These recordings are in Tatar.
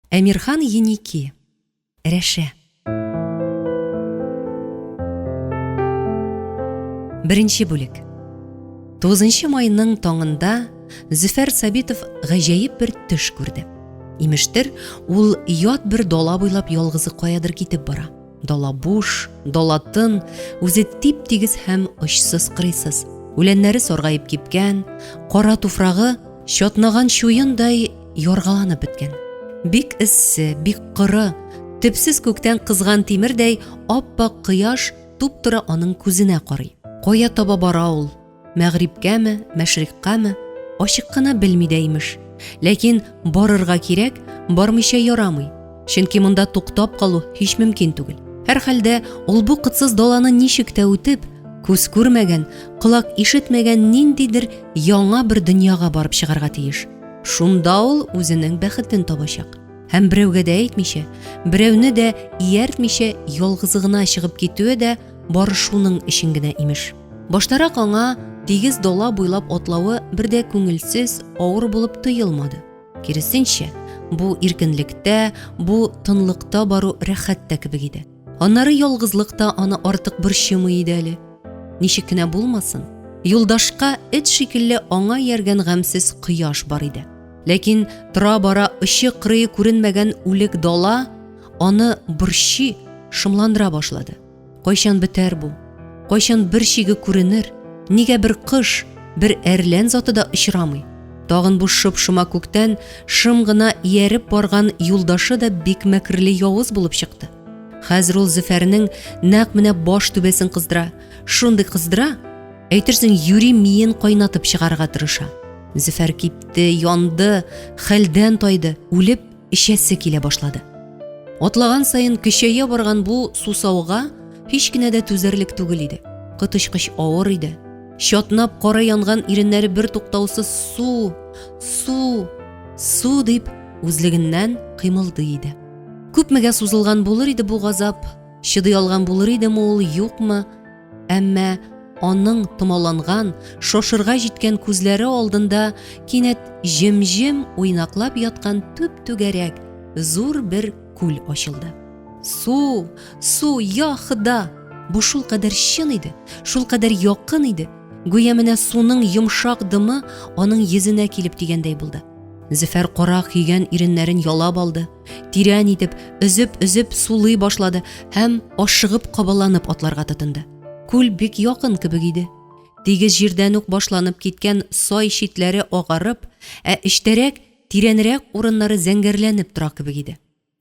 Әмирхан Еники. Рәшә. Беренче бүлек. 9 майның таңында Зөфәр Сабитов гаҗәеп бер төш күрде. Имештер, ул ят бер дала буйлап ялгызы каядыр китеп бара. Дала буш, дала тын, үзе тип-тигез һәм очсыз-кырыйсыз. Үләннәре саргаеп кипкән, кара туфрагы чатнаган чуендай яргаланып беткән. Бик эссе, бик коры, төпсез күктән кызган тимердәй ап-ак кояш туп-туры аның күзенә карый. Кая таба бара ул? Мәгърибкәме, мәшрикъкамы? Ачык кына белми дә имеш. Ләкин барырга кирәк, бармыйча ярамый. Чөнки монда туктап калу һич мөмкин түгел. Һәрхәлдә, ул бу кытсыз даланы ничек тә үтеп, күз күрмәгән, колак ишетмәгән ниндидер яңа бер дөньяга барып чыгарга тиеш. Шунда ул үзенең бәхетен табачак. Һәм берәүгә дә әйтмичә, берәүне дә ияртмичә ялгызы гына чыгып китүе дә бары шуның өчен генә имеш. Баштарак аңа тигез дала буйлап атлавы бер дә күңелсез, авыр булып тоелмады. Киресенчә, бу иркенлектә, бу тынлыкта бару рәхәт тә кебек иде. Аннары ялгызлык та аны артык борчымый иде әле. Ничек кенә булмасын, юлдашка эт шикелле аңа ияргән гамьсез кояш бар иде. Ләкин тора-бара очы-кырые күренмәгән үлек дала аны борчый, шомландыра башлады. Кайчан бетәр бу? Кайчан бер чиге күренер? Нигә бер кош, бер әрлән заты да очрамый? Тагын бу шоп-шома күктән шым гына ияреп барган юлдашы да бик мәкерле явыз булып чыкты. Хәзер ул Зөфәрнең нәкъ менә баш түбәсен кыздыра. Шундый кыздыра, әйтерсең юри миен кайнатып чыгарырга тырыша. Зөфәр кипте, янды, хәлдән тайды, үлеп эчәсе килә башлады. Атлаган саен көчәя барган бу сусауга һич кенә дә түзәрлек түгел иде. Коточкыч авыр иде. Чатнап кара янган иреннәре бер туктаусыз су, су, су дип үзлегеннән кыймылдый иде. Күпмегә сузылган булыр иде бу газап, чыдый алган булыр идеме ул, юкмы? Әмма аның томаланган, шошырга җиткән күзләре алдында кинәт җем-җем уйнаклап яткан түп-түгәрәк, зур бер күл ачылды. Су! Су! Я Хода! Бу шулкадәр чын иде, шулкадәр якын иде, гүя менә суның йомшак дымы аның йөзенә килеп тигәндәй булды. Зөфәр кара көйгән иреннәрен ялап алды, тирән итеп, өзеп-өзеп сулый башлады һәм ашыгып кабаланып атларга тотынды. Күл бик якын кебек иде. Тигез җирдән үк башланып киткән сай читләре агарып, ә эчтәрәк, тирәнрәк урыннары зәңгәрләнеп тора кебек иде.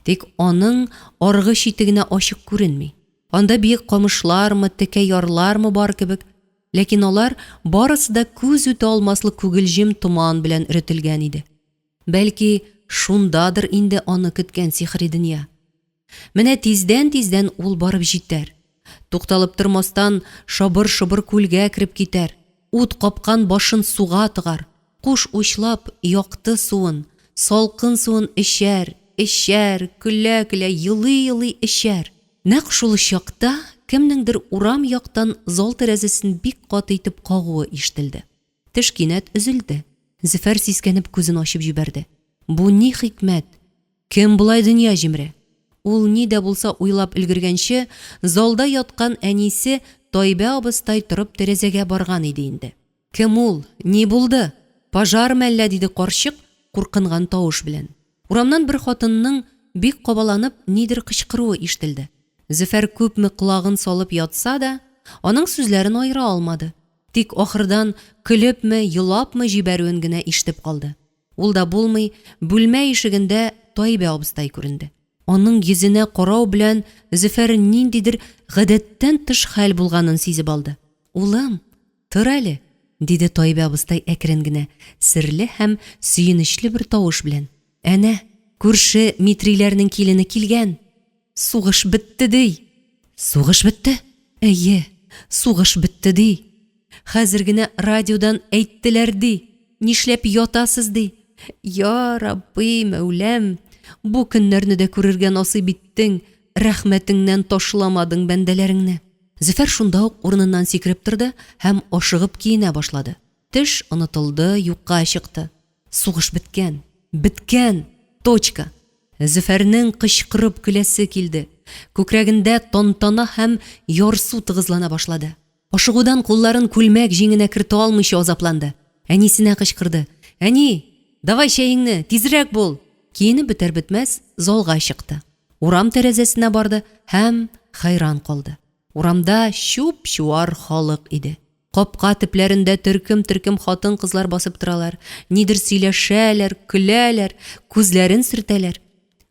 Тик аның аргы чите генә ачык күренми. Анда биек камышлармы, текә ярлармы бар кебек, ләкин алар барысы да күз үтә алмаслык күгелҗем томан белән өретелгән иде. Бәлки, шундадыр инде аны көткән сихри дөнья. Менә тиздән-тиздән ул барып җитәр. Тукталып тормастан, шабыр-шобыр күлгә кереп китәр, ут капкан башын суга тыгар, куш учлап, якты суын, салкын суын эчәр, эчәр, көлә-көлә, елый-елый эчәр. Нәкъ шул чакта кемнеңдер урам яктан зал тәрәзәсен бик каты итеп кагуы ишетелде. Теш кинәт өзелде. Зөфәр сискәнеп күзен ачып җибәрде. Бу ни хикмәт? Кем болай дөнья җимерә? Ул ни дә булса уйлап өлгергәнче, залда яткан әнисе Тайбә абыстай торып тәрәзәгә барган иде инде. Кем ул? Ни булды? Пожармы әллә? диде карчык, куркынган тавыш белән. Урамнан бер хатынның бик кабаланып нидер кычкыруы ишетелде. Зөфәр күпме колагын салып ятса да, аның сүзләрен аера алмады. Тик ахырдан көлепме, елапмы җибәрүен генә ишетеп калды. Ул да булмый, бүлмә ишегендә Таибә абыстай күренде. Аның йөзенә карау белән Зөфәр ниндидер гадәттән тыш хәл булганын сизеп алды. Улым, Тор әле, диде Таибә абыстай әкрен генә, серле һәм сөенечле бер тавыш белән. Әнә, күрше Митриләрнең килене килгән. Сугыш бетте, ди. Сугыш бетте? Әйе, сугыш бетте, ди. Хәзер генә радиодан әйттеләр, ди. Нишләп ятасыз, ди. Я Рабби, Мәүләм, бу көннәрне дә күрергә насыйп иттең, рәхмәтеңнән ташламадың бәндәләреңне. Зөфәр шунда ук урыныннан сикереп торды һәм ашыгып киенә башлады. Төш онытылды, юкка чыкты. Сугыш беткән! Беткән! Точка! Зөфәрнең кычкырып көләсе килде. Күкрәгендә тантана һәм ярсу тыгызлана башлады. Ашыгудан кулларын күлмәк җиңенә кертә алмыйча азапланды. Әнисенә кычкырды. Әни! Давай чәеңне, тизрәк бул! Киенеп бетәр-бетмәс залга чыкты. Урам тәрәзәсенә барды һәм хәйран калды. Урамда чуп-чуар халык иде. Капка төпләрендә төркем-төркем хатын-кызлар басып торалар, нидер сөйләшәләр, көләләр, күзләрен сөртәләр.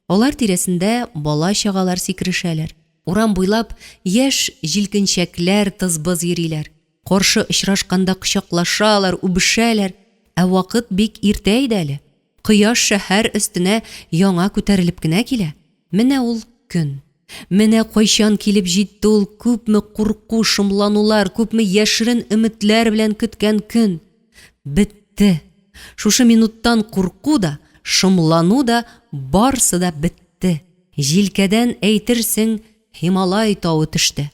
Алар тирәсендә бала-чагалар сикерешәләр. Урам буйлап яшь җилкенчәкләр тыз-быз йөриләр. Каршы очрашканда кочаклашалар, үбешәләр. Ә вакыт бик иртә иде әле. Кояш шәһәр өстенә яңа күтәрелеп кенә килә. Менә ул көн. Менә кайчан килеп җитте ул күпме курку, шомланулар, күпме яшерен өметләр белән көткән көн. Бетте. Шушы минуттан курку да, шомлану да, барсы да бетте. Җилкәдән, әйтерсең, Һималай тавы төште.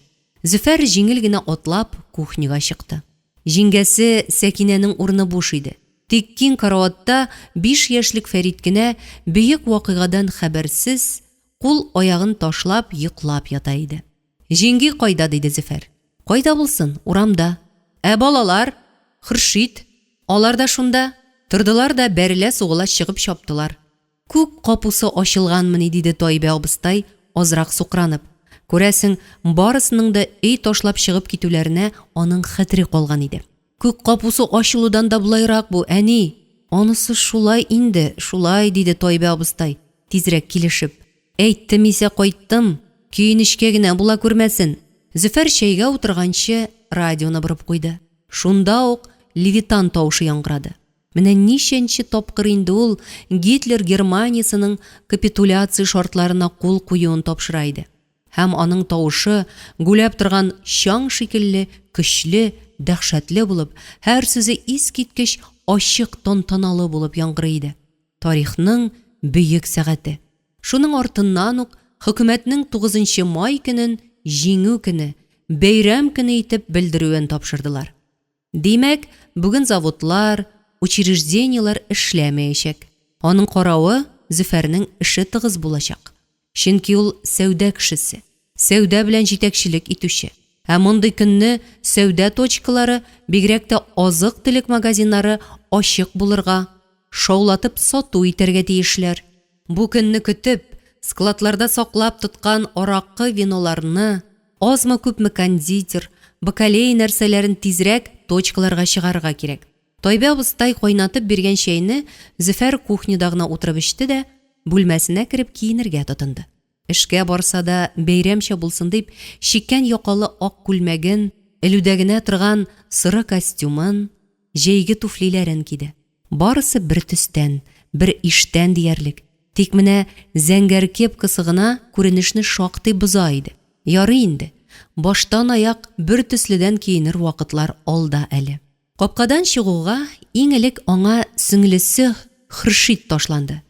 Зөфәр җиңел генә атлап кухняга чыкты. Җиңгәсе Сәкинәнең урыны буш иде. Тик киң караватта биш яшьлек Фәрит кенә, бөек вакыйгадан хәбәрсез, кул-аягын ташлап йоклап ята иде. Җиңги кайда? диде Зөфәр. Кайда булсын, урамда. Ә балалар? Хөршит. Алар да шунда. Тордылар да бәрелә-сугыла чыгып чаптылар. Күк капусы ачылганмыни, диде Таибә абыстай, азрак сукранып. Күрәсең, барысының да өй ташлап чыгып китүләренә аның хәтере калган иде. Күк капусы ачылудан да болайрак бу, әни! Анысы шулай инде, шулай, диде Таибә абыстай, тизрәк килешеп. Әйттем исә кайттым, көенечкә генә була күрмәсен. Зөфәр чәйгә утырганчы радионы борып куйды. Шунда ук Левитан тавышы яңгырады. Менә ничәнче тапкыр инде ул Гитлер Германиясенең капитуляция шартларына кул куюын тапшыра иде. Һәм аның тавышы, гүләп торган чаң шикелле көчле, дәһшәтле булып, һәр сүзе искиткеч ачык тантаналы булып яңгырый иде. Тарихның бөек сәгате. Шуның артыннан ук хөкүмәтнең тугызынчы май көнен Җиңү көне, бәйрәм көне итеп белдерүен тапшырдылар. Димәк, бүген заводлар, учреждениеләр эшләмәячәк. Аның каравы, Зөфәрнең эше тыгыз булачак. Чөнки ул сәүдә кешесе, сәүдә белән җитәкчелек итүче. Ә мондый көнне сәүдә точкалары, бигрәк тә азык-төлек магазиннары ачык булырга, шаулатып сату итәргә тиешләр. Бу көнне көтеп, складларда саклап тоткан аракы-виноларны, азмы-күпме кондитер, бакалея нәрсәләрен тизрәк точкаларга чыгарырга кирәк. Тайбә абыстай кайнатып биргән чәйне Зөфәр кухняда гына утырып эчте дә, бүлмәсенә кереп киенергә тотынды. Эшкә барса да, бәйрәмчә булсын дип, чиккән якалы ак күлмәген, элүдә генә торган соры костюмын, җәйге туфлиләрен киде. Барысы бер төстән, бер иштән диярлек. Тик менә зәңгәр кепкасы гына күренешне шактый боза иде. Ярый инде, баштан-аяк бер төследән киенер вакытлар алда әле. Капкадан чыгуга, иң элек аңа сеңлесе Хөршит ташланды.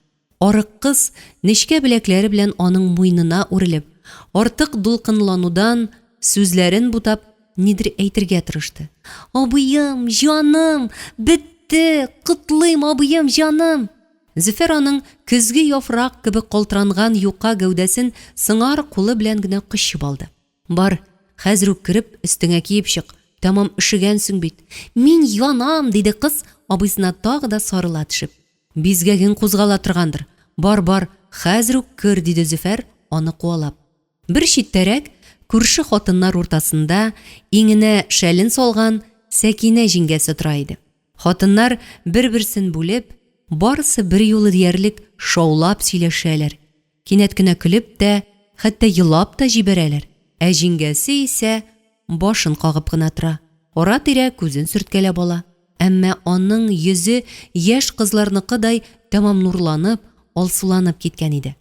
Арык кыз, нечкә беләкләре белән аның муенына үрелеп, артык дулкынланудан сүзләрен бутап, нидер әйтергә тырышты. Абыем, җаным, бетте, котлыйм, абыем, җаным! Зөфәр аның көзге яфрак кебек калтыранган юка гәүдәсен сыңар кулы белән генә кочып алды. Бар, хәзер үк кереп, өстеңә киеп чык, тәмам өшегәнсең бит. Мин янам, диде кыз, абыйсына тагы да сарыла төшеп. Бизгәгең кузгала торгандыр. Бар, бар, хәзер үк кер, диде Зөфәр, аны куалап. Бер читтәрәк, күрше хатыннар уртасында, иңенә шәлен салган Сәкинә җиңгәсе тора иде. Хатыннар, бер-берсен бүлеп, барысы берьюлы диярлек шаулап сөйләшәләр, Кинәт кенә көлеп тә, хәтта елап та җибәрәләр. Ә җиңгәсе исә башын кагып кына тора, ара-тирә күзен сөрткәләп ала. Әмма аның йөзе яшь кызларныкыдай тәмам нурланып, алсуланып киткән иде.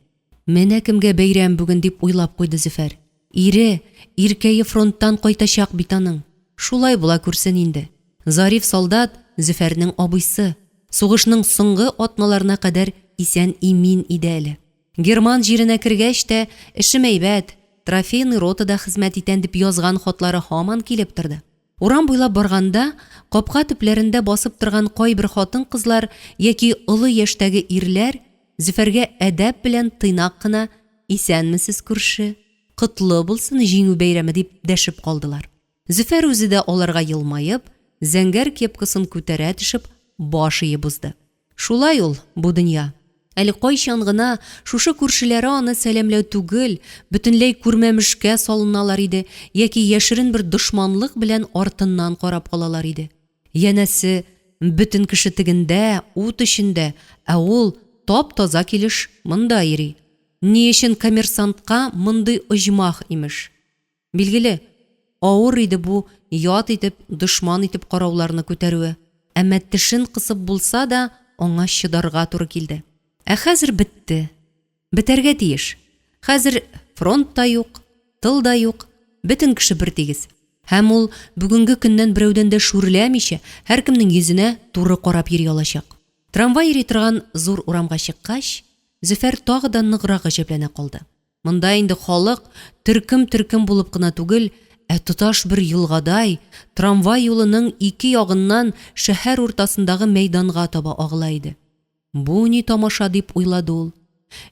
Менә кемгә бәйрәм бүген, дип уйлап куйды Зөфәр. Ире, иркәе фронттан кайтачак бит аның. Шулай була күрсен инде. Зариф солдат, Зөфәрнең абыйсы. Сугышның соңгы атналарына кадәр исән-имин иде әле. Герман җиренә кергәч тә, эшем әйбәт, трофейный ротада хезмәт итәм дип язган хатлары һаман килеп торды. Урам буйлап барганда, капка төпләрендә басып торган кайбер хатын-кызлар яки олы яшьтәге ирләр, Зөфәргә әдәп белән тыйнак кына Исәнмесез, күрше! Котлы булсын Җиңү бәйрәме! дип дәшеп калдылар. Зөфәр үзе дә аларга елмаеп, зәңгәр кепкасын күтәрә төшеп, баш иеп узды. Шулай ул, бу дөнья. Әле кайчан гына шушы күршеләре аны сәламләү түгел, бөтенләй күрмәмешкә салыналар иде яки яшерен бер дошманлык белән артыннан карап калалар иде. Янәсе, бөтен кеше тегендә, ут эчендә, ә ул тап-таза килеш монда йөри. Ни өчен коммерсантка мондый оҗмах, имеш? Билгеле, авыр иде бу ят итеп, дошман итеп карауларны күтәрүе. Әмма тешен кысып булса да, аңа чыдарга туры килде. Ә хәзер бетте. Бетәргә тиеш. Хәзер фронт та юк, тыл да юк, бөтен кеше бертигез. Һәм ул бүгенге көннән берәүдән дә шүрләмичә, һәркемнең йөзенә туры карап йөри алачак. Трамвай йөри торган зур урамга чыккач, Зөфәр тагы да ныграк гаҗәпләнә калды. Монда инде халык төркем-төркем булып кына түгел, ә тоташ бер елгадай, трамвай юлының ике ягыннан шәһәр уртасындагы мәйданга таба агыла иде. Бу ни тамаша, дип уйлады ул.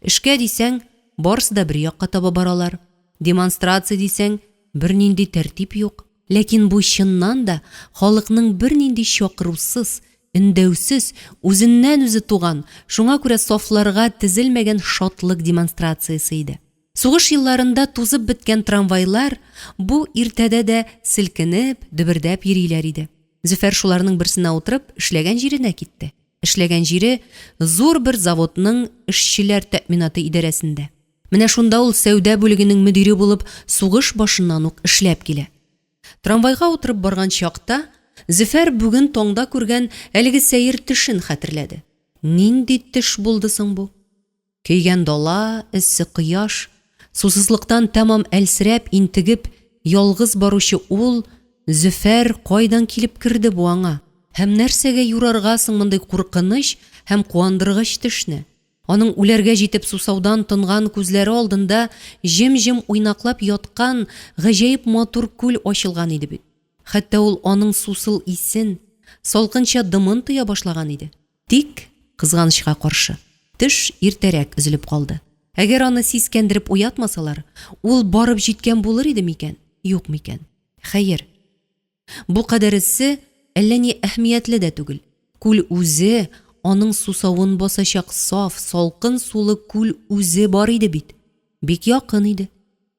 Эшкә дисәң, барысы да бер якка таба баралар. Демонстрация дисәң, бернинди тәртип юк. Ләкин бу чыннан да халыкның бернинди чакырусыз, өндәүсез, үзеннән-үзе туган, шуңа күрә сафларга тезелмәгән шатлык демонстрациясе иде. Сугыш елларында тузып беткән трамвайлар бу иртәдә дә селкенеп, дөбердәп йөриләр иде. Зөфәр шуларның берсенә утырып, эшләгән җиренә китте. Эшләгән җире, зур бер заводның эшчеләр тәэминаты идарәсендә. Менә шунда ул сәүдә бүлегенең мөдире булып сугыш башыннан ук эшләп килә. Трамвайга утырып барган чакта Зөфәр бүген таңда күргән әлеге сәер төшен хәтерләде. Нинди төш булды соң бу? Көйгән дала, эссе кояш, сусызлыктан тәмам әлсерәп, интегеп, ялгыз баручы ул, Зөфәр кайдан килеп керде бу аңа? Һәм нәрсәгә юрарга соң мондый куркыныч һәм куандыргыч төшне? Аның үләргә җитеп сусаудан тонган күзләре алдында җем-җем уйнаклап яткан гаҗәеп матур күл ачылган иде бит. Хәтта ул аның сусыл исен, салкынча дымын тоя башлаган иде. Тик, кызганычка каршы, төш иртәрәк өзелеп калды. Әгәр аны сискәндереп уятмасалар, ул барып җиткән булыр иде микән, юк микән? Хәер, Бу кадәресе әллә ни әһмиятле дә түгел. Күл үзе, аның сусавын басачак саф, салкын сулы күл үзе бар иде бит. Бик якын иде.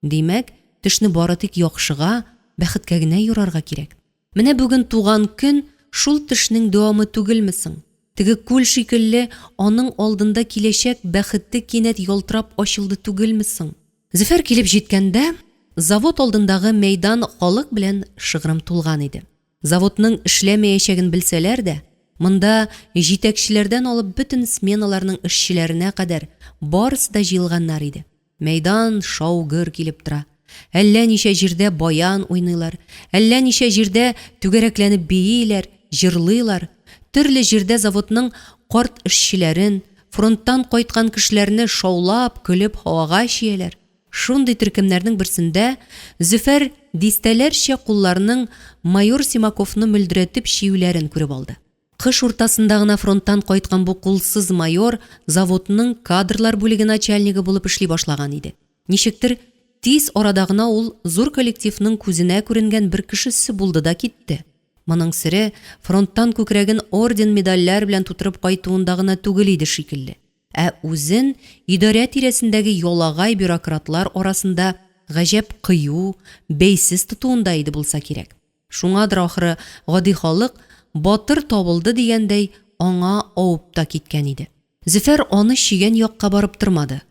Димәк, төшне бары тик яхшыга, бәхеткә генә юрарга кирәк. Менә бүген туган көн шул төшнең дәвамы түгелме соң? Теге күл шикелле, аның алдында киләчәк бәхете кинәт ялтырап ачылды түгелме соң? Зөфәр килеп җиткәндә, завод алдындагы мәйдан халык белән шыгрым тулган иде. Заводның эшләмәячәген белсәләр дә, монда җитәкчеләрдән алып бөтен сменаларның эшчеләренә кадәр барысы да җыелганнар иде. Мәйдан шау-гөр килеп тора. Әллә ничә җирдә баян уйныйлар, әллә ничә җирдә түгәрәкләнеп бииләр, җырлыйлар. Төрле җирдә заводның карт эшчеләрен, Фронттан кайткан кешеләрне шаулап, көлеп һавага чөяләр. Шундый төркемнәрнең берсендә Зөфәр дистәләрчә кулларның майор Симаковны мөлдерәтеп чиюләрен күреп алды. Кыш уртасында гына фронттан кайткан бу кулсыз майор заводның кадрлар бүлеге начальнигы булып эшли башлаган иде. Ничектер, тиз арада гына ул зур коллективның күзенә күренгән бер кешесе булды да китте. Моның сере фронттан күкрәген орден-медальләр белән тутырып кайтуында гына түгел иде шикелле, ә үзен идарә тирәсендәге ялагай бюрократлар арасында гаҗәп кыю, бәйсез тотуында иде булса кирәк. Шуңадыр, ахры, гади халык, батыр табылды дигәндәй, аңа авып та киткән иде. Зөфәр аны чөйгән якка барып тормады.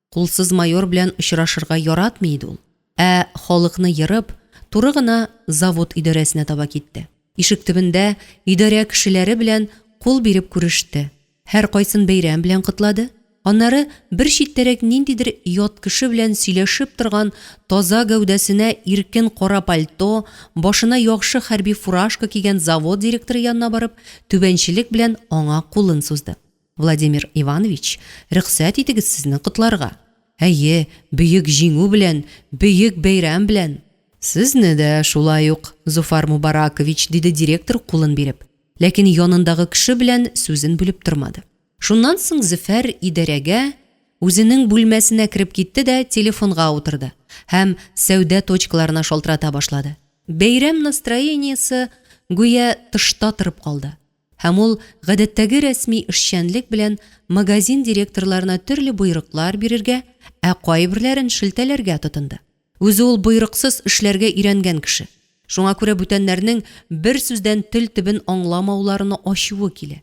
Кулсыз майор белән очрашырга яратмый иде ул. Ә халыкны ерып, туры гына завод идарәсенә таба китте. Ишек төбендә идарә кешеләре белән кул биреп күреште. Һәркайсын бәйрәм белән котлады. Аннары бер читтәрәк ниндидер ят кеше белән сөйләшеп торган таза гәүдәсенә иркен кара пальто, башына яхшы хәрби фуражка кигән завод директоры янына барып, түбәнчелек белән аңа кулын сузды. Владимир Иванович, рөхсәт итегез сезне котларга. Әйе, бөек җиңү белән, бөек бәйрәм белән! Сезне дә шулай ук, Зуфар Мубаракович, диде директор кулын биреп. Ләкин янындагы кеше белән сүзен бүлеп тормады. Шуннан соң Зөфәр идарәгә, үзенең бүлмәсенә кереп китте дә телефонга утырды һәм сәүдә точкаларына шалтырата башлады. Бәйрәм настроениесе гүя тышта торып калды һәм ул гадәттәге рәсми эшчәнлек белән магазин директорларына төрле боерыклар бирергә, ә кайберләрен шелтәләргә тотынды. Үзе ул боерыксыз эшләргә өйрәнгән кеше. Шуңа күрә бүтәннәрнең бер сүздән тел төбен аңламауларына ачуы килә.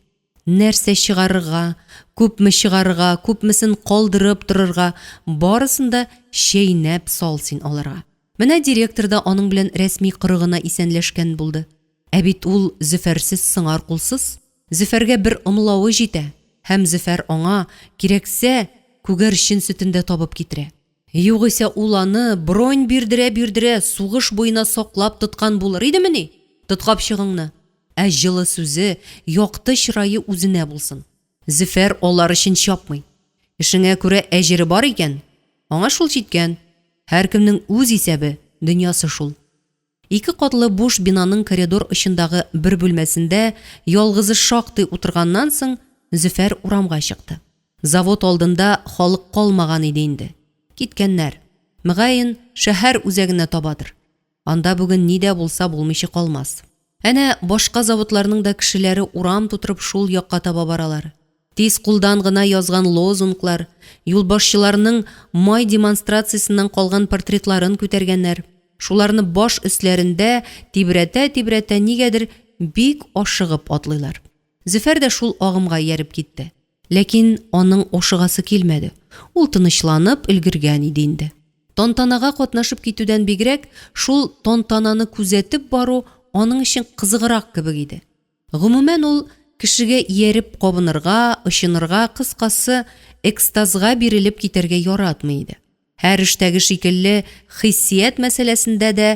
Нәрсә чыгарырга, күпме чыгарырга, күпмесен калдырып торырга, барысын да чәйнәп сал син аларга. Менә директор да аның белән рәсми коры гына исәнләшкән булды. Ә бит ул Зөфәрсез сыңар кулсыз. Зөфәргә бер ымлавы җитә, һәм Зөфәр аңа, кирәксә, күгәрчен сөтен дә табып китерә. Югыйсә ул аны, бронь бирдерә-бирдерә, сугыш буена саклап тоткан булыр идемени? Тоткапчыгыңны! Ә җылы сүзе, якты чырае үзенә булсын. Зөфәр алар өчен чапмый. Эшеңә күрә әҗере бар икән, аңа шул җиткән. Һәркемнең үз исәбе, дөньясы шул. Ике катлы буш бинаның коридор очындагы бер бүлмәсендә ялгызы шактый утырганнан соң, Зөфәр урамга чыкты. Завод алдында халык калмаган иде инде. Киткәннәр. Мөгаен, шәһәр үзәгенә табадыр. Анда бүген ни дә булса булмыйча калмас. Әнә, башка заводларның да кешеләре урам тутырып шул якка таба баралар. Тиз кулдан гына язган лозунглар, юлбашчыларның май демонстрациясеннән калган портретларын күтәргәннәр. Шуларны баш өсләрендә тибрәтә-тибрәтә нигәдер бик ашыгып атлыйлар. Зөфәр дә шул агымга ияреп китте. Ләкин аның ашыгасы килмәде, ул тынычланып өлгергән иде инде. Тантанага катнашып китүдән бигрәк, шул тантананы күзәтеп бару аның өчен кызыграк кебек иде. Гомумән, ул кешегә ияреп кабынырга, очынырга, кыскасы, экстазга бирелеп китәргә яратмый иде. Һәр эштәге шикелле, хиссият мәсьәләсендә дә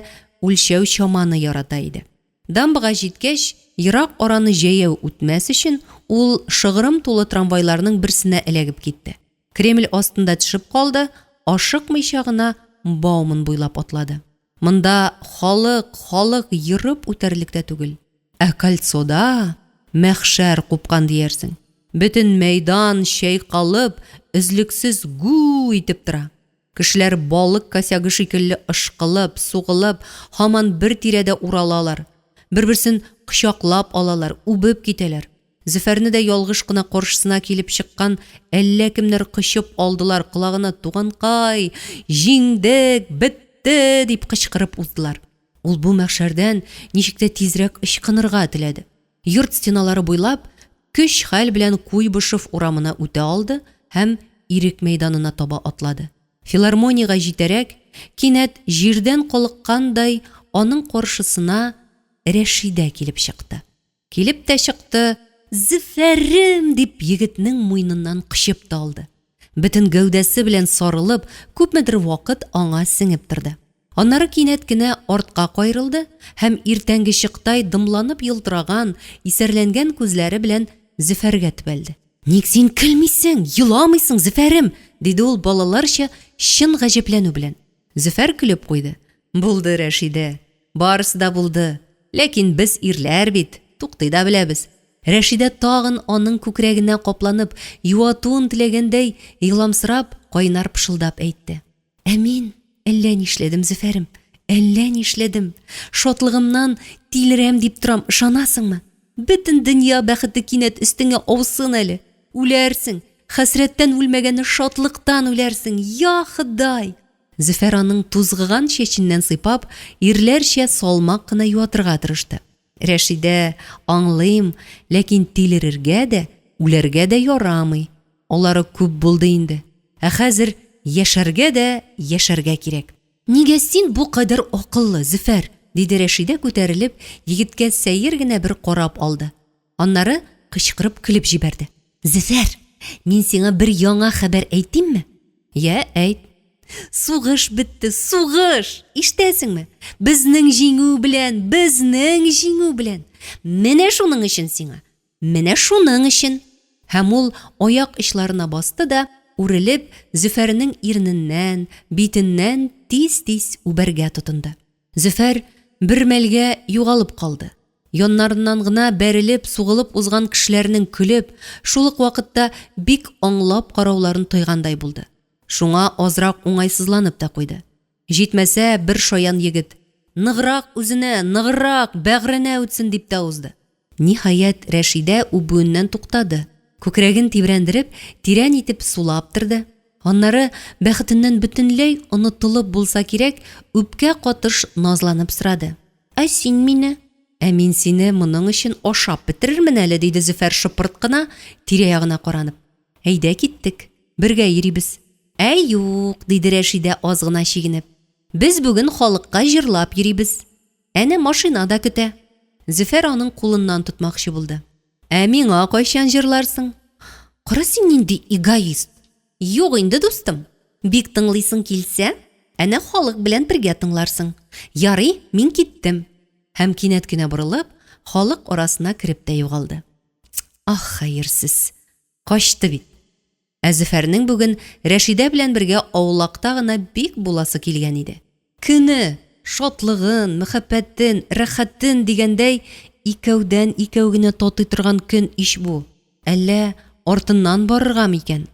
үлчәү чаманы ярата иде. Дамбага җиткәч, ерак араны җәяү үтмәс өчен, ул шыгрым тулы трамвайларның берсенә эләгеп китте. Кремль астында төшеп калды, ашыкмыйча гына Бауман буйлап атлады. Монда халык, халык ерып үтәрлек тә түгел. Ә кольцода мәхшәр купкан диярсең. Бөтен мәйдан чайкалып, өзлексез гү итеп тора. Кешеләр балык косягы шикелле ышкылып, сугылып, һаман бер тирәдә уралалар. Бер-берсен кочаклап алалар, үбеп китәләр. Зөфәрне дә ялгыш кына каршысына килеп чыккан әллә кемнәр кочып алдылар, колагына Туганкай, җиңдек, бетте! дип кычкырып уздылар. Ул бу мәхшәрдән ничек тә тизрәк ычкынырга теләде. Йорт стеналары буйлап көч-хәл белән Куйбышев урамына үтә алды һәм Ирек мәйданына таба атлады. Филармониягә җитәрәк, кинәт җирдән калыккандай, аның каршысына Рәшидә килеп чыкты. Килеп тә чыкты, Зөфәрем! дип егетнең муеныннан кочып та алды. Бөтен гәүдәсе белән сарылып, күпмедер вакыт аңа сеңеп торды. Аннары кинәт кенә артка каерылды һәм иртәнге чыктай дымланып елтыраган, исәрләнгән күзләре белән Зөфәргә төбәлде. Ник син көлмисең, еламыйсың, Зөфәрем? диде ул балаларча чын гаҗәпләнү белән. Зөфәр көлеп куйды. Булды, Рәшидә. Барысы да булды. Ләкин без ирләр бит, туктый да беләбез. Рәшидә тагын аның күкрәгенә капланып, юатуын теләгәндәй, еламсырап, кайнар пышылдап әйтте. Ә мин әллә нишләдем, Зөфәрем, әллә нишләдем. Шатлыгымнан тилерәм дип торам, ышанасыңмы? Бөтен дөнья бәхете кинәт өстеңә аусын әле. Үләрсең! Хәсрәттән үлмәгәнне шатлыктан үләрсең! Я Ходай! Зөфәр аның тузгыган чәченнән сыйпап, ирләрчә салмак кына юатырга тырышты. Рәшидә, аңлыйм, ләкин тилерергә дә, үләргә дә ярамый. Алары күп булды инде. Ә хәзер яшәргә дә яшәргә кирәк. Нигә син бу кадәр акыллы, Зөфәр? диде Рәшидә күтәрелеп, егеткә сәер генә бер карап алды. Аннары кычкырып көлеп җибәрде. Зөфәр, мин сиңа бер яңа хәбәр әйтимме? Йә, әйт. Сугыш бетте, сугыш! Ишетәсеңме? Безнең җиңү белән, безнең җиңү белән! Менә шуның өчен сиңа, менә шуның өчен! Һәм ул аяк очларына басты да, үрелеп, Зөфәрнең ирененнән, битеннән тиз-тиз үбәргә тотынды. Зөфәр бер мәлгә югалып калды. Яннарыннан гына бәрелеп, сугылып узган кешеләрнең көлеп, шул ук вакытта бик аңлап карауларын тойгандай булды. Шуңа азрак уңайсызланып та куйды. Җитмәсә, бер шаян егет, Ныграк үзенә, ныграк, бәгъренә үтсен, дип тә узды. Ниһаять, Рәшидә үбүеннән туктады. Күкрәген тибрәндереп, тирән итеп сулап торды. Аннары, бәхетеннән бөтенләй онытылып булса кирәк, үпкә катыш назланып сорады. Ә син мине? Ә мин сине моның өчен ашап бетерермен әле, диде Зөфәр шыпырт кына, тирә-ягына каранып. Әйдә киттек, бергә йөрибез. Ә юк, диде Рәшидә аз гына чигенеп. Без бүген халыкка җырлап йөрибез. Әнә машина да көтә. Зөфәр аның кулыннан тотмакчы булды. Ә миңа кайчан җырларсың? Кара син нинди эгоист! Юк инде, дустым. Бик тыңлыйсың килсә, әнә халык белән бергә тыңларсың. Ярый, мин киттем. Һәм кинәт кенә борылып, халык арасына кереп тә югалды. Ах, хәерсез. Качты бит. Ә Зөфәрнең бүген Рәшидә белән бергә аулакта гына бик буласы килгән иде. Көне, шатлыгын, мәхәббәтен, рәхәтен дигәндәй, икәүдән-икәү генә татый торган көн ич бу. Әллә артыннан барырга микән?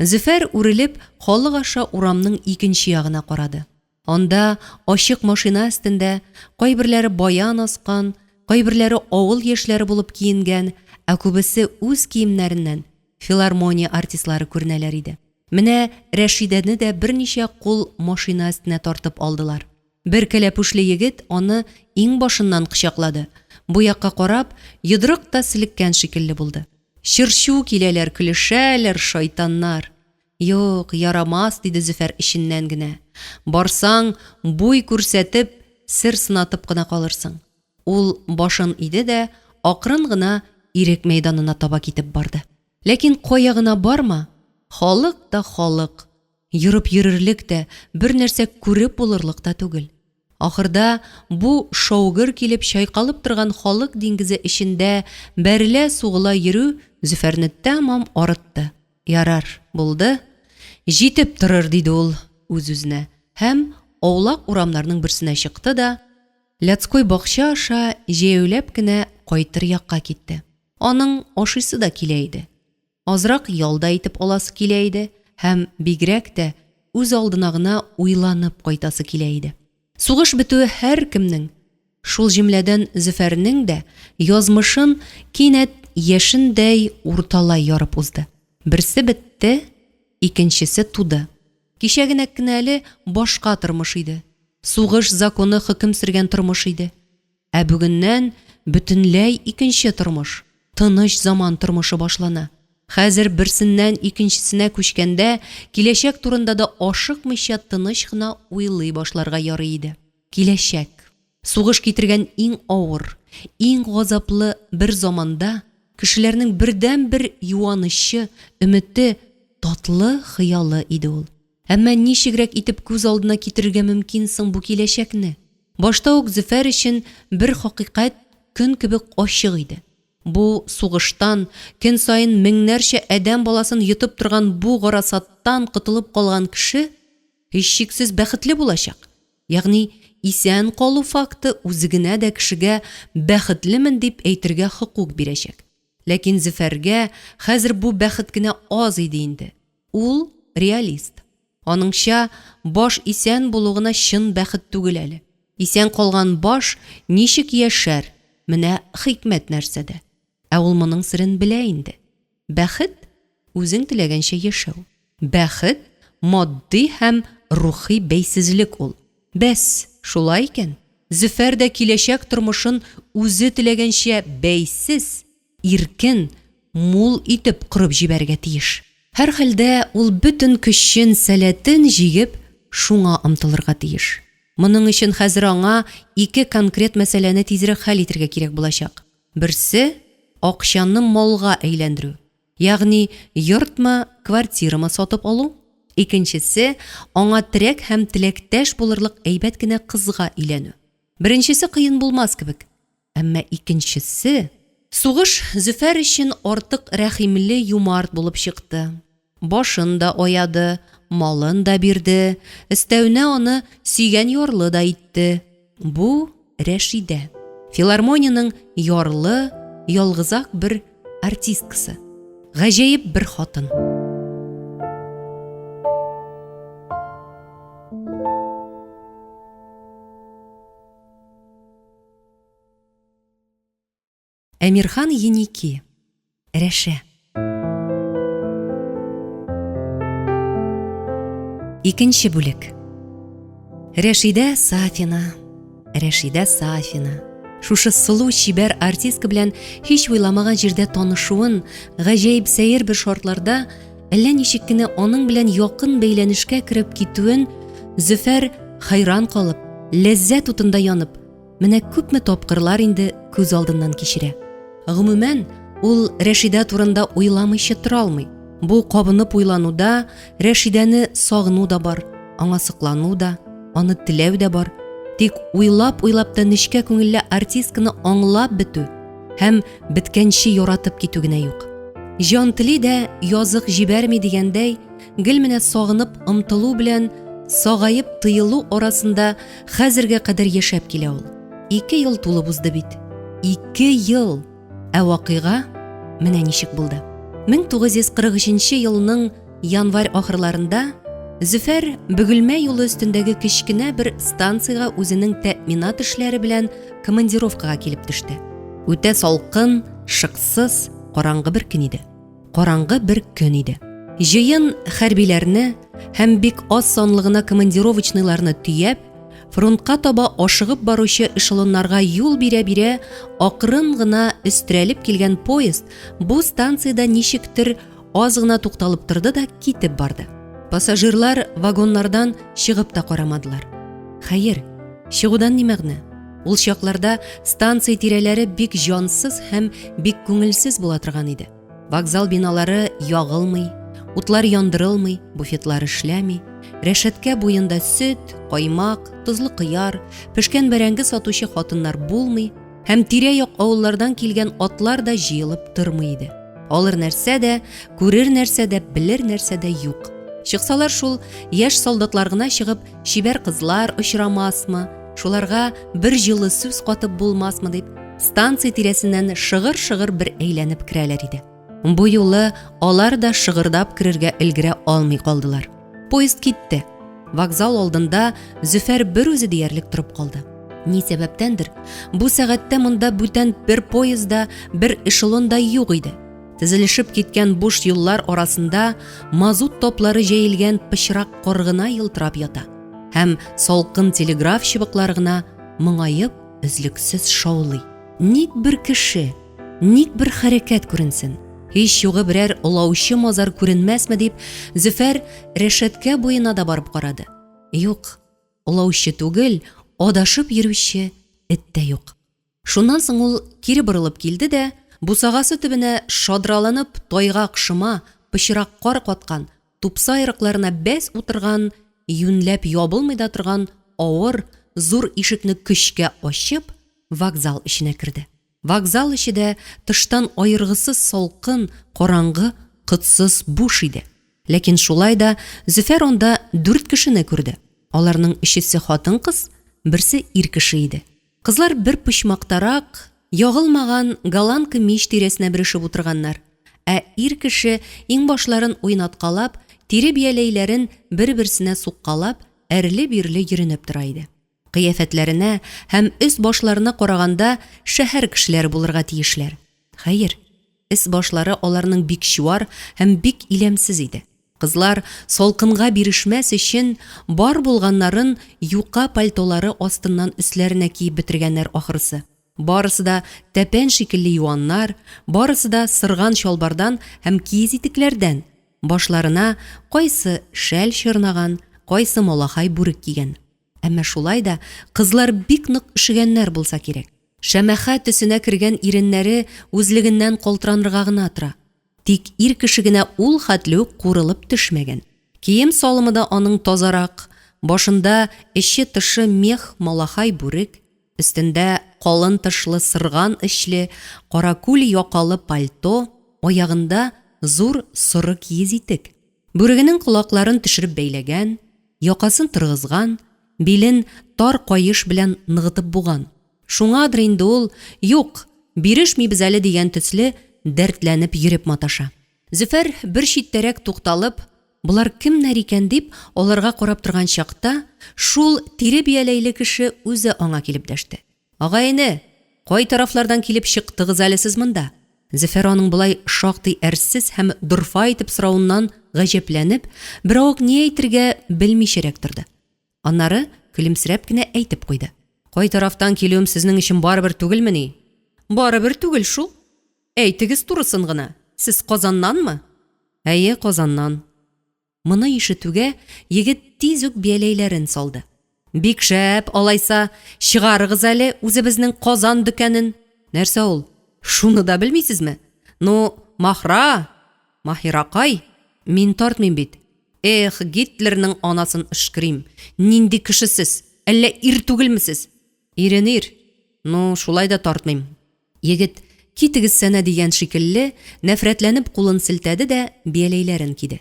Зөфәр, үрелеп, халык аша урамның икенче ягына карады. Анда, ачык машина өстендә, кайберләре баян аскан, кайберләре авыл яшьләре булып киенгән, ә күбесе үз киемнәреннән, филармония артистлары күренәләр иде. Менә Рәшидәне дә берничә кул машина өстенә тартып алдылар. Бер кәләпүшле егет аны иңбашыннан кочаклады, бу якка карап, йодрык та селеккән шикелле булды. Чыр-чу киләләр, көлешәләр, шайтаннар! Юк, ярамас, диде Зөфәр эченнән генә. Барсаң, буй күрсәтеп, сер сынатып кына калырсың. Ул башын иде дә акрын гына Ирек мәйданына таба китеп барды. Ләкин кая гына барма, халык та халык, ерып йөрерлек тә, бернәрсә күреп булырлык та түгел. Ахырда бу шау-гөр килеп чайкалып торган халык диңгезе эчендә бәрелә-сугыла йөрү Зөфәрне тәмам арытты. Ярар, булды, җитеп торыр, диде ул үз-үзенә һәм аулак урамнарның берсенә чыкты да, Лядской бакча аша җәяүләп кенә кайтыр якка китте. Аның ашыйсы да килә иде. Азрак ял да итеп аласы килә иде һәм, бигрәк тә, үз алдына гына уйланып кайтасы килә иде. Сугыш бетүе һәркемнең, шул җөмләдән Зөфәрнең дә, язмышын кинәт яшендәй урталай ярып узды. Берсе бетте, икенчесе туды. Кичәгенәк кенә әле башка тормыш иде. Сугыш законы хөкем сөргән тормыш иде. Ә бүгеннән бөтенләй икенче тормыш, тыныч заман тормышы башлана. Хәзер берсеннән икенчесенә күчкәндә, киләчәк турында да ашыкмыйча тыныч кына уйлый башларга ярый иде. Киләчәк. Сугыш китергән иң авыр, иң газаплы бер заманда кешеләрнең бердәнбер юанычы, өмете, татлы хыялы иде ул. Әмма ничегрәк итеп күз алдына китерергә мөмкин соң бу киләчәкне? Башта ук Зөфәр өчен бер хакыйкать көн кебек ачык иде. Бу сугыштан, көн саен меңнәрчә адәм баласын йотып торган бу гарасаттан котылып калган кеше, һичшиксез бәхетле булачак. Ягъни, исән калу факты үзе генә дә кешегә бәхетлемен дип әйтергә хокук бирәчәк. Ләкин Зөфәргә хәзер бу бәхет кенә аз иде инде. Ул, реалист. Аныңча, баш исән булу гына чын бәхет түгел әле. Исән калган баш ничек яшәр, менә хикмәт нәрсәдә. Ә ул моның серен белә инде. Бәхет, үзең теләгәнчә яшәү. Бәхет, матди һәм рухи бәйсезлек ул. Бәс, шулай икән, Зөфәр дә киләчәк тормышын үзе теләгәнчә бәйсез, иркен, мул итеп корып җибәрергә тиеш. Һәрхәлдә, ул бөтен көчен, сәләтен җигеп, шуңа омтылырга тиеш. Моның өчен хәзер аңа ике конкрет мәсьәләне тизрәк хәл итергә кирәк булачак. Берсе, акчаны малга әйләндерү. Ягъни йортмы, квартирамы сатып алу, икенчесе, аңа терәк һәм теләктәш булырлык әйбәт кенә кызга өйләнү. Беренчесе кыен булмас кебек, әмма икенчесе. Сугыш Зөфәр өчен артык рәхимле юмарт булып чыкты. Башын да аяды, малын да бирде, өстәвенә аны сөйгән ярлы да итте. Бу, Рәшидә. Филармониянең ярлы, ялгызак бер артисткасы. Гаҗәеп бер хатын. Әмирхан Еники. Рәшә. Икенче бүлек. Рәшидә Сафина. Рәшидә Сафина. Шушы сылу чибәр артистка белән һич уйламаган җирдә танышуын, гаҗәеп сәер бер шартларда әллә ничек кенә аның белән якын бәйләнешкә кереп китүен Зөфәр хайран калып, ләззәт утында янып, Менә күпме тапкырлар инде күз алдыннан кичерә. Гомумән, ул Рәшидә турында уйламыйча тора алмый. Бу кабынып уйлануда Рәшидәне сагыну да бар, аңа соклану да, аны теләү дә бар. Тик уйлап-уйлап та нечкә күңелле артистканы аңлап бетү һәм беткәнче яратып китү генә юк. Җан тели дә, язык җибәрми дигәндәй, гел менә сагынып омтылу белән сагаеп тыелу арасында хәзергә кадәр яшәп килә ул. Ике ел тулып узды бит. Ике ел! Ә вакыйга менә ничек булды. 1943 елның январь ахырларында Зөфәр Бөгелмә юлы өстендәге кечкенә бер станциягә үзенең тәэминат эшләре белән командировкага килеп төште. Үтә салкын, шыксыз, караңгы бер көн иде. Караңгы бер көн иде. Җыен хәрбиләрне һәм бик аз санлы гына командировочныйларны төяп, фронтка таба ашыгып баручы эшелоннарга юл бирә-бирә акрын гына өстерәлеп килгән поезд бу станциядә ничектер аз гына тукталып торды да китеп барды. Пассажирлар вагоннардан чыгып та карамадылар. Хәер, чыгудан ни мәгънә? Ул чакларда станция тирәләре бик җансыз һәм бик күңелсез була торган иде. Вокзал биналары ягылмый, утлар яндырылмый, буфетлар эшләми. Рәшәткә буенда сөт, каймак, тозлы кыяр, пешкән бәрәңге сатучы хатыннар булмый һәм тирә-як авыллардан килгән атлар да җыелып тормый иде. Алыр нәрсә дә, күрер нәрсә дә, белер нәрсә дә юк. Чыксалар шул яшь солдатлар гына чыгып, чибәр кызлар очрамасмы, шуларга бер җылы сүз катып булмасмы дип, станция тирәсеннән шыгыр-шыгыр бер әйләнеп керәләр иде. Бу юлы алар да шыгырдап керергә өлгерә алмый калдылар. Поезд китте. Вокзал алдында Зөфәр бер үзе диярлек торып калды. Ни сәбәптәндер, бу сәгатьтә монда бүтән бер поезд да, бер эшелон да юк иде. Тезелешеп киткән буш юллар арасында мазут топлары җәелгән пычрак кар гына елтырап ята һәм салкын телеграф чыбыклары гына моңаеп өзлексез шаулый. Ник бер кеше, ник бер хәрәкәт күренсен? Һич югы берәр олаучы мазар күренмәсме дип, Зөфәр рәшәткә буена да барып карады. Юк, олаучы түгел, адашып йөрүче эт тә юк. Шуннан соң ул кире борылып килде дә, бусагасы төбенә шадраланып тайгак шома, пычрак кар каткан, тупса ерыкларына бәс утырган, юньләп ябылмый да торган авыр, зур ишекне көчкә ачып, вокзал эченә керде. Вокзал эче дә тыштан аергысыз салкын, караңгы, котсыз буш иде. Ләкин шулай да Зөфәр анда дүрт кешене күрде. Аларның өчесе хатын-кыз, берсе ир кеше иде. Кызлар бер почмактарак, ягылмаган голландка мич тирәсенә бөрешеп утырганнар. Ә ир кеше иңбашларын уйнаткалап, тире бияләйләрен бер-берсенә суккалап, әрле-бирле йөренеп тора иде. Кыяфәтләренә һәм өс-башларына караганда шәһәр кешеләре булырга тиешләр. Хәер, өс-башлары аларның бик чуар һәм бик иләмсез иде. Кызлар, салкынга бирешмәс өчен, бар булганнарын юка пальтолары астыннан өсләренә киеп бетергәннәр ахрысы. Барысы да тәпән шикелле юаннар, барысы да сырган чалбардан һәм киез итекләрдән, башларына кайсы шәл чорнаган, кайсы малахай бүрек кигән. Әмма шулай да кызлар бик нык өшегәннәр булса кирәк. Шәмәхә төсенә кергән иреннәре үзлегеннән калтыранырга гына тора. Тик ир кеше генә ул хәтле үк куырылып төшмәгән. Кием-салымы да аның тазарак, башында эче-тышы мех малахай бүрек, өстендә калын тышлы сырган эчле, каракүл якалы пальто, аягында зур соры киез итек. Бүрегенең колакларын төшереп бәйләгән, якасын торгызган, билен тар каеш белән ныгытып буган. Шуңадыр инде ул, юк, бирешмибез әле дигән төсле, дәртләнеп йөреп маташа. Зөфәр бер читтәрәк тукталып, болар кемнәр икән дип, аларга карап торган чакта, шул тире бияләйле кеше үзе аңа килеп дәште. Агай-эне, кай тарафлардан килеп чыктыгыз әле сез монда? Зөфәр аның болай шактый әрсез һәм дорфа итеп соравыннан гаҗәпләнеп, беравык ни әйтергә белмичәрәк торды. Аннары көлемсерәп кенә әйтеп куйды. Кай тарафтан килүем сезнең өчен барыбер түгелмени? Барыбер түгел шул. Әйтегез турысын гына, сез Казаннанмы? Әйе, Казаннан. Моны ишетүгә, егет тиз үк бияләйләрен салды. Бик шәп, алайса, чыгарыгыз әле үзебезнең Казан дөкәнен. Нәрсә ул? Шуны да белмисезме? Ну, Махра! Маһиракай! Мин тартмыйм бит. Эх, Гитлерның анасын өшкерим! Нинди кеше сез? Әллә ир түгелме сез? Ирен ир. Ну, шулай да тартмыйм. Егет, китегезсәнә дигән шикелле, нәфрәтләнеп кулын селтәде дә бияләйләрен киде.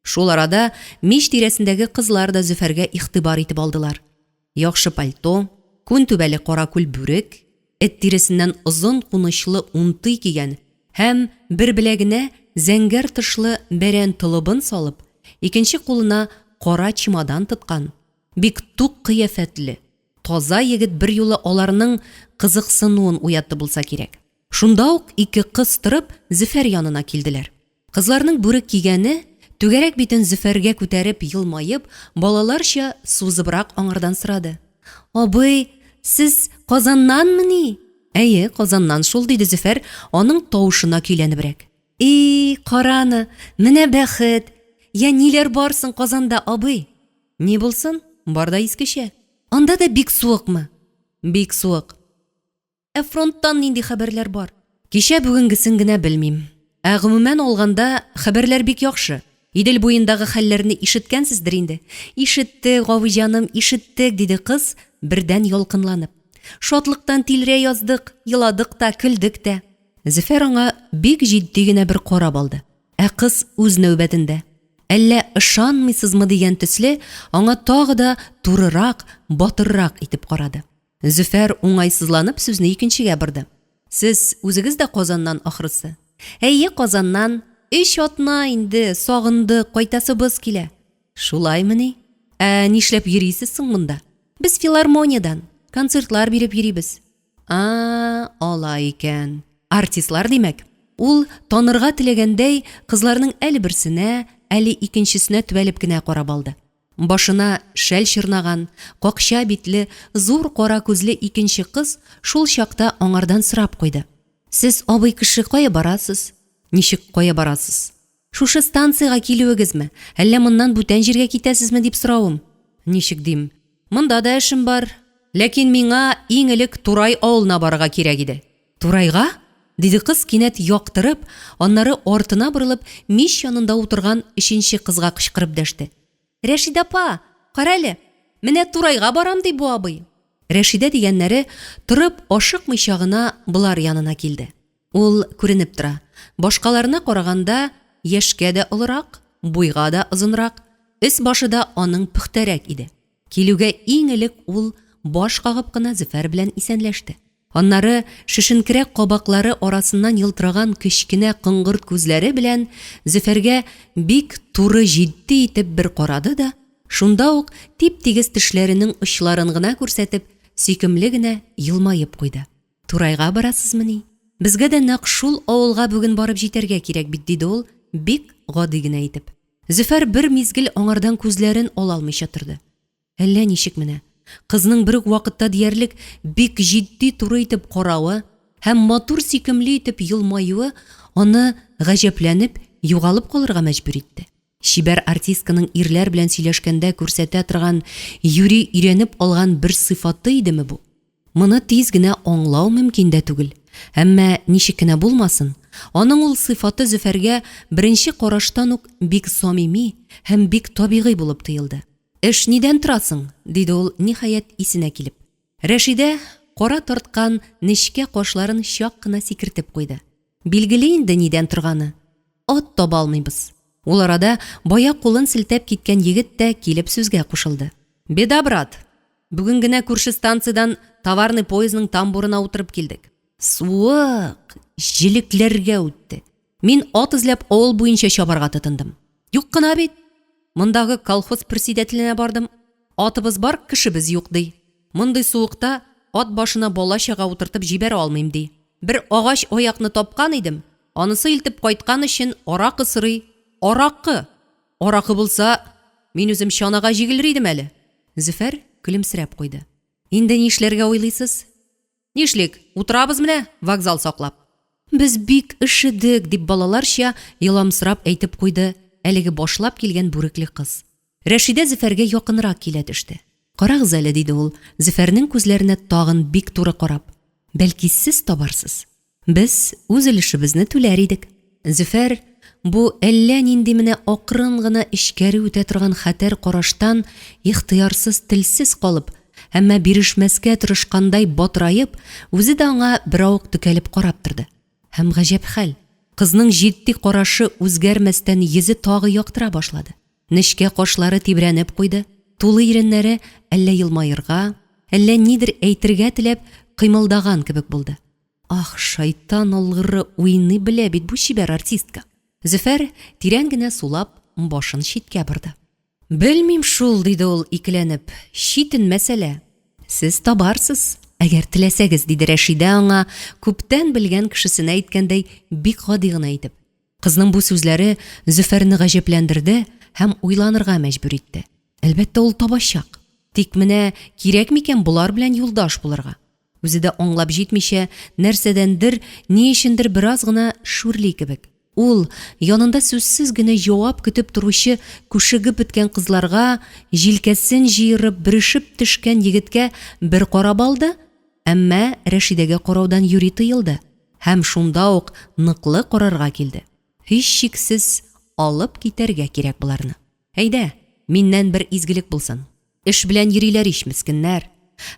Шул арада мич тирәсендәге кызлар да Зөфәргә игътибар итеп алдылар. Яхшы пальто, күн түбәле каракүл бүрек, эт тиресеннән озын кунычлы унтый кигән һәм бер беләгенә зәңгәр тышлы бәрән толыбын салып, икенче кулына кара чемодан тоткан, бик тук кыяфәтле, таза егет берьюлы аларның кызыксынуын уятты булса кирәк. Шунда ук ике кыз торып Зөфәр янына килделәр. Кызларның бүрек кигәне, түгәрәк битен Зөфәргә күтәреп елмаеп, балаларча сузыбрак аңардан сорады. Абый, сез Казаннанмыни? Әйе, Казаннан шул, диде Зөфәр, аның тавышына көйләнебрәк. И, кара аны, менә бәхет! Я ниләр бар соң Казанда, абый? Ни булсын, бар да искечә. Анда да бик суыкмы? Бик суык. Ә фронттан нинди хәбәрләр бар? Кичә бүгенгесен генә белмим. Ә гомумән алганда, хәбәрләр бик яхшы. Идел буендагы хәлләрне ишеткәнсездер инде. Ишеттек, абый җаным, ишеттек, диде кыз, бердән ялкынланып. Шатлыктан тилрә яздык, еладык та, көлдек тә. Зөфәр аңа бик җитди генә бер карап алды. Ә кыз үз нәүбәтендә, әллә ышанмыйсызмы дигән төсле, аңа тагы да турырак, батыррак итеп карады. Зөфәр уңайсызланып сүзне икенчегә борды. Сез үзегез дә Казаннан, ахрысы? Әйе, Казаннан. Өч атна инде, сагындык, кайтасыбыз килә. Шулаймыни? Ә нишләп йөрисез соң монда? Без филармониядән, концертлар биреп йөрибез. А, алай икән. Артистлар, димәк. Ул, танырга теләгәндәй, кызларның әле берсенә, әле икенчесенә төбәлеп кенә карап алды. Башына шәл чорнаган, какча битле, зур кара күзле икенче кыз шул чакта аңардан сорап куйды. Сез, абый кеше, кая барасыз? Ничек кая барасыз? Шушы станциягә килүегезме, әллә моннан бүтән җиргә китәсезме дип соравым. Ничек дим? Монда да эшем бар. Ләкин миңа иң элек Турай авылына барырга кирәк иде. Турайга? диде кыз кинәт яктырып, аннары артына борылып, мич янында утырган өченче кызга кычкырып дәште. Рәшидә апа, карале, менә Турайга барам ди бу абый. Рәшидә дигәннәре, торып, ашыкмыйча гына болар янына килде. Ул күренеп тора, башкаларына караганда яшькә дә олырак, буйга да озынрак, өс-башы да аның пөхтәрәк иде. Килүгә иң элек ул баш кагып кына Зөфәр белән исәнләште. Аннары шешенкерәк кабаклары арасыннан елтыраган кечкенә коңгырт күзләре белән Зөфәргә бик туры җитди итеп бер карады да, шунда ук тип-тигез тешләренең очларын гына күрсәтеп, сөйкемле генә елмаеп куйды. Турайга барасызмыни? Безгә дә нәкъ шул авылга бүген барып җитәргә кирәк бит, диде ул, бик гади генә итеп. Зөфәр бер мизгел аңардан күзләрен ала алмыйча торды. Әллә ничек менә, кызның бер үк вакытта диярлек бик җитди туры итеп каравы һәм матур сөйкемле итеп елмаюы аны гаҗәпләнеп, югалып калырга мәҗбүр итте. Чибәр артистканың ирләр белән сөйләшкәндә күрсәтә торган юри өйрәнеп алган бер сыйфаты идеме бу? Моны тиз генә аңлау мөмкин дә түгел. Әмма ничек кенә булмасын, аның ул сыйфаты Зөфәргә беренче караштан ук бик самими һәм бик табигый булып тоелды. Эш нидән тора соң? диде ул, ниһаять, исенә килеп. Рәшидә кара тарткан нечкә кашларын чак кына сикертеп куйды. Билгеле инде нидән торганы. Ат таба алмыйбыз. Ул арада бая кулын селтәп киткән егет тә килеп сүзгә кушылды. Беда, брат! Бүген генә күрше станциядән товарный поездның тамбурына утырып килдек. Суык, җелекләргә үтте. Мин ат эзләп авыл буенча чабарга тотындым. Юк кына бит. Мондагы колхоз председателенә бардым. Атыбыз бар, кешебез юк, ди. Мондый суыкта ат башына бала-чага утыртып җибәрә алмыйм, ди. Бер агач аякны тапкан идем, анысы илтеп кайткан өчен аракы сорый. Аракы! Аракы булса, мин үзем чанага җигелер идем әле. Зөфәр көлемсерәп куйды. Инде нишләргә уйлыйсыз? Нишлик, утырабыз менә, вокзал саклап. Без бик өшедек, дип балаларча еламсырап әйтеп куйды әлеге башлап килгән бүрекле кыз. Рәшидә Зөфәргә якынрак килә төште. Карагыз әле, диде ул, Зөфәрнең күзләренә тагын бик туры карап. Бәлки сез табарсыз? Без үз өлешебезне түләр идек. Зөфәр бу әллә нинди менә акрын гына эчкәре үтә торган хәтәр караштан ихтыярсыз телсез калып, әмма бирешмәскә тырышкандай батыраеп, үзе дә аңа беравык текәлеп карап торды. Һәм гаҗәп хәл, кызның җитди карашы үзгәрмәстән йөзе тагы яктыра башлады. Нечкә кашлары тибрәнеп куйды, тулы иреннәре әллә елмаерга, әллә нидер әйтергә теләп кыймылдаган кебек булды. Ах, шайтан алгыры, уйный белә бит бу чибәр артистка. Зөфәр, тирән генә сулап, башын читкә борды. Белмим шул, диде ул, икеләнеп, читен мәсьәлә. Сез табарсыз, әгәр теләсәгез, диде Рәшидә аңа, күптән белгән кешесенә әйткәндәй, бик гади гына итеп. Кызның бу сүзләре Зөфәрне гаҗәпләндерде һәм уйланырга мәҗбүр итте. Әлбәттә, ул табачак. Тик менә кирәк микән болар белән юлдаш булырга? Үзе дә аңлап җитмичә, нәрсәдәндер, ни өчендер бераз гына шүрли кебек. Ул, янында сүзсез генә җавап көтеп торучы күшегеп беткән кызларга, җилкәсен җыерып, бөрешеп төшкән егеткә бер карап алды, әмма Рәшидәгә караудан юри тыелды һәм шунда ук ныклы карарга килде, һичшиксез алып китәргә кирәк боларны. Әйдә, миннән бер изгелек булсын. Эш белән йөриләр ич, мескеннәр.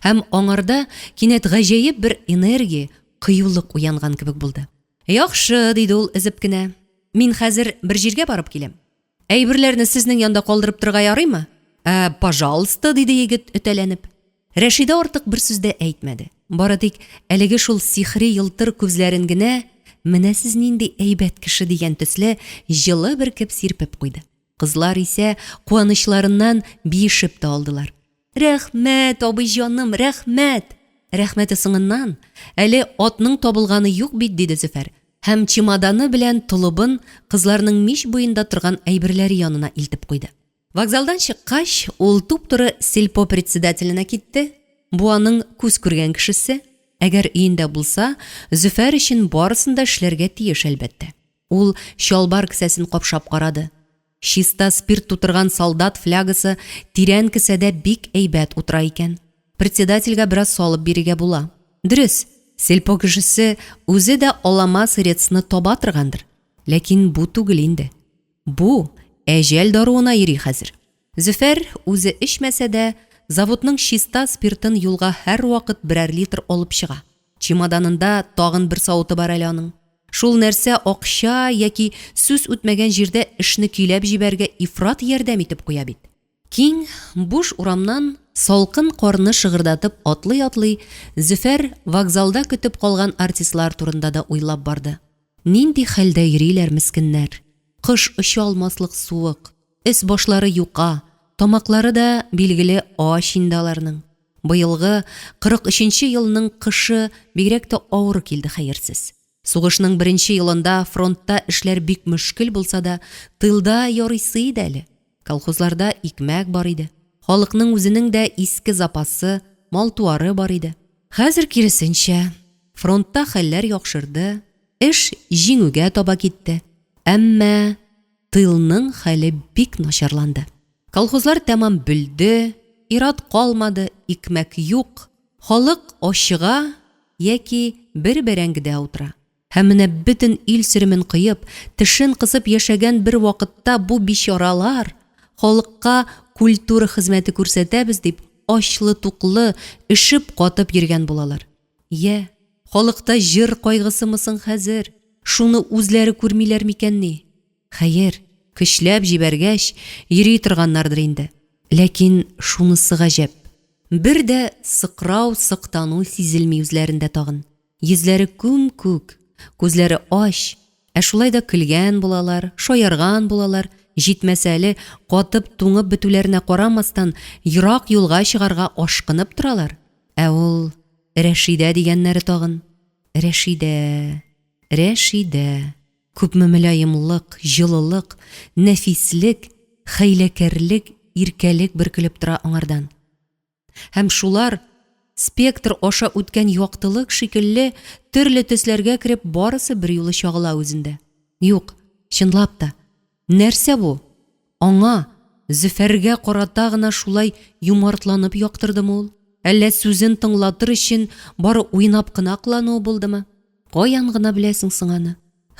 Һәм аңарда кинәт гаҗәеп бер энергия, кыюлык уянган кебек булды. Яхшы, диде ул өзеп кенә. Мин хәзер бер җиргә барып киләм. Әйберләрне сезнең янда калдырып торырга ярыймы? Ә, пожалуйста, диде егет, өтәләнеп. Рәшидә артык бер сүз дә әйтмәде. Бары тик әлеге шул сихри елтыр күзләрен генә, менә сез нинди әйбәт кеше дигән төсле, җылы бөркеп сирпеп куйды. Кызлар исә куанычларыннан биешеп тә алдылар. Рәхмәт, абый җаным, рәхмәт! Рәхмәте соңыннан, әле атның табылганы юк бит, диде Зөфәр һәм чемоданы белән толыбын кызларның мич буенда торган әйберләре янына илтеп куйды. Вокзалдан чыккач, ул туп-туры сельпо председателенә китте. Бу аның күз күргән кешесе. Әгәр өендә булса, Зөфәр өчен барысын да эшләргә тиеш, әлбәттә. Ул чалбар кесәсен капшап карады. Чиста спирт тутырган солдат флягасы тирән кесәдә бик әйбәт утыра икән. Председательгә бераз салып бирергә була. Дөрес, сельпо кешесе үзе дә алама сырецны таба торгандыр. Ләкин бу түгел инде. Бу, әҗәл даруына йөри хәзер. Зөфәр, үзе эчмәсә дә, заводның чиста спиртын юлга һәрвакыт берәр литр алып чыга. Чемоданында тагын бер савыты бар әле аның. Шул нәрсә акча яки сүз үтмәгән җирдә эшне көйләп җибәрергә ифрат ярдәм итеп куя бит. Киң, буш урамнан салкын карны шыгырдатып атлый-атлый, Зөфәр вокзалда көтеп калган артистлар турында да уйлап барды. Нинди хәлдә йөриләр мескеннәр? Кош оча алмаслык суык, өс-башлары юка, тамаклары да, билгеле, ач инде аларның. Быелгы, 43 нче елның кышы бигрәк тә авыр килде хәерсез. Сугышның беренче елында фронтта эшләр бик мөшкел булса да, тылда ярыйсы иде әле. Колхозларда икмәк бар иде. Халыкның үзенең дә иске запасы, мал-туары бар иде. Хәзер киресенчә, фронтта хәлләр яхшырды, эш җиңүгә таба китте. Әмма тылның хәле бик начарланды. Колхозлар тәмам бөлде, ир-ат калмады, икмәк юк, халык ачыга яки бер бәрәңгедә утыра. Һәм менә бөтен ил сөремен коеп, тешен кысып яшәгән бер вакытта бу бичаралар, халыкка культура хезмәте күрсәтәбез дип, ачлы-туклы, өшеп-катып йөргән булалар. Йә, халыкта җыр кайгысымы соң хәзер? Шуны үзләре күрмиләр микәнни? Хәер, көчләп җибәргәч, йөри торганнардыр инде. Ләкин шунысы гаҗәп. Бер дә сыкрау, сыктану сизелми үзләрендә тагын. Йөзләре күм-күк, күзләре ач, ә шулай да көлгән булалар, шаярган булалар, җитмәсә әле, катып-туңып бетүләренә карамастан, ерак юлга чыгарга ашкынып торалар. Ә ул Рәшидә дигәннәре тагын. Рәшидә, Рәшидә. Күпме мөлаемлык, җылылык, нәфислек, хәйләкәрлек, иркәлек бөркелеп тора аңардан. Һәм шулар, спектр аша үткән яктылык шикелле, төрле төсләргә кереп, барысы берьюлы чагыла үзендә. Юк, чынлап та, нәрсә бу? Аңа, Зөфәргә карата гына шулай юмартланып яктырдымы ул? Әллә сүзен тыңлатыр өчен бары уйнап кына кылануы булдымы? Каян гына беләсең соң аны?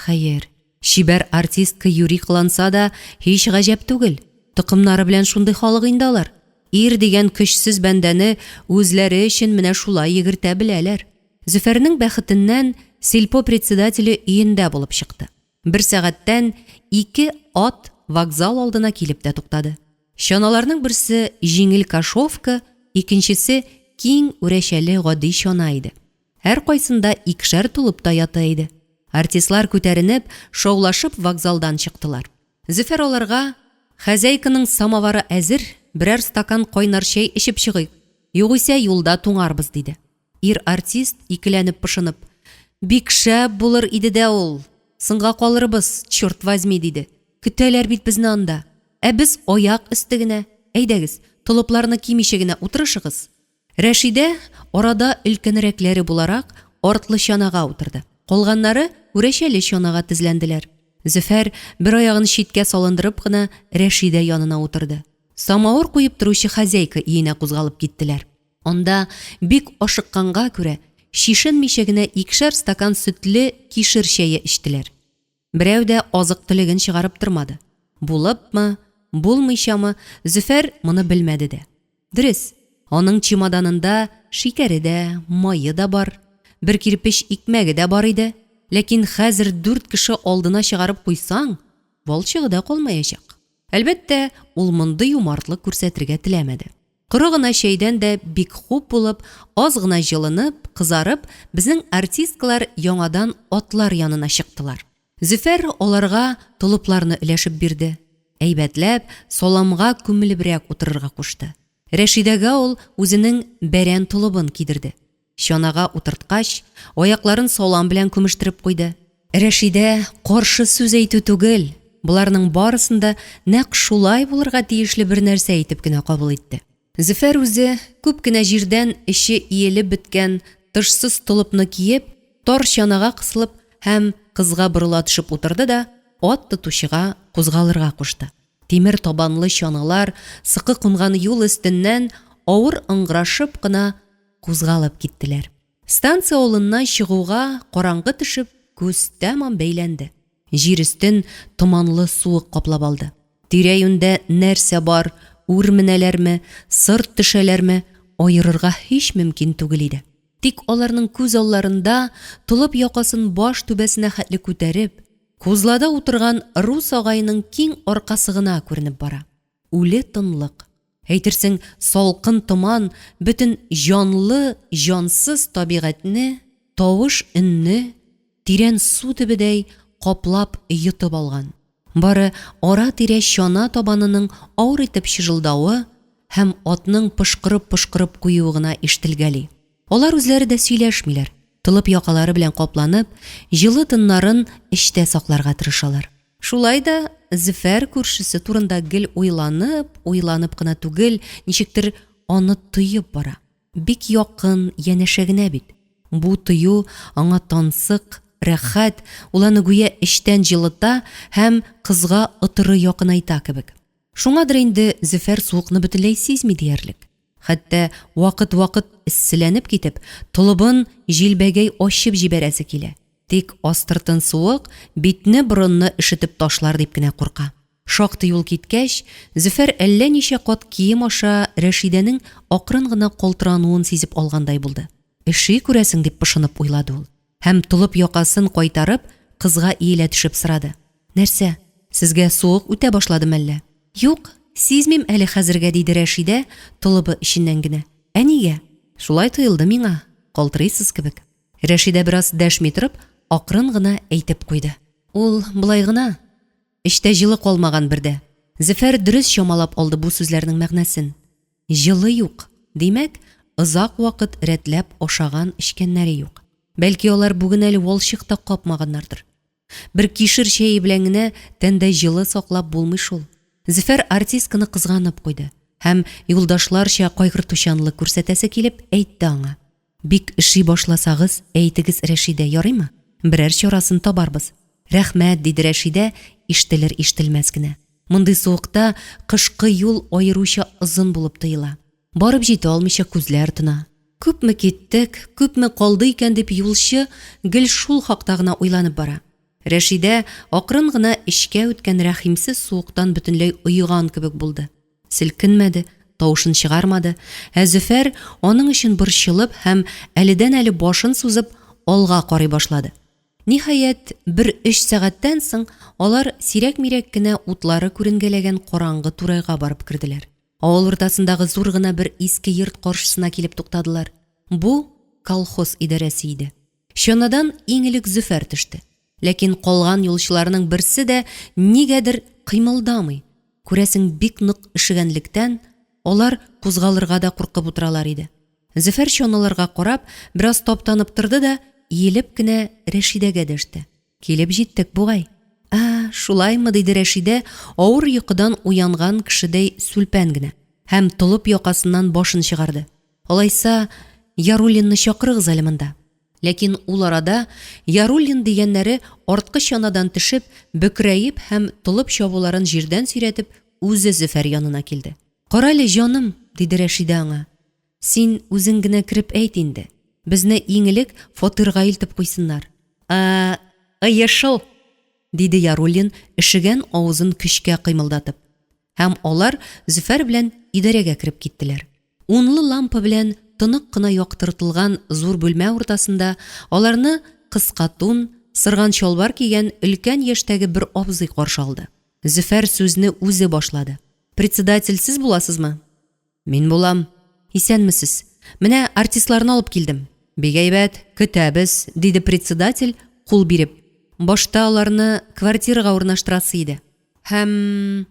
Хәер, чибәр артистка юри кыланса да, һич гаҗәп түгел. Токымнары белән шундый халык инде алар. Ир дигән көчсез бәндәне үзләре өчен менә шулай йөгертә беләләр. Зөфәрнең бәхетеннән сельпо председателе өендә булып чыкты. Бер сәгатьтән ике ат вокзал алдына килеп тә туктады. Чаналарның берсе җиңел кошовка, икенчесе киң үрәчәле гади чана иде. Һәркайсында икешәр толып та ята иде. Артистлар күтәренеп, шаулашып вокзалдан чыктылар. Зөфәр аларга, Хозяйканың самовары әзер, берәр стакан кайнар чәй эчеп чыгыйк, югыйсә юлда туңарбыз, диде. Ир артист, икеләнеп-пошынып, Бик шәп булыр иде дә ул! Соңга калырбыз, черт возьми, диде. Көтәләр бит безне анда. Ә без аяк өсте генә. Әйдәгез, толыпларны кимичә генә утырышыгыз. Рәшидә, арада өлкәнрәкләре буларак, артлы чанага утырды. Калганнары үрәчәле чанага тезләнделәр. Зөфәр, бер аягын читкә салындырып кына, Рәшидә янына утырды. Самавыр куеп торучы хозяйка өенә кузгалып киттеләр. Анда, бик ашыкканга күрә, чишенмичә генә икешәр стакан сөтле кишер чәе эчтеләр. Берәү дә азык-төлеген чыгарып тормады. Булыпмы, булмыйчамы, Зөфәр моны белмәде дә. Дөрес, аның чемоданында шикәре дә, мае да бар, бер кирпеч икмәге дә бар иде, ләкин хәзер дүрт кеше алдына чыгарып куйсаң, валчыгы да калмаячак. Әлбәттә, ул мондый юмартлык күрсәтергә теләмәде. Коры гына чәйдән дә бик хуп булып, аз гына җылынып, кызарып, безнең артисткалар яңадан атлар янына чыктылар. Зөфәр аларга толыпларны өләшеп бирде, әйбәтләп, саламга күмелебрәк утырырга кушты. Рәшидәгә ул үзенең бәрән толыбын кидерде. Чанага утырткач, аякларын салам белән күмештереп куйды. Рәшидә каршы сүз әйтү түгел, боларның барысын да нәкъ шулай булырга тиешле бер нәрсә итеп кенә кабул итте. Зөфәр үзе, күп кенә җирдән эче иелеп беткән тышсыз толыпны киеп, тар чанага кысылып һәм кызга борыла төшеп утырды да ат тотучыга кузгалырга кушты. Тимер табанлы чаналар сыкы кунган юл өстеннән авыр ыңгырашып кына кузгалып киттеләр. Станция авылыннан чыгуга караңгы төшеп, күз тәмам бәйләнде. Җир өстен томанлы суык каплап алды. Тирә-юньдә нәрсә бар, үр менәләрме, сырт төшәләрме, аерырга һич мөмкин түгел иде. Тик аларның күз алларында, толып якасын баш түбәсенә хәтле күтәреп, кузлада утырган рус агаеның киң аркасы гына күренеп бара. Үле тынлык. Әйтерсең, салкын томан бөтен җанлы, җансыз табигатьне, тавыш-өнне, тирән су төбедәй, каплап, йотып алган. Бары ара-тирә чана табанының авыр итеп чыжылдавы һәм атның пошкырып-пошкырып куюы гына ишетелгәли. Алар үзләре дә сөйләшмиләр, толып якалары белән капланып, җылы тыннарын эчтә сакларга тырышалар. Шулай да Зөфәр күршесе турында гел уйланып, уйланып кына түгел, ничектер аны тоеп бара. Бик якын, янәшә генә бит. Бу тою аңа тансык, рәхәт, ул аны гүя эчтән җылыта һәм кызга отыры якынайта кебек. Шуңадыр инде Зөфәр суыкны бөтенләй сизми диярлек. Хәтта вакыт-вакыт эсселәнеп китеп, толыбын җилбәгәй ачып җибәрәсе килә. Тик астыртын суык битне-борынны өшетеп ташлар дип кенә курка. Шактый юл киткәч, Зөфәр әллә ничә кат кием аша Рәшидәнең акрын гына калтырануын сизеп алгандай булды. Өши, күрәсең, дип пошынып уйлады ул. Һәм толып якасын кайтарып, кызга иелә төшеп сорады. Нәрсә, сезгә суык үтә башлады мәллә? Юк, сизмим әле хәзергә, диде Рәшидә, толыбы эченнән генә. Ә нигә? Шулай тоелды миңа, калтырыйсыз кебек. Рәшидә бераз дәшми торып, акрын гына әйтеп куйды. Ул болай гына. Эчтә җылы калмаган бер дә. Зөфәр дөрес чамалап алды бу сүзләрнең мәгънәсен. Җылы юк, димәк, озак вакыт рәтләп ашаган-эчкәннәре юк. Бәлки алар бүген әле валчык та капмаганнардыр. Бер кишер чәе белән генә тәндә җылы саклап булмый шул. Зөфәр артистканы кызганып куйды һәм, юлдашларча кайгыртучанлык күрсәтәсе килеп, әйтте аңа. Бик өши башласагыз, әйтегез, Рәшидә, ярыймы? Берәр чарасын табарбыз. Рәхмәт, диде Рәшидә, ишетелер-ишетелмәс кенә. Мондый суыкта кышкы юл аеруча озын булып тоела. Барып җитә алмыйча күзләр тона. Күпме киттек, күпме калды икән дип юлчы гел шул хакта гына уйланып бара. Рәшидә акрын гына эчкә үткән рәхимсез суыктан бөтенләй оеган кебек булды. Селкенмәде, тавышын чыгармады, ә Зөфәр аның өчен борчылып һәм әледән-әле башын сузып алга карый башлады. Ниһаять, бер өч сәгатьтән соң алар сирәк-мирәк кенә утлары күренгәләгән караңгы турайга барып керделәр. Авыл уртасындагы зур гына бер иске йорт каршысына килеп туктадылар. Бу, колхоз идарәсе иде. Чанадан иң элек Зөфәр төште. Ләкин калган юлчыларның берсе дә нигәдер кыймылдамый, күрәсең, бик нык өшегәнлектән, алар кузгалырга да куркып утыралар иде. Зөфәр чаналарга карап, бераз таптанып торды да, иелеп кенә Рәшидәгә дәште. Килеп җиттек бугай. Ә, шулаймы, диде Рәшидә, авыр йокыдан уянган кешедәй сүлпән генә. Һәм толып якасыннан башын чыгарды. Алайса, Яруллинны чакырыгыз әле монда. Ләкин ул арада Яруллин дигәннәре арткы чанадан төшеп, бөкрәеп һәм толып чабуларын җирдән сөйрәтеп, үзе Зөфәр янына килде. Карале, җаным, диде Рәшидә аңа, син үзең генә кереп әйт инде. Безне иң элек фатирга илтеп куйсыннар. Ә, ыешыл! диде Яруллин, өшегән авызын көчкә кыймылдатып. Һәм алар Зөфәр белән идарәгә кереп киттеләр. Унлы лампа белән тонык кына яктыртылган зур бүлмә уртасында аларны кыска тун, сырган чалбар кигән өлкән яшьтәге бер абзый каршы алды. Зөфәр сүзне үзе башлады. Председатель сез буласызмы? Мин булам. Исәнмесез. Менә артистларны алып килдем. Бик әйбәт, көтәбез, диде председатель, кул биреп. Башта аларны квартирага урнаштырасы иде. Һәм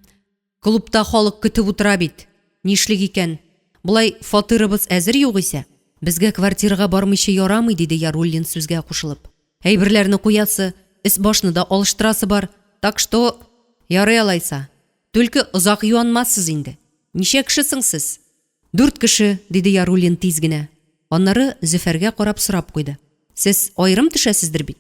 клубта халык көтеп утыра бит. Нишлик икән? Болай фатирыбыз әзер югыйсә. Безгә квартирага бармыйча ярамый, диде Яруллин сүзгә кушылып. Әйберләрне куясы, өс-башны да алыштырасы бар. Так что, ярый алайса. Түлке озак юанмассыз инде. Ничә кеше соң сез? Дүрт кеше, диде Яруллин тиз генә. Аннары Зөфәргә карап сорап куйды. Сез аерым төшәсездер бит?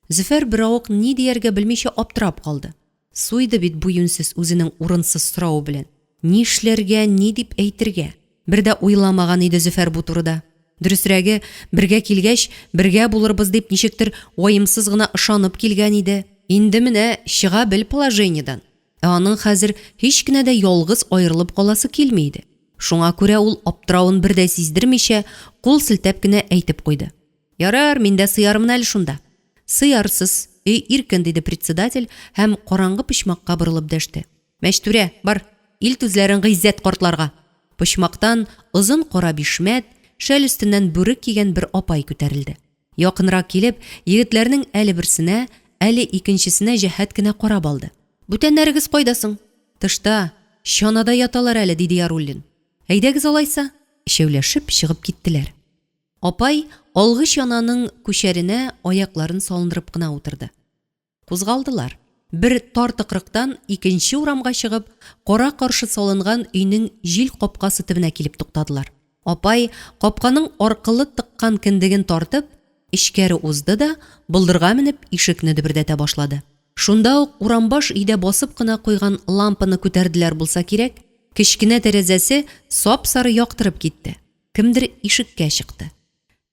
Зөфәр беравык ни дияргә белмичә аптырап калды. Суйды бит бу юньсез үзенең урынсыз соравы белән. Нишләргә, ни дип әйтергә? Бер дә уйламаган иде Зөфәр бу турыда. Дөресрәге, бергә килгәч, бергә булырбыз дип ничектер ваемсыз гына ышанып килгән иде. Инде менә чыга бел положениедән. Ә аның хәзер һич кенә дә ялгыз аерылып каласы килми иде. Шуңа күрә ул аптыравын бер дә сиздермичә, кул селтәп кенә әйтеп куйды. Ярар, мин дә сыярмын әле шунда. Сыярсыз, өй иркен, диде председатель һәм караңгы почмакка борылып дәште. Мәчтүрә, бар, илт үзләрен Гыйззәт картларга. Почмактан озын кара бишмәт, шәл өстеннән бүрек кигән бер апай күтәрелде. Якынрак килеп, егетләрнең әле берсенә, әле икенчесенә җәһәт кенә карап алды. Бүтәннәрегез кайда соң? Тышта, чанада яталар әле, диде Яруллин. Әйдәгез алайса. Өчәүләшеп чыгып киттеләр. Апай алгы чананың күчәренә аякларын салындырып кына утырды. Кузгалдылар. Бер тар тыкрыктан икенче урамга чыгып, кара-каршы салынган өйнең җил капкасы төбенә килеп туктадылар. Апай, капканың аркылы тыккан кендеген тартып, эчкәре узды да, болдырга менеп, ишекне дөбердәтә башлады. Шунда ук урамбаш өйдә басып кына куйган лампаны күтәрделәр булса кирәк, кечкенә тәрәзәсе сап-сары яктырып китте. Кемдер ишеккә чыкты.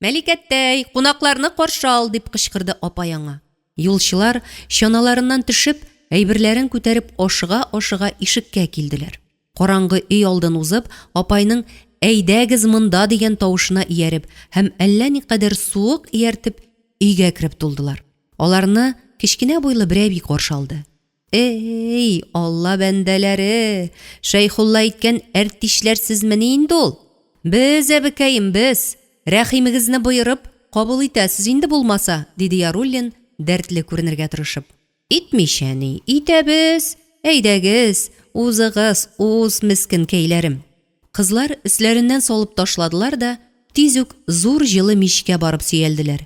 Мәликәттәй, кунакларны каршы ал! дип кычкырды апай аңа. Юлчылар, чаналарыннан төшеп, әйберләрен күтәреп ашыга-ашыга ишеккә килделәр. Караңгы өй алдын узып, апайның Әйдәгез монда! дигән тавышына ияреп һәм әллә никадәр суык ияртеп, өйгә кереп тулдылар. Аларны кечкенә буйлы бер әби каршы алды. Эй, Алла бәндәләре! Шәйхулла әйткән әртишләрсезмени инде ул? Без, әбекәем, без! Рәхимегезне боерып, кабул итәсез инде булмаса, диде Яруллин, дәртле күренергә тырышып. Итмичә ни, итәбез! Әйдәгез, узыгыз, уз, мескенкәйләрем! Кызлар өсләреннән салып ташладылар да тиз үк зур җылы мичкә барып сөялделәр.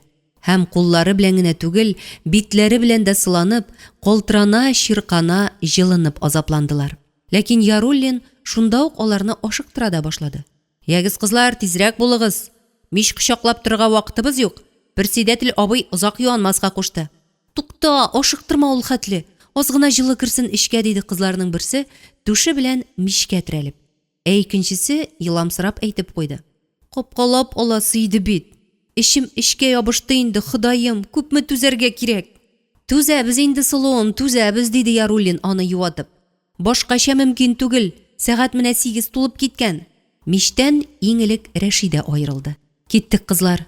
Һәм куллары белән генә түгел, битләре белән дә сыланып, калтырана-чиркана җылынып азапландылар. Ләкин Яруллин шунда ук аларны ашыктыра да башлады. Ягез, кызлар, тизрәк булыгыз! Мич кочаклап торырга вакытыбыз юк, персидәтел абый озак юанмаска кушты. Тукта, ашыктырма ул хәтле, аз гына җылы керсен эчкә, диде кызларның берсе, түше белән мичкә терәлеп. Ә икенчесе еламсырап әйтеп куйды. Капкалап аласы иде бит. Эчем эчкә ябышты инде, Ходаем, күпме түзәргә кирәк? Түзәбез инде, сылуым, түзәбез, диде Яруллин, аны юатып. Башкача мөмкин түгел, сәгать менә сигез тулып киткән. Мичтән иң элек Рәшидә аерылды. Киттек, кызлар.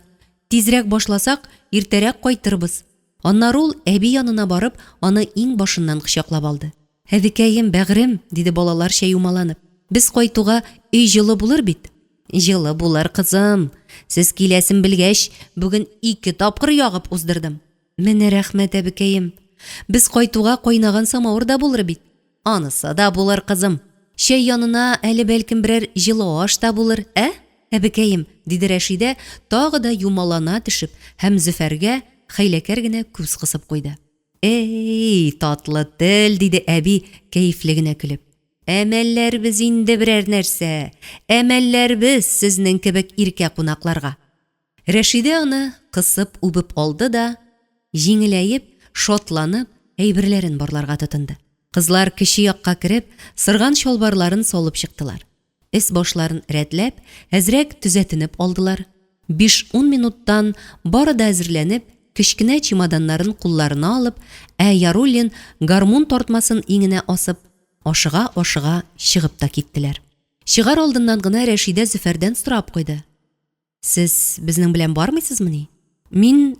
Тизрәк башласак, иртәрәк кайтырбыз. Аннары ул, әби янына барып, аны иңбашыннан кочаклап алды. Әбекәем, бәгърем, диде балаларча юмаланып, без кайтуга өй җылы булыр бит? Җылы булыр, кызым. Сез киләсен белгәч, бүген ике тапкыр ягып уздырдым. Менә рәхмәт, әбекәем. Без кайтуга кайнаган самавыр да булыр бит. Анысы да булыр, кызым. Чәй янына әле бәлкем берәр җылы аш та булыр, ә, әбекәем? диде Рәшидә, тагы да юмалана төшеп һәм Зөфәргә хәйләкәр генә күз кысып куйды. Эй, татлы тел, диде әби, кәефле генә көлеп. Әмәлләрбез инде берәр нәрсә, әмәлләрбез сезнең кебек иркә кунакларга. Рәшидә аны кысып үбеп алды да, җиңеләеп, шатланып, әйберләрен барларга тотынды. Кызлар кече якка кереп, сырган чалбарларын салып чыктылар. Өс-башларын рәтләп, әзрәк төзәтенеп алдылар. Биш-ун минуттан бары да әзерләнеп, кечкенә чемоданнарын кулларына алып, ә Яруллин гармун тартмасын иңенә асып, ашыга-ашыга чыгып та киттеләр. Чыгар алдыннан гына Рәшидә Зөфәрдән сорап куйды. Сез безнең белән бармыйсызмыни? Мин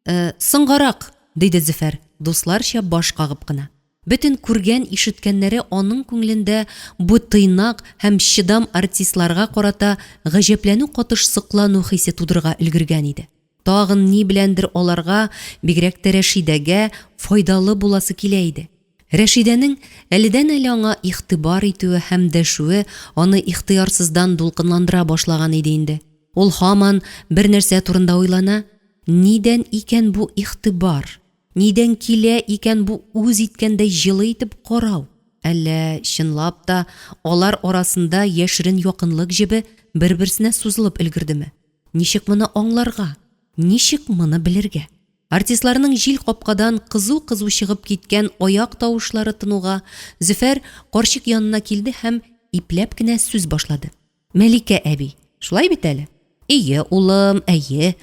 э, соңгарак, диде Зөфәр, дусларча баш кагып кына. Бөтен күргән-ишеткәннәре аның күңелендә бу тыйнак һәм чыдам артистларга карата гаҗәпләнү катыш соклану хисе тудырырга өлгергән иде. Тагын ни беләндер аларга, бигрәк тә Рәшидәгә, файдалы буласы килә иде. Рәшидәнең әледән-әле аңа игътибар итүе һәм дәшүе аны ихтыярсыздан дулкынландыра башлаган иде инде. Ул һаман бер нәрсә турында уйлана, нидән икән бу игътибар? Нидән килә икән бу үз иткәндәй җылы итеп карау? Әллә, чынлап та, алар арасында яшерен якынлык җебе бер-берсенә сузылып өлгердеме? Ничек моны аңларга? Ничек моны белергә? Артистларның җил капкадан кызу-кызу чыгып киткән аяк тавышлары тынуга, Зөфәр карчык янына килде һәм ипләп кенә сүз башлады. Мәликә әби, шулай бит әле? Әйе, улым, әйе.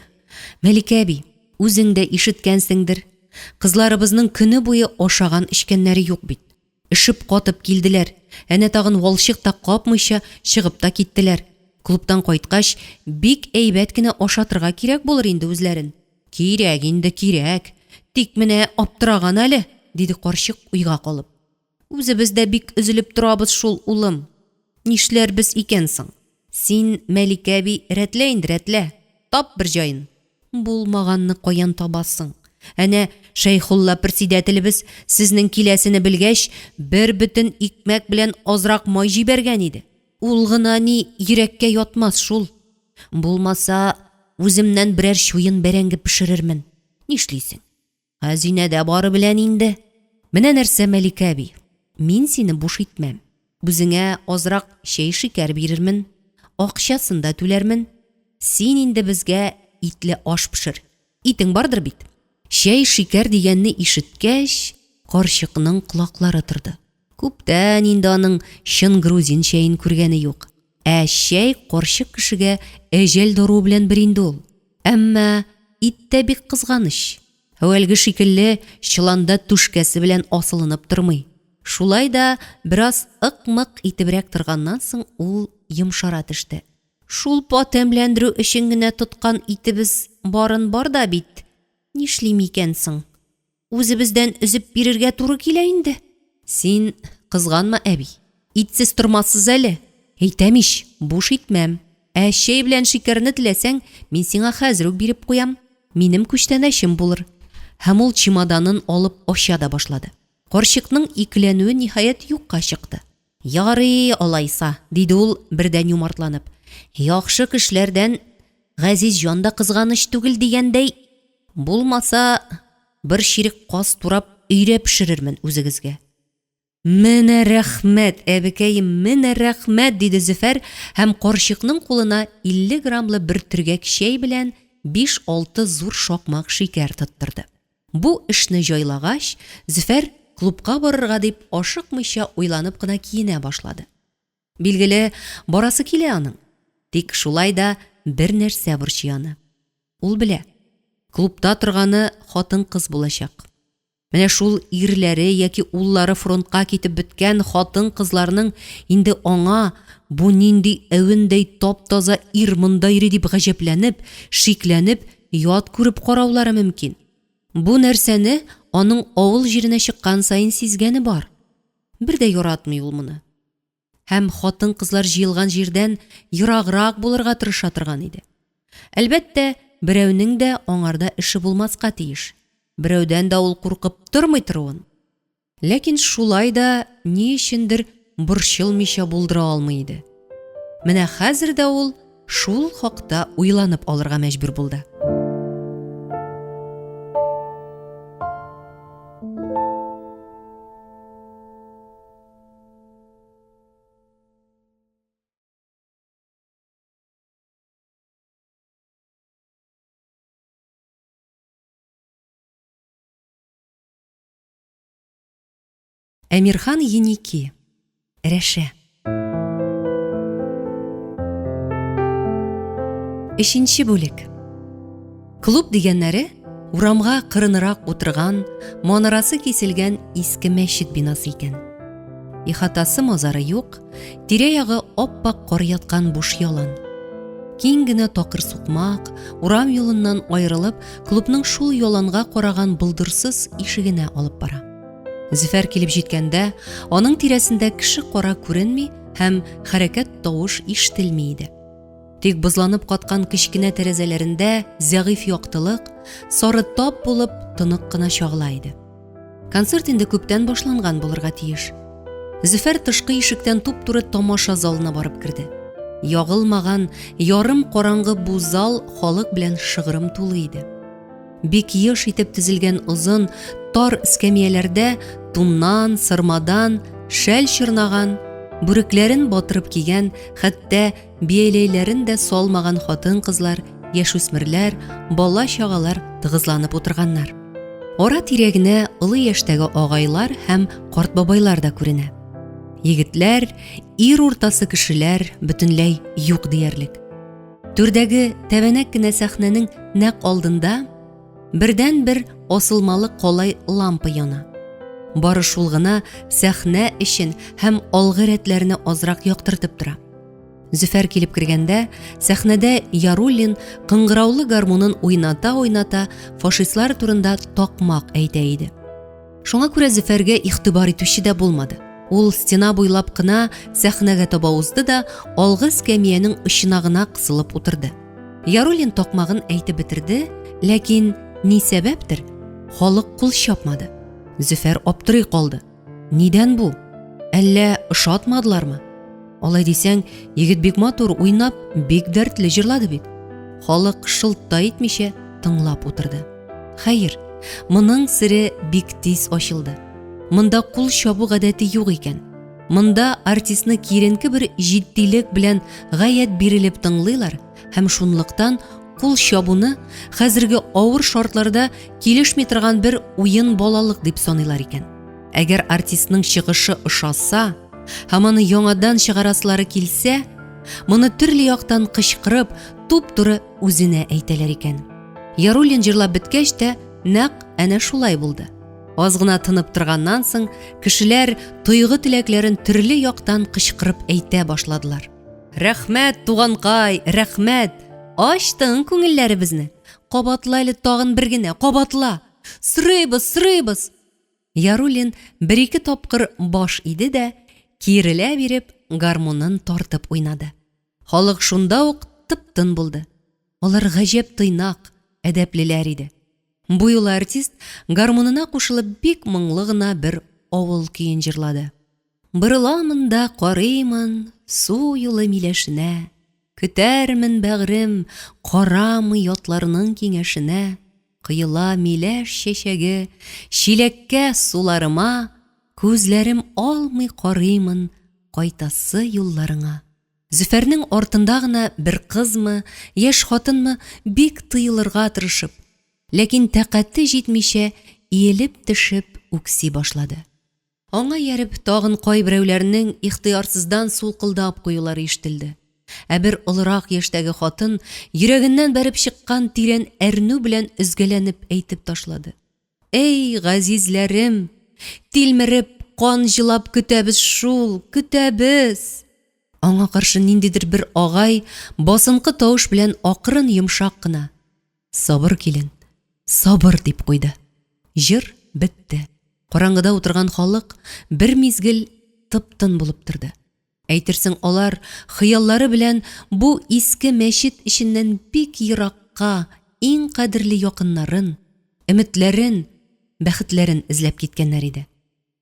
Мәликә әби, үзең дә ишеткәнсеңдер. Кызларыбызның көне буе ашаган-эчкәннәре юк бит. Өшеп катып килделәр. Әнә тагын валчык та капмыйча чыгып та киттеләр. Клубтан кайткач, бик әйбәт кенә ашатырга кирәк булыр инде үзләрен. Кирәк инде, кирәк. Тик менә аптыраган әле, диде карчык уйга калып. Үзебез дә бик өзелеп торабыз шул, улым. Нишләрбез икән соң? Син, Мәликә әби, рәтлә инде, рәтлә. Тап бер җаен. Булмаганны каян табасың? Әнә, Шәйхулла персидәтелебез сезнең киләсене белгәч, бер бөтен икмәк белән азрак май җибәргән иде. Ул гына ни йөрәккә ятмас шул. Булмаса, үземнән берәр чуен бәрәңге пешерермен. Нишлисең? Хәзинәдә бары белән инде. Менә нәрсә, Мәликә әби, мин сине буш итмәм. Үзеңә азрак чәй-шикәр бирермен, акчасын да түләрмен. Син инде безгә итле аш пешер. Итең бардыр бит? Чәй-шикәр дигәнне ишеткәч, карчыкның колаклары торды. Күптән инде аның чын грузин чәен күргәне юк. Ә чәй карчык кешегә әҗәл даруы белән бер инде ул. Әмма ит тә бик кызганыч. Әүвәлге шикелле чоланда түшкәсе белән асылынып тормый. Шулай да бераз ык-мык итебрәк торганнан соң ул йомшара төште. Шулпа тәмләндерү өчен генә тоткан итебез барын бар да бит, нишлим икән соң? Үзебездән өзеп бирергә туры килә инде. Син кызганма, әби. Итсез тормассыз әле. Әйтәм ич, буш итмәм. Ә чәй белән шикәрне теләсәң, мин сиңа хәзер үк биреп куям. Минем күчтәнәчем булыр. Һәм ул чемоданын алып ача да башлады. Карчыкның икеләнүе ниһаять юкка чыкты. Ярый, алайса, диде ул, бердән юмартланып. Яхшы кешеләрдән газиз җан да кызганыч түгел дигәндәй, булмаса, бер чирек каз турап өйрә пешерермен үзегезгә. Менә рәхмәт, әбекәем, менә рәхмәт, диде Зөфәр һәм карчыкның кулына 50 граммлы бер төргәк чәй белән биш-алты зур шакмак шикәр тоттырды. Бу эшне җайлагач, Зөфәр клубка барырга дип ашыкмыйча уйланып кына киенә башлады. Билгеле, барасы килә аның. Тик шулай да бер нәрсә борчый аны. Ул белә, клубта торганы хатын-кыз булачак. Менә шул ирләре яки уллары фронтка китеп беткән хатын-кызларның инде аңа бу нинди әвендәй тап-таза ир монда йөри дип гаҗәпләнеп, шикләнеп, ят күреп караулары мөмкин. Бу нәрсәне аның авыл җиренә чыккан саен сизгәне бар. Бер дә яратмый ул моны. Һәм хатын-кызлар җыелган җирдән ераграк булырга тырыша торган иде. Әлбәттә, берәүнең дә аңарда эше булмаска тиеш. Берәүдән дә ул куркып тормый торуын. Ләкин шулай да ни өчендер борчылмыйча булдыра алмый иде. Менә хәзер дә ул шул хакта уйланып алырга мәҗбүр булды. Әмирхан Еники. Рәшә. Өченче бүлек. Клуб дигәннәре урамга кырынрак утырган, манарасы киселгән иске мәчет бинасы икән. Ихатасы-мазары юк, тирә-ягы ап-ак кар яткан буш ялан. Киң генә такыр сукмак, урам юлыннан аерылып, клубның шул яланга караган болдырсыз ишегенә алып бара. Зөфәр килеп җиткәндә, аның тирәсендә кеше-кара күренми һәм хәрәкәт тавыш ишетелми иде. Тик бозланып каткан кечкенә тәрәзәләрендә зәгыйфь яктылык, сары тап булып, тонык кына чагыла иде. Концерт инде күптән башланган булырга тиеш. Зөфәр тышкы ишектән туп-туры тамаша залына барып керде. Ягылмаган, ярым караңгы бу зал халык белән шыгрым тулы иде. Бик еш итеп тезелгән озын, тар эскәмияләрдә туннан, сырмадан, шәл чорнаган, бүрекләрен батырып кигән, хәтта бияләйләрен дә салмаган хатын-кызлар, яшүсмерләр, бала-чагалар тыгызланып утырганнар. Ара-тирә генә олы яшьтәге агайлар һәм карт бабайлар да күренә. Егетләр, ир уртасы кешеләр бөтенләй юк диярлек. Түрдәге тәбәнәк кенә сәхнәнең нәкъ алдында бердәнбер асылмалы калай лампа яна. Бары шул гына сәхнә эчен һәм алгы рәтләрне азрак яктыртып тора. Зөфәр килеп кергәндә, сәхнәдә Яруллин кыңгыраулы гармунын уйната-уйната фашистлар турында такмак әйтә иде. Шуңа күрә Зөфәргә игътибар итүче дә булмады. Ул стена буйлап кына сәхнәгә таба узды да алгы эскәмиянең очына гына кысылып утырды. Яруллин такмагын әйтеп бетерде, ләкин ни сәбәптер, халык кул чапмады. Зөфәр аптырый калды. Нидән бу? Әллә ошатмадылармы? Алай дисәң, егет бик матур уйнап, бик дәртле җырлады бит. Халык шылт та итмичә тыңлап утырды. Хәер, моның сере бик тиз ачылды. Монда кул чабу гадәте юк икән. Монда артистны киеренке бер җитдилек белән гаять бирелеп тыңлыйлар һәм шунлыктан кул чабуны хәзерге авыр шартларда килешми торган бер уен балалык дип саныйлар икән. Әгәр артистның чыгышы ошаса һәм аны яңадан чыгарасылары килсә, моны төрле яктан кычкырып, туп-туры үзенә әйтәләр икән. Яруллин җырлап беткәч тә, нәкъ әнә шулай булды. Аз гына тынып торганнан соң, кешеләр тойгы-теләкләрен төрле яктан кычкырып әйтә башладылар. Рәхмәт, туганкай, рәхмәт! Ачтың күңелләребезне. Кабатла әле тагын бер генә, кабатла! Сорыйбыз, сорыйбыз! Яруллин бер-ике тапкыр баш иде дә, киерелә биреп, гармунын тартып уйнады. Халык шунда ук тып-тын булды. Алар гаҗәп тыйнак, әдәплеләр иде. Бу юлы артист гармунына кушылып бик моңлы гына бер авыл көен җырлады. Борыламын да карыймын су юлы миләшенә, Көтәрмен, бәгърем, карамый ятларның киңәшенә, Коела миләш чәчәге чиләккә суларыма, Күзләрем алмый карыймын кайтасы юлларыңа. Зөфәрнең артында гына бер кызмы, яшь хатынмы бик тыелырга тырышып, ләкин тәкате җитмичә иелеп төшеп үкси башлады. Аңа ияреп тагын кайберәүләрнең ихтыярсыздан сулкылдап куюлары ишетелде. Ә бер олырак яшьтәге хатын йөрәгеннән бәреп чыккан тирән әрнү белән өзгәләнеп әйтеп ташлады. Эй, газизләрем, тилмереп, кан җылап көтәбез шул, көтәбез! Аңа каршы ниндидер бер агай басынкы тавыш белән акрын йомшак кына, Сабыр, килен, сабыр, дип куйды. Җыр бетте. Караңгыда утырган халык бер мизгел тып-тын булып торды. Әйтерсең, алар хыяллары белән бу иске мәчет эченнән бик еракка иң кадерле якыннарын, өметләрен, бәхетләрен эзләп киткәннәр иде.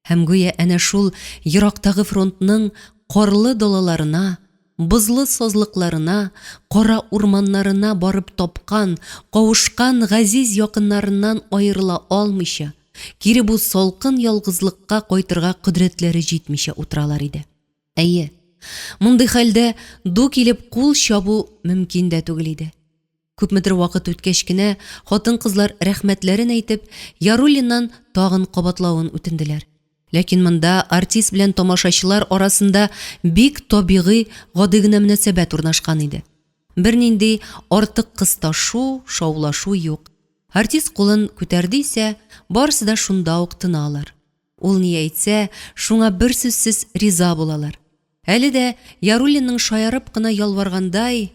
Һәм гүя әнә шул ерактагы фронтның карлы далаларына, бозлы сазлыкларына, кара урманнарына барып тапкан, кавышкан газиз якыннарыннан аерыла алмыйча, Кире бу салкын ялгызлыкка кайтырга кодрәтләре җитмичә утыралар иде. Әйе, мондый хәлдә ду килеп кул чабу мөмкин дә түгел иде. Күпмедер вакыт үткәч кенә, хатын-кызлар рәхмәтләрен әйтеп, Яруллиннан тагын кабатлавын үтенделәр. Ләкин монда артист белән тамашачылар арасында бик табигый, гади генә мөнәсәбәт урнашкан иде. Бернинди артык кысташу, шаулашу юк. Артист кулын күтәрде исә, барысы да шунда ук тыналар. Ул ни әйтсә, шуңа берсүзсез риза булалар. Әле дә Яруллинның шаярып кына ялваргандай,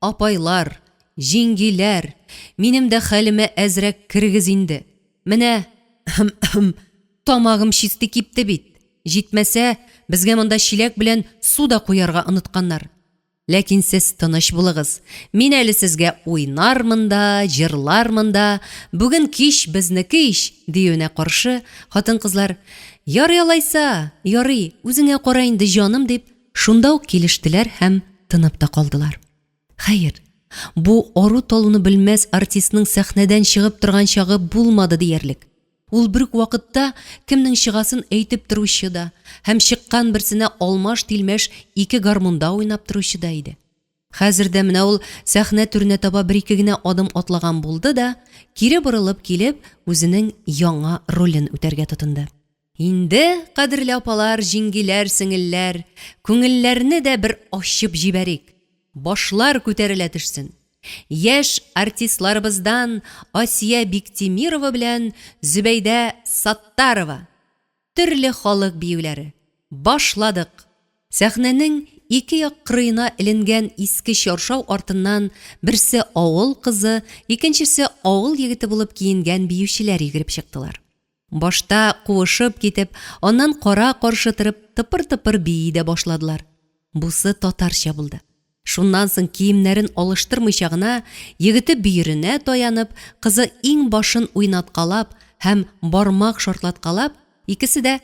Апайлар, җиңгиләр, минем дә хәлемә әзрәк керегез инде. Менә, һым-һым, тамагым чистый кипте бит. Җитмәсә, безгә монда чиләк белән су да куярга онытканнар. Ләкин сез тыныч булыгыз, мин әле сезгә уйнармын да, җырлармын да, бүген кич безнеке ич, диюенә каршы, хатын-кызлар, Ярый алайса, ярый, үзеңә кара инде, җаным, дип, шунда ук килештеләр һәм тынып та калдылар. Хәер, бу ару-талуны белмәс артистның сәхнәдән чыгып торган чагы булмады диярлек. Ул бер үк вакытта кемнең чыгасын әйтеп торучы да һәм чыккан берсенә алмаш-тилмәш ике гармунда уйнап торучы да иде. Хәзер дә менә ул сәхнә түренә таба бер-ике генә адым атлаган булды да, кире борылып килеп, үзенең яңа ролен үтәргә тотынды. Инде, кадерле апалар, җиңгиләр, сеңелләр, күңелләрне дә бер ачып җибәрик, башлар күтәрелә төшсен. Яшь артистларыбыздан Асия Биктимирова белән Зөбәйдә Саттарова! Төрле халык биюләре. Башладык! Сәхнәнең ике як кырыена эленгән иске чаршау артыннан берсе авыл кызы, икенчесе авыл егете булып киенгән биючеләр йөгереп чыктылар. Башта куышып китеп, аннан кара-каршы торып тыпыр-тыпыр бии дә башладылар. Бусы татарча булды. Шуннан соң киемнәрен алыштырмыйча гына, егете бөеренә таянып, кызы иңбашын уйнаткалап һәм бармак шартлаткалап, икесе дә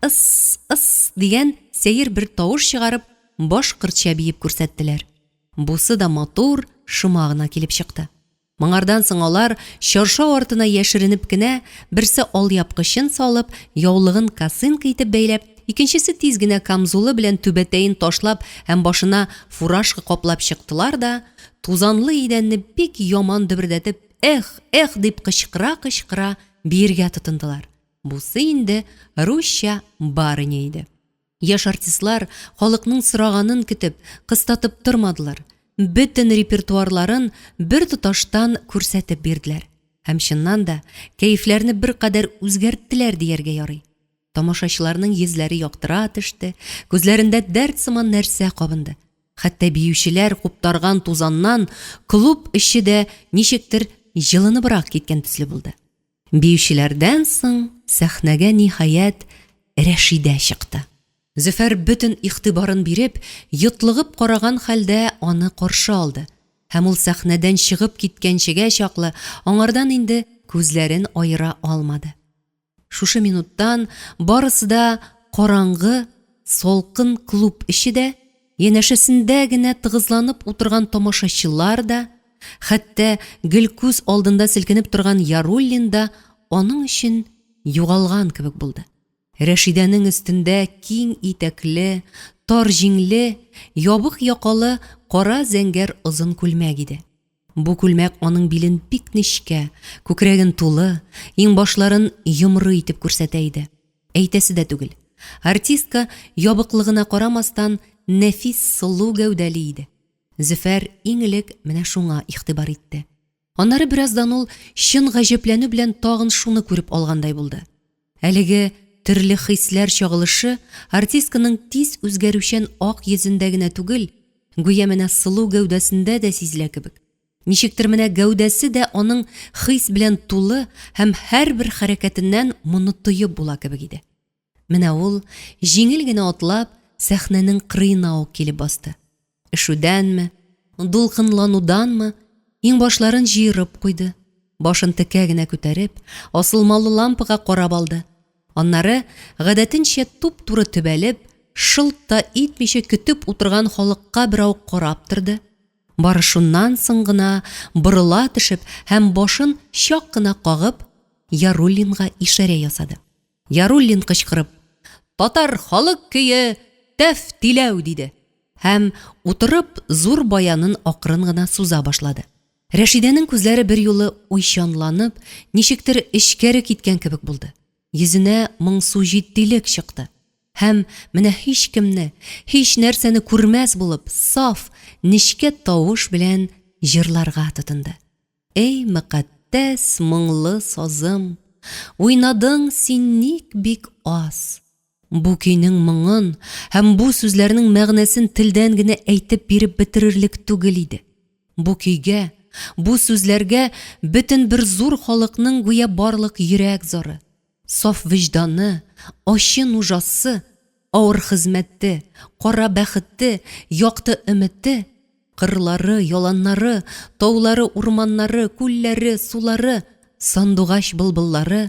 ыс-ыс дигән сәер бер тавыш чыгарып, башкортча биеп күрсәттеләр. Бусы да матур, шома гына килеп чыкты. Моңардан соң алар, чаршау артына яшеренеп кенә, берсе алъяпкычын салып, яулыгын косынка итеп бәйләп, икенчесе тиз генә камзулы белән түбәтәен ташлап һәм башына фуражка каплап чыктылар да, тузанлы идәнне бик яман дөбердәтеп, эх, эх дип кычкыра-кычкыра биергә тотындылар. Бусы инде русча барыня иде. Яшь артистлар халыкның сораганын көтеп, кыстатып тормадылар, бөтен репертуарларын бер тоташтан күрсәтеп бирделәр. Һәм чыннан да, кәефләрне беркадәр үзгәрттеләр дияргә ярый. Тамашачыларның йөзләре яктыра төште, күзләрендә дәрт сыман нәрсә кабынды. Хәтта биючеләр куптарган тузаннан клуб эче дә ничектер җылыныбрак киткән төсле булды. Биючеләрдән соң сәхнәгә ниһаять Рәшидә чыкты. Зөфәр бөтен игътибарын биреп, йотлыгып караган хәлдә аны каршы алды һәм ул сәхнәдән чыгып киткәнчегә чаклы аңардан инде күзләрен аера алмады. Шушы минуттан барысы да караңгы, салкын клуб эче дә, янәшәсендә генә тыгызланып утырган тамашачылар да, хәтта гел күз алдында селкенеп торган Яруллин да аның өчен югалган кебек булды. Рәшидәнең өстендә киң итәкле, тар җиңле, ябык якалы кара-зәңгәр озын күлмәк иде. Бу күлмәк аның билен бик нечкә, күкрәген тулы, иңбашларын йомры итеп күрсәтә иде. Әйтәсе дә түгел, артистка, ябыклыгына карамастан, нәфис сылу гәүдәле иде. Зөфәр иң элек менә шуңа игътибар итте. Аннары бераздан ул чын гаҗәпләнү белән тагын шуны күреп алгандай булды. Әлеге төрле хисләр чагылышы артистканың тиз үзгәрүчән ак йөзендә генә түгел, гүя менә сылу гәүдәсендә дә сизелә кебек. Ничектер менә гәүдәсе дә аның хис белән тулы һәм һәрбер хәрәкәтеннән моны тоеп була кебек иде. Менә ул, җиңел генә атлап, сәхнәнең кырыена ук килеп басты. Өшүдәнме, дулкынлануданмы, иңбашларын җыерып куйды, башын текә генә күтәреп, асылмалы лампага карап алды. Аннары, гадәтенчә туп-туры төбәлеп, шылт та итмичә көтеп утырган халыкка беравык карап торды. Бары шуннан соң гына борыла төшеп һәм башын чак кына кагып, Яруллинга ишарә ясады. Яруллин кычкырып, Татар халык көе Тәфтиләү! диде һәм, утырып, зур баянын акрын гына суза башлады. Рәшидәнең күзләре берьюлы уйчанланып, ничектер эчкәре киткән кебек булды. Йөзенә моңсу җитдилек чыкты. Һәм менә һичкемне, һич нәрсәне күрмәс булып, саф, нечкә тавыш белән җырларга тотынды. Эй, мөкатдәс моңлы сазым, Уйнадың син ник бик аз? Бу көйнең моңын һәм бу сүзләрнең мәгънәсен телдән генә әйтеп биреп бетерерлек түгел иде. Бу көйгә, бу сүзләргә бөтен бер зур халыкның гүя барлык йөрәк зары, саф вөҗданы, ачы нужасы, Авыр хезмәте, кара бәхете, якты өмете, кырлары, яланнары, таулары, урманнары, күлләре, сулары, сандугач былбыллары,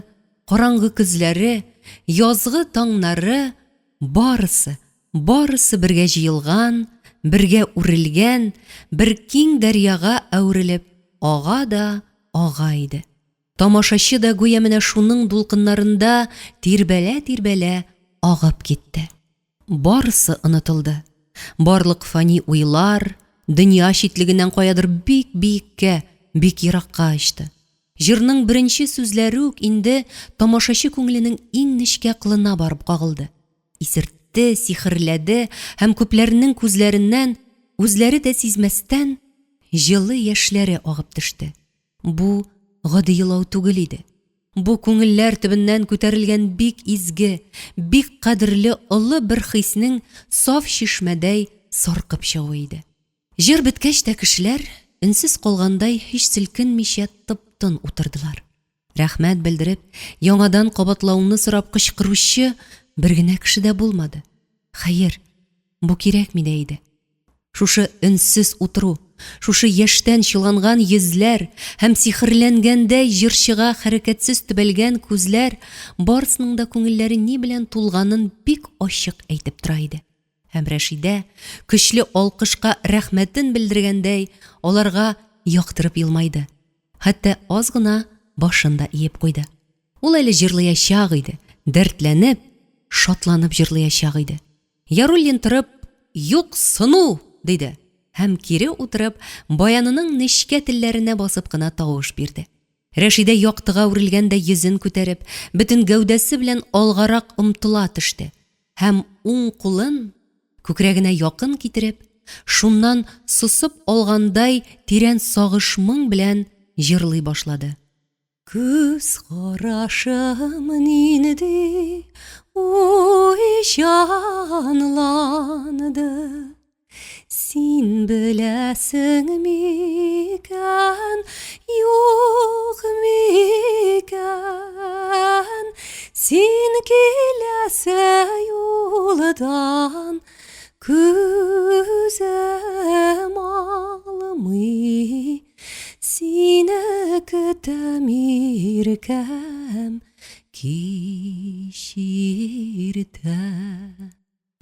караңгы көзләре, язгы таңнары, барысы, барысы бергә җыелган, бергә үрелгән, бер киң дәрьяга әверелеп ага да ага иде. Тамашачы да гүя менә шуның дулкыннарында тирбәлә-тирбәлә агып китте. Барысы онытылды. Барлык фани уйлар дөнья читлегеннән каядыр бик биеккә, бик еракка очты. Җырның беренче сүзләре үк инде тамашачы күңеленең иң нечкә кылына барып кагылды. Исертте, сихерләде һәм күпләрнең күзләреннән, үзләре дә сизмәстән, җылы яшьләре агып төште. Бу гади елау түгел иде. Бу күңелләр төбеннән күтәрелгән бик изге, бик кадерле олы бер хиснең саф чишмәдәй саркып чыгуы иде. Җыр беткәч тә кешеләр, өнсез калгандай, һич селкенмичә тып-тын утырдылар. Рәхмәт белдереп, яңадан кабатлауны сорап кычкыручы бер генә кеше дә булмады. Хәер, бу кирәкми дә иде. Шушы өнсез утыру, шушы яшьтән чыланган йөзләр һәм сихерләнгәндәй җырчыга хәрәкәтсез төбәлгән күзләр барысының да күңелләре ни белән тулганын бик ачык әйтеп тора иде. Һәм Рәшидә, көчле алкышка рәхмәтен белдергәндәй, аларга яктырып елмайды. Хәтта аз гына башын да иеп куйды. Ул әле җырлыячак иде, дәртләнеп, шатланып җырлыячак иде. Яруллин торып, Юк, сыну! диде һәм кире утырып, баянының нечкә телләренә басып кына тавыш бирде. Рәшидә яктыга үрелгәндәй йөзен күтәреп, бөтен гәүдәсе белән алгарак омтыла төште һәм уң кулын күкрәгенә якын китереп, шуннан сосып алгандай тирән сагыш-моң белән җырлый башлады. Күз карашым нинди уй җанланды, Син беләсең микән, юк микән? Син киләсе юлдан күзем алмый. Сине көтәм иркәм кич иртә.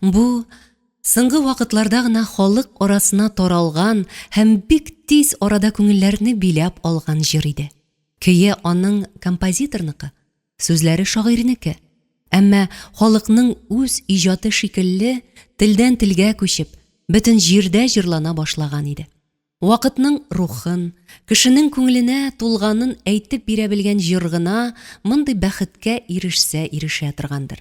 Бу, соңгы вакытларда гына халык арасына таралган һәм бик тиз арада күңелләрне биләп алган җыр иде. Көе аның композиторныкы, сүзләре шагыйрьнеке. Әмма халыкның үз иҗаты шикелле телдән-телгә күчеп, бөтен җирдә җырлана башлаган иде. Вакытның рухын, кешенең күңеленә тулганын әйтеп бирә белгән җыр гына мондый бәхеткә ирешсә ирешә торгандыр.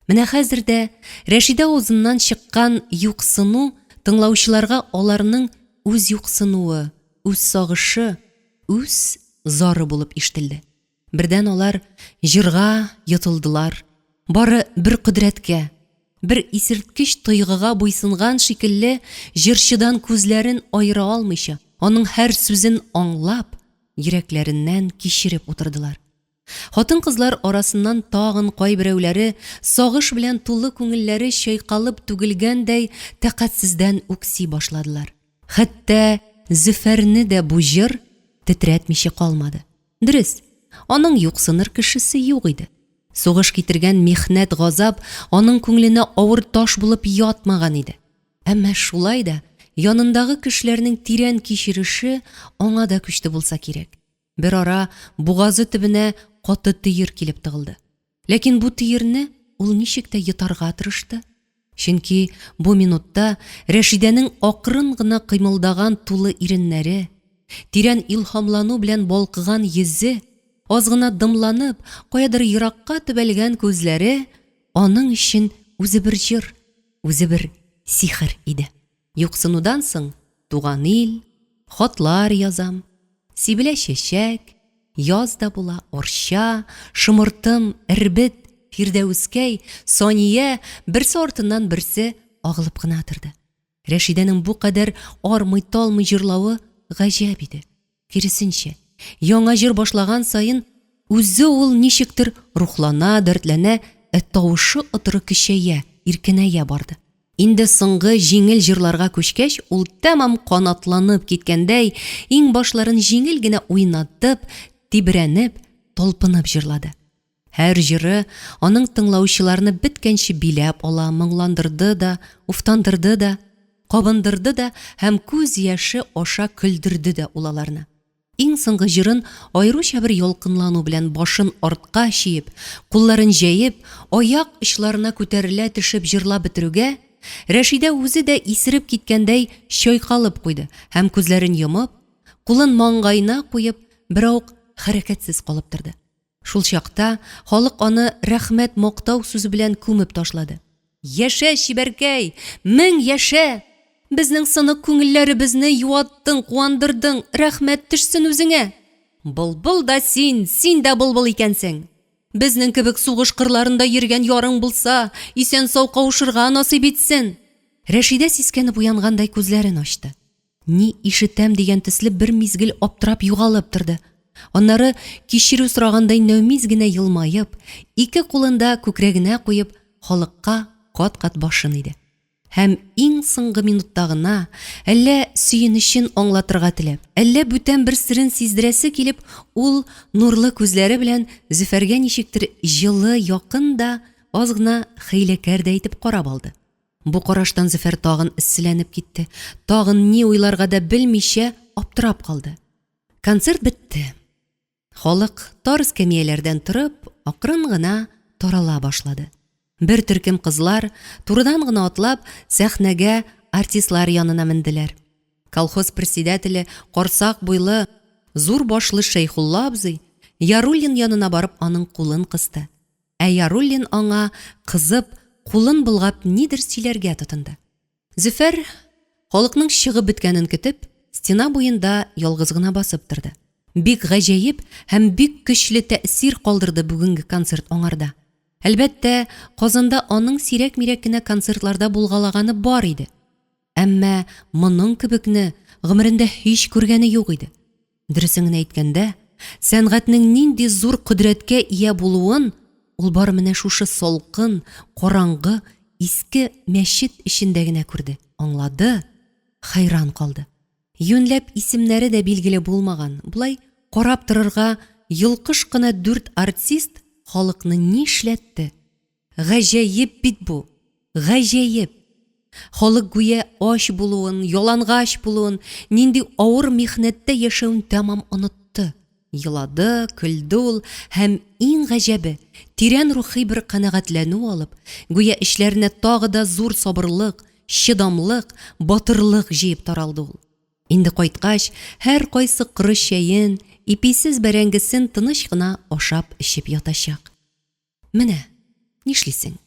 Менә хәзер дә Рәшидә авызыннан чыккан юксыну тыңлаучыларга аларның үз юксынуы, үз сагышы, үз зары булып ишетелде. Бердән алар җырга йотылдылар, бары бер кодрәткә, бер исерткеч тойгыга буйсынган шикелле җырчыдан күзләрен аера алмыйча, аның һәр сүзен аңлап, йөрәкләреннән кичереп утырдылар. Хатын-кызлар арасыннан тагын кайберәүләре сагыш белән тулы күңелләре чайкалып түгелгәндәй тәкатьсездән үкси башладылар. Хәтта Зөфәрне дә бу җыр тетрәтмичә калмады. Дөрес, аның юксыныр кешесе юк иде. Сугыш китергән михнәт-газап аның күңеленә авыр таш булып ятмаган иде. Әмма шулай да янындагы кешеләрнең тирән кичереше аңа да күчте булса кирәк. Берара бугазы төбенә каты төер килеп тыгылды. Ләкин бу төерне ул ничек тә йотарга тырышты. Чөнки бу минутта Рәшидәнең акрын гына кыймылдаган тулы иреннәре, тирән илһамлану белән балкыган йөзе, аз гына дымланып, каядыр еракка төбәлгән күзләре аның өчен үзе бер җыр, үзе бер сихер иде. Юксынудан соң туган ил, хатлар язам, сибелә чәчәк, яз да була, Арча, шомыртым, Эрбет, Фирдәвескәй, Сания берсе артыннан берсе агылып кына торды. Рәшидәнең бу кадәр армый-талмый җырлавы гаҗәп иде. Киресенчә, яңа җыр башлаган саен үзе ул ничектер рухлана, дәртләнә, ә тавышы отыры көчәя, иркенәя барды. Инде соңгы җиңел җырларга күчкәч, ул тәмам канатланып киткәндәй, иңбашларын җиңел генә уйнатып, тибрәнеп, талпынып җырлады. Һәр җыры аның тыңлаучыларны беткәнче биләп ала, моңландырды да, уфтандырды да, кабындырды да һәм күз яше аша көлдерде дә ул аларны. Иң соңгы җырын аеруча бер ялкынлану белән башын артка чөеп, кулларын җәеп, аяк очларына күтәрелә төшеп җырлап бетерүгә, Рәшидә үзе дә исереп киткәндәй чайкалып куйды һәм күзләрен йомып, кулын маңгаена куеп, беравык хәрәкәтсез калып торды. Шул чакта халык аны рәхмәт мактау сүзе белән күмеп ташлады. Яшә, чибәркәй! Мең яшә! Безнең сынык күңелләребезне юаттың, куандырдың, рәхмәт төшсен үзеңә! Былбыл да син, син дә былбыл икәнсең! Безнең кебек сугыш кырларында йөргән ярың булса, исән-сау кавышырга насыйп итсен! Рәшидә сискәнеп уянгандай күзләрен ачты. Ни ишетәм дигән төсле бер мизгел аптырап югалып торды. Аннары кичерү сорагандай нәүмиз генә елмаеп, ике кулын да күкрәгенә куеп, халыкка кат-кат башын иде. Һәм иң соңгы минутта гына, әллә сөенечен аңлатырга теләп, әллә бүтән бер серен сиздерәсе килеп, ул нурлы күзләре белән Зөфәргә ничектер җылы, якын да, аз гына хәйләкәр дә итеп карап алды. Бу караштан Зөфәр тагын эсселәнеп китте, тагын ни уйларга да белмичә аптырап калды. Концерт бетте. Халык тар эскәмияләрдән торып, акрын гына тарала башлады. Бер төркем кызлар, турыдан гына атлап, сәхнәгә артистлар янына менделәр. Колхоз председателе карсак буйлы, зур башлы Шәйхулла абзый Яруллин янына барып аның кулын кысты. Ә Яруллин аңа, кызып, кулын болгап нидер сөйләргә тотынды. Зөфәр, халыкның чыгып беткәнен көтеп, стена буенда ялгыз гына басып торды. Бик гаҗәеп һәм бик көчле тәэсир калдырды бүгенге концерт аңарда. Әлбәттә, Казанда аның сирәк-мирәк кенә концертларда булгалаганы бар иде. Әмма моның кебекне гомерендә һич күргәне юк иде. Дөресен генә әйткәндә, сәнгатьнең нинди зур кодрәткә ия булуын ул бары менә шушы салкын, караңгы, иске мәчет эчендә генә күрде, аңлады, хәйран калды. Юньләп исемнәре дә билгеле булмаган, болай карап торырга йолкыш кына дүрт артист халыкны нишләтте? Гаҗәеп бит бу! Гаҗәеп! Халык гүя ач булуын, ялангач булуын, нинди авыр михнәттә яшәвен тәмам онытты. Елады, көлде ул һәм, иң гаҗәбе, тирән рухи бер канәгатьләнү алып, гүя эчләренә тагы да зур сабырлык, чыдамлык, батырлык җыеп таралды ул. Инде кайткач, һәркайсы коры чәен, иписез бәрәңгесен тыныч кына ашап-эчеп ятачак. Менә нишлисең?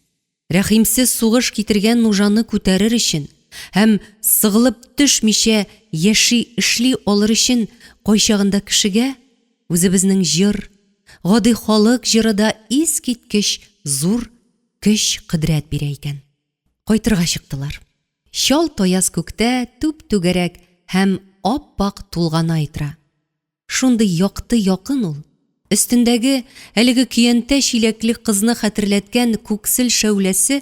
Рәхимсез сугыш китергән нужаны күтәрер өчен һәм сыгылып төшмичә яши, эшли алыр өчен кайчагында кешегә үзебезнең җыр, гади халык җыры да искиткеч зур көч-кодрәт бирә икән. Кайтырга чыктылар. Чал таяз күктә түп-түгәрәк һәм ап-ак тулган ай тора. Шундый якты якын ул. Өстендәге әлеге көянтә чиләкле кызны хәтерләткән күксел шәүләсе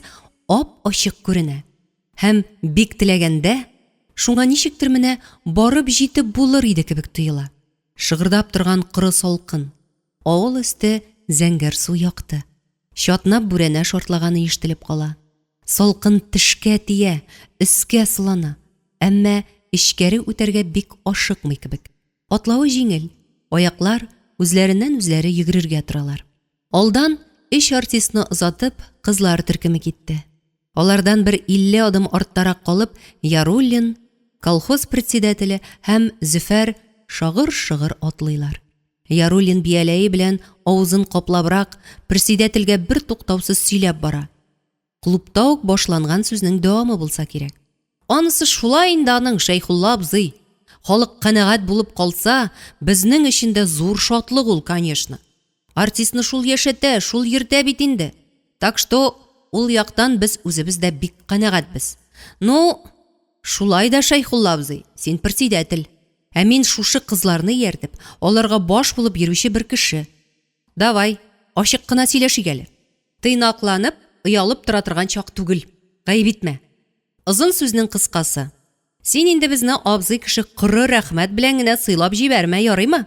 ап-ачык күренә. Һәм бик теләгәндә, шуңа ничектер менә барып җитеп булыр иде кебек тоела. Шыгырдап торган коры салкын. Авыл өсте зәңгәрсу якты. Чатнап бүрәнә шартлаганы ишетелеп кала. Салкын тешкә тия, өскә сылана, әмма эчкәре үтәргә бик ашыкмый кебек. Атлавы җиңел, аяклар үзләреннән-үзләре йөгерергә торалар. Алдан, өч артистны озатып, кызлар төркеме китте. Алардан бер 50 адым арттарак калып, Яруллин, колхоз председателе һәм Зөфәр шагыр-шыгыр атлыйлар. Яруллин бияләе белән авызын каплабрак, председательгә бертуктаусыз сөйләп бара. Клубта ук башланган сүзнең дәвамы булса кирәк. Анысы шулай инде аның, Шәйхулла абзый. Халык канәгать булып калса, безнең өчен дә зур шатлык ул, конечно. Артистны шул яшәтә, шул йөртә бит инде. Так что ул яктан без үзебез дә бик канәгатьбез. Ну, шулай да, Шәйхулла абзый, син председатель. Ә мин шушы кызларны ияртеп, аларга баш булып йөрүче бер кеше. Давай, ачык кына сөйләшик әле. Тыйнакланып, оялып тора торган чак түгел. Гаеп итмә. Озын сүзнең кыскасы. Син инде безне абзый кеше коры рәхмәт белән генә сыйлап җибәрмә, ярыймы?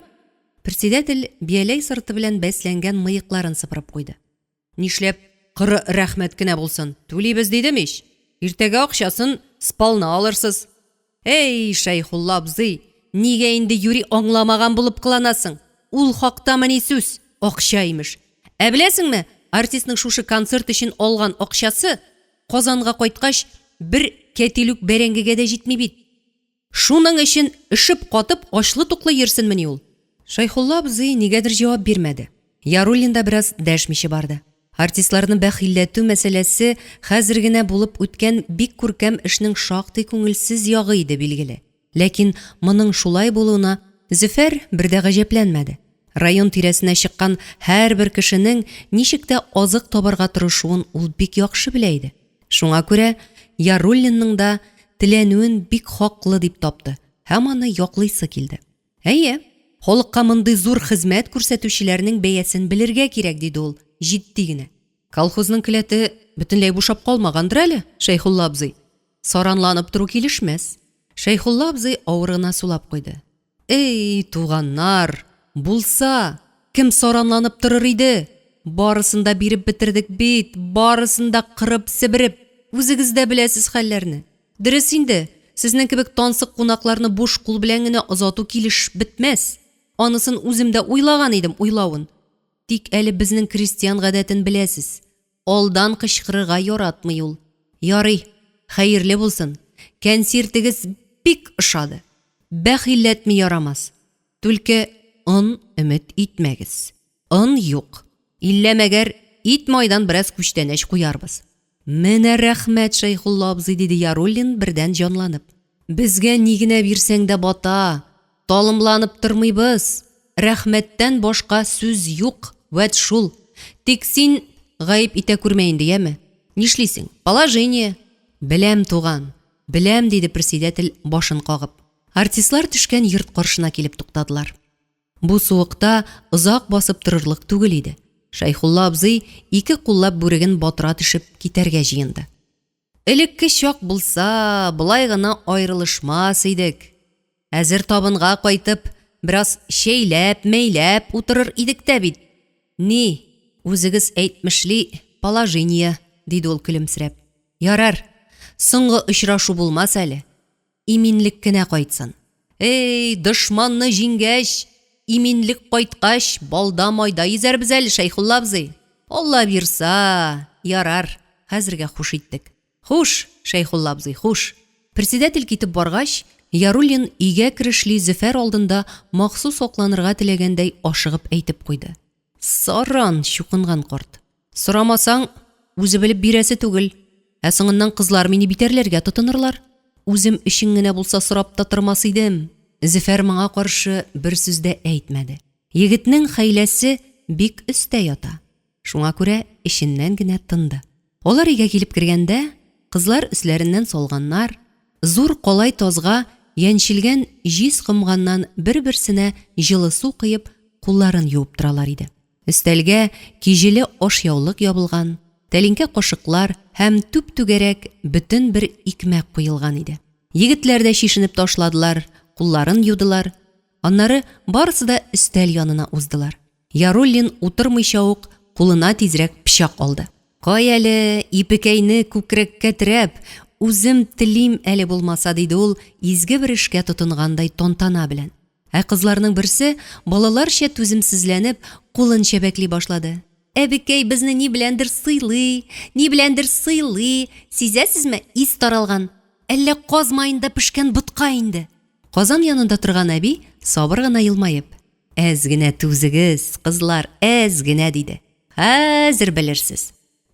Председатель бияләй сырты белән бәсләнгән мыекларын сыпырып куйды. Нишләп коры рәхмәт кенә булсын, түлибез дидем ич. Иртәгә акчасын сполна алырсыз. Әй, Шәйхулла абзый, нигә инде юри аңламаган булып кыланасың? Ул хактамыни сүз? Акча, имеш. Ә беләсеңме, артистның шушы концерт өчен алган акчасы, Казанга кайткач, бер кәтилүк бәрәңгегә дә җитми бит. Шуның өчен өшеп-катып ачлы-туклы йөрсенмени ул? Шәйхулла абзый нигәдер җавап бирмәде. Яруллин да бераз дәшмичә барды. Артистларны бәхилләтү мәсьәләсе хәзер генә булып үткән бик күркәм эшнең шактый күңелсез ягы иде, билгеле. Ләкин моның шулай булуына Зөфәр бер дә гаҗәпләнмәде. Район тирәсенә чыккан һәрбер кешенең ничек тә азык табарга тырышуын ул бик яхшы белә иде. Шуңа күрә Яруллинның да теләнүен бик хаклы дип тапты һәм аны яклыйсы килде. Әйе, халыкка мондый зур хезмәт күрсәтүчеләрнең бәясен белергә кирәк, диде ул җитди генә. Колхозның келәте бөтенләй бушап калмагандыр әле, Шәйхулла абзый. Саранланып тору килешмәс. Шәйхулла абзый авыр гына сулап куйды. Эй, туганнар, булса, кем саранланып торыр иде? Барысын да биреп бетердек бит, барысын да кырып-себереп. Үзегез дә беләсез хәлләрне. Дөрес инде, сезнең кебек тансык кунакларны буш кул белән генә озату килеш бетмәс. Анысын үзем дә уйлаган идем уйлавын. Тик әле безнең крестьян гадәтен беләсез. Алдан кычкырырга яратмый ул. Ярый, хәерле булсын. Кәнсиртегез бик ошады. Бәхилләтми ярамас. Түлке он өмет итмәгез. Он юк. Иллә мәгәр ит-майдан бераз күчтәнәч куярбыз. Менә рәхмәт, Шәйхулла абзый, диде Яруллин, бердән җанланып. Безгә ни генә бирсәң дә бата, талымланып тормыйбыз. Рәхмәттән башка сүз юк, вәт шул. Тик син гаеп итә күрмә инде, яме? Нишлисең? Положение. Беләм, туган, беләм, диде председатель, башын кагып. Артистлар төшкән йорт каршына килеп туктадылар. Бу суыкта озак басып торырлык түгел иде. Шәйхулла абзый ике куллап бүреген батыра төшеп китәргә җыенды. Элекке чак булса, болай гына аерылышмас идек. Әзер табынга кайтып, бераз чәйләп-мәйләп утырыр идек тә бит. Ни, үзегез әйтмешли, положение, диде ул көлемсерәп. Ярар, соңгы очрашу булмас әле. Иминлек кенә кайтсын. Эй, дошманны җиңгәч, иминлек кайткач, балда-майда йөзәрбез әле, Шәйхулла абзый. Алла бирса, ярар, хәзергә хуш иттек. Хуш, Шәйхулла абзый, хуш. Председатель китеп баргач, Яруллин өйгә керешли Зөфәр алдында махсус акланырга теләгәндәй ашыгып әйтеп куйды. Саран, чукынган карт. Сорамасаң, үзе белеп бирәсе түгел. Ә соңыннан кызлар мине битәрләргә тотынырлар. Үзем өчен генә булса сорап та тормас идем. Зөфәр моңа каршы бер сүз дә әйтмәде. Егетнең хәйләсе бик өстә ята. Шуңа күрә эченнән генә тынды. Алар өйгә килеп кергәндә, кызлар өсләреннән салганнар, зур калай тазга яньчелгән җиз комганнан бер-берсенә җылы су коеп, кулларын юып торалар иде. Өстәлгә киҗеле ашъяулык ябылган, тәлинкә-кашыклар һәм түп-түгәрәк бөтен бер икмәк куелган иде. Егетләр дә чишенеп ташладылар, кулларын юдылар. Аннары барысы да өстәл янына уздылар. Яруллин утырмыйча ук кулына тизрәк пычак алды. Кай әле, ипекәйне күкрәккә терәп, үзем телим әле булмаса, диде ул изге бер эшкә тотынгандай тантана белән. Ә кызларның берсе, балаларча түземсезләнеп, кулын чәбәкли башлады. Әбекәй безне ни беләндер сыйлый, ни беләндер сыйлый, сизәсезме, ис таралган. Әллә каз маенда пешкән ботка инде? Казан янында торган әби сабыр гына елмаеп. Әз генә түзегез, кызлар, әз генә, диде. Хәзер белерсез.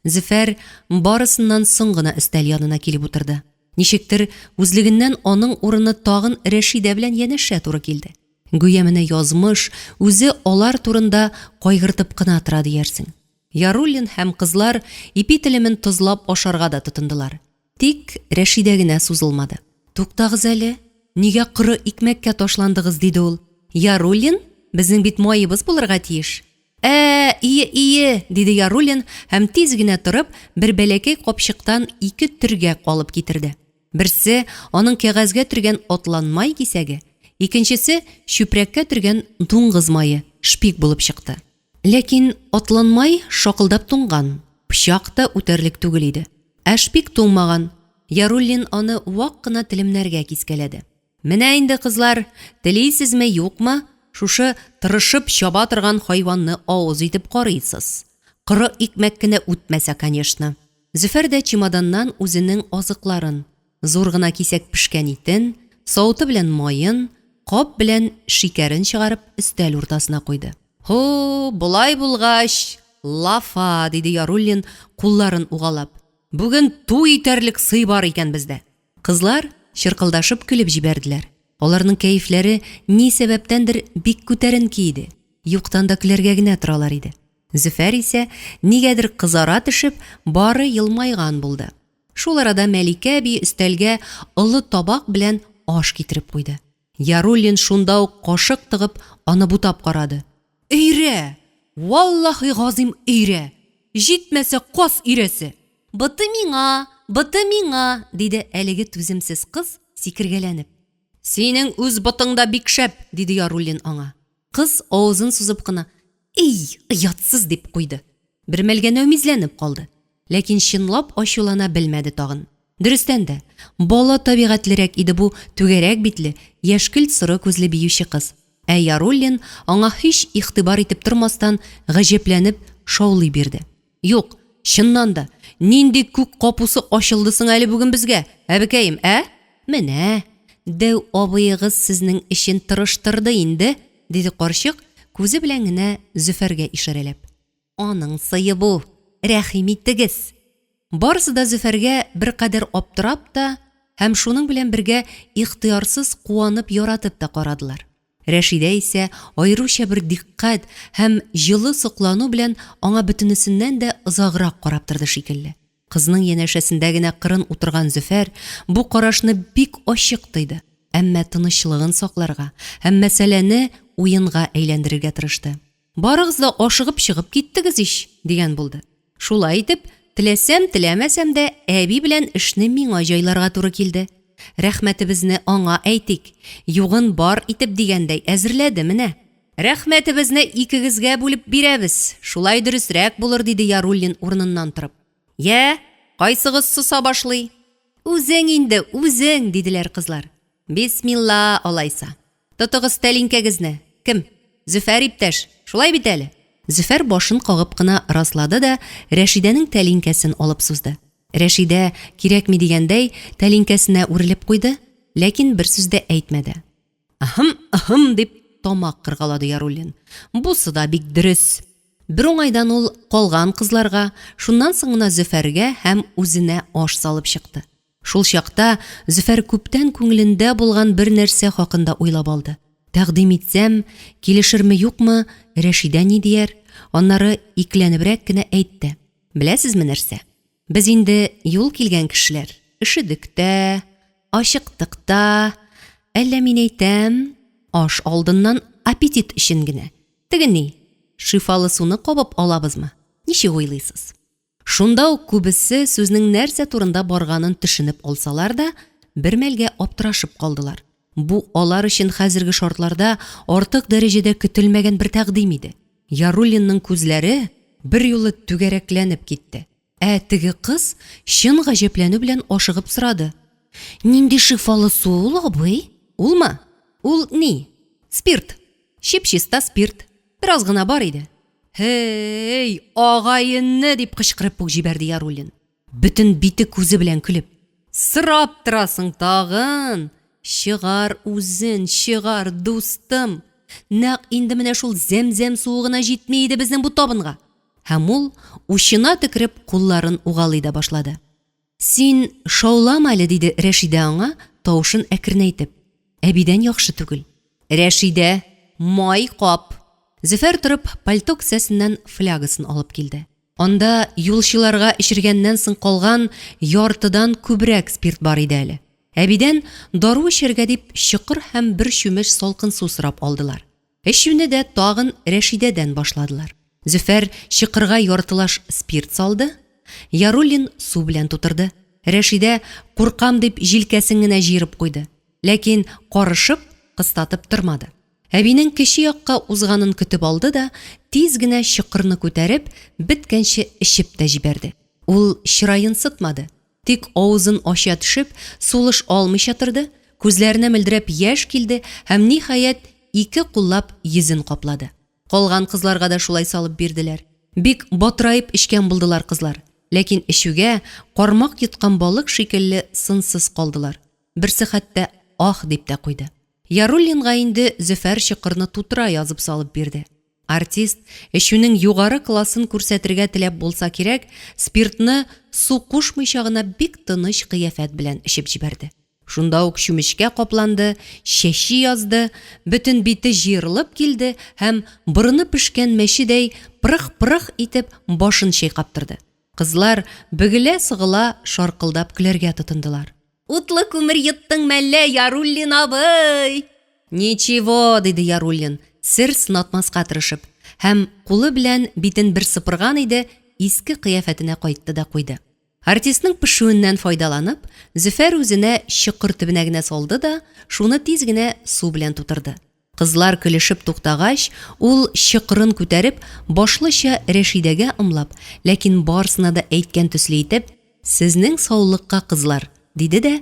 Зөфәр барысыннан соң гына өстәл янына килеп утырды. Ничектер, үзлегеннән аның урыны тагын Рәшидә белән янәшә туры килде. Гүя менә язмыш үзе алар турында кайгыртып кына тора диярсең. Яруллин һәм кызлар ипи телемен тозлап ашарга да тотындылар. Тик Рәшидә генә сузылмады. Туктагыз әле, нигә коры икмәккә ташландыгыз, диде ул. Яруллин, безнең бит маебыз булырга тиеш. Ә, ие, ие, диде Яруллин һәм тиз генә торып, бер бәләкәй капчыктан ике төргәк алып китерде. Берсе, аның кәгазьгә төргән атланмай кисәге, икенчесе, чүпрәккә төргән дуңгыз мае, шпик булып чыкты. Ләкин атланмай шакылдап туңган, пычак та үтәрлек түгел иде. Ә шпик туңмаган, Яруллин аны вак кына телемнәргә кискәләде. Менә инде, кызлар, телисезме, юкмы, шушы тырышып чаба торган хайванны авыз итеп карыйсыз. Коры икмәк кенә үтмәсә, конечно. Зөфәр дә чемоданнан үзенең азыкларын, зур гына кисәк пешкән итен, савыты белән маен, кап белән шикәрен чыгарып өстәл уртасына куйды. Һу, болай булгач, лафа, диде Яруллин, кулларын угалап. Бүген туй итәрлек сый бар икән бездә. Кызлар чыркылдашып көлеп җибәрделәр. Аларның кәефләре ни сәбәптәндер бик күтәренке иде. Юктан да көләргә генә торалар иде. Зөфәр исә, нигәдер кызара төшеп, бары елмайган булды. Шул арада Мәликә әби өстәлгә олы табак белән аш китереп куйды. Яруллин шунда ук кашык тыгып аны бутап карады. Өйрә! Валлаһи газыйм өйрә! Җитмәсә каз өйрәсе! Боты миңа! Боты миңа! диде әлеге түземсез кыз, сикергәләнеп. Синең үз ботың да бик шәп! диде Яруллин аңа. Кыз авызын сузып кына, Ий, оятсыз! дип куйды. Бермәлгә нәүмизләнеп калды. Ләкин чынлап ачулана белмәде тагын. Дөрестән дә, бала табигатьлерәк иде бу түгәрәк битле, яшькелт-соры күзле биюче кыз. Ә Яруллин аңа һич игътибар итеп тормастан, гаҗәпләнеп шаулый бирде. Юк, чыннан да, нинди күк капусы ачылды соң әле бүген безгә, әбекәем, ә? Менә, дәү абыегыз сезнең өчен тырыштырды инде, диде карчык, күзе белән генә Зөфәргә ишарәләп. Аның сые бу, рәхим итегез! Барысы да Зөфәргә беркадәр аптырап та һәм шуның белән бергә ихтыярсыз куанып-яратып та карадылар. Рәшидә исә аеруча бер дикъкать һәм җылы соклану белән аңа бөтенесеннән дә озаграк карап торды шикелле. Кызның янәшәсендә генә кырын утырган Зөфәр бу карашны бик ачык тойды, әмма тынычлыгын сакларга һәм мәсьәләне уенга әйләндерергә тырышты. Барыгыз да ашыгып чыгып киттегез ич, дигән булды. Шулай итеп, теләсәм-теләмәсәм дә, әби белән эшне миңа җайларга туры килде. Рәхмәтебезне аңа әйтик, югын бар итеп дигәндәй әзерләде менә. Рәхмәтебезне икегезгә бүлеп бирәбез, шулай дөресрәк булыр, диде Яруллин урыныннан торып. Йә, кайсыгыз соса башлый? Үзең инде, үзең, диделәр кызлар. Бисмилла, алайса. Тотыгыз тәлинкәгезне. Кем? Зөфәр иптәш, шулай бит әле? Зөфәр башын кагып кына раслады да Рәшидәнең тәлинкәсен алып сузды. Рәшидә, кирәкми дигәндәй, тәлинкәсенә үрелеп куйды, ләкин бер сүз дә әйтмәде. Ыһым, ыһым, дип тамак кыргалады Яруллин. Бусы да бик дөрес. Бер уңайдан ул калган кызларга, шуннан соң гына Зөфәргә һәм үзенә аш салып чыкты. Шул чакта Зөфәр күптән күңелендә булган бер нәрсә хакында уйлап алды. Тәкъдим итсәм, килешерме-юкмы, Рәшидә ни дияр? Аннары икеләнебрәк кенә әйтте. Беләсезме нәрсә? Без инде юл килгән кешеләр. Өшедек тә, ачыктык та. Әллә мин әйтәм, аш алдыннан аппетит өчен генә. Теге ни, шифалы суны кабып алабызмы? Ничек уйлыйсыз? Шунда ук күбесе сүзнең нәрсә турында барганын төшенеп алсалар да, бер мәлгә аптырашып калдылар. Бу алар өчен хәзерге шартларда артык дәрәҗәдә көтелмәгән бер тәкъдим иде. Яруллинның күзләре берьюлы түгәрәкләнеп китте. Ә теге кыз чын гаҗәпләнү белән ашыгып сорады. Нинди шифалы су ул, абый? Улмы? Ул ни? Спирт. Чип-чиста спирт. Бераз гына бар иде. Һей, агай-эне! дип кычкырып ук җибәрде Яруллин. Бөтен бите-күзе белән көлеп. Сорап торасың тагын! Чыгар үзен, чыгар, дустым! Нәкъ инде менә шул зәм-зәм суы гына җитми иде безнең бу табынга! Һәм ул, учына төкереп, кулларын угалый да башлады. Син шаулама әле, диде Рәшидә аңа, тавышын әкренәйтеп. Әбидән яхшы түгел. Рәшидә, май кап! Зөфәр торып, пальто кесәсеннән флягасын алып килде. Анда юлчыларга эчергәннән соң калган яртыдан күбрәк спирт бар иде әле. Әбидән, дару эчәргә дип, чокыр һәм бер чүмеч салкын су сорап алдылар. Эчүне дә тагын Рәшидәдән башладылар. Зөфәр чокырга яртылаш спирт салды, Яруллин су белән тутырды. Рәшидә, куркам дип, җилкәсен генә җыерып куйды. Ләкин карышып, кыстатып тормады. Әбинең кече якка узганын көтеп алды да, тиз генә чокырны күтәреп, беткәнче эчеп тә җибәрде. Ул чыраен сытмады, Тик авызын ача төшеп, сулыш алмыйча торды, күзләренә мөлдерәп яшь килде һәм, ниһаять, ике куллап йөзен каплады. Калган кызларга да шулай салып бирделәр. Бик батыраеп эчкән булдылар кызлар, ләкин эчүгә, кармак йоткан балык шикелле сынсыз калдылар. Берсе хәтта ах дип тә куйды. Яруллинга инде Зөфәр чокырны тутыра язып салып бирде. Артист, эчүнең югары классын күрсәтергә теләп булса кирәк, спиртны су кушмыйча гына бик тыныч кыяфәт белән эчеп җибәрде. Шунда ук чүмечкә капланды, чәчи язды, бөтен бите җыерылып килде һәм, борыны пешкән мәчедәй, пырых-пырых итеп башын чайкап торды. Кызлар, бөгелә-сыгыла, шаркылдап көләргә тотындылар. Утлы күмер йоттың мәллә, Яруллин абый? Ничего, диде Яруллин, сер сынатмаска тырышып, һәм кулы белән битен бер сыпырган иде, иске кыяфәтенә кайтты да куйды. Артистның пешүеннән файдаланып, Зөфәр үзенә чокыр төбенә генә салды да, шуны тиз генә су белән тутырды. Кызлар көлешеп туктагач, ул чокырын күтәреп, башлыча Рәшидәгә ымлап, ләкин барысына да әйткән төсле итеп, Сезнең саулыкка, кызлар! диде дә,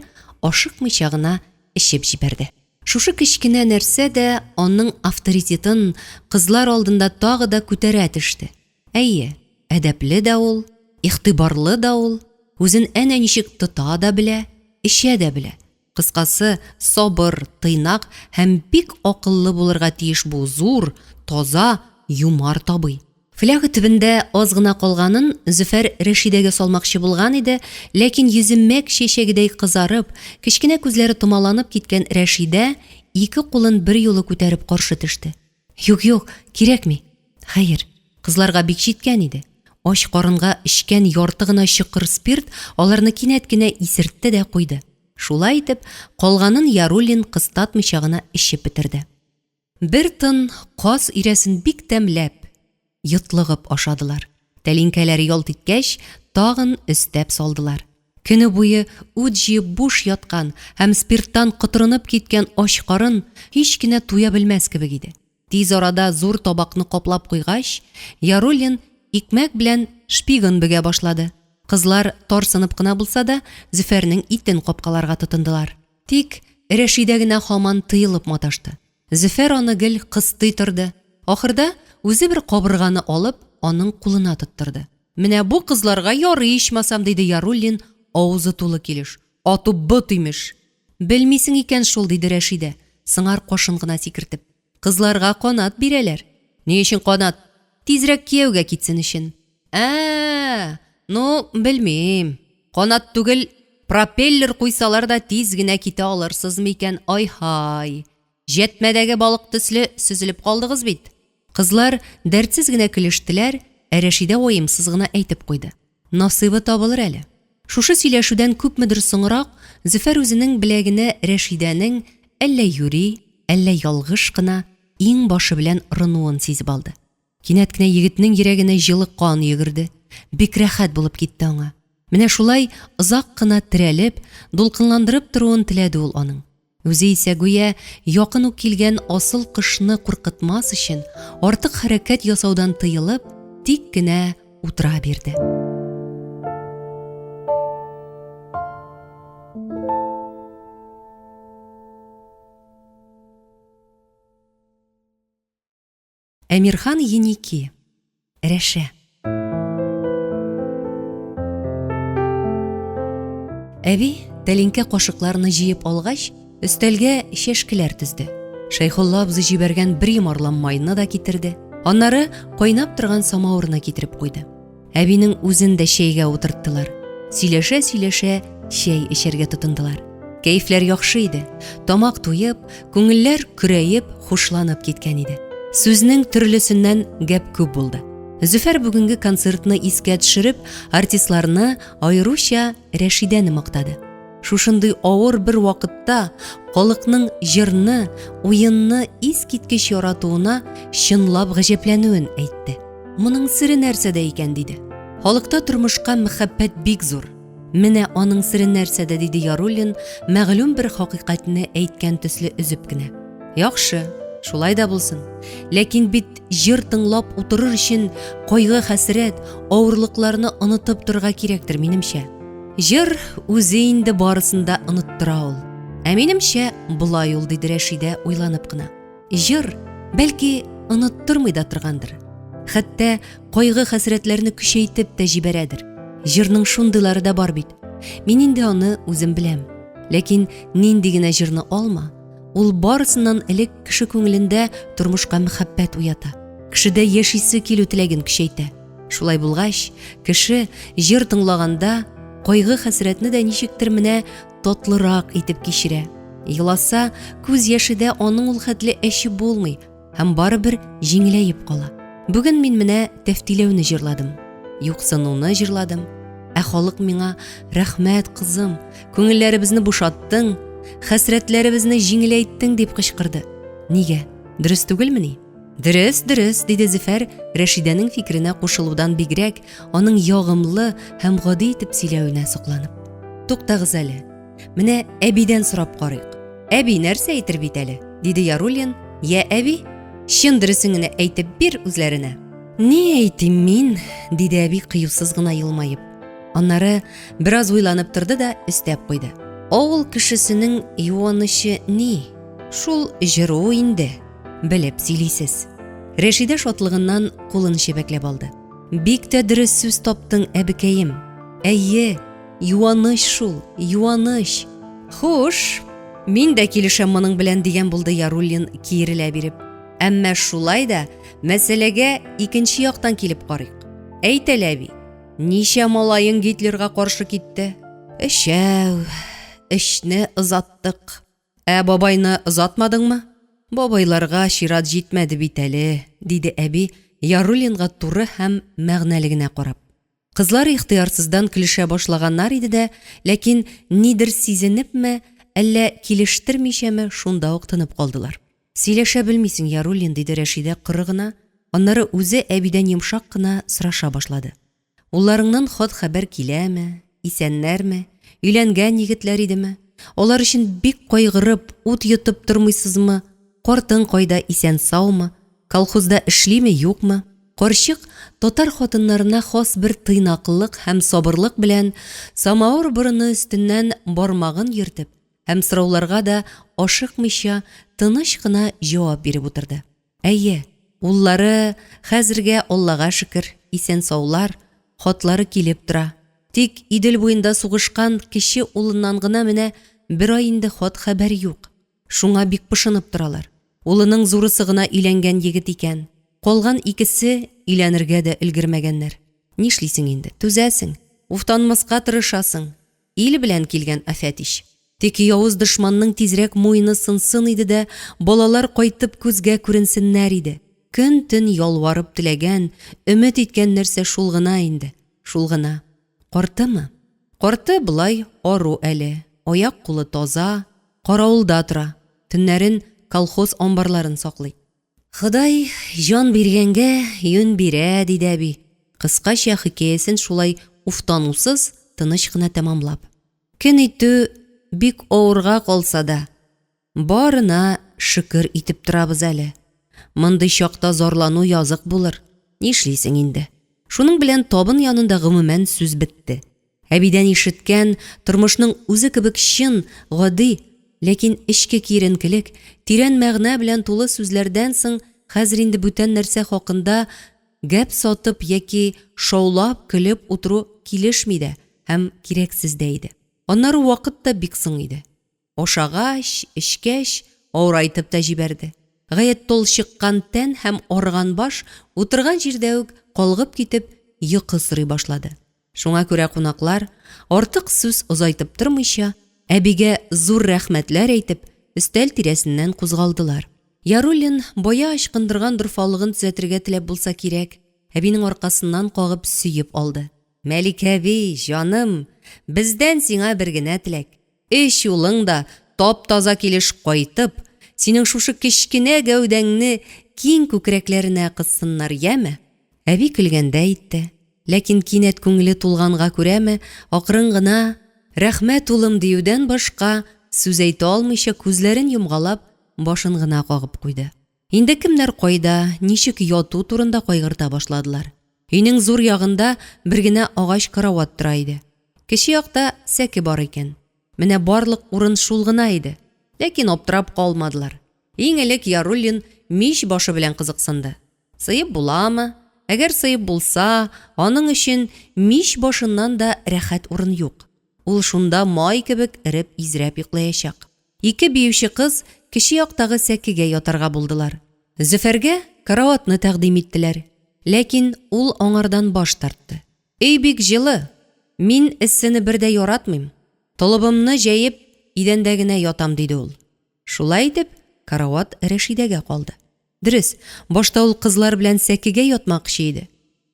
ашыкмыйча гына эчеп җибәрде. Шушы кечкенә нәрсә дә аның авторитетын кызлар алдында тагы да күтәрә төште. Әйе, әдәпле дә ул, игътибарлы да ул, үзен әнә ничек тота да белә, эчә дә белә. Кыскасы, сабыр, тыйнак һәм бик акыллы булырга тиеш бу зур, таза, юмарт абый. Фляга төбендә аз гына калганын Зөфәр Рәшидәгә салмакчы булган иде, ләкин йөзе мәк чәчәгедәй кызарып, кечкенә күзләре томаланып киткән Рәшидә ике кулын берьюлы күтәреп каршы төште. Юк, юк, кирәкми. Хәер, кызларга бик җиткән иде. Ач карынга эчкән ярты гына чокыр спирт аларны кинәт кенә исертте дә куйды. Шулай итеп, калганын Яруллин кыстатмыйча гына эчеп бетерде. Бер тын каз өйрәсен бик тәмләп, Йотлыгып ашадылар. Тәлинкәләре ялт иткәч, тагын өстәп салдылар. Көне буе үт җыеп буш яткан һәм спирттан котырынып киткән ач карын һич кенә туя белмәс кебек иде. Тиз арада зур табакны каплап куйгач, Яруллин икмәк белән шпигын бөгә башлады. Кызлар, тарсынып кына булса да, Зөфәрнең итен капкаларга тотындылар. Тик Рәшидә генә һаман тыелып маташты. Зөфәр аны гел кыстый торды. Ахырда, үзе бер кабырганы алып, аның кулына тоттырды. Менә бу кызларга ярый ичмасам, диде Яруллин, авызы тулы килеш. Ату бот, имеш! Белмисең икән шул, диде Рәшидә, сыңар кашын гына сикертеп. Кызларга канат бирәләр. Ни өчен канат? Тизрәк кияүгә китсен өчен. Ә-ә, ну, белмим. Канат түгел, пропеллер куйсалар да тиз генә китә алырсыз микән, ай-һай. Җәтмәдәге балык төсле сөзелеп калдыгыз бит. Кызлар дәртсез генә көлештеләр, ә Рәшидә ваемсыз гына әйтеп куйды. Насыйбы табылыр әле. Шушы сөйләшүдән күпмедер соңрак Зөфәр үзенең беләгенә Рәшидәнең әллә юри, әллә ялгыш кына иңбашы белән орынуын сизеп алды. Кинәт кенә егетнең йөрәгенә җылы кан йөгерде, бик рәхәт булып китте аңа. Менә шулай озак кына терәлеп, дулкынландырып торуын теләде ул аның. Үзе исә гүя якын ук килгән асыл кошны куркытмас өчен, артык хәрәкәт ясаудан тыелып, тик кенә утыра бирде. Әмирхан Еники. Рәшә. Әби, тәлинкә кашыкларны җыеп алгач, өстәлгә чәшкеләр төзде. Шәйхулла абзый җибәргән бер йомарлам майны да китерде. Аннары кайнап торган самавырны китереп куйды. Әбинең үзен дә чәйгә утырттылар. Сөйләшә-сөйләшә чәй эчәргә тотындылар. Кәефләр яхшы иде. Тамак туеп, күңелләр көрәеп, хушланып киткән иде. Сүзнең төрлесеннән гәп күп булды. Зөфәр бүгенге концертны искә төшереп, артистларны, аеруча Рәшидәне мактады. Шушындый авыр бер вакытта халыкның җырны, уенны искиткеч яратуына чынлап гаҗәпләнүен әйтте. Моның сере нәрсәдә икән, диде. Халыкта тормышка мәхәббәт бик зур. Менә аның сере нәрсәдә, диде Яруллин, мәгълүм бер хакыйкатьне әйткән төсле өзеп кенә. Яхшы, шулай да булсын. Ләкин бит җыр тыңлап утырыр өчен кайгы-хәсрәт, авырлыкларны онытып торырга кирәктер, минемчә. Җыр үзе инде барысын да оныттыра ул. Ә минемчә, болай ул, диде Рәшидә уйланып кына. Җыр, бәлки, оныттырмый да торгандыр. Хәтта кайгы-хәсрәтләрне көчәйтеп тә җибәрәдер. Җырның шундыйлары да бар бит. Мин инде аны үзем беләм. Ләкин нинди генә җырны алма, ул барысыннан элек кеше күңелендә тормышка мәхәббәт уята. Кешедә яшисе килү теләген көчәйтә. Шулай булгач, кеше җыр тыңлаганда кайгы-хәсрәтне дә ничектер менә татлырак итеп кичерә. Еласа, күз яше дә аның ул хәтле әче булмый һәм барыбер җиңеләеп кала. Бүген мин менә тәфтиләүне җырладым, юксынуны җырладым. Ә халык миңа рәхмәт, кызым, күңелләребезне бушаттың, хәсрәтләребезне җиңеләйттең дип кычкырды. Нигә? Дөрес түгелмени? Дөрес, дөрес, диде Зөфәр, Рәшидәнең фикеренә кушылудан бигрәк, аның ягымлы һәм гади итеп сөйләвенә сокланып. Туктагыз әле. Менә әбидән сорап карыйк. Әби нәрсә әйтер бит әле? диде Яруллин. Я әби, чын дөресен генә әйтеп бир үзләренә. Ни әйтим мин? диде әби кыюсыз гына елмаеп. Аннары бераз уйланып торды да өстәп куйды. Авыл кешесенең юанычы ни? Шул җыру инде. Белеп сөйлисез. Рәшидә шатлыгыннан кулын чәбәкләп алды. Бик тә дөрес сүз таптың, әбекәем. Әйе, юаныч шул, юаныч. Хуш, мин дә килешәм моның белән, дигән булды Яруллин киерелә биреп. Әмма шулай да мәсьәләгә икенче яктан килеп карыйк. Әйт әле, әби, ничә малаең Гитлерга каршы китте? Өчәү. Өчне озаттык. Ә бабайны озатмадыңмы? Бабайларга чират җитмәде бит әле, диде әби, Яруллинга туры һәм мәгънәле генә карап. Кызлар ихтыярсыздан көлешә башлаганнар иде дә, ләкин нидер сизенепме, әллә килештермичәме, шунда ук тынып калдылар. Сөйләшә белмисең, Яруллин, диде Рәшидә коры гына. Аннары үзе әбидән йомшак кына сораша башлады. Улларыңнан хат-хәбәр киләме, исәннәрме, өйләнгән егетләр идеме? Алар өчен бик кайгырып, ут йотып тормыйсызмы? Картың кайда, исән-саумы? Колхозда эшлиме, юкмы? Карчык татар хатыннарына хас бер тыйнаклык һәм сабырлык белән самавыр борыны өстеннән бармагын йөртеп һәм сорауларга да ашыкмыйча тыныч кына җавап биреп утырды. Әйе, уллары хәзергә, Аллага шөкер, исән-саулар, хатлары килеп тора. Тик Идел буенда сугышкан кече улыннан гына менә бер ай инде хат-хәбәр юк. Шуңа бик пошынып торалар. Улының зурысы гына өйләнгән егет икән. Калган икесе өйләнергә дә өлгермәгәннәр. Нишлисең инде, түзәсең, уфтанмаска тырышасың. Ил белән килгән афәт ич. Тик явыз дошманның тизрәк муены сынсын иде дә, балалар кайтып күзгә күренсеннәр иде. Көн-төн ялварып теләгән, өмет иткән нәрсә шул гына инде, шул гына. Картымы? Карты болай ару әле, аяк-кулы таза, каравылда тора, төннәрен колхоз амбарларын саклый. Ходай җан биргәнгә юнь бирә, диде әби, кыскача хикәясен шулай уфтанусыз, тыныч кына тәмамлап. Көн итү бик авырга калса да, барына шөкер итеп торабыз әле. Мондый чакта зарлану язык булыр, нишлисең инде. Шуның белән табын янында гомумән сүз бетте. Әбидән ишеткән, тормышның үзе кебек чын, гади, ләкин эчке киеренкелек, тирән мәгънә белән тулы сүзләрдән соң хәзер инде бүтән нәрсә хакында гәп сатып яки шаулап көлеп утыру килешми дә һәм кирәксез дә иде. Аннары вакыт та бик соң иде. Ашагач, эчкәч, авырайтып та җибәрде. Гаять талчыккан тән һәм арыган баш утырган җирдә үк калгып китеп, йокы сорый башлады. Шуңа күрә кунаклар, артык сүз озайтып тормыйча, әбигә зур рәхмәтләр әйтеп, өстәл тирәсеннән кузгалдылар. Яруллин, бая ычкындырган дорфалыгын төзәтергә теләп булса кирәк, әбинең аркасыннан кагып сөеп алды. Мәликә әби, җаным, бездән сиңа бер генә теләк. Өч улың да тап-таза килеш кайтып, синең шушы кечкенә гәүдәңне киң күкрәкләренә кыссыннар, яме? Әби көлгәндәй итте. Ләкин кинәт күңеле тулганга күрәме, акрын гына, Рәхмәт, улым, диюдән башка сүз әйтә алмыйча күзләрен йомгалап, башын гына кагып куйды. Инде кемнәр кайда, ничек яту турында кайгырта башладылар. Өйнең зур ягында бер генә агач карават тора иде. Кече якта сәке бар икән. Менә барлык урын шул гына иде. Ләкин аптырап калмадылар. Иң элек Яруллин мич башы белән кызыксынды. Сыеп буламы? Әгәр сыеп булса, аның өчен мич башыннан да рәхәт урын юк. Ул шунда май кебек эреп изрәп йоклаячак. Ике биюче кыз кече яктагы сәкегә ятарга булдылар. Зөфәргә караватны тәкъдим иттеләр. Ләкин ул аңардан баш тартты. Өй бик җылы. Мин эссене бер дә яратмыйм. Толыбымны җәеп, идәндә генә ятам, диде ул. Шулай итеп, карават Рәшидәгә калды. Дөрес, башта ул кызлар белән сәкегә ятмакчы иде.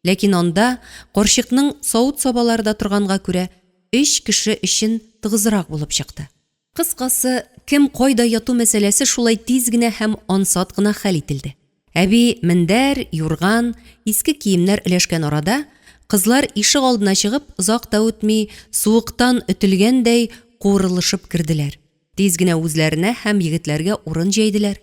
Ләкин анда, карчыкның савыт-сабалары да торганга күрә, өч кеше өчен тыгызрак булып чыкты. Кыскасы, кем кайда яту мәсьәләсе шулай тиз генә һәм ансат кына хәл ителде. Әби мендәр, юрган, иске киемнәр өләшкән арада, кызлар ишегалдына чыгып, озак та үтми, суыктан өтелгәндәй, куырылышып керделәр. Тиз генә үзләренә һәм егетләргә урын җәйделәр.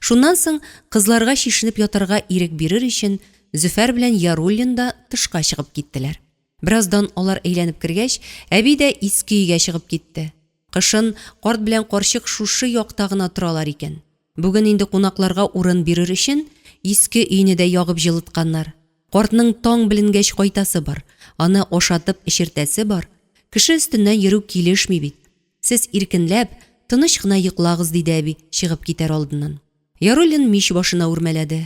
Шуннан соң, кызларга чишенеп ятарга ирек бирер өчен, Зөфәр белән Яруллин да тышка чыгып киттеләр. Бераздан алар әйләнеп кергәч, әби дә иске өйгә чыгып китте. Кышын карт белән карчык шушы якта гына торалар икән. Бүген инде кунакларга урын бирер өчен иске өйне дә ягып җылытканнар. Картның таң беленгәч кайтасы бар, аны ашатып-эчертәсе бар. Кеше өстеннән йөрү килешми бит. Сез иркенләп, тыныч кына йоклагыз, диде әби, чыгып китәр алдыннан. Яруллин мич башына үрмәләде.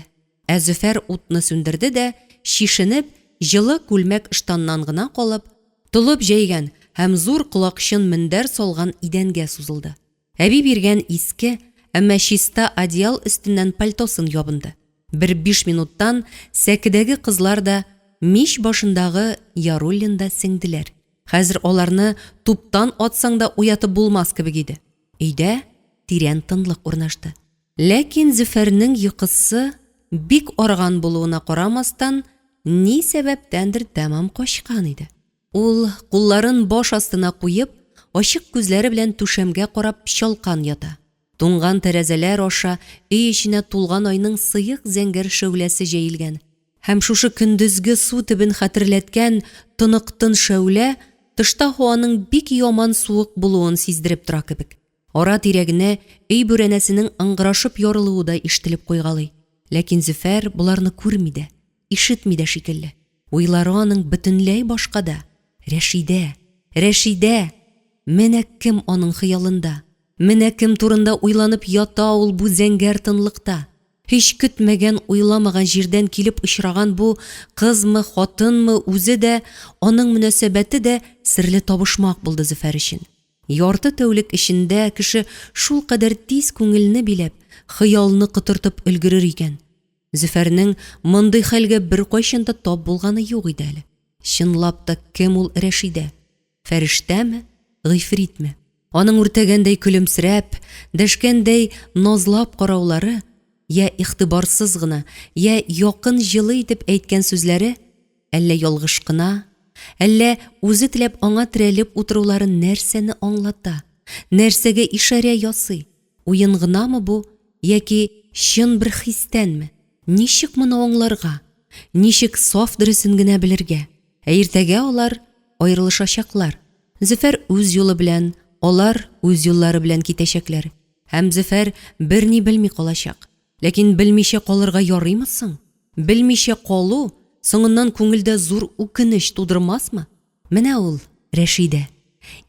Ә Зөфәр утны сүндерде дә, чишенеп, җылы күлмәк-ыштаннан гына калып, толып җәйгән һәм зур колакчын мендәр салган идәнгә сузылды. Әби биргән иске, әмма чиста одеял өстеннән пальтосын ябынды. Бер биш минуттан сәкедәге кызлар да, мич башындагы Яруллин да сеңделәр. Хәзер аларны туптан атсаң да уятып булмас кебек иде. Өйдә тирән тынлык урнашты. Ләкин Зөфәрнең йокысы бик арыган булуына карамастан, ни сәбәптәндер тәмам качкан иде. Ул, кулларын баш астына куеп, ачык күзләре белән түшәмгә карап чалкан ята. Туңган тәрәзәләр аша өй эченә тулган айның сыек зәңгәр шәүләсе җәелгән һәм шушы көндезге су төбен хәтерләткән тонык тын шәүлә тышта һаваның бик яман суык булуын сиздереп тора кебек. Ара-тирә генә өй бүрәнәсенең ыңгырашып ярылуы да ишетелеп куйгалый. Ләкин Зөфәр боларны күрми дә, ишетми дә шикелле. Уйлары аның бөтенләй башкада. Рәшидә! Рәшидә! Менә кем аның хыялында! Менә кем турында уйланып ята ул бу зәңгәр тынлыкта! Һич көтмәгән, уйламаган җирдән килеп очраган бу кызмы, хатынмы, үзе дә, аның мөнәсәбәте дә серле табышмак булды Зөфәр өчен. Ярты тәүлек эчендә кеше шулкадәр тиз күңелне биләп, хыялны котыртып өлгерер икән. Зөфәрнең мондый хәлгә беркайчан да тап булганы юк иде әле. Чынлап та кем ул Рәшидә? Фәрештәме, гыйфритме? Аның үртәгәндәй көлемсерәп, дәшкәндәй назлап караулары, йә игътибарсыз гына, йә якын җылы итеп әйткән сүзләре Әллә ялгыш кына, әллә үзе теләп аңа терәлеп утырулары нәрсәне аңлата, нәрсәгә ишарә ясый? Уен гынамы бу яки чын бер хистәнме? Ничек моны аңларга? Ничек саф дөресен генә белергә? Ә иртәгә алар аерылышачаклар. Зөфәр үз юлы белән, алар үз юллары белән китәчәкләр. Һәм Зөфәр берни белми калачак. Ләкин белмичә калырга ярыймы соң? Белмичә калу соңыннан күңелдә зур үкенеч тудырмасмы? Менә ул, Рәшидә.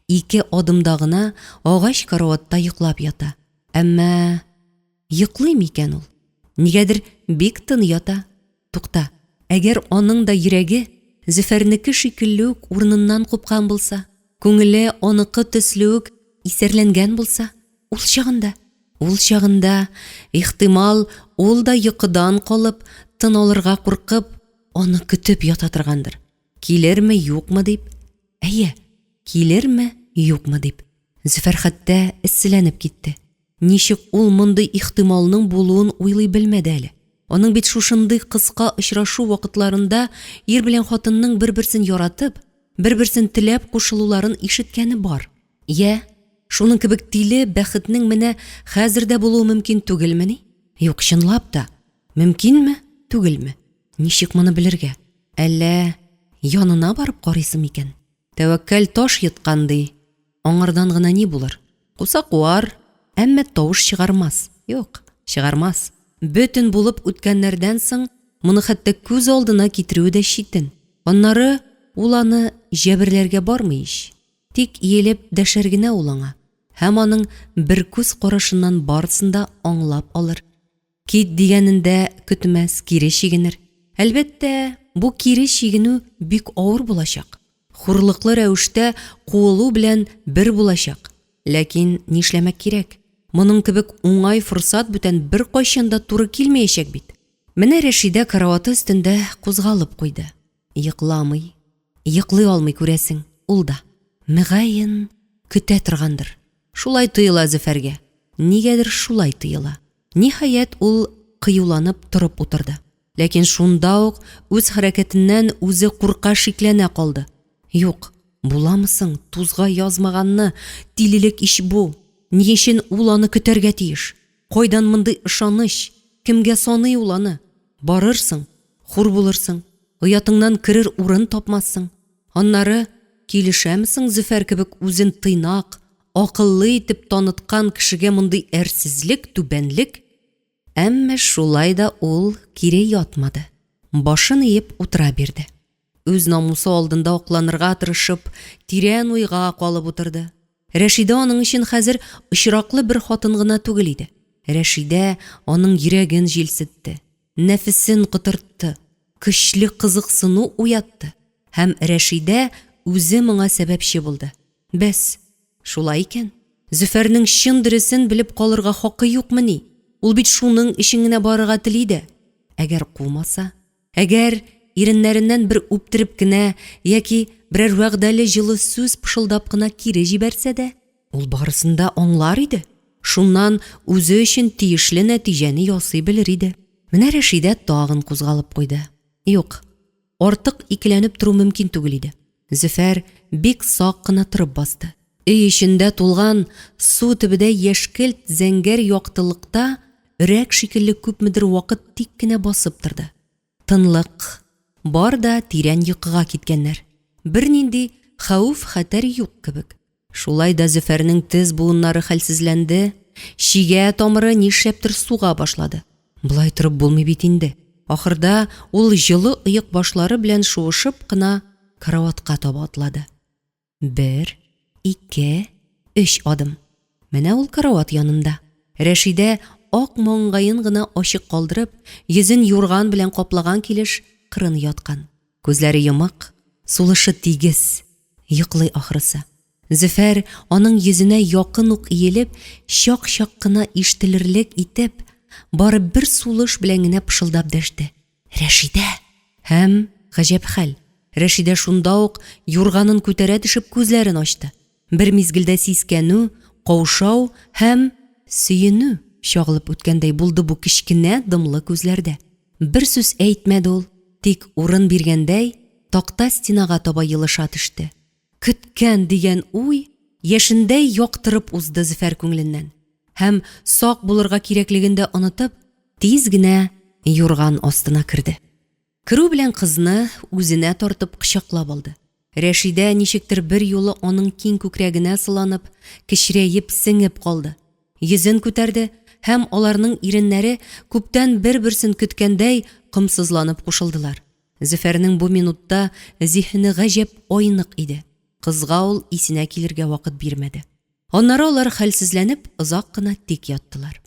Ике адымда гына агач караватта йоклап ята. Әмма йоклый микән ул? Нигәдер бик тын ята. Тукта, әгәр аның да йөрәге Зөфәрнеке шикелле үк урыныннан купкан булса, күңеле аныкы төсле үк исәрләнгән булса, ул чагында? Ул чагында, ихтимал, ул да йокыдан калып, тын алырга куркып, аны көтеп ята торгандыр. Килерме, юкмы дип. Әйе, килерме, юкмы дип. Зөфәр хәтта эсселәнеп китте. Ничек ул мондый ихтималның булуын уйлый белмәде әле. Аның бит шушындый кыска очрашу вакытларында ир белән хатынның бер-берсен яратып, бер-берсен теләп кушылуларын ишеткәне бар. Йә, шуның кебек тиле бәхетнең менә хәзер дә булуы мөмкин түгелмени? Юк, чынлап та, мөмкинме, түгелме? Ничек моны белергә? Әллә янына барып карыйсы микән? Тәвәккәл таш йоткан, ди. Аңардан гына ни булыр? Куса куар, әмма тавыш чыгармас. Юк, чыгармас. Бөтен булып үткәннәрдән соң моны хәтта күз алдына китерүе дә читен. Аннары ул аны җәберләргә бармый ич. Тик иелеп дәшәр генә ул аңа, һәм аның бер күз карашыннан барысын да аңлап алыр. Кит дигәнен дә көтмәс, кире чигенер. Әлбәттә, бу кире чигенү бик авыр булачак. Хурлыклы рәвештә куылу белән бер булачак. Ләкин нишләмәк кирәк? Моның кебек уңай форсат бүтән беркайчан да туры килмәячәк бит. Менә Рәшидә караваты өстендә кузгалып куйды. Йокламый. Йоклый алмый, күрәсең, ул да. Мөгаен, көтә торгандыр. Шулай тоела Зөфәргә. Нигәдер шулай тоела. Ниһаять, ул кыюланып торып утырды. Ләкин шунда ук үз хәрәкәтеннән үзе курка-шикләнә калды. Юк, буламы соң, тузга язмаганны, тилелек ич бу! Ни өчен ул аны көтәргә тиеш? Кайдан мондый ышаныч? Кемгә саный ул аны? Барырсың, хур булырсың. Оятыңнан керер урын тапмассың. Аннары, килешәме соң Зөфәр кебек үзен тыйнак, акыллы итеп таныткан кешегә мондый әрсезлек, түбәнлек? Әмма шулай да ул кире ятмады, башын иеп утыра бирде. Үз намусы алдында акланырга тырышып, тирән уйга калып утырды. Рәшидә аның өчен хәзер очраклы бер хатын гына түгел иде. Рәшидә аның йөрәген җилсетте, нәфесен котыртты, көчле кызыксыну уятты һәм Рәшидә үзе моңа сәбәпче булды. Бәс, шулай икән, Зөфәрнең чын дөресен белеп калырга хакы юкмыни? Ул бит шуның өчен генә барырга тели дә. Әгәр кумаса, әгәр иреннәреннән бер үптереп кенә яки берәр вәгъдәле җылы сүз пышылдап кына кире җибәрсә дә, Ул барысын да аңлар иде. Шуннан үзе өчен тиешле нәтиҗәне ясый белер иде. Менә Рәшидә тагын кузгалып куйды. Юк, артык икеләнеп тору мөмкин түгел иде. Зөфәр бик сак кына торып басты. Өй эчендә тулган су төбедәй яшькелт зәңгәр яктылыкта өрәк шикелле күпмедер вакыт тик кенә басып торды. Тынлык. Бар да тирән йокыга киткәннәр. Бернинди хәвеф-хәтәр юк кебек. Шулай да Зөфәрнең тез буыннары хәлсезләнде, чигә тамыры нишләптер суга башлады. Болай торып булмый бит инде. Ахырда ул җылы оекбашлары белән шуышып кына караватка таба атлады. Бер, ике, өч адым. Менә ул карават янында. Рәшидә ак маңгаен гына ачык калдырып, йөзен юрган белән каплаган килеш кырын яткан. Күзләре йомык, сулышы тигез, йоклый ахрысы. Зөфәр аның йөзенә якын ук иелеп, чак-чак кына ишетелерлек итеп, бары бер сулыш белән генә пышылдап дәште. Рәшидә! Һәм, гаҗәп хәл, Рәшидә шунда ук юрганын күтәрә төшеп күзләрен ачты. Бер мизгелдә сискәнү, каушау һәм сөенү чагылып үткәндәй булды бу кечкенә дымлы күзләрдә. Бер сүз әйтмәде ул, тик урын биргәндәй, такта стенага таба елыша төште. Көткән дигән уй яшендәй яктырып узды Зөфәр күңеленнән. Һәм, сак булырга кирәклеген дә онытып, тиз генә юрган астына керде. Керү белән кызны үзенә тартып кочаклап алды. Рәшидә ничектер бер юлы аның киң күкрәгенә сыланып, кечерәеп, сеңеп калды. Йөзен күтәрде һәм аларның иреннәре, күптән бер-берсен көткәндәй, комсызланып кушылдылар. Зөфәрнең бу минутта зиһене гаҗәп айнык иде. Кызга ул исенә килергә вакыт бирмәде. Аннары алар хәлсезләнеп озак кына тик яттылар.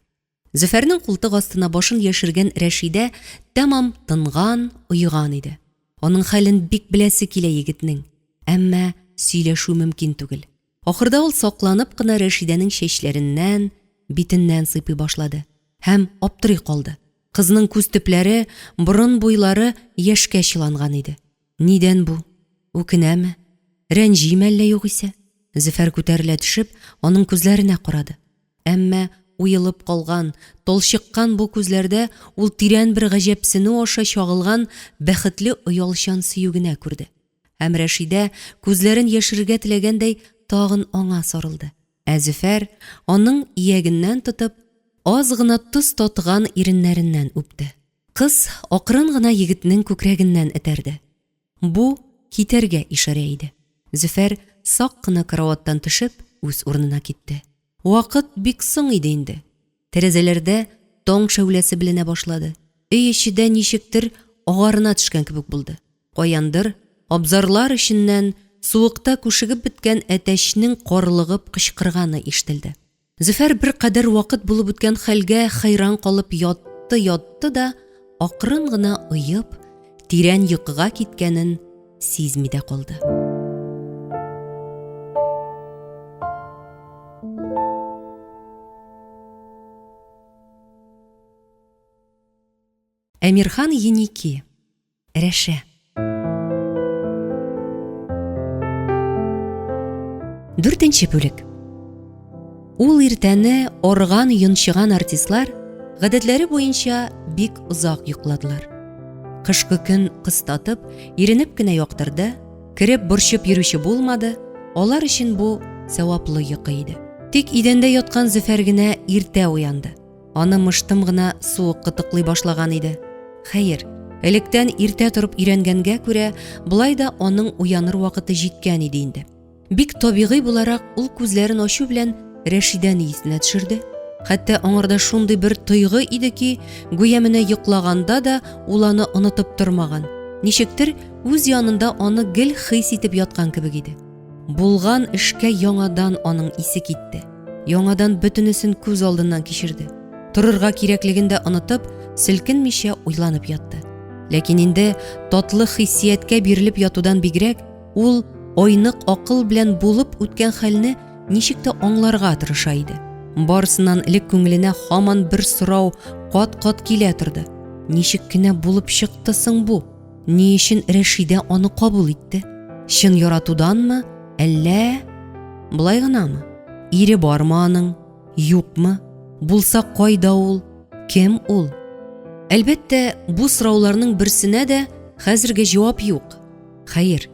Зөфәрнең култык астына башын яшергән Рәшидә тәмам тынган, оеган иде. Аның хәлен бик беләсе килә егетнең, әмма сөйләшү мөмкин түгел. Ахырда ул сакланып кына Рәшидәнең чәчләреннән, битеннән сыйпый башлады һәм аптырый калды. Кызның күз төпләре, борын буйлары яшькә чыланган иде. Нидән бу? Үкенәме? Рәнҗиме әллә югыйсә? Зөфәр күтәрелә төшеп, аның күзләренә карады. Әмма уелып калган, талчыккан бу күзләрдә ул тирән бер гаҗәпсенү аша чагылган бәхетле оялчан сөю генә күрде. Һәм Рәшидә, күзләрен яшерергә теләгәндәй, тагын аңа сарылды. Ә Зөфәр, аның иягеннән тотып, аз гына тоз татыган иреннәреннән үпте. Кыз акрын гына егетнең күкрәгеннән этәрде. Бу, китәргә ишарә иде. Зөфәр, сак кына караваттан төшеп, үз урынына китте. Вакыт бик соң иде инде. Тәрәзәләрдә таң шәүләсе беленә башлады. Өй эче дә ничектер агарына төшкән кебек булды. Каяндыр, абзарлар эченнән, суыкта күшегеп беткән әтәчнең карлыгып кычкырганы ишетелде. Зөфәр беркадәр вакыт булып үткән хәлгә хәйран калып ятты-ятты да, акрын гына оеп, тирән йокыга киткәнен сизми дә калды. Әмирхан Еники. Рәшә. Дүртенче бүлек. Ул иртәне арган йончыган артистлар гадәтләре буенча бик озак йокладылар. Кышкы көн кыстатып, иренеп кенә яктырды, кереп борчып йөрүче булмады, алар өчен бу сәваплы йокы иде. Тик идәндә яткан Зөфәр генә иртә уянды. Аны мыштым гына суык кытыклый башлаган иде. Хәер, электән иртә торып өйрәнгәнгә күрә, болай да аның уяныр вакыты җиткән иде инде. Бик табигый буларак, ул күзләрен ачу белән Рәшидәне исенә төшерде. Хәтта аңарда шундый бер тойгы иде ки, гүя менә йоклаганда да ул аны онытып тормаган. Ничектер, үз янында аны гел хис итеп яткан кебек иде. Булган эшкә яңадан аның исе китте. Яңадан бөтенесен күз алдыннан кичерде. Торырга кирәклеген дә онытып, селкенмичә уйланып ятты. Ләкин инде татлы хиссияткә бирелеп ятудан бигрәк, ул айнык акыл белән булып үткән хәлне ничек тә аңларга тырыша иде. Барысыннан элек күңеленә һаман бер сорау кат-кат килә торды. Ничек кенә булып чыкты соң бу? Ни өчен Рәшидә аны кабул итте? Чын яратуданмы, әллә болай гынамы? Ире бармы аның, юкмы? Булса кайда ул? Кем ул? Әлбәттә, бу сорауларның берсенә дә хәзергә җавап юк. Хәер,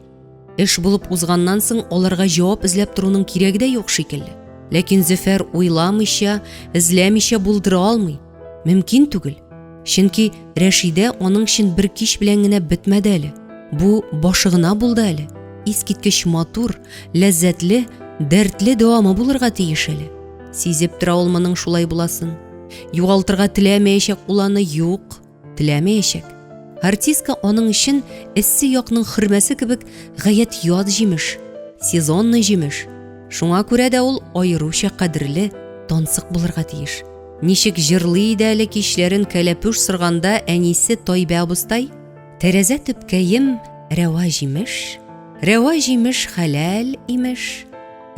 эш булып узганнан соң аларга җавап эзләп торуның кирәге дә юк шикелле. Ләкин Зөфәр уйламыйча, эзләмичә булдыра алмый. Мөмкин түгел. Чөнки Рәшидә аның өчен бер кич белән генә бетмәде әле. Бу башы гына булды әле. Искиткеч матур, ләззәтле, дәртле дәвамы булырга тиеш әле. Сизеп тора ул моның шулай буласын. Югалтырга теләмәячәк ул аны, юк, теләмәячәк. Артистка аның өчен эссе якның хөрмәсе кебек гаять ят җимеш, сезонный җимеш. Шуңа күрә дә ул аеруча кадерле, тансык булырга тиеш. Ничек җырлый иде әле кичләрен кәләпүш сырганда әнисе Тайбә абыстай? Тәрәзә төпкәем рәва җимеш, рәва җимеш хәләл имеш,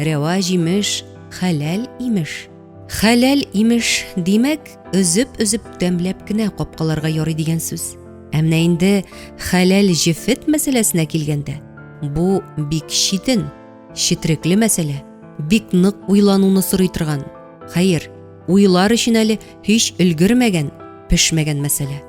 рәва җимеш хәләл имеш. Хәләл имеш, димәк, өзеп-өзеп тәмләп кенә капкаларга ярый дигән сүз. Ә менә инде хәләл җефет мәсьәләсенә килгәндә, бу бик читен, четрекле мәсьәлә, бик нык уйлануны сорый торган. Хәер, уйлар өчен әле һич өлгермәгән, пешмәгән мәсьәлә.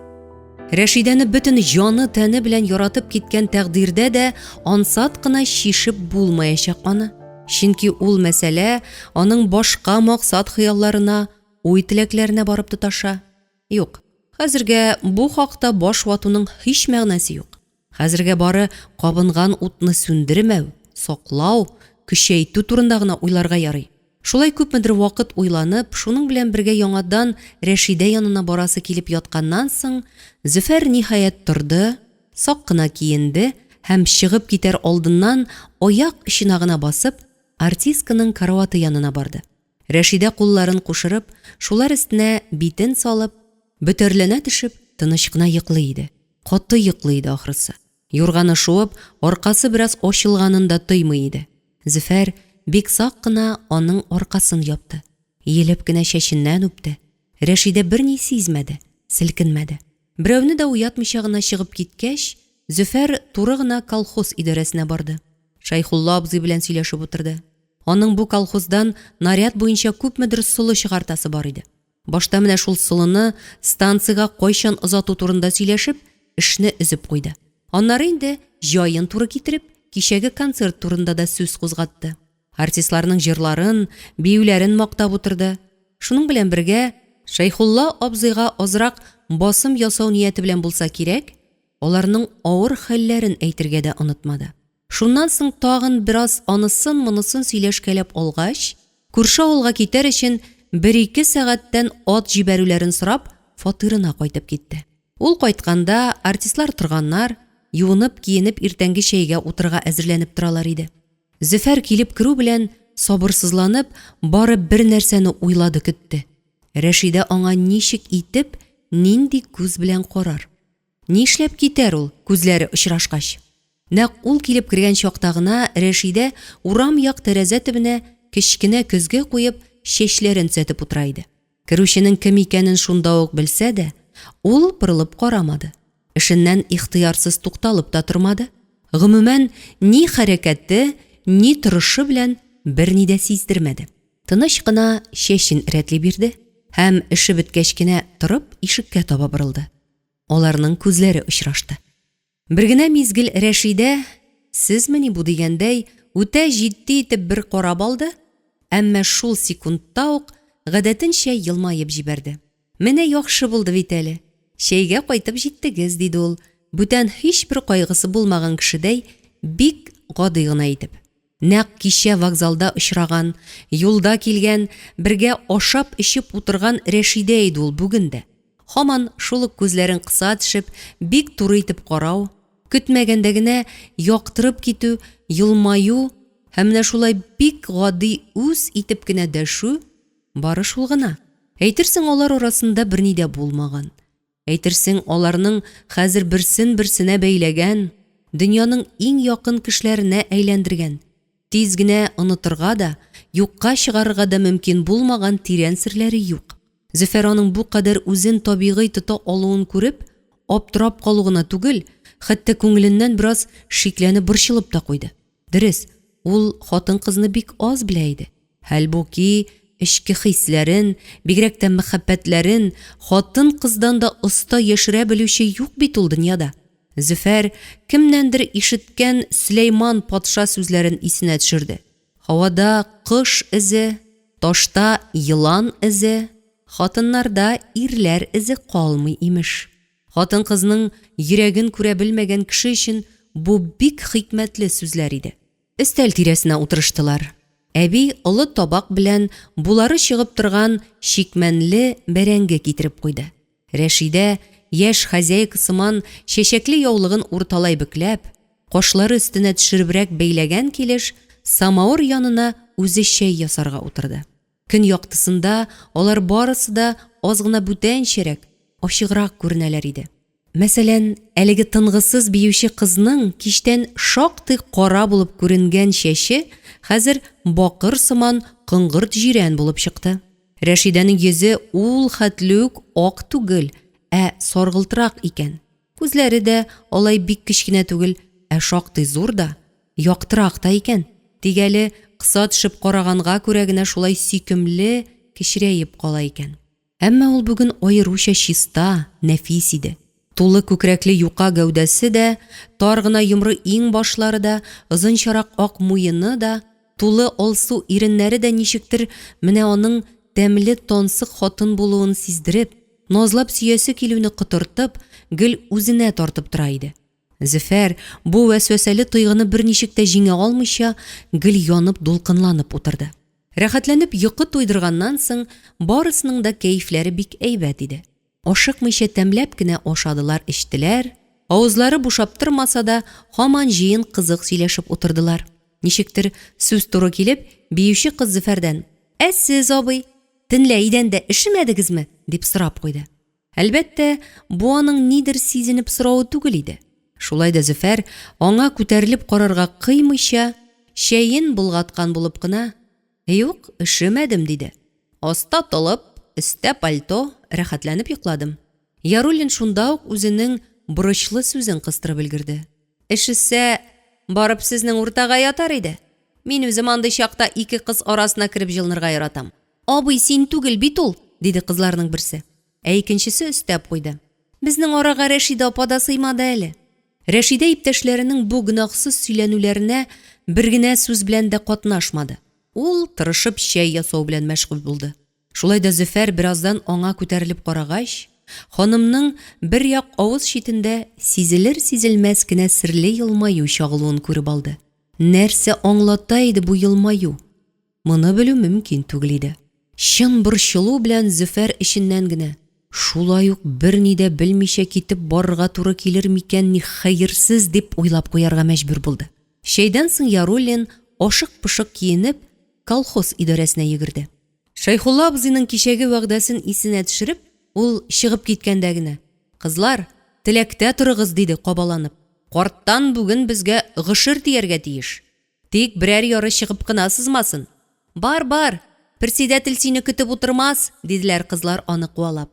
Рәшидәне бөтен җаны-тәне белән яратып киткән тәкъдирдә дә ансат кына чишеп булмаячак аны. Чөнки ул мәсьәлә аның башка максат-хыялларына, уй-теләкләренә барып тоташа. Юк, хәзергә бу хакта баш ватуның һич мәгънәсе юк. Хәзергә бары кабынган утны сүндермәү, саклау, көчәйтү турында гына уйларга ярый. Шулай күпмедер вакыт уйланып, шуның белән бергә яңадан Рәшидә янына барасы килеп ятканнан соң, Зөфәр, ниһаять, торды, сак кына киенде һәм, чыгып китәр алдыннан аяк очына гына басып, артистканың караваты янына барды. Рәшидә кулларын кушырып, шулар өстенә битен салып, бөтәрләнә төшеп, тыныч кына йоклый иде. Каты йоклый иде, ахрысы. Юрганы шуып, аркасы бераз ачылганын да тоймый иде. Зөфәр бик сак кына аның аркасын япты. Иелеп кенә чәченнән үпте. Рәшидә берни сизмәде, селкенмәде. Берәүне дә уятмыйча гына чыгып киткәч, Зөфәр туры гына колхоз идарәсенә барды. Шәйхулла абзый белән сөйләшеп утырды. Аның бу колхоздан наряд буенча күпмедер солы чыгартасы бар иде. Башта менә шул солыны станциягә кайчан озату турында сөйләшеп, эшне өзеп куйды. Аннары инде, җаен туры китереп, кичәге концерт турында да сүз кузгатты. Артистларның җырларын, биюләрен мактап утырды. Шуның белән бергә, Шәйхулла абзыйга азрак басым ясау нияте белән булса кирәк, аларның авыр хәлләрен әйтергә дә онытмады. Шуннан соң тагын бераз анысын-монысын сөйләшкәләп алгач, күрше авылга китәр өчен бер-ике сәгатьтән ат җибәрүләрен сорап, фатирына кайтып китте. Ул кайтканда, артистлар торганнар, юынып-киенеп иртәнге чәйгә утырырга әзерләнеп торалар иде. Зөфәр килеп керү белән, сабырсызланып, бары бер нәрсәне уйлады-көтте, Рәшидә аңа ничек итеп, нинди күз белән карар? Нишләп китәр ул, күзләре очрашкач? Нәкъ ул килеп кергән чакта гына Рәшидә урам як тәрәзә төбенә кечкенә көзге куеп, чәчләрен төзәтеп утыра иде. Керүченең кем икәнен шунда ук белсә дә, ул борылып карамады. Эшеннән ихтыярсыз тукталып та тормады. Гомумән, ни хәрәкәте, ни торышы белән берни дә сиздермәде. Тыныч кына чәчен рәтли бирде һәм, эше беткәч кенә торып, ишеккә таба борылды. Аларның күзләре очрашты. Бер генә мизгел Рәшидә, сезмени бу дигәндәй, үтә җитди итеп бер карап алды, әмма шул секундта ук гадәтенчә елмаеп җибәрде. Менә яхшы булды бит әле, чәйгә кайтып җиттегез, диде ул, бүтән һичбер кайгысы булмаган кешедәй, бик гади гына итеп. Нәкъ кичә вокзалда очраган, юлда килгән, бергә ашап-эчеп утырган Рәшидә иде ул бүген дә. Һаман шул ук күзләрен кыса төшеп, бик туры итеп карау, көтмәгәндә генә яктырып китү, елмаю һәм менә шулай бик гади үз итеп кенә дәшү, бары шул гына. Әйтерсең, алар арасында берни дә булмаган. Әйтерсең, аларның хәзер берсен-берсенә бәйләгән, дөньяның иң якын кешеләренә әйләндергән, тиз генә онытырга да, юкка чыгарырга да мөмкин булмаган тирән серләре юк. Зөфәр аның бу кадәр үзен табигый тота алуын күреп, аптырап калу гына түгел, хәтта күңеленнән бераз шикләнеп-борчылып та куйды. Дөрес, ул хатын-кызны бик аз белә иде. Хәлбуки, эчке хисләрен, бигрәк тә мәхәббәтләрен хатын-кыздан да оста яшерә белүче юк бит ул дөньяда. Зөфәр кемнәндер ишеткән Сөләйман патша сүзләрен исенә төшерде. Һавада кош эзе, ташта елан эзе, хатыннарда ирләр эзе калмый, имеш. Хатын-кызның йөрәген күрә белмәгән кеше өчен бу бик хикмәтле сүзләр иде. Өстәл тирәсенә утырыштылар. Әби олы табак белән булары чыгып торган чикмәнле бәрәңге китереп куйды. Рәшидә, яшь хозяйка сыман чәчәкле яулыгын урталай бөкләп, кашлары өстенә төшеребрәк бәйләгән килеш, самавыр янына үзе чәй ясарга утырды. Көн яктысында алар барысы да аз гына бүтәнчәрәк, ачыграк күренәләр иде. Мәсәлән, әлеге тынгысыз биюче кызның кичтән шактый кара булып күренгән чәче хәзер бакыр сыман коңгырт җирән булып чыкты. Рәшидәнең йөзе ул хәтле үк ак түгел, ә саргылтрак икән. Күзләре дә алай бик кечкенә түгел, ә шактый зур да, яктырак та икән. Тик әле кыса төшеп караганга күрә генә шулай сөйкемле, кечерәеп кала икән. Әмма ул бүген аеруча чиста, нәфис иде. Тулы күкрәкле юка гәүдәсе дә, тар гына йомры иңбашлары да, озынчарак ак муены да, тулы алсу иреннәре дә ничектер менә аның тәмле тансык хатын булуын сиздереп, назлап сөясе килүне котыртып, гел үзенә тартып тора иде. Зөфәр, бу вәсвәсәле тойгыны берничек тә җиңә алмыйча, гел янып-дулкынланып утырды. Рәхәтләнеп йокы туйдырганнан соң, барысының да кәефләре бик әйбәт иде. Ашыкмыйча тәмләп кенә ашадылар-эчтеләр, авызлары бушап тормаса да, һаман җыен кызык сөйләшеп утырдылар. Ничектер, сүз туры килеп, биюче кыз Зөфәрдән, Ә сез, абый, төнлә идәндә өшемәдегезме? дип сорап куйды. Әлбәттә, бу аның нидер сизенеп соравы түгел иде. Шулай да Зөфәр, аңа күтәрелеп карарга кыймыйча, чәен болгаткан булып кына, Юк, өшемәдем, диде. Аста толып, өстә пальто, рәхәтләнеп йокладым. Яруллин шунда ук үзенең борычлы сүзен кыстырып өлгерде. Өшесә, барып сезнең уртага ятар иде. Мин үзем андый чакта ике кыз арасына кереп җылынырга яратам. Абый, син түгел бит ул, диде кызларның берсе. Ә икенчесе өстәп куйды. Безнең арага Рәшидә апа да сыймады әле. Рәшидә иптәшләренең бу гөнаһсыз сөйләнүләренә бер генә сүз белән дә катнашмады. Ул тырышып чәй ясау белән мәшгуль булды. Шулай да Зөфәр бераздан аңа күтәрелеп карагач, ханымның бер як авыз читендә сизелер-сизелмәс кенә серле елмаю чагылуын күреп алды. Нәрсә аңлата иде бу елмаю? Моны белү мөмкин түгел иде. Чын борчылу белән Зөфәр эченнән генә, Шулай ук берни дә белмичә китеп барырга туры килер микәнни, хәерсез, дип уйлап куярга мәҗбүр булды. Чәйдән соң Яруллин, ашык-пошык киенеп, колхоз идарәсенә йөгерде. Шәйхулла абзыйның кичәге вәгъдәсен исенә төшереп, ул чыгып киткәндә генә, Кызлар, теләктә торыгыз, диде кабаланып. Карттан бүген безгә гошер тияргә тиеш. Тик берәр яры чыгып кына сызмасын. Бар, бар, персидәтел сине көтеп утырмас, диделәр кызлар аны куалап.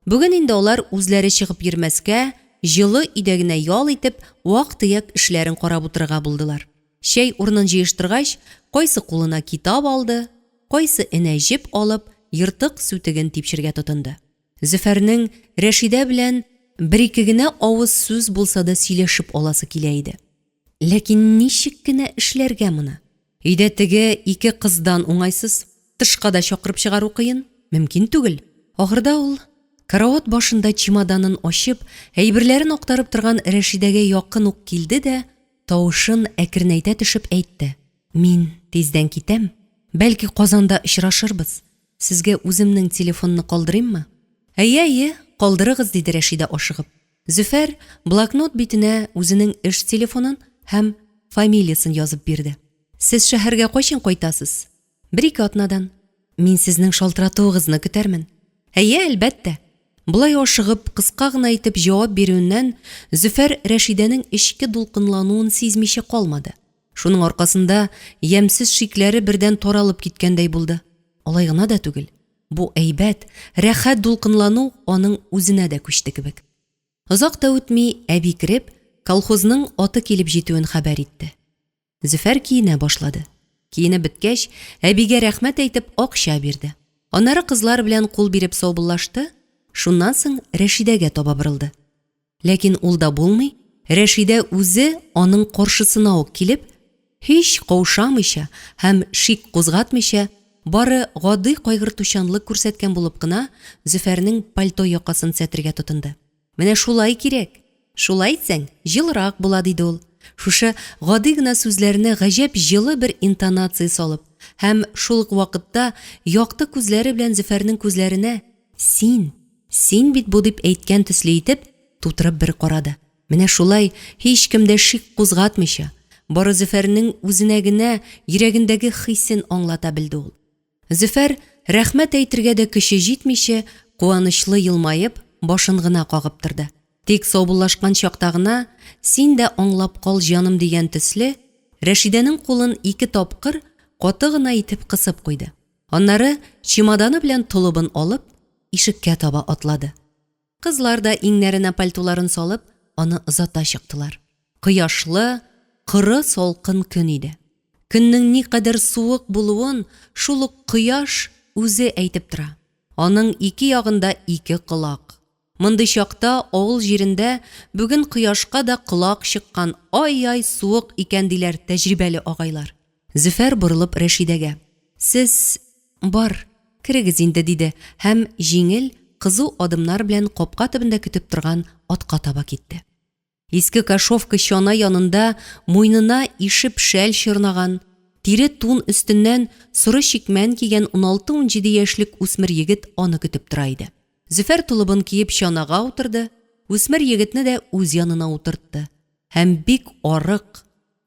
Бүген инде алар үзләре чыгып йөрмәскә, җылы өйдә генә ял итеп, вак-төяк эшләрен карап утырырга булдылар. Чәй урынын җыештыргач, кайсы кулына китап алды, кайсы энә-җеп алып, ертык сүтеген типчергә тотынды. Зөфәрнең Рәшидә белән бер-ике генә авыз сүз булса да сөйләшеп аласы килә иде. Ләкин ничек кенә эшләргә моны? Өйдә теге ике кыздан уңайсыз, тышка да чакырып чыгару кыен, мөмкин түгел. Ахырда ул, карават башында чемоданын ачып, әйберләрен актарып торган Рәшидәгә якын ук килде дә, тавышын әкренәйтә төшеп әйтте, Мин тиздән китәм, бәлки Казанда очрашырбыз. Сезгә үземнең телефонны калдырыйммы? Әйе, әйе, калдырыгыз, диде Рәшидә ашыгып. Зөфәр блокнот битенә үзенең эш телефонын һәм фамилиясен язып бирде. Сез шәһәргә кайчан кайтасыз? Бер-ике атнадан. Мин сезнең шалтыратуыгызны көтәрмен. Әйе, әлбәттә. Болай ашыгып, кыска гына итеп җавап бирүеннән Зөфәр Рәшидәнең эчке дулкынлануын сизмичә калмады. Шуның аркасында ямьсез шикләре бердән таралып киткәндәй булды. Алай гына да түгел, Бу әйбәт, рәхәт дулкынлану аның үзенә дә күчте кебек. Озак та үтми, әби кереп, колхозның аты килеп җитүен хәбәр итте. Зөфәр киенә башлады. Киенеп беткәч, әбигә рәхмәт әйтеп акча бирде. Аннары кызлар белән кул биреп саубуллашты, шуннан соң Рәшидәгә таба борылды. Ләкин ул да булмый, Рәшидә үзе аның каршысына ук килеп, һич каушамыйча һәм шик кузгатмыйча, бары гади кайгыртучанлык күрсәткән булып кына, Зөфәрнең пальто якасын төзәтергә тотынды. Менә шулай кирәк! Шулай итсәң, җылырак була, диде ул, шушы гади генә сүзләренә гаҗәп җылы бер интонация салып һәм шул ук вакытта якты күзләре белән Зөфәрнең күзләренә Син! Син бит бу дип әйткән төсле итеп, тутырып бер карады. Менә шулай, һичкемдә шик кузгатмыйча, бары Зөфәрнең үзенә генә йөрәгендәге хисен аңлата белде ул. Зөфәр, рәхмәт әйтергә дә көче җитмичә, куанычлы елмаеп, башын гына кагып торды. Тик саубуллашкан чакта гына, син дә аңлап кал, җаным дигән төсле, Рәшидәнең кулын ике тапкыр каты гына итеп кысып куйды. Аннары, чемоданы белән толыбын алып, ишеккә таба атлады. Кызлар да иңнәренә пальтоларын салып, аны озата чыктылар. Кояшлы, коры салкын көн иде. Көннең никадәр суык булуын шул ук кояш үзе әйтеп тора. Аның ике ягында ике колак. Мондый чакта авыл җирендә бүген кояшка да колак чыккан, ай-яй суык икән диләр тәҗрибәле агайлар. Зөфәр борылып Рәшидәгә. Сез, бар, керегез инде, диде һәм җиңел, кызу адымнар белән капка төбендә көтеп торган атка таба китте. Иске кошовка чана янында муенына ишеп шәл чорнаган, тире тун өстеннән соры чикмән кигән уналты-унҗиде яшьлек үсмер егет аны көтеп тора иде. Зөфәр толыбын киеп чанага утырды, үсмер егетне дә үз янына утыртты һәм бик арык,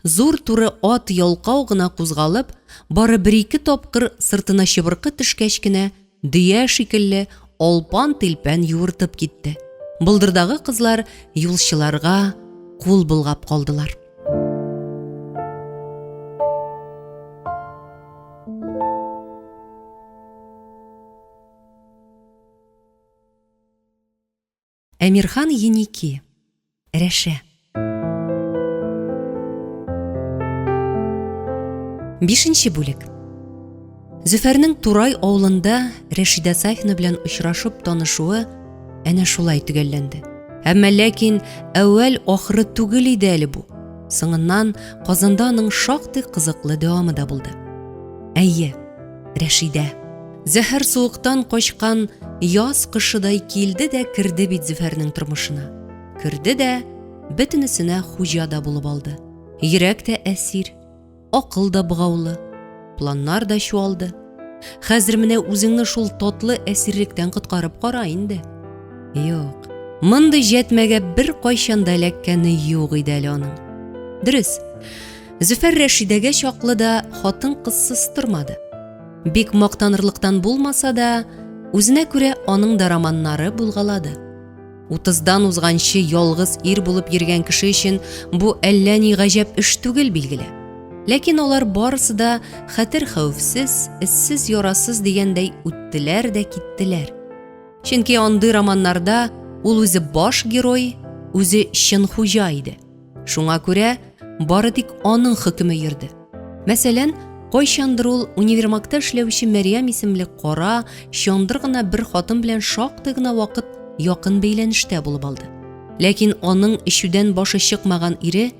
Зур туры ат ялкау гына кузгалып, бары бер-ике тапкыр сыртына чыбыркы төшкәч кенә, дөя шикелле, алпан-тилпән юыртып китте. Болдырдагы кызлар юлчыларга кул болгап калдылар. Әмирхан Еники. Рәшә. Бишенче бүлек. Зөфәрнең Турай авылында Рәшидә Сафина белән очрашып танышуы әнә шулай төгәлләнде. Әмма ләкин әүвәл ахыры түгел иде әле бу. Соңыннан Казанда аның шактый кызыклы дәвамы да булды. Әйе, Рәшидә. Зәһәр суыктан качкан яз кышыдай килде дә керде бит Зөфәрнең тормышына. Керде дә, бөтенесенә хуҗа да булып алды. Йөрәк тә әсир, акыл да богаулы, планнар да чуалды. Хәзер менә үзеңне шул татлы әсирлектән коткарып кара инде. Юк, мондый җәтмәгә бер кайчан да эләккәне юк иде әле аның. Дөрес, Зөфәр Рәшидәгә чаклы да хатын-кызсыз тормады. Бик мактанырлыктан булмаса да, үзенә күрә аның да романнары булгалады. Утыздан узганчы ялгыз ир булып йөргән кеше өчен бу әллә ни гаҗәп эш түгел, билгеле. Ләкин алар барысы да хәтер хәвефсез, эзсез-ярасыз дигәндәй үттеләр дә киттеләр. Чөнки андый романнарда ул үзе баш герой, үзе чын хуҗа иде. Шуңа күрә бары тик аның хөкеме йөрде. Мәсәлән, кайчандыр ул универмагта эшләүче Мәрьям исемле кара, чандыр гына бер хатын белән шактый гына вакыт якын бәйләнештә булып алды. Ләкин аның эчүдән башы чыкмаган ире,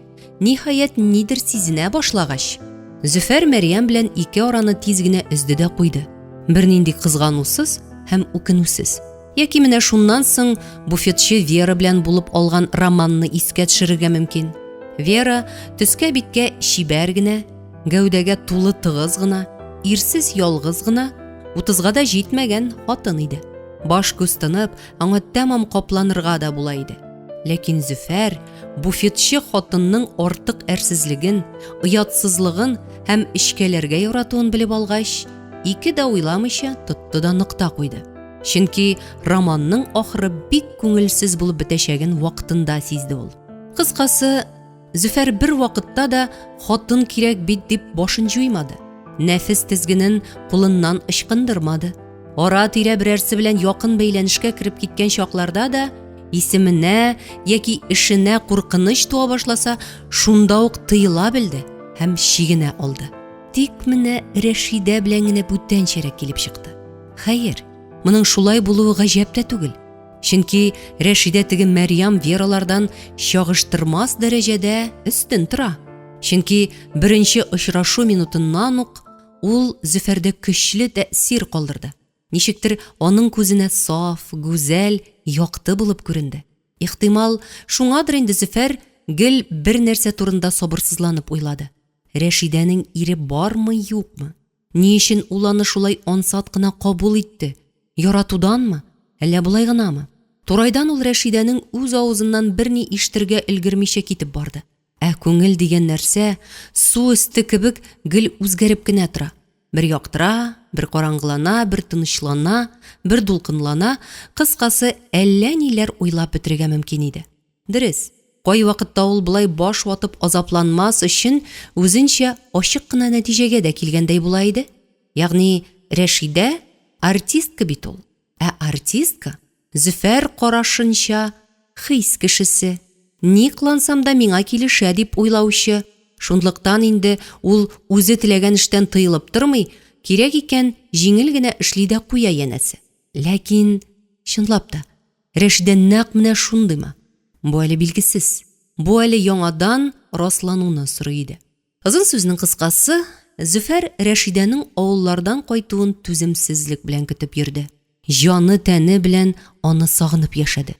ниһаять, нидер сизенә башлагач, Зөфәр Мәрьям белән ике араны тиз генә өзде дә куйды. Бернинди кызганусыз һәм үкенүсез. Яки менә шуннан соң буфетчы Вера белән булып алган романны искә төшерергә мөмкин. Вера төскә-биткә чибәр генә, гәүдәгә тулы тыгыз гына, ирсез ялгыз гына, утызга да җитмәгән хатын иде. Баш-күз тынып, аңа тәмам капланырга да була иде. Ләкин Зөфәр буфетчы хатынның артык әрсезлеген, оятсызлыгын һәм эчкәләргә яратуын белеп алгач, ике дә уйламыйча тотты да нокта куйды. Чөнки романның ахыры бик күңелсез булып бетәчәген вакытында сизде ул. Кыскасы, Зөфәр бер вакытта да хатын кирәк бит дип башын җуймады. Нәфес тезгенен кулыннан ычкындырмады. Ара-тирә берәрсе белән якын бәйләнешкә кереп киткән чакларда да исеменә яки эшенә куркыныч туа башласа, шунда ук тыела белде һәм чигенә алды. Тик менә Рәшидә белән генә бүтәнчәрәк килеп чыкты. Хәер, моның шулай булуы гаҗәп тә түгел. Чөнки Рәшидә теге Мәрьям Вералардан чагыштырмас дәрәҗәдә өстен тора. Чөнки беренче очрашу минутыннан ук ул Зөфәрдә көчле тәэсир калдырды. Ничектер аның күзенә саф, гүзәл, якты булып күренде. Ихтимал, шуңадыр инде Зөфәр гел бер нәрсә турында сабырсызланып уйлады. Рәшидәнең ире бармы-юкмы? Ни өчен ул аны шулай ансат кына кабул итте? Яратуданмы? Әллә болай гынамы? Турайдан ул Рәшидәнең үз авызыннан берни ишетергә өлгермичә китеп барды. Ә күңел дигән нәрсә су өсте кебек гел үзгәреп кенә тора. Бер яктыра, бер караңгылана, бер тынычлана, бер дулкынлана, кыскасы, әллә ниләр уйлап бетерергә мөмкин иде. Дөрес, кайвакытта ул болай баш ватып азапланмас өчен үзенчә ачык кына нәтиҗәгә дә килгәндәй була иде. Ягъни Рәшидә артистка бит ул. Ә артистка, Зөфәр карашынча, хис кешесе. Ни кылансам да миңа килешә дип уйлаучы. Шунлыктан инде ул үзе теләгән эштән тыелып тормый, кирәк икән, җиңел генә эшли дә куя янәсе. Ләкин, чынлап та, Рәшидә нәкъ менә шундыймы? Бу әле билгесез. Бу әле яңадан раслануны сорый иде. Озын сүзнең кыскасы, Зөфәр Рәшидәнең авыллардан кайтуын түземсезлек белән көтеп йөрде. Җаны-тәне белән аны сагынып яшәде.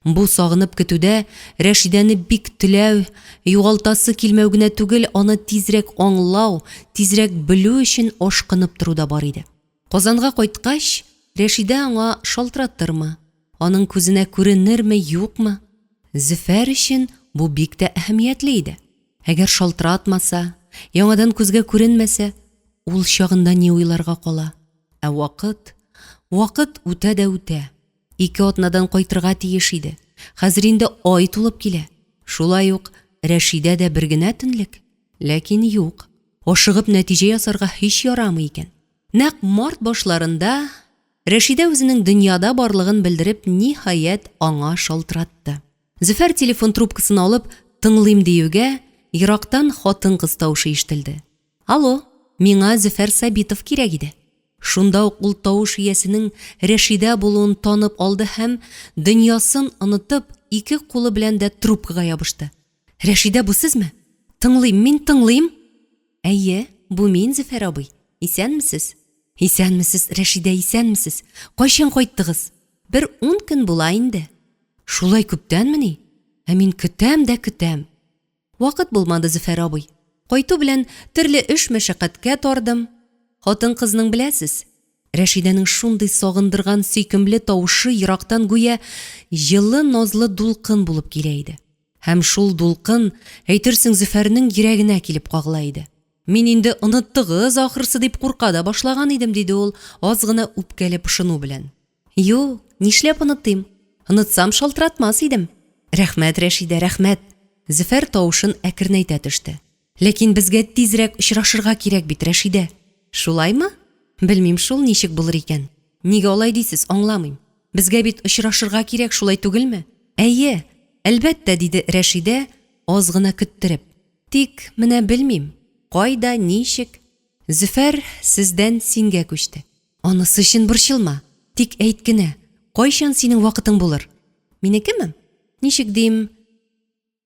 Бу сагынып көтүдә Рәшидәне бик теләү, югалтасы килмәү генә түгел, аны тизрәк аңлау, тизрәк белү өчен ашкынып тору да бар иде. Казанга кайткач, Рәшидә аңа шалтыратырмы, аның күзенә күренерме, юкмы? Зөфәр өчен бу бик тә әһәмиятле иде. Әгәр шалтыратмаса, яңадан күзгә күренмәсә, ул чагында ни уйларга кала? Ә вакыт, вакыт үтә дә үтә. Ике атнадан кайтырга тиеш иде. Хәзер инде ай тулып килә. Шулай ук Рәшидә дә бер генә төнлек. Ләкин юк, ашыгып нәтиҗә ясарга һич ярамый икән. Нәкъ март башларында Рәшидә үзенең дөньяда барлыгын белдереп, ниһаять, аңа шалтыратты. Зөфәр телефон трубкасын алып, тыңлыйм диюгә, ерактан хатын-кыз тавышы ишетелде. Алло, миңа Зөфәр Сабитов кирәк иде. Шунда ук ул тавыш иясенең Рәшидә булуын танып алды һәм, дөньясын онытып, ике кулы белән дә трубкага ябышты. Рәшидә, бу сезме? Тыңлыйм, мин тыңлыйм! Әйе, бу мин, Зөфәр абый. Исәнмесез? Исәнмесез, Рәшидә, исәнмесез. Кайчан кайттыгыз? Бер ун көн була инде. Шулай күптәнмени? Ә мин көтәм дә көтәм. Вакыт булмады, Зөфәр абый. Кайту белән төрле эш-мәшәкатькә тардым. Хатын-кызның беләсез. Рәшидәнең шундый сагындырган сөйкемле тавышы ерактан гүя җылы назлы дулкын булып килә иде. Һәм шул дулкын, әйтерсең, Зөфәрнең йөрәгенә килеп кагыла иде. Мин инде оныттыгыз, ахрысы, дип курка да башлаган идем, диде ул, аз гына үпкәле пошыну белән. Юк, нишләп онытыйм? Онытсам, шалтыратмас идем. Рәхмәт, Рәшидә, рәхмәт. Зөфәр тавышын әкренәйтә төште. Ләкин безгә тизрәк очрашырга кирәк бит, Рәшидә. Шулаймы? Белмим шул, ничек булыр икән. Нигә алай дисез, аңламыйм. Безгә бит очрашырга кирәк, шулай түгелме? Әйе, әлбәттә, диде Рәшидә, аз гына көттереп. Тик менә белмим, кайда, ничек? Зөфәр сездән сингә күчте. Анысы өчен борчылма. Тик әйт кенә, кайчан синең вакытың булыр? Минекеме? Ничек дим?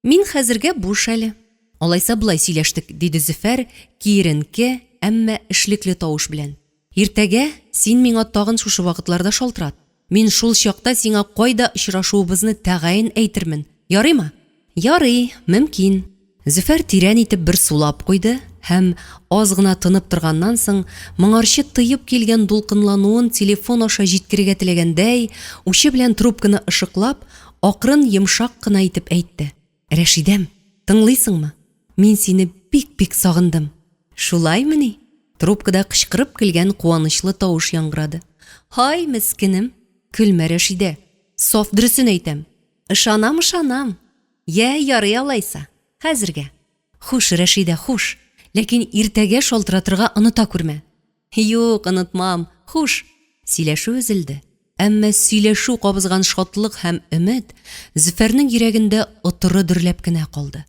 Мин хәзергә буш әле. Алайса болай сөйләштек, диде Зөфәр киеренке, әмма эшлекле тавыш белән. Иртәгә син миңа тагын шушы вакытларда шалтырат. Мин шул чакта сиңа кайда очрашуыбызны тәгаен әйтермен. Ярыймы? Ярый, мөмкин. Зөфәр тирән итеп бер сулап куйды һәм, аз гына тынып торганнан соң, моңарчы тыеп килгән дулкынлануын телефон аша җиткерергә теләгәндәй, учы белән трубканы ышыклап, акрын йомшак кына итеп әйтте. Рәшидәм, тыңлыйсыңмы? Мин сине бик-бик сагындым. Шулаймыни? Трубкада кычкырып көлгән куанычлы тавыш яңгырады. Һай, мескенем! Көлмә, Рәшидә. Саф дөресен әйтәм. Ышанам, ышанам. Йә, ярый алайса. Хәзергә. Хуш, Рәшидә, хуш. Ләкин иртәгә шалтыратырга оныта күрмә. Юк, онытмам. Хуш. Сөйләшү өзелде. Әмма сөйләшү кабызган шатлык һәм өмет Зөфәрнең йөрәгендә отыры дөрләп кенә калды.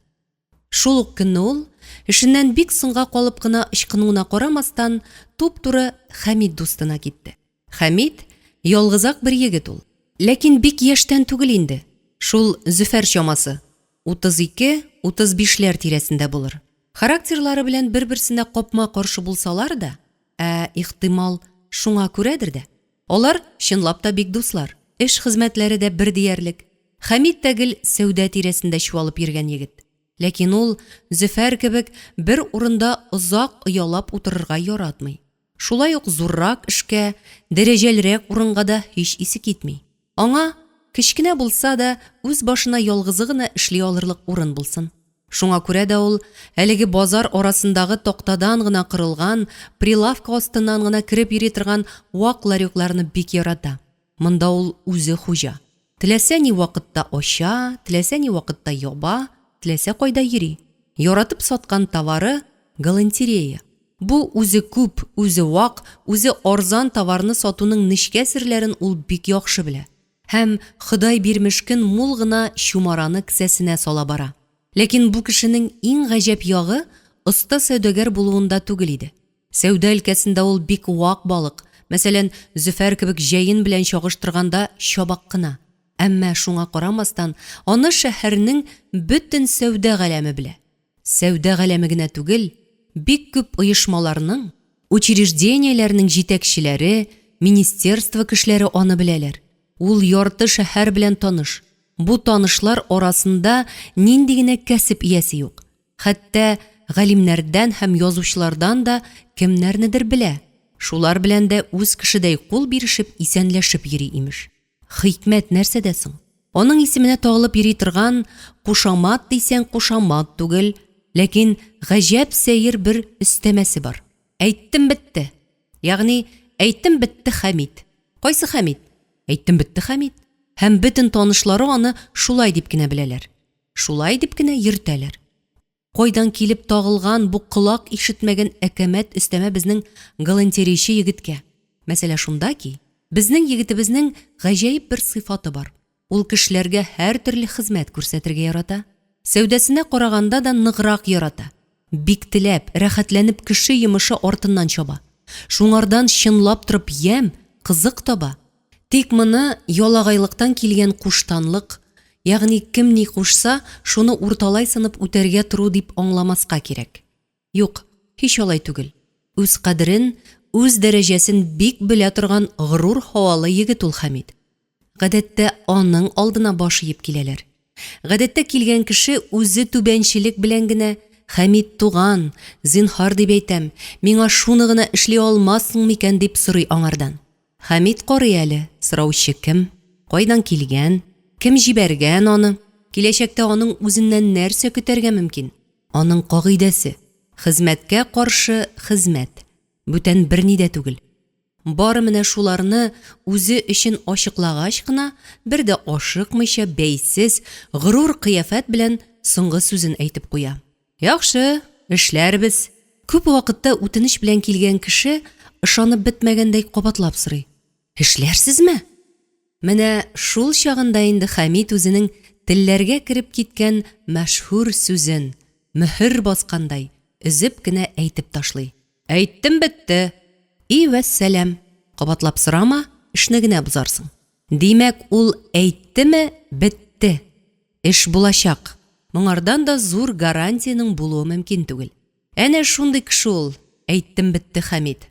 Шул ук көнне ул, эшеннән бик соңга калып кына ычкынуына карамастан, туп-туры Хәмит дустына китте. Хәмит, ялгызак бер егет ул. Ләкин бик яшьтән түгел инде, шул Зөфәр чамасы, 32-35 ләр тирәсендә булыр. Характерлары белән бер-берсенә капма-каршы булсалар да, ә, ихтимал, шуңа күрәдер дә, алар чынлап та бик дуслар. Эш-хезмәтләре дә бер диярлек. Хәмит тә гел сәүдә тирәсендә чуалып йөргән егет. Ләкин ул, Зөфәр кебек, бер урында озак оялап утырырга яратмый. Шулай ук зуррак эшкә, дәрәҗәлерәк урынга да һич исе китми. Аңа, кечкенә булса да, үз башына ялгызы гына эшли алырлык урын булсын. Шуңа күрә дә ул әлеге базар арасындагы тактадан гына корылган, прилавка астыннан гына кереп йөри торган вак ларёкларны бик ярата. Монда ул үзе хуҗа. Теләсә ни вакытта ача, теләсә ни вакытта яба, теләсә кайда йөри. Яратып саткан товары, галантерея. Бу үзе күп, үзе вак, үзе арзан товарны сатуның нечкә серләрен ул бик яхшы белә. Һәм Ходай бирмешкен мул гына чумараны кесәсенә сала бара. Ләкин бу кешенең иң гаҗәп ягы оста сәүдәгәр булуында түгел иде. Сәүдә өлкәсендә ул бик вак балык, мәсәлән, Зөфәр кебек җәен белән чагыштырганда чабак кына. Әмма, шуңа карамастан, аны шәһәрнең бөтен сәүдә галәме белә. Сәүдә галәме генә түгел, бик күп оешмаларның, учреждениеләрнең җитәкчеләре, министерство кешеләре аны беләләр. Ул ярты шәһәр белән таныш. Бу танышлар арасында нинди генә кәсеп иясе юк. Хәтта галимнәрдән һәм язучылардан да кемнәрнедер белә, шулар белән дә үз кешедәй кул бирешеп исәнләшеп йөри, имеш. Хикмәт нәрсәдә соң? Аның исеменә тагылып йөри торган кушамат дисәң кушамат түгел, ләкин гаҗәп сәер бер өстәмәсе бар. Әйттем бетте. Ягъни, әйттем бетте Хәмит. Кайсы Хәмит? Әйттем бетте Хәмит. Һәм бөтен танышлары аны шулай дип кенә беләләр. Шулай дип кенә йөртәләр. Кайдан килеп тагылган бу колак ишетмәгән әкәмәт өстәмә безнең галантерейчы егеткә? Мәсьәлә шунда ки, безнең егетебезнең гаҗәеп бер сыйфаты бар. Ул кешеләргә һәртөрле хезмәт күрсәтергә ярата. Сәүдәсенә караганда да ныграк ярата. Бик теләп, рәхәтләнеп кеше йомышы артыннан чаба. Шуңардан чынлап торып ямь, кызык таба. Тик моны ялагайлыктан килгән куштанлык, ягъни кем ни кушса, шуны урталай сынып үтәргә тору дип аңламаска кирәк. Юк, һич алай түгел. Үз кадерен, үз дәрәҗәсен бик белә торган горур һавалы егет ул Хәмит. Гадәттә, аның алдына баш иеп киләләр. Гадәттә, килгән кеше үзе түбәнчелек белән генә, Хәмит туган, зинһар дип әйтәм, миңа шуны гына эшли алмассың микән, дип сорый аңардан. Хәмит карый әле, сораучы кем, кайдан килгән, кем җибәргән аны, киләчәктә аның үзеннән нәрсә көтәргә мөмкин? Аның кагыйдәсе, хезмәткә каршы хезмәт, бүтән берни дә түгел. Бары менә шуларны үзе өчен ачыклагач кына, бер дә ашыкмыйча, бәйсез, горур кыяфәт белән соңгы сүзен әйтеп куя. Яхшы, эшләрбез. Күп вакытта үтенеч белән килгән кеше ышанып бетмәгәндәй кабатлап сорый. Эшләрсезме? Менә шул чагында инде Хәмит үзенең телләргә кереп киткән мәшһүр сүзен, мөһер баскандай, өзеп кенә әйтеп ташлый. Әйттем бетте! И вәссәлам! Кабатлап сорама, эшне генә бозарсың. Димәк, ул әйттеме, бетте! Эш булачак. Моңардан да зур гарантиянең булуы мөмкин түгел. Әнә шундый кеше ул, әйттем бетте Хәмит.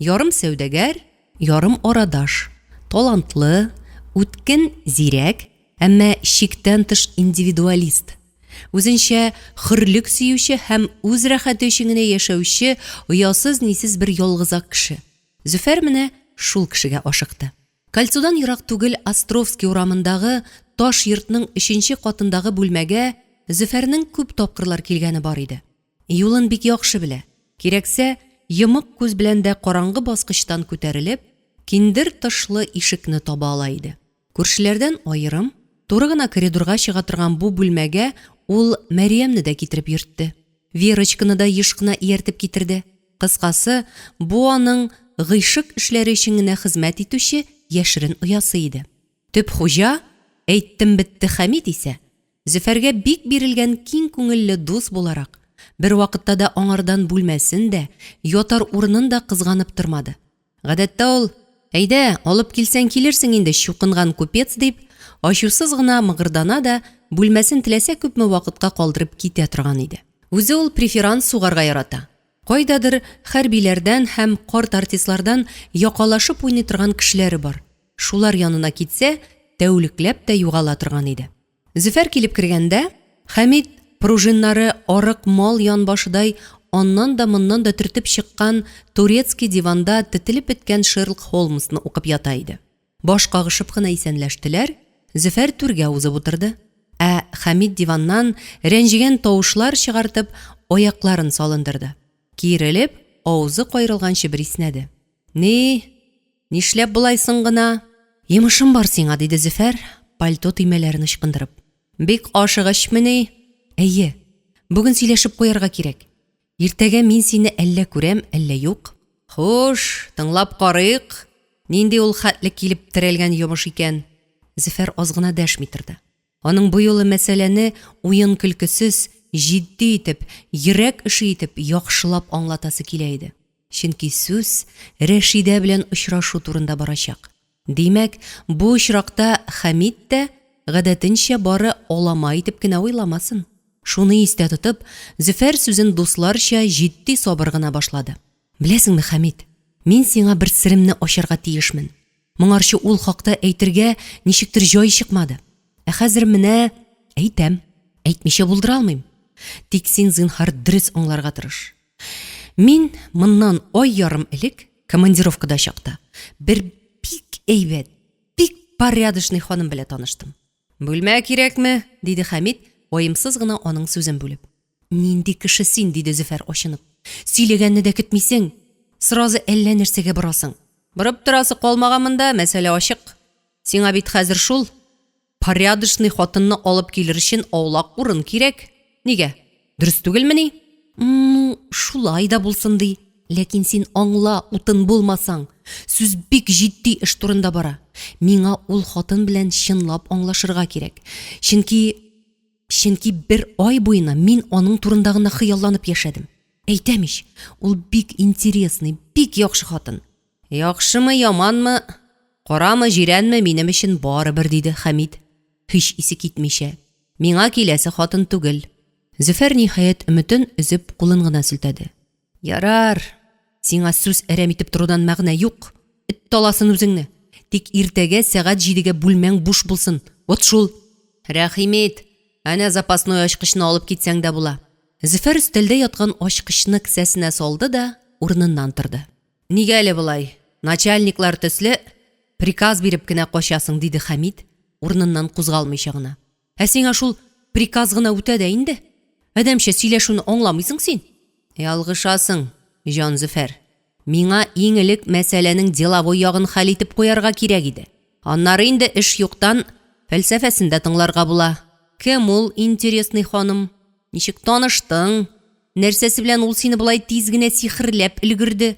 Ярым сәүдәгәр, ярым арадаш. Талантлы, үткен, зирәк, әмма чиктән тыш индивидуалист. Үзенчә хөрлек сөюче һәм үз рәхәте өчен генә яшәүче оясыз-нисез бер ялгызак кеше. Зөфәр менә шул кешегә ашыкты. Кольцодан ерак түгел Островский урамындагы таш йортның өченче катындагы бүлмәгә Зөфәрнең күп тапкырлар килгәне бар иде. Юлын бик яхшы белә. Кирәксә, йомык күз белән дә караңгы баскычтан күтәрелеп, киндер тышлы ишекне таба ала иде. Күршеләрдән аерым, туры гына коридорга чыга торган бу бүлмәгә ул Мәрьямне дә китереп йөртте. Верочканы да еш кына ияртеп китерде. Кыскасы, бу аның гыйшык эшләре өчен генә хезмәт итүче яшерен оясы иде. Төп хуҗа, әйттем бетте Хәмит исә, Зөфәргә бик бирелгән киң күңелле дус буларак, бервакытта да аңардан бүлмәсен дә, ятар урынын да кызганып тормады. Гадәттә ул, Әйдә, алып килсәң килерсең инде, чукынган купец, дип, ачусыз гына мыгырдана да, бүлмәсен теләсә күпме вакытка калдырып китә торган иде. Үзе ул преферанс сугарга ярата. Кайдадыр хәрбиләрдән һәм карт артистлардан якалашып уйный торган кешеләре бар. Шулар янына китсә, тәүлекләп тә югала торган иде. Зөфәр килеп кергәндә, Хәмит, пружиннары арык мал янбашыдай аннан да моннан да төртеп чыккан турецкий диванда тетелеп беткән Шерлок Холмсны укып ята иде. Баш кагышып кына исәнләштеләр, Зөфәр түргә узып утырды. Ә Хәмит диваннан, рәнҗегән тавышлар чыгартып, аякларын салындырды. Киерелеп, авызы каерылганчы бер иснәде. Ни, нишләп болай соң гына? Йомышым бар сиңа, диде Зөфәр, пальто төймәләрен ычкындырып. Бик ашыгычмыни? Әйе. Бүген сөйләшеп куярга кирәк. Иртәгә мин сине әллә күрәм, әллә юк. Хуш, тыңлап карыйк. Нинди ул хәтле килеп терәлгән йомыш икән? Зөфәр аз гына дәшми торды. Аның бу юлы мәсьәләне уен-көлкесез, җитди итеп, йөрәк эше итеп, яхшылап аңлатасы килә иде. Чөнки сүз Рәшидә белән очрашу турында барачак. Димәк, бу очракта Хәмит тә, гадәтенчә, бары алама итеп кенә уйламасын. Шуны истә тотып, Зөфәр сүзен дусларча җитди-сабыр гына башлады. Беләсеңме, Хәмит, мин сиңа бер серемне ачарга тиешмен. Моңарчы ул хакта әйтергә ничектер җай чыкмады. Ә хәзер менә әйтәм. Әйтмичә булдыра алмыйм. Тик син, зинһар, дөрес аңларга тырыш. Мин моннан ай ярым элек командировкада чакта бер бик әйбәт, бик порядочный ханым белән таныштым. Бүлмә кирәкме? диде Хәмит, ваемсыз гына аның сүзен бүлеп. Нинди кеше син, диде Зөфәр ачынып. Сөйләгәнне дә көтмисең. Сразу әллә нәрсәгә борасың. Борып торасы калмаган монда, мәсьәлә ачык. Сиңа бит хәзер шул порядочный хатынны алып килер өчен аулак урын кирәк. Нигә? Дөрес түгелмени? Ну, шулай да булсын ди. Ләкин син аңла, утын булмасаң. Сүз бик җитди эш турында бара. Миңа ул хатын белән чынлап аңлашырга кирәк. Чөнки Чөнки бер ай буена мин аның турында гына хыялланып яшәдем. Әйтәм ич, ул бик интересный, бик яхшы хатын. Яхшымы, яманмы, карамы, җирәнме, минем өчен барыбер, диде Хәмит, һич исе китмичә. Миңа киләсе хатын түгел. Зөфәр, ниһаять, өметен өзеп, кулын гына селтәде. Ярар, сиңа сүз әрәм итеп торудан мәгънә юк. Эт таласын үзеңне. Тик иртәгә сәгать җидегә бүлмәң буш булсын. Вот шул. Рәхим ит, әнә запасной ачкычны алып китсәң дә була. Зөфәр өстәлдә яткан ачкычны кесәсенә салды да урыныннан торды. Нигә әле болай, начальниклар төсле, приказ биреп кенә качасың, диде Хәмит, урыныннан кузгалмыйча гына. Ә сиңа шул приказ гына үтә дә инде. Адәмчә сөйләшүне аңламыйсың син. Ялгышасың, җан Зөфәр. Миңа иң элек мәсьәләнең деловой ягын хәл итеп куярга кирәк иде. Аннары инде эш юктан фәлсәфәсен дә тыңларга була. Кем ул интересный ханым? Ничек таныштың? Нәрсәсе белән ул сине болай тиз генә сихерләп өлгерде?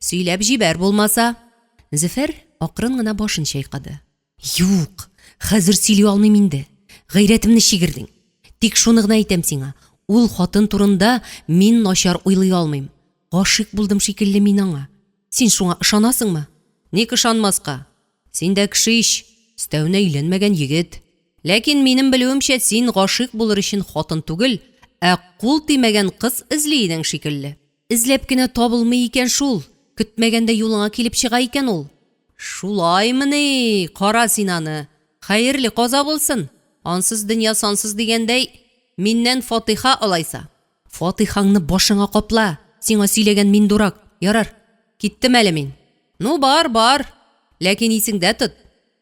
Сөйләп җибәр булмаса. Зөфәр акрын гына башын чайкады. Юк, хәзер сөйли алмыйм инде. Гайрәтемне чигердең. Тик шуны гына әйтәм сиңа, ул хатын турында мин начар уйлый алмыйм. Гашыйк булдым шикелле мин аңа. Син шуңа ышанасыңмы? Ник ышанмаска? Син дә кеше ич, өстәвенә өйләнмәгән егет. Ләкин минем белүемчә, син гашыйк булыр өчен хатын түгел, ә кул тимәгән кыз эзли идең шикелле. Эзләп кенә табылмый икән шул, көтмәгәндә юлыңа килеп чыга икән ул. Шулаймыни, кара син аны, хәерле каза булсын, ансыз дөнья сансыз дигәндәй, миннән фатыйха алайса. Фатыйхаңны башыңа капла, сиңа сөйләгән мин дурак, ярар, киттем әле мин. Ну, бар, бар, ләкин исеңдә тот,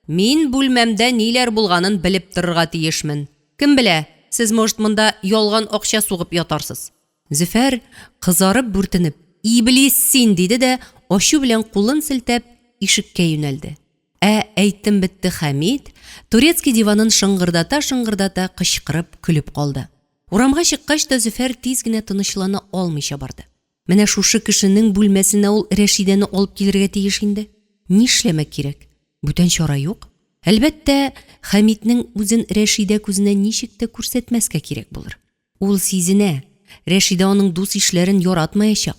мин бүлмәмдә ниләр булганын белеп торырга тиешмен. Кем белә, сез, может, монда ялган акча сугып ятарсыз. Зөфәр, кызарып-бүртенеп, Иблис син! диде дә, ачу белән кулын селтәп, ишеккә юнәлде. Ә әйттем бетте Хәмит, турецкий диванын шыңгырдата-шыңгырдата кычкырып көлеп калды. Урамга чыккач та Зөфәр тиз генә тынычлана алмыйча барды. Менә шушы кешенең бүлмәсенә ул Рәшидәне алып килергә тиеш инде. Нишләмәк кирәк? Бүтән чара юк. Әлбәттә, Хәмитнең үзен Рәшидә күзенә ничек тә күрсәтмәскә кирәк булыр. Ул сизенә, Рәшидә аның дус-ишләрен яратмаячак.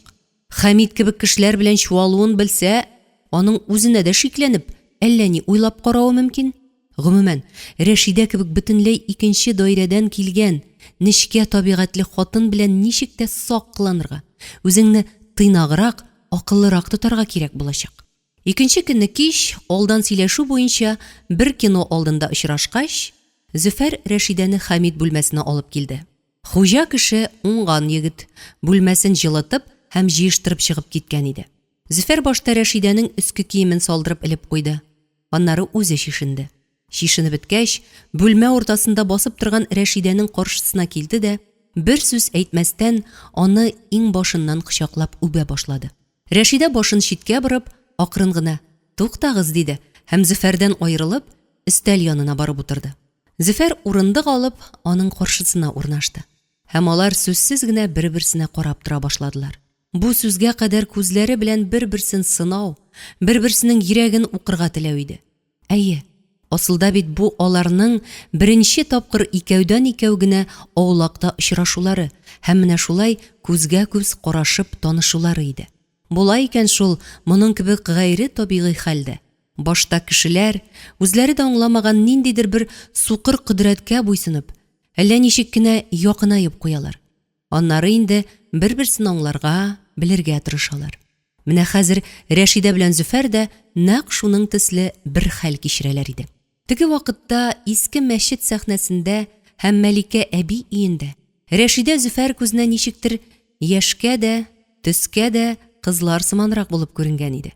Хәмит кебек кешеләр белән чуалуын белсә, аның үзенә дә шикләнеп, әллә ни уйлап каравы мөмкин. Гомумән, Рәшидә кебек бөтенләй икенче даирәдән килгән, нечкә табигатьле хатын белән ничек тә сак кыланырга, үзеңне тыйнаграк, акыллырак тотарга кирәк булачак. Икенче көнне кич, алдан сөйләшү буенча бер кино алдында очрашкач, Зөфәр Рәшидәне Хәмит бүлмәсенә алып килде. Хуҗа кеше, уңган егет, бүлмәсен җылытып һәм җыештырып чыгып киткән иде. Зөфәр башта Рәшидәнең өске киемен салдырып элеп куйды. Аннары үзе чишенде. Чишенеп беткәч, бүлмә уртасында басып торган Рәшидәнең каршысына килде дә, бер сүз әйтмәстән, аны иңбашыннан кочаклап үбә башлады. Рәшидә башын читкә борып, акрын гына, Туктагыз, диде һәм Зөфәрдән аерылып, өстәл янына барып утырды. Зөфәр урындык алып, аның каршысына урнашты. Һәм алар сүзсез генә бер-берсенә карап тора башладылар. Бу сүзгә кадәр күзләре белән бер-берсен сынау, бер-берсенең йөрәген укырга теләү иде. Әйе, асылда бит бу аларның беренче тапкыр икәүдән-икәү генә аулакта очрашулары һәм менә шулай күзгә-күз карашып танышулары иде. Була икән шул моның кебек гайре табигый хәл дә. Башта кешеләр, үзләре дә аңламаган ниндидер бер сукыр кодрәткә буйсынып, әллә ничек кенә якынаеп куялар. Аннары инде бер-берсен аңларга, белергә тырышалар. Менә хәзер Рәшидә белән Зөфәр дә нәкъ шуның төсле бер хәл кичерәләр иде. Теге вакытта иске мәчет сәхнәсендә һәм Мәликә әби өендә Рәшидә Зөфәр күзенә ничектер яшькә дә, төскә дә кызлар сыманрак булып күренгән иде.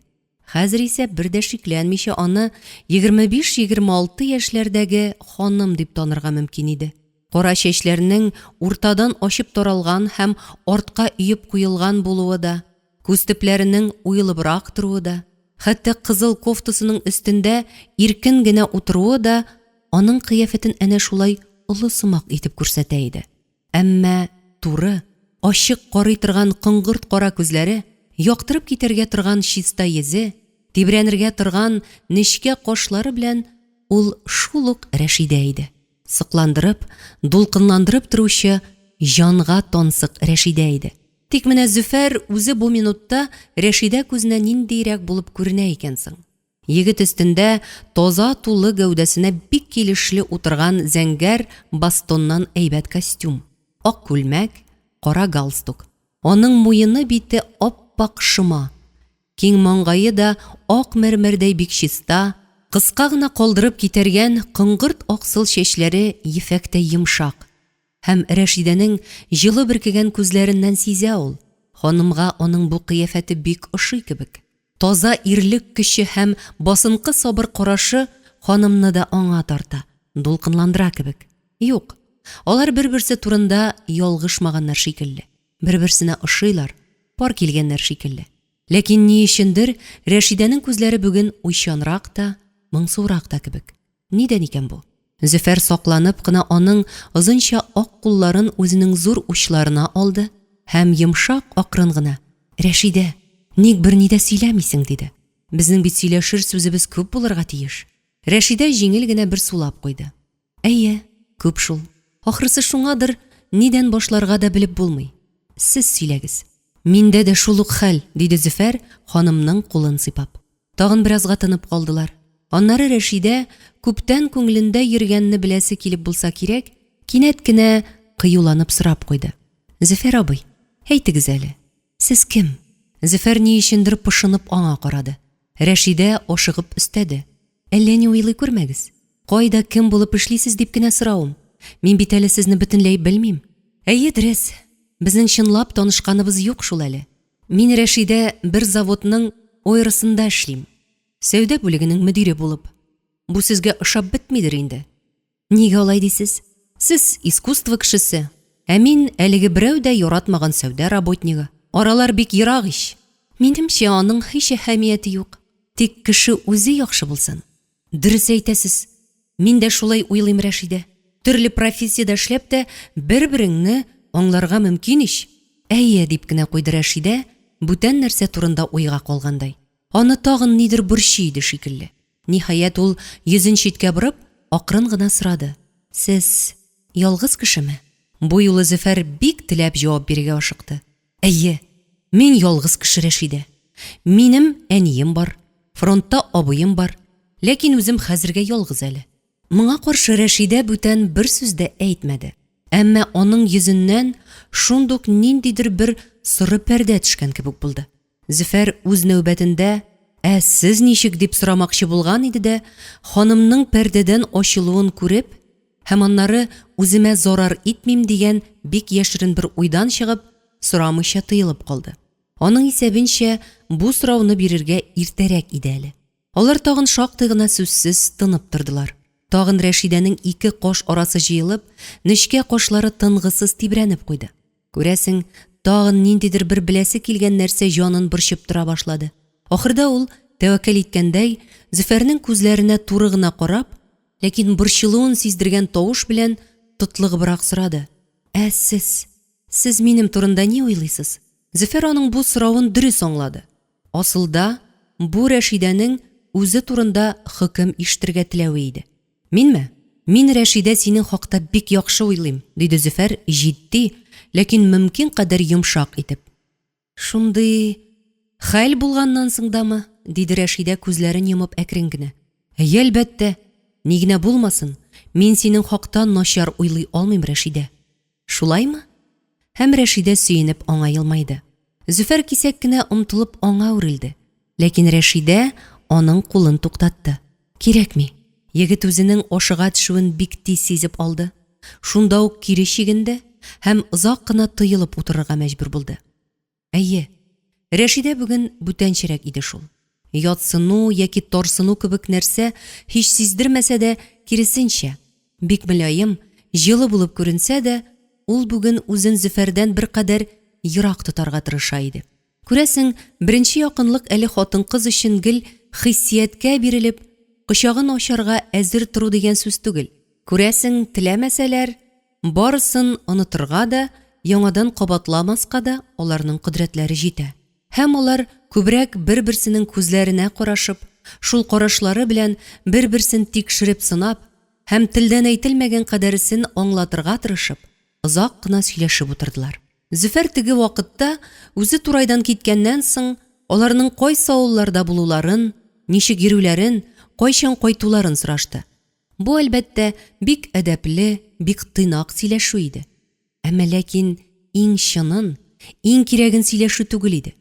Хәзер исә бер дә шикләнмичә аны 25-26 яшьләрдәге ханым дип танырга мөмкин иде. Кара чәчләренең уртадан ачып таралган һәм артка өеп куелган булуы да, күз төпләренең уелыбрак торуы да, хәтта кызыл кофтасының өстендә иркен генә утыруы да аның кыяфәтен әнә шулай олы сымак итеп күрсәтә иде. Әмма туры, ачык карый торган коңгырт кара күзләре, яктырып китәргә торган чиста йөзе, тибрәнергә торган нечкә кашлары белән ул шул ук Рәшидә иде. Сокландырып, дулкынландырып торучы җанга тансык Рәшидә иде. Тик менә Зөфәр үзе бу минутта Рәшидә күзенә ниндиерәк булып күренә икән соң? Егет өстендә таза тулы гәүдәсенә бик килешле утырган зәңгәр бастоннан әйбәт костюм, ак күлмәк, кара галстук. Аның муены-бите ап-ак шома, Киң маңгае да ак мәрмәрдәй бик чиста, кыска гына калдырып китәргән коңгырт аксыл чәчләре ефәктәй йомшак. Һәм Рәшидәнең җылы бөркегән күзләреннән сизә ул, ханымга аның бу кыяфәте бик ошый кебек. Таза ирлек көче һәм басынкы сабыр карашы ханымны да аңа тарта, дулкынландыра кебек. Юк, алар бер-берсе турында ялгышмаганнар шикелле. Бер-берсенә ошыйлар, пар килгәннәр шикелле. Ләкин ни өчендер Рәшидәнең күзләре бүген уйчанрак та, моңсурак та кебек. Нидән икән бу? Зөфәр сакланып кына аның озынча ак кулларын үзенең зур учларына алды һәм йомшак акрын гына, Рәшидә, ник берни дә сөйләмисең? диде. Безнең бит сөйләшер сүзебез күп булырга тиеш. Рәшидә җиңел генә бер сулап куйды. Әйе, күп шул. Ахрысы шуңадыр, нидән башларга да белеп булмый. Сез сөйләгез. Миндә дә шул ук хәл, диде Зөфәр, ханымның кулын сыйпап. Тагын беразга тынып калдылар. Аннары Рәшидә, күптән күңелендә йөргәнне беләсе килеп булса кирәк, кинәт кенә кыюланып сорап куйды. Зөфәр абый, әйтегез әле, сез кем? Зөфәр ни өчендер пошынып аңа карады. Рәшидә ашыгып өстәде. Әллә ни уйлый күрмәгез. Кайда, кем булып эшлисез дип кенә соравым. Мин бит әле сезне бөтенләй белмим. Әйе, дөрес. Безнең чынлап танышканыбыз юк шул әле. Мин, Рәшидә, бер заводның ОРСында эшлим. Сәүдә бүлегенең мөдире булып. Бу сезгә ошап бетмидер инде. Нигә алай дисез? Сез искусство кешесе, ә мин әлеге берәү дә яратмаган сәүдә работнигы. Аралар бик ерак ич. Минемчә, аның һич әһәмияте юк. Тик кеше үзе яхшы булсын. Дөрес әйтәсез. Мин дә шулай уйлыйм, Рәшидә. Төрле профессиядә эшләп тә бер-береңне аңларга мөмкин ич. Әйе, дип кенә куйды Рәшидә, бүтән нәрсә турында уйга калгандай. Аны тагын нидер борчый иде шикелле. Ниһаять, ул, йөзен читкә борып, акрын гына сорады, Сез ялгыз кешеме? Бу юлы Зөфәр бик теләп җавап бирергә ашыкты. Әйе, мин ялгыз кеше, Рәшидә. Минем әнием бар, фронтта абыем бар, ләкин үзем хәзергә ялгыз әле. Моңа каршы Рәшидә бүтән бер сүз дә әйтмәде. Әмма аның йөзеннән шундук ниндидер бер соры пәрдә төшкән кебек булды. Зөфәр үз нәүбәтендә, Ә сез ничек? дип сорамакчы булган иде дә, ханымның пәрдәдән ачылуын күреп һәм аннары үземә зарар итмим дигән бик яшерен бер уйдан чыгып, сорамыйча тыелып калды. Аның исәбенчә, бу сорауны бирергә иртәрәк иде әле. Алар тагын шактый гына сүзсез тынып тордылар. Тагын Рәшидәнең ике каш арасы җыелып, нечкә кашлары тынгысыз тибрәнеп куйды. Күрәсең, тагын ниндидер бер беләсе килгән нәрсә җанын борчып тора башлады. Ахырда ул, тәвәккәл иткәндәй, Зөфәрнең күзләренә туры гына карап, ләкин борчылуын сиздергән тавыш белән тотлыгыбрак сорады, Ә сез? Сез минем турында ни уйлыйсыз? Зөфәр аның бу соравын дөрес аңлады. Асылда, бу Рәшидәнең үзе турында хөкем ишетергә теләве иде. Минме? Мин, Рәшидә, синең хакта бик яхшы уйлыйм, диде Зөфәр җитди, ләкин мөмкин кадәр йомшак итеп. Шундый хәл булганнан соң дамы? диде Рәшидә күзләрен йомып әкрен генә. Әйе, әлбәттә. Ни генә булмасын, мин синең хакта начар уйлый алмыйм, Рәшидә. Шулаймы? Һәм Рәшидә сөенеп аңа елмайды. Зөфәр кисәк кенә омтылып аңа үрелде. Ләкин Рәшидә аның кулын туктатты. Кирәкми. Егет үзенең ашыга төшүен бик тиз сизеп алды. Шунда ук кире чигенде һәм озак кына тыелып утырырга мәҗбүр булды. Әйе, Рәшидә бүген бүтәнчәрәк иде шул. Ятсыну яки тарсыну кебек нәрсә һич сиздермәсә дә, киресенчә, бик мөлаем, җылы булып күренсә дә, ул бүген үзен Зөфәрдән беркадәр ерак тотарга тырыша иде. Күрәсең, беренче якынлык әле хатын-кыз өчен гел хиссияткә бирелеп, кочагын ачарга әзер тору дигән сүз түгел. Күрәсең, теләмәсәләр, Барысын онытырга да, яңадан кабатламаска да аларның кодрәтләре җитә. Һәм алар күбрәк бер-берсенең күзләренә карашып, шул карашлары белән бер-берсен тикшереп-сынап һәм телдән әйтелмәгән кадәресен аңлатырга тырышып, озак кына сөйләшеп утырдылар. Зөфәр теге вакытта, үзе Турайдан киткәннән соң, аларның кайсы авылларда булуларын, ничек йөрүләрен, кайчан кайтуларын сорашты. Бу, әлбәттә, бик әдәпле, бик тыйнак сөйләшү иде. Әмма ләкин иң чынын, иң кирәген сөйләшү түгел иде.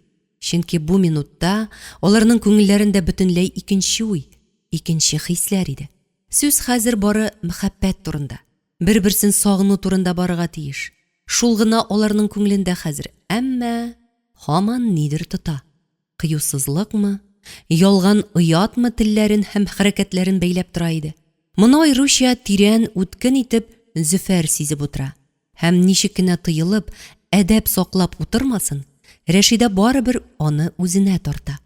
Чөнки бу минутта аларның күңелләрендә бөтенләй икенче уй, икенче хисләр иде. Сүз хәзер бары мәхәббәт турында, бер-берсен сагыну турында барырга тиеш. Шул гына аларның күңелендә хәзер, әмма һаман нидер тота. Кыюсызлыкмы, ялган оятмы телләрен һәм хәрәкәтләрен бәйләп тора иде. Моны аеруча тирән, үткен итеп Зөфәр сизеп утыра. Һәм ничек кенә тыелып, әдәп саклап утырмасын, Рәшидә барыбер аны үзенә тарта.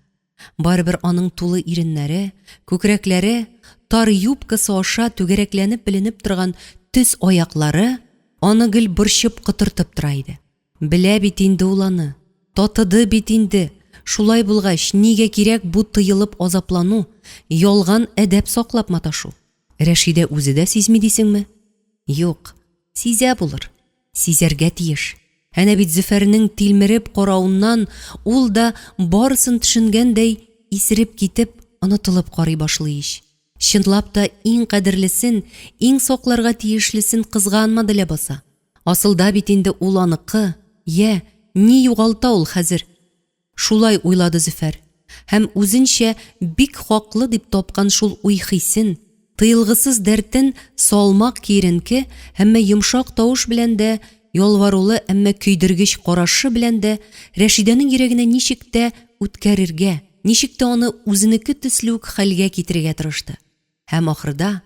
Барыбер аның тулы иреннәре, күкрәкләре, тар юбкасы аша түгәрәкләнеп беленеп торган төз аяклары аны гел борчып-котыртып тора иде. Белә бит инде ул аны, татыды бит инде, шулай булгач, нигә кирәк бу тыелып азаплану, ялган әдәп саклап маташу? Рәшидә үзе дә сизми дисеңме? Юк, сизә булыр, сизәргә тиеш. Әнә бит Зөфәрнең тилмереп каравыннан ул да, барысын төшенгәндәй, исереп китеп, онытылып карый башлый ич. Чынлап та иң кадерлесен, иң сакларга тиешлесен кызганмады ләбаса. Асылда бит инде ул аныкы, йә, ни югалта ул хәзер? Шулай уйлады Зөфәр. Һәм үзенчә бик хаклы дип тапкан шул уй-хисен, тыелгысыз дәртен салмак киеренке, әмма йомшак тавыш белән дә, ялварулы, әмма көйдергеч карашы белән дә Рәшидәнең йөрәгенә ничек тә үткәрергә, ничек тә аны үзенеке төсле үк хәлгә китерергә тырышты. Һәм ахырда,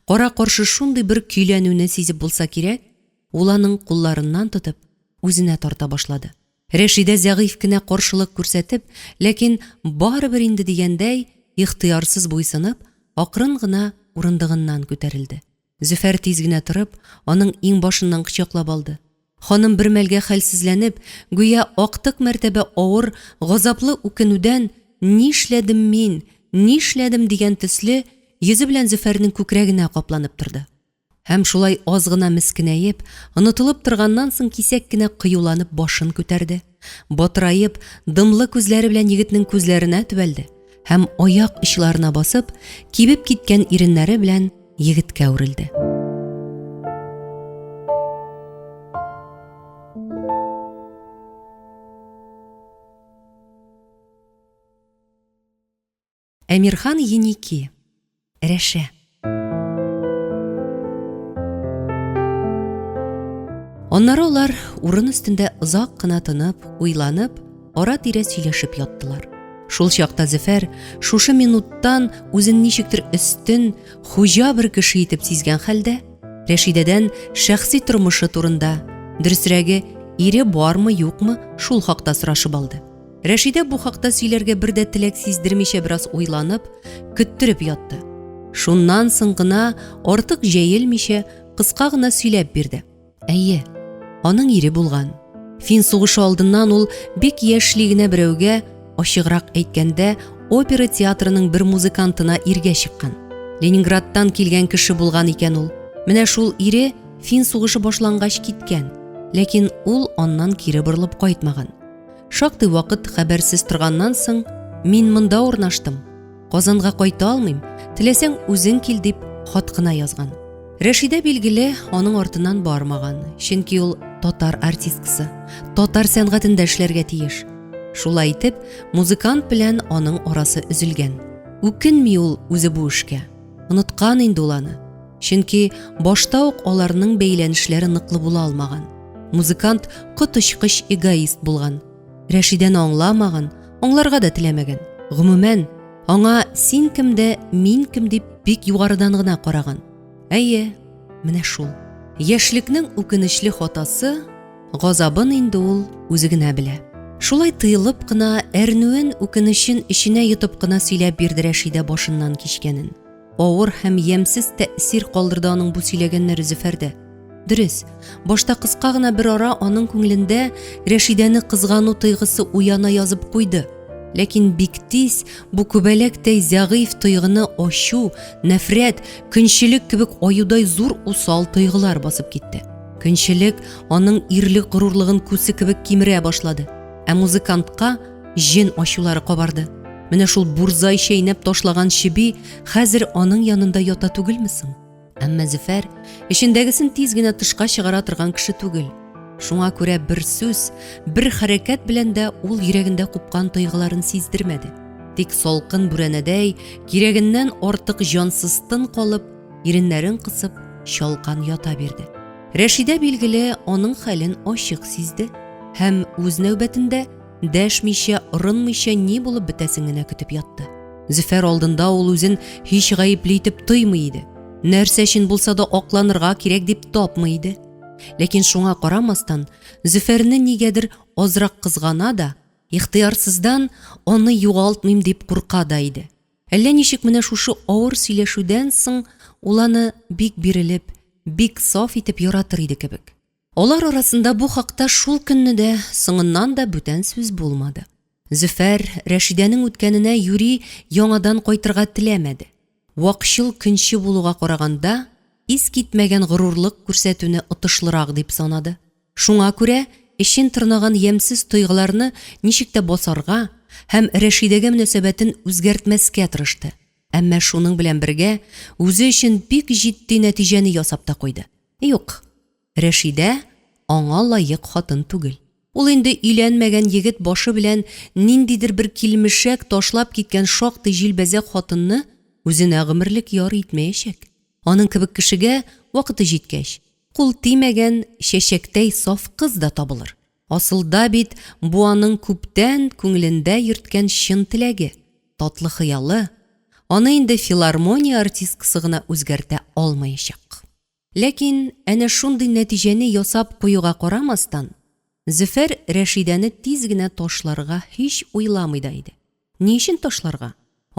кара-каршы шундый бер көйләнүне сизеп булса кирәк, ул аның кулларыннан тотып, үзенә тарта башлады. Рәшидә зәгыйфь кенә каршылык күрсәтеп, ләкин барыбер инде дигәндәй, ихтыярсыз буйсынып, акрын гына урындыгыннан күтәрелде. Зөфәр тиз генә торып, аның иңбашыннан кочаклап алды. Ханым бер мәлгә хәлсезләнеп, гүя актык мәртәбә авыр, газаплы үкенүдән, Нишләдем мин? нишләдем дигән төсле, йөзе белән Зөфәрнең күкрәгенә капланып торды. Һәм шулай аз гына мескенәеп, онытылып торганнан соң кисәк кенә кыюланып башын күтәрде, батыраеп, дымлы күзләре белән егетнең күзләренә төбәлде һәм аяк очларына басып, кибеп киткән иреннәре белән егеткә үрелде. Әмирхан Еники. Рәшә. Аннары алар урын өстендә озак кына тынып, уйланып, ара-тирә сөйләшеп яттылар. Шул чакта Зөфәр шушы минуттан үзен ничектер өстен, хуҗа бер кеше итеп сизгән хәлдә, Рәшидәдән шәхси тормышы турында, дөресрәге, ире бармы-юкмы, шул хакта сорашып алды. Рәшидә бу хакта сөйләргә бер дә теләк сиздермичә бераз уйланып, көттереп ятты. Шуннан соң гына артык җәелмичә, кыска гына сөйләп бирде. Әйе, аның ире булган. Фин сугышы алдыннан ул бик яшьли генә берәүгә, ачыграк әйткәндә, опера театрының бер музыкантына иргә чыккан. Ленинградтан килгән кеше булган икән ул. Менә шул ире фин сугышы башлангач киткән, ләкин ул аннан кире борылып кайтмаган. Шактый вакыт хәбәрсез торганнан соң, мин монда урнаштым. Казанга кайта алмыйм, теләсәң үзең кил дип хат кына язган. Рәшидә билгеле аның артыннан бармаган, чөнки ул татар артисткасы, татар сәнгатендә эшләргә тиеш. Шулай итеп, музыкант белән аның арасы өзелгән. Үкенми ул үзе бу эшкә. Оныткан инде ул аны. Чөнки башта ук аларның бәйләнешләре ныклы була алмаган. Музыкант коточкыч эгоист булган. Рәшидәне аңламаган, аңларга да теләмәгән. Гомумән, аңа син кем дә, мин кем дип бик югарыдан гына караган. Әйе, менә шул. Яшьлекнең үкенечле хатасы, газабын инде ул үзе генә белә. Шулай тыелып кына, әрнүен, үкенечен эченә йотып кына сөйләп бирде Рәшидә башыннан кичкәнен. Авыр һәм ямьсез тәэсир калдырды аның бу сөйләгәннәре Зөфәрдә. Дөрес, башта кыска гына бер ара аның күңелендә Рәшидәне кызгану тойгысы уяна язып куйды. Ләкин бик тиз бу күбәләктәй зәгыйфь тойгыны ачу, нәфрәт, көнчелек кебек аюдай зур усал тойгылар басып китте. Көнчелек аның ирлек горурлыгын күсе кебек кимерә башлады. Ә музыкантка җен ачулары кабарды. Менә шул бурзай чәйнәп ташлаган чеби хәзер аның янында ята түгелме соң? Әмма Зөфәр эчендәгесен тиз генә тышка чыгара торган кеше түгел. Шуңа күрә бер сүз, бер хәрәкәт белән дә ул йөрәгендә купкан тойгыларын сиздермәде. Тик салкын бүрәнәдәй, кирәгеннән артык җансыз тын калып, иреннәрен кысып, чалкан ята бирде. Рәшидә, билгеле, аның хәлен ачык сизде һәм үз нәүбәтендә дәшмичә, орынмыйча ни булып бетәсен генә көтеп ятты. Зөфәр алдында ул үзен һич гаепле итеп тоймый иде. Нәрсә өчен булса да акланырга кирәк дип тапмый иде. Ләкин шуңа карамастан, Зөфәрне нигәдер азрак кызгана да, ихтыярсыздан аны югалтмыйм дип курка да иде. Әллә ничек менә шушы авыр сөйләшүдән соң ул аны бик бирелеп, бик саф итеп яратыр иде кебек. Алар арасында бу хакта шул көнне дә, соңыннан да бүтән сүз булмады. Зөфәр Рәшидәнең үткәненә юри яңадан кайтырга теләмәде. Вакчыл көнче булуга караганда, искитмәгән горурлык күрсәтүне отышлырак дип санады. Шуңа күрә эчен тырнаган ямьсез тойгыларны ничек тә басарга һәм Рәшидәгә мөнәсәбәтен үзгәртмәскә тырышты. Әмма шуның белән бергә үзе өчен бик җитди нәтиҗәне ясап та куйды. Юк, Рәшидә аңа лаек хатын түгел. Ул инде өйләнмәгән егет башы белән ниндидер бер килмешәк ташлап киткән шактый җилбәзәк хатынны үзенә гомерлек яр итмәячәк. Аның кебек кешегә, вакыты җиткәч, кул тимәгән чәчәктәй саф кыз да табылыр. Асылда бит бу аның күптән күңелендә йөрткән чын теләге, татлы хыялы, аны инде филармония артисткасы гына үзгәртә алмаячак. Ләкин әнә шундый нәтиҗәне ясап куюга карамастан, Зөфәр Рәшидәне тиз генә ташларга һич уйламый да иде. Ни өчен ташларга?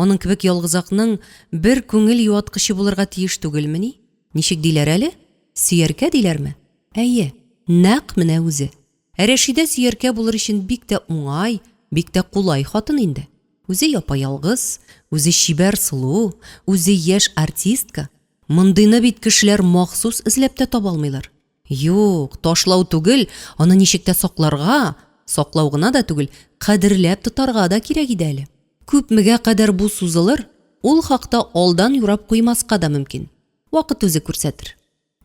Аның кебек ялгызакның бер күңел юаткычы булырга тиеш түгелмени? Ничек диләр әле? Сөяркә диләрме? Әйе, нәкъ менә үзе. Ә Рәшидә сөяркә булыр өчен бик тә уңай, бик тә кулай хатын инде. Үзе япа-ялгыз, үзе чибәр сылу, үзе яшь артистка. Мондыйны бит кешеләр махсус эзләп тә таба алмыйлар. Юк, ташлау түгел, аны ничек тә сакларга, саклау гына да түгел, кадерләп тотарга да кирәк иде әле. Күпмегә кадәр бу сузылыр, ул хакта алдан юрап куймаска да мөмкин. Вакыт үзе күрсәтер.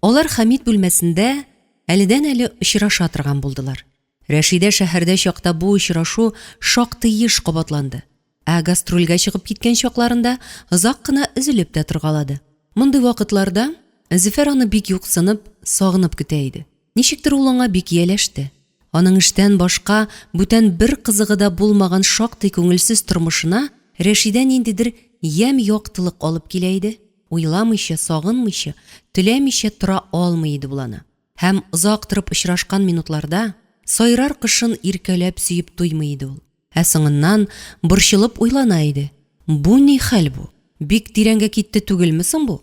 Алар Хәмит бүлмәсендә әледән-әле очраша торган булдылар. Рәшидә шәһәрдә чакта бу очрашу шактый еш кабатланды. Ә гастрольгә чыгып киткән чакларында озак кына өзелеп тә торгалады. Мондый вакытларда Зөфәр аны бик юксынып, сагынып көтә иде. Ничектер ул аңа бик ияләште. Аның эштән башка бүтән бер кызыгы да булмаган шактый күңелсез тормышына Рәшидә ниндидер ямь-яктылык алып килә иде. Уйламыйча, сагынмыйча, теләмичә тора алмый иде ул аны. Һәм озак торып очрашкан минутларда сайрар кошын иркәләп сөеп туймый иде ул. Ә соңыннан борчылып уйлана иде, Бу ни хәл бу? Бик тирәнгә китте түгелме соң бу?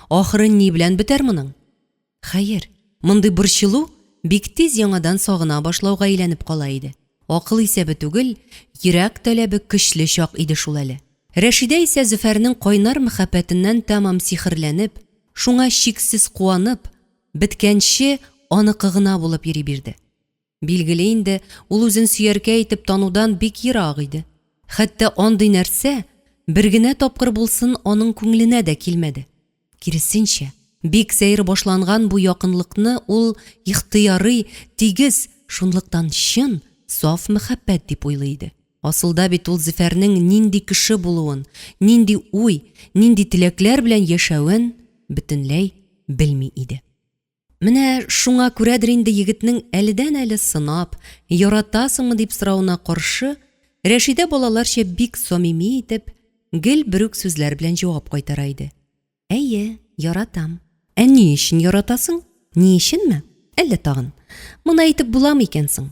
Ахыры ни белән бетәр моның? Хәер, мондый борчылу бик тиз яңадан сагына башлауга әйләнеп кала иде. Акыл исәбе түгел, йөрәк таләбе көчле чак иде шул әле. Рәшидә исә Зөфәрнең кайнар мәхәббәтеннән тәмам сихерләнеп, шуңа чиксез куанып, беткәнче аныкы гына булып йөри бирде. Билгеле инде, ул үзен сөяркә итеп танудан бик ерак иде. Хәтта андый нәрсә бер генә тапкыр булсын аның күңеленә дә килмәде. Киресенчә, бик сәер башланган бу якынлыкны ул ихтыярый, тигез, шунлыктан чын, саф мәхәббәт дип уйлый иде. Асылда бит ул Зөфәрнең нинди кеше булуын, нинди уй, нинди теләкләр белән яшәвен бөтенләй белми иде. Менә шуңа күрәдер инде егетнең әледән-әле сынап, яратасыңмы дип соравына каршы, Рәшидә балаларча бик самими итеп, гел бер үк сүзләр белән җавап кайтара иде. Әйе, яратам. Ә ни өчен яратасың? Ни өченме? Әллә тагын. Моны әйтеп буламы икән соң?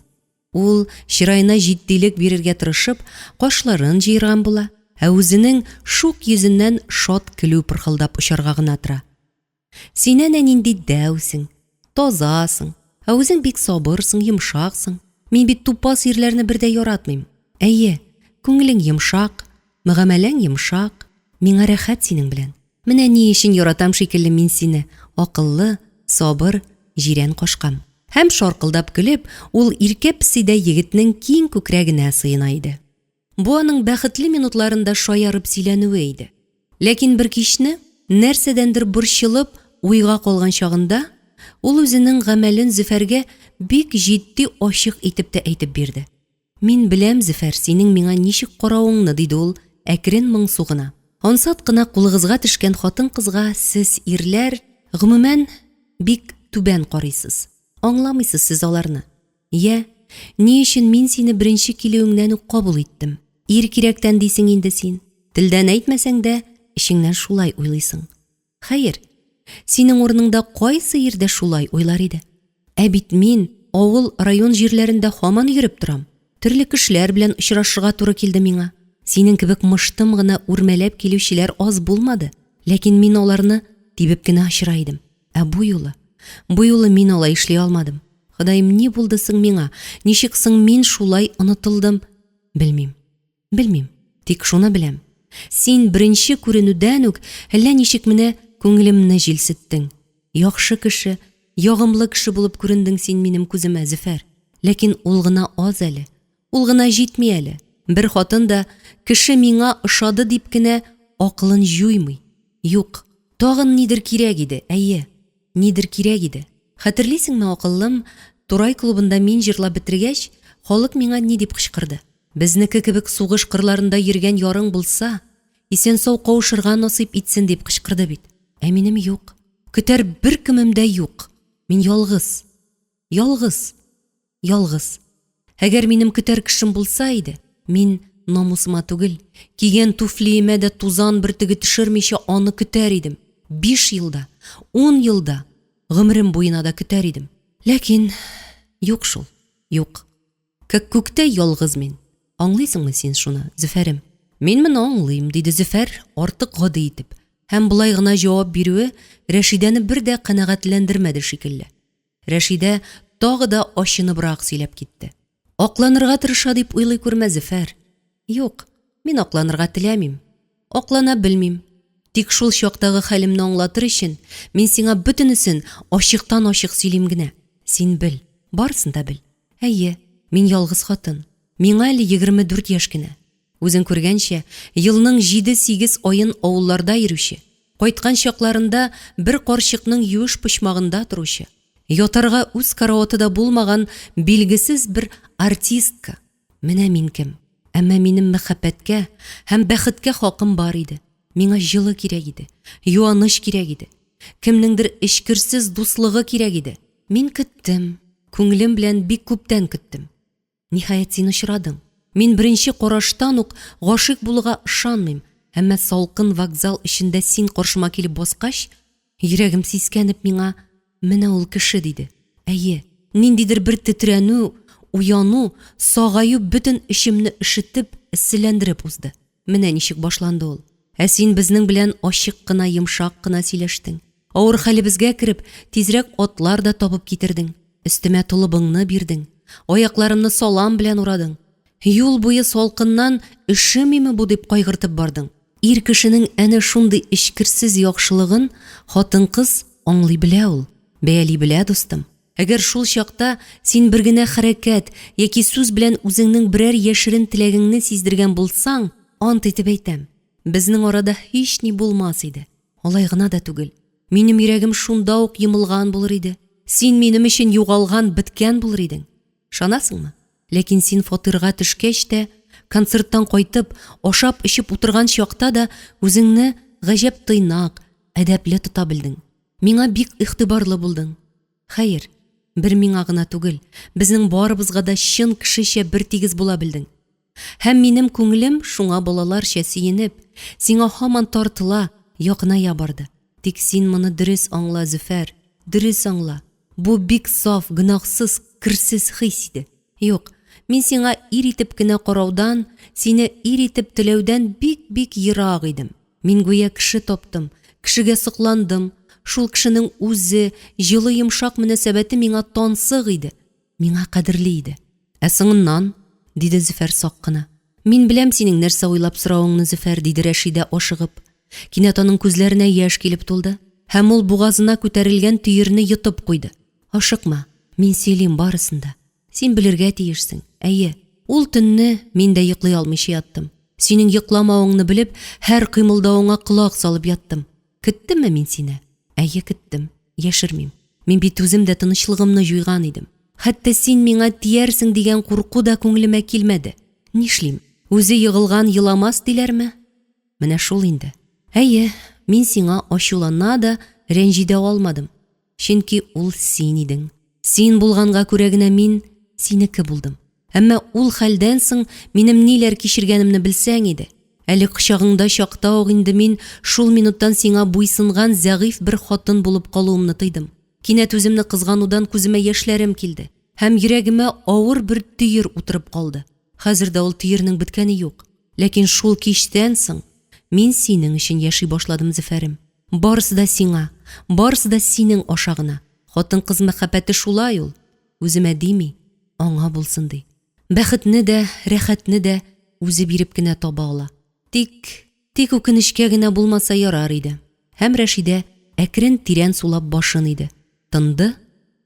Ул, чыраена җитдилек бирергә тырышып, кашларын җыерган була, ә үзенең шук йөзеннән шат көлү пырхылдап очарга гына тора. Син әнә нинди дәүсең, тазасың, ә үзең бик сабырсың, йомшаксың. Мин бит тупас ирләрне бер дә яратмыйм. Әйе, күңелең йомшак, мөгамәләң йомшак, миңа рәхәт синең белән. Менә ни өчен яратам шикелле мин сине, акыллы, сабыр, җирән кашкам. Һәм шаркылдап көлеп, ул иркә песидәй егетнең киң күкрәгенә сыена иде. Бу аның бәхетле минутларында шаярып сөйләнүе иде. Ләкин бер кичне, нәрсәдәндер борчылып, уйга калган чагында, ул үзенең гамәлен Зөфәргә бик җитди ачык итеп тә әйтеп бирде. Мин беләм, Зөфәр, синең миңа ничек каравыңны, диде ул әкрен моңсу гына. Ансат кына кулыгызга төшкән хатын-кызга сез, ирләр, гомумән, бик түбән карыйсыз. Аңламыйсыз сез аларны. Йә, ни өчен мин сине беренче килүеңнән үк кабул иттем? Ир кирәктән дисең инде син. Телдән әйтмәсәң дә, эчеңнән шулай уйлыйсың. Хәер, синең урыныңда кайсы ир дә шулай уйлар иде. Ә бит мин авыл, район җирләрендә һаман йөреп торам. Төрле кешеләр белән очрашырга туры килде миңа. Синең кебек мыштым гына үрмәләп килүчеләр аз булмады. Ләкин мин аларны тибеп кенә очыра идем. Ә бу юлы, бу юлы мин алай эшли алмадым. Ходаем, ни булды соң миңа? Ничек соң мин шулай онытылдым? Белмим. Белмим, тик шуны беләм. Син беренче күренүдән үк әллә ничек менә күңелемне җилсеттең. Яхшы кеше, ягымлы кеше булып күрендең син минем күземә, Зөфәр. Ләкин ул гына аз әле. Ул гына җитми әле. Бер хатын да кеше миңа ошады дип кенә акылын җуймый. Юк, тагын нидер кирәк иде, әйе. Нидер кирәк иде. Хәтерлисеңме, акыллым, Турай клубында мин җырлап бетергәч, халык миңа ни дип кычкырды? Безнеке кебек сугыш кырларында йөргән ярың булса, исән-сау кавышырга насыйп итсен дип кычкырды бит. Ә минем юк. Көтәр беркемем дә юк. Мин ялгыз. Ялгыз. Ялгыз. Әгәр минем көтәр кешем булса иде, мин намусыма түгел, кигән туфлиемә дә тузан бөртеге төшермичә аны көтәр идем. Биш ел да, ун ел да, гомерем буена да көтәр идем. Ләкин юк шул, юк. Күк-күктә ялгыз мин. Аңлыйсыңмы син шуны, Зөфәрем? Мин моны аңлыйм, диде Зөфәр, артык гади итеп. Һәм болай гына җавап бирүе Рәшидәне бер дә канәгатьләндермәде шикелле. Рәшидә тагы да ачыныбрак сөйләп китте. Акланырга тырыша дип уйлый күрмә, Зөфәр. Юк. Мин акланырга теләмим. Аклана белмим. Тик шул чактагы хәлемне аңлатыр өчен, мин сиңа бөтенесен ачыктан-ачык сөйлим генә. Син бел, барысын да бел. Әйе, мин ялгыз хатын. Миңа әле 24 яшь кенә. Үзең күргәнчә, елның җиде-сигез аен авылларда йөрүче, кайткан чакларында бер карчыкның юеш почмагында торучы, ятарга үз караваты да булмаган билгесез бер артистка. Менә мин кем. Әмма минем мәхәббәткә һәм бәхеткә хакым бар иде. Миңа җылы кирәк иде, юаныч кирәк иде. Кемнеңдер эчкерсез дуслыгы кирәк иде. Мин көттем, күңелем белән бик күптән көттем. Ниһаять, син очрадың. Мин беренче караштан ук гашыйк булуга ышанмыйм, әмма салкын вокзал эчендә син каршыма килеп баскач, йөрәгем сискәнеп миңа Менә ул кеше диде. Әйе, ниндидер бер тетрәнү, уяну, сагаю бөтен эчемне өшетеп, эсселәндереп узды. Менә ничек башланды ул. Ә син безнең белән ачык кына, йомшак кына сөйләштең. Авыр хәлебезгә кереп, тизрәк атлар да табып китердең. Өстемә толыбыңны бирдең. Аякларымны салам белән урадың. Юл буе салкыннан өшемиме бу дип кайгыртып бардың. Ир кешенең әнә шундый эчкерсез яхшылыгын хатын-кыз аңлый белә ул, бәяли белә, дустым. Әгәр шул чакта син бер генә хәрәкәт яки сүз белән үзеңнең берәр яшерен теләгеңне сиздергән булсаң, ант итеп әйтәм, безнең арада һични булмас иде. Алай гына да түгел, минем йөрәгем шунда ук йомылган булыр иде, син минем өчен югалган, беткән булыр идең. Ышанасыңмы? Ләкин син фатирга төшкәч тә, концерттан кайтып, ашап-эчеп утырган чакта да үзеңне гаҗәп тыйнак, әдәпле тота белдең. Миңа бик игътибарлы булдың. Хәер, бер миңа гына түгел, безнең барыбызга да чын кешечә бертигез була белдең. Һәм минем күңелем шуңа балаларча сөенеп, сиңа һаман тартыла, якыная барды. Тик син моны дөрес аңла, Зөфәр, дөрес аңла. Бу бик саф, гөнаһсыз, керсез хис иде. Юк, мин сиңа ир итеп кенә караудан, сине ир итеп теләүдән бик-бик ерак идем. Мин гүя кеше таптым, кешегә сокландым, шул кешенең үзе, җылы-йомшак мөнәсәбәте миңа тансык иде, миңа кадерле иде. Ә соңыннан? диде Зөфәр сак кына. Мин беләм синең нәрсә уйлап соравыңны, Зөфәр, диде Рәшидә ашыгып. Кинәт аның күзләренә яшь килеп тулды, һәм ул бугазына күтәрелгән төерне йотып куйды. Ашыкма, мин сөйлим барысын да. Син белергә тиешсең. Әйе, ул төнне мин дә йоклый алмыйча яттым. Синең йокламавыңны белеп, һәр кыймылдавыңа колак салып яттым. Көттемме мин сине? Әйе, көттем. Яшермим. Мин бит үзем дә тынычлыгымны җуйган идем. Хәтта син миңа тиярсең дигән курку да күңелемә килмәде. Нишлим? Үзе егылган еламас диләрме? Менә шул инде. Әйе, мин сиңа ачулана да, рәнҗи дә алмадым. Чөнки ул син идең. Син булганга күрә генә мин синеке булдым. Әмма ул хәлдән соң минем ниләр кичергәнемне белсәң иде. Әле кочагыңда чакта ук инде мин шул минуттан сиңа буйсынган зәгыйфь бер хатын булып калуымны тойдым. Кинәт үземне кызганудан күземә яшьләрем килде һәм йөрәгемә авыр бер төер утырып калды. Хәзер дә ул төернең беткәне юк. Ләкин шул кичтән соң мин синең өчен яши башладым, Зөфәрем. Барысы да сиңа, барысы да синең аша гына. Хатын-кыз мәхәббәте шулай ул, үземә дими, аңа булсын ди. Бәхетне дә, рәхәтне дә үзе биреп кенә таба ала. Тик, тик үкенечкә генә булмаса ярар иде. Һәм Рәшидә әкрен тирән сулап башын иде. Тынды,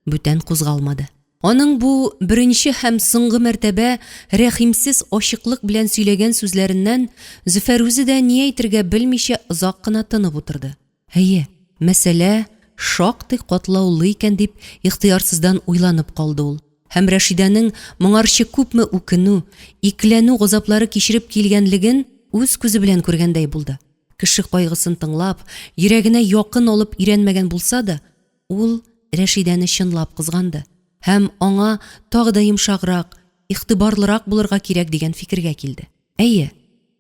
бүтән кузгалмады. Аның бу беренче һәм соңгы мәртәбә рәхимсез ачыклык белән сөйләгән сүзләреннән Зөфәр үзе дә ни әйтергә белмичә озак кына тынып утырды. Әйе, мәсьәлә шактый катлаулы икән дип ихтыярсыздан уйланып калды ул. Һәм Рәшидәнең моңарчы күпме үкенү, икеләнү газаплары кичереп килгәнлеген үз күзе белән күргәндәй булды. Кеше кайгысын тыңлап, йөрәгенә якын алып өйрәнмәгән булса да, ул Рәшидәне чынлап кызганды һәм аңа тагы да йомшаграк, игътибарлырак булырга кирәк дигән фикергә килде. Әйе,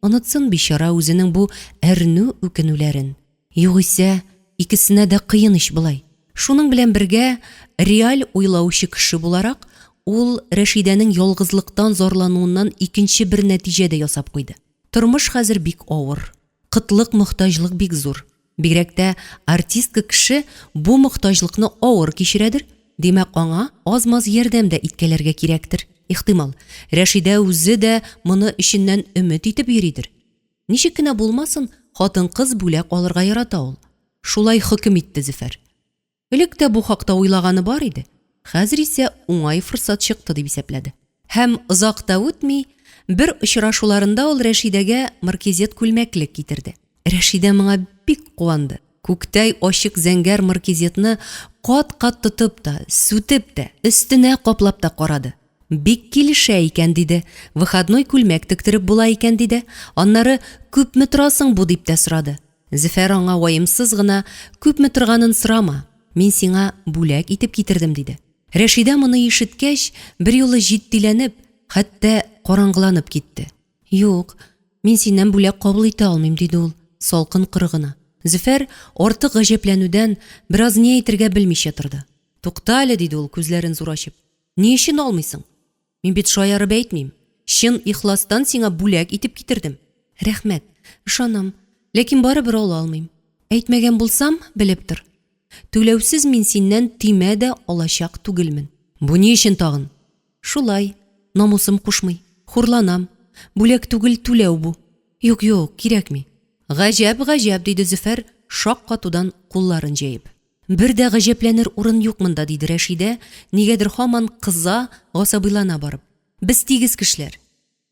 онытсын бичара үзенең бу әрнү-үкенүләрен. Югыйсә, икесенә дә кыен ич болай. Шуның белән бергә, реаль уйлаучы кеше буларак, ул Рәшидәнең ялгызлыктан зарлануыннан икенче бер нәтиҗә дә ясап куйды. Тормыш хәзер бик авыр. Кытлык-мохтаҗлык бик зур. Бигрәк тә артистка кеше бу мохтаҗлыкны авыр кичерәдер, димәк, аңа аз-маз ярдәм дә иткәләргә кирәктер. Ихтимал, Рәшидә үзе дә моны эченнән өмет итеп йөридер. Ничек кенә булмасын, хатын-кыз бүләк алырга ярата ул. Шулай хөкем итте Зөфәр. Элек тә бу хакта уйлаганы бар иде, хәзер исә уңай форсат чыкты дип исәпләде. Һәм озак та үтми, бер очрашуларында ул Рәшидәгә маркизет күлмәклек китерде. Рәшидә моңа бик куанды. Күктәй ачык зәңгәр маркизетны кат-кат тотып та, сүтеп тә, өстенә каплап та карады. Бик килешә икән, диде. Выходной күлмәк тектереп була икән, диде. Аннары, күпме тора соң бу, дип тә сорады. Зөфәр аңа ваемсыз гына, Күпме торганын сорама, мин сиңа бүләк итеп китердем, диде. Рәшидә моны ишеткәч, берьюлы җитдиләнеп, хәтта караңгыланып китте. Юк, мин синнән бүләк кабул итә алмыйм, диде ул, салкын коры гына. Зөфәр, артык гаҗәпләнүдән, бераз ни әйтергә белмичә торды. Тукта әле, диде ул, күзләрен зур ачып. Ни өчен алмыйсың? Мин бит шаярып әйтмим. Чын ихластан сиңа бүләк итеп китердем. Рәхмәт, ышанам. Ләкин барыбер ала алмыйм. Әйтмәгән булсам, белеп тор. Түләүсез мин синнән төймә дә алачак түгелмен. Бу ни өчен тагын? Шулай, намусым кушмый. Хурланам. Бүләк түгел, түләү бу. Юк, юк, кирәкми. Гаҗәп, гаҗәп, диде Зөфәр, шаккатудан кулларын җәеп. Бер дә гаҗәпләнер урын юк монда, диде Рәшидә, нигәдер һаман кыза, гасабыйлана барып. Без тигез кешеләр.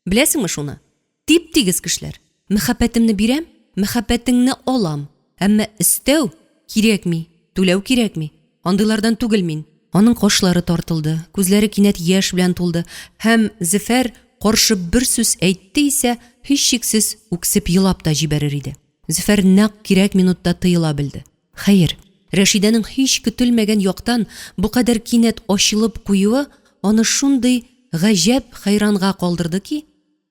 Беләсеңме шуны? Тип-тигез кешеләр. Мәхәббәтемне бирәм, мәхәббәтеңне алам. Әмма өстәү кирәкми, түләү кирәкми. Андыйлардан түгел мин. Аның кашлары тартылды, күзләре кинәт яшь белән тулды һәм Зөфәр каршы бер сүз әйтте исә, һичшиксез, үксеп елап та җибәрер иде. Зөфәр нәкъ кирәк минутта тыела белде. Хәер, Рәшидәнең һич көтелмәгән яктан бу кадәр кинәт ачылып куюы аны шундый гаҗәп хәйранга калдырды ки,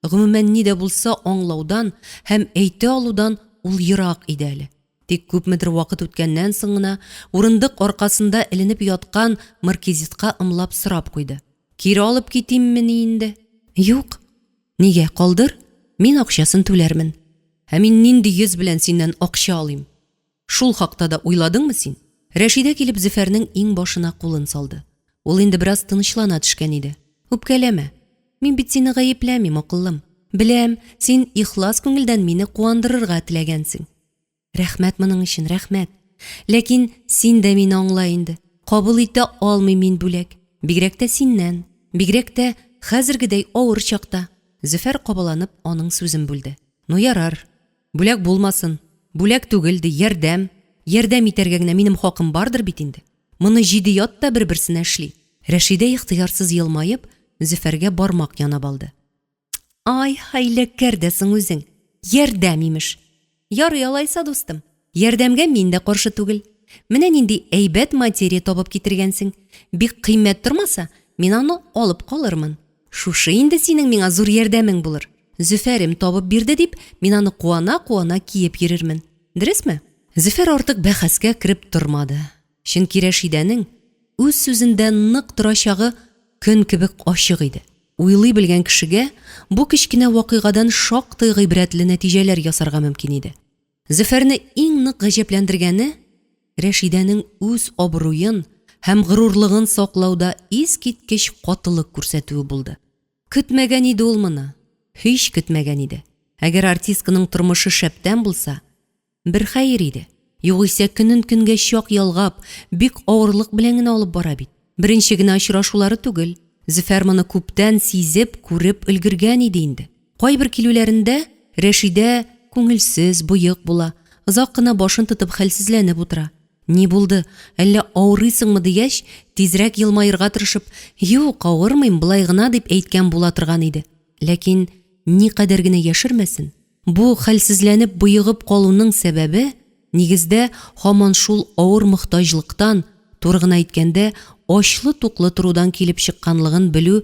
гомумән ни дә булса аңлаудан һәм әйтә алудан ул ерак иде әле. Тик күпмедер вакыт үткәннән соң гына урындык аркасында эленеп яткан маркизетка ымлап сорап куйды. Кире алып китиммени инде? Юк. Нигә, калдыр, мин акчасын түләрмен. Ә мин нинди йөз белән синнән акча алыйм? Шул хакта да уйладыңмы син? Рәшидә килеп Зөфәрнең иңбашына кулын салды. Ул инде бераз тынычлана төшкән иде. Үпкәләмә. Мин бит сине гаепләмим, акыллым. Беләм, син ихлас күңелдән мине куандырырга теләгәнсең. Рәхмәт моның өчен, рәхмәт. Ләкин син дә мине аңла инде. Кабул итә алмыйм мин бүләк. Бигрәк тә синнән. Бигрәк тә хәзергедәй авыр чакта. Зөфәр кабаланып аның сүзен бүлде. Ну ярар. Бүләк булмасын. Бүләк түгел, ди, ярдәм. Ярдәм итәргә генә минем хакым бардыр бит инде. Моны җиде ят та бер-берсенә эшли. Рәшидә ихтыярсыз елмаеп, Зөфәргә бармак янап алды. Ай, хәйләкәр дә соң үзең. Ярдәм, имеш. Ярый алайса, дустым. Ярдәмгә мин дә каршы түгел. Менә нинди әйбәт материя табып китергәнсең. Бик кыйммәт тормаса, мин аны алып калырмын. Шушы инде синең миңа зур ярдәмең булыр. Зөфәрем табып бирде дип, мин аны куана-куана киеп йөрермен. Дөресме? Зөфәр артык бәхәскә кереп тормады. Чөнки Рәшидәнең үз сүзендә нык торачагы көн кебек ачык иде. Уйлый белгән кешегә бу кечкенә вакыйгадан шактый гыйбрәтле нәтиҗәләр ясарга мөмкин иде. Зөфәрне иң нык гаҗәпләндергәне, Рәшидәнең үз абруен һәм горурлыгын саклауда искиткеч катылык күрсәтүе булды. Көтмәгән иде ул моны, һич көтмәгән иде. Әгәр артистканың тормышы шәптән булса, Бер хәер иде. Югыйсә көнен көнгә чак ялгап, бик авырлык белән генә алып бара бит. Беренче генә очрашулары түгел. Зөфәр моны күптән сизеп, күреп өлгергән иде инде. Кайбер килүләрендә Рәшидә күңелсез, боек була, озак кына башын тотып хәлсезләнеп утыра. Ни булды, әллә авырыйсыңмы дигәч, тизрәк елмаерга тырышып, Юк, авырмыйм, болай гына дип әйткән була торган иде. Ләкин никадәр генә яшермәсен, Бу хәлсезләнеп боегып калуның сәбәбе, нигездә, һаман шул авыр мохтаҗлыктан, туры гына әйткәндә, ачлы-туклы торудан килеп чыкканлыгын белү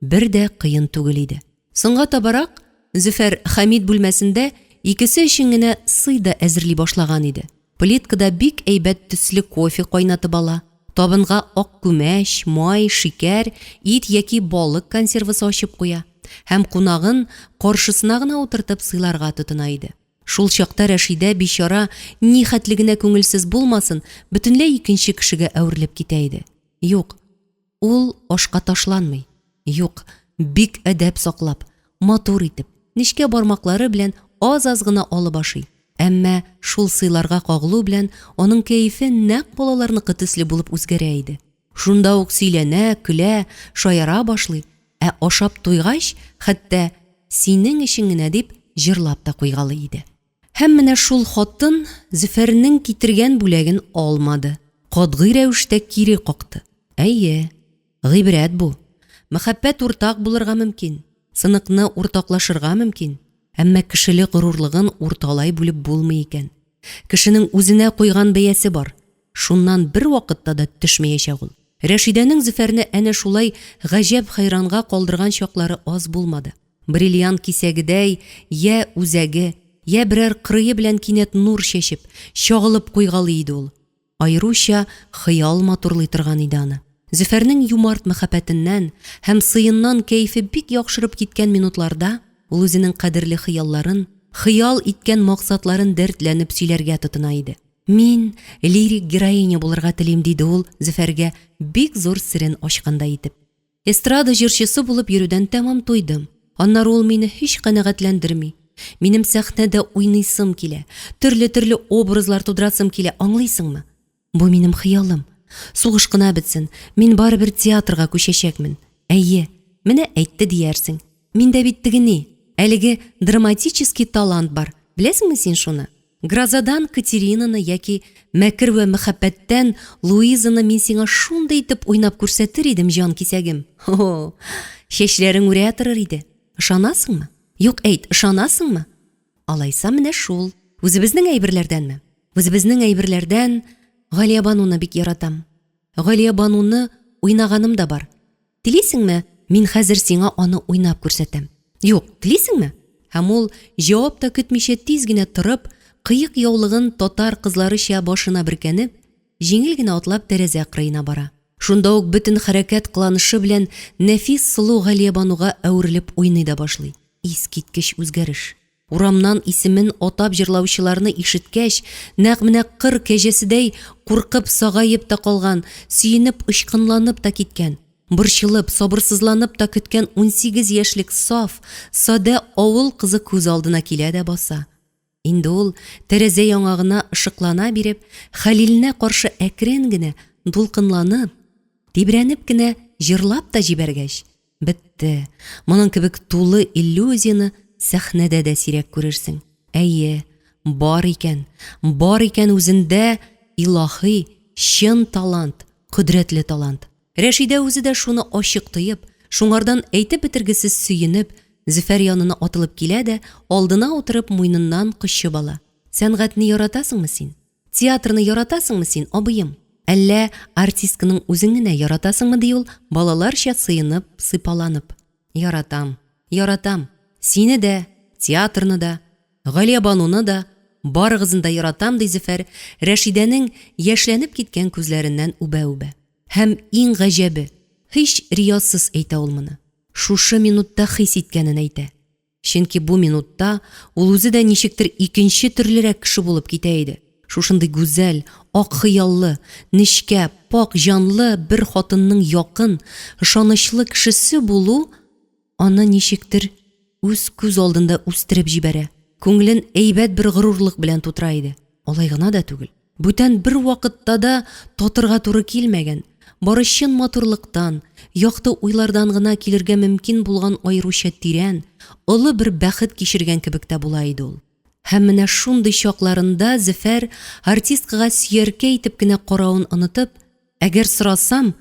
бер дә кыен түгел иде. Соңга табарак Зөфәр Хәмит бүлмәсендә икесе өчен генә сый да әзерли башлаган иде. Плиткада бик әйбәт төсле кофе кайнатып ала, табынга ак күмәч, май, шикәр, ит яки балык консервасы ачып куя һәм кунагын каршысына гына утыртып сыйларга тотына иде. Шул чакта Рәшидә, бичара, ни хәтле генә күңелсез булмасын, бөтенләй икенче кешегә әверелеп китә иде. Юк, ул ашка ташланмый. Юк, бик әдәп саклап, матур итеп, нечкә бармаклары белән аз-аз гына алып ашый. Әмма шул сыйларга кагылу белән аның кәефе нәкъ балаларныкы төсле булып үзгәрә иде. Шунда ук сөйләнә, көлә, шаяра башлый, ә ашап туйгач, хәтта Синең өчен генә дип җырлап та куйгалый иде. Һәм менә шул хатын Зөфәрнең китергән бүләген алмады, катгый рәвештә кире какты. Әйе, гыйбрәт бу. Мәхәббәт уртак булырга мөмкин, сыныкны уртаклашырга мөмкин, әмма кешелек горурлыгын урталай бүлеп булмый икән. Кешенең үзенә куйган бәясе бар, шуннан бервакытта да төшмәячәк ул. Рәшидәнең Зөфәрне әнә шулай гаҗәп-хәйранга калдырган чаклары аз булмады. Бриллиант кисәгедәй йә үзәге, йә берәр кырые белән кинәт нур чәчеп, чагылып куйгалый иде ул. Аеруча хыял матурлый торган иде аны. Зөфәрнең юмарт мәхәббәтеннән һәм сыеннан кәефе бик яхшырып киткән минутларда ул үзенең кадерле хыялларын, хыял иткән максатларын дәртләнеп сөйләргә тотына иде. Мин лирик героиня булырга телим, диде ул Зөфәргә бик зур серен ачкандай итеп. Эстрада җырчысы булып йөрүдән тәмам туйдым. Аннары ул мине һич канәгатьләндерми. Минем сәхнәдә уйныйсым килә, төрле-төрле образлар тудырасым килә, аңлыйсыңмы? Бу минем хыялым. Сугыш кына бетсен, мин барыбер театрга күчәчәкмен. Әйе, менә әйтте диярсең. Миндә бит теге ни, әлеге драматический талант бар, беләсеңме син шуны? Грозадан Катеринаны яки Мәкер вә мәхәббәттән Луизаны мин сиңа шундый итеп уйнап күрсәтер идем, җан кисәгем. Хо-хо! Чәчләрең үрә торыр иде. Ышанасыңмы? Юк, әйт, ышанасыңмы? Алайса менә шул. Үзебезнең әйберләрдәнме? Үзебезнең әйберләрдән Галиябануны бик яратам. Галиябануны уйнаганым да бар. Телисеңме, мин хәзер сиңа аны уйнап күрсәтәм. Юк, телисеңме? Һәм ул, җавап та көтмичә тиз генә торып, кыек яулыгын татар кызларыча башына бөркәнеп, җиңел генә атлап тәрәзә кырыена бара. Шунда ук бөтен хәрәкәт-кыланышы белән нәфис сылу Галиябануга әверелеп уйный да башлый. Искиткеч үзгәреш! Урамнан исемен атап җырлаучыларны ишеткәч, нәкъ менә кыр кәҗәседәй куркып сагаеп та калган, сөенеп очкынланып та киткән, борчылып, сабырсызланып та көткән 18 яшьлек саф, садә авыл кызы күз алдына килә дә баса. Инде ул, тәрәзә яңагына ышыклана биреп, Хәлиленә каршы әкрен генә, дулкынланып, тибрәнеп кенә җырлап та җибәргәч, Бетте. Моның кебек тулы иллюзияне сәхнәдә дә сирәк күрерсең. Әйе, бар икән, бар икән үзендә илаһи, чын талант, кодрәтле талант. Рәшидә үзе дә шуны ачык тоеп, шуңардан әйтеп бетергесез сөенеп, Зөфәр янына атылып килә дә, алдына утырып, муеныннан кочып ала. Сәнгатьне яратасыңмы син? Театрны яратасыңмы син, абыем? Әллә артистканың үзен генә яратасыңмы, ди ул, балаларча сыенып, сыйпаланып. Яратам, яратам. Сине дә, театрны да, Галиябануны да, барыгызны да яратам, ди Зөфәр, Рәшидәнең яшьләнеп киткән күзләреннән үбә-үбә. Һәм иң гаҗәбе, һич риясыз әйтә ул моны. Шушы минутта хис иткәнен әйтә. Чөнки бу минутта ул үзе дә ничектер икенче төрлерәк кеше булып китә иде. Шушындый гүзәл, ак хыяллы, нечкә, пакь җанлы бер хатынның якын, ышанычлы кешесе булу аны ничектер үз күз алдында үстереп җибәрә, күңелен әйбәт бер горурлык белән тутыра иде. Алай гына да түгел. Бүтән бервакытта да татырга туры килмәгән, бары чын матурлыктан, якты уйлардан гына килергә мөмкин булган аеруча тирән, олы бер бәхет кичергән кебек тә була иде ул. Һәм менә шундый чакларында Зөфәр артисткага сөяркә итеп кенә каравын онытып, әгәр сорасам,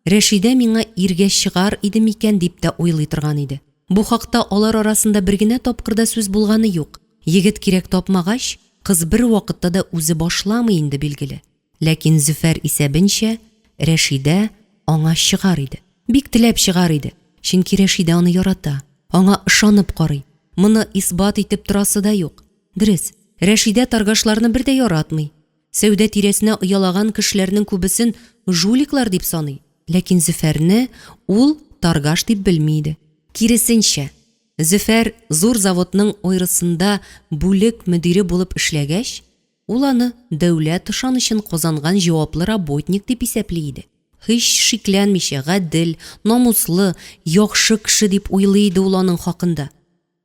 Рәшидә миңа иргә чыгар иде микән дип тә уйлый торган иде. Бу хакта алар арасында бер генә тапкыр да сүз булганы юк. Егет кирәк тапмагач, кыз бервакытта да үзе башламый инде, билгеле. Ләкин Зөфәр исәбенчә, Рәшидә аңа чыгар иде. Бик теләп чыгар иде. Чөнки Рәшидә аны ярата, аңа ышанып карый. Моны исбат итеп торасы да юк. Дөрес, Рәшидә торгашларны бер дә яратмый. Сәүдә тирәсенә оялаган кешеләрнең күбесен жуликлар дип саный. Ләкин Зөфәрне ул торгаш дип белми иде. Киресенчә, Зөфәр зур заводның ойрысында бүлек мөдире булып эшләгәч, ул аны дәүләт ышанычын казанган җаваплы работник дип исәпли иде. Һич шикләнмичә, гадел, намуслы, яхшы кеше дип уйлый иде ул аның хакында.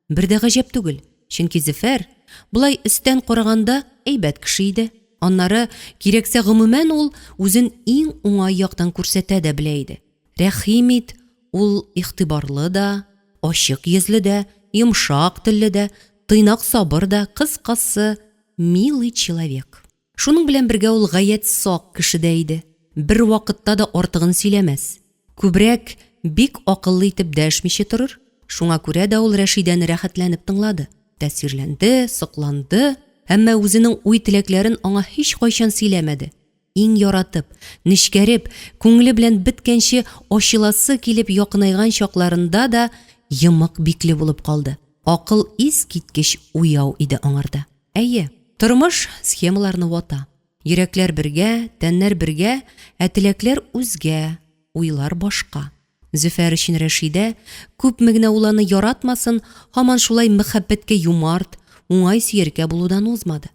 Бер дә гаҗәп түгел, чөнки Зөфәр, болай өстән караганда, әйбәт кеше иде. Аннары, кирәксә, гомумән ул үзен иң уңай яктан күрсәтә дә белә иде. Рәхим ит, ул игътибарлы да, ачык йөзле дә, йомшак телле дә, тыйнак-сабыр да, кыскасы, милый человек. Шуның белән бергә ул гаять сак кеше дә иде. Бервакытта да артыгын сөйләмәс. Күбрәк бик акыллы итеп дәшмичә торыр. Шуңа күрә дә ул Рәшидәне рәхәтләнеп тыңлады. Тәэсирләнде, сокланды, әмма үзенең уй-теләкләрен аңа һичкайчан сөйләмәде. Иң яратып, нечкәреп, күңеле белән беткәнче ачыласы килеп якынайган чакларында да йомык бикле булып калды. Акыл искиткеч уяу иде аңарда. Әйе, тормыш схемаларны вата. Йөрәкләр бергә, тәннәр бергә, ә теләкләр үзгә, уйлар башка. Зөфәр өчен Рәшидә, күпме генә ул аны яратмасын, һаман шулай мәхәббәткә юмарт, уңай сөяркә булудан узмады.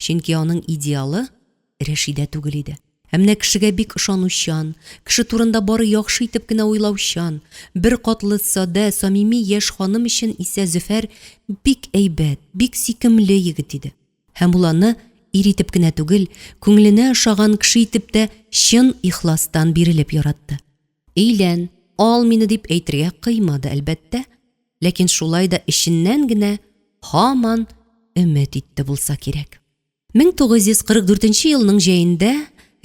Чөнки аның идеалы Рәшидә түгел иде. Ә менә кешегә бик ышанучан, кеше турында бары яхшы итеп кенә уйлаучан, беркатлы, садә, самими яшь ханым өчен исә Зөфәр бик әйбәт, бик сөйкемле егет иде. Һәм ул аны ир итеп кенә түгел, күңеленә ошаган кеше итеп тә чын ихластан бирелеп яратты. Өйлән, ал мине дип әйтергә кыймады, әлбәттә, ләкин шулай да эченнән генә һаман өмет итте булса кирәк. 1944 елның җәендә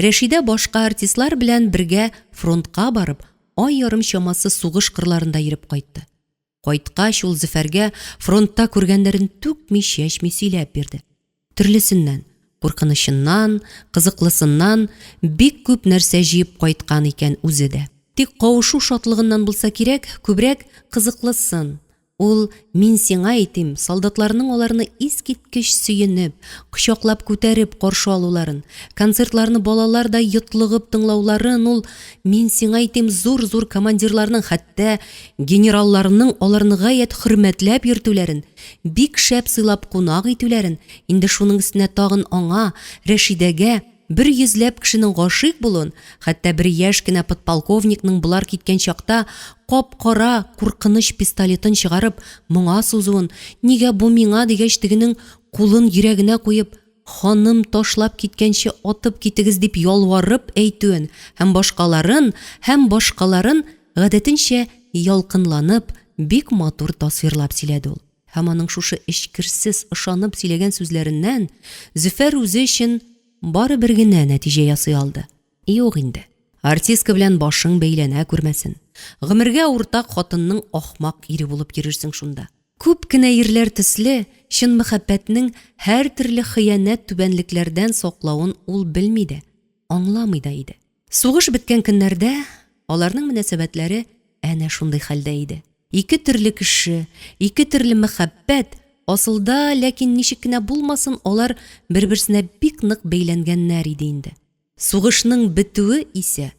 Рәшидә башка артистлар белән бергә фронтка барып, ай ярым чамасы сугыш кырларында йөреп кайтты. Кайткач, ул Зөфәргә фронтта күргәннәрен түкми-чәчми сөйләп бирде. Төрлесеннән, куркынычыннан, кызыклысыннан бик күп нәрсә җыеп кайткан икән үзе дә. Тик кавышу шатлыгыннан булса кирәк, күбрәк кызыклысын, Ул, мин сиңа әйтим, солдатларның аларны искиткеч сөенеп, кочаклап күтәреп каршы алуларын, концертларны балалардай йотлыгып тыңлауларын, ул, мин сиңа әйтим, зур-зур командирларның, хәтта генералларның аларны гаять хөрмәтләп йөртүләрен, бик шәп сыйлап кунак итүләрен, инде шуның өстенә тагын аңа, Рәшидәгә, Бер йөзләп кешенең гашыйк булуын, хәтта бер яшь кенә подполковникның болар киткән чакта кап-кара куркыныч пистолетын чыгарып, моңа сузуын, нигә бу миңа дигәч тегенең кулын йөрәгенә куеп, ханым ташлап киткәнче атып китегез дип ялварып әйтүен һәм башкаларын, һәм башкаларын гадәтенчә ялкынланып, бик матур тасвирлап сөйләде ул. Һәм аның шушы эчкерсез ышанып сөйләгән сүзләреннән Зөфәр үзе өчен бары бер генә нәтиҗә ясый алды, Юк инде, артистка белән башың бәйләнә күрмәсен, гомергә уртак хатынның ахмак ире булып йөрерсең шунда. Күп кенә ирләр төсле, чын мәхәббәтнең һәртөрле хыянәт-түбәнлекләрдән саклавын ул белми дә, аңламый да иде. Сугыш беткән көннәрдә аларның мөнәсәбәтләре әнә шундый хәлдә иде. Ике төрле кеше, ике төрле мәхәббәт, асылда, ләкин ничек кенә булмасын, алар бер-берсенә бик нык бәйләнгәннәр иде инде. Сугышның бетүе исә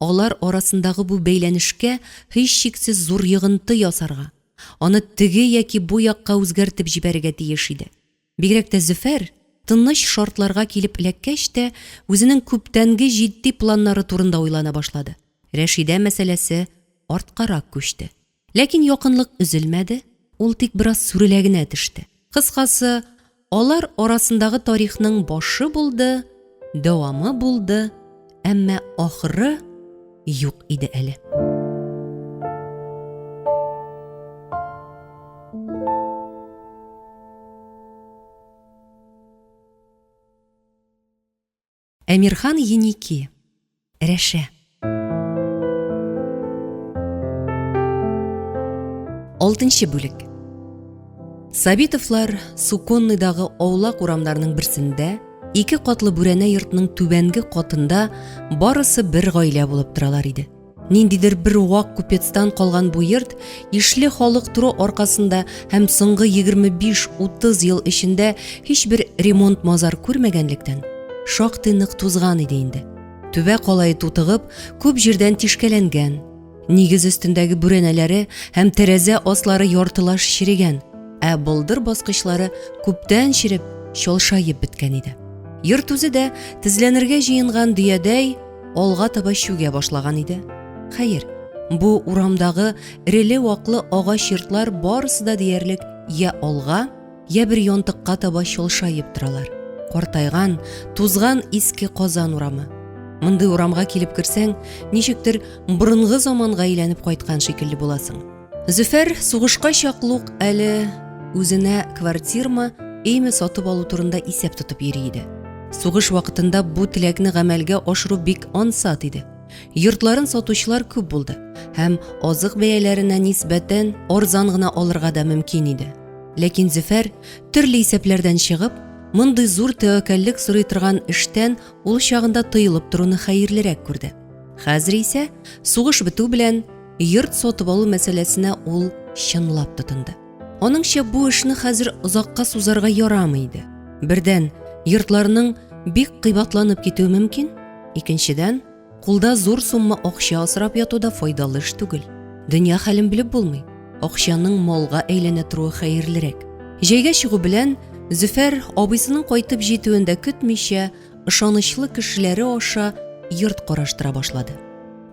алар арасындагы бу бәйләнешкә һичшиксез зур йогынты ясарга, аны теге яки бу якка үзгәртеп җибәрергә тиеш иде. Бигрәк тә Зөфәр, тыныч шартларга килеп эләккәч тә, үзенең күптәнге җитди планнары турында уйлана башлады. Рәшидә мәсьәләсе арткарак күчте. Ләкин якынлык өзелмәде, ул тик бераз сүрелә генә төште. Кыскасы, алар арасындагы тарихның башы булды, дәвамы булды, әмма ахыры юк иде әле. Әмирхан Еники. Рәшә. Алтынчы бүлек. Сабитовлар Суконныйдагы аулак урамнарның берсендә ике катлы бүрәнә йортның түбәнге катында барысы бер гаилә булып торалар иде. Ниндидер бер вак купецтан калган бу йорт ишле халык тору аркасында һәм соңгы 25-30 ел эчендә һичбер ремонт-мазар күрмәгәнлектән, шактый нык тузган иде инде. Түбә калае тутыгып, күп җирдән тишкәләнгән. Нигез өстендәге бүрәнәләре һәм тәрәзә аслары яртылаш черегән, ә болдыр баскычлары күптән череп, чалшаеп беткән иде. Йорт үзе дә тезләнергә җыенган дөядәй, алга таба чүгә башлаган иде. Хәер, бу урамдагы эреле-ваклы агач йортлар барысы да диярлек я алга, я бер янтыкка таба чалшаеп торалар. Картайган, тузган иске Казан урамы. Мондый урамга килеп керсәң, ничектер борынгы заманга әйләнеп кайткан шикелле буласың. Зөфәр сугышка чаклы ук әле үзенә квартирмы, өйме сатып алу турында исәп тотып йөри иде. Сугыш вакытында бу теләкне гамәлгә ашыру бик ансат иде. Йортларын сатучылар күп булды һәм азык бәяләренә нисбәтән арзан гына алырга да мөмкин иде. Ләкин Зөфәр төрле исәпләрдән чыгып, мондый зур тәвәккәллек сорый торган эштән ул чагында тыелып торуны хәерлерәк күрде. Хәзер исә сугыш бетү белән йорт сатып алу мәсьәләсенә ул чынлап тотынды. Аныңча бу эшне хәзер озакка сузарга ярамый иде. Бердән, йортларның бик кыйбатланып китүе мөмкин, икенчедән, кулда зур сумма акча асрап яту да файдалы эш түгел. Дөнья хәлен белеп булмый, акчаның малга әйләнә торуы хәерлерәк. Җәйгә чыгу белән Зөфәр абыйсының кайтып җитүен дә көтмичә, ышанычлы кешеләре аша йорт караштыра башлады.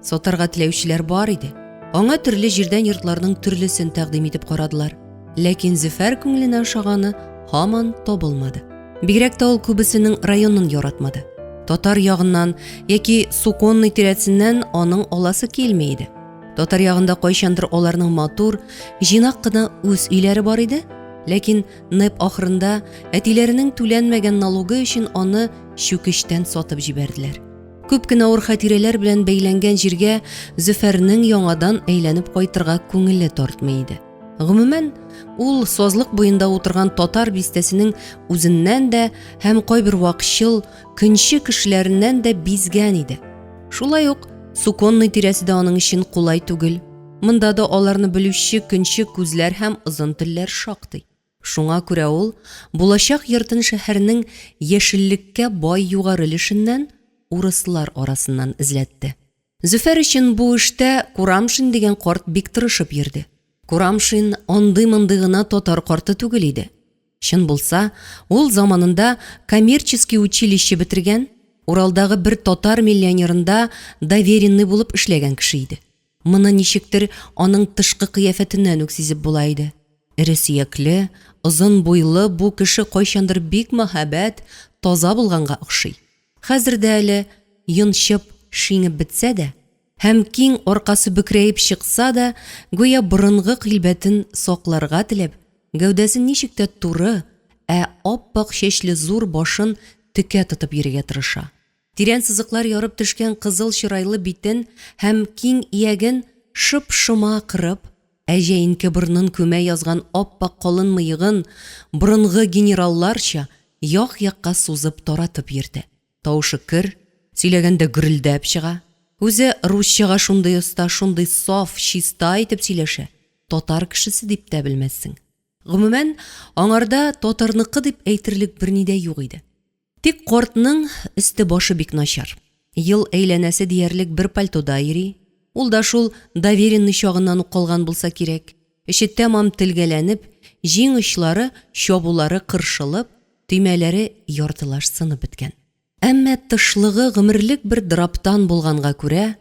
Сатарга теләүчеләр бар иде. Аңа төрле җирдән йортларның төрлесен тәкъдим итеп карадылар. Ләкин Зөфәр күңеленә ошаганы һаман табылмады. Бигрәк тә ул күбесенең районын яратмады. Татар ягыннан яки Суконный тирәсеннән аның аласы килми иде. Татар ягында кайчандыр аларның матур, җыйнак кына үз өйләре бар иде, ләкин НЭП ахырында әтиләренең түләнмәгән налогы өчен аны чүкечтән сатып җибәрделәр. Күп кенә авыр хатирәләр белән бәйләнгән җиргә Зөфәрнең яңадан әйләнеп кайтырга күңеле тартмый иде. Гомумән, ул сазлык буенда утырган татар бистәсенең үзеннән дә һәм кайбер вакчыл, көнче кешеләреннән дә бизгән иде. Шулай ук Суконный тирәсе дә аның өчен кулай түгел. Монда да аларны белүче көнче күзләр һәм озын телләр шактый. Шуңа күрә ул булачак йортын шәһәрнең яшеллеккә бай югары өлешеннән, урыслар арасыннан эзләтте. Зөфәр өчен бу эштә Курамшин дигән карт бик тырышып йөрде. Курамшин андый-мондый гына татар карты түгел иде. Чын булса, ул заманында коммерческий училище бетергән, Уралдагы бер татар миллионерында доверенный булып эшләгән кеше иде. Моны ничектер аның тышкы кыяфәтеннән үк сизеп була иде. Эре сөякле, озын буйлы бу кеше кайчандыр бик мәһабәт, таза булганга охшый. Хәзер дә әле йончып, шиңеп бетсә дә һәм киң аркасы бөкрәеп чыкса да, гүя борынгы килбәтен сакларга теләп, гәүдәсен ничек тә туры, ә ап-ак чәчле зур башын текә тотып йөрергә тырыша. Тирән сызыклар ярып төшкән кызыл чырайлы битен һәм киң ияген шып-шома кырып, ә җәенке борынын күмә язган ап-ак калын мыегын, борынгы генералларча, як-якка сузып таратып йөртә. Тавышы көр, сөйләгәндә гөрелдәп чыга. Үзе русчага шундый оста, шундый саф, чиста итеп сөйләшә, татар кешесе дип тә белмәссең. Гомумән, аңарда татарныкы дип әйтерлек берни дә юк иде. Тик картның өсте-башы бик начар. Ел әйләнәсе диярлек бер пальтода йөри. Ул да шул доверенный чагыннан ук калган булса кирәк. Эче тәмам телгәләнеп, җиң очлары, чабулары кыршылып, төймәләре яртылаш сынып беткән. Әмма тышлыгы гомерлек бер драптан булганга күрә,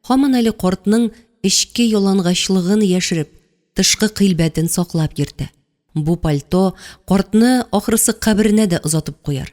һаман әле картның эчке ялангачлыгын яшереп, тышкы кыйлбәтен саклап йөртә. Бу пальто картны ахрысы каберенә дә озатып куяр.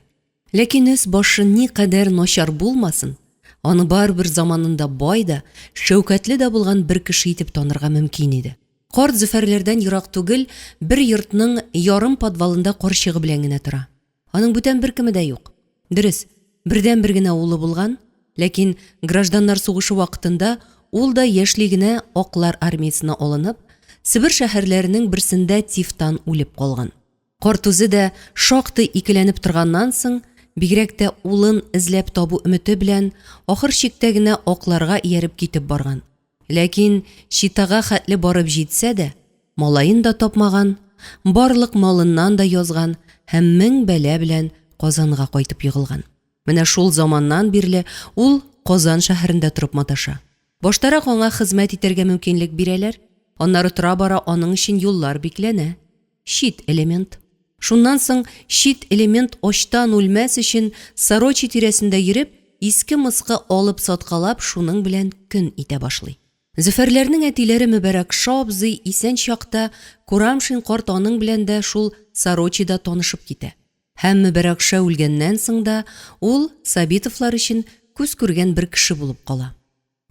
Ләкин өс-башы никадәр начар булмасын, аны барыбер заманында бай да, шәүкәтле дә булган бер кеше итеп танырга мөмкин иде. Карт Зөфәрләрдән ерак түгел бер йортның ярым подвалында карчыгы белән генә тора. Аның бүтән беркеме дә юк. Дөрес, бердәнбер генә улы булган, ләкин гражданнар сугышы вакытында ул да яшьли генә аклар армиясенә алынып, Себер шәһәрләренең берсендә тифтан үлеп калган. Карт үзе дә шактый икеләнеп торганнан соң, бигрәк тә улын эзләп табу өмете белән, ахыр чиктә генә акларга ияреп китеп барган. Ләкин Читага хәтле барып җитсә дә, малаен да тапмаган, барлык малыннан да язган һәм мең бәла белән Казанга кайтып егылган. Менә шул заманнан бирле ул Казан шәһәрендә торып маташа. Баштарак аңа хезмәт итәргә мөмкинлек бирәләр, аннары тора-бара аның өчен юллар бикләнә. Чит элемент. Шуннан соң чит элемент ачтан үлмәс өчен Сорочи тирәсендә йөреп, иске-москы алып-саткалап шуның белән көн итә башлый. Зөфәрләрнең әтиләре Мөбарәкша абзый исән чакта Курамшин карт аның белән дә шул Сорочида танышып китә. Һәм Мөбарәкша үлгәннән соң да ул Сабитовлар өчен күз күргән бер кеше булып кала.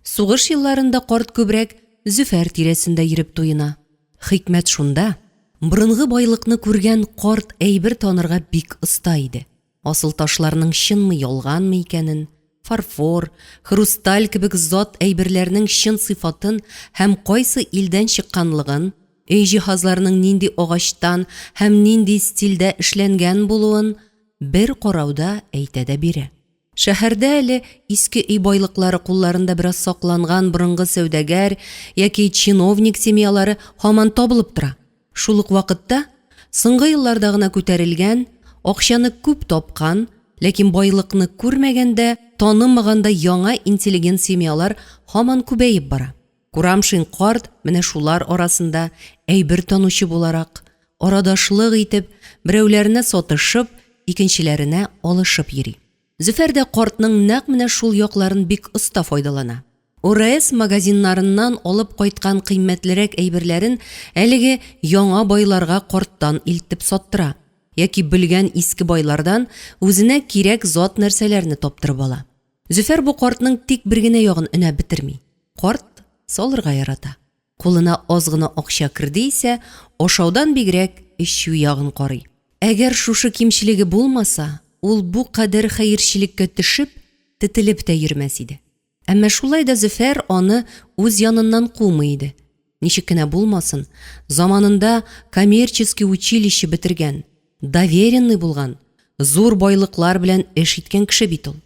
Сугыш елларында карт күбрәк Зөфәр тирәсендә йөреп туена. Хикмәт шунда, борынгы байлыкны күргән карт әйбер танырга бик оста иде. Асылташларның чынмы-ялганмы икәнен, фарфор, хрусталь кебек зат әйберләрнең чын сыйфатын һәм кайсы илдән чыкканлыгын, өй җиһазларының нинди агачтан һәм нинди стильдә эшләнгән булуын бер карауда әйтә дә бирә. Шәһәрдә әле иске өй байлыклары кулларында бераз сакланган борынгы сәүдәгәр яки чиновник семьялары һаман табылып тора. Шул ук вакытта соңгы елларда гына күтәрелгән, акчаны күп тапкан, ләкин байлыкны күрмәгән дә, танымаган да яңа интеллигент семьялар һаман күбәеп бара. Курамшин карт менә шулар арасында әйбер танучы буларак, арадашлык итеп, берәүләренә сатышып, икенчеләренә алышып йөри. Зөфәр дә картның нәкъ менә шул якларын бик оста файдалана. ОРС магазиннарыннан алып кайткан кыйммәтлерәк әйберләрен әлеге яңа байларга карттан илтеп саттыра яки бөлгән иске байлардан үзенә кирәк зат нәрсәләрне таптырып ала. Зөфәр бу картның тик бер генә ягын өнәп бетерми. Карт салырга ярата. Кулына аз гына акча керде исә, ашаудан бигрәк эчү ягын карый. Әгәр шушы кимчелеге булмаса, ул бу кадәр хәерчелеккә төшеп, тетелеп тә йөрмәс иде. Әмма шулай да Зөфәр аны үз яныннан кумый иде. Ничек кенә булмасын, заманында коммерческий училище бетергән, доверенный булган, зур байлыклар белән эш иткән кеше бит ул.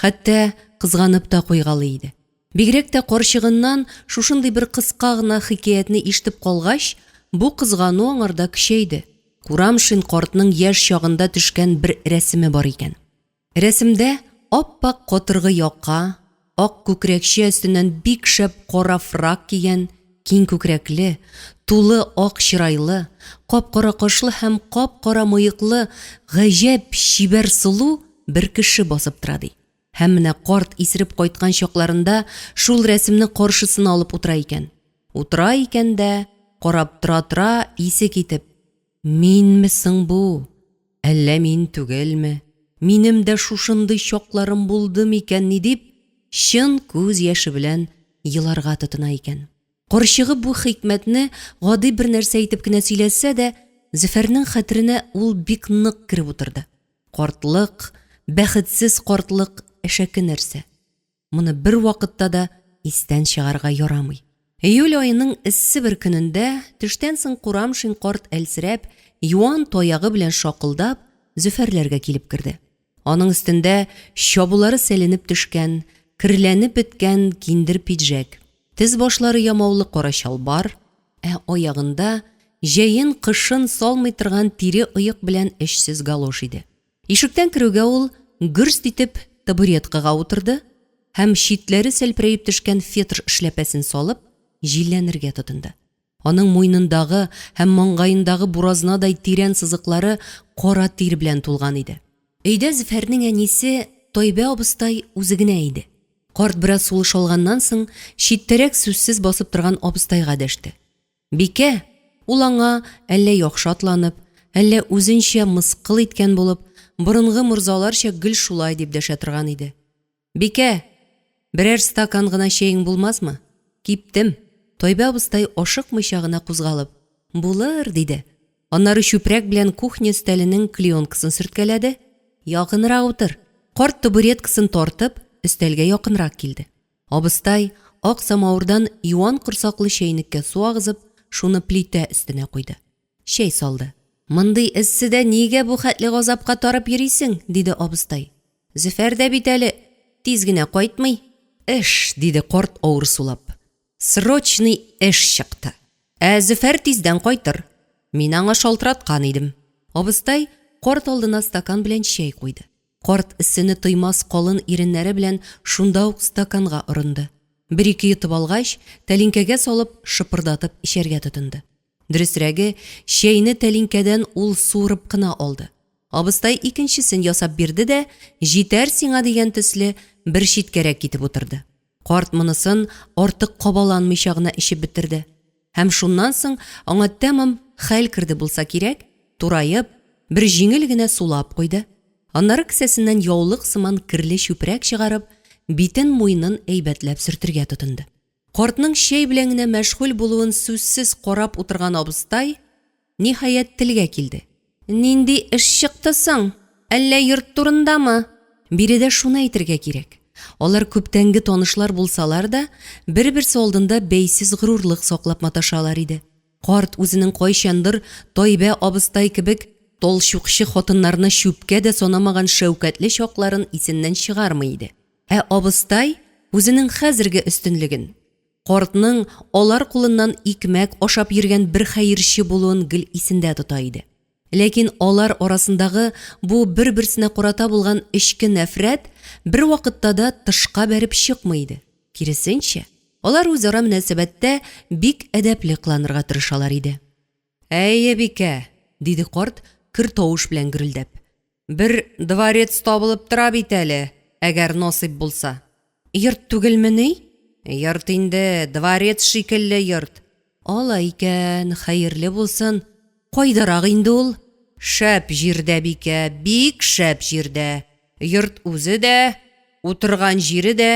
Хәтта кызганып та куйгалый иде. Бигрәк тә карчыгыннан шушындый бер кыска гына хикәятне ишетеп калгач, бу кызгану аңарда көчәйде. Курамшин картның яшь чагында төшкән бер рәсеме бар икән. Рәсемдә ап-ак катыргы яка, ак күкрәкчә өстеннән бик шәп кара фрак кигән, киң күкрәкле, тулы ак чырайлы, кап-кара кашлы һәм кап-кара мыеклы гаҗәп чибәр сылу бер кеше басып тора, ди. Һәм менә карт исереп кайткан чакларында шул рәсемне каршысына алып утыра икән. Утыра икән дә, карап тора-тора, исе китеп, Минме соң бу? Әллә мин түгелме? Минем дә шушындый чакларым булды микәнни дип, чын күз яше белән еларга тотына икән. Карчыгы бу хикмәтне гади бер нәрсә итеп кенә сөйләсә дә, Зөфәрнең хәтеренә ул бик нык кереп утырды. Картлык, бәхетсез картлык әшәке нәрсә. Моны бервакытта да истән чыгарга ярамый. Июль аеның эссе бер көнендә, төштән соң Курамшин карт әлсерәп, юан таягы белән шакылдап, Зөфәрләргә килеп керде. Аның өстендә чабулары селенеп төшкән, керләнеп беткән киндер пиджәк, тез башлары ямаулы кара чалбар, ә аягында җәен-кышын салмый торган тире оек белән эчсез галош иде. Ишектән керүгә ул гөрст итеп табуреткага утырды һәм читләре сәлперәеп төшкән фетр эшләпәсен салып, җилләнергә тотынды. Аның муенындагы һәм маңгаендагы буразнадай тирән сызыклары кара тир белән тулган иде. Өйдә Зөфәрнең әнисе Тайбә абыстай үзе генә иде. Карт бераз сулыш алганнан соң, читтәрәк сүзсез басып торган абыстайга дәште. Бикә! Ул аңа, әллә яхшы атланып, әллә үзенчә мыскыл иткән булып, борынгы морзаларча гел шулай дип дәшә торган иде. Бикә! Берәр стакан гына чәең булмасмы? Киптем. Тайбә абыстай ашыкмыйча гына кузгалып, Булыр, диде. Аннары чүпрәк белән кухня өстәленең клеенкасын сөрткәләде. Якынрак утыр. Карт табуреткасын тартып, өстәлгә якынрак килде. Абыстай, ак самавырдан юан корсаклы чәйнеккә су агызып, шуны плитә өстенә куйды. Чәй салды. Мондый эсседә нигә бу хәтле газапка тарып йөрисең? диде абыстай. Зөфәр дә бит әле тиз генә кайтмый. Эш, диде карт авыр сулап. Срочный эш чыкты. Ә Зөфәр тиздән кайтыр. Мин аңа шалтыраткан идем. Абыстай карт алдына стакан белән чәй куйды. Карт эссене тоймас калын иреннәре белән шунда ук стаканга орынды. Бер-ике йотып алгач, тәлинкәгә салып, шыпырдатып эчәргә тотынды. Дөресрәге, чәйне тәлинкәдән ул суырып кына алды. Абыстай икенчесен ясап бирде дә, җитәр сиңа дигән төсле, бер читкәрәк китеп утырды. Карт монысын артык кабаланмыйча гына эчеп бетерде. Һәм шуннан соң аңа тәмам хәл керде булса кирәк, тураеп, бер җиңел генә сулап куйды, аннары кесәсеннән яулык сыман керле чүпрәк чыгарып, битен-муенын әйбәтләп сөртергә тотынды. Картның чәй белән генә мәшгуль булуын сүзсез карап утырган абыстай, ниһаять, телгә килде. Нинди эш чыкты соң? Әллә йорт турындамы? Биредә шуны әйтергә кирәк, алар күптәнге танышлар булсалар да, бер-берсе алдында бәйсез горурлык саклап маташалар иде. Карт үзенең кайчандыр Тайбә абыстай кебек талчукчы хатыннарны чүпкә дә санамаган шәүкәтле чакларын исеннән чыгармый иде. Ә абыстай үзенең хәзерге өстенлеген, картның алар кулыннан икмәк ашап йөргән бер хәерче булуын гел исендә тота иде. Ләкин алар арасындагы бу бер-берсенә карата булган эчке нәфрәт бервакытта да тышка бәреп чыкмый иде. Киресенчә, алар үзара мөнәсәбәттә бик әдәпле кыланырга тырышалар иде. Әйе, бикә, диде карт, көр тавыш белән гөрелдәп. Бер дворец табылып тора бит әле, әгәр насыйп булса. Йорт түгелмени? Йорт инде, дворец шикелле йорт. Алай икән, хәерле булсын. Кайдарак инде ул? Шәп җирдә, бикә, бик шәп җирдә. Йорт үзе дә, утырган җире дә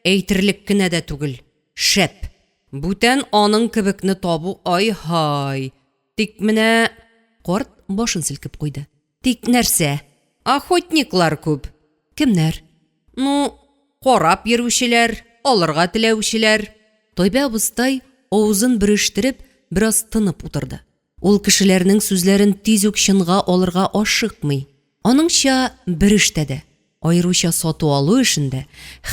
әйтерлек кенә дә түгел. Шәп! Бүтән аның кебекне табу ай-һай. Тик менә... Карт башын селкеп куйды. Тик нәрсә? Охотниклар күп. Кемнәр? Ну, карап йөрүчеләр, алырга теләүчеләр. Тайбә абыстай, авызын бөрештереп, бераз тынып утырды. Ул кешеләрнең сүзләрен тиз үк чынга алырга ашыкмый. Аныңча, бер эштә дә, аеруча сату-алу эшендә,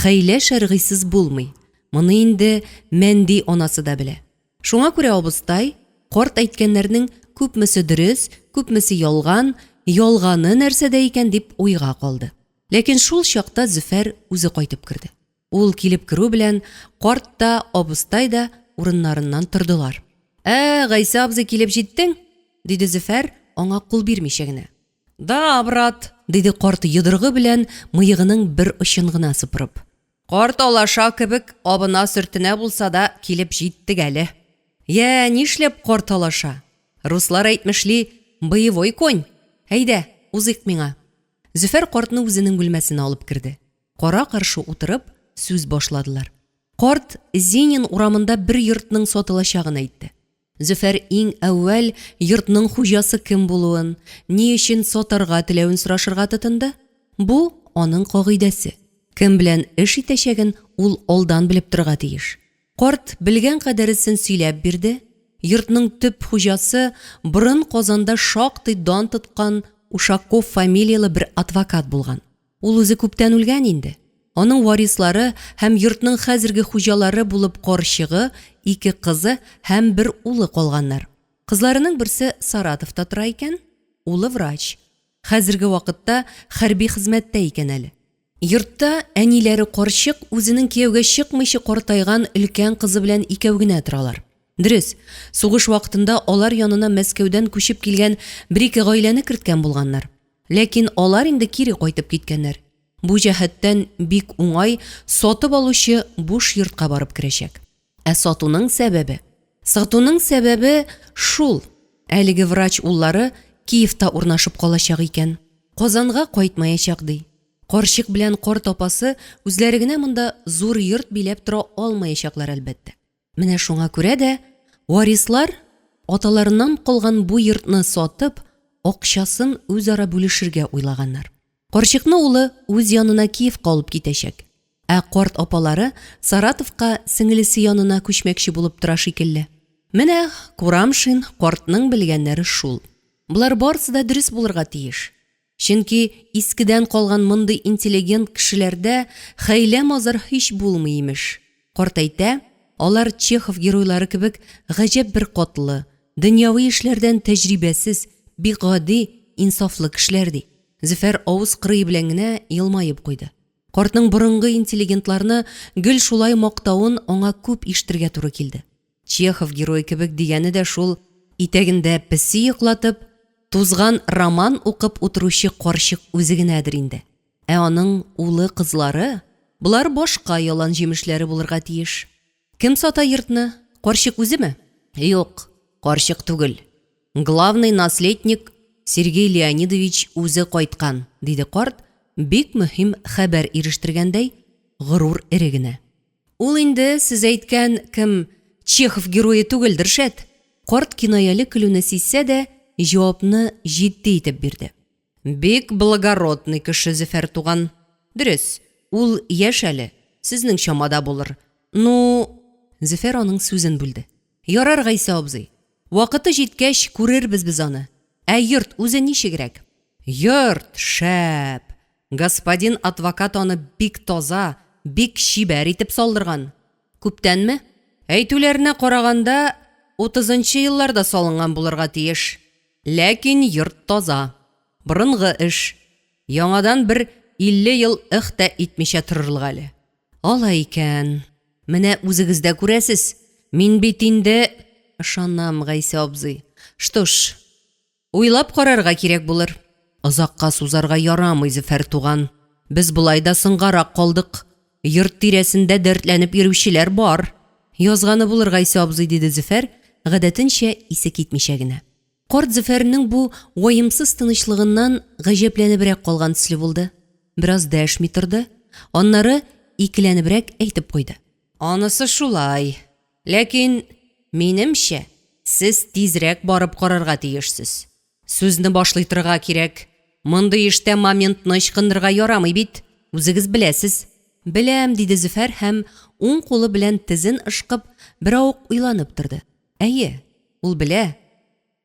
хәйлә-шәргыйсез булмый. Моны инде Мәнди анасы да белә. Шуңа күрә абыстай, карт әйткәннәрнең күпмесе дөрес, күпмесе ялган, ялганы нәрсәдә икән дип уйга калды. Ләкин шул чакта Зөфәр үзе кайтып керде. Ул килеп керү белән карт та, абыстай да урыннарыннан тордылар. Ә, Гайсә абзый килеп җиттең? диде Зөфәр, аңа кул бирмичә генә. Да, брат, диде карт йодрыгы белән мыегының бер очын гына сыпырып. Карт алаша кебек абына-сөртенә булса да килеп җиттек әле. Йә, нишләп карт алаша? Руслар әйтмешли, боевой конь. Әйдә, узыйк миңа. Зөфәр картны үзенең бүлмәсенә алып керде. Кара-каршы утырып, сүз башладылар. Карт Зинин урамында бер йортның сатылачагын әйтте. Зөфәр иң әүвәл йортның хуҗасы кем булуын, ни өчен сатарга теләвен сорашырга тотынды. Бу, аның кагыйдәсе. Кем белән эш итәчәген ул алдан белеп торырга тиеш. Карт белгән кадәресен сөйләп бирде, йортның төп хуҗасы борын Казанда шактый дан тоткан Ушаков фамилияле бер адвокат булган. Ул үзе күптән үлгән инде. Аның варислары һәм йортның хәзерге хуҗалары булып карчыгы, ике кызы һәм бер улы калганнар. Кызларының берсе Саратовта тора икән, улы врач. Хәзерге вакытта хәрби хезмәттә икән әле. Йортта әниләре карчык үзенең кияүгә чыкмыйча картайган өлкән кызы белән икәү генә торалар. Дөрес, сугыш вакытында алар янына Мәскәүдән күчеп килгән бер-ике гаиләне керткән булганнар. Ләкин алар инде кире кайтып киткәннәр. Бу җәһәттән бик уңай, сатып алучы буш йортка барып керәчәк. Ә сатуның сәбәбе? Сатуның сәбәбе шул, әлеге врач уллары Киевта урнашып калачак икән. Казанга кайтмаячак, ди. Карчык белән карт апасы үзләре генә монда зур йорт биләп тора алмаячаклар, әлбәттә. Менә шуңа күрә дә варислар аталарыннан калган бу йортны сатып, акчасын үзара бүлешергә уйлаганнар. Карчыкны улы үз янына Киевка алып китәчәк. Ә карт апалары Саратовка сеңелесе янына күчмәкче булып тора шикелле. Менә Курамшин картның белгәннәре шул. Болар барысы да дөрес булырга тиеш. Чөнки искедән калган мондый интеллигент кешеләрдә хәйлә-мазар һич булмый, имеш. Карт әйтә, алар Чехов геройлары кебек гаҗәп беркатлы, дөньяви эшләрдән тәҗрибәсез, бик гади, инсафлы кешеләр, ди. Зөфәр авыз кырые белән генә елмаеп куйды. Картның борынгы интеллигентларны гел шулай мактавын аңа күп ишетергә туры килде. Чехов герое кебек дигәне дә шул итәгендә песи йоклатып, тузган роман укып утыручы карчык үзе генәдер инде. Ә аның улы-кызлары? Болар башка ялан җимешләре булырга тиеш. Кем сата йортны? Карчык үземе? Юк, карчык түгел. Главный наследник Сергей Леонидович үзе кайткан, диде карт, бик мөһим хәбәр ирештергәндәй, горур эре генә. Ул инде сез әйткән, кем, Чехов герое түгелдер, шәт. Карт кинаяле көлүне сизсә дә, җавапны җитди итеп бирде. Бик благородный кеше Зөфәр туган. Дөрес, ул яшь әле, сезнең чамада булыр. Ну. Зөфәр аның сүзен бүлде. Ярар, Гайсә абзый. Вакыты җиткәч, күрербез без аны. Ә йорт үзе ничегрәк? Йорт, шәп! Господин адвокат аны бик таза, бик чибәр итеп салдырган. Күптәнме? Әйтүләренә караганда, утызынчы елларда салынган булырга тиеш. Ләкин йорт таза. Борынгы эш. Яңадан бер 50 ел ых та итмичә торырлык әле. Алай икән. Менә үзегез дә күрәсез. Мин бит инде... Ышанам, Гайсә абзый. Что ж, уйлап карарга кирәк булыр. Озакка сузарга ярамый, Зөфәр туган. Без болай да соңгарак калдык. Йорт тирәсендә дәртләнеп йөрүчеләр бар. Язганы булыр, Гайсә абзый, диде Зөфәр, гадәтенчә исе китмичә генә. Карт Зөфәрнең бу ваемсыз тынычлыгыннан гаҗәпләнебрәк калган төсле булды. Бераз дәшми торды, аннары икеләнебрәк әйтеп куйды. Анысы шулай. Ләкин, минемчә, сез тизрәк барып карарга тиешсез. Сүзне башлый торырга кирәк. Мондый эштә моментны ычкындырырга ярамый бит, үзегез беләсез. Беләм, диде Зөфәр һәм, уң кулы белән тезен ышкып, беравык уйланып торды. Әйе, ул белә.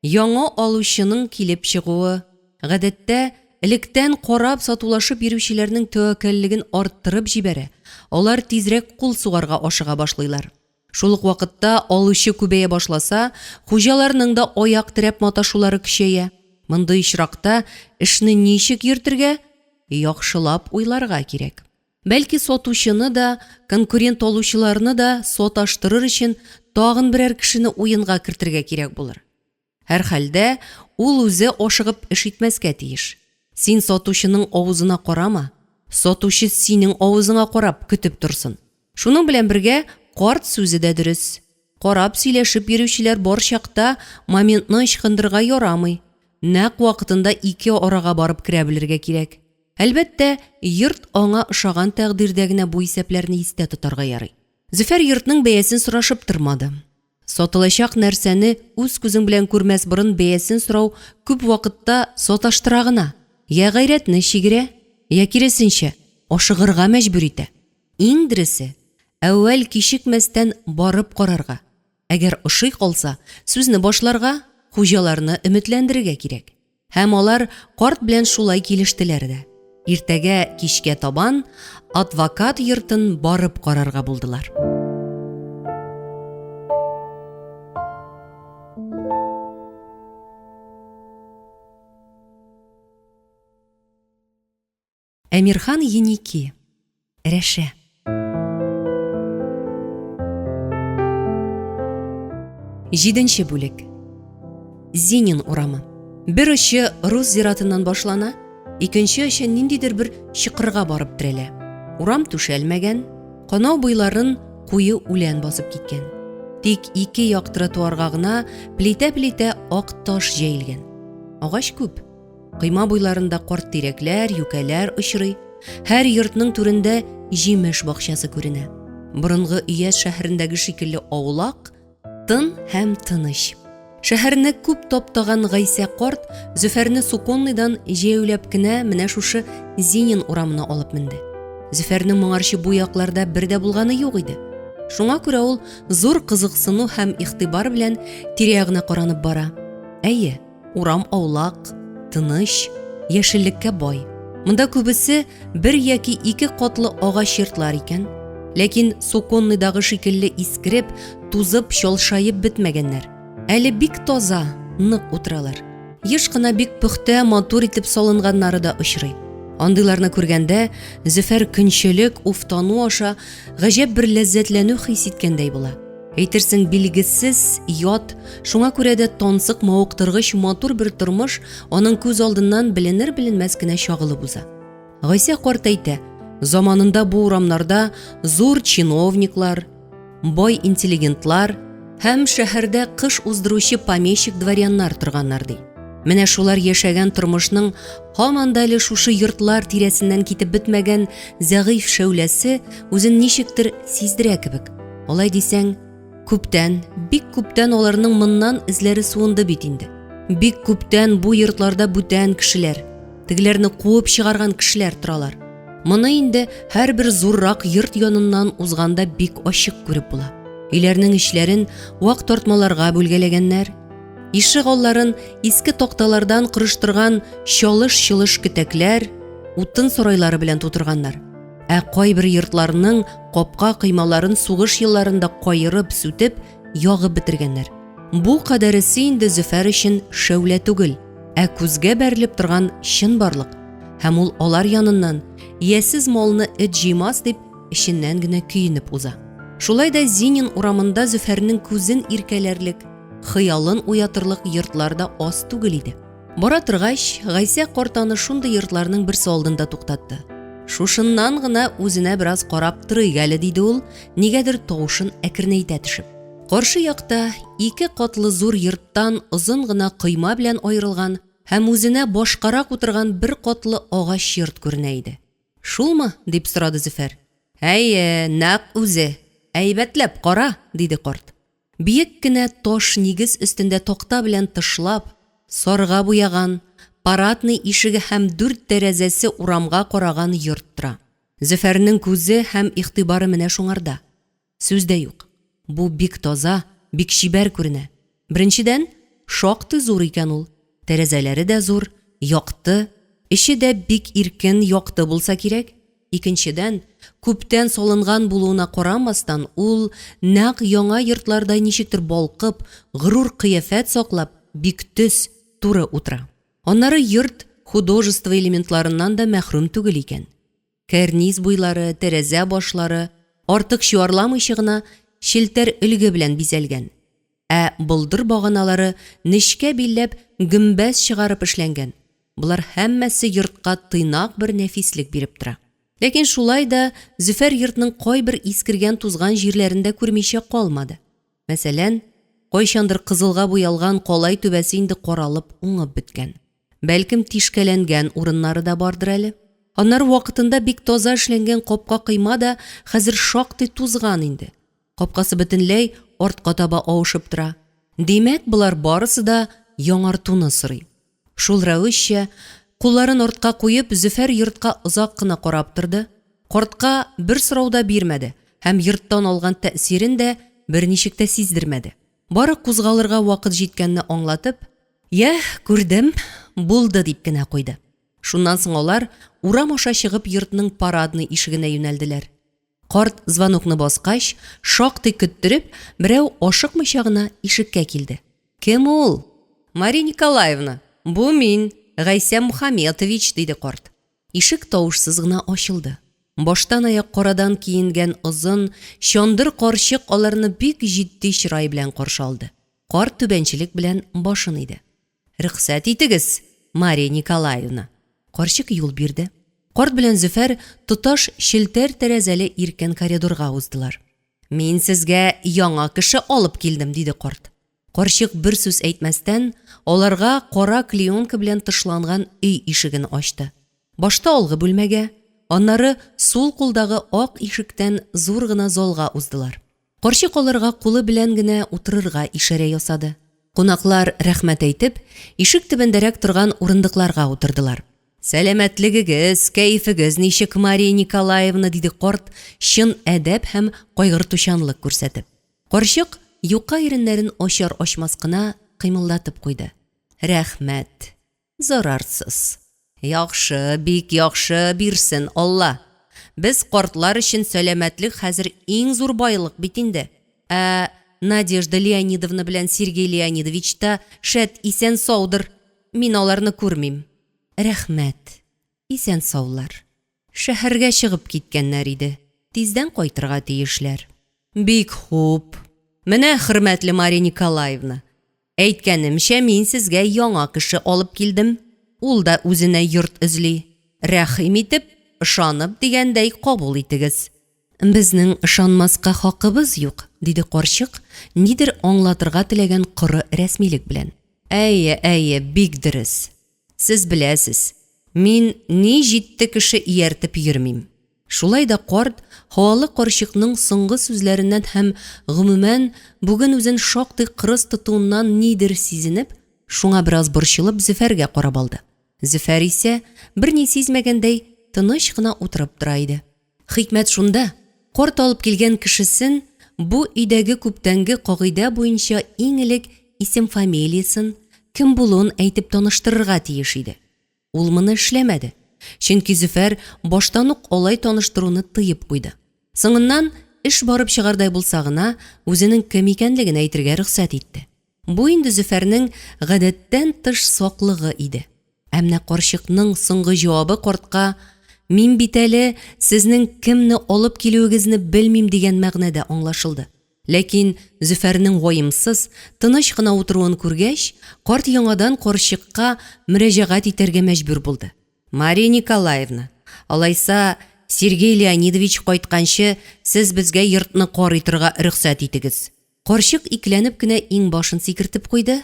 Яңа алучының килеп чыгуы, гадәттә, электән карап сатулашып йөрүчеләрнең тәвәккәллеген арттырып җибәрә, алар тизрәк кул сугарга ашыга башлыйлар. Шул ук вакытта алучы күбәя башласа, хуҗаларның да аяк терәп маташулары көчәя. Мондый очракта эшне ничек йөртергә, яхшылап уйларга кирәк. Бәлки сатучыны да, конкурент алучыларны да саташтырыр өчен тагын берәр кешене уенга кертергә кирәк булыр. Һәрхәлдә, ул үзе ашыгып эш итмәскә тиеш. Син сатучының авызына карама, сатучы синең авызыңа карап көтеп торсын. Шуның белән бергә, карт сүзе дә дөрес. Карап сөйләшеп йөрүчеләр бар чакта моментны ычкындырырга ярамый, нәкъ вакытында ике арага барып керә белергә кирәк. Әлбәттә, йорт аңа ошаган тәкъдирдә генә бу исәпләрне истә тотарга ярый. Зөфәр йортның бәясен сорашып тормады. Сатылачак нәрсәне үз күзең белән күрмәс борын бәясен сорау күп вакытта саташтыра гына, йә гайрәтне чигерә, йә киресенчә, ашыгырга мәҗбүр итә. Иң дөресе, әүвәл кичекмәстән барып карарга, әгәр ошый калса, сүзне башларга, хуҗаларны өметләндерергә кирәк. Һәм алар карт белән шулай килештеләр дә. Иртәгә кичкә табан адвокат йортын барып карарга булдылар. Әмирхан Еники. Рәшә. Җиденче бүлек. Зинин урамы. Бер очы рус зиратыннан башлана, икенче очы ниндидер бер чокырга барып терәлә. Урам түшәлмәгән, канау буйларын куе үлән басып киткән. Тик ике як тротуарга гына плитә-плитә ак таш җәелгән. Агач күп. Койма буйларында карт тирәкләр, юкәләр очрый. Һәр йортның түрендә җимеш бакчасы күренә. Борынгы өяз шәһәрендәге шикелле аулак, тын һәм тыныч. Шәһәрне күп таптаган Гайсә карт Зөфәрне Суконныйдан җәяүләп кенә менә шушы Зинин урамына алып менде. Зөфәрнең моңарчы бу якларда бер дә булганы юк иде. Шуңа күрә ул зур кызыксыну һәм игътибар белән тирә-ягына каранып бара. Әйе, Урам аулак, тыныч, яшеллеккә бай. Монда күбесе бер яки ике катлы агач йортлар икән. Ләкин Суконныйдагы шикелле искереп, тузып, чалшаеп бетмәгәннәр. Әле бик таза, нык утыралар. Еш кына бик пөхтә, матур итеп салынганнары да очрый. Андыйларны күргәндә, Зөфәр көнчелек, уфтану аша гаҗәп бер ләззәтләнү хис иткәндәй була. Әйтерсең, билгесез, ят, шуңа күрә дә тансык, мавыктыргыч матур бер тормыш аның күз алдыннан беленер-беленмәс кенә чагылып уза. Гайсә карт әйтә, Заманында бу урамнарда зур чиновниклар, бай интеллигентлар һәм шәһәрдә кыш уздыручы помещик дворяннар торганнар ди. Менә шулар яшәгән тормышның һаман да әле шушы йортлар тирәсеннән китеп бетмәгән зәгыйфь шәүләсе үзен ничектер сиздерә кебек. Алай дисәң, күптән, бик күптән аларның моннан эзләре суынды бит инде. Бик күптән бу йортларда бүтән кешеләр, тегеләрне куып чыгарган кешеләр торалар. Моны инде һәрбер зуррак йорт яныннан узганда бик ачык күреп була. Өйләрнең эчләрен вак тартмаларга бүлгәләгәннәр, ишек алларын иске такталардан корыштырган чалыш-чолыш кетәкләр, утын сарайлары белән тутырганнар. Ә кайбер йортларның капка коймаларын сугыш елларында каерып, сүтеп, ягып бетергәннәр. Бу кадәресе инде Зөфәр өчен шәүлә түгел, ә күзгә бәрелеп торган чынбарлык. Һәм ул алар яныннан, иясез малны эт җыймас дип, эченнән генә көенеп уза. Шулай да Зинин урамында Зөфәрнең күзен иркәләрлек, хыялын уятырлык йортлар да аз түгел иде. Бара торгач, Гайсә карт аны шундый йортларның берсе алдында туктатты. Шушыннан гына үзенә бераз карап торыйк әле, диде ул, нигәдер тавышын әкренәйтә төшеп. Каршы якта ике катлы зур йорттан озын гына койма белән аерылган һәм үзенә башкарак утырган бер катлы агач йорт күренә иде. Шулмы? дип сорады Зөфәр. Әйе, нәкъ үзе. Әйбәтләп кара, диде карт. Биек кенә таш нигез өстендә такта белән тышлап, сарыга буяган, парадный ишеге һәм дүрт тәрәзәсе урамга караган йорт тора. Зөфәрнең күзе һәм игътибары менә шуңарда. Сүз дә юк, бу бик таза, бик чибәр күренә. Беренчедән, шактый зур икән ул. Тәрәзәләре дә зур, якты, эче дә бик иркен, якты булса кирәк. Икенчедән, күптән салынган булуына карамастан, ул, нәкъ яңа йортлардай ничектер балкып, горур кыяфәт саклап, бик төз, туры утыра. Аннары йорт художество элементларыннан да мәхрүм түгел икән. Кәрниз буйлары, тәрәзә башлары, артык чуарламыйча гына, челтәр өлге белән бизәлгән. Ә болдыр баганалары нечкә билләп, гөмбәз чыгарып эшләнгән. Болар һәммәсе йортка тыйнак бер нәфислек биреп тора. Ләкин шулай да Зөфәр йортның кайбер искергән-тузган җирләрен дә күрмичә калмады. Мәсәлән, кайчандыр кызылга буялган калай түбәсе инде каралып, уңып беткән. Бәлкем, тишкәләнгән урыннары да бардыр әле. Аннары вакытында бик таза эшләнгән капка-койма да хәзер шактый тузган инде. Капкасы бөтенләй артка таба авышып тора. Димәк, болар барысы да яңартуны сорый. Шул рәвешчә, кулларын артка куеп, Зөфәр йортка озак кына карап торды, картка бер сорау да бирмәде һәм йорттан алган тәэсирен дә берничек тә сиздермәде. Бары кузгалырга вакыт җиткәнне аңлатып, Йә, күрдем, булды, дип кенә куйды. Шуннан соң алар урам аша чыгып йортның парадный ишегенә юнәлделәр. Карт звонокны баскач, шактый көттереп, берәү ашыкмыйча гына ишеккә килде. Кем ул? Мария Николаевна, бу мин, Гайсә Мухаметович, диде карт. Ишек тавышсыз гына ачылды. Баштан-аяк карадан киенгән озын, чандыр карчык аларны бик җитди чырай белән каршы алды. Карт түбәнчелек белән башын иде. Рөхсәт итегез, Мария Николаевна. Карчык юл бирде. Карт белән Зөфәр тоташ челтәр тәрәзәле иркен коридорга уздылар. Мин сезгә яңа кеше алып килдем, диде карт. Карчык бер сүз әйтмәстән, аларга кара клеенка белән тышланган өй ишеген ачты. Башта алгы бүлмәгә, аннары сул кулдагы ак ишектән зур гына залга уздылар. Карчык аларга кулы белән генә утырырга ишарә ясады. Кунаклар, рәхмәт әйтеп, ишек төбендәрәк торган урындыкларга утырдылар. Сәламәтлегегез, кәефегез ничек, Мария Николаевна? диде карт, чын әдәп һәм кайгыртучанлык күрсәтеп. Карчык юка иреннәрен ачар-ачмас кына кыймылдатып куйды. Рәхмәт. Зарарсыз. Яхшы, бик яхшы, бирсен Алла. Без картлар өчен сәламәтлек хәзер иң зур байлык бит инде. Ә Надежда Леонидовна белән Сергей Леонидович та, шәт, исән-саудыр. Мин аларны күрмим. Рәхмәт. Исән-саулар. Шәһәргә чыгып киткәннәр иде. Тиздән кайтырга тиешләр. Бик хуп. Менә, хөрмәтле Мария Николаевна, Әйткәнемчә, мин сезгә яңа кеше алып килдем. Ул да үзенә йорт эзли. Рәхим итеп, Ышанып дигәндәй кабул итегез. Безнең ышанмаска хакыбыз юк, диде карчык, нидер аңлатырга теләгән коры рәсмилек белән. Әйе, әйе, бик дөрес. Сез беләсез, мин ни җитте кеше ияртеп йөрмим. Шулай да карт һавалы карчыкның соңгы сүзләреннән һәм, гомумән, бүген үзен шактый кырыс тотуыннан нидер сизенеп, шуңа бераз борчылып Зөфәргә карап алды. Зөфәр исә, берни сизмәгәндәй, тыныч кына утырып тора иде. Хикмәт шунда, карт алып килгән кешесен бу өйдәге күптәнге кагыйдә буенча иң элек исем-фамилиясен, кем булуын әйтеп таныштырырга тиеш иде. Ул моны эшләмәде, чөнки Зөфәр баштан ук алай таныштыруны тыеп куйды. Соңыннан, эш барып чыгардай булса гына, үзенең кем икәнлеген әйтергә рөхсәт итте. Бу инде Зөфәрнең гадәттән тыш саклыгы иде. Ә менә карчыкның соңгы җавабы картка Мин бит әле сезнең кемне алып килүегезне белмим дигән мәгънәдә аңлашылды. Ләкин Зөфәрнең ваемсыз, тыныч кына утыруын күргәч, карт яңадан карчыкка мөрәҗәгать итәргә мәҗбүр булды. Мария Николаевна, алайса, Сергей Леонидович кайтканчы сез безгә йортны карый торырга рөхсәт итегез. Карчык икеләнеп кенә иңбашын сикертеп куйды.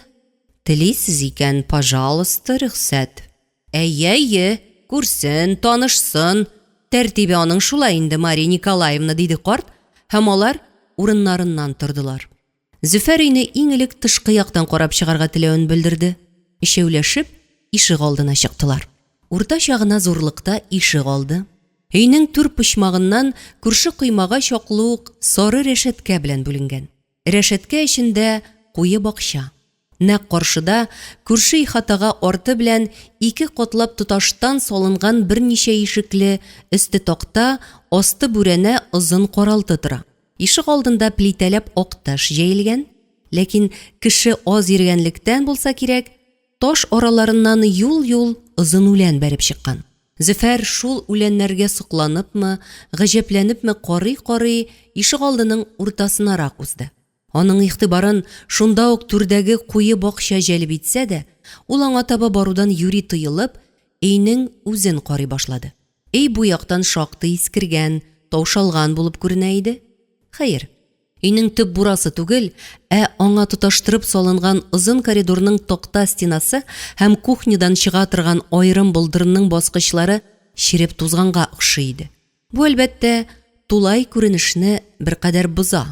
Телисез икән, пожалуйста, рөхсәт. Әйе, әйе, күрсен, танышсын. Тәртибе аның шулай инде, Мария Николаевна, диде карт, һәм алар урыннарыннан тордылар. Зөфәр өйне иң элек тышкы яктан карап чыгарга теләвен белдерде. Өчәүләшеп, ишегалдына чыктылар. Уртача гына зурлыкта ишегалды. Өйнең түр почмагыннан күрше коймага чаклы ук сары рәшәткә белән бүленгән. Рәшәткә эчендә куе бакча. Нәкъ каршыда, күрше ихатага арты белән ике катлап тоташтан салынган берничә ишекле, өсте такта, асты бүрәнә озын каралты тора. Ишегалдында плитәләп ак таш җәелгән, ләкин кеше аз йөргәнлектән булса кирәк, таш араларыннан юл-юл озын үлән бәреп чыккан. Зөфәр шул үләннәргә сокланыпмы, гаҗәпләнепме карый-карый ишегалдының уртасынарак узды. Аның игътибарын шунда ук түрдәге куе бакча җәлеп итсә дә, ул аңа таба барудан юри тыелып, өйнең үзен карый башлады. Өй бу яктан шактый искергән, таушалган булып күренә иде. Хәер, Өйнең төп бурасы түгел, ә аңа тоташтырып салынган озын коридорның такта стенасы һәм кухнядан чыга торган аерым болдырның баскычлары череп тузганга охшый иде. Бу, әлбәттә, тулай күренешне беркадәр боза,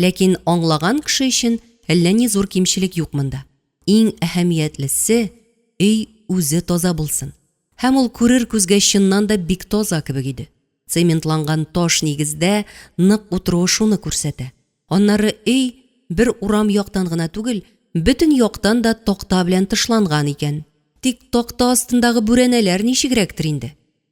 ләкин аңлаган кеше өчен әллә ни зур кимчелек юк монда. Иң әһәмиятлесе, өй үзе таза булсын. Һәм ул күрер күзгә чыннан да бик таза кебек иде. Цементланган таш нигездә нык утыруы шуны күрсәтә. Аннары өй бер урам яктан гына түгел, бөтен яктан да такта белән тышланган икән. Тик такта астындагы бүрәнәләр ничегрәктер инде?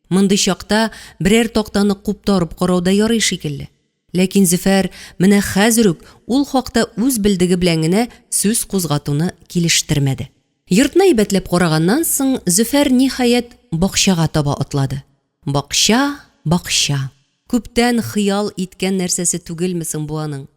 Мондый чакта берәр тактаны куптарып карау да ярый шикелле. Ләкин Зөфәр менә хәзер үк ул хакта үз белдеге белән генә сүз кузгатуны килештермәде. Йортны әйбәтләп караганнан соң, Зөфәр, ниһаять, бакчага таба атлады. Бакча, бакча. Күптән хыял иткән нәрсәсе түгелме соң бу аның?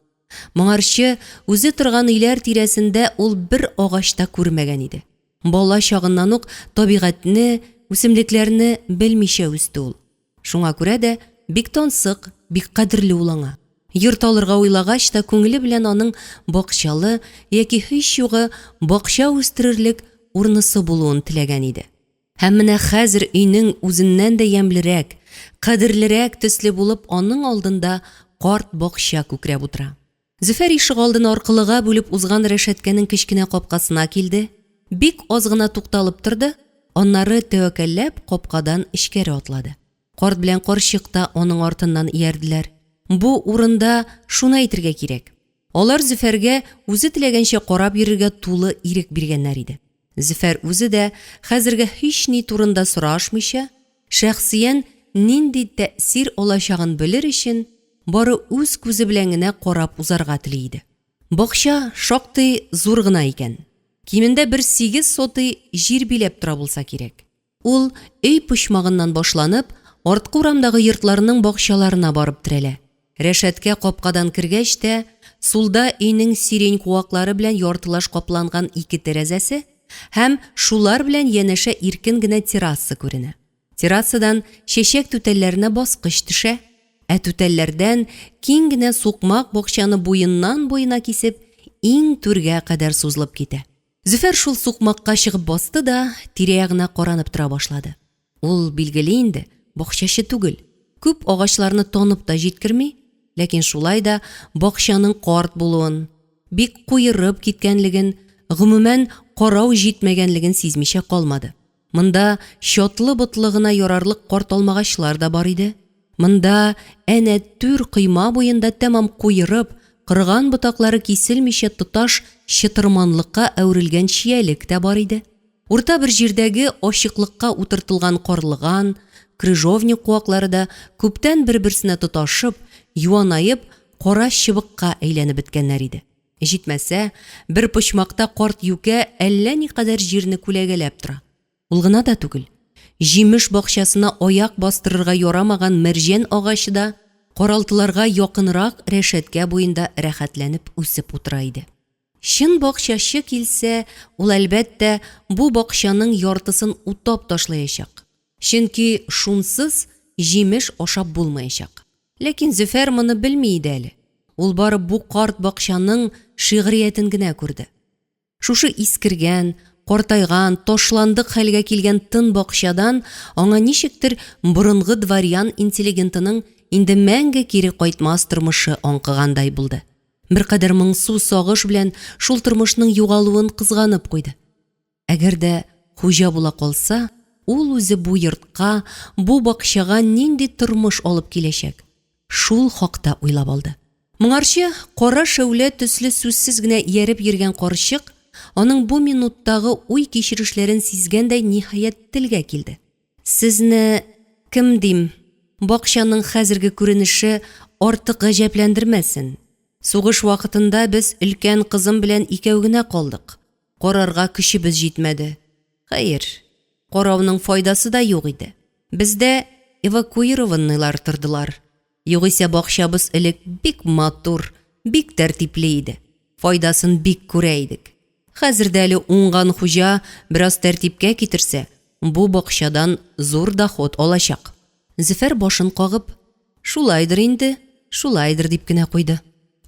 Моңарчы үзе торган өйләр тирәсендә ул бер агач та күрмәгән иде. Бала чагыннан ук табигатьне, үсемлекләрне белмичә үсте ул. Шуңа күрә дә бик тансык, бик кадерле ул аңа. Йорт алырга уйлагач та күңеле белән аның бакчалы яки һич югы бакча үстерерлек урынысы булуын теләгән иде. Һәм менә хәзер өйнең үзеннән дә ямьлерәк, кадерлерәк төсле булып аның алдында карт бакча күкрәп утыра. Зөфәр ишегалдын аркылыга бүлеп узган рәшәткәнең кечкенә капкасына килде, бик аз гына тукталып торды, аннары тәвәккәлләп капкадан эчкәре атлады. Карт белән карчык та аның артыннан иярделәр. Бу урында шуны әйтергә кирәк, алар Зөфәргә үзе теләгәнчә карап йөрергә тулы ирек биргәннәр иде. Зөфәр үзе дә, хәзергә һични турында сорашмыйча, шәхсиән нинди тәэсир алачагын белер өчен, бары үз күзе белән генә карап узарга тели иде. Бакча шактый зур гына икән. Кимендә бер сигез сотый җир биләп тора булса кирәк. Ул, өй почмагыннан башланып, арткы урамдагы йортларның бакчаларына барып терәлә. Рәшәткә капкадан кергәч тә, сулда өйнең сирень куаклары белән яртылаш капланган ике тәрәзәсе һәм шулар белән янәшә иркен генә терраса күренә. Террасадан чәчәк түтәлләренә баскыч төшә, ә түтәлләрдән киң генә сукмак бакчаны буеннан-буена кисеп, иң түргә кадәр сузылып китә. Зөфәр шул сукмакка чыгып басты да тирә-ягына каранып тора башлады. Ул, билгеле инде, бакчачы түгел, күп агачларны танып та җиткерми, ләкин шулай да бакчаның карт булуын, бик куерып киткәнлеген, гомумән, карау җитмәгәнлеген сизмичә калмады. Монда чатлы-ботлы гына ярарлык карт алмагачлар да бар иде. Монда әнә түр койма буенда тәмам куерып, корыган ботаклары киселмичә тоташ чытырманлыкка әверелгән чиялек тә бар иде. Урта бер җирдәге ачыклыкка утыртылган карлыган, крыжовник куаклары да күптән бер-берсенә тоташып, юанаеп, кара чыбыкка әйләнеп беткәннәр иде. Җитмәсә, бер почмакта карт юкә әллә никадәр җирне күләгәләп тора. Ул гына да түгел, җимеш бакчасына аяк бастырырга ярамаган мәрҗән агачы да каралтыларга якынрак рәшәткә буенда рәхәтләнеп үсеп утыра иде. Чын бакчачы килсә, ул, әлбәттә, бу бакчаның яртысын утап ташлаячак. Чөнки шунсыз җимеш ашап булмаячак. Ләкин Зөфәр моны белми иде әле. Ул бары бу карт бакчаның шигъриятен генә күрде. Шушы искергән, картайган, ташландык хәлгә килгән тын бакчадан аңа ничектер борынгы дворян интеллигентының инде мәңге кире кайтмас тормышы аңкыгандай булды. Беркадәр моңсу сагыш белән шул тормышның югалуын кызганып куйды. Әгәр дә хуҗа була калса, ул үзе бу йортка, бу бакчага нинди тормыш алып киләчәк? Шул хакта уйлап алды. Моңарчы кара шәүлә төсле сүзсез генә ияреп йөргән карчык аның бу минуттагы уй-кичерешләрен сизгәндәй ниһаять телгә килде. Сезне, кем дим, бакчаның хәзерге күренеше артык гаҗәпләндермәсен. Сугыш вакытында без өлкән кызым белән икәү генә калдык. Карарга көчебез җитмәде. Хәер, карауның файдасы да юк иде. Бездә эвакуированныйлар тордылар. Югыйсә бакчабыз элек бик матур, бик тәртипле иде. Файдасын бик күрә идек. Хәзер дә әле уңган хуҗа бераз тәртипкә китерсә, бу бакчадан зур доход алачак. Зөфәр башын кагып, Шулайдыр инде, шулайдыр, дип кенә куйды.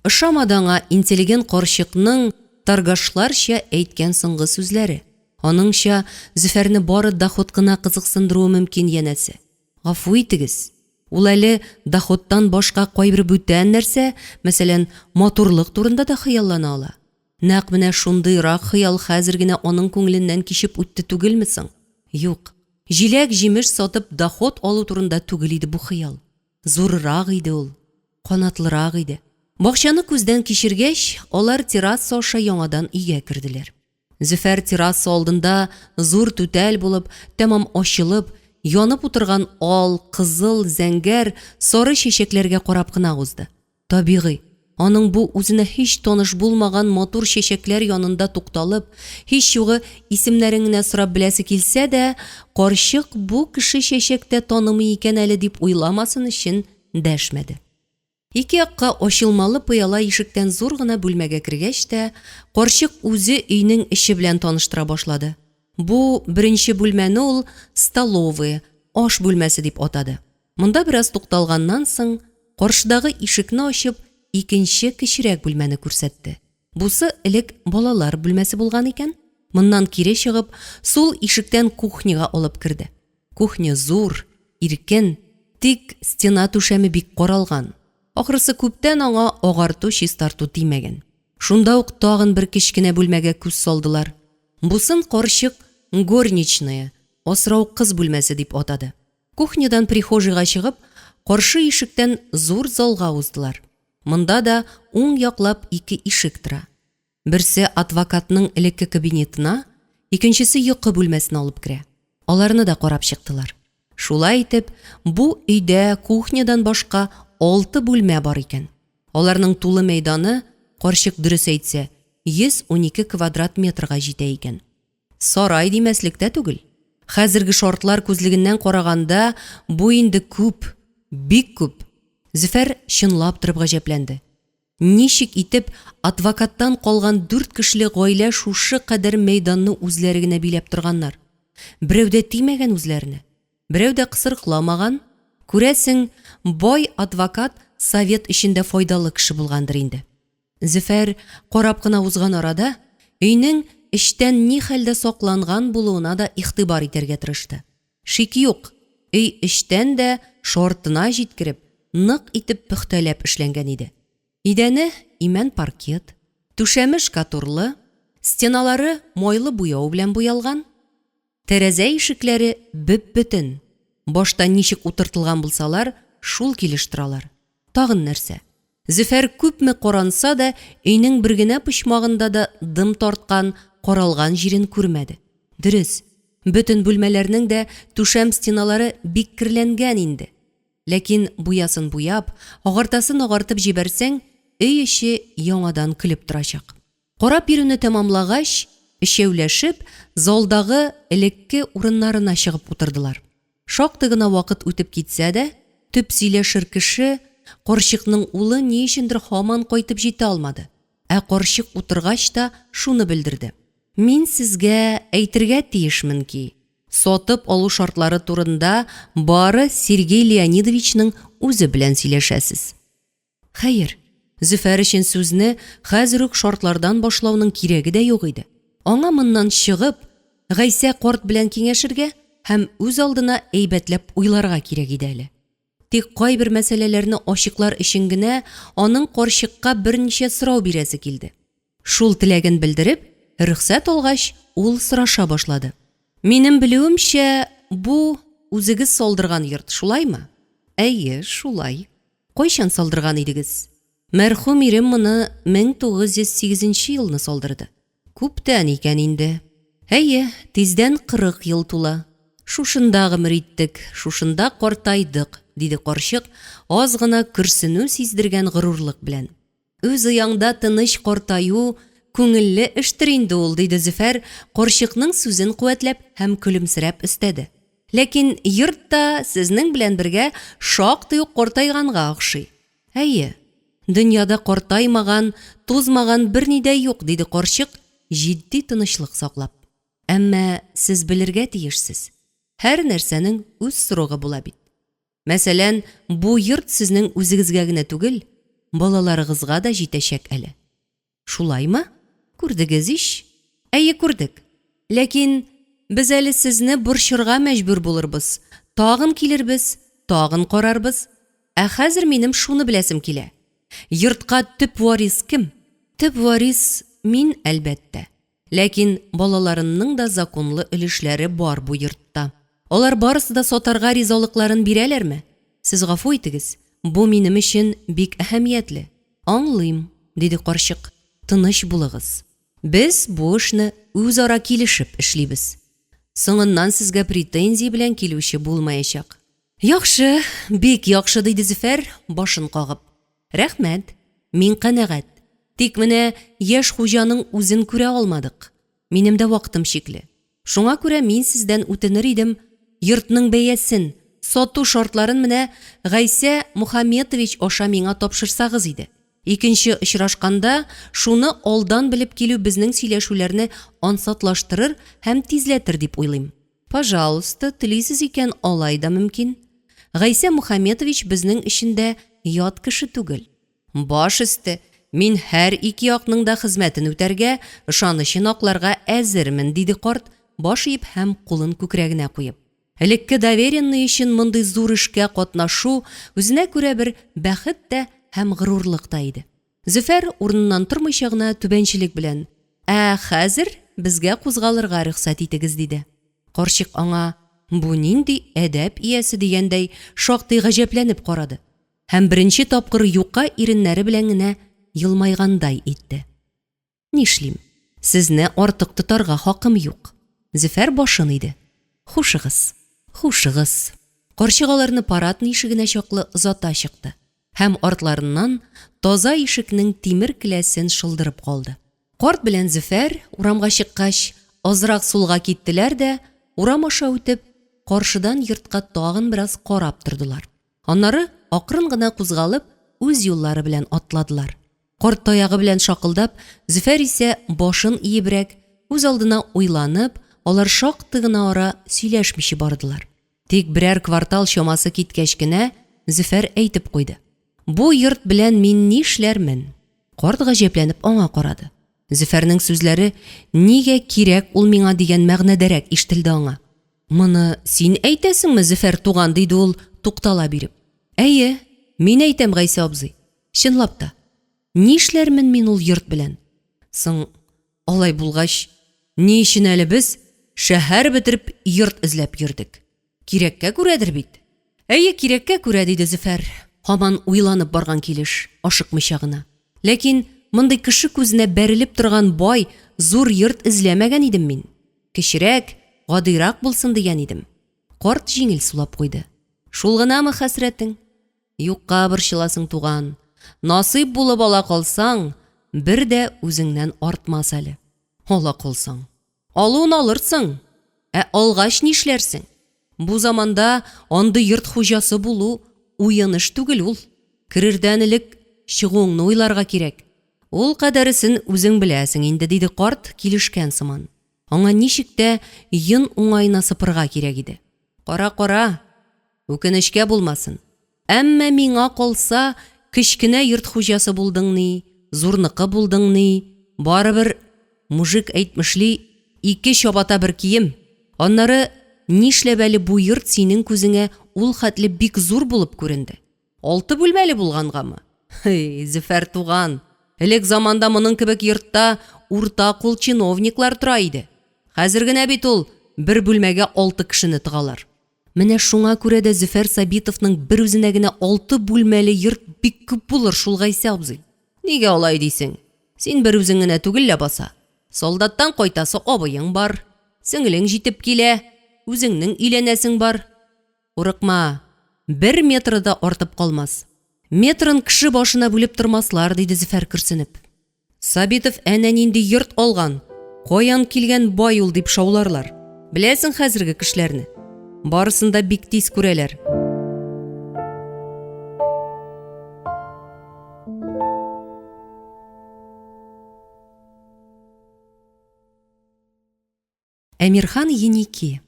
Ошамады аңа интеллигент карчыкның торгашларча әйткән соңгы сүзләре. Аныңча, Зөфәрне бары доход кына кызыксындыруы мөмкин, янәсе. Гафу итегез, ул әле доходтан башка кайбер бүтән нәрсә, мәсәлән, матурлык турында да хыяллана ала. Нәкъ менә шундыйрак хыял хәзер генә аның күңеленнән кичеп үтте түгелме соң? Юк, җиләк-җимеш сатып доход алу турында түгел иде бу хыял. Зуррак иде ул, канатлырак иде. Бакчаны күздән кичергәч, алар терраса аша яңадан өйгә керделәр. Зөфәр терраса алдында зур түтәл булып, тәмам ачылып, янып утырган ал, кызыл, зәңгәр, сары чәчәкләргә карап кына узды. Табигый, аның бу үзенә һич таныш булмаган матур чәчәкләр янында тукталып, һич югы исемнәрен генә сорап беләсе килсә дә, карчык бу кеше чәчәк тә танымый икән әле дип уйламасын өчен дәшмәде. Ике якка ачылмалы пыяла ишектән зур гына бүлмәгә кергәч тә, карчык үзе өйнең эче белән таныштыра башлады. Бу беренче бүлмәне ул столовая, аш бүлмәсе дип атады. Монда бераз тукталганнан соң, каршыдагы ишекне ачып, икенче кечерәк бүлмәне күрсәтте. Бусы элек балалар бүлмәсе булган икән. Моннан кире чыгып, сул ишектән кухняга алып керде. Кухня зур, иркен, тик стена түшәме бик каралган. Ахрысы күптән аңа агарту-чистарту тимәгән. Шунда ук тагын бер кечкенә бүлмәгә күз салдылар. Бусын карчык горничная, асрау кыз бүлмәсе дип атады. Кухнядан прихожийга чыгып, каршы ишектән зур залга уздылар. Монда да уң яклап ике ишек тора. Берсе адвокатның элекке кабинетына, икенчесе йокы бүлмәсенә алып керә. Аларны да карап чыктылар. Шулай итеп, бу өйдә кухнядан башка алты бүлмә бар икән. Аларның тулы мәйданы, карчык дөрес әйтсә, 112 квадрат метрга җитә икән. Сарай димәслек тә түгел. Хәзерге шартлар күзлегеннән караганда, бу инде күп, бик күп. Зөфәр чынлап торып гаҗәпләнде. Ничек итеп адвокаттан калган дүрт кешеле гаилә шушы кадәр мәйданны үзләре генә биләп торганнар? Берәү дә тимәгән үзләренә. Берәү дә кысрыкламаган, күрәсең, бай адвокат совет өчен дә файдалы кеше булгандыр инде. Зөфәр карап кына узган арада, өйнең эчтән ни хәлдә сакланган булуына да игътибар итәргә тырышты. Шик юк, өй эчтән дә шартына җиткереп, нык итеп пөхтәләп эшләнгән иде. Идәне имән паркет, түшәме шкатурлы, стеналары майлы буяу белән буялган, тәрәзә ишекләре бөп-бөтен, башта ничек утыртылган булсалар, шул килеш торалар. Тагын нәрсә? Зөфәр күпме каранса да, өйнең бер генә почмагында да дым тарткан, каралган җирен күрмәде. Дөрес, бөтен бүлмәләрнең дә түшәм стеналары бик керләнгән инде. Ләкин буясын буяп, агартасын агартып җибәрсәң, өй эче яңадан көлеп торачак. Карап йөрүне тәмамлагач, өчәүләшеп, залдагы элекке урыннарына чыгып утырдылар. Шактый гына вакыт үтеп китсә дә, төп сөйләшер кеше, карчыкның улы ни өчендер һаман кайтып җитә алмады. Ә карчык утыргач та шуны белдерде. Мин сезгә әйтергә тиешмен ки, сатып алу шартлары турында бары Сергей Леонидовичның үзе белән сөйләшәсез. Хәер, Зөфәр өчен сүзне хәзер үк шартлардан башлауның кирәге дә юк иде. Аңа моннан чыгып, Гайсә карт белән киңәшергә һәм үз алдына әйбәтләп уйларга кирәк иде әле. Тик кайбер мәсьәләләрне ачыклар өчен генә аның карчыкка берничә сорау бирәсе килде. Шул теләген белдереп, рөхсәт алгач, ул сораша башлады. Минем белүемчә, бу, үзегез салдырган йорт, шулаймы? Әйе, шулай. Кайчан салдырган идегез? Мәрхүм ирем моны 1908 нче елны салдырды. Күптән икән инде. Әйе, тиздән 40 ел тула. Шушында гомер иттек, шушында картайдык, диде карчык, аз гына көрсенү сиздергән горурлык белән. Үз ояңда тыныч картаю күңелле эштер инде ул, диде Зөфәр, карчыкның сүзен куәтләп һәм көлемсерәп өстәде. Ләкин йорт та сезнең белән бергә шактый ук картайганга охшый. Әйе, дөньяда картаймаган, тузмаган берни дә юк, диде карчык, җитди тынычлык саклап. Әмма сез белергә тиешсез, һәр нәрсәнең үз срогы була бит. Мәсәлән, бу йорт сезнең үзегезгә генә түгел, балаларыгызга да җитәчәк әле. Шулаймы? Күрдегез ич? Әйе, күрдек. Ләкин без әле сезне борчырга мәҗбүр булырбыз. Тагын килербез, тагын карарбыз. Ә хәзер минем шуны беләсем килә. Йортка төп варис кем? Төп варис мин, әлбәттә. Ләкин балаларымның да законлы өлешләре бар бу йортта. Алар барысы да сатарга ризалыкларын бирәләрме? Сез гафу итегез, бу минем өчен бик әһәмиятле. Аңлыйм, диде карчык, тыныч булыгыз. Без бу эшне үзара килешеп эшлибез. Соңыннан сезгә претензия белән килүче булмаячак. Яхшы, бик яхшы, диде Зөфәр, башын кагып. Рәхмәт, мин канәгать. Тик менә яшь хуҗаның үзен күрә алмадык. Минем дә вакытым чикле. Шуңа күрә мин сездән үтенер идем, йортның бәясен, сату шартларын менә Гайсә Мухаметович аша миңа тапшырсагыз иде. Икенче очрашканда шуны алдан белеп килү безнең сөйләшүләрне ансатлаштырыр һәм тизләтер дип уйлыйм. Пожалуйста, телисез икән, алай да мөмкин. Гайсә Мухаметович безнең өчен дә ят кеше түгел. Баш өсте, мин һәр ике якның да хезмәтен үтәргә, ышанычын акларга әзермен, диде карт, баш иеп һәм кулын күкрәгенә куеп. Элекке доверенный өчен мондый зур эшкә катнашу үзенә күрә бер бәхет тә һәм горурлык та иде. Зөфәр, урыныннан тормыйча гына, түбәнчелек белән, Ә хәзер безгә кузгалырга рөхсәт итегез, диде. Карчык аңа, бу нинди әдәп иясе дигәндәй, шактый гаҗәпләнеп карады һәм беренче тапкыр юка иреннәре белән генә елмайгандай итте. Нишлим, сезне артык тотарга хакым юк. Зөфәр башын иде. Хушыгыз, хушыгыз. Карчык аларны парадный ишегенә чаклы озата чыкты. Һәм артларыннан таза ишекнең тимер келәсен шылдырып калды. Карт белән Зөфәр, урамга чыккач, азрак сулга киттеләр дә, урам аша үтеп, каршыдан йортка тагын бераз карап тордылар. Аннары, акрын гына кузгалып, үз юллары белән атладылар. Карт таягы белән шакылдап, Зөфәр исә башын иебрәк, үзалдына уйланып, алар шактый гына ара сөйләшмичә бардылар. Тик берәр квартал чамасы киткәч кенә Зөфәр әйтеп куйды. Бу йорт белән мин нишләрмен? Карт гаҗәпләнеп аңа карады. Зөфәрнең сүзләре нигә кирәк ул миңа дигән мәгънәдәрәк ишетелде аңа. Моны син әйтәсеңме, Зөфәр туган, диде ул, туктала биреп. Әйе, мин әйтәм, Гайсә абзый. Чынлап та, нишләрмен мин ул йорт белән? Соң, алай булгач, ни өчен әле без шәһәр бетереп йорт эзләп йөрдек? Кирәккә күрәдер бит? Әйе, кирәккә күрә, диде Зөфәр, һаман уйланып барган килеш, ашыкмыйча гына. Ләкин мондый кеше күзенә бәрелеп торган бай, зур йорт эзләмәгән идем мин. Кечерәк, гадыйрак булсын дигән идем. Карт җиңел сулап куйды. Шул гынамы хәсрәтең? Юкка борчыласың, туган. Насыйп булып ала калсаң, бер дә үзеңнән артмас әле. Ала калсаң. Алуын алырсың, ә алгач нишләрсең? Бу заманда андый йорт хуҗасы булу уен эш түгел ул. Керердән элек чыгуыңны уйларга кирәк. Ул кадәресен үзең беләсең инде, диде карт килешкән сыман. Аңа ничек тә йон уңаена сыпырга кирәк иде. Кара, кара, үкенечкә булмасын. Әмма миңа калса, кечкенә йорт хуҗасы булдың ни, зурныкы булдың ни, барыбер, мужик әйтмешли, ике чабата бер кием. Аннары, нишләп әле бу йорт синең күзеңә ул хәтле бик зур булып күренде? Алты бүлмәле булгангамы? Һи, Зөфәр туган, элек заманда моның кебек йортта урта кул чиновниклар тора иде. Хәзер генә бит ул бер бүлмәгә алты кешене тыгалар. Менә шуңа күрә дә Зөфәр Сабитовның берүзенә генә алты бүлмәле йорт бик күп булыр шул, Гайсә абзый. Нигә алай дисең? Син берүзең генә түгел ләбаса. Солдаттан кайтасы абыең бар, сеңлең җитеп килә, үзеңнең өйләнәсең бар. Курыкма, бер метры да артып калмас. Метрын кеше башына бүлеп тормаслар, диде Зөфәр көрсенеп. Сабитов әнә нинди йорт алган, каян килгән бай ул дип шауларлар. Беләсең хәзерге кешеләрне. Барысын да бик тиз күрәләр. Әмирхан Еники.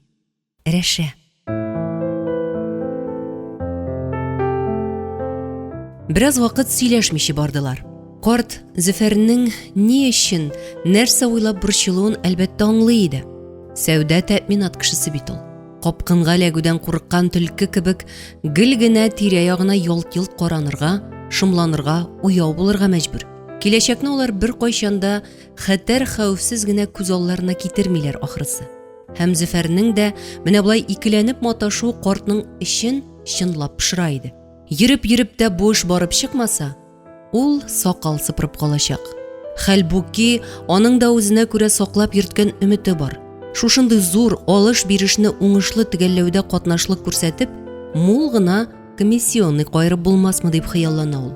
Рәшә. Бераз вакыт сөйләшмичә бардылар. Карт Зөфәрнең ни өчен, нәрсә уйлап борчылуын әлбәттә аңлый иде. Сәүдә тәэминат кешесе бит ул. Капкынга эләгүдән курыккан төлке кебек гел генә тирә-ягына ялт-йолт каранырга, шомланырга, уяу булырга мәҗбүр. Киләчәкне алар беркайчан да хәтәр-хәвефсез генә күз алларына китермиләр ахрысы. Һәм Зөфәрнең дә менә болай икеләнеп маташуы картның эчен чынлап пошыра иде. Йөреп-йөреп тә бу эш барып чыкмаса, ул сакал сыпырып калачак. Хәлбуки, аның да үзенә күрә саклап йөрткән өмете бар. Шушындый зур алыш-бирешне уңышлы төгәлләүдә катнашлык күрсәтеп, мул гына комиссионный каерып булмасмы дип хыяллана ул.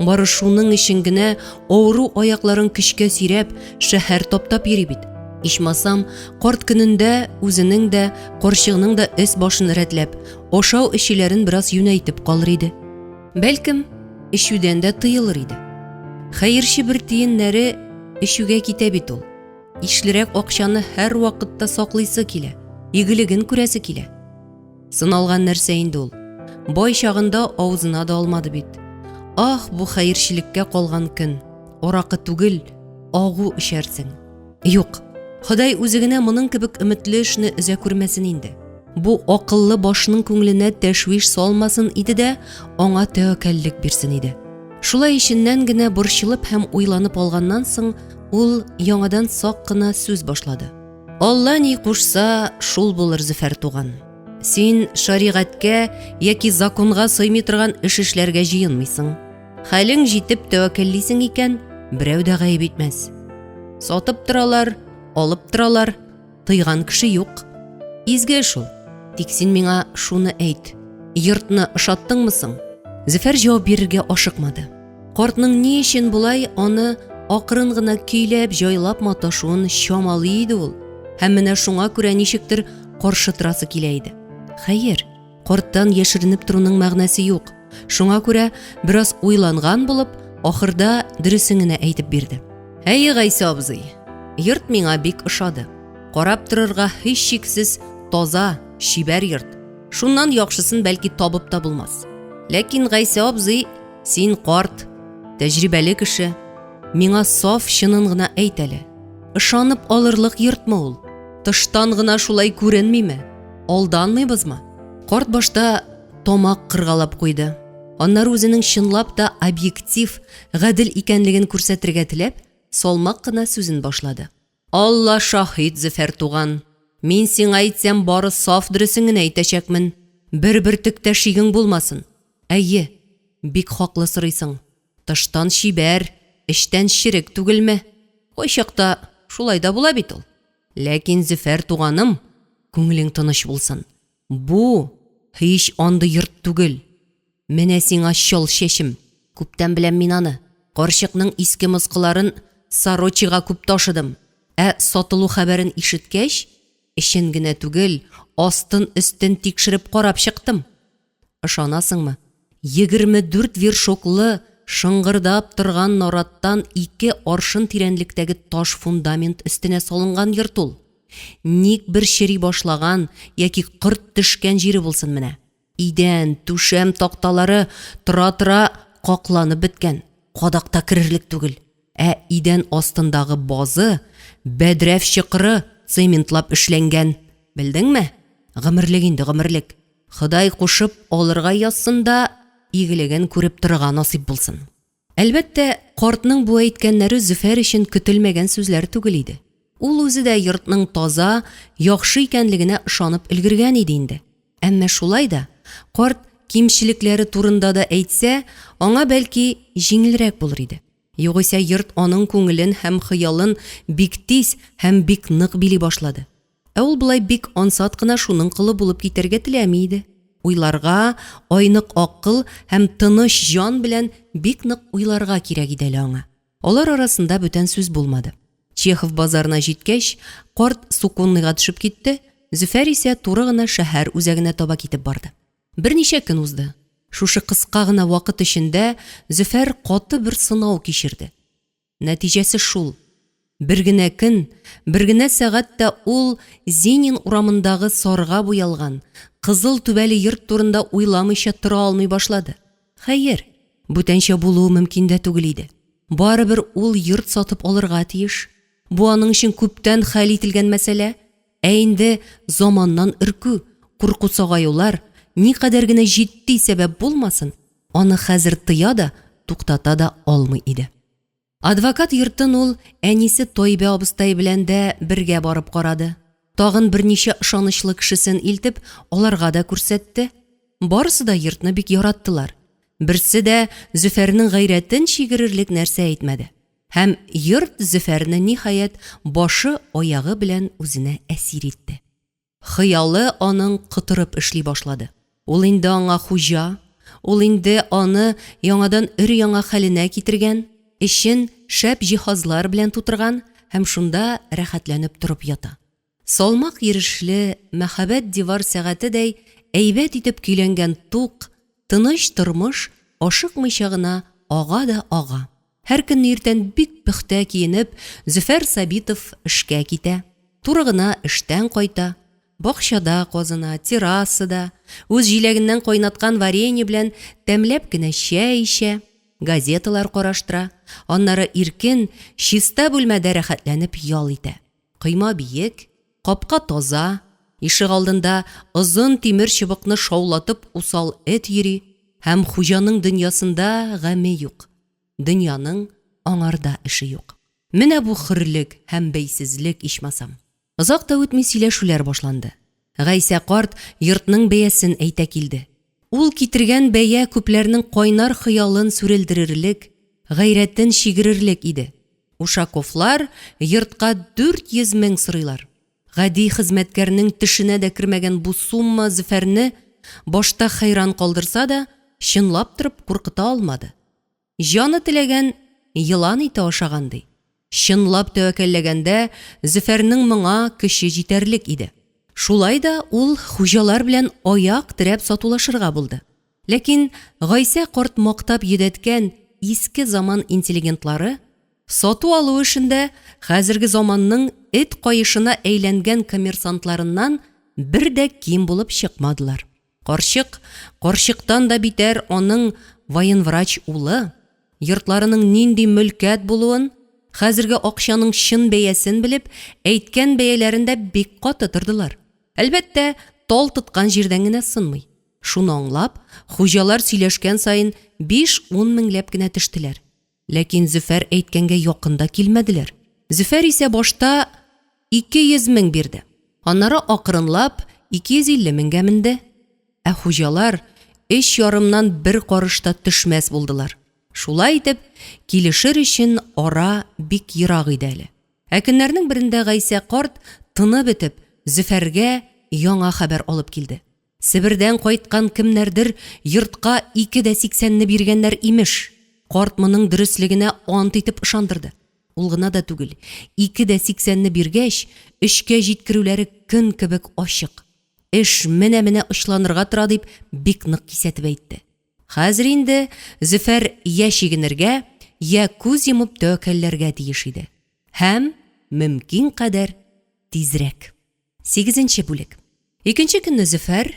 Бары шуның өчен генә авыру аякларын көчкә сөйрәп, шәһәр таптап йөри бит. Ичмасам, карт көнендә үзенең дә, карчыгының да өс-башын рәтләп, ашау-эчүләрен бераз юнәйтеп калыр иде. Бәлкем, эчүдән дә тыелыр иде. Хәерче бер тиеннәре эчүгә китә бит ул. Ишлерәк акчаны һәрвакытта саклыйсы килә, игелеген күрәсе килә. Сыналган нәрсә инде ул. Бай чагында авызына да алмады бит. Ах, бу хәерчелеккә калган көн. Аракы түгел, агу эчәрсең. Юк, Ходай үзе генә моның кебек өметле эшне өзә күрмәсен инде. Бу акыллы башның күңеленә тәшвиш салмасын иде дә, аңа тәвәккәллек бирсен иде. Шулай эченнән генә борчылып һәм уйланып алганнан соң, ул яңадан сак кына сүз башлады. Алла ни кушса, шул булыр, Зөфәр туган. Син шаригатькә яки законга сыймый торган эш эшләргә җыенмыйсың. Хәлең җитеп тәвәккәллисең икән, берәү дә гаеп итмәс. Сатып торалар, алып торалар, тыйган кеше юк. Изге эш ул. Тик син миңа шуны әйт. Йортны ошаттыңмы соң? Зөфәр җавап бирергә ашыкмады. Картның ни өчен болай аны акрын гына көйләп, җайлап маташуын чамалый иде ул. Һәм менә шуңа күрә ничектер каршы торасы килә иде. Хәер, карттан яшеренеп торуның мәгънәсе юк. Шуңа күрә бераз уйланган булып, ахырда дөресен генә әйтеп бирде. Әйе, Гайсә абзый, йорт миңа бик ошады. Карап торырга һичшиксез таза, чибәр йорт. Шуннан яхшысын бәлки табып та булмас. Ләкин Гайсә абзый, син карт, тәҗрибәле кеше. Миңа саф чынын гына әйт әле. Ышанып алырлык йортмы ул? Тыштан гына шулай күренмиме? Алданмыйбызмы? Карт башта тамак кыргалап куйды. Аннары үзенең чынлап та объектив, гадел икәнлеген күрсәтергә теләп, салмак кына сүзен башлады. Алла шаһит, Зөфәр туган, мин сиңа әйтсәм, бары саф дөресен генә әйтәчәкмен. Бер бөртек тә шигең булмасын. Әйе, бик хаклы сорыйсың. Тыштан чибәр, эчтән черек түгелме? Кайчакта шулай да була бит ул. Ләкин, Зөфәр туганым, күңелең тыныч булсын. Бу, һич андый йорт түгел. Менә сиңа чал чәчем! Күптән беләм мин аны. Карчыкның иске-москыларын Сорочига күп ташыдым. Ә сатылу хәбәрен ишеткәч, эчен генә түгел, астын-өстен тикшереп карап чыктым. Ышанасыңмы, 24 вершоклы, шыңгырдап торган нараттан ике аршын тирәнлектәге таш фундамент өстенә салынган йорт ул. Ник бер чери башлаган яки корт төшкән җире булсын менә. Идән, түшәм такталары тора-тора какланып беткән, кадак та керерлек түгел. Ә идән астындагы базы, бәдрәф чокыры цементлап эшләнгән. Белдеңме? Гомерлек инде, гомерлек. Ходай кушып, алырга язсын да, игелеген күреп торырга насыйп булсын. Әлбәттә, картның бу әйткәннәре Зөфәр өчен көтелмәгән сүзләр түгел иде. Ул үзе дә йортның таза, яхшы икәнлегенә ышанып өлгергән иде инде. Әмма шулай да, карт кимчелекләре турында да әйтсә, аңа, бәлки, җиңелрәк булыр иде. Югыйсә йорт аның күңелен һәм хыялын бик тиз һәм бик нык били башлады. Ә ул болай бик ансат кына шуның колы булып китәргә теләми иде. Уйларга, айнык акыл һәм тыныч җан белән бик нык уйларга кирәк иде әле аңа. Алар арасында бүтән сүз булмады. Чехов базарына җиткәч, карт Суконныйга төшеп китте, Зөфәр исә туры гына шәһәр үзәгенә таба китеп барды. Берничә көн узды. Шушы кыска гына вакыт эчендә Зөфәр каты бер сынау кичерде. Нәтиҗәсе шул, бер генә көн, бер генә сәгать тә ул Зинин урамындагы сарыга буялган, кызыл түбәле йорт турында уйламыйча тора алмый башлады. Хәер, бүтәнчә булуы мөмкин дә түгел иде. Барыбер ул йорт сатып алырга тиеш. Бу аның өчен күптән хәл ителгән мәсьәлә. Ә инде заманнан өркү, курку-сагаюлар, никадәр генә җитди сәбәп булмасын, аны хәзер тыя да, туктата да алмый иде. Адвокат йортын ул әнисе Тайбә абыстай белән дә бергә барып карады. Тагын берничә ышанычлы кешесен илтеп, аларга да күрсәтте. Барысы да йортны бик яраттылар. Берсе дә Зөфәрнең гайрәтен чигерерлек нәрсә әйтмәде. Һәм йорт Зөфәрне, ниһаять, башы-аягы белән үзенә әсир итте. Хыялы аның котырып эшли башлады. Ул инде аңа хуҗа, ул инде аны яңадан өр-яңа хәленә китергән, эчен шәп җиһазлар белән тутырган һәм шунда рәхәтләнеп торып ята. Салмак йөрешле, мәһабәт дивар сәгатедәй әйбәт итеп көйләнгән тук, тыныч тормыш ашыкмыйча гына ага да ага. Һәр көнне иртән бик пөхтә киенеп, Зөфәр Сабитов эшкә китә. Туры гына эштән кайта. Бакчада казына, террасада, үз җиләгеннән кайнаткан варенье белән тәмләп кенә чәй эчә, газеталар караштыра, аннары иркен, чиста бүлмәдә рәхәтләнеп ял итә. Койма биек, капка таза, ишегалдында озын тимер чыбыкны шаулатып усал эт йөри һәм хуҗаның дөньясында гаме юк. Дөньяның аңарда эше юк. Менә бу хөрлек һәм бәйсезлек, ичмасам. Озак та үтми сөйләшүләр башланды. Гайсә карт йортның бәясен әйтә килде. Ул китергән бәя күпләрнең кайнар хыялын сүрелдерерлек, гайрәтен чигерерлек иде. Ушаковлар йортка 400 мең сорыйлар. Гади хезмәткәрнең төшенә дә кермәгән бу сумма Зөфәрне башта хәйран калдырса да, чынлап торып куркыта алмады. Җаны теләгән, елан ите ашаган, ди. Чынлап тәвәккәлләгәндә, Зөфәрнең моңа көче җитәрлек иде. Шулай да ул хуҗалар белән аяк терәп сатулашырга булды. Ләкин Гайсә карт мактап йөдәткән иске заман интеллигентлары сату-алу эшендә хәзерге заманның эт каешына әйләнгән коммерсантларыннан бер дә ким булып чыкмадылар. Карчык, карчыктан да битәр аның военврач улы, йортларының нинди мөлкәт булуын, хәзерге акчаның чын бәясен белеп, әйткән бәяләрендә бик каты тордылар. Әлбәттә, тал тоткан җирдән генә сынмый. Шуны аңлап, хуҗалар сөйләшкән саен биш-ун меңләп кенә төштеләр. Ләкин Зөфәр әйткәнгә якын да килмәделәр. Зөфәр исә башта 200 мең бирде. Аннары акрынлап 250 меңгә менде. Ә хуҗалар өч ярымнан бер карыш та төшмәс булдылар. Шулай итеп, килешер өчен ара бик ерак иде әле. Ә көннәрнең берендә Гайсә карт, тыны бетеп, Зөфәргә яңа хәбәр алып килде. Себердән кайткан кемнәрдер йортка ике дә сиксәнне биргәннәр, имеш. Карт моның дөреслегенә ант итеп ышандырды. Ул гына да түгел, ике дә сиксәнне биргәч, өчкә җиткерүләре көн кебек ачык. Эш менә-менә очланырга тора дип бик нык кисәтеп әйтте. Хәзер инде Зөфәр йә чигенергә, йә күз йомып тәвәккәлләргә тиеш иде. Һәм мөмкин кадәр тизрәк. Сигезенче бүлек. Икенче көнне Зөфәр,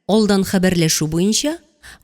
алдан хәбәрләшү буенча,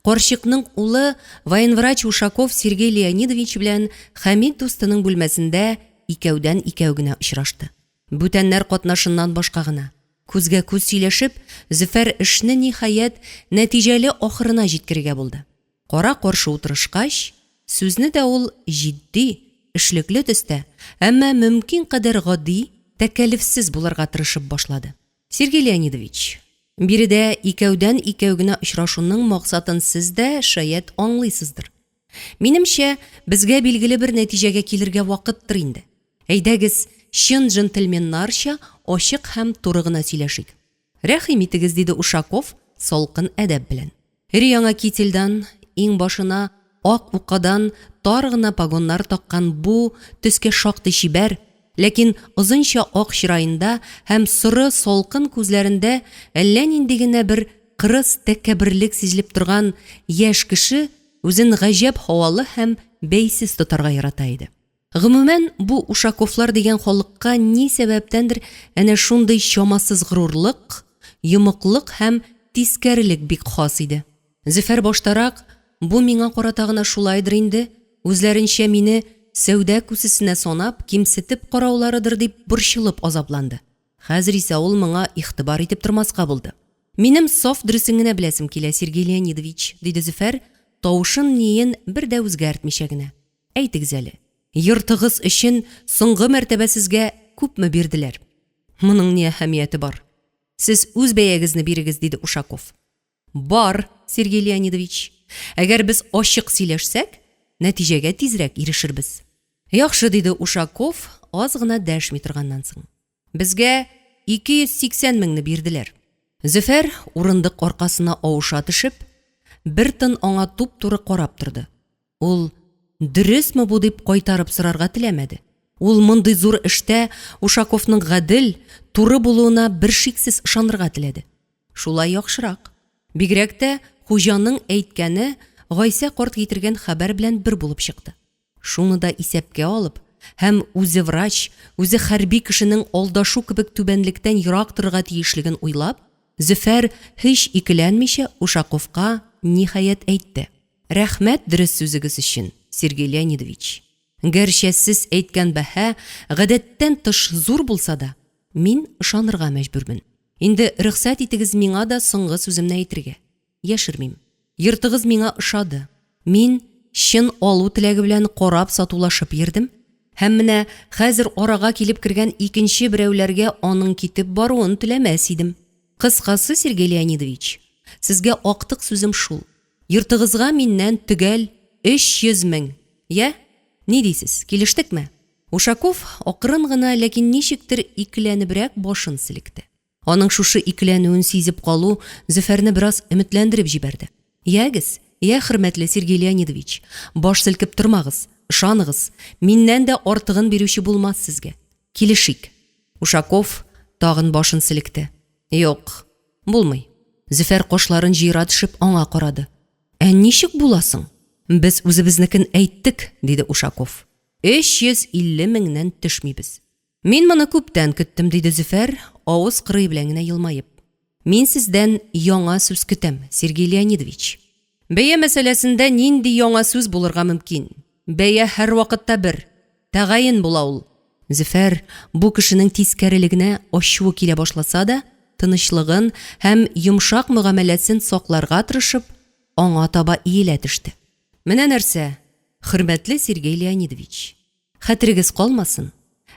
карчыкның улы военврач Ушаков Сергей Леонидович белән Хәмит дустының бүлмәсендә икәүдән-икәү генә очрашты. Бүтәннәр катнашыннан башка гына. Күзгә-күз сөйләшеп, Зөфәр эшне, ниһаять, нәтиҗәле ахырына җиткерергә булды. Кара-каршы утырышкач, сүзне дә ул җитди, эшлекле төстә, әмма мөмкин кадәр гади, тәкәллефсез булырга тырышып башлады. Сергей Леонидович, биредә икәүдән-икәү генә очрашуның максатын сез дә, шаять, аңлыйсыздыр. Минемчә, безгә билгеле бер нәтиҗәгә килергә вакыттыр инде. Әйдәгез, чын джентльменнарча ачык һәм туры гына сөйләшик. Рәхим итегез, диде Ушаков салкын әдәп белән. Өр-яңа кительдан, иңбашына ак укадан тар гына погоннар таккан бу төскә шактый чибәр, ләкин озынча ак чыраенда һәм соры салкын күзләрендә әллә нинди генә бер кырыс тәкәбберлек сизелеп торган яшь кеше үзен гаҗәп һавалы һәм бәйсез тотарга ярата иде. Гомумән, бу Ушаковлар дигән халыкка ни сәбәптәндер әнә шундый чамасыз горурлык, йомыклык һәм тискәрелек бик хас иде. Зөфәр баштарак, бу миңа карата гына шулайдыр инде, үзләренчә мине сәүдә күсесенә санап, кимсетеп карауларыдыр дип борчылып азапланды. Хәзер исә ул моңа игътибар итеп тормаска булды. Минем саф дөресен генә беләсем килә, Сергей Леонидович, диде Зөфәр, тавышын-ниен бер дә үзгәртмичә генә. Әйтегез әле, йортыгыз өчен соңгы мәртәбә сезгә күпме бирделәр? Моның ни әһәмияте бар? Сез үз бәягезне бирегез, диде Ушаков. Бар, Сергей Леонидович. Әгәр без ачык сөйләшсәк, нәтиҗәгә тизрәк ирешербез. Яхшы, диде Ушаков, аз гына дәшми торганнан соң. Безгә 280 меңне бирделәр. Зөфәр, урындык аркасына авыша төшеп, бер тын аңа туп-туры карап торды. Ул, дөресме бу дип кайтарып сорарга теләмәде. Ул мондый зур эштә Ушаковның гадел, туры булуына бершиксез ышанырга теләде. Шулай яхшырак. Бигрәк тә хуҗаның әйткәне Гайсә карт китергән хәбәр белән бер булып чыкты. Шуны да исәпкә алып һәм үзе врач, үзе хәрби кешенең алдашу кебек түбәнлектән ерак торырга тиешлеген уйлап, Зөфәр һич икеләнмичә Ушаковка, ниһаять, әйтте. Рәхмәт дөрес сүзегез өчен, Сергей Леонидович. Гәрчә сез әйткән бәһа гадәттән тыш зур булса да, мин ышанырга мәҗбүрмен. Инде рөхсәт итегез миңа да соңгы сүземне әйтергә. Яшермим, йортыгыз миңа ошады. Мин чын алу теләге белән карап сатулашып йөрдем. Һәм менә хәзер арага килеп кергән икенче берәүләргә аның китеп баруын теләмәс идем. Кыскасы, Сергей Леонидович, сезгә актык сүзем шул. Йортыгызга миннән төгәл 300 мең! Йә, ни дисез, килештекме? Ушаков акрын гына, ләкин ничектер икеләнебрәк башын селекте. Аның шушы икеләнүен сизеп калу Зөфәрне бераз өметләндереп җибәрде. Ягез, йә, хөрмәтле Сергей Леонидович, баш селкеп тормагыз, ышаныгыз, миннән дә артыгын бирүче булмас сезгә. Килешик. Ушаков тагын башын селекте. Юк, булмый. Зөфәр кашларын җыера төшеп аңа карады. Ә ничек була соң? Без үзебезнекен әйттек, диде Ушаков. 350 меңнән төшмибез. Мин моны күптән көттем, диде Зөфәр, авыз кырые белән генә елмаеп. Мин сездән яңа сүз көтәм, Сергей Леонидович. Бәя мәсьәләсендә нинди яңа сүз булырга мөмкин? Бәя һәрвакытта бер, тәгаен була ул. Зөфәр, бу кешенең тискәрелегенә ачуы килә башласа да, тынычлыгын һәм йомшак мөгамәләсен сакларга тырышып, аңа таба иелә төште. Менә нәрсә, хөрмәтле Сергей Леонидович. Хәтерегез калмасын,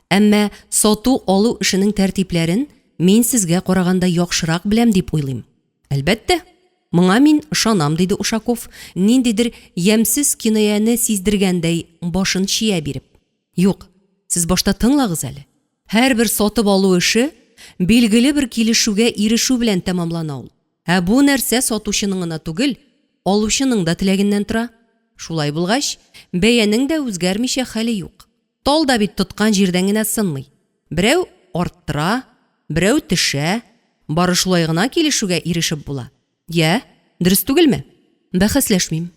әмма сату-алу эшенең тәртипләрен мин сезгә караганда яхшырак беләм дип уйлыйм. Әлбәттә, моңа мин ышанам, диде Ушаков, ниндидер ямьсез кинаяне сиздергәндәй, башын чөя биреп. Юк, сез башта тыңлагыз әле. Һәрбер сатып алу эше билгеле бер килешүгә ирешү белән тәмамлана ул. Ә бу нәрсә сатучының гына түгел, алучының да теләгеннән тора. Шулай булгач, бәянең дә үзгәрмичә хәле юк. Тал да бит тоткан җирдән генә сынмый. Берәү арттыра, берәү төшә, бары шулай гына килешүгә ирешеп була. Йә, дөрес түгелме? Бәхәсләшмим.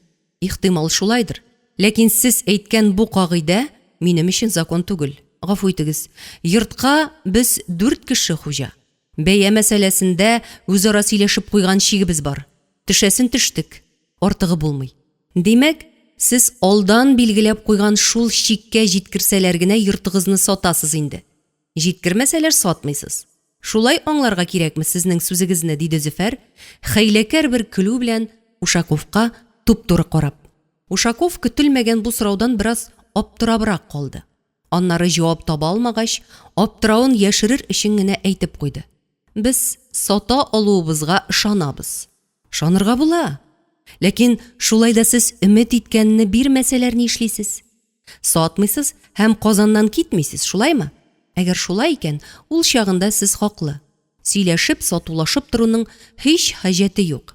Ихтимал, шулайдыр. Ләкин сез әйткән бу кагыйдә минем өчен закон түгел. Гафу итегез. Йортка без дүрт кеше хуҗа. Бәя мәсьәләсендә үзара сөйләшеп куйган чигебез бар. Төшәсен төштек, артыгы булмый. Димәк, сез алдан билгеләп куйган шул чиккә җиткерсәләр генә йортыгызны сатасыз инде. Җиткермәсәләр сатмыйсыз. Шулай аңларга кирәкме сезнең сүзегезне, диде Зөфәр, хәйләкәр бер көлү белән Ушаковка туп-туры карап. Ушаков көтелмәгән бу сораудан бераз аптырабрак калды. Аннары җавап таба алмагач, аптыравын яшерер өчен генә әйтеп куйды. Без сата алуыбызга ышанабыз. Ышанырга була. Ләкин шулай да сез өмет иткәнне бирмәсәләр нишлисез? Сатмыйсыз һәм Казаннан китмисез, шулаймы? Әгәр шулай икән, ул чагында сез хаклы. Сөйләшеп, сатулашып торуның һич хаҗәте юк.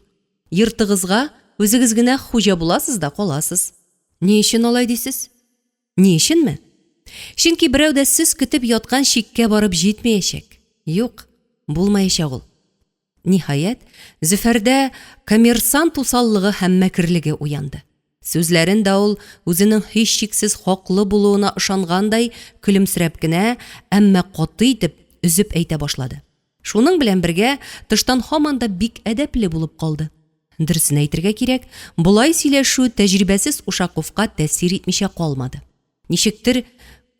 Йортыгызга үзегез генә хуҗа буласыз да каласыз. Ни өчен алай дисез? Ни өченме? Чөнки берәү дә сез көтеп яткан чиккә барып җитмәячәк. Юк, булмаячак ул. Ниһаять, Зөфәрдә коммерсант усаллыгы һәм мәкерлеге уянды. Сүзләрен дә ул, үзенең һичшиксез хаклы булуына ышангандай, көлемсерәп кенә, әмма каты итеп, өзеп әйтә башлады. Шуның белән бергә, тыштан һаман да бик әдәпле булып калды. Дөресен әйтергә кирәк, болай сөйләшү тәҗрибәсез Ушаковка тәэсир итмичә калмады. Ничектер,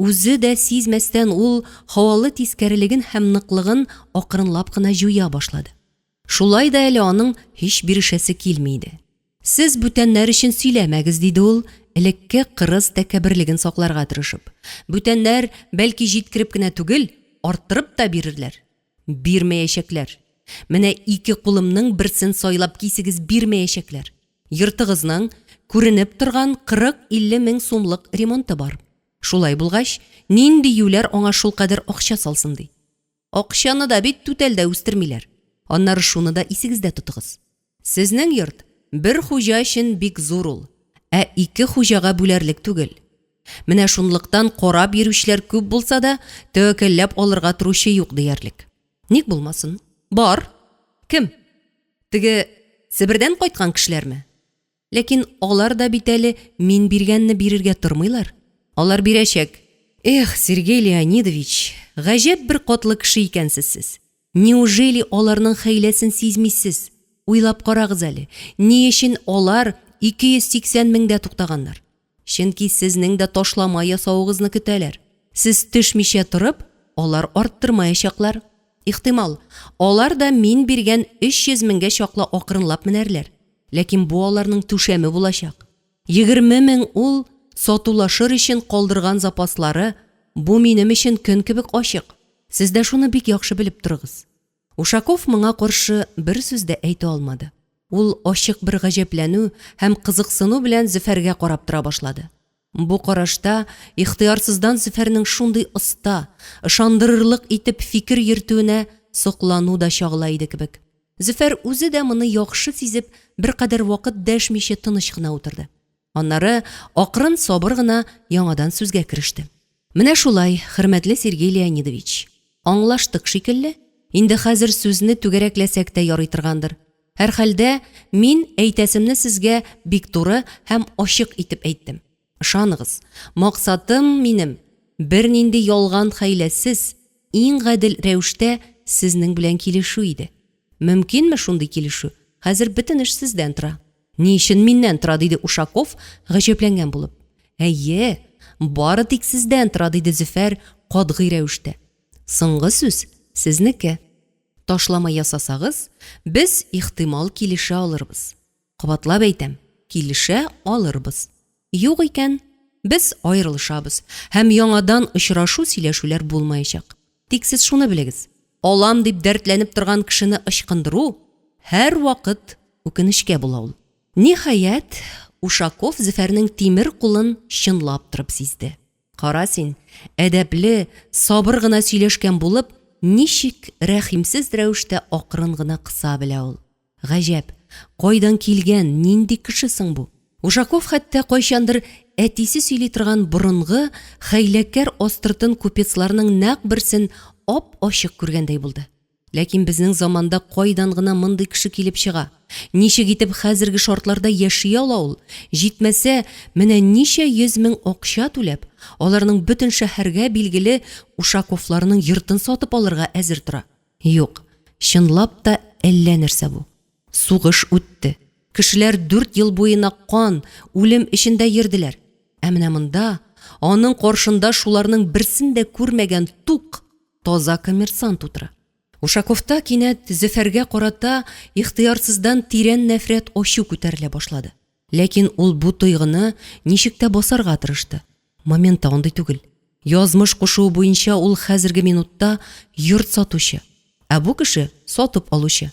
үзе дә сизмәстән ул һавалы тискәрелеген һәм ныклыгын акрынлап кына җуя башлады. Шулай да әле аның һич бирешәсе килми иде. Сез бүтәннәр өчен сөйләмәгез, диде ул, элекке кырыс тәкәбберлеген сакларга тырышып. Бүтәннәр, бәлки, җиткереп кенә түгел, арттырып та бирерләр. Бирмәячәкләр. Менә ике кулымның берсен сайлап кисегез, бирмәячәкләр. Йортыгызның күренеп торган 40-50 мең сумлык ремонты бар. Шулай булгач, нинди юләр аңа шулкадәр акча салсын ди? Акчаны да бит түтәлдә үстермиләр. Аннары шуны да исегездә тотыгыз. Сезнең йорт бер хуҗа өчен бик зур ул, ә ике хуҗага бүләрлек түгел. Менә шунлыктан карап йөрүчеләр күп булса да, тәвәккәлләп алырга торучы юк диярлек. Ник булмасын? Бар. Кем? Теге Себердән кайткан кешеләрме? Ләкин алар да бит әле мин биргәнне бирергә тормыйлар. Алар бирәчәк. Эх, Сергей Леонидович, гаҗәп бер катлы кеше икәнсез сез. Неужели аларның хәйләсен сизмисез? Уйлап карагыз әле, ни өчен алар 280 меңдә туктаганнар? Чөнки сезнең дә ташлама ясавыгызны көтәләр. Сез төшмичә торып, алар арттырмаячаклар. Ихтимал, алар да мин биргән 300 меңгә чаклы акрынлап менәрләр. Ләкин бу аларның түшәме булачак. 20 мең ул, сатулашыр өчен калдырган запаслары, бу минем өчен көн кебек ачык. Сез дә шуны бик яхшы белеп торыгыз. Ушаков моңа каршы бер сүз дә әйтә алмады. Ул ачык бер гаҗәпләнү һәм кызыксыну белән Зөфәргә карап тора башлады. Бу карашта ихтыярсыздан Зөфәрнең шундый оста, ышандырырлык итеп фикер йөртүенә соклану да чагыла иде кебек. Зөфәр үзе дә моны яхшы сизеп, беркадәр вакыт дәшмичә тыныч кына утырды. Аннары акрын-сабыр гына яңадан сүзгә кереште. Менә шулай, хөрмәтле Сергей Леонидович. Аңлаштык шикелле, инде хәзер сүзне түгәрәкләсәк тә ярый торгандыр. Һәрхәлдә, мин әйтәсемне сезгә бик туры һәм ачык итеп әйттем. Ышаныгыз, максатым минем, бернинди ялган хәйләсез, иң гадел рәвештә сезнең белән килешү иде. Мөмкинме шундый килешү? Хәзер бөтен эш сездән тора. Ни өчен миннән тора? диде Ушаков, гаҗәпләнгән булып. Әйе, бары тик сездән тора, диде Зөфәр катгый рәвештә. Соңгы сүз сезнеке. Ташлама ясасагыз, без, ихтимал, килешә алырбыз. Кабатлап әйтәм, килешә алырбыз. Юк икән, без аерылышабыз һәм яңадан очрашу-сөйләшүләр булмаячак. Тик сез шуны белегез, алам дип дәртләнеп торган кешене ычкындыру һәрвакыт үкенечкә була ул. Ниһаять, Ушаков Зөфәрнең тимер кулын чынлап торып сизде. Кара син, әдәпле, сабыр гына сөйләшкән булып, ничек рәхимсез рәвештә акрын гына кыса белә ул. Гаҗәп, кайдан килгән, нинди кеше соң бу? Ушаков хәтта кайчандыр әтисе сөйли торган борынгы, хәйләкәр астыртын купецларның нәкъ берсен ап-ачык күргәндәй булды. Ләкин безнең заманда кайдан гына мондый кеше килеп чыга? Ничек итеп хәзерге шартларда яши ала ул? Җитмәсә, менә ничә йөз мең акча түләп, аларның бөтен шәһәргә билгеле Ушаковларның йортын сатып алырга әзер тора. Юк, чынлап та әллә нәрсә бу. Сугыш үтте. Кешеләр дүрт ел буена кан, үлем эчендә йөрделәр. Ә менә монда, аның каршында шуларның берсен дә күрмәгән тук, таза коммерсант утыра. Ушаковта кинәт Зөфәргә карата ихтыярсыздан тирән нәфрәт ачу күтәрелә башлады. Ләкин ул бу тойгыны ничек тә басарга тырышты. Моментта андый түгел. Язмыш кушуы буенча ул хәзерге минутта йорт сатучы, ә бу кеше сатып алучы.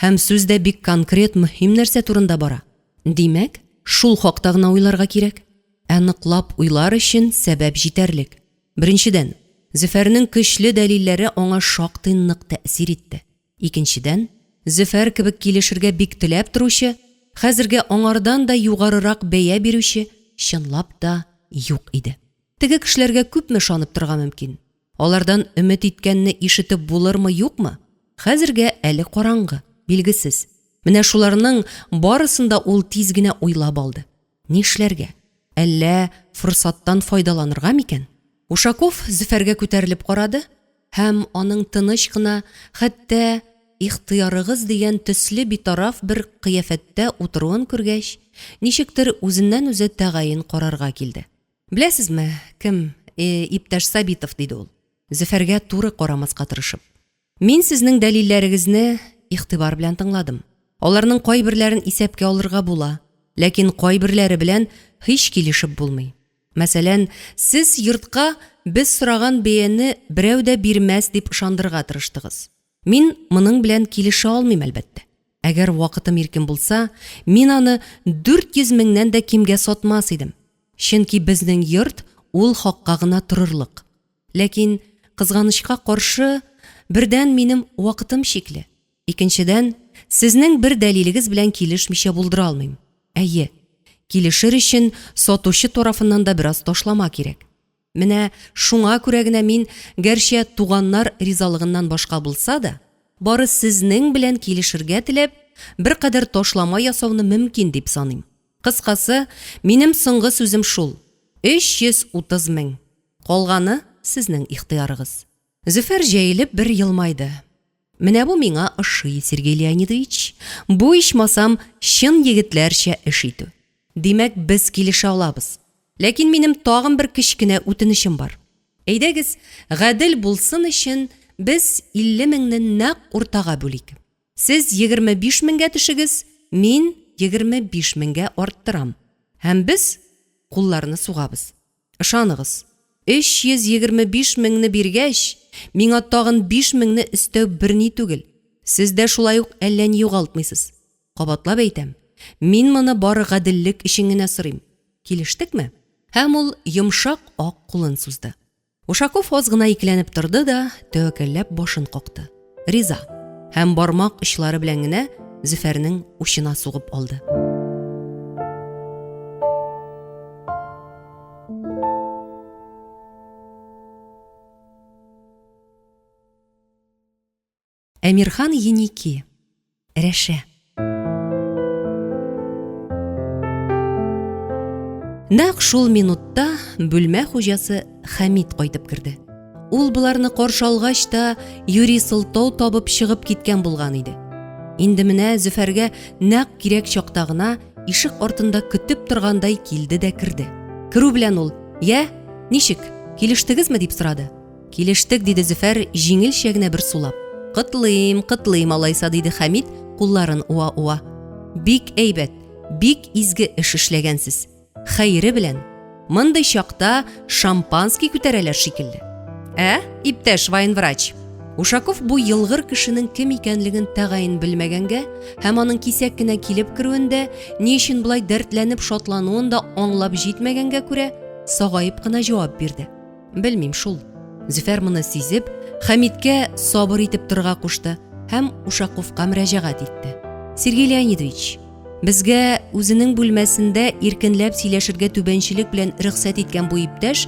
Һәм сүз дә бик конкрет мөһим нәрсә турында бара. Димәк, шул хакта гына уйларга кирәк. Ә ныклап уйлар өчен сәбәп җитәрлек. Беренчедән, Зөфәрнең көчле дәлилләре аңа шактый нык тәэсир итте. Икенчедән, Зөфәр кебек килешергә бик теләп торучы, хәзергә аңардан да югарырак бәя бирүче чынлап та юк иде. Теге кешеләргә күпме ышанып торырга мөмкин? Алардан өмет иткәнне ишетеп булырмы-юкмы? Хәзергә әле караңгы, билгесез. Менә шуларның барысын да ул тиз генә уйлап алды. Нишләргә? Әллә форсаттан файдаланырга микән? Ушаков Зөфәргә күтәрелеп карады һәм аның тыныч кына, хәтта ихтыярыгыз дигән төсле битараф бер кыяфәттә утыруын күргәч, ничектер үзеннән-үзе тәгаен карарга килде. Беләсезме, кем, э, иптәш Сабитов, диде ул, Зөфәргә туры карамаска тырышып. Мин сезнең дәлилләрегезне игътибар белән тыңладым. Аларның кайберләрен исәпкә алырга була, ләкин кайберләре белән һич килешеп булмый. Мәсәлән, сез йортка без сораган бәяне берәү дә бирмәс дип ышандырырга тырыштыгыз. Мин моның белән килешә алмыйм, әлбәттә. Әгәр вакытым иркен булса, мин аны 400 меңнән дә кимгә сатмас идем. Чөнки безнең йорт ул хакка гына торырлык. Ләкин, кызганычка каршы, бердән, минем вакытым чикле, икенчедән, сезнең бер дәлилегез белән килешмичә булдыра алмыйм. Әйе, килешер өчен сатучы тарафыннан да бераз ташлама кирәк. Менә шуңа күрә генә мин, гәрчә туганнар ризалыгыннан башка булса да, бары сезнең белән килешергә теләп, беркадәр ташлама ясауны мөмкин дип саныйм. Кыскасы, минем соңгы сүзем шул, 330 мең. Калганы, сезнең ихтыярыгыз. Зөфәр җәелеп бер елмайды. Менә бу миңа ошый, Сергей Леонидович. Бу, ичмасам, чын егетләрчә эш итү. Димәк, без килешә алабыз. Ләкин минем тагын бер кечкенә үтенечем бар. Әйдәгез, гадел булсын өчен, без 50 меңне нәкъ уртага бүлик. Сез 25 меңгә төшегез, мин 25 меңгә арттырам. Һәм без кулларны сугабыз. Ышаныгыз, 325 меңне биргәч, миңа тагын 5 меңне өстәү берни түгел. Сез дә шулай ук әллә ни югалтмыйсыз. Кабатлап әйтәм, мин моны бары гаделлек өчен генә сорыйм. Килештекме? Һәм ул йомшак ак кулын сузды. Ушаков аз гына икеләнеп торды да, тәвәккәлләп башын какты. Риза. Һәм бармак очлары белән генә Зөфәрнең учына сугып алды. Әмирхан Еники. Рәшә. Нәкъ шул минутта бүлмә хуҗасы Хәмит кайтып керде. Ул боларны каршы алгач та юри сылтау табып чыгып киткән булган иде. Инде менә Зөфәргә нәкъ кирәк чакта гына ишек артында көтеп торгандай килде дә керде. Керү белән ул, "Я, ничек, килештегезме?" дип сорады. Килештек, диде Зөфәр, җиңелчә генә бер сулап. Котлыйм, котлыйм алайса, диде Хәмит, кулларын уа-уа. Бик әйбәт, бик изге эш эшләгәнсез. Хәере белән. Мондый чакта шампанский күтәрәләр шикелле. Ә, иптәш военврач? Ушаков бу елгыр кешенең кем икәнлеген тәгаен белмәгәнгә һәм аның кисәк кенә килеп керүен дә, ни өчен болай дәртләнеп шатлануын да аңлап җитмәгәнгә күрә, сагаеп кына җавап бирде. Белмим шул. Зөфәр моны сизеп, Хәмиткә сабыр итеп торырга кушты һәм Ушаковка мөрәҗәгать итте. Сергей Леонидович, безгә үзенең бүлмәсендә иркенләп сөйләшергә түбәнчелек белән рөхсәт иткән бу иптәш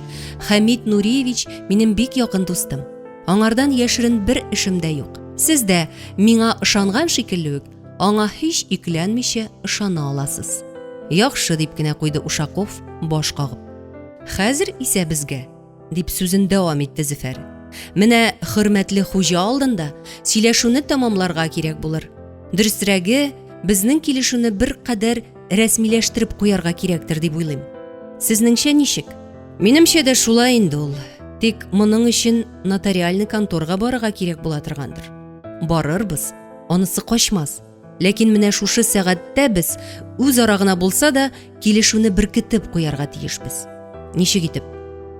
Хәмит Нуриевич минем бик якын дустым. Аңардан яшерен бер эшем дә юк. Сез дә, миңа ышанган шикелле үк, аңа һич икеләнмичә ышана аласыз. Яхшы, дип кенә куйды Ушаков, баш кагып. Хәзер исә безгә, дип сүзен дәвам итте Зөфәр. Менә хөрмәтле хуҗа алдында сөйләшүне тәмамларга кирәк булыр. Дөресрәге, безнең килешүне беркадәр рәсмиләштереп куярга кирәктер дип уйлыйм. Сезнеңчә ничек? Минемчә дә шулай инде ул. Тик моның өчен нотариальный конторга барырга кирәк була торгандыр. Барырбыз, анысы качмас. Ләкин менә шушы сәгатьтә без үзара гына булса да килешүне беркетеп куярга тиешбез. Ничек итеп?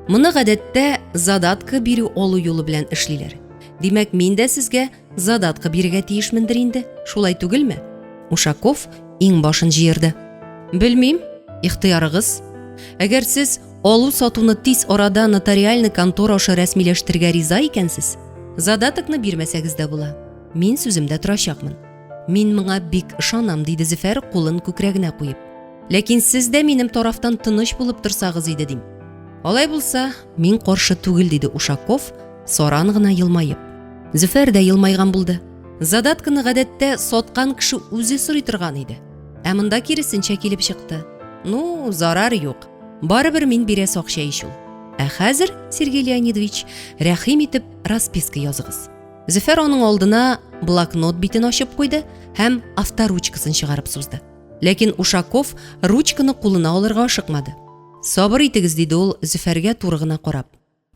Моны гадәттә задатка бирү алу юлы белән эшлиләр. Димәк, мин дә сезгә задатка бирергә тиешмендер инде, шулай түгелме? Ушаков иңбашын җыерды. Белмим, ихтыярыгыз. Әгәр сез алу-сатуны тиз арада нотариальный контора аша рәсмиләштерергә риза икәнсез, задатокны бирмәсәгез дә була. Мин сүземдә торачакмын. Мин моңа бик ышанам, диде Зөфәр, кулын күкрәгенә куеп. Ләкин сез дә минем тарафтан тыныч булып торсагыз иде, дим. Алай булса, мин каршы түгел, диде Ушаков, саран гына елмаеп. Зөфәр дә елмайган булды. Задатканы гадәттә саткан кеше үзе сорый торган иде. Ә монда киресенчә килеп чыкты. Ну, зарар юк. Барыбер мин бирәсе акча ич ул. Ә хәзер, Сергей Леонидович, рәхим итеп расписка языгыз. Зөфәр аның алдына блокнот битен ачып куйды һәм авторучкасын чыгарып сузды. Ләкин Ушаков ручканы кулына алырга ашыкмады. Сабыр итегез, диде ул Зөфәргә туры гына карап.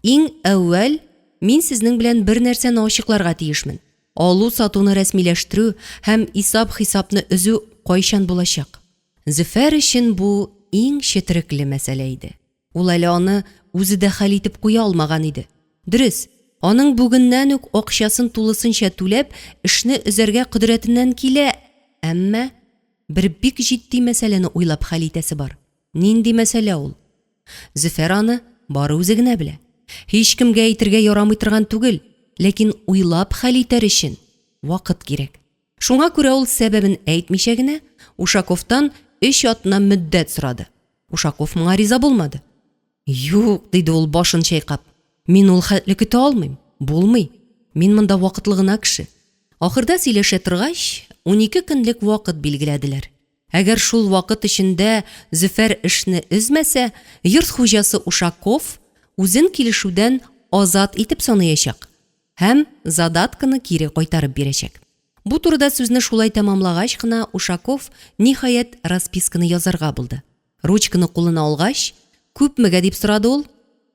Иң әүвәл мин сезнең белән бер нәрсәне ачыкларга тиешмен. Алу-сатуны рәсмиләштерү һәм исап-хисапны өзү кайчан булачак? Зөфәр өчен бу иң четерекле мәсьәлә иде. Ул әле аны үзе дә хәл итеп куя алмаган иде. Дөрес, аның бүгеннән үк акчасын тулысынча түләп, эшне өзәргә кодрәтеннән килә, әмма бер бик җитди мәсьәләне уйлап хәл итәсе бар. Нинди мәсьәлә ул? Зөфәр аны бары үзе генә белә. Һичкемгә әйтергә ярамый торган түгел, ләкин уйлап хәл итәр өчен вакыт кирәк. Шуңа күрә ул сәбәбен әйтмичә генә Ушаковтан өч атна мөддәт сорады. Ушаков моңа риза булмады. Юк, диде ул башын чайкап. Мин ул хәтле көтә алмыйм. Булмый. Мин монда вакытлы гына кеше. Ахырда сөйләшә торгач, 12 көнлек вакыт билгеләделәр. Әгәр шул вакыт эчендә Зөфәр эшне өзмәсә, йорт хуҗасы Ушаков үзен килешүдән азат итеп санаячак һәм задатканы кире кайтарып бирәчәк. Бу турыда сүзне шулай тәмамлагач кына Ушаков, ниһаять, расписканы язарга булды. Ручканы кулына алгач, Күпмегә? дип сорады ул.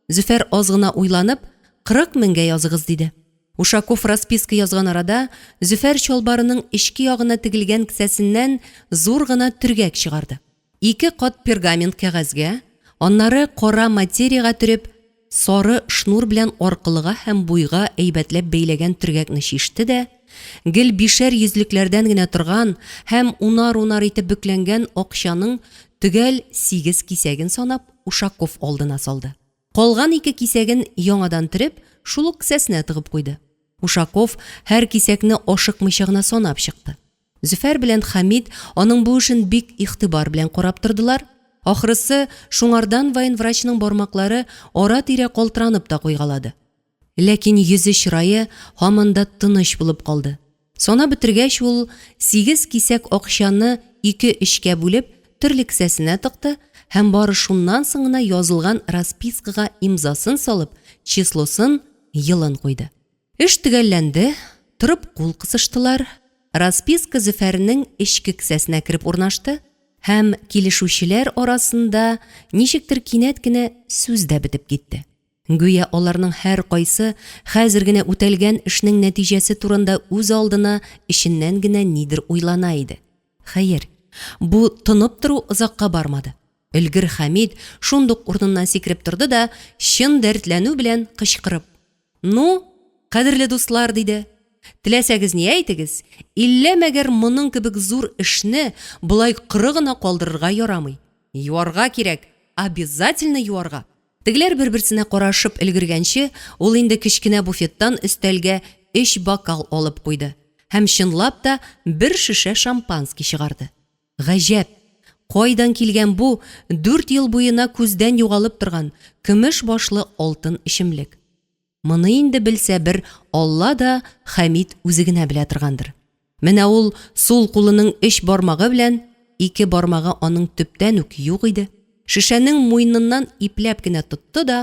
Зөфәр аз гына уйланып, 40 меңгә языгыз, диде. Ушаков расписка язган арада, Зөфәр чалбарының эчке ягына тегелгән кесәсеннән зур гына төргәк чыгарды. Ике кат пергамент кәгазьгә, аннары кара материягә төреп, сары шнур белән аркылыга һәм буйга әйбәтләп бәйләгән төргәкне чиште дә, гел бишәр йөзлекләрдән генә торган һәм унар-унар итеп бөкләнгән акчаның төгәл сигез кисәген санап, Ушаков алдына салды. Калган ике кисәген яңадан төреп, шул ук кесәсенә тыгып куйды. Ушаков һәр кисәкне ашыкмыйча гына санап чыкты. Зөфәр белән Хәмит аның бу эшен бик игътибар белән карап тордылар. Ахрысы, шуңардан военврачның бармаклары ара-тирә калтыранып та куйгалады. Ләкин йөзе-чырае һаман да тыныч булып калды. Санап бетергәч, ул, сигез кисәк акчаны ике-өчкә бүлеп, төрле кесәсенә тыкты һәм бары шуннан соң гына язылган распискага имзасын салып, числосын, елын куйды. Эш төгәлләнде, торып кул кысыштылар. Расписка Зөфәрнең эчке кесәсенә кереп урнашты һәм килешүчеләр арасында ничектер кинәт кенә сүз дә бетеп китте. Гүя аларның һәркайсы хәзер генә үтәлгән эшнең нәтиҗәсе турында үз алдына эченнән генә нидер уйлана иде. Хәер, бу тынып тору озакка бармады. Өлгер Хәмит шундук урыныннан сикереп торды да, чын дәртләнү белән кычкырып, Ну, кадерле дуслар, диде, теләсәгез ни әйтегез, иллә мәгәр моның кебек зур эшне болай коры гына калдырырга ярамый. Юарга кирәк, обязательно юарга! Тегеләр бер-берсенә карашып өлгергәнче, ул инде кечкенә буфеттан өстәлгә өч бокал алып куйды һәм чынлап та бер шешә шампанский чыгарды. Гаҗәп! Кайдан килгән бу дүрт ел буена күздән югалып торган көмеш башлы алтын эчемлек? Моны инде белсә бер Алла да Хәмит үзе генә белә торгандыр. Менә ул сул кулының өч бармагы белән, ике бармагы аның төптән үк юк иде, шешәнең муеныннан ипләп кенә тотты да,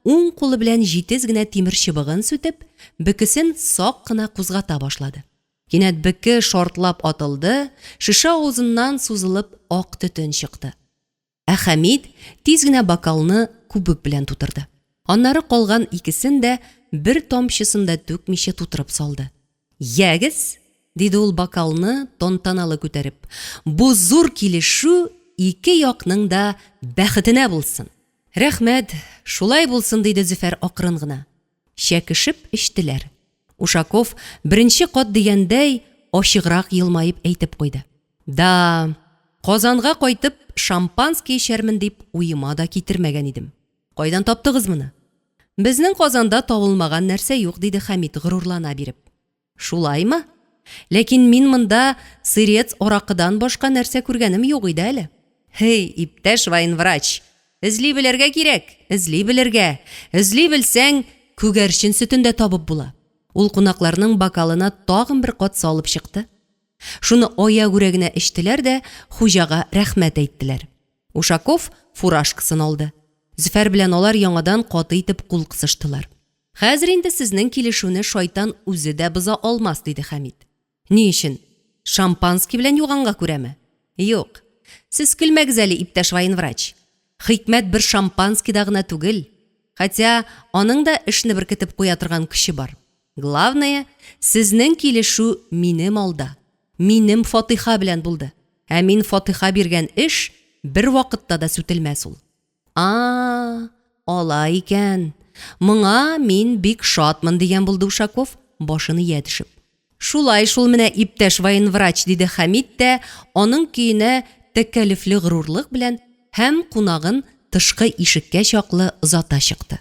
уң кулы белән җитез генә тимер чыбыгын сүтеп, бөкесен сак кына кузгата башлады. Кинәт бөке шартлап атылды, шешә авызыннан сузылып ак төтен чыкты. Ә Хәмит тиз генә бокалны күбек белән тутырды. Аннары калган икесен дә бер тамчысын да түкмичә тутырып салды. Ягез, диде ул бокалны тантаналы күтәреп, бу зур килешү ике якның да бәхетенә булсын! Рәхмәт, шулай булсын, диде Зөфәр акрын гына. Чәкешеп эчтеләр. Ушаков, беренче кат дигәндәй, ачыграк елмаеп әйтеп куйды. Да, Казанга кайтып шампанский эчәрмен дип уема да китермәгән идем. Кайдан таптыгыз моны? Безнең Казанда табылмаган нәрсә юк, диде Хәмит горурлана биреп. Шулаймы? Ләкин мин монда сырец аракыдан башка нәрсә күргәнем юк иде әле. Һей, иптәш военврач, эзли белергә кирәк, эзли белергә. Эзли белсәң, күгәрчен сөтен дә табып була. Ул кунакларның бокалына тагын бер кат салып чыкты. Шуны аягүрә генә эчтеләр дә хуҗага рәхмәт әйттеләр. Ушаков фуражкасын алды. Зөфәр белән алар яңадан каты итеп кул кысыштылар. Хәзер инде сезнең килешүне шайтан үзе дә боза алмас, диде Хәмит. Ни өчен? Шампанский белән юганга күрәме? Юк. Сез көлмәгез әле, иптәш военврач. Хикмәт бер шампанскийда гына түгел. Хотя аның да эшне беркетеп куя торган көче бар. Главное, сезнең килешү минем алда, минем фатыйха белән булды. Ә мин фатыйха биргән эш бервакытта да сүтелмәс ул. А, алай икән. Моңа мин бик шатмын, дигән булды Ушаков, башын ия төшеп. Шулай шул менә, иптәш военврач, диде Хәмит тә аның көенә тәкәллефле горурлык белән һәм кунагын тышкы ишеккә чаклы озата чыкты.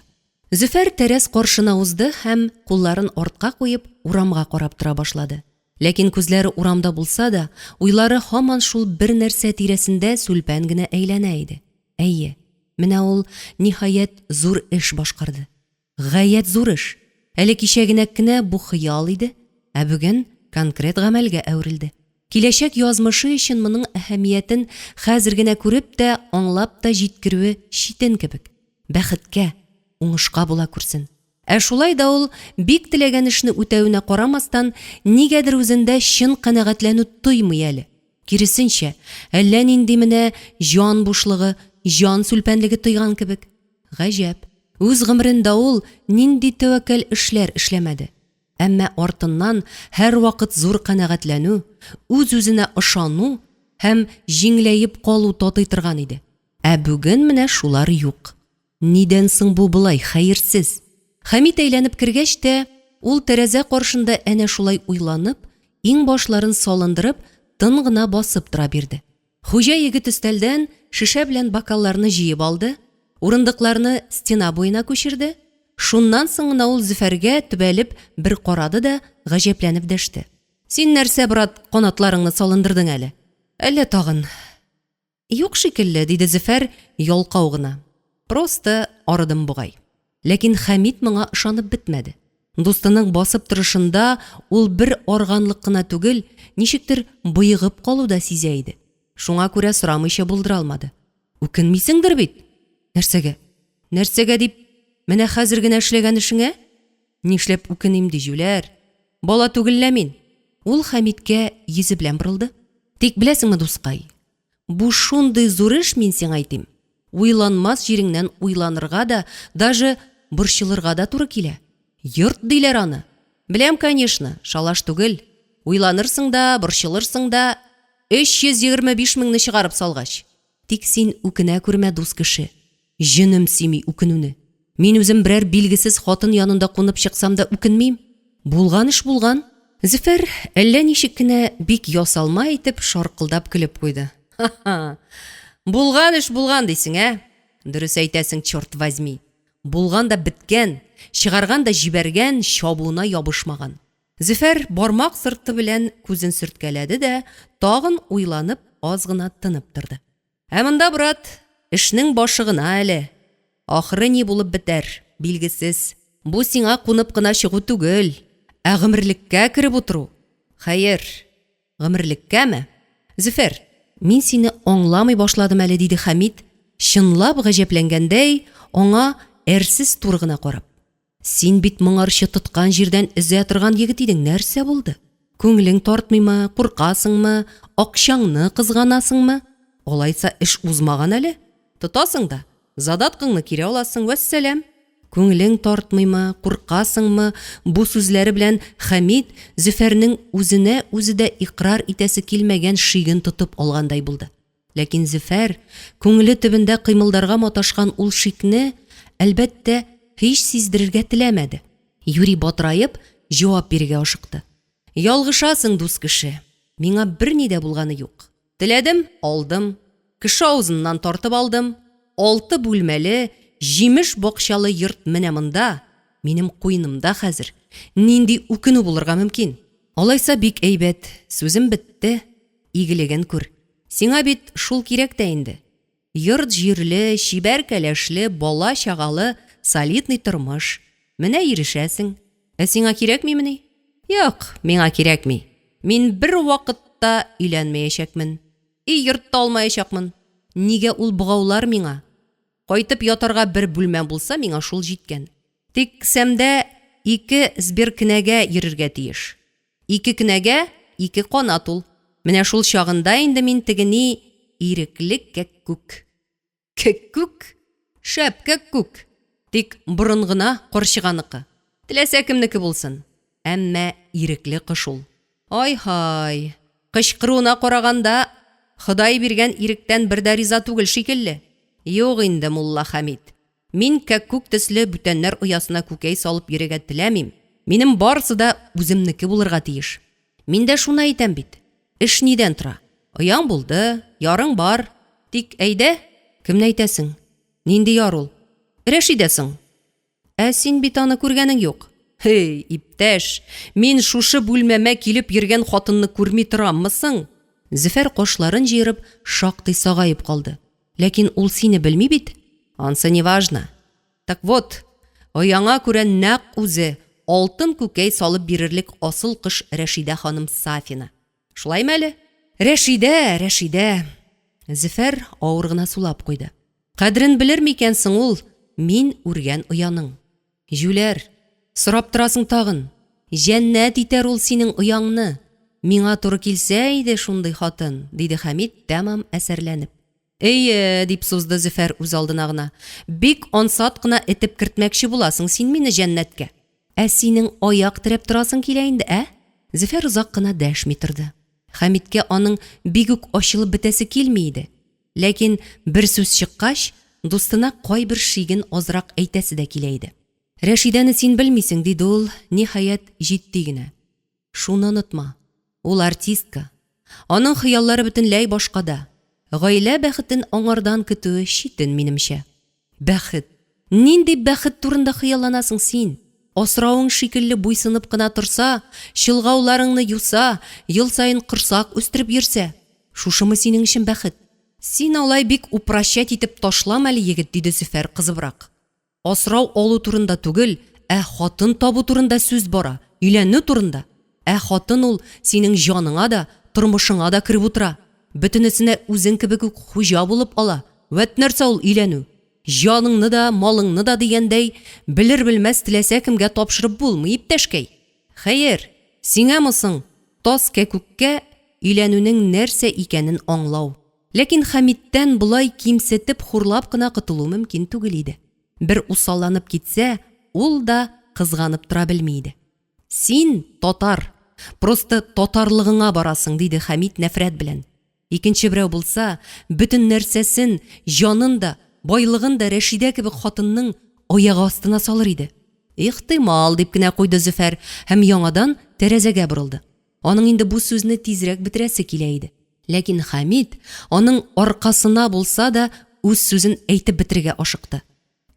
Зөфәр тәрәз каршына узды һәм, кулларын артка куеп, урамга карап тора башлады. Ләкин күзләре урамда булса да, уйлары һаман шул бер нәрсә тирәсендә сүлпән генә әйләнә иде. Әйе, менә ул, ниһаять, зур эш башкарды. Гаять зур эш! Әле кичәгенәк кенә бу хыял иде, ә бүген конкрет гамәлгә әверелде. Киләчәк язмышы өчен моның әһәмиятен хәзер генә күреп тә, аңлап та җиткерүе читен кебек. Бәхеткә, уңышка була күрсен. Ә шулай да ул, бик теләгән эшне үтәвенә карамастан, нигәдер үзендә чын канәгатьләнү тоймый әле. Киресенчә, әллә нинди менә җан бушлыгы, җан сүлпәнлеге тойган кебек. Гаҗәп, үз гомерендә ул нинди тәвәккәл эшләр эшләмәде. Әмма артыннан һәрвакыт зур канәгатьләнү, үз-үзенә ышану һәм җиңеләеп калу татый торган иде. Ә бүген менә шулар юк. Нидән соң бу болай, хәерсез? Хәмит әйләнеп кергәч тә, ул тәрәзә каршында әнә шулай уйланып, иңбашларын салындырып, тын гына басып тора бирде. Хуҗа егет өстәлдән шешә белән бокалларны җыеп алды, урындыкларны стена буена күчерде, шуннан соң гына ул Зөфәргә төбәлеп бер карады да гаҗәпләнеп дәште. Син нәрсә, брат, канатларыңны салындырдың әле? Әллә тагын. Юк шикелле, диде Зөфәр ялкау гына. Просто арыдым бугай. Ләкин Хәмит моңа ышанып бетмәде. Дустының басып торышында ул бер арганлык кына түгел, ничектер боегып калу да сизә иде. Шуңа күрә сорамыйча булдыра алмады. Үкенмисеңдер бит? Нәрсәгә? Нәрсәгә дип, менә хәзер генә эшләгән эшеңә? Нишләп үкеним ди, җүләр? Бала түгел лә мин. Ул Хәмиткә йөзе белән борылды. Тик беләсеңме, дускай, бу шундый зур эш, мин сиңа әйтим. Уйланмас җиреңнән уйланырга да, даже борчылырга да туры килә. Йорт диләр аны. Беләм, конечно, шалаш түгел. Уйланырсың да, борчылырсың да, 325 меңне чыгарып салгач. Тик син үкенә күрмә, дус кеше. Җенем сөйми үкенүне. Мин үзем берәр билгесез хатын янында кунып чыксам да үкенмим. Булган эш булган. Зөфәр әллә ничек кенә бик ясалма итеп шаркылдап көлеп куйды. Ха-ха! Булган эш булган дисең, ә? Дөрес әйтәсең, черт возьми. Булган да беткән, чыгарган да җибәргән, чабуына ябышмаган. Зөфәр бармак сырты белән күзен сөрткәләде дә тагын уйланып аз гына тынып торды. Ә монда, брат, эшнең башы гына әле. Ахыры ни булып бетәр, билгесез. Бу сиңа кунып кына чыгу түгел, ә гомерлеккә кереп утыру. Хәер, гомерлеккәме? Зөфәр, мин сине аңламый башладым әле, диде Хәмит, чынлап гаҗәпләнгәндәй, аңа әрсез туры гына карап. Син бит моңарчы тоткан җирдән өзә торган егет идең, нәрсә булды? Күңелең тартмыймы, куркасыңмы, акчаңны кызганасыңмы? Алайса эш узмаган әле. Тотасың да, задаткаңны кире аласың, вәссәлам. Күңелең тартмыймы, куркасыңмы, бу сүзләре белән Хәмит Зөфәрнең үзенә үзе дә икърар итәсе килмәгән шиген тотып алгандай булды. Ләкин Зөфәр, күңеле төбендә кыймылдарга маташкан ул шикне, әлбәттә, һич сиздерергә теләмәде. Юри батыраеп, җавап бирергә ашыкты. Ялгышасың, дус кеше, миңа берни дә булганы юк. Теләдем, алдым. Кеше авызыннан тартып алдым. Алты бүлмәле, җимеш бакчалы йорт менә монда, минем куенымда хәзер. Нинди үкенү булырга мөмкин? Алайса бик әйбәт, сүзем бетте, игелеген күр. Сиңа бит шул кирәк тә инде. Йорт-җирле, чибәр кәләшле, бала-чагалы солидный тормыш. Менә ирешәсең. Ә сиңа кирәкмимени? Юк, миңа кирәкми. Мин бервакытта өйләнмәячәкмен. И йорт та алмаячакмын. Нигә ул богаулар миңа? Кайтып ятарга бер бүлмәм булса, миңа шул җиткән. Тик кесәмдә ике сберкенәгә йөрергә тиеш. Ике кенәгә, ике канат ул. Менә шул чагында инде мин теге ни, ирекле кәккүк. Кәккүк? Шәп кәккүк! Тик борын гына карчыганыкы. Теләсә кемнеке булсын. Әмма ирекле кош ул. Ай-һай! Кычкыруына караганда, Ходай биргән иректән бер дә риза түгел шикелле. Юк инде, Муллахәмит. Мин кәккүк төсле бүтәннәр оясына күкәй салып йөрергә теләмим. Минем барысы да үземнеке булырга тиеш. Мин дә шуны әйтәм бит. Эш нидән тора? Ояң булды, ярың бар. Тик, әйдә, кемне әйтәсең? Нинди яр ул? Рәшидә соң. Ә син бит аны күргәнең юк. Һей, иптәш, мин шушы бүлмәмә килеп йөргән хатынны күрми тораммы соң? Зөфәр кашларын җыерып, шактый сагаеп калды. Ләкин ул сине белми бит. Ансы неважно. Так вот, ояңа күрә нәкъ үзе, алтын күкәй салып бирерлек асыл кош Рәшидә ханым Сафина. Шулаймы әле? Рәшидә, Рәшидә. Зөфәр авыр гына сулап куйды. Кадерен белер микән соң ул мин үргән ояның? Җүләр! Сорап торасың тагын! Җәннәт итәр ул синең ояңны! Миңа туры килсә иде шундый хатын, диде Хәмит, тәмам әсәрләнеп. Әйе, дип сузды Зөфәр үзалдына гына, бик ансат кына этеп кертмәкче буласың син мине җәннәткә. Ә синең аяк терәп торасың килә инде, ә? Зөфәр озак кына дәшми торды. Хәмиткә аның бик үк ачылып бетәсе килми иде. Ләкин бер сүз чыккач, дустына кайбер шиген азрак әйтәсе дә килә иде. Рәшидәне син белмисең, диде ул, ниһаять, җитди генә. Шуны онытма, ул артистка. Аның хыяллары бөтенләй башкада. Гаилә бәхетен аңардан көтүе читен, минемчә. Бәхет! Нинди бәхет турында хыялланасың син? Асравың шикелле буйсынып кына торса, чолгауларыңны юса, ел саен корсак үстереп йөрсә, шушымы синең өчен бәхет? Син алай бик упрощать итеп ташлама әле, егет, диде Зөфәр кызыбрак. Асрау алу турында түгел, ә хатын табу турында сүз бара, өйләнү турында. Ә хатын ул синең җаныңа да, тормышыңа да кереп утыра. Бөтенесенә үзең кебек үк хуҗа булып ала. Вәт нәрсә ул өйләнү! Җаныңны да, малыңны да дигәндәй, белер-белмәс теләсә кемгә тапшырып булмый, иптәшкәй. Хәер, сиңамы соң? Таз кәкүккә өйләнүнең нәрсә икәнен аңлау. Ләкин Хәмиттән болай кимсетеп, хурлап кына котылу мөмкин түгел иде. Бер усалланып китсә, ул да кызганып тора белми иде. Син, татар! Просто татарлыгыңа барасың, диде Хәмит нәфрәт белән. Икенче берәү булса, бөтен нәрсәсен, җанын да, байлыгын да Рәшидә кебек хатынның аягы астына салыр иде. Ихтимал, дип кенә куйды Зөфәр һәм яңадан тәрәзәгә борылды. Аның инде бу сүзне тизрәк бетерәсе килә иде. Ләкин Хәмит аның аркасына булса да үз сүзен әйтеп бетерергә ашыкты.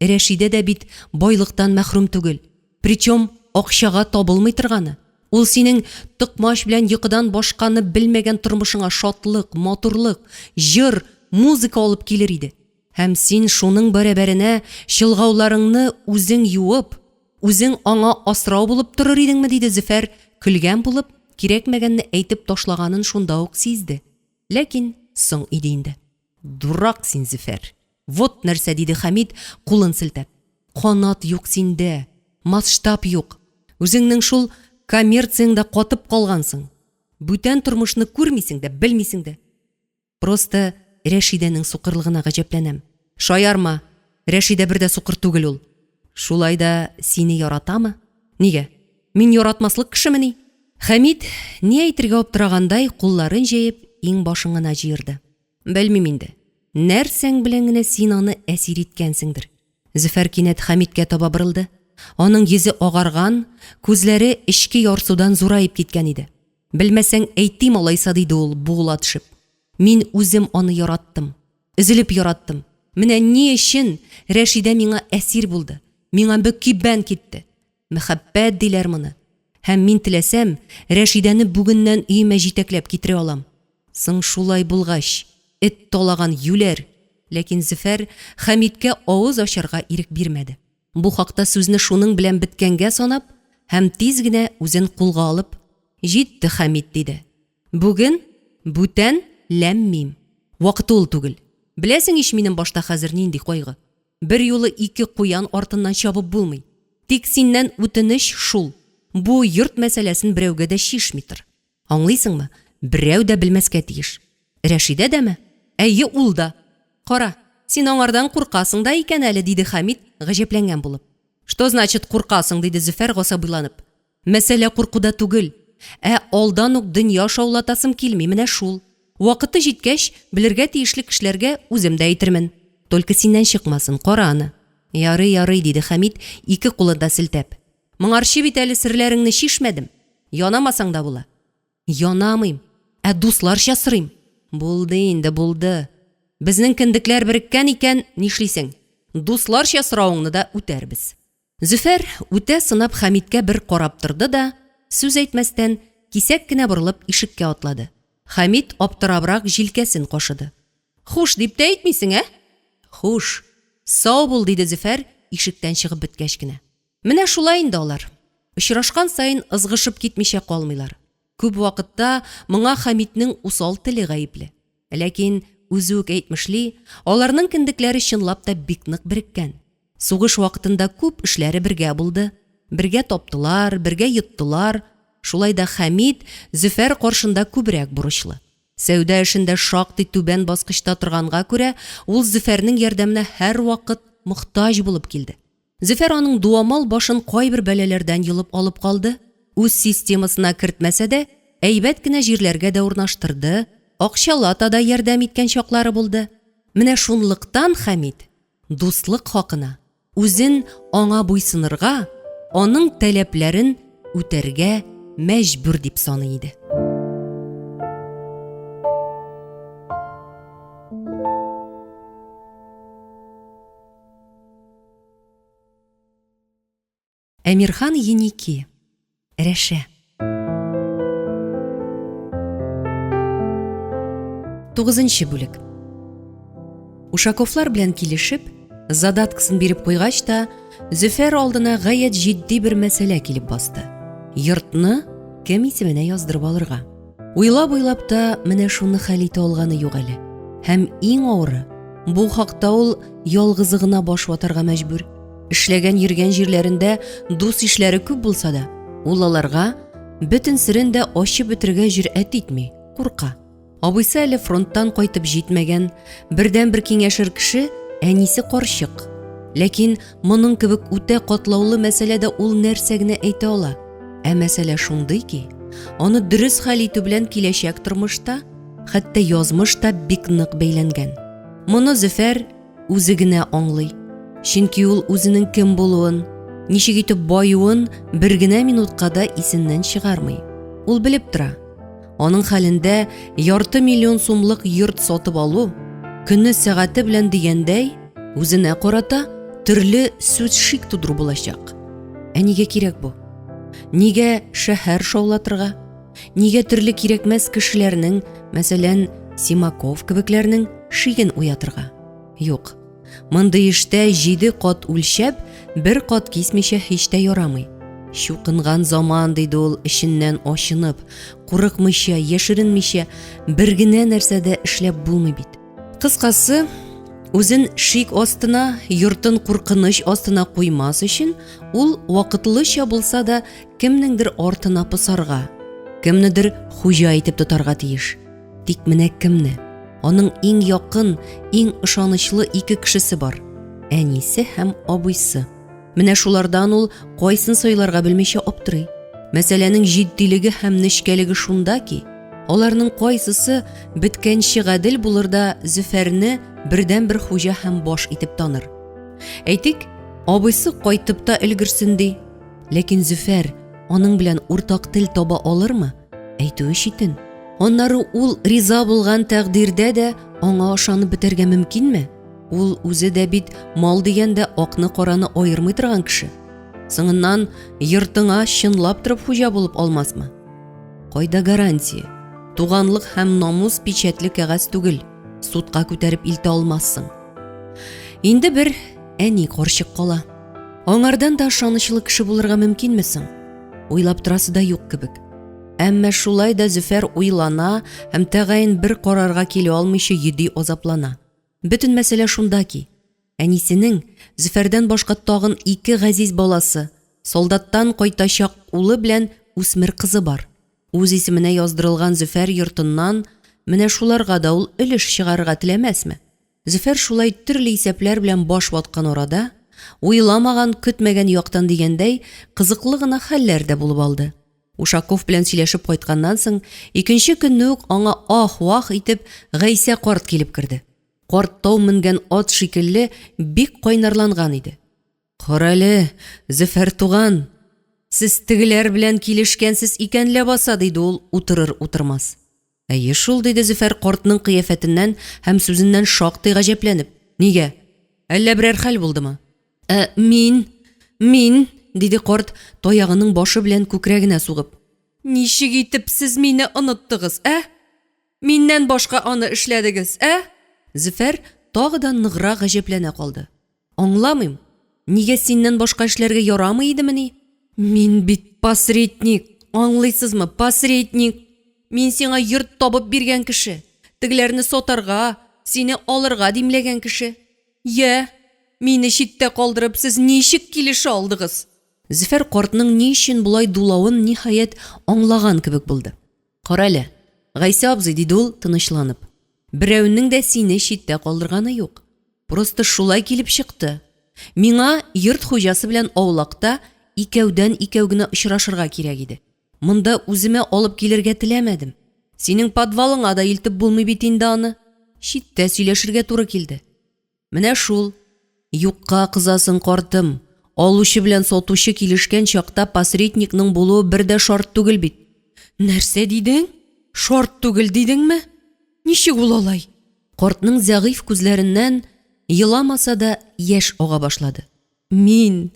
Рәшидә дә бит байлыктан мәхрүм түгел. Причем акчага табылмый торганы. Ул синең токмач белән йокыдан башканы белмәгән тормышыңа шатлык, матурлык, җыр, музыка алып килер иде. Һәм син шуның бәрабәренә чолгауларыңны үзең юып, үзең аңа асрау булып торыр идеңме, диде Зөфәр, көлгән булып, кирәкмәгәнне әйтеп ташлаганын шунда ук сизде. Ләкин соң иде инде. Дурак син, Зөфәр! Вот нәрсә, диде Хәмит, кулын селтәп. Канат юк синдә, масштаб юк. Үзеңнең шул коммерцияңдә катып калгансың. Бүтән тормышны күрмисең дә, белмисең дә. Просто Рәшидәнең сукырлыгына гаҗәпләнәм. Шаярма, Рәшидә бер дә сукыр түгел ул. Шулай да сине яратамы? Нигә? Мин яратмаслык кешемени? Хәмит, ни әйтергә аптырагандай, кулларын җәеп, иңбашын гына җыерды. Белмим инде, нәрсәң белән генә син аны әсир иткәнсеңдер. Зөфәр кинәт Хәмиткә таба борылды. Аның йөзе агарган, күзләре эчке ярсудан зураеп киткән иде. Белмәсәң, әйтим алайса, диде ул, буыла төшеп. Мин үзем аны яраттым. Өзелеп яраттым. Менә ни өчен Рәшидә миңа әсир булды, миңа мөкиббән китте. Мәхәббәт диләр моны. Һәм мин теләсәм, Рәшидәне бүгеннән өемә җитәкләп китерә алам. Соң шулай булгач, эт талаган юләр! Ләкин Зөфәр Хәмиткә авыз ачарга ирек бирмәде. Бу хакта сүзне шуның белән беткәнгә санап һәм тиз генә үзен кулга алып, Җитте, Хәмит, диде. Бүген бүтән ләм-мим. Вакыты ул түгел. Беләсең ич минем башта хәзер нинди кайгы. Берьюлы ике куян артыннан чабып булмый. Тик синнән үтенеч шул, бу йорт мәсьәләсен берәүгә дә чишми тор. Аңлыйсыңмы, берәү дә белмәскә тиеш. Рәшидә дәме? Әйе, ул да. Кара, син аңардан куркасың да икән әле, диде Хәмит, гаҗәпләнгән булып. Что значит куркасың, диде Зөфәр гасабыйланып. Мәсьәлә куркуда түгел. Ә алдан ук дөнья шаулатасым килми, менә шул. Вакыты җиткәч, белергә тиешле кешеләргә үзем дә әйтермен. Только синнән чыкмасын, кара аны. Ярый, ярый, диде Хәмит, ике кулын да селтәп. Моңарчы бит әле серләреңне чишмәдем. Янамасаң да була. Янамыйм, ә дусларча сорыйм. Булды инде, булды. Безнең кендекләр береккән икән, нишлисең? Дусларча соравыңны да үтәрбез. Зөфәр үтә сынап Хәмиткә бер карап торды да, сүз әйтмәстән, кисәк кенә борылып ишеккә атлады. Хәмит аптырабрак җилкәсен кашыды. Хуш дип тә әйтмисең, ә? Хуш. Сау бул, диде Зөфәр, ишектән чыгып беткәч кенә. Менә шулай инде алар. Очрашкан саен ызгышып китмичә калмыйлар. Күп вакытта моңа Хәмитнең усал теле гаепле. Ләкин, үзе үк әйтмешли, аларның кендекләре чынлап та бик нык береккән. Сугыш вакытында күп эшләре бергә булды. Бергә таптылар, бергә йоттылар. Шулай да Хәмит Зөфәр каршында күбрәк бурычлы. Сәүдә эшендә шактый түбән баскычта торганга күрә, ул Зөфәрнең ярдәменә һәрвакыт мохтаҗ булып килде. Зөфәр аның дуамал башын кайбер бәлаләрдән йолып алып калды, үз системасына кертмәсә дә, әйбәт кенә җирләргә дә урнаштырды, акчалата да ярдәм иткән чаклары булды. Менә шунлыктан Хәмит, дуслык хакына, үзен аңа буйсынырга, аның таләпләрен үтәргә мәҗбүр дип саный иде. Әмирхан Еники. Рәшә. Тугызынчы бүлек. Ушаковлар белән килешеп, задаткасын биреп куйгач та, Зөфәр алдына гаять җитди бер мәсьәлә килеп басты. Йортны кем исеменә яздырып алырга? Уйлап-уйлап та менә шуны хәл итә алганы юк әле. Һәм иң авыры, бу хакта ул ялгызы гына баш ватарга мәҗбүр. Эшләгән йөргән җирләрендә дус-ишләре күп булса да, ул аларга Бөтен серен дә ачып бетерергә җөрьәт итми, курка. Абыйсы әле фронттан кайтып җитмәгән, бердәнбер киңәшер кеше әнисе карчык. Ләкин моның кебек үтә катлаулы мәсьәләдә ул нәрсә генә әйтә ала? Ә мәсьәлә шундый ки, аны дөрес хәл итү белән киләчәк тормышта, хәтта язмыш та бик нык бәйләнгән. Моны Зөфәр үзе генә аңлый. Чөнки ул үзенең кем булуын, ничек итеп баюын бер генә минутка да исеннән чыгармый. Ул белеп тора. Аның хәлендә ярты миллион сумлык йорт сатып алу, көне сәгате белән дигәндәй, үзенә карата төрле сүз шик тудыру булачак. Ә нигә кирәк бу? Нигә шәһәр шаулатырга? Нигә төрле кирәкмәс кешеләрнең, мәсәлән, Симаков кебекләрнең шиген уятырга? Юк. Мондый эштә җиде кат үлчәп, бер кат кисмичә һич тә ярамый. Чукынган заман, диде ул эченнән ачынып, курыкмыйча, яшеренмичә бер генә нәрсә дә эшләп булмый бит. Кыскасы, үзен шик астына, йортын куркыныч астына куймас өчен, ул вакытлыча булса да кемнеңдер артына посарга, кемнедер хуҗа итеп тотарга тиеш. Тик менә кемне? Аның иң якын, иң ышанычлы ике кешесе бар. Әнисе һәм абыйсы. Менә шулардан ул кайсын сайларга белмичә аптырый. Мәсьәләнең җитдилеге һәм нечкәлеге шунда ки, аларның кайсысы беткәнче гадел булыр да Зөфәрне бердәнбер хуҗа һәм баш итеп таныр. Әйтик, абыйсы кайтып та өлгерсен ди. Ләкин Зөфәр аның белән уртак тел таба алырмы? Әйтүе читен. Аннары ул риза булган тәкъдирдә дә аңа ышанып бетәргә мөмкинме? Ул үзе дә бит мал дигәндә акны-караны аермый торган кеше. Соңыннан йортыңа чынлап торып хуҗа булып алмасмы? Кайда гарантия? Туганлык һәм намус печатьле кәгазь түгел, судка күтәреп илтә алмассың. Инде бер әни карчык кала. Аңардан да ышанычлы кеше булырга мөмкинме соң? Уйлап торасы да юк кебек. Әмма шулай да Зөфәр уйлана һәм тәгаен бер карарга килә алмыйча йөди азаплана. Бөтен мәсьәлә шунда ки, әнисенең, Зөфәрдән башка тагын ике газиз баласы, солдаттан кайтачак улы белән үсмер кызы бар. Үз исеменә яздырылган Зөфәр йортыннан менә шуларга да ул өлеш чыгарырга теләмәсме? Зөфәр шулай төрле исәпләр белән баш ваткан арада, уйламаган, көтмәгән яктан дигәндәй, кызыклы гына хәлләр дә булып алды. Ушаков белән сөйләшеп кайтканнан соң, икенче көнне үк аңа ах-вах итеп Гайсә карт килеп керде. Карт тау менгән ат шикелле бик кайнарланган иде. Карале, Зөфәр туган, сез тегеләр белән килешкәнсез икән ләбаса, диде ул утырыр-утырмас. Әйе шул, диде Зөфәр картның кыяфәтеннән һәм сүзеннән шактый гаҗәпләнеп. Нигә? Әллә берәр хәл булдымы? Ә, мин, мин, диде карт, таягының башы белән күкрәгенә сугып. Ничек итеп сез мине оныттыгыз, ә? Миннән башка аны эшләдегез, ә? Зөфәр тагы да ныграк гаҗәпләнә калды. Аңламыйм, нигә синнән башка эшләргә ярамый идемени? Мин бит посредник, аңлыйсызмы, посредник! Мин сиңа йорт табып биргән кеше, тегеләрне сатарга, сине алырга димләгән кеше. Йә, мине читтә калдырып, сез ничек килешә алдыгыз? Зөфәр картның ни өчен болай дулавын, ниһаять, аңлаган кебек булды. Карале, Гайсә абзый, диде ул, тынычланып. Берәүнең дә сине читтә калдырганы юк. Просто шулай килеп чыкты. Миңа йорт хуҗасы белән аулакта икәүдән-икәү генә очрашырга кирәк иде. Монда үземә алып килергә теләмәдем. Синең подвалыңа да илтеп булмый бит инде аны. Читтә сөйләшергә туры килде. Менә шул. Юкка кызасың, картым. Алучы белән сатучы килешкән чакта посредникның булуы бер дә шарт түгел бит. Нәрсә дидең? Шарт түгел дидеңме? Ничек ул алай? Картның зәгыйфь күзләреннән, еламаса да, яшь ага башлады. Мин,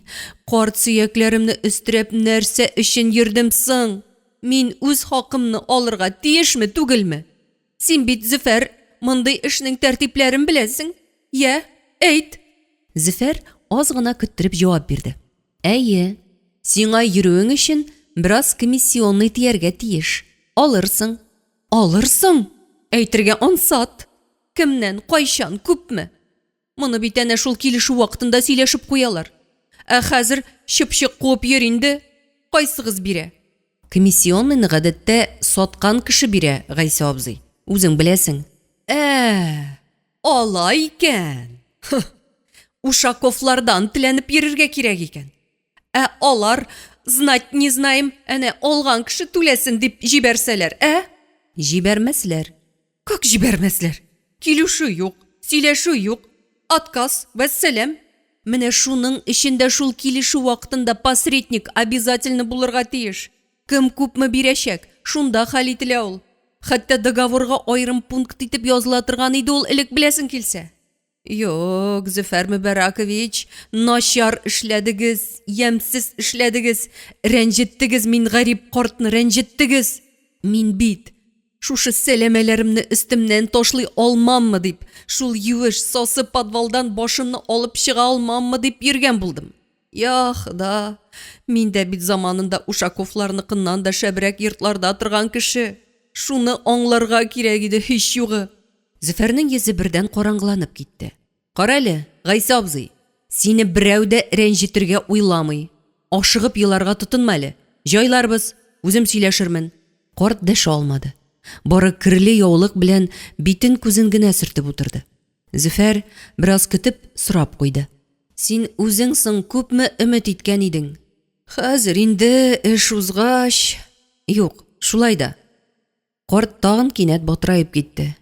карт сөякләремне өстерәп, нәрсә өчен йөрдем соң? Мин үз хакымны алырга тиешме, түгелме? Син бит, Зөфәр, мондый эшнең тәртипләрен беләсең. Йә, әйт! Зөфәр аз гына көттереп җавап бирде. Әйе, сиңа йөрүең өчен бераз комиссионный тияргә тиеш. Алырсың. Алырсың? Әйтергә ансат. Кемнән, кайчан, күпме? Моны бит әнә шул килешү вакытында сөйләшеп куялар. Ә хәзер чыпчык куып йөр инде. Кайсыгыз бирә? Комиссионныйны гадәттә саткан кеше бирә, Гайсә абзый. Үзең беләсең. Ә, алай икән. Ушаковлардан теләнеп йөрергә кирәк икән. Ә алар, знать не знаем, әнә алган кеше түләсен дип җибәрсәләр, ә? Җибәрмәсләр. Как җибәрмәсләр? Килешү юк, сөйләшү юк. Отказ, вәссәлам. Менә шуның өчен дә шул килешү вакытында посредник обязательно булырга тиеш. Кем күпме бирәчәк, шунда хәл ителә ул. Хәтта договорга аерым пункт итеп языла торган иде ул элек беләсең килсә. Юк, Зөфәр Мөбәрәкович, начар эшләдегез, ямьсез эшләдегез, рәнҗеттегез мин гарип картны, рәнҗеттегез. Мин бит шушы сәләмәләремне өстемнән ташлый алмаммы дип, шул юеш, сасы подвалдан башымны алып чыга алмаммы дип йөргән булдым. Я Хода, мин дә бит заманында Ушаковларныкыннан да шәбрәк йортларда торган кеше. Шуны аңларга кирәк иде, һич югы. Зөфәрнең йөзе бердән караңгыланып китте. Карале, Гайсә абзый, сине берәү дә рәнҗетергә уйламый. Ашыгып еларга тотынма әле. Җайларбыз, үзем сөйләшермен. Карт дәшә алмады. Бары керле яулык белән битен-күзен генә сөртеп утырды. Зөфәр, бераз көтеп, сорап куйды. Син үзең соң күпме өмет иткән идең? Хәзер инде, эш узгач. Юк, шулай да. Карт тагын кинәт батыраеп китте.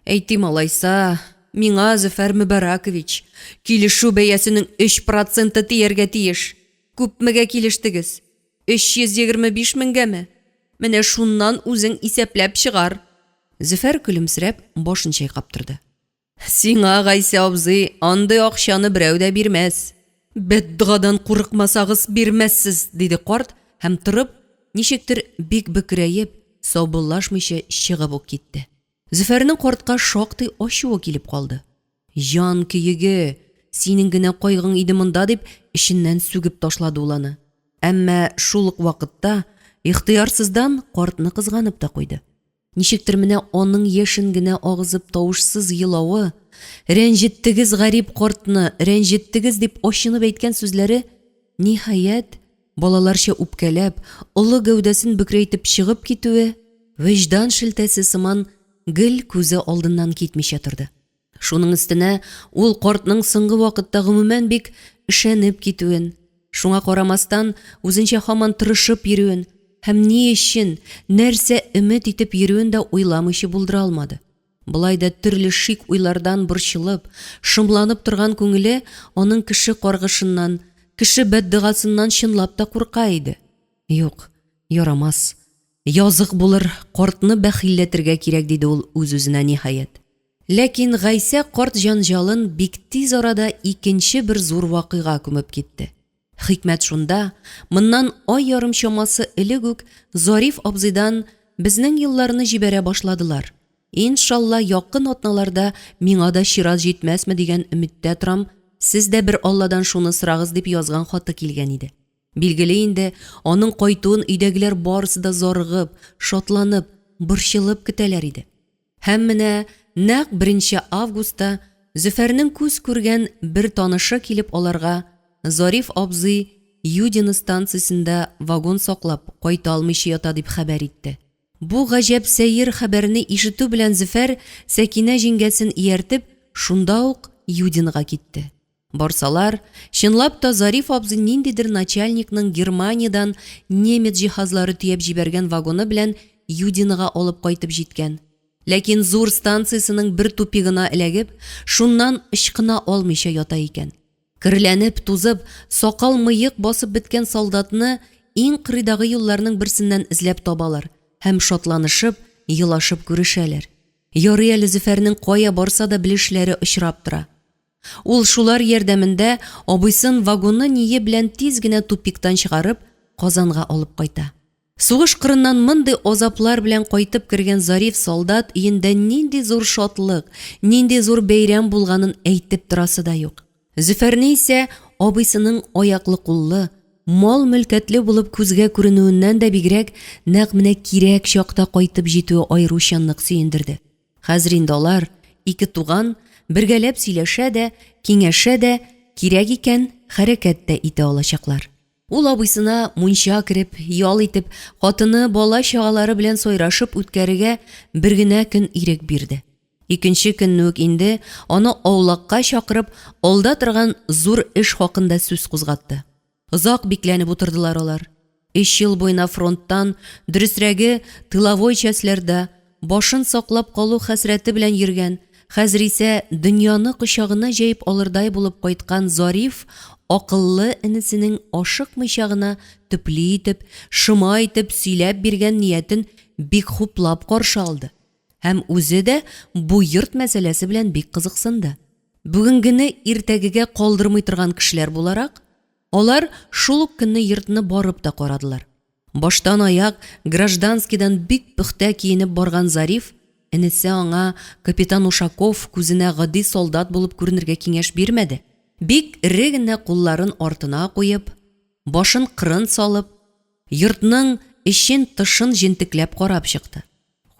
Әйтим алайса, миңа, Зөфәр Мөбарәкович, килешү бәясенең өч проценты тияргә тиеш. Күпмегә килештегез? 325 меңгәме? Менә шуннан үзең исәпләп чыгар. Зөфәр көлемсерәп башын чайкап торды. Сиңа, Гайсә абзый, андый акчаны берәү дә бирмәс. Бәддогадан курыкмасагыз, бирмәссез, диде карт һәм торып, ничектер бик бөкрәеп, саубуллашмыйча чыгып ук китте. Зөфәрнең картка шактый ачуы килеп калды. Җан көеге, синең генә кайгың иде монда, дип, эченнән сүгеп ташлады ул аны. Әмма шул ук вакытта ихтыярсыздан картны кызганып та куйды. Ничектер менә аның яшен генә агызып тавышсыз елавы, рәнҗеттегез гарип картны, рәнҗеттегез дип ачынып әйткән сүзләре, ниһаять, балаларча үпкәләп, олы гәүдәсен бөкрәйтеп чыгып китүе, вөҗдан шелтәсе сыман гел күзе алдыннан китмичә торды. Шуның өстенә ул картның соңгы вакытта гомумән бик өшәнеп китүен, шуңа карамастан, үзенчә һаман тырышып йөрүен һәм ни өчен, нәрсә өмет итеп йөрүен дә уйламыйча булдыра алмады. Болай да төрле шик уйлардан борчылып, шомланып торган күңеле аның кеше каргышыннан, кеше бәддогасыннан чынлап та курка иде. Юк, ярамас. Язык булыр, картны бәхилләтергә кирәк, диде ул үз-үзенә ниһаять. Ләкин Гайсә карт җәнҗалын бик тиз арада икенче бер зур вакыйга күмеп китте. Хикмәт шунда, моннан ай ярым чамасы элек үк Зариф абзыйдан безнең елларны җибәрә башладылар. Иншалла, якын атналарда миңа да чират җитмәсме дигән өметтә торам, сез дә бер Алладан шуны сорагыз, дип язган хаты килгән иде. Билгеле инде, аның кайтуын өйдәгеләр барысы да зарыгып, шатланып, борчылып көтәләр иде. Һәм менә нәкъ беренче августта Зөфәрнең күз күргән бер танышы килеп аларга Зариф абзый Юдино станциясендә вагон саклап, кайта алмыйча ята дип хәбәр итте. Бу гаҗәп сәер хәбәрне ишетү белән Зөфәр, Сәкинә җиңгәсен ияртеп, шунда ук Юдинога китте. Барсалар, чынлап та Зариф абзый ниндидер начальникның Германиядән немец җиһазлары төяп җибәргән вагоны белән Юдинога алып кайтып җиткән. Ләкин зур станциясенең бер тупигына эләгеп, шуннан ычкына алмыйча ята икән. Керләнеп, тузып, сакал-мыек басып беткән солдатны иң кырыйдагы юлларның берсеннән эзләп табалар һәм шатланышып, елашып күрешәләр. Ярый әле Зөфәрнең кая барса да белешләре очрап тора. Ул шулар ярдәмендә абыйсын вагоны-ние белән тиз генә тупиктан чыгарып, Казанга алып кайта. Сугыш кырыннан мондый азаплар белән кайтып кергән Зариф солдат өендә нинди зур шатлык, нинди зур бәйрәм булганын әйтеп торасы да юк. Зөфәрне исә абыйсының аяклы-куллы, мал-мөлкәтле булып күзгә күренүеннән дә бигрәк, нәкъ менә кирәк чакта кайтып җитүе аеруча нык сөендерде. Хәзер инде алар, ике туган, бергәләп сөйләшә дә, киңәшә дә, кирәк икән, хәрәкәт тә итә алачаклар. Ул абыйсына мунча кереп, ял итеп, хатыны, бала-чагалары белән сайрашып үткәрергә бер генә көн ирек бирде. Икенче көнне үк инде аны аулакка чакырып, алда торган зур эш хакында сүз кузгатты. Озак бикләнеп утырдылар алар. Өч ел буена фронттан, дөресрәге, тыловой частьләрдә, башын саклап калу хәсрәте белән йөргән, хәзер исә дөньяны кочагына җәеп алырдай булып кайткан Зариф акыллы энесенең ашыкмыйча гына төпле итеп, шома итеп сөйләп биргән ниятен бик хуплап каршы алды һәм үзе дә бу йорт мәсьәләсе белән бик кызыксынды. Бүгенгене иртәгегә калдырмый торган кешеләр буларак, алар шул ук көнне йортны барып та карадылар. Баштан аяк гражданскийдан бик пөхтә киенеп барган Зариф, энесе аңа капитан Ушаков күзенә гади солдат булып күренергә киңәш бирмәде, бик эре генә кулларын артына куеп, башын кырын салып, йортның эчен-тышын җентекләп карап чыкты.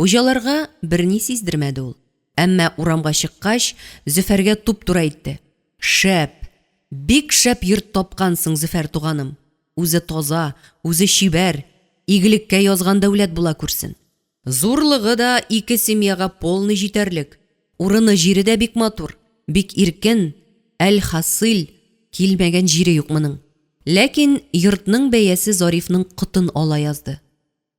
Хуҗаларга берни сиздермәде ул. Әмма урамга чыккач, Зөфәргә туп-туры әйтте, Шәп! Бик шәп йорт тапкансың, Зөфәр туганым! Үзе таза, үзе чибәр, игелеккә язган дәүләт була күрсен. Зурлыгы да ике семьяга полный җитәрлек, урыны-җире дә бик матур, бик иркен, әлхасыйль, килмәгән җире юк моның. Ләкин йортның бәясе Зарифның котын ала язды.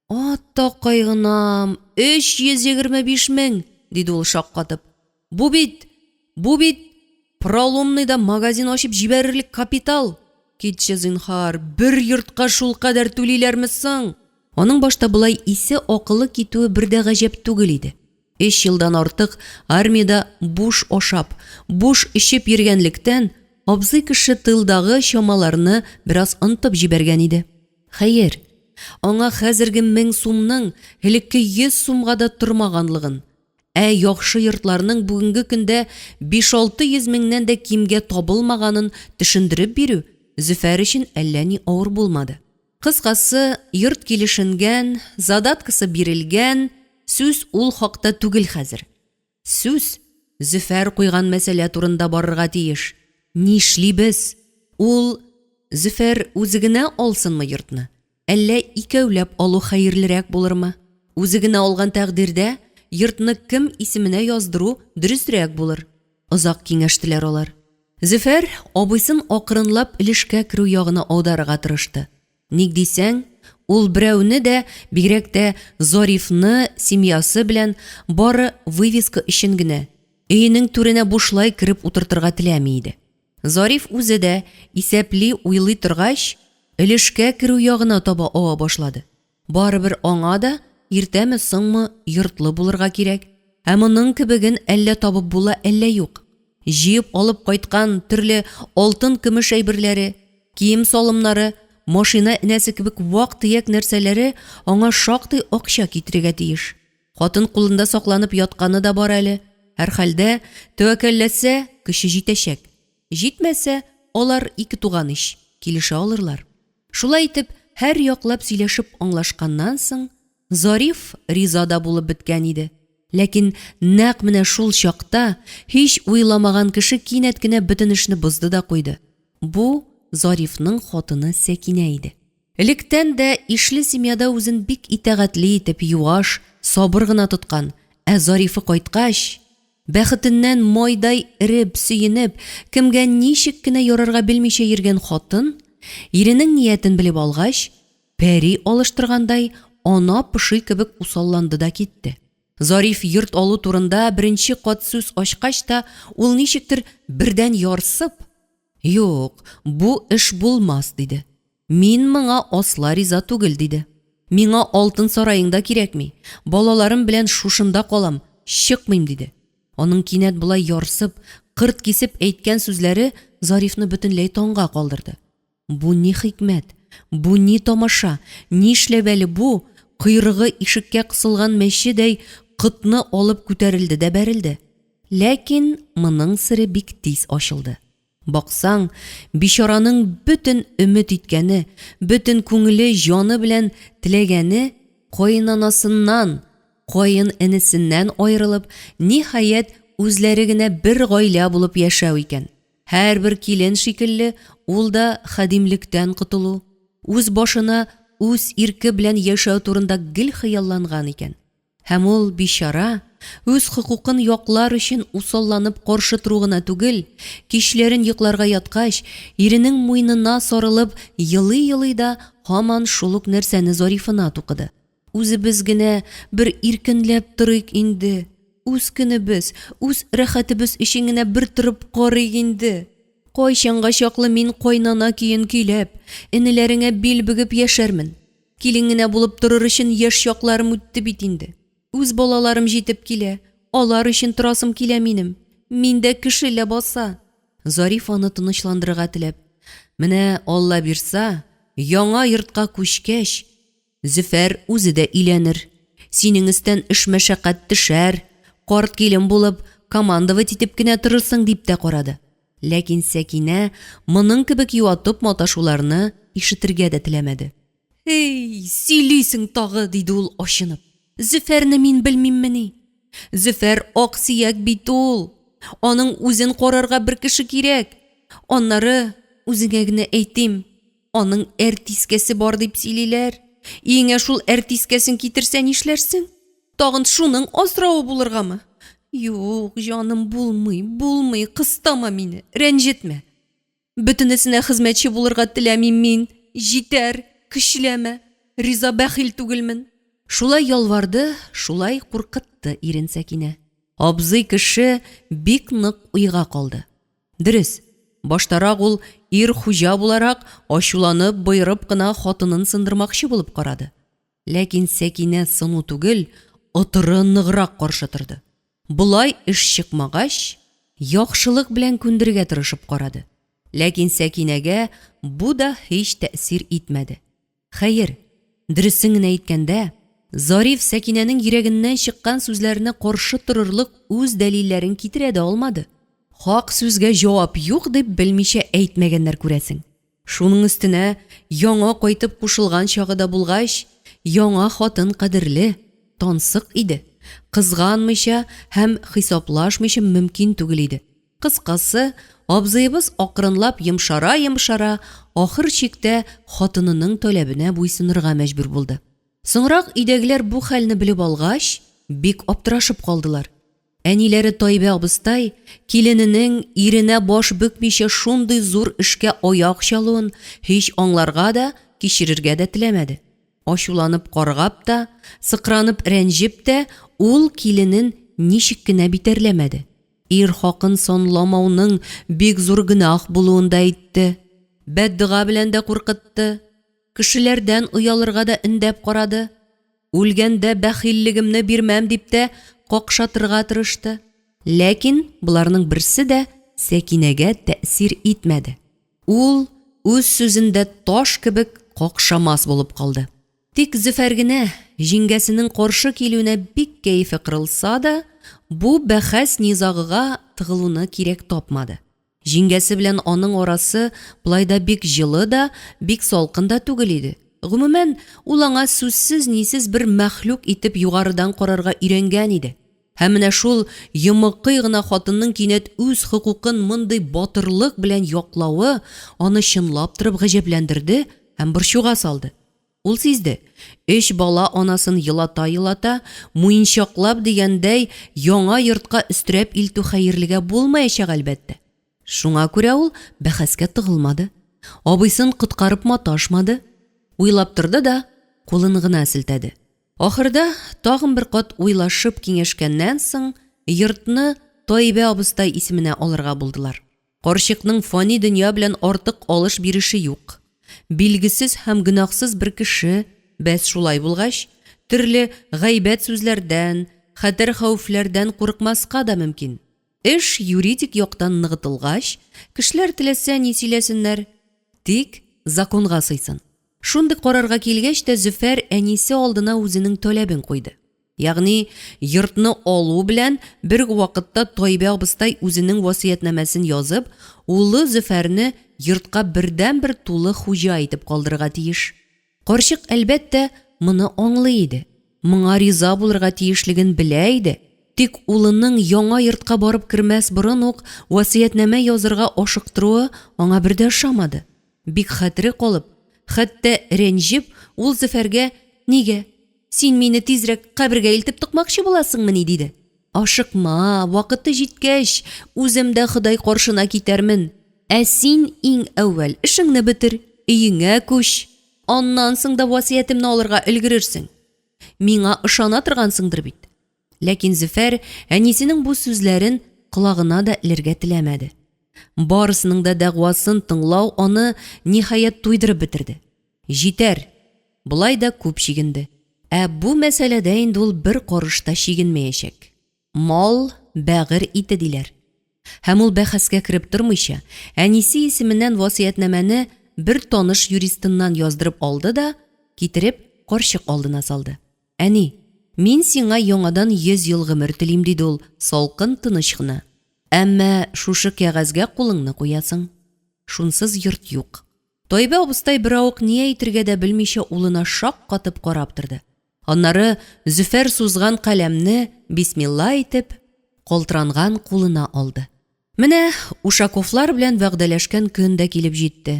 Атакайгынам, 325 мең! диде ул шаккатып. Бу бит, бу бит Проломныйда магазин ачып җибәрерлек капитал! Китче, зинһар, бер йортка шулкадәр түлиләрме соң? Аның башта болай исе-акылы китүе бер дә гаҗәп түгел иде. Өч елдан артык армиядә буш ашап, буш эчеп йөргәнлектән, абзый кеше тылдагы чамаларны бераз онытып җибәргән иде. Хәер, аңа хәзерге 1000 сумның элекке 100 сумга да тормаганлыгын, ә яхшы йортларның бүгенге көндә биш-алты йөз меңнән дә кимгә табылмаганын төшендереп бирү Зөфәр өчен әллә ни авыр булмады. Кыскасы, йорт килешенгән, задаткасы бирелгән, сүз ул хакта түгел хәзер. Сүз Зөфәр куйган мәсьәлә турында барырга тиеш. Нишлибез? Ул, Зөфәр үзе генә алсынмы йортны, әллә икәүләп алу хәерлерәк булырмы? Үзе генә алган тәкъдирдә, йортны кем исеменә яздыру дөресрәк булыр? Озак киңәштеләр алар. Зөфәр абыйсын акрынлап өлешкә керү ягына аударырга тырышты. Ник дисәң, ул берәүне дә, бигрәк тә Зарифны семьясы белән бары вывеска өчен генә, өенең түренә бушлай кереп утыртырга теләми иде. Зариф үзе дә, исәпли-уйлый торгач, өлешкә керү ягына таба ава башлады. Барыбер аңа да, иртәме-соңмы, йортлы булырга кирәк. Ә моның кебеген әллә табып була, әллә юк. Җыеп алып кайткан төрле алтын-көмеш әйберләре, кием-салымнары, машина энәсе кебек вак-төяк нәрсәләре аңа шактый акча китерергә тиеш. Хатын кулында сакланып ятканы да бар әле. Һәрхәлдә, тәвәккәлләсә, көче җитәчәк. Җитмәсә, алар ике туган ич, килешә алырлар. Шулай итеп, һәр яклап сөйләшеп аңлашканнан соң, Зариф риза да булып беткән иде. Ләкин нәкъ менә шул чакта һич уйламаган кеше кинәт кенә бөтен эшне бозды да куйды. Бу Зарифның хатыны Сәкинә иде. Электән дә ишле семьяда үзен бик итагатьле итеп, юаш, сабыр гына тоткан, ә Зарифы кайткач, бәхетеннән майдай эреп, сөенеп, кемгә ничек кенә ярарга белмичә йөргән хатын, иренең ниятен белеп алгач, пәри алыштыргандай, ана поши кебек усалланды да китте. Зариф йорт алу турында беренче кат сүз ачкач та, ул ничектер бердән ярсып, Юк, бу эш булмас, диде. Мин моңа асла риза түгел, диде. Миңа алтын сараең да кирәкми, балаларым белән шушында калам, чыкмыйм, диде. Аның кинәт болай ярсып, кырт кисеп әйткән сүзләре Зарифны бөтенләй таңга калдырды. Бу ни хикмәт? Бу ни тамаша? Нишләп әле бу, койрыгы ишеккә кысылган мәчедәй, котны алып күтәрелде дә бәрелде? Ләкин моның сере бик тиз ачылды. Баксаң, бичараның бөтен өмет иткәне, бөтен күңеле, җаны белән теләгәне каенанасыннан, каен энесеннән аерылып, ниһаять, үзләре генә бер гаилә булып яшәү икән. Һәрбер килен шикелле, ул да хадимлектән котылу. үз башына үз ирке белән яшәү турында гел хыялланган икән. Һәм ул, бичара, үз хокукын яклар өчен усалланып каршы тору гына түгел, кичләрен йокларга яткач, иренең муенына сарылып елый-елый да һаман шул ук нәрсәне Зарифына тукыды. Үзебез генә бер иркенләп торыйк инде, үз көнебез, үз рәхәтебез өчен генә бер торып карыйк инде. Кайчанга чаклы мин кайнана көен көйләп, энеләреңә бил бөгеп яшәрмен? Килен генә булып торыр өчен яшь чакларым үтте бит инде. Үз балаларым җитеп килә, алар өчен торасым килә минем. Мин дә кеше ләбаса. Зариф аны тынычландырырга теләп, Менә, Алла бирса, яңа йортка күчкәч, Зөфәр үзе дә өйләнер. Синең өстән эш-мәшәкать төшәр, карт килен булып, командовать итеп кенә торырсың, дип тә карады. Ләкин Сәкинә моның кебек юатып маташуларны ишетергә дә теләмәде. Һей, сөйлисең тагы, диде ул ачынып. Зөфәрне мин белмиммени? Зөфәр аксөяк бит ул! Аның үзен карарга бер кеше кирәк. Аннары, үзеңә генә әйтим, Аның әртискәсе бар дип сөйлиләр. Өеңә шул әртискәсен китерсә нишләрсең? Тагын шуның асравы булыргамы? Юк, җаным, булмый, булмый, кыстама мине, рәнҗетмә. Бөтенесенә хезмәтче булырга теләмим мин. Җитәр, көчләмә. Риза бәхил түгелмен. Шулай ялварды, шулай куркытты ирен Сәкинә. Абзый кеше бик нык уйга калды. Дөрес, баштарак ул ир хуҗа буларак, ачуланып, боерып кына хатынын сындырмакчы булып карады. Ләкин Сәкинә сыну түгел, отыры ныграк каршы торды. Болай эш чыкмагач, яхшылык белән күндерергә тырышып карады. Ләкин Сәкинәгә бу да һич тәэсир итмәде. Хәер, дөресен генә әйткәндә, Зариф Сәкинәнең йөрәгеннән чыккан сүзләренә каршы торырлык үз дәлилләрен китерә дә алмады. Хак сүзгә җавап юк дип белмичә әйтмәгәннәр, күрәсең. Шуның өстенә яңа кайтып кушылган чагы да булгач, яңа хатын кадерле, тансык иде, кызганмыйча һәм хисаплашмыйча мөмкин түгел иде. Кыскасы, абзыебыз акрынлап йомшара-йомшара, ахыр чиктә хатынының таләбенә буйсынырга мәҗбүр булды. Соңрак өйдәгеләр бу хәлне белеп алгач, бик аптырашып калдылар. Әниләре Тайбә абыстай килененең иренә баш бөкмичә шундый зур эшкә аяк чалуын һич аңларга да, кичерергә дә теләмәде. Ачуланып каргап та, сыкранып рәнҗеп тә ул киленен ничек кенә битәрләмәде. Ир хакын санламауның бик зур гөнаһ булуын да әйтте. Бәддога белән дә куркытты. Кешеләрдән оялырга да өндәп карады. Үлгәндә бәхиллегемне бирмәм дип тә какшатырга тырышты. Ләкин боларның берсе дә Сәкинәгә тәэсир итмәде. Ул үз сүзендә таш кебек какшамас булып калды. Тик Зөфәр генә, җиңгәсенең каршы килүенә бик кәефе кырылса да, бу бәхәс-низагыга тыгылуны кирәк тапмады. Җиңгәсе белән аның арасы болай да бик җылы да, бик салкын да түгел иде. Гомумән, ул аңа сүзсез-нисез бер мәхлук итеп югарыдан карарга өйрәнгән иде. Һәм менә шул йомыкый гына хатынның кинәт үз хокукын мондый батырлык белән яклавы аны чынлап торып гаҗәпләндерде һәм борчуга салды. Ул сизде, өч бала анасын елата-елата, муенчаклап дигәндәй, яңа йортка өстерәп илтү хәерлегә булмаячак, әлбәттә. Шуңа күрә ул бәхәскә тыгылмады, абыйсын коткарып маташмады, уйлап торды да кулын гына селтәде. Ахырда, тагын бер кат уйлашып киңәшкәннән соң, йортны Таибә абыстай исеменә алырга булдылар. Карчыкның фани дөнья белән артык алыш-биреше юк. Билгесез һәм гөнаһсыз бер кеше, бәс шулай булгач, төрле гайбәт сүзләрдән, хәтәр-хәвефләрдән курыкмаска да мөмкин. Эш юридик яктан ныгытылгач, кешеләр теләсә ни сөйләсеннәр, тик законга сыйсын. Шундый карарга килгәч тә Зөфәр әнисе алдына үзенең таләбен куйды. Ягъни, йортны алу белән бер үк вакытта Тайбә абыстай үзенең васыятьнамәсен язып, улы Зөфәрне йортка бердәнбер тулы хуҗа итеп калдырырга тиеш. Карчык, әлбәттә, моны аңлый иде. Моңа риза булырга тиешлеген белә иде. Тик улының яңа йортка барып кермәс борын ук васыятьнамә язырга ашыктыруы аңа бер дә ошамады. Бик хәтере калып, Хәтта рәнҗеп, ул Зөфәргә, Нигә, син мине тизрәк кабергә илтеп тыкмакчы буласыңмыни? диде. Ашыкма, вакыты җиткәч, үзем дә Ходай каршына китәрмен. Ә син иң әүвәл эшеңне бетер, өеңә күч. Аннан соң да васыятемне алырга өлгерерсең. Миңа ышана торгансыңдыр бит? Ләкин Зөфәр әнисенең бу сүзләрен колагына да элергә теләмәде. Барысының да дәгъвасын тыңлау аны, ниһаять, туйдырып бетерде. Җитәр! Болай да күп чигенде. Ә бу мәсьәләдә инде ул бер карыш та чигенмәячәк. Мал, бәгырь ите, диләр. Һәм ул бәхәскә кереп тормыйча, әнисе исеменнән васыятьнамәне бер таныш юристыннан яздырып алды да, китереп, карчык алдына салды. Әни, мин сиңа яңадан 100 ел гомер телим, диде ул салкын тыныч кына. Әмма шушы кәгазьгә кулыңны куясың. Шунсыз йорт юк. Тайбә абыстай беравык ни әйтергә дә белмичә улына шаккатып карап торды. Аннары Зөфәр сузган каләмне, бисмилла әйтеп, калтыранган кулына алды. Менә Ушаковлар белән вәгъдәләшкән көн дә килеп җитте.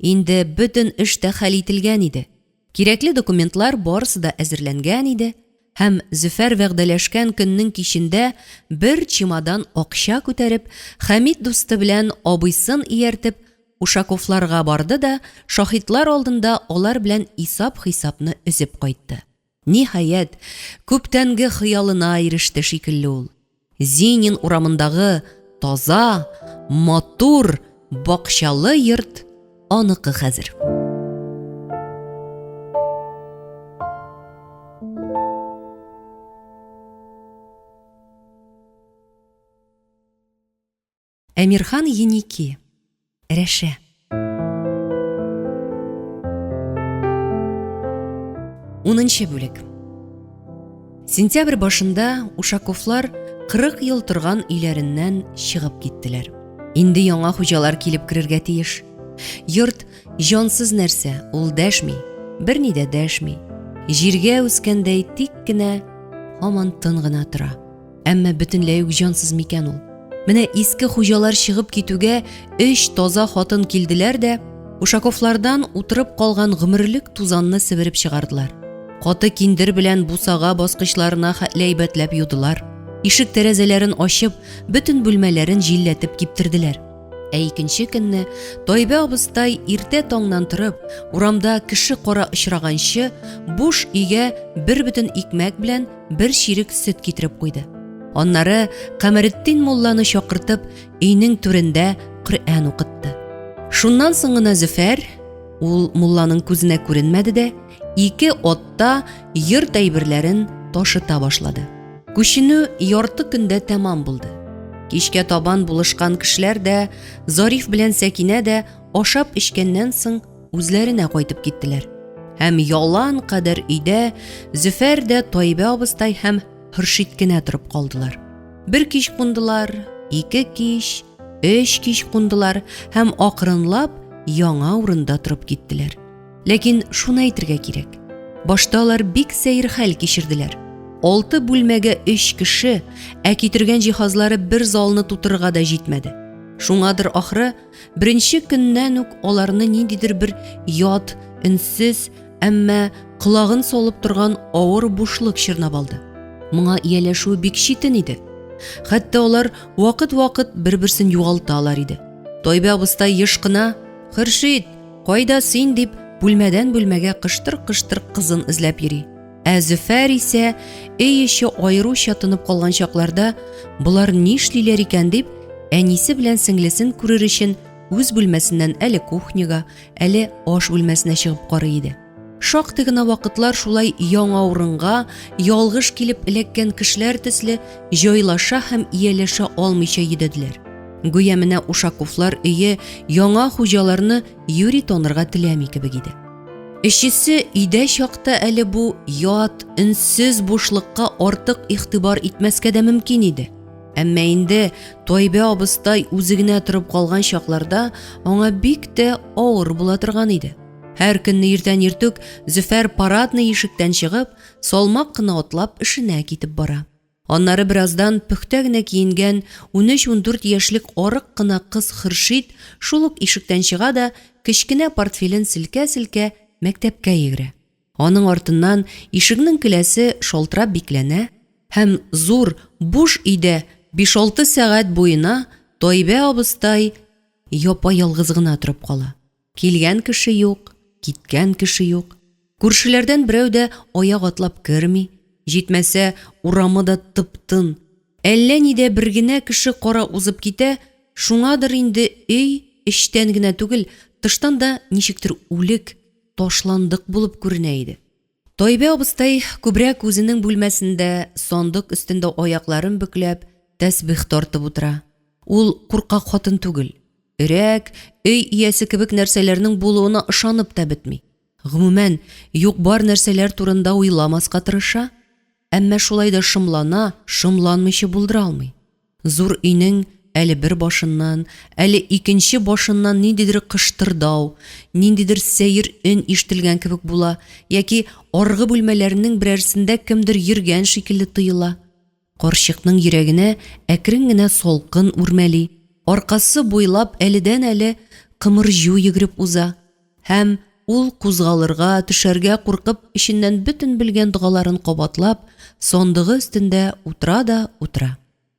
Инде бөтен эш тә хәл ителгән иде. Кирәкле документлар барысы да әзерләнгән иде һәм Зөфәр вәгъдәләшкән көннең кичендә бер чемодан акча күтәреп, Хәмит дусты белән абыйсын ияртеп, Ушаковларга барды да шаһитлар алдында алар белән исап-хисапны өзеп кайтты. Ниһаять, күптәнге хыялына иреште шикелле ул. Зинин урамындагы таза, матур, бакчалы йорт аныкы хәзер. Әмирхан Еники. Рәшә. Унынчы бүлек. Сентябрь башында Ушаковлар 40 ел торган өйләреннән чыгып киттеләр. Инде яңа хуҗалар килеп керергә тиеш. Йорт җансыз нәрсә, ул дәшми, берни дә дәшми. Җиргә үскәндәй тик кенә, һаман тын гына тора. Әмма бөтенләй үк җансыз микән ул? Менә иске хуҗалар чыгып китүгә өч таза хатын килделәр дә, Ушаковлардан утырып калган гомерлек тузанны себереп чыгардылар. Каты киндер белән бусага баскычларына хәтле әйбәтләп юдылар. Ишек тәрәзәләрен ачып, бөтен бүлмәләрен җилләтеп киптерделәр. Ә икенче көнне Тайбә абыстай иртә таңнан торып, урамда кеше кара очраганчы, буш өйгә бер бөтен икмәк белән бер чирек сөт китереп куйды. Аннары Камәретдин мулланы чакыртып, өйнең түрендә Коръән укытты. Шуннан соң гына Зөфәр, ул мулланың күзенә күренмәде дә, ике атта йорт әйберләрен ташыта башлады. Күченү ярты көндә тәмам булды. Кичкә табан булышкан кешеләр дә, Зариф белән Сәкинә дә ашап эчкәннән соң үзләренә кайтып киттеләр. Һәм ялан кадәр өйдә Зөфәр дә Тайбә абыстай һәм Хөршит кенә торып калдылар. Бер кич кундылар, ике кич, өч кич кундылар һәм акрынлап яңа урында торып киттеләр. Ләкин шуны әйтергә кирәк. Башта алар бик сәер хәл кичерделәр. Алты бүлмәгә өч кеше, ә китергән җиһазлары бер залны тутырырга да җитмәде. Шуңадыр ахры, беренче көннән үк аларны ниндидер бер ят, өнсез, әмма колагын салып торган авыр бушлык чорнап алды. Моңа ияләшү бик читен иде. Хәтта алар вакыт-вакыт бер-берсен югалталар иде. Тайбә абыстай еш кына «Хөршид, Кайда син дип, бүлмәдән бүлмәгә кыштыр-кыштыр кызын эзләп йөри. Ә Зөфәр исә өй эче аеруча тынып калган чакларда болар нишлиләр икән дип, әнисе белән сеңлесен күрер өчен үз бүлмәсеннән әле кухняга, әле аш бүлмәсенә чыгып карый иде. Шактый гына вакытлар шулай яңа урынга ялгыш килеп эләккән кешеләр төсле җайлаша һәм ияләшә алмыйча йөдәделәр. Гүя менә Ушаковлар өе яңа хуҗаларны юри танырга теләми кебек иде. Өчесе өйдә чакта әле бу ят, өнсез бушлыкка артык игътибар итмәскә дә мөмкин иде. Әмма инде Тайбә абыстай үзе генә торып калган чакларда аңа бик тә авыр була торган иде. Һәр көнне иртән иртүк Зөфәр парадный ишектән чыгып, салмак кына атлап эшенә китеп бара. Аннары бераздан пөхтә генә киенгән унөч-ундүрт яшьлек арык кына кыз Хөршит шул ук ишектән чыга да, кечкенә портфелен селкә-селкә, мәктәпкә йөгерә. Аның артыннан ишекнең келәсе шалтырап бикләнә һәм зур, буш өйдә биш-алты сәгать буена Тайбә абыстай япа-ялгыз гына торып кала. Килгән кеше юк, киткән кеше юк. Күршеләрдән берәү дә аяк атлап керми. Җитмәсә, урамы да тып-тын. Әллә нидә бер генә кеше кара узып китә, шуңадыр инде өй эчтән генә түгел, тыштан да ничектер үлек, ташландык булып күренә иде. Тайбә абыстай күбрәк үзенең бүлмәсендә, сандык өстендә аякларын бөкләп, тәсбих тартып утыра. Ул куркак хатын түгел. Өрәк, өй иясе кебек нәрсәләрнең булуына ышанып та бетми. Гомумән, юк-бар нәрсәләр турында уйламаска тырыша, әмма шулай да шомлана, шомланмыйча булдыра алмый. Зур өйнең әле бер башыннан, әле икенче башыннан ниндидер кыштырдау, ниндидер сәер өн ишетелгән кебек була яки аргы бүлмәләрнең берәрсендә кемдер йөргән шикелле тоела. Карчыкның йөрәгенә әкрен генә салкын үрмәли, аркасы буйлап әледән-әле кымырҗу йөгереп уза һәм ул кузгалырга, төшәргә куркып, эченнән бөтен белгән догаларын кабатлап, сандыгы өстендә утыра да утыра.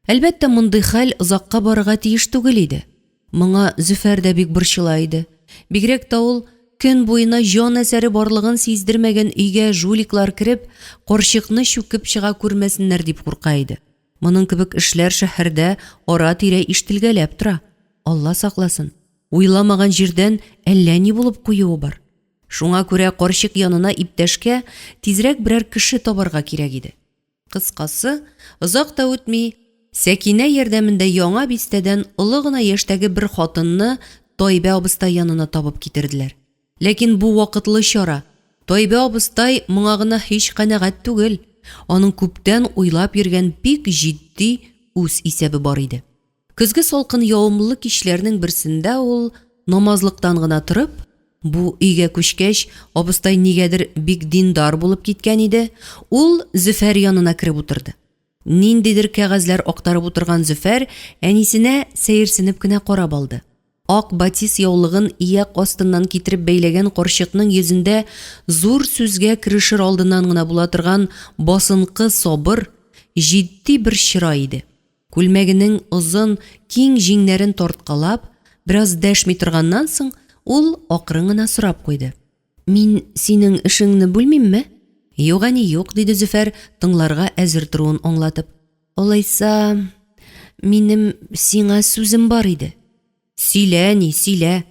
Әлбәттә, мондый хәл озакка барырга тиеш түгел иде. Моңа Зөфәр дә бик борчыла иде. Бигрәк тә ул, көн буена җан әсәре барлыгын сиздермәгән өйгә жуликлар кереп, карчыкны чүкеп чыга күрмәсеннәр дип курка иде. Моның кебек эшләр шәһәрдә ара-тирә ишетелгәләп тора. Алла сакласын, уйламаган җирдән әллә ни булып куюы бар. Шуңа күрә карчык янына иптәшкә тизрәк берәр кеше табарга кирәк иде. Кыскасы, озак та үтми, Сәкинә ярдәмендә Яңа бистәдән олы гына яшьтәге бер хатынны Тайбә абыстай янына табып китерделәр. Ләкин бу вакытлы чара. Тайбә абыстай моңа гына һич канәгать түгел. Аның күптән уйлап йөргән бик җитди үз исәбе бар иде. Көзге салкын явымлы кичләрнең берсендә ул намазлыктан гына торып, бу өйгә күчкәч, абыстай нигәдер бик диндар булып киткән иде, ул Зөфәр янына кереп утырды. Ниндидер кәгазьләр актарып утырган Зөфәр әнисенә сәерсенеп кенә карап алды. Ак батис яулыгын ияк астыннан китереп бәйләгән карчыкның йөзендә зур сүзгә керешер алдыннан гына була торган басынкы сабыр, җитди бер чырай иде. Күлмәгенең озын, киң җиңнәрен тарткалап, бераз дәшми торганнан соң, ул акрын гына сорап куйды. Мин синең эшеңне бүлмимме? Юк, әни, юк, диде Зөфәр, тыңларга әзер торуын аңлатып. Алайса, минем сиңа сүзем бар иде. Сөйлә, әни, сөйлә.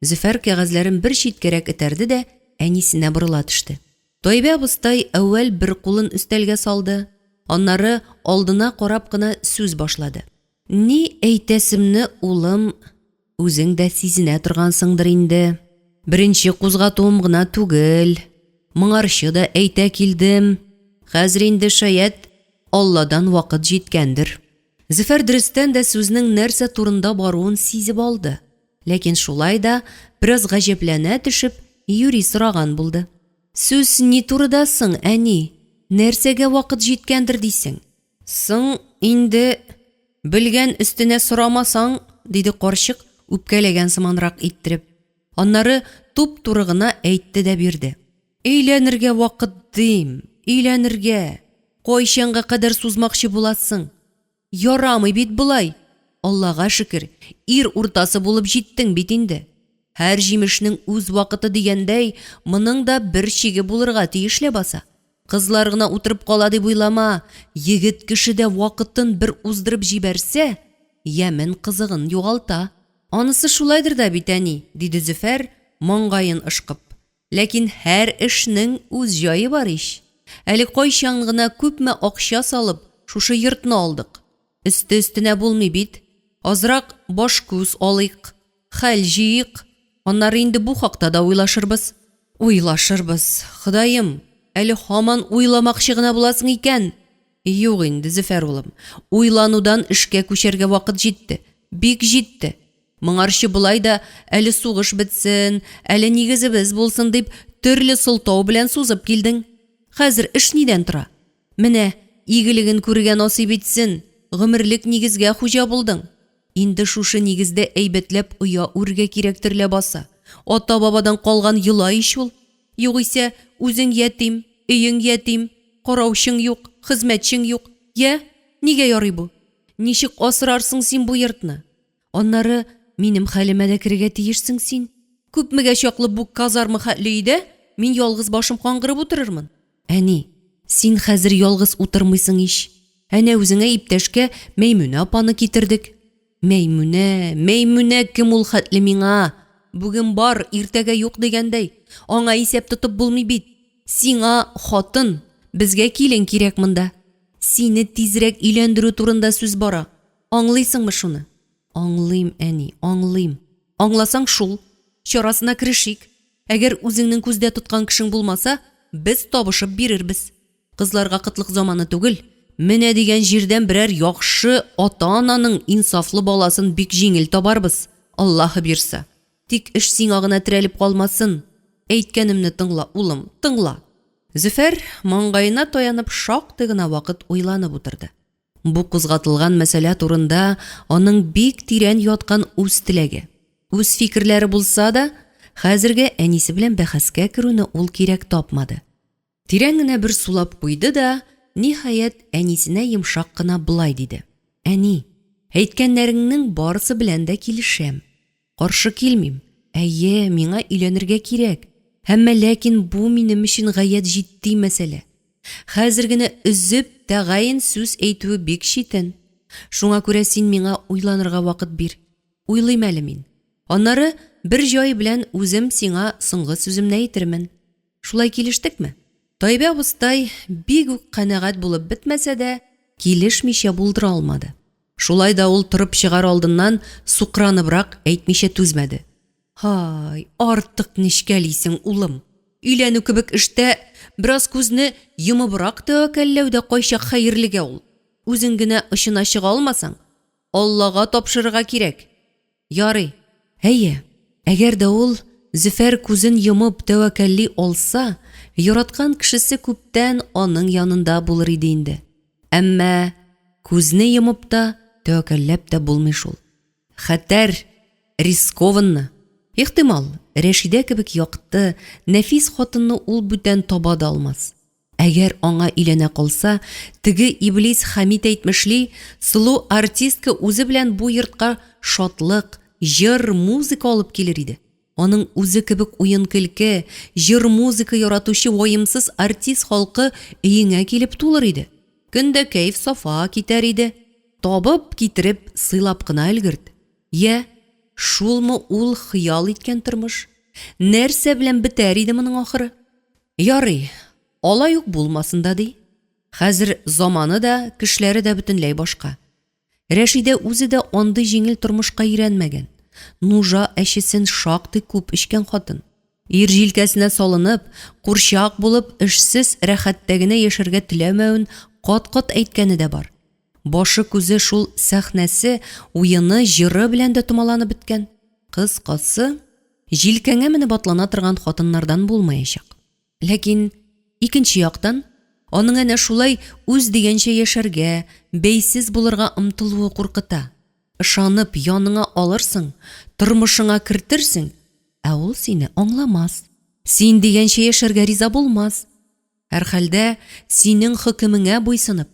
Зөфәр кәгазьләрен бер читкәрәк этәрде дә әнисенә борыла төште. Тайбә абыстай әүвәл бер кулын өстәлгә салды, аннары алдына карап кына сүз башлады. Ни әйтәсемне, улым, үзең дә сизенә торгансыңдыр инде. Беренче кузгатуым гына түгел, моңарчы да әйтә килдем. Хәзер инде, шаять, Алладан вакыт җиткәндер. Зөфәр дөрестән дә сүзнең нәрсә турында баруын сизеп алды. Ләкин шулай да, бераз гаҗәпләнә төшеп, юри сораган булды. Сүз ни турыда соң, әни? Нәрсәгә вакыт җиткәндер дисең? Соң инде, белгән өстенә сорамасаң, диде карчык, үпкәләгән сыманрак иттереп. Аннары туп-туры гына әйтте дә бирде. Өйләнергә вакыт дим, өйләнергә! Кайчанга кадәр сузмакчы буласың? Ярамый бит болай! Аллага шөкер, ир уртасы булып җиттең бит инде. Һәр җимешнең үз вакыты дигәндәй, моның да бер чиге булырга тиеш ләбаса. Кызлар гына утырып кала дип уйлама, егет кеше дә вакытын бер уздырып җибәрсә, ямен-кызыгын югалта. Анысы шулайдыр да бит, әни, диде Зөфәр, маңгаен ышкып. Ләкин һәр эшнең үз җае бар ич. Әле кайчан гына күпме акча салып, шушы йортны алдык. Өсте-өстенә булмый бит. Азрак баш-күз алыйк, хәл җыйыйк, аннары инде бу хакта да уйлашырбыз. Уйлашырбыз, Ходаем, әле һаман уйламакчы гына буласың икән! Юк инде, Зөфәр улым, уйланудан эшкә күчәргә вакыт җитте, бик җитте. Моңарчы болай да әле сугыш бетсен, әле нигезебез булсын дип, төрле сылтау белән сузып килдең. Хәзер эш нидән тора? Менә, Игелеген күрергә насыйп итсен, гомерлек нигезгә хуҗа булдың. Инде шушы нигездә әйбәтләп оя үрергә кирәктер ләбаса. Ата-бабадан калган йола ич ул. Югыйсә, үзең ятим, өең ятим, караучың юк, хезмәтчең юк. Йә, нигә ярый бу? Ничек асрарсың син бу йортны? Аннары минем хәлемә дә керергә тиешсең син. Күпмегә чаклы бу казарма хәтле өйдә мин ялгыз башым каңгырып утырырмын? Әни, син хәзер ялгыз утырмыйсың ич. Әнә үзеңә иптәшкә Мәймүнә апаны китердек. Мәймүнә, Мәймүнә кем ул хәтле миңа? Бүген бар, иртәгә юк дигәндәй, аңа исәп тотып булмый бит. Сиңа хатын, безгә килен кирәк монда. Сине тизрәк өйләндерү турында сүз бара. Аңлыйсыңмы шуны? Аңлыйм, әни, аңлыйм. Аңласаң шул. Чарасына керешик. Әгәр үзеңнең күздә тоткан кешең булмаса, без табышып бирербез. Кызларга кытлык заманы түгел. Менә дигән җирдән берәр яхшы ата-ананың инсафлы баласын бик җиңел табарбыз, Аллаһы бирса. Тик эш сиңа гына терәлеп калмасын. Әйткәнемне тыңла, улым, тыңла. Зөфәр, маңгаена таянып, шактый гына вакыт уйланып утырды. Бу кузгатылган мәсьәлә турында аның бик тирән яткан үз теләге, үз фикерләре булса да, хәзергә әнисе белән бәхәскә керүне ул кирәк тапмады. Тирән генә бер сулап куйды да, ниһаять, әнисенә йомшак кына болай диде. Әни, әйткәннәреңнең барысы белән дә килешәм. Каршы килмим. Әйе, миңа өйләнергә кирәк. Әмма ләкин бу минем өчен гаять җитди мәсьәлә. Хәзер генә өзеп, тәгаен сүз әйтүе бик читен. Шуңа күрә син миңа уйланырга вакыт бир. Уйлыйм әле мин. Аннары бер җай белән үзем сиңа соңгы сүземне әйтермен. Шулай килештекме? Таибә абыстай бик үк канәгать булып бетмәсә дә, килешмичә булдыра алмады. Шулай да ул торып чыгар алдыннан сукраныбрак әйтмичә түзмәде. Һай, артык нечкәлисең, улым. Өйләнү кебек эштә бераз күзне йомыбрак тәвәккәлләү дә кайчак хәерлегә ул. Үзең генә очына чыга алмасаң, Аллага тапшырырга кирәк. Ярый. Әйе, әгәр дә ул Зөфәр күзен йомып тәвәккәлли алса, яраткан кешесе күптән аның янында булыр иде инде. Әмма күзне йомып та, тәвәккәлләп тә булмый шул. Хәтәр, рискованно. Ихтимал, Рәшидә кебек якты, нәфис хатынны ул бүтән таба да алмас. Әгәр аңа өйләнә калса, теге иблис Хәмит әйтмешли, сылу артистка үзе белән бу йортка шатлык, җыр, музыка алып килер иде. Аның үзе кебек уен-көлке, җыр-музыка яратучы ваемсыз артист халкы өеңә килеп тулыр иде. Көн дә кәеф-сафа китәр иде. Табып китереп, сыйлап кына өлгерт. Йә, шулмы ул хыял иткән тормыш? Нәрсә белән бетәр иде моның ахыры? Ярый, алай ук булмасын да ди. Хәзер заманы да, кешеләре дә бөтенләй башка. Рәшидә үзе дә андый җиңел тормышка өйрәнмәгән, нужа әчесен шактый күп эчкән хатын. Ир җилкәсенә салынып, курчак булып, эшсез рәхәттә генә яшәргә теләмәвен кат-кат әйткәне дә бар. Башы-күзе шул сәхнәсе, уены, җыры белән дә томаланып беткән. Кыскасы, җилкәңә менеп атлана торган хатыннардан булмаячак. Ләкин, икенче яктан, аның әнә шулай үз дигәнчә яшәргә, бәйсез булырга омтылуы куркыта. Ышанып, яныңа алырсың, тормышыңа кертерсең, ә ул сине аңламас. Син дигәнчә яшәргә риза булмас. Һәрхәлдә, синең хөкемеңә буйсынып,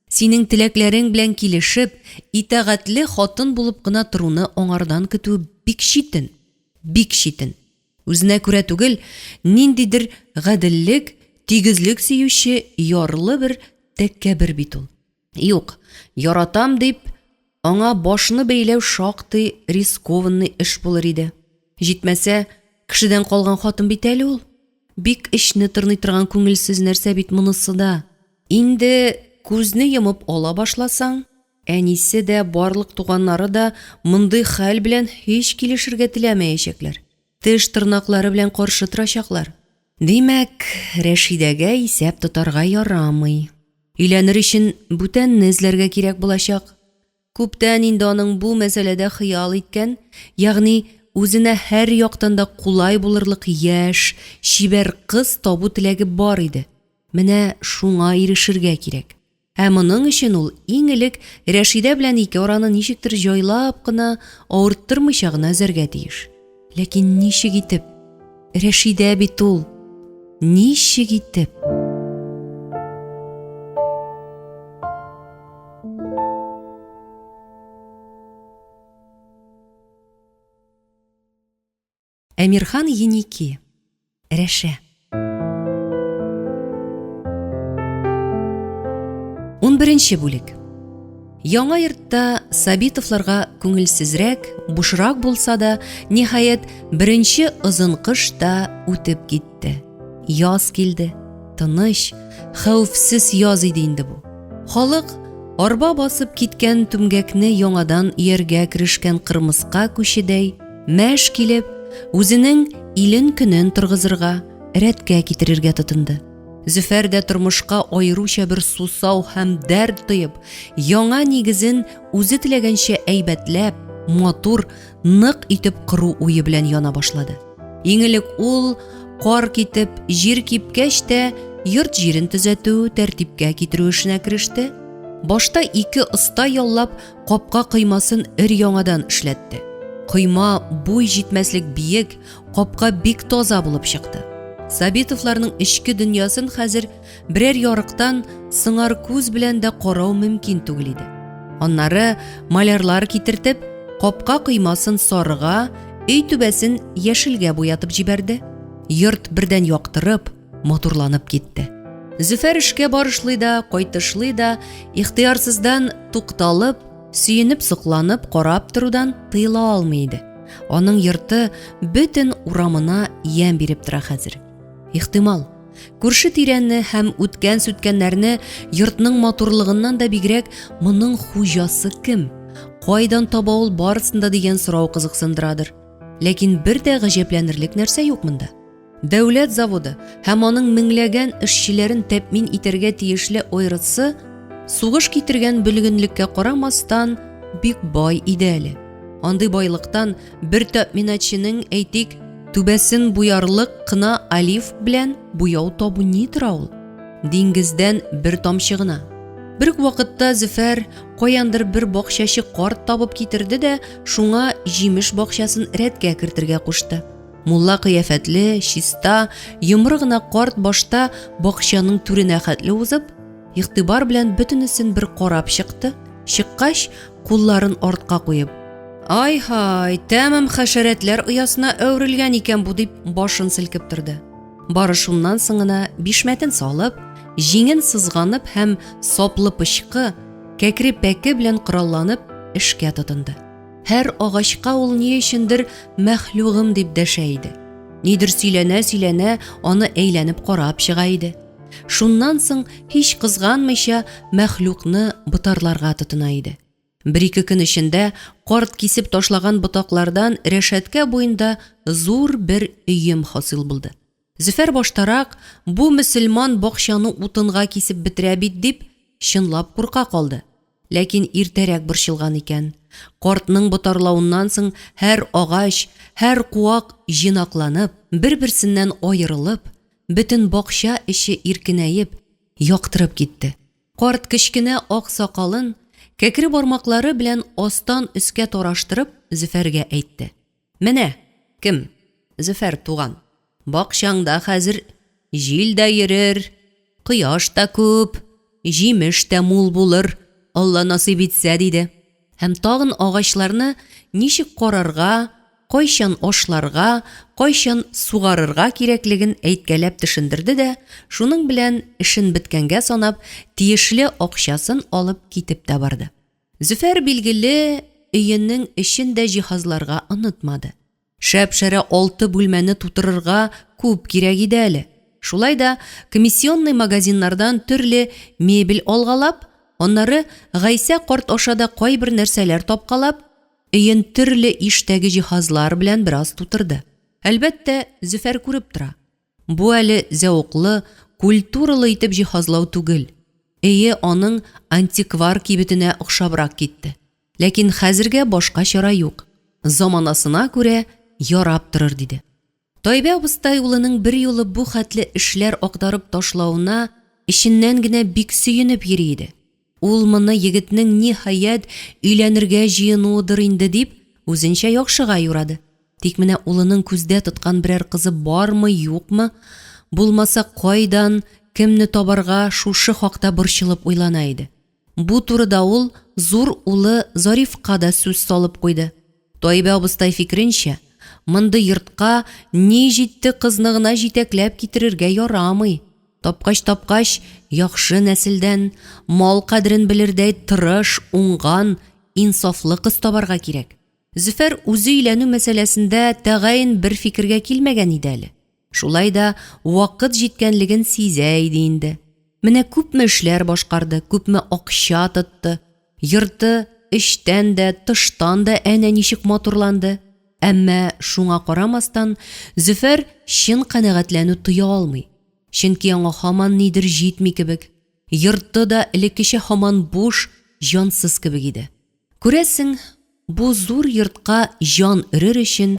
синең теләкләрең белән килешеп, итагатьле хатын булып кына торуны аңардан көтүе бик читен, бик читен. Үзенә күрә түгел, ниндидер гаделлек, тигезлек сөюче ярлы бер тәкәббер бит ул. Юк, яратам дип, аңа башны бәйләү шактый рискованный эш булыр иде. Җитмәсә, кешедән калган хатын бит әле ул. Бик эчне тырный торган күңелсез нәрсә бит монысы да. Инде күзне йомып ала башласаң, әнисе дә, барлык туганнары да мондый хәл белән һич килешергә теләмәячәкләр. Теш-тырнаклары белән каршы торачаклар. Димәк, Рәшидәгә исәп тотарга ярамый. Өйләнер өчен бүтәнне эзләргә кирәк булачак. Күптән инде аның бу мәсьәләдә хыял иткән, ягъни үзенә һәр яктан да кулай булырлык яшь, чибәр кыз табу теләге бар иде. Менә шуңа ирешергә кирәк. Ә моның өчен ул иң элек Рәшидә белән ике араны ничектер җайлап кына, авырттырмыйча гына өзәргә тиеш. Ләкин ничек итеп? Рәшидә бит ул! Ничек итеп? Әмирхан Еники. Рәшә. 11 бүлек. Яңа йортта Сабитовларга күңелсезрәк, бушрак булса да, ниһаять, беренче озын кыш та үтеп китте. Яз килде. Тыныч, хәвефсез яз иде инде бу. Халык арба басып киткән түмгәкне яңадан өяргә керешкән кырмыска күчедәй, мәш килеп, үзенең илен-көнен торгызырга, рәткә китерергә тотынды. Зөфәр дә тормышка аеруча бер сусау һәм дәрт тоеп, яңа нигезен үзе теләгәнчә әйбәтләп, матур, нык итеп кору уе белән яна башлады. Иң элек ул кар китеп, җир кипкәч тә йорт җирен төзәтү, тәртипкә китерү эшенә кереште. Башта ике оста яллап, капка коймасын өр-яңадан эшләтте. Койма буй җитмәслек биек, капка бик таза булып чыкты. Сабитовларның эчке дөньясын хәзер берәр ярыктан сыңар күз белән дә карау мөмкин түгел иде. Аннары малярлар китертеп, капка коймасын сарыга, өй түбәсен яшелгә буятып җибәрде. Йорт бердән яктырып, матурланып китте. Зөфәр эшкә барышлый да, кайтышлый да, ихтыярсыздан тукталып, сөенеп-сокланып карап торудан тыела алмый иде. Аның йорты бөтен урамына ямь биреп тора хәзер. Ихтимал, күрше-тирәне һәм үткән-сүткәннәрне йортның матурлыгыннан да бигрәк моның хуҗасы кем, кайдан таба ул барысын да дигән сорау кызыксындырадыр. Ләкин бер дә гаҗәпләнерлек нәрсә юк монда. Дәүләт заводы һәм аның меңләгән эшчеләрен тәэмин итәргә тиешле ОРЦ сугыш китергән бөлгенлеккә карамастан бик бай иде әле. Андый байлыктан бер тәэминатчының, әйтик, түбәсен буярлык кына олиф белән буяу табу ни тора ул? Диңгездән бер тамчы гына. Бер үк вакытта Зөфәр каяндыр бер бакчачы карт табып китерде дә, шуңа җимеш бакчасын рәткә кертергә кушты. Мулла кыяфәтле, чиста, йомры гына карт башта бакчаның түренә хәтле узып, игътибар белән бөтенесен бер карап чыкты. Чыккач, кулларын артка куеп, Ай-һай, тәмам хәшәрәтләр оясына әверелгән икән бу дип башын селкеп торды. Бары шуннан соң гына бишмәтен салып, җиңен сызганып һәм саплы пычкы, кәкре пәке белән коралланып эшкә тотынды. Һәр агачка ул ни өчендер мәхлугым дип дәшә иде. Нидер сөйләнә-сөйләнә аны әйләнеп карап чыга иде. Шуннан соң һич кызганмыйча мәхлукны ботарларга тотына иде. Бер-ике көн эчендә карт кисеп ташлаган ботаклардан рәшәткә буенда зур бер өем хасил булды. Зөфәр баштарак, бу мөселман бакчаны утынга кисеп бетерә бит дип, чынлап курка калды. Ләкин иртәрәк борчылган икән. Картның ботарлавыннан соң һәр агач, һәр куак җыйнакланып, бер-берсеннән аерылып, бөтен бакча эче иркенәеп, яктырып китте. Карт кечкенә ак сакалын кәкре бармаклары белән астан өскә тараштырып Зөфәргә әйтте. Менә, кем, Зөфәр туган, бакчаңда хәзер җил дә йөрер, кояш та күп, җимеш тә мул булыр, Алла насыйп итсә, диде. Һәм тагын агачларны ничек карарга, кайчан ашларга, кайчан сугарырга кирәклеген әйткәләп төшендерде дә, шуның белән эшен беткәнгә санап, тиешле акчасын алып китеп тә барды. Зөфәр, билгеле, өенең эчен дә җиһазларга онытмады. Шәп-шәрә алты бүлмәне тутырырга күп кирәк иде әле. Шулай да комиссионный магазиннардан төрле мебель алгалап, аннары Гайсә карт аша да кайбер нәрсәләр тапкалап, өен төрле иштәге җиһазлар белән бераз тутырды. Әлбәттә, Зөфәр күреп тора. Бу әле зәвыклы, культуралы итеп җиһазлау түгел. Өе аның антиквар кибетенә охшабрак китте. Ләкин хәзергә башка чара юк. Заманасына күрә ярап торыр, диде. Тайбә абыстай улының берьюлы бу хәтле эшләр актарып ташлавына эченнән генә бик сөенеп йөри иде. Ул моны егетнең ниһаять өйләнергә җыенуыдыр инде дип, үзенчә яхшыга юрады. Тик менә улының күздә тоткан берәр кызы бармы, юкмы, булмаса кайдан, кемне табарга, шушы хакта борчылып уйлана иде. Бу турыда ул зур улы Зарифка да сүз салып куйды. Таибә абыстай фикеренчә, мондый йортка ни җитте кызны гына җитәкләп китерергә ярамый. Тапкач-тапкач, яхшы нәселдән, мал кадерен белердәй тырыш, уңган, инсафлы кыз табарга кирәк. Зөфәр үзе өйләнү мәсьәләсендә тәгаен бер фикергә килмәгән иде әле. Шулай да вакыт җиткәнлеген сизә иде инде. Менә күпме эшләр башкарды, күпме акча тотты. Йорты эчтән дә, тыштан да әнә ничек матурланды. Әмма шуңа карамастан, Зөфәр чын канәгатьләнү тоя алмый. Чөнки аңа һаман нидер җитми кебек. Йорты да элеккечә һаман буш, җансыз кебек иде. Күрәсең, бу зур йортка җан өрер өчен,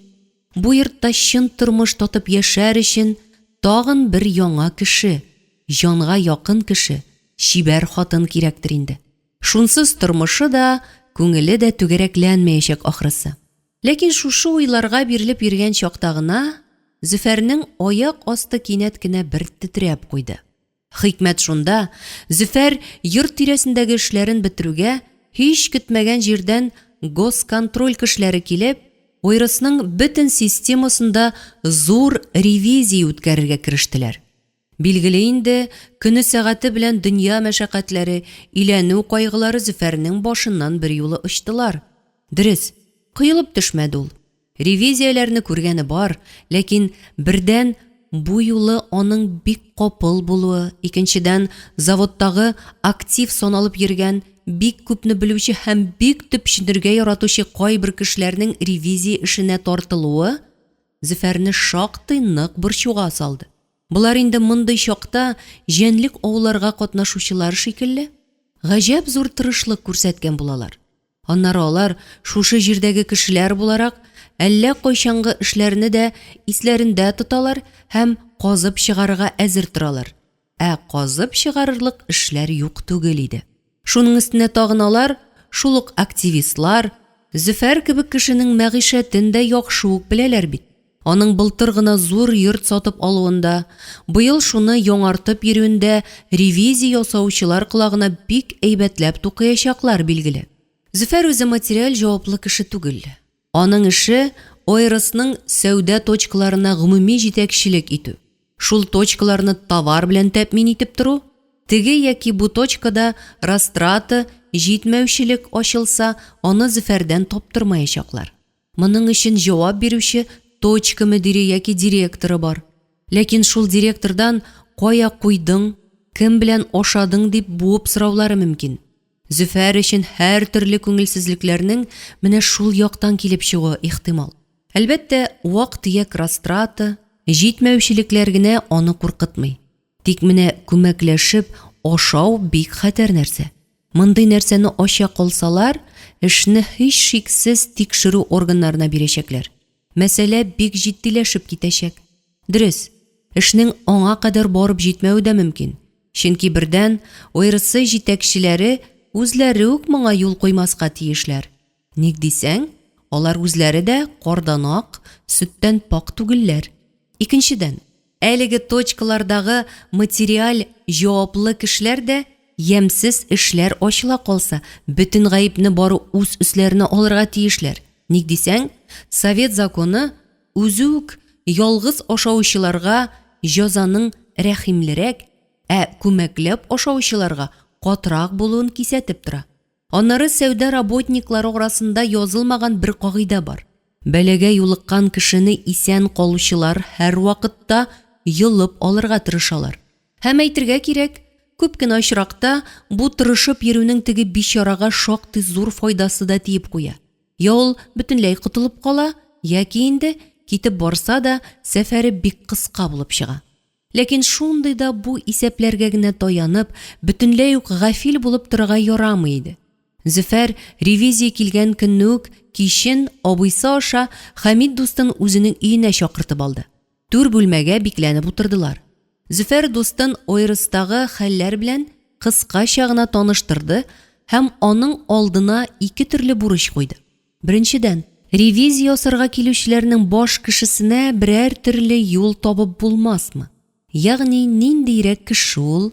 бу йортта чын тормыш татып яшәр өчен тагын бер яңа кеше, җанга якын кеше, чибәр хатын кирәктер инде. Шунсыз тормышы да, күңеле дә түгәрәкләнмәячәк ахрысы. Ләкин шушы уйларга бирелеп йөргән чакта гына Зөфәрнең аяк асты кинәт кенә бер тетрәп куйды. Хикмәт шунда, Зөфәр йорт тирәсендәге эшләрен бетерүгә, һич көтмәгән җирдән госконтроль кешеләре килеп, ОРСның бөтен системасында зур ревизия үткәрергә керештеләр. Билгеле инде, көне-сәгате белән дөнья мәшәкатьләре, өйләнү кайгылары Зөфәрнең башыннан берьюлы очтылар. Дөрес, коелып төшмәде ул. Ревизияләрне күргәне бар, ләкин, бердән, бу юлы аның бик капыл булуы, икенчедән, заводтагы актив саналып йөргән, бик күпне белүче һәм бик төпченергә яратучы кайбер кешеләрнең ревизия эшенә тартылуы Зөфәрне шактый нык борчуга салды. Болар инде мондый чакта җәнлек ауларга катнашучылар шикелле, гаҗәп зур тырышлык күрсәткән булалар. Аннары алар, шушы җирдәге кешеләр буларак, әллә кайчангы эшләрне дә исләрендә тоталар һәм казып чыгарырга әзер торалар. Ә казып чыгарырлык эшләр юк түгел иде. Шуның өстенә тагын алар, шул ук активистлар, Зөфәр кебек кешенең мәгыйшәтен дә яхшы ук беләләр бит. Аның былтыр гына зур йорт сатып алуын да, быел шуны яңартып йөрүен дә ревизия ясаучылар колагына бик әйбәтләп тукыячаклар, билгеле. Зөфәр үзе материаль җаваплы кеше түгел. Аның эше, ОРСның сәүдә точкаларына гомуми җитәкчелек итү, шул точкаларны товар белән тәэмин итеп тору, теге яки бу точкада растрата, җитмәүчелек ачылса, аны Зөфәрдән таптырмаячаклар. Моның өчен җавап бирүче точка мөдире яки директоры бар. Ләкин шул директордан кая куйдың, кем белән ашадың дип буып сораулары мөмкин. Зөфәр өчен һәртөрле күңелсезлекләрнең менә шул яктан килеп чыгуы ихтимал. Әлбәттә, вак-төяк растрата, җитмәүчелекләр генә аны куркытмый. Тик менә күмәкләшеп ашау бик хәтәр нәрсә. Мондый нәрсәне ача калсалар, эшне һичшиксез тикшерү органнарына бирәчәкләр. Мәсьәлә бик җитдиләшеп китәчәк. Дөрес, эшнең аңа кадәр барып җитмәве дә мөмкин, чөнки, бердән, ОРС җитәкчеләре үзләре үк моңа юл куймаска тиешләр. Ник дисәң, алар үзләре дә кардан ак, сөттән пакь түгелләр. Икенчедән, Әлеге точкалардагы материаль җаваплы кешеләр дә ямьсез эшләр ачыла калса, бөтен гаепне бары үз өсләренә алырга тиешләр. Ник дисәң, совет законы үзе үк ялгыз ашаучыларга җәзаның рәхимлерәк, ә күмәкләп ашаучыларга катырак булуын кисәтеп тора. Аннары сәүдә работниклары арасында язылмаган бер кагыйдә бар. Бәлагә юлыккан кешене исән калучылар һәрвакытта йолып алырга тырышалар. Һәм әйтергә кирәк, күп кенә очракта бу тырышып йөрүнең теге бичарага шактый зур файдасы да тиеп куя. Я ул бөтенләй котылып кала, яки инде, китеп барса да, сәфәре бик кыска булып чыга. Ләкин шундый да бу исәпләргә генә таянып, бөтенләй үк гафил булып торырга ярамый иде. Зөфәр, ревизия килгән көнне үк кичен абыйсы аша Хәмит дустын үзенең өенә чакыртып алды. Түр бүлмәгә бикләнеп утырдылар. Зөфәр дустын ОРСтагы хәлләр белән кыскача гына таныштырды һәм аның алдына ике төрле бурыч куйды. Беренчедән, ревизия ясарга килүчеләрнең баш кешесенә берәр төрле юл табып булмасмы? Ягъни ниндиерәк кеше ул,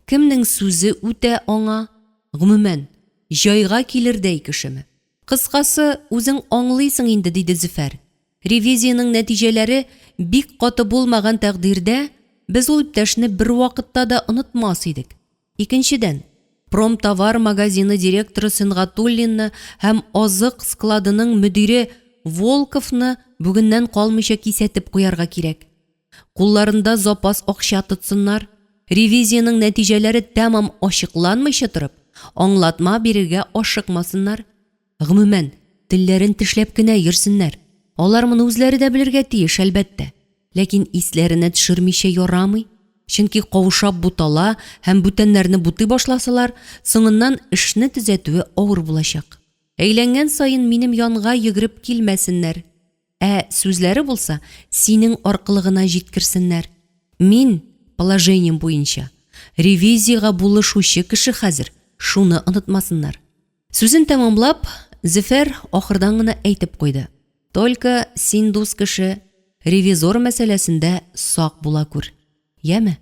кемнең сүзе үтә аңа, гомумән, җайга килердәй кешеме? Кыскасы, үзең аңлыйсың инде, диде Зөфәр. Ревизиянең нәтиҗәләре бик каты булмаган тәкъдирдә, без ул иптәшне бервакытта да онытмас идек. Икенчедән, Промтовар магазины директоры Сөнгатуллинны һәм азык складының мөдире Волковны бүгеннән калмыйча кисәтеп куярга кирәк. Кулларында запас акча тотсыннар, ревизиянең нәтиҗәләре тәмам ачыкланмыйча торып, аңлатма бирергә ашыкмасыннар. Гомумән, телләрен тешләп кенә йөрсеннәр. Алар моны үзләре дә белергә тиеш, әлбәттә. Ләкин исләренә төшермичә ярамый, чөнки каушап бутала һәм бүтәннәрне бутый башласалар, соңыннан эшне төзәтүе авыр булачак. Әйләнгән саен минем янга йөгереп килмәсеннәр. Ә сүзләре булса, синең аркылы гына җиткерсеннәр. Мин, положением буенча, ревизиягә булышучы кеше хәзер, шуны онытмасыннар. Сүзен тәмамлап, Зөфәр ахырдан гына әйтеп куйды. Только син, дус кеше, ревизор мәсьәләсендә сак була күр. Яме?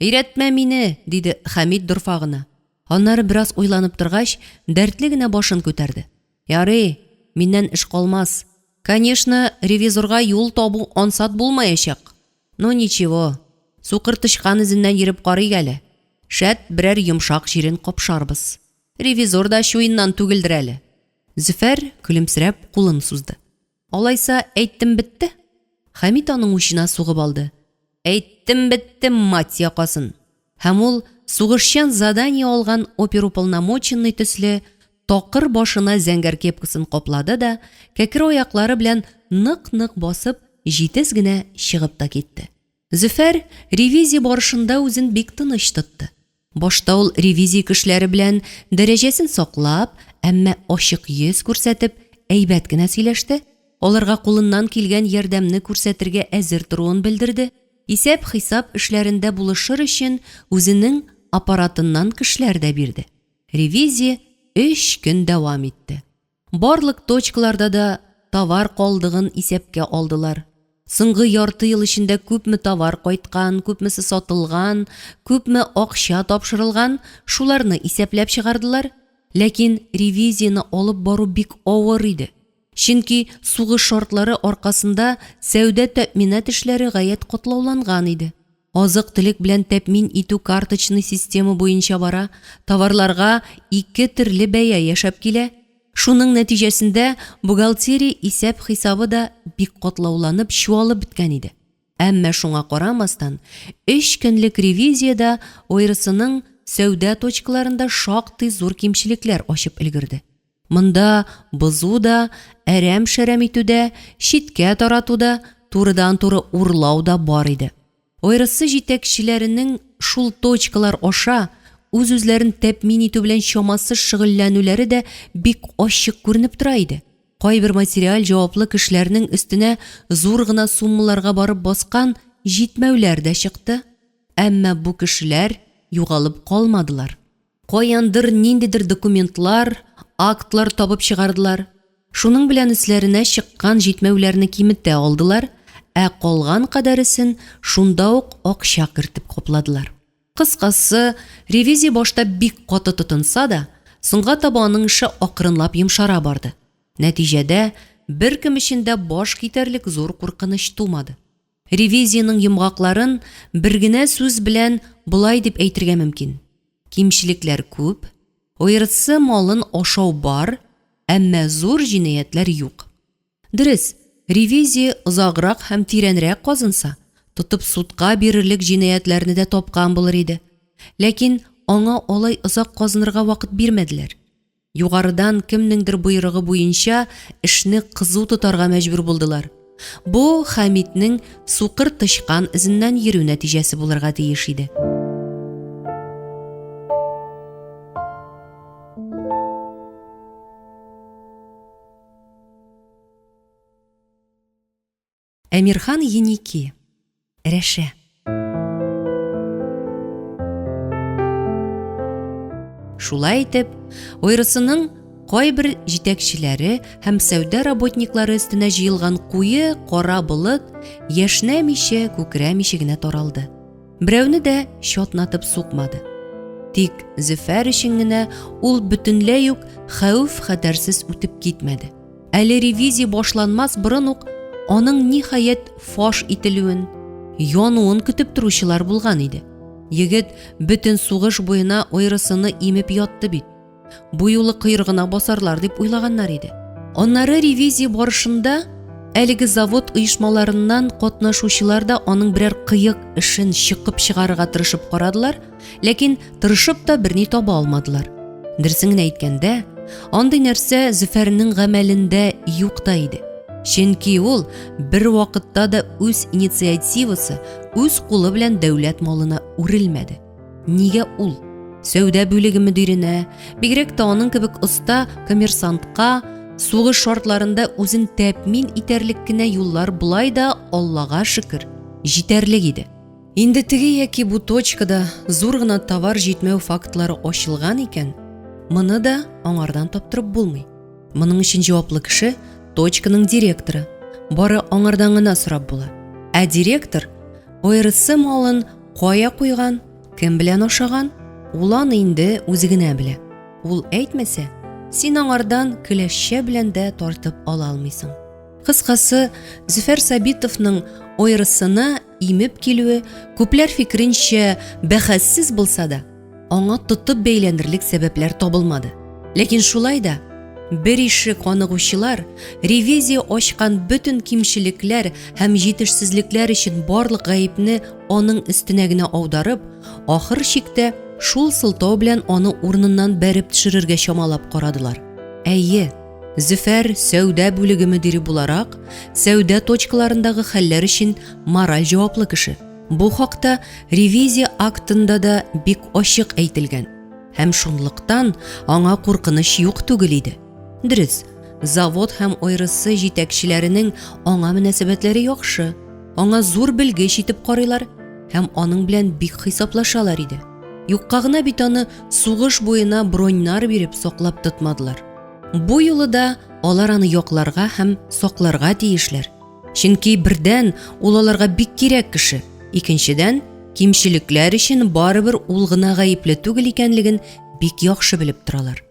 Өйрәтмә мине, диде Хәмит дорфа гына. Аннары бераз уйланып торгач, дәртле генә башын күтәрде. Ярый, миннән эш калмас. Конечно, ревизорга юл табу ансат булмаячак. Ну ничего, сукыр тычкан эзеннән йөреп карыйк әле. Шәт, берәр йомшак җирен капшарбыз. Ревизор да чуеннан түгелдер әле. Зөфәр, көлемсерәп, кулын сузды. Алайса, әйттем бетте? Хәмит аның учына сугып алды. Әйттем бетте, мать якасын! Һәм ул, сугышчан задание алган оперуполномоченный төсле, такыр башына зәңгәр кепкасын каплады да, кәкре аяклары белән нык-нык басып, җитез генә чыгып та китте. Зөфәр ревизия барышында үзен бик тыныч тотты. Башта ул ревизия кешеләре белән дәрәҗәсен саклап, әмма ачык йөз күрсәтеп, әйбәт кенә сөйләште, аларга кулыннан килгән ярдәмне күрсәтергә әзер торуын белдерде, исәп-хисап эшләрендә булышыр өчен үзенең аппаратыннан кешеләр дә бирде. Ревизия өч көн дәвам итте. Барлык точкаларда да товар калдыгын исәпкә алдылар. Соңгы ярты ел эчендә күпме товар кайткан, күпмесе сатылган, күпме акча тапшырылган, шуларны исәпләп чыгардылар. Ләкин ревизияне алып бару бик авыр иде. Чөнки сугыш шартлары аркасында сәүдә-тәэминат эшләре гаять катлауланган иде. Азык-төлек белән тәэмин итү карточный система буенча бара, товарларга ике төрле бәя яшәп килә. Шуның нәтиҗәсендә бухгалтерия исәп-хисабы да бик катлауланып, чуалып беткән иде. Әмма шуңа карамастан, өч көнлек ревизиядә ОРСның сәүдә точкаларында шактый зур кимчелекләр ачып өлгерде. Монда бозу да, әрәм-шәрәм итү дә, читкә тарату да, турыдан-туры урлау да бар иде. ОРС җитәкчеләренең шул точкалар аша үз-үзләрен тәэмин итү белән чамасыз шөгыльләнүләре дә бик ачык күренеп тора иде. Кайбер материаль җаваплы кешеләрнең өстенә зур гына суммаларга барып баскан җитмәүләр дә чыкты. Әмма бу кешеләр югалып калмадылар. Каяндыр ниндидер документлар, актлар табып чыгардылар. Шуның белән өсләренә чыккан җитмәүләрне киметә алдылар, ә калган кадәресен шунда ук акча кертеп капладылар. Кыскасы, ревизия башта бик каты тотынса да, соңга таба аның эше акрынлап йомшара барды. Нәтиҗәдә, беркем өчен дә баш китәрлек зур куркыныч тумады. Ревизиянең йомгакларын бер генә сүз белән болай дип әйтергә мөмкин, кимчелекләр күп, ОРС малын ашау бар, әмма зур җинаятьләр юк. Дөрес, ревизия озаграк һәм тирәнрәк казынса, тотып судка бирерлек җинаятьләрне дә тапкан булыр иде. Ләкин аңа алай озак казынырга вакыт бирмәделәр. Югарыдан кемнеңдер боерыгы буенча эшне кызу тотарга мәҗбүр булдылар. Бу Хәмитнең сукыр тычкан эзеннән йөрү нәтиҗәсе булырга тиеш иде. Әмирхан Еники. Рәшә. Шулай итеп, ОРСның кайбер җитәкчеләре һәм сәүдә работниклары өстенә җыелган куе кара болыт яшьнәмичә, күкрәмичә генә таралды. Берәүне дә чатнатып сукмады. Тик Зөфәр өчен генә ул бөтенләй үк хәвеф-хәтәрсез үтеп китмәде. Әле ревизия башланмас борын ук аның ниһаять фаш ителүен, януын көтеп торучылар булган иде. Егет бөтен сугыш буена ойрысыны имеп ятты бит. Бу юлы койрыгына басарлар дип уйлаганнар иде. Аннары ревизия барышында әлеге завод оешмаларыннан катнашучылар да аның берәр кыек эшен чыкып чыгарырга тырышып карадылар, ләкин тырышып та берни таба алмадылар. Дөресен генә әйткәндә, андый нәрсә Зөфәрнең гамәлендә юк та иде. Чөнки ул бер вакытта да үз инициативасы, үз кулы белән дәүләт малына үрелмәде. Нигә ул? Сәүдә бүлеге мөдиренә, бигрәк тә аның кебек оста коммерсантка, сугыш шартларында үзен тәэмин итәрлек кенә юллар болай да, Аллага шөкер, җитәрлек иде. Инде теге яки бу точкада зур гына товар җитмәү фактлары ачылган икән, моны да аңардан таптырып булмый. Моның өчен җаваплы кеше точканың директоры. Бары аңардан гына сорап була. Ә директор ОРС малын кая куйган, кем белән ашаган, ул аны инде үзе генә белә. Ул әйтмәсә, син аңардан келәшчә белән дә тартып ала алмыйсың. Кыскасы, Зөфәр Сабитовның ОРСына имеп килүе, күпләр фикеренчә, бәхәссез булса да, аңа тотып бәйләнерлек сәбәпләр табылмады. Ләкин шулай да, бер ише каныгучылар ревизия ачкан бөтен кимчелекләр һәм җитешсезлекләр өчен барлык гаепне аның өстенә генә аударып, ахыр чиктә шул сылтау белән аны урыныннан бәреп төшерергә чамалап карадылар. Әйе, Зөфәр сәүдә бүлеге мөдире буларак, сәүдә точкаларындагы хәлләр өчен мораль җаваплы кеше. Бу хакта ревизия актында да бик ачык әйтелгән. Һәм шунлыктан аңа куркыныч юк түгел иде. Дөрес, завод һәм ОРС җитәкчеләренең аңа мөнәсәбәтләре яхшы, аңа зур белгеч итеп карыйлар һәм аның белән бик хисаплашалар иде. Юкка гына бит аны сугыш буена броньнар биреп саклап тотмадылар. Бу юлы да алар аны якларга һәм сакларга тиешләр. Чөнки бердән, ул аларга бик кирәк кеше, икенчедән, кимчелекләр өчен барыбер ул гына гаепле түгел икәнлеген бик яхшы белеп торалар.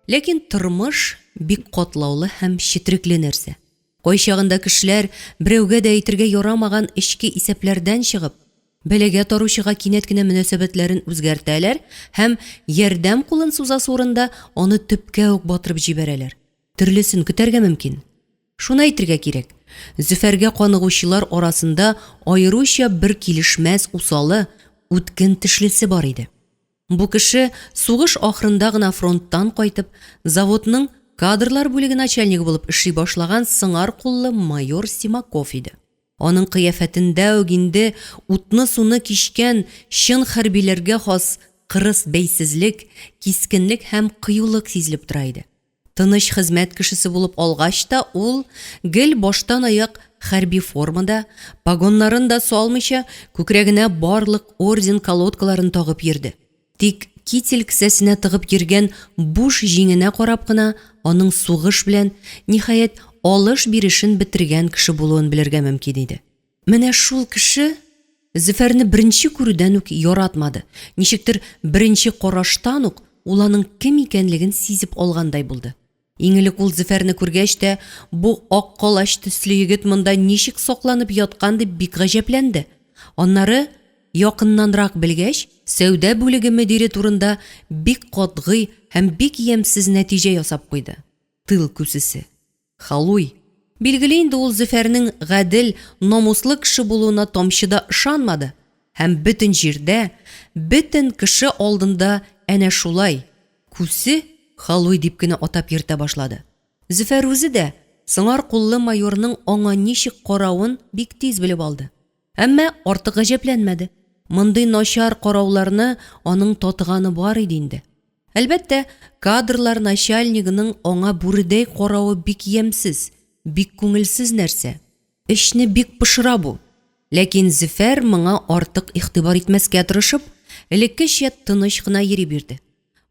Ләкин тормыш бик катлаулы һәм четрекле нәрсә. Кайчагында кешеләр берәүгә дә әйтергә ярамаган эчке исәпләрдән чыгып, бәлагә таручыга кинәт кенә мөнәсәбәтләрен үзгәртәләр һәм ярдәм кулын сузасы урында аны төпкә үк батырып җибәрәләр. Төрлесен көтәргә мөмкин. Шуны әйтергә кирәк, Зөфәргә каныгучылар арасында аеруча бер килешмәс усалы, үткен тешлесе бар иде. Бу кеше сугыш ахырында гына фронттан кайтып, заводның кадрлар бүлеге начальнигы булып эшли башлаган сыңар куллы майор Симаков иде. Аның кыяфәтендә үк инде утны-суны кичкән чын хәрбиләргә хас кырыс бәйсезлек, кискенлек һәм кыюлык сизелеп тора иде. Тыныч хезмәт кешесе булып алгач та ул гел баштан-аяк хәрби формада, погоннарын да салмыйча, күкрәгенә барлык орден-колодкаларын тагып йөрде. Тик китель кесәсенә тыгып йөргән буш җиңенә карап кына аның сугыш белән, ниһаять, алыш-бирешен бетергән кеше булуын белергә мөмкин иде. Менә шул кеше Зөфәрне беренче күрүдән үк яратмады, ничектер беренче караштан ук ул аның кем икәнлеген сизеп алгандай булды. Иң элек ул Зөфәрне күргәч тә, бу ак калач төсле егет монда ничек сакланып яткан дип бик гаҗәпләнде. Аннары, якыннанрак белгәч, сәүдә бүлеге мөдире турында бик катгый һәм бик ямьсез нәтиҗә ясап куйды, Тыл күсесе. Халуй. Билгеле инде ул Зөфәрнең гадел, намуслы кеше булуына тамчы да ышанмады һәм бөтен җирдә, бөтен кеше алдында әнә шулай, Күсе Халуй дип кенә атап йөртә башлады. Зөфәр үзе дә сыңар куллы майорның аңа ничек каравын бик тиз белеп алды. Әмма артык гаҗәпләнмәде. Мондый начар карауларны аның татыганы бар иде инде. Әлбәттә, кадрлар начальнигының аңа бүредәй каравы бик ямьсез, бик күңелсез нәрсә. Эчне бик пошыра бу. Ләкин Зөфәр моңа артык игътибар итмәскә тырышып, элеккечә тыныч кына йөри бирде.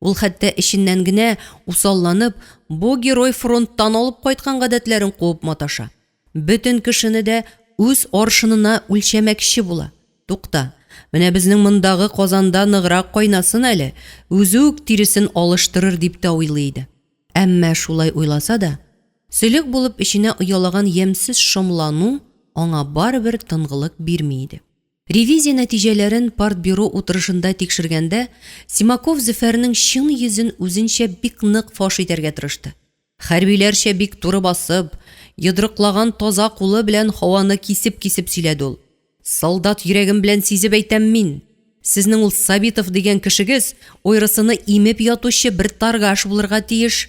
Ул хәтта эченнән генә, усалланып, бу герой фронттан алып кайткан гадәтләрен куып маташа. Бөтен кешене дә үз аршынына үлчәмәкче була. Тукта, менә безнең мондагы казанда ныграк кайнасын әле, үзе үк тиресен алыштырыр дип тә уйлый иде. Әмма шулай уйласа да, сөлек булып эченә оялаган ямьсез шомлану аңа барыбер тынгылык бирми иде. Ревизия нәтиҗәләрен партбюро утырышында тикшергәндә, Симаков Зөфәрнең чын йөзен үзенчә бик нык фаш итәргә тырышты. Хәрбиләрчә бик туры басып, йодрыклаган таза кулы белән һаваны кисеп-кисеп сөйләде ул. Солдат йөрәгем белән сизеп әйтәм мин, сезнең ул Сабитов дигән кешегез ойрысыны имеп ятучы бер торгаш булырга тиеш.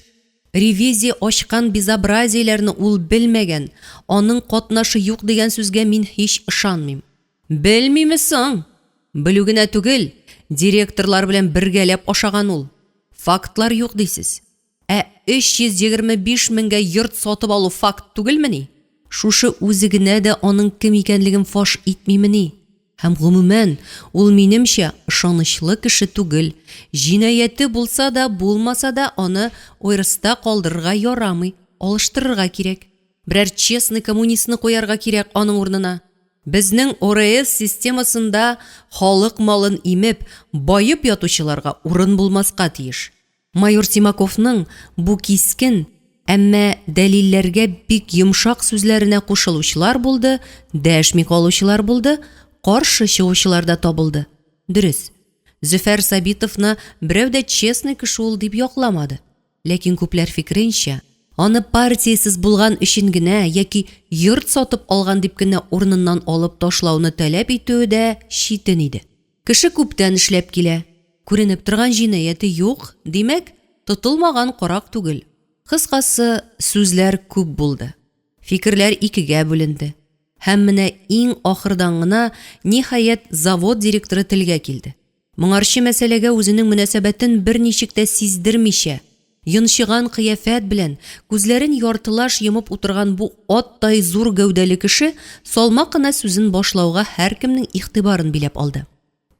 Ревизия ачкан безобразиеләрне ул белмәгән, аның катнашы юк дигән сүзгә мин һич ышанмыйм. Белмиме соң? Белү генә түгел, директорлар белән бергәләп ашаган ул. Фактлар юк дисез. Ә 325 меңгә йорт сатып алу факт түгелмени? Шушы үзе генә дә аның кем икәнлеген фаш итмимени? Һәм гомумән, ул, минемчә, ышанычлы кеше түгел. Җинаяте булса да, булмаса да, аны ОРСта калдырырга ярамый, алыштырырга кирәк. Берәр честный коммунистны куярга кирәк аның урынына. Безнең ОРС системасында халык малын имеп, баеп ятучыларга урын булмаска тиеш. Майор Симаковның бу кискен, әмма дәлилләргә бик йомшак сүзләренә кушылучылар булды, дәшми калучылар булды, каршы чыгучылар да табылды. Дөрес, Зөфәр Сабитовны берәү дә честный кеше ул дип якламады. Ләкин күпләр фикеренчә, аны партиясез булган өчен генә яки йорт сатып алган дип кенә урыныннан алып ташлауны таләп итүе дә читен иде. Кеше күптән эшләп килә. Күренеп торган җинаяте юк, димәк, тотылмаган карак түгел. Кыскасы, сүзләр күп булды. Фикерләр икегә бүленде. Һәм менә иң ахырдан гына, ниһаять, завод директоры телгә килде. Моңарчы мәсьәләгә үзенең мөнәсәбәтен берничек тә сиздермичә, Йончыган кыяфәт белән, күзләрен яртылаш йомып утырган бу аттай зур гәүдәле кеше салмак кына сүзен башлауга һәркемнең игътибарын биләп алды.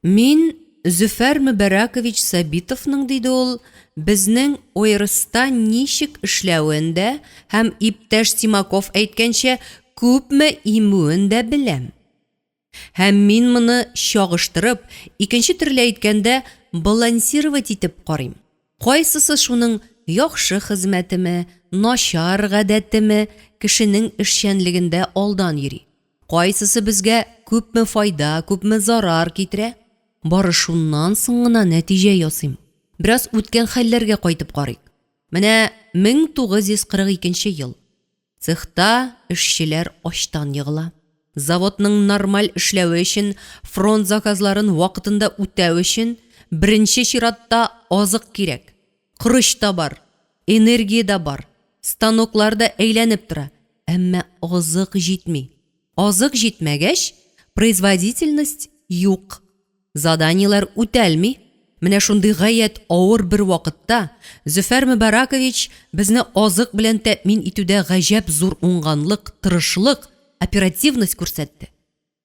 Мин Зөфәр Мөбәрәкович Сабитовның, диде ул, безнең ОРСта ничек эшләвен дә һәм, иптәш Симаков әйткәнчә, күпме имүен дә беләм. Һәм мин моны чагыштырып, икенче төрле әйткәндә, балансировать итеп карыйм. Кайсысы шуның яхшы хезмәтеме, начар гадәтеме кешенең эшчәнлегендә алдан йөри? Кайсысы безгә күпме файда, күпме зарар китерә? Бары шуннан соң гына нәтиҗә ясыйм. Бераз үткән хәлләргә кайтып карыйк. Менә 1942 ел. Цехта эшчеләр ачтан егыла. Заводның нормаль эшләве өчен, фронт заказларын вакытында үтәү өчен, беренче чиратта азык кирәк. Корыч та бар, энергия дә бар, станоклар да әйләнеп тора, әмма азык җитми. Азык җитмәгәч, производительность юк. Заданиеләр үтәлми. Менә шундый гаять авыр бер вакытта Зөфәр Мөбаракович безне азык белән тәэмин итүдә гаҗәп зур уңганлык, тырышлык, оперативность күрсәтте.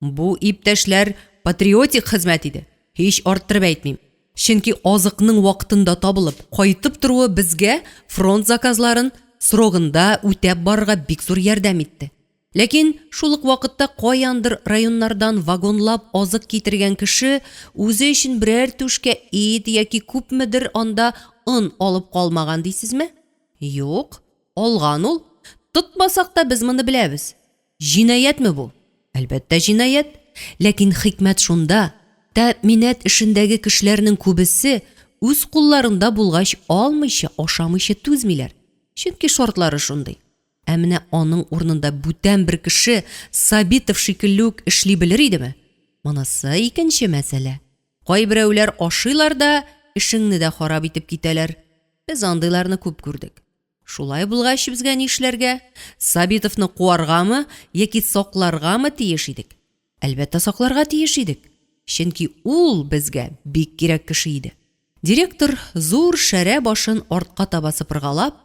Бу, иптәшләр, патриотик хезмәт иде, һич арттырып әйтмим. Чөнки азыкның вакытында табылып, кайтып торуы безгә фронт заказларын срогында үтәп барырга бик зур ярдәм итте. Ләкин шул ук вакытта каяндыр районнардан вагонлап азык китергән кеше үзе өчен берәр түшкә ит яки күпмедер анда он алып калмаган дисезме? Юк, алган ул. Тотмасак та без моны беләбез. Җинаятьме бу? Әлбәттә, җинаять. Ләкин хикмәт шунда, тәэминат эшендәге кешеләрнең күбесе үз кулларында булгач алмыйча, ашамыйча түзмиләр. Чөнки шартлары шундый. Ә менә аның урынында бүтән бер кеше Сабитов шикелле үк эшли белер идеме? Монысы икенче мәсьәлә. Кайберәүләр ашыйлар да, эшеңне дә харап итеп китәләр. Без андыйларны күп күрдек. Шулай булгач, безгә нишләргә? Сабитовны куаргамы яки сакларгамы тиеш идек? Әлбәттә, сакларга тиеш идек. Чөнки ул безгә бик кирәк кеше иде. Директор зур шәрә башын артка таба сыпыргалап,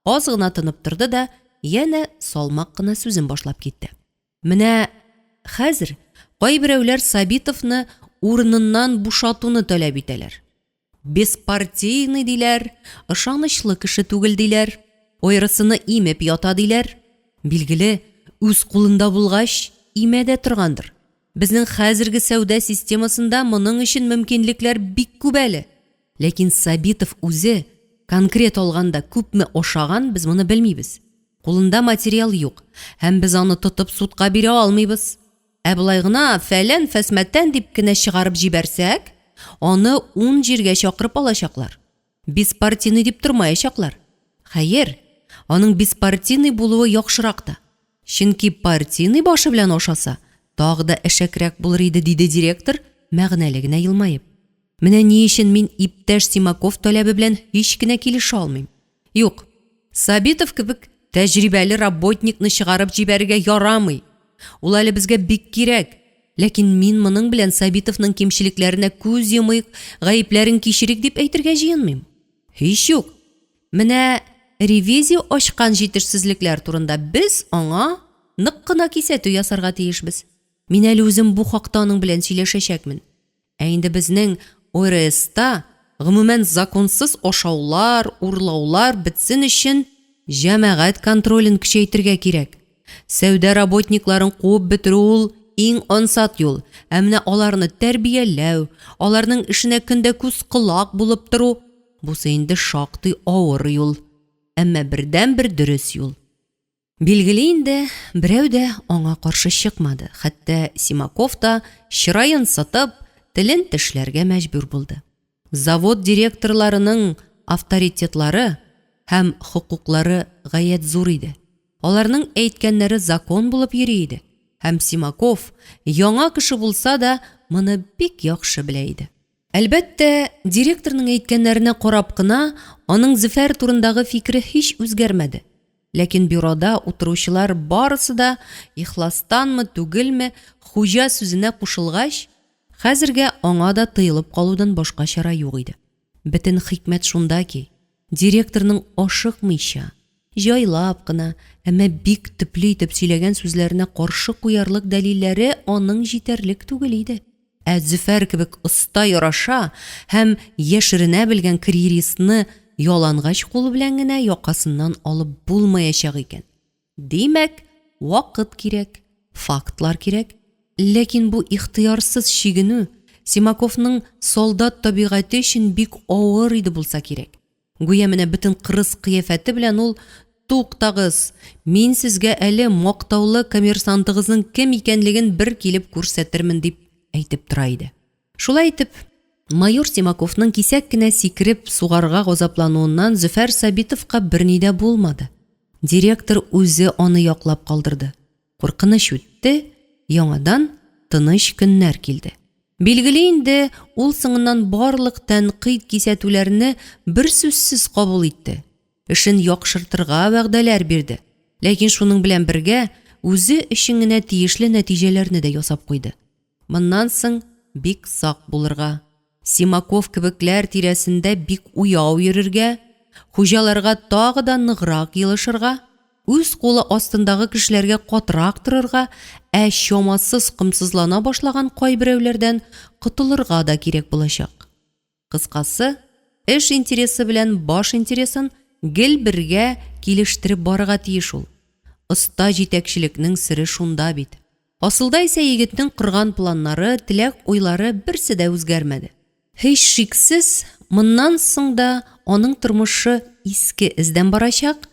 Аз гына тынып торды да, янә салмак кына сүзен башлап китте. Менә хәзер кайберәүләр Сабитовны урыныннан бушатуны таләп итәләр. Беспартийный диләр, ышанычлы кеше түгел диләр, аерысыны имеп ята диләр. Билгеле, үз кулында булгач, имә дә торгандыр. Безнең хәзерге сәүдә системасында моның өчен мөмкинлекләр бик күп әле. Ләкин Сабитов үзе, конкрет алганда, күпме ашаган, без моны белмибез. Кулында материал юк, һәм без аны тотып судка бирә алмыйбыз. Ә болай гына фәлән-фәсмәтән дип кенә чыгарып җибәрсәк, аны ун җиргә чакырып алачаклар. Беспартийный дип тормаячаклар. Хәер, аның беспартийный булуы яхшырак та. Чөнки партийный башы белән ашаса, тагы да әшәкерәк булыр иде, диде директор, мәгънәле генә елмаеп. Менә ни өчен мин иптәш Симаков таләбе белән һич кенә килешә алмыйм. Юк, Сабитов кебек тәҗрибәле работникны чыгарып җибәрергә ярамый. Ул әле безгә бик кирәк. Ләкин мин моның белән Сабитовның кимчелекләренә күз йомыйк, гаепләрен кичерик дип әйтергә җыенмыйм. Һич юк. Менә ревизия ачкан җитешсезлекләр турында без аңа нык кына кисәтү ясарга тиешбез. Мин әле үзем бу хакта аның белән сөйләшәчәкмен. Ә инде безнең ОРСта, гомумән, законсыз ашаулар, урлаулар бетсен өчен җәмәгать контролен көчәйтергә кирәк. Сәүдә работникларын куып бетерү ул иң ансат юл, ә менә аларны тәрбияләү, аларның эшенә көн дә күз-колак булып тору, бусы инде шактый авыр юл, әмма бердәнбер дөрес юл. Билгеле инде, берәү дә аңа каршы чыкмады, хәтта Симаков та, чыраен сытып, телен тешләргә мәҗбүр булды. Завод директорларының авторитетлары һәм хокуклары гаять зур иде. Аларның әйткәннәре закон булып йөри иде, һәм Симаков, яңа кеше булса да, моны бик яхшы белә иде. Әлбәттә, директорның әйткәннәренә карап кына, аның Зөфәр турындагы фикере һич үзгәрмәде. Ләкин бюрода утыручылар барысы да, ихластанмы, түгелме, хуҗа сүзенә кушылгач, хәзергә аңа да тыелып калудан башка чара юк иде. Бөтен хикмәт шунда ки, директорның ашыкмыйча, җайлап кына, әмма бик төпле итеп сөйләгән сүзләренә каршы куярлык дәлилләре аның җитәрлек түгел иде. Ә Зөфәр кебек оста яраша һәм яшеренә белгән карьеристны ялангач кул белән генә якасыннан алып булмаячак икән. Димәк, вакыт кирәк, фактлар кирәк. Ләкин бу ихтыярсыз чигенү Симаковның солдат табигате өчен бик авыр иде булса кирәк. Гүя менә бөтен кырыс кыяфәте белән ул, Туктагыз, мин сезгә әле мактаулы коммерсантыгызның кем икәнлеген бер килеп күрсәтермен, дип әйтеп тора иде. Шулай итеп, майор Симаковның кисәк кенә сикереп сугарга газаплануыннан Зөфәр Сабитовка берни дә булмады. Директор үзе аны яклап калдырды. Куркыныч үтте, яңадан тыныч көннәр килде. Билгеле инде, ул соңыннан барлык тәнкыйть-кисәтүләрне берсүзсез кабул итте, эшен яхшыртырга вәгъдәләр бирде, ләкин шуның белән бергә үзе өчен генә тиешле нәтиҗәләрне дә ясап куйды. Моннан соң бик сак булырга, Симаков кебекләр тирәсендә бик уяу йөрергә, хуҗаларга тагы да ныграк елышырга, үз кулы астындагы кешеләргә катырак торырга, ә чамасыз комсызлана башлаган кайберәүләрдән котылырга да кирәк булачак. Кыскасы, эш интересы белән баш интересын гел бергә килештереп барырга тиеш ул. Оста җитәкчелекнең сере шунда бит. Асылда исә егетнең корган планнары, теләк-уйлары берсе дә үзгәрмәде. Һичшиксез, моннан соң да аның тормышы иске эздән барачак,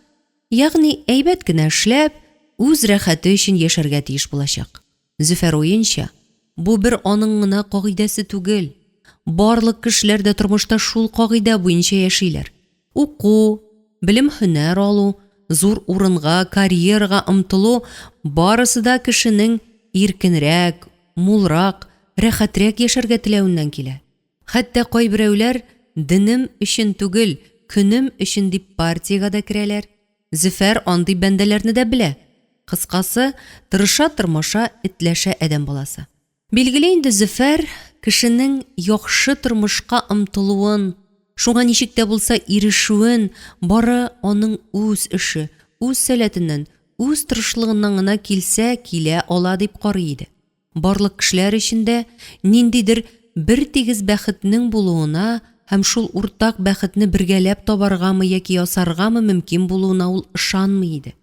ягъни әйбәт кенә эшләп, үз рәхәте өчен яшәргә тиеш булачак. Зөфәр уенча, бу бер аның гына кагыйдәсе түгел. Барлык кешеләр дә тормышта шул кагыйдә буенча яшиләр. Уку, белем-һөнәр алу, зур урынга, карьерага омтылу барысы да кешенең иркенрәк, мулрак, рәхәтрәк яшәргә теләвеннән килә. Хәтта кайберәүләр денем өчен түгел, көнем өчен дип партиягә дә керәләр. Зөфәр андый бәндәләрне дә белә. Кыскасы, тырыша-тырмаша, этләшә адәм баласы. Билгеле инде, Зөфәр кешенең яхшы тормышка омтылуын, шуңа ничек тә булса ирешүен бары аның үз эше, үз сәләтеннән, үз тырышлыгыннан гына килсә килә ала дип карый иде. Барлык кешеләр өчен дә ниндидер бертигез бәхетнең булуына һәм шул уртак бәхетне бергәләп табаргамы яки ясаргамы мөмкин булуына ул ышанмый иде.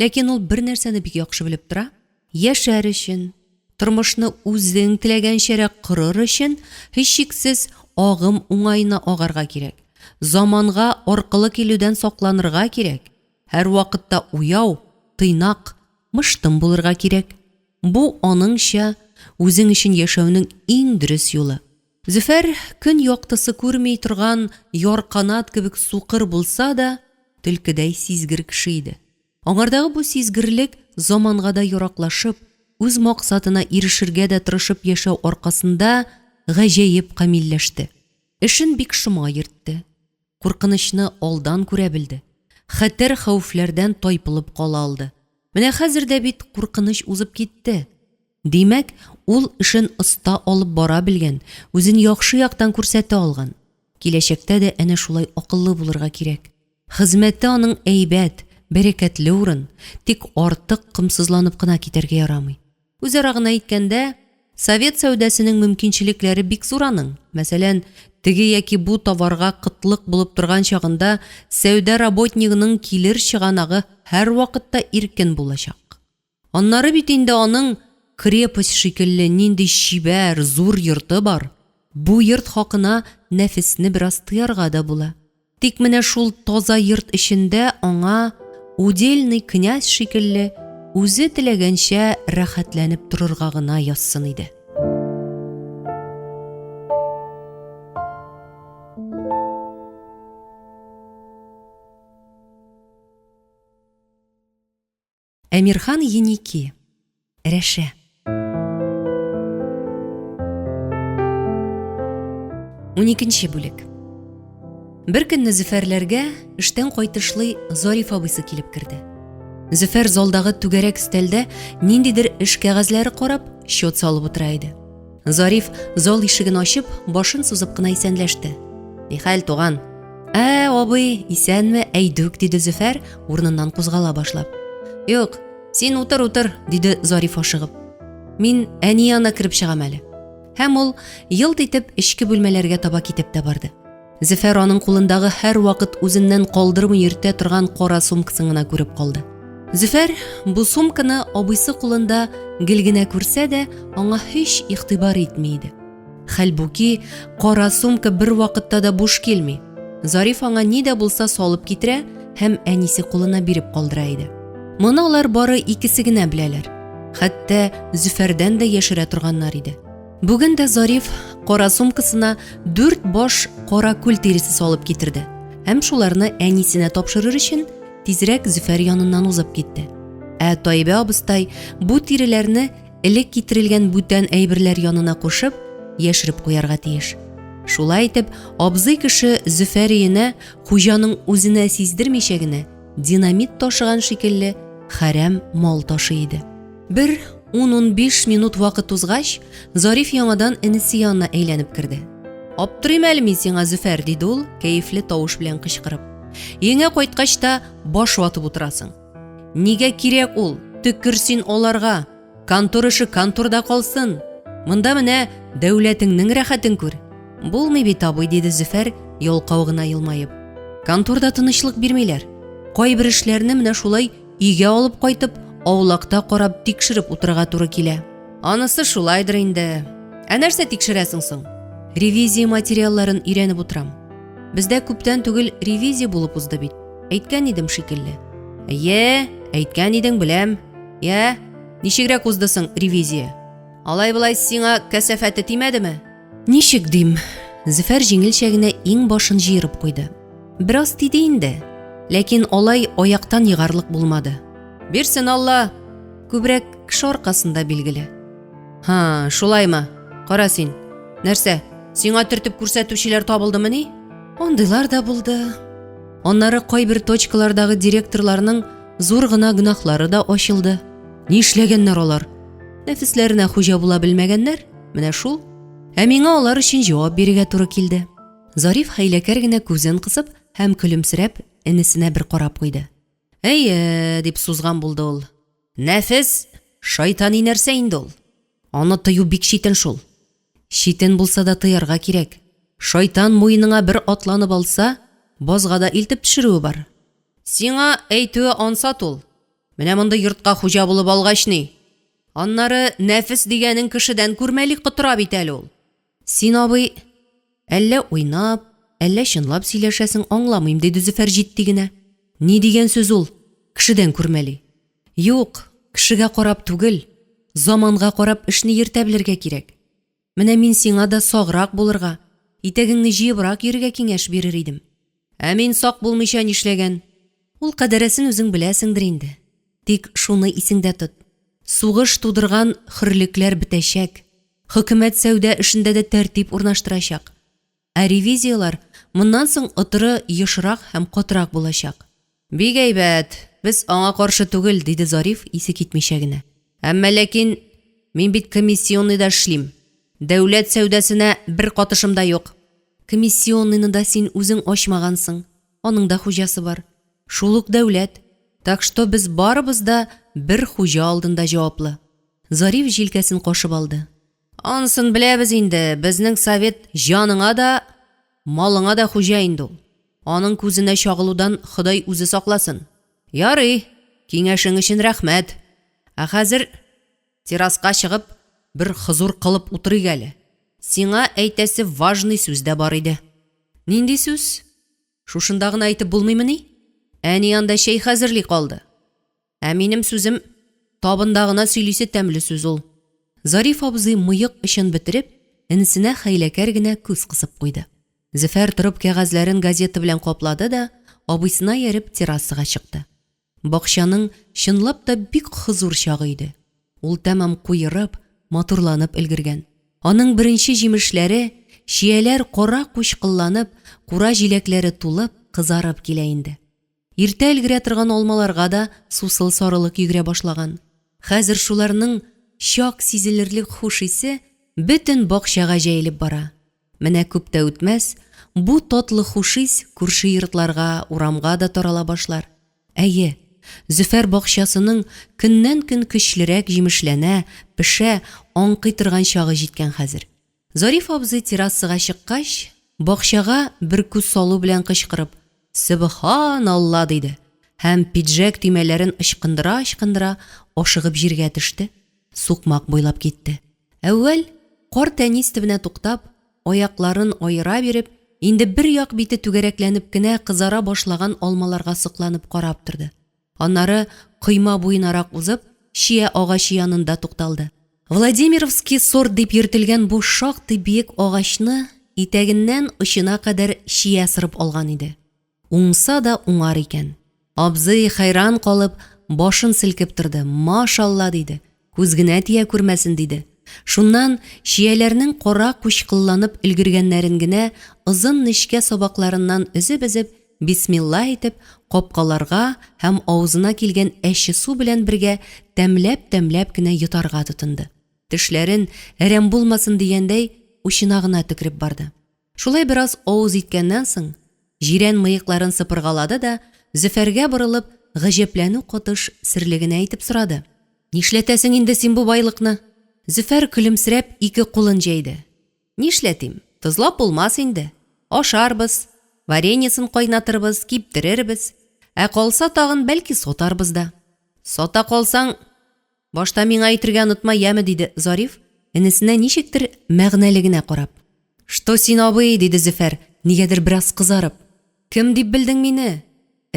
Ләкин ул бер нәрсәне бик яхшы белеп тора, яшәр өчен, тормышны үзең теләгәнчәрәк корыр өчен, һичшиксез, агым уңаена агарга кирәк, заманга аркылы килүдән сакланырга кирәк, һәрвакытта уяу, тыйнак, мыштым булырга кирәк. Бу, аныңча, үзең өчен яшәүнең иң дөрес юлы. Зөфәр көн яктысы күрми торган ярканат кебек сукыр булса да, төлкедәй сизгер кеше иде. Аңардагы бу сизгерлек заманга да яраклашып, үз максатына ирешергә дә тырышып яшәү аркасында гаҗәеп камилләште. Эшен бик шома йөртте. Куркынычны алдан күрә белде. Хәтәр-хәвефләрдән тайпылып кала алды. Менә хәзер дә бит куркыныч узып китте. Димәк, ул эшен оста алып бара белгән, үзен яхшы яктан күрсәтә алган. Киләчәктә дә әнә шулай акыллы булырга кирәк. Хезмәте аның әйбәт, бәрәкәтле урын, тик артык комсызланып кына китәргә ярамый. Үзара гына әйткәндә, совет сәүдәсенең мөмкинчелекләре бик зур аның. Мәсәлән, теге яки бу товарга кытлык булып торган чагында сәүдә работнигының килер чыганагы һәрвакытта иркен булачак. Аннары бит инде аның крепость шикелле нинди чибәр, зур йорты бар. Бу йорт хакына нәфесне бераз тыярга да була. Тик менә шул таза йорт эчендә аңа удельный князь шикелле үзе теләгәнчә рәхәтләнеп торырга гына язсын иде. Әмирхан Еники. Рәшә. Уникенче бүлек. Бер көнне Зөфәрләргә эштән кайтышлый Зариф абыйсы килеп керде. Зөфәр залдагы түгәрәк өстәлдә ниндидер эш кәгазьләре карап, счет салып утыра иде. Зариф зал ишеген ачып, башын сузып кына исәнләште. Нихәл, туган? Ә, абый, исәнме, әйдүк, диде Зөфәр, урыныннан кузгала башлап. Юк, син утыр, утыр, диде Зариф ашыгып. Мин әни янына кереп чыгам әле. Һәм ул елт итеп эчке бүлмәләргә таба китеп тә барды. Зөфәр аның кулындагы һәрвакыт үзеннән калдырмый йөртә торган кара сумкасын гына күреп калды. Зөфәр бу сумканы абыйсы кулында гел генә күрсә дә, аңа һич игътибар итми иде. Хәлбуки, кара сумка бер вакытта да буш килми. Зариф аңа ни дә булса салып китерә һәм әнисе кулына биреп калдыра иде. Моны алар бары икесе генә беләләр. Хәтта Зөфәрдән дә яшерә торганнар иде. Бүген дә Зариф кара сумкасына дүрт баш кара күл тиресе салып китерде һәм шуларны әнисенә тапшырыр өчен тизрәк Зөфәр яныннан узып китте. Ә Таибә абыстай бу тиреләрне элек китерелгән бүтән әйберләр янына кушып, яшереп куярга тиеш. Шулай итеп, абзый кеше Зөфәр өенә хуҗаның үзенә сиздермичә генә динамит ташыган шикелле хәрәм мал ташый иде. Бер ун-унбиш минут вакыт узгач, Зариф яңадан энесе янына әйләнеп керде. Аптырыйм әле мин сиңа, Зөфәр, диде ул, кәефле тавыш белән кычкырып. Өеңә кайткач та баш ватып утырасың. Нигә кирәк ул? Төкер син аларга. Контор эше конторда калсын. Монда менә дәүләтеңнең рәхәтен күр. Булмый бит, абый, диде Зөфәр, ялкау гына елмаеп. Конторда тынычлык бирмиләр. Кайбер эшләрне менә шулай Өйгә алып кайтып, аулакта карап тикшереп утырырга туры килә. Анысы шулайдыр инде. Ә нәрсә тикшерәсең соң? Ревизия материалларын өйрәнеп утырам. Бездә күптән түгел ревизия булып узды бит. Әйткән идем шикелле. Әйе, әйткән идең, беләм. Я, ничегрәк узды соң ревизия? Алай-болай сиңа кәсәфәте тимәдеме? Ничек дим? Зөфәр җиңелчә генә иңбашын җыерып куйды. Бераз тиде инде, ләкин алай аяктан егарлык булмады. Бирсен Алла! Күбрәк кеше аркасында билгеле. Һа, шулаймы? Кара син. Нәрсә, сиңа төртеп күрсәтүчеләр табылдымыни? Андыйлар да булды. Аннары кайбер точкалардагы директорларның зур гына гөнаһлары да ачылды. Нишләгәннәр алар? Нәфесләренә хуҗа була белмәгәннәр, менә шул. Ә миңа алар өчен җавап бирергә туры килде. Зариф хәйләкәр генә күзен кысып һәм көлемсерәп энесенә бер карап куйды. Әйе, дип сузган булды ул. Нәфес, шайтани нәрсә инде ул. Аны тыю бик читен шул. Читен булса да тыярга кирәк. Шайтан муеныңа бер атланып алса, базга да илтеп төшерүе бар. Сиңа әйтүе ансат ул. Менә мондый йортка хуҗа булып алгач ни. Аннары нәфес дигәнең кешедән күрмәли котыра бит әле ул. Син, абый, әллә уйнап, әллә чынлап сөйләшәсең, аңламыйм, диде Зөфәр җитди генә. Ни дигән сүз ул, кешедән күрмәли? Юк, кешегә карап түгел, заманга карап эшне йөртә белергә кирәк. Менә мин сиңа да саграк булырга, итәгеңне җыебрак йөрергә киңәш бирер идем. Ә мин сак булмыйча нишләгән? Ул кадәресен үзең беләсеңдер инде. Тик шуны исеңдә тот, сугыш тудырган хөрлекләр бетәчәк, хөкүмәт сәүдә эшендә дә тәртип урнаштырачак. Ә ревизияләр моннан соң отыры ешрак һәм катырак булачак. Бик әйбәт, без аңа каршы түгел, диде Зариф исе китмичә генә. Әмма ләкин мин бит комиссионныйда эшлим. Дәүләт сәүдәсенә бер катышым да юк. Комиссионныйны да син үзең ачмагансың, аның да хуҗасы бар. Шул ук дәүләт. Так что без барыбыз да бер хуҗа алдында җаваплы. Зариф җилкәсен кашып алды. Анысын беләбез инде, безнең совет җаныңа да, малыңа да хуҗа инде ул. Аның күзенә чагылудан Ходай үзе сакласын. Ярый, киңәшең өчен рәхмәт. Ә хәзер терраска чыгып, бер хозур кылып утырыйк әле. Сиңа әйтәсе важный сүз дә бар иде. Нинди сүз? Шушында гына әйтеп булмыймыни? Әни анда чәй хәзерли калды. Ә минем сүзем табында гына сөйлисе тәмле сүз ул. Зариф абзый мыек очын бетереп, энесенә хәйләкәр генә күз кысып куйды. Зөфәр торып кәгазьләрен газета белән каплады да, абыйсына ияреп террасага чыкты. Бакчаның чынлап та бик хозур чагы иде. Ул тәмам куерып, матурланып өлгергән. Аның беренче җимешләре, чияләр кара кучкылланып, кура җиләкләре тулып, кызарып килә инде. Иртә өлгерә торган алмаларга да сусыл сарылык йөгерә башлаган. Хәзер шуларның чак сизелерлек хуш исе бөтен бакчага җәелеп бара. Менә күп тә үтмәс, бу татлы хуш ис күрше йортларга, урамга да тарала башлар. Әйе, Зөфәр бакчасының көннән-көн көчлерәк җимешләнә, пешә, аңкый торган чагы җиткән хәзер. Зариф абзый террасага чыккач, бакчага бер күз салу белән кычкырып, Сөбханалла! диде һәм пиджәк төймәләрен ычкындыра-ычкындыра ашыгып җиргә төште, сукмак буйлап китте. Әүвәл, карт әнис төбенә туктап, аякларын аера биреп, инде бер як бите түгәрәкләнеп кенә кызара башлаган алмаларга сокланып карап торды. Аннары, койма буенарак узып, чия агачы янында тукталды. Владимировский сорт дип йөртелгән бу шактый биек агачны итәгеннән очына кадәр чия сырып алган иде. Уңса да уңар икән. Абзый, хәйран калып, башын селкеп торды, машалла, диде, күз генә тия күрмәсен, диде. Шуннан, чияләрнең кара кучкылланып өлгергәннәрен генә озын нечкә сабакларыннан өзеп-өзеп, Бисмилла әйтеп, капкаларга һәм авызына килгән әче су белән бергә тәмләп-тәмләп кенә йотарга тотынды. Тешләрен, әрәм булмасын дигәндәй, учына гына төкереп барды. Шулай бераз авыз иткәннән соң, җирән мыекларын сыпыргалады да, Зөфәргә борылып, гаҗәпләнү катыш серле генә итеп сорады. Нишләтәсең инде син бу байлыкны? Зөфәр көлемсерәп ике кулын җәйде. Нишләтим, тозлап булмас инде. Ашарбыз, вареньесын кайнатырбыз, киптерербез. Ә калса тагын, бәлки, сатарбыз да. Сата калсаң, башта миңа әйтергә онытма, яме, диде Зариф, энесенә ничектер мәгънәле генә карап. Что син, абый, диде Зөфәр, нигәдер бераз кызарып. Кем дип белдең мине?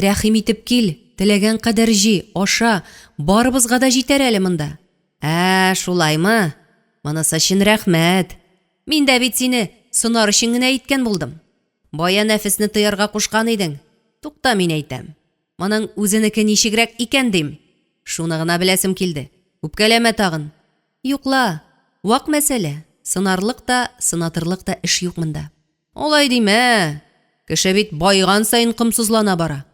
Рәхим итеп кил, теләгән кадәр җи, аша, барыбызга да җитәр әле монда. Ә, шулаймы? Монысы өчен рәхмәт. Мин дә бит сине сынар өчен генә әйткән булдым. Бая нәфесне тыярга кушкан идең. Тукта, мин әйтәм. Моның үзенеке ничегрәк икән дим. Шуны гына беләсем килде. Үпкәләмә тагын. Юк ла, вак мәсьәлә, сынарлык та, сынатырлык та эш юк монда. Алай димә! Кеше бит баеган саен комсызлана бара.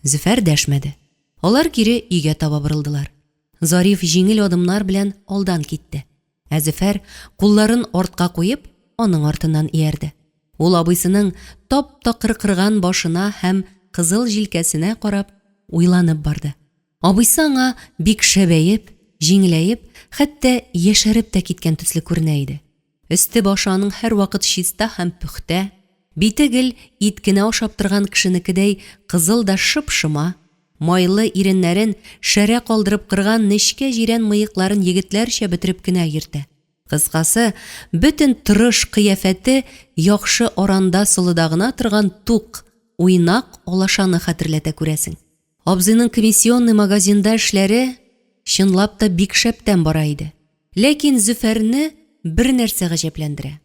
Зөфәр дәшмәде. Алар кире өйгә таба борылдылар. Зариф җиңел адымнар белән алдан китте. Ә Зөфәр, кулларын артка куеп, аның артыннан иярде. Ул абыйсының тап-такыр кырган башына һәм кызыл җилкәсенә карап, уйланып барды. Абыйсы аңа бик шәбәеп, җиңеләеп, хәтта яшәреп тә киткән төсле күренә иде. Өсте-башы аның һәрвакыт чиста һәм пөхтә. Бите гел ит кенә ашап торган кешенекедәй кызыл да шып-шома, майлы иреннәрен шәрә калдырып кырган нечкә җирән мыекларын егетләрчә бөтереп кенә йөртә. Кыскасы, бөтен торыш-кыяфәте яхшы аранда солыда гына торган тук, уйнак алашаны хәтерләтә, күрәсең. Абзыйның комиссионный магазинда эшләре чынлап та бик шәптән бара иде. Ләкин Зөфәрне бер нәрсә гаҗәпләндерә.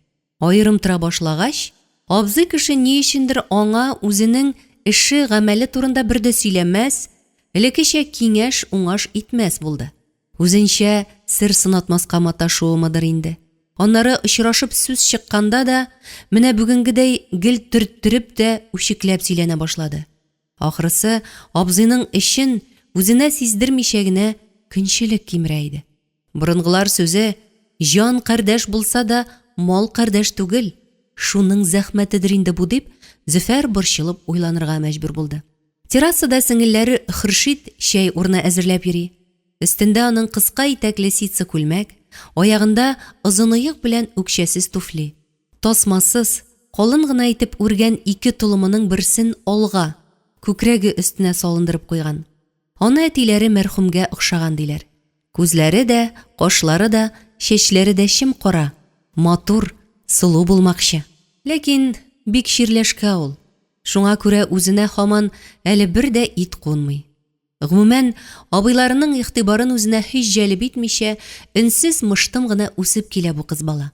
Аерым тора башлагач, абзый кеше ни өчендер аңа үзенең эше, гамәле турында бер дә сөйләмәс, элеккечә киңәш-уңаш итмәс булды. Үзенчә сер сынатмаска маташуымыдыр инде. Аннары очрашып сүз чыкканда да, менә бүгенгедәй гел төрттереп тә үчекләп сөйләнә башлады. Ахрысы, абзыйның эчен үзенә сиздермичә генә көнчелек кимерә иде. Борынгылар сүзе, җан кардәш булса да, мал кардәш түгел, шуның зәхмәтедер инде бу дип, Зөфәр борчылып уйланырга мәҗбүр булды. Террасада сеңелләре Хөршит чәй урыны әзерләп йөри. Өстендә аның кыска итәкле ситсы күлмәк, аягында озын оек белән үкчәсез туфли. Тасмасыз, калын гына итеп үргән ике толымының берсен алга, күкрәге өстенә салындырып куйган. Аны әтиләре мәрхүмгә охшаган диләр. Күзләре дә, кашлары да, чәчләре дә чем-кара, матур, сылу булмакчы. Ләкин бик чирләшкә ул. Шуңа күрә үзенә һаман әле бер дә ит кунмый. Гомумән, абыйларының игътибарын үзенә һич җәлеп итмичә, өнсез мыштым гына үсеп килә бу кыз бала.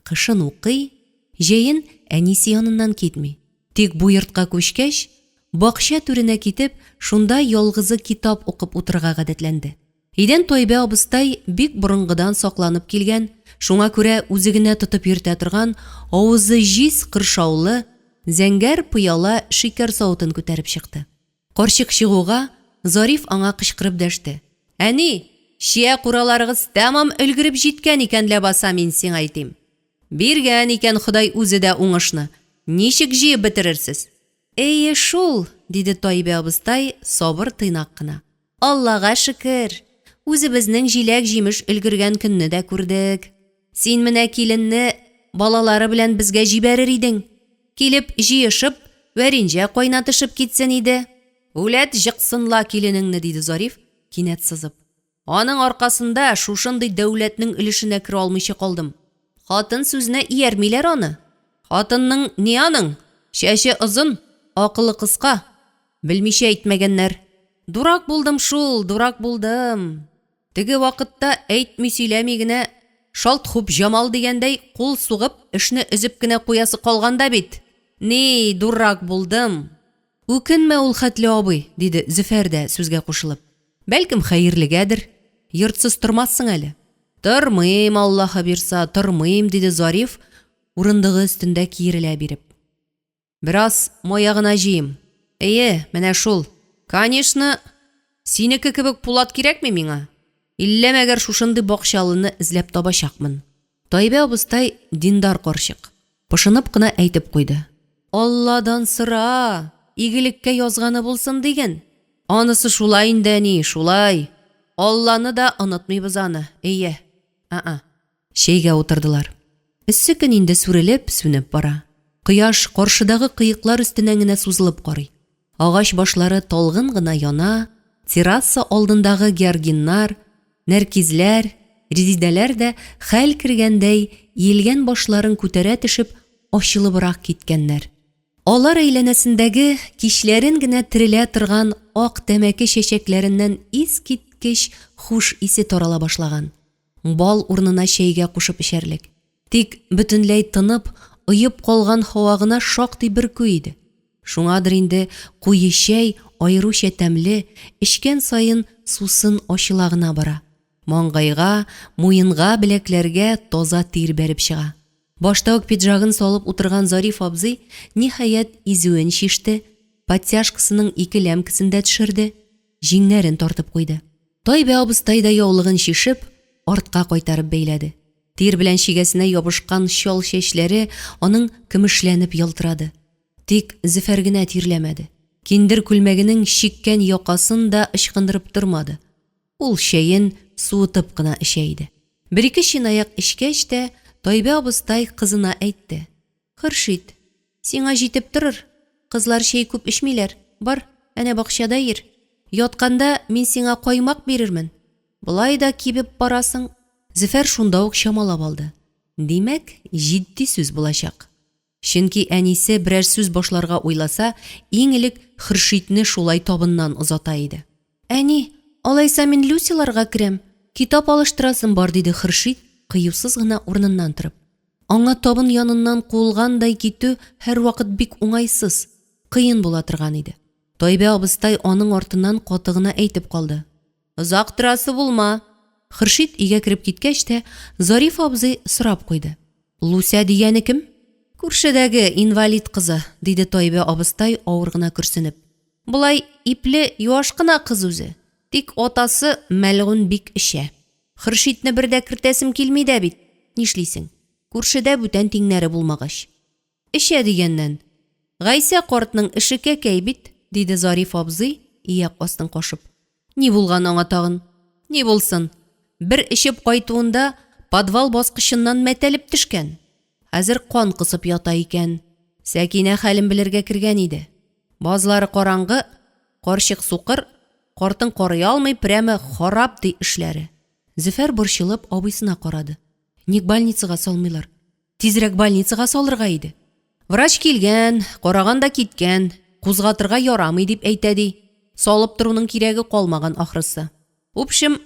Кышын укый, җәен әнисе яныннан китми. Тик бу йортка күчкәч, бакча түренә китеп, шунда ялгызы китап укып утырырга гадәтләнде. Өйдән Тайбә абыстай бик борынгыдан сакланып килгән, шуңа күрә үзе генә тотып йөртә торган авызы җиз кыршаулы, зәңгәр пыяла шикәр савытын күтәреп чыкты. Карчык чыгуга, Зариф аңа кычкырып дәште. Әни, чия кураларыгыз тәмам өлгереп җиткән икән ләбаса, мин сиңа әйтим. Биргән икән Ходай үзе дә уңышны, ничек җыеп бетерерсез? Әйе шул, диде Таибә абыстай сабыр тыйнак кына. Аллага шөкер, үзебезнең җиләк-җимеш өлгергән көнне дә күрдек. Син менә киленне балалары белән безгә җибәрер идең. Килеп җыешып, вәринҗә кайнатышып китсен иде. Үләт җыксын ла киленеңне, диде Зариф, кинәт сызып. Аның аркасында шушындый дәүләтнең өлешенә керә алмыйча калдым. Хатын сүзенә иярмиләр аны. Хатынның ни аның? Чәче озын, акылы кыска. Белмичә әйтмәгәннәр. Дурак булдым шул, дурак булдым. Теге вакытта әйтми-сөйләми генә шалт-хуп Җамал дигәндәй кул сугып, эшне өзеп кенә куясы калган да бит. Ни, дурак булдым. Үкенмә ул хәтле, абый, диде Зөфәр дә, сүзгә кушылып. Бәлкем, хәерлегәдер. Йортсыз тормассың әле. Тормыйм, Аллаһы бирса, тормыйм, диде Зариф, урындыгы өстендә киерелә биреп. Бераз мая гына җыйыйм. Әйе, менә шул. Конечно, синеке кебек пулат кирәкми миңа. Иллә мәгәр шушындый бакчалыны эзләп табачакмын. Таибә абыстай диндар карчык. Пошынып кына әйтеп куйды. Алладан сора, игелеккә язганы булсын диген. Анысы шулай инде, әни, шулай. Алланы да онытмыйбыз аны, әйе. А-а. Чәйгә утырдылар. Эссе көн инде сүрелеп, сүнеп бара. Кояш каршыдагы кыеклар өстеннән генә сузылып карый. Агач башлары талгын гына яна, терраса алдындагы георгиннар, нәркизләр, резидәләр дә хәл кергәндәй, иелгән башларын күтәрә төшеп, ачылыбрак киткәннәр. Алар әйләнәсендәге кичләрен генә терелә торган ак тәмәке чәчәкләреннән искиткеч хуш исе тарала башлаган. Бал урынына чәйгә кушып эчәрлек. Тик бөтенләй тынып, оеп калган һава гына шактый бөркү иде. Шуңадыр инде куе чәй аеруча тәмле, эчкән саен сусын ачыла гына бара. Маңгайга, муенга, беләкләргә таза тир бәреп чыга. Башта ук пиджагын салып утырган Зариф абзый, ниһаять, изүен чиште, подтяжкасының ике лямкасын да төшерде, җиңнәрен тартып куйды. Тайбә абыстай да яулыгын чишеп, артка кайтарып бәйләде. Тир белән чигәсенә ябышкан чал чәчләре аның көмешләнеп ялтырады. Тик Зөфәр генә тирләмәде. Киндер күлмәгенең чиккән якасын да ычкындырып тормады. Ул чәен суытып кына эчә иде. Бер-ике чынаяк эчкәч тә, Тайбә абыстай кызына әйтте. Хөршит, Сиңа җитеп торыр. Кызлар чәй күп эчмиләр. Бар, әнә бакчада йөр. Ятканда мин сиңа каймак бирермен. Болай да кибеп барасың. Зөфәр шунда ук чамалап алды. Димәк, җитди сүз булачак. Чөнки әнисе берәр сүз башларга уйласа, иң элек Хөршитне шулай табыннан озата иде. Әни, алайса мин Люсиларга керәм, китап алыштырасым бар, диде Хөршит, кыюсыз гына урыныннан торып. Аңа табын яныннан куылгандай китү һәрвакыт бик уңайсыз, кыен була торган иде. Тайбә абыстай аның артыннан каты гына әйтеп калды. Озак торасы булма! Хөршит өйгә кереп киткәч тә, Зариф абзый сорап куйды. Луся дигәне кем? Күршедәге инвалид кызы, диде Тайбә абыстай авыр гына көрсенеп. Болай ипле, юаш кына кыз үзе. Тик атасы мәлгунь бик эчә. Хөршитне бер дә кертәсем килми дә бит, нишлисең, күршедә бүтән тиңнәре булмагач. Эчә дигәннән, Гайсә картның эше кәкәй бит, диде Зариф абзый, ияк астын кашып. Ни булган аңа тагын? Ни булсын, бер эчеп кайтуында подвал баскычыннан мәтәлеп төшкән. Хәзер кан косып ята икән. Сәкинә хәлен белергә кергән иде. Базлары караңгы, карчык сукыр, картын карый алмый, прәме харап ди эшләре. Зөфәр борчылып абыйсына карады. Ник больницага салмыйлар? Тизрәк больницага салырга иде. Врач килгән, караган да киткән, кузгатырга ярамый дип әйтә ди. Салып торуның кирәге калмаган ахрысы. Упшым,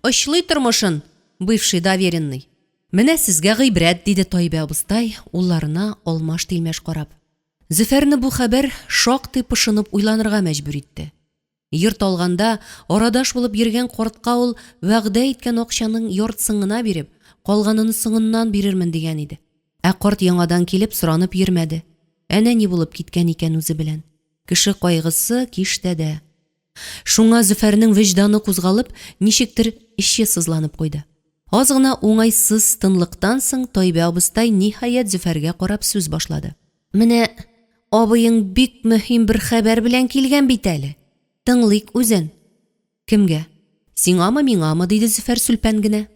очлый тормышын, бывший доверенный. Менә сезгә гыйбрәт, диде Тайбә абыстай, улларына алмаш-тилмәш карап. Зөфәрне бу хәбәр шактый пошынып уйланырга мәҗбүр итте. Йорт алганда, арадаш булып йөргән картка ул вәгъдә иткән акчаның яртысын гына биреп, калганын соңыннан бирермен дигән иде. Ә карт яңадан килеп соранып йөрмәде. Әнә ни булып киткән икән үзе белән. Кеше кайгысы киштәдә. Шуңа Зөфәрнең вөҗданы кузгалып, ничектер эче сызланып куйды. Аз гына уңайсыз тынлыктан соң Тайбә абыстай ниһаять Зөфәргә карап сүз башлады. Менә абыең бик мөһим бер хәбәр белән килгән бит әле. Тыңлыйк үзен. Кемгә? Сиңамы, миңамы? диде Зөфәр сүлпән генә.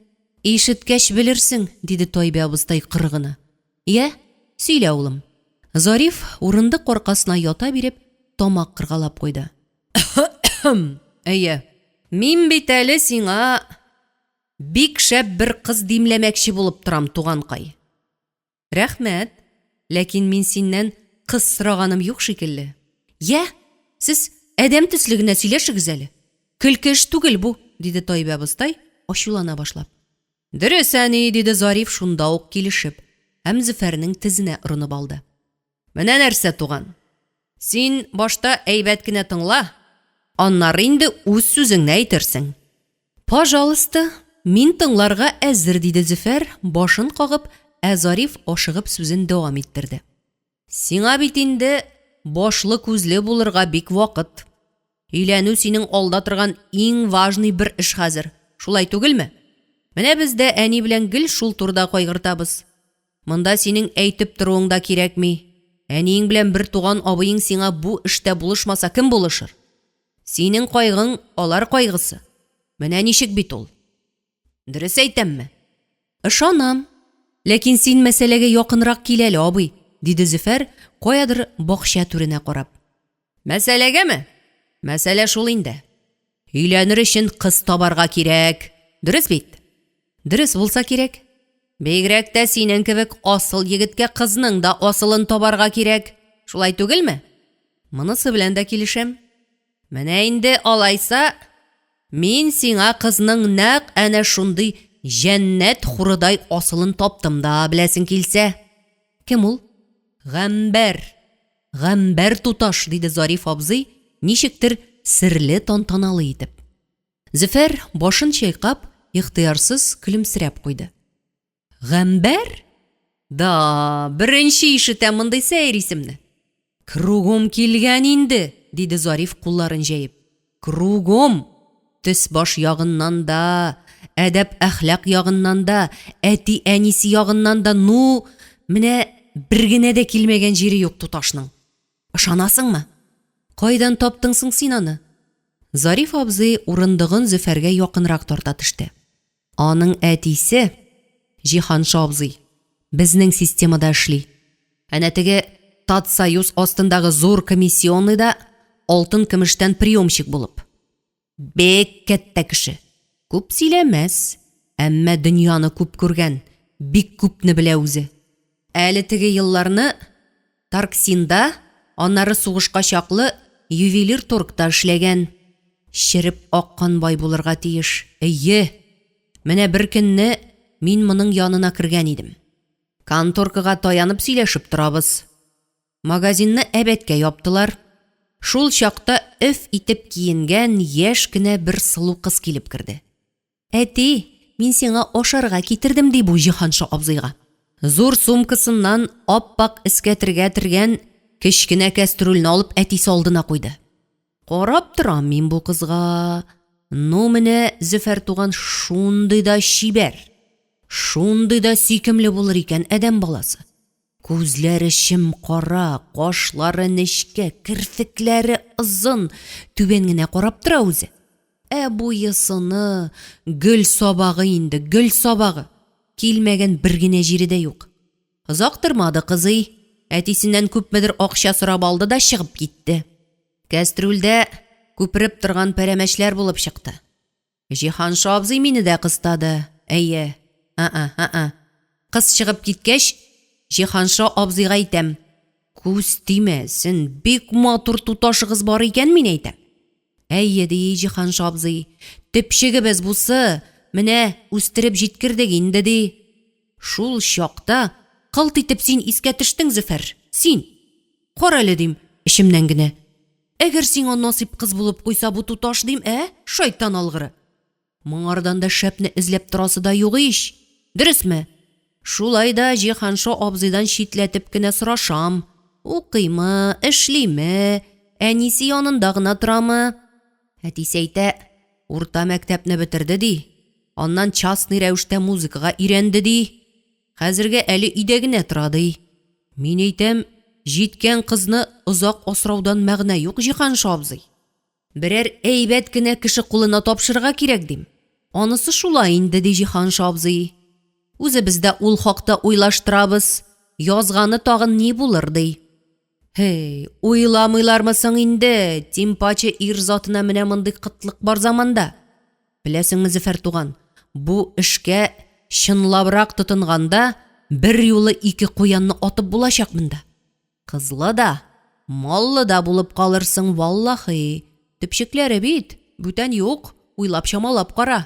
Ишеткәч белерсең, диде Тайбә абыстай кыры гына. Йә, сөйлә, улым. Зариф, урындык аркасына ята биреп, тамак кыргалап куйды. Әйе, мин бит әле сиңа бик шәп бер кыз димләмәкче булып торам, туганкай. Рәхмәт, ләкин мин синнән кыз сораганым юк шикелле. Йә, сез адәм төсле генә сөйләшегез әле. Көлке эш түгел бу, диде Тайбә абыстай, ачулана башлап. Дөрес, әни, диде Зариф шунда ук килешеп һәм Зөфәрнең тезенә орынып алды. Менә нәрсә, туган. Син башта әйбәт кенә тыңла, аннары инде үз сүзеңне әйтерсең. Пожалуйста, мин тыңларга әзер, диде Зөфәр, башын кагып, ә Зариф ашыгып сүзен дәвам иттерде. Сиңа бит инде башлы-күзле булырга бик вакыт. Өйләнү синең алда торган иң важный бер эш хәзер, шулай түгелме? Менә без дә әни белән гел шул турыда кайгыртабыз. Монда синең әйтеп торуың да кирәкми. Әниең белән бер туган абыең сиңа бу эштә булышмаса, кем булышыр? Синең кайгың, алар кайгысы. Менә ничек бит ул. Дөрес әйтәмме? Ышанам. Ләкин син мәсьәләгә якынрак кил әле, абый, диде Зөфәр, каядыр бакча түренә карап. Мәсьәләгәме? Мәсьәлә шул инде. Өйләнер өчен кыз табарга кирәк. Дөрес бит? Дөрес булса кирәк. Бигрәк тә синең кебек асыл егеткә кызның да асылын табарга кирәк. Шулай түгелме? Монысы белән дә килешәм. Менә инде алайса, мин сиңа кызның нәкъ әнә шундый җәннәт хурыдай асылын таптым да, беләсең килсә. Кем ул? Гамбәр. Гамбәр туташ, диде Зариф абзый, ничектер серле тантаналы итеп. Зөфәр, башын чайкап, ихтыярсыз көлемсерәп куйды. Гамбәр? Да, беренче ишетәм мондый сәер исемне. Кругом килгән инде, диде Зариф кулларын җәеп. Кругом! Төс-баш ягыннан да, әдәп-әхлак ягыннан да, әти-әнисе ягыннан да, ну, менә бер генә дә килмәгән җире юк туташның. Ышанасыңмы? Кайдан таптың соң син аны? Зариф абзый урындыгын Зөфәргә якынрак тарта төште. Аның әтисе, Җиһанша абзый, безнең системада эшли. Әнә теге Татсоюз астындагы зур комиссионныйда алтын-көмештән приемщик булып. Бик кәттә кеше. Күп сөйләмәс, әмма дөньяны күп күргән, бик күпне белә үзе. Әле теге елларны Торгсинда, аннары сугышка чаклы ювелир торгта эшләгән. Череп аккан бай булырга тиеш. Әйе! Менә беркөнне мин моның янына кергән идем. Конторкага таянып сөйләшеп торабыз. Магазинны әбәткә яптылар. Шул чакта өф итеп киенгән яшь кенә бер сылу кыз килеп керде. Әти, мин сиңа ашарга китердем, ди бу Җиһанша абзыйга. Зур сумкасыннан ап-ак эскәтергә төргән кечкенә кәстрүлне алып әтисе алдына куйды. Карап торам мин бу кызга. Ну менә Зөфәр туган шундый да чибәр, шундый да сөйкемле булыр икән адәм баласы. Күзләре чем-кара, кашлары нечкә, керфекләре озын, түбән генә карап тора үзе. Ә буе-сыны, гөл сабагы инде, гөл сабагы. Килмәгән бер генә җире дә юк. Озак тормады кызый, әтисеннән күпмедер акча сорап алды да чыгып китте. Кәстрүлдә күпереп торган пәрәмәчләр булып чыкты. Җиһанша абзый мине дә кыстады. Әйе. А-а, а-а. Кыз чыгып киткәч, Җиһанша абзыйга әйтәм. Күз тимәсен, бик матур туташыгыз бар икән, мин әйтәм. Әйе, ди Җиһанша абзый. Төпчегебез бусы, менә үстереп җиткердек инде, ди. Шул чакта кылт итеп син искә төштең, Зөфәр, син. Карале, дим, эчемнән генә. Әгәр сиңа насыйп кыз булып куйса бу туташ, дим, ә, шайтан алгыры. Моңардан да шәпне эзләп торасы да юк ич. Дөресме? Шулай да Җиһанша абзыйдан читләтеп кенә сорашам, укыймы, эшлиме, әнисе янында гына торамы? Әтисе әйтә, урта мәктәпне бетерде, ди, аннан частный рәвештә музыкага өйрәнде, ди. Хәзергә әле өйдә генә тора, ди. Мин әйтәм, җиткән кызны озак асраудан мәгънә юк, Җиһанша абзый. Берәр әйбәт кенә кеше кулына тапшырырга кирәк, дим. Анысы шулай инде, ди Җиһанша абзый. Үзебез дә ул хакта уйлаштырабыз, язганы тагын ни булыр, ди. Һей, уйламыйлармы соң инде, тим паче ир затына менә мондый кытлык бар заманда. Беләсеңме, Зөфәр туган, бу эшкә чынлабрак тотынганда, берьюлы ике куянны атып булачак монда. Кызлы да, маллы да булып калырсың, валлахи. Төпчекләре бит, бүтән юк, уйлап-чамалап кара.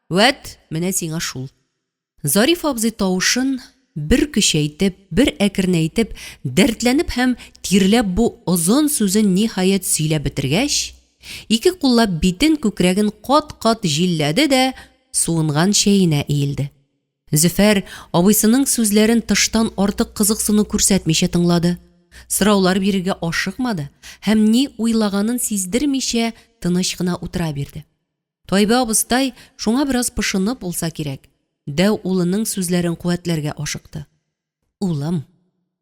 Вәт, менә сиңа шул. Зариф абзый тавышын бер көчәйтеп, бер әкренәйтеп, дәртләнеп һәм тирләп бу озын сүзен ниһаять сөйләп бетергәч, ике куллап битен-күкрәген кат-кат җилләде дә суынган чәенә иелде. Зөфәр абыйсының сүзләрен тыштан артык кызыксыну күрсәтмичә тыңлады, сораулар бирергә ашыкмады һәм ни уйлаганын сиздермичә тыныч кына утыра бирде. Тайбә абыстай шуңа бераз пошынып булса кирәк, дәү улының сүзләрен куәтләргә ашыкты. Улым,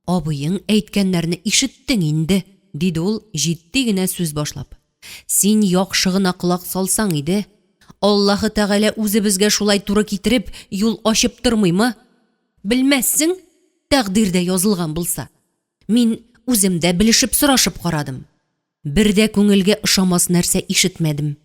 абыең әйткәннәрне ишеттең инде, диде ул, җитди генә сүз башлап. Син яхшы гына колак салсаң иде. Аллаһы Тәгалә үзебезгә шулай туры китереп, юл ачып тормыймы? Белмәссең, тәкъдирдә язылган булса. Мин үзем дә белешеп-сорашып карадым. Бер дә күңелгә ошамас нәрсә ишетмәдем.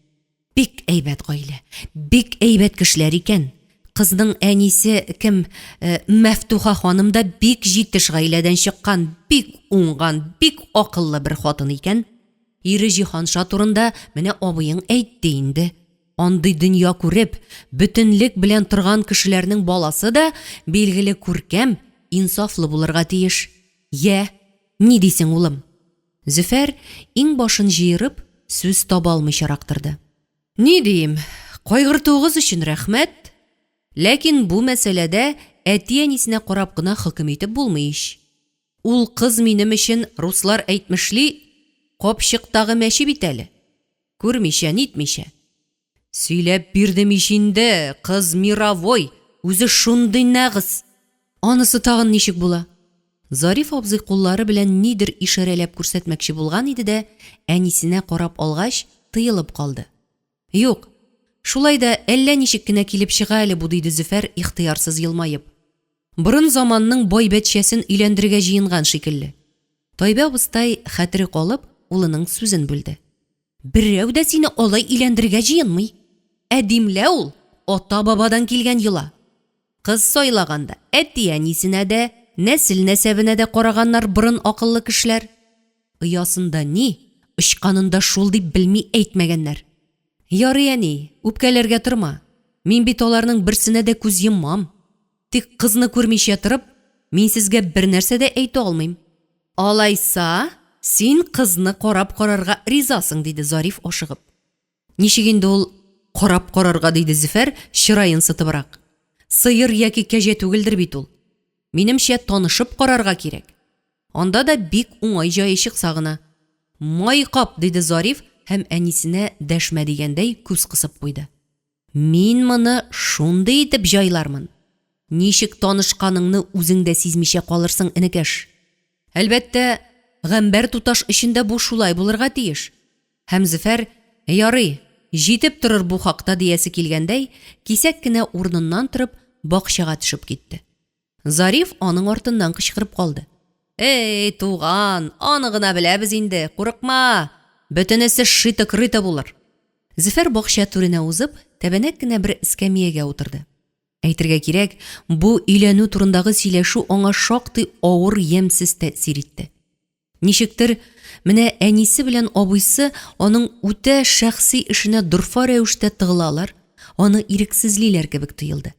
Бик әйбәт гаилә, бик әйбәт кешеләр икән. Кызның әнисе кем, э, Мәфтуха ханым да бик җитеш гаиләдән чыккан, бик уңган, бик акыллы бер хатын икән. Ире Җиһанша турында менә абыең әйтте инде. Андый дөнья күреп, бөтенлек белән торган кешеләрнең баласы да, билгеле, күркәм, инсафлы булырга тиеш. Йә, ни дисең, улым? Зөфәр, иңбашын җыерып, сүз таба алмыйчарак торды. Ни диим, кайгыртуыгыз өчен рәхмәт, ләкин бу мәсьәләдә әти-әнисенә карап кына хөкем итеп булмый ич. Ул кыз минем өчен, руслар әйтмешли, капчыктагы мәче бит әле. Күрмичә, нитмичә. Сөйләп бирдем ич инде, кыз мировой, үзе шундый нәгыз. Анысы тагын ничек була? Зариф абзый куллары белән нидер ишарәләп күрсәтмәкче булган иде дә, әнисенә карап алгач, тыелып калды. Юк, шулай да әллә ничек кенә килеп чыга әле бу, диде Зөфәр, ихтыярсыз елмаеп. Борын заманның байбәтчәсен өйләндерергә җыенган шикелле. Тайбә абыстай, хәтере калып, улының сүзен бүлде. Берәү дә сине алай өйләндерергә җыенмый. Ә димләү ул, ата-бабадан килгән йола. Кыз сайлаганда әти-әнисенә дә, нәсел-нәсәбенә дә караганнар борын акыллы кешеләр. Оясында ни, очканында шул дип белми әйтмәгәннәр. Ярый, әни, үпкәләргә торма. Мин бит аларның берсенә дә күз йоммам. Тик кызны күрмичә торып, мин сезгә бернәрсә дә әйтә алмыйм. Алайса, син кызны карап карарга ризасың, диде Зариф ашыгып. Ничек инде ул карап карарга, диде Зөфәр, чыраен сытыбрак. Сыер яки кәҗә түгелдер бит ул. Минемчә, танышып карарга кирәк. Анда да бик уңай җае чыкса гына. Май кап, диде Зариф һәм әнисенә дәшмә дигәндәй күз кысып куйды. Мин моны шундый итеп җайлармын. Ничек танышканыңны үзең дә сизмичә калырсың, энекәш. Әлбәттә, Гамбәр туташ өчен дә бу шулай булырга тиеш. Һәм Зөфәр, Ярый, җитеп торыр бу хакта диясе килгәндәй, кисәк кенә урыныннан торып, бакчага төшеп китте. Зариф аның артыннан кычкырып калды. Эй, туган, аны гына беләбез инде, курыкма! Бөтенесе шито-крыто булыр. Зөфәр бакча түренә узып, тәбәнәк кенә бер эскәмиягә утырды. Әйтергә кирәк, бу өйләнү турындагы сөйләшү аңа шактый авыр ямьсез тәэсир итте. Ничектер, менә әнисе белән абыйсы аның үтә шәхси эшенә дорфа рәвештә тыгылалар, аны ирексезлиләр кебек тоелды.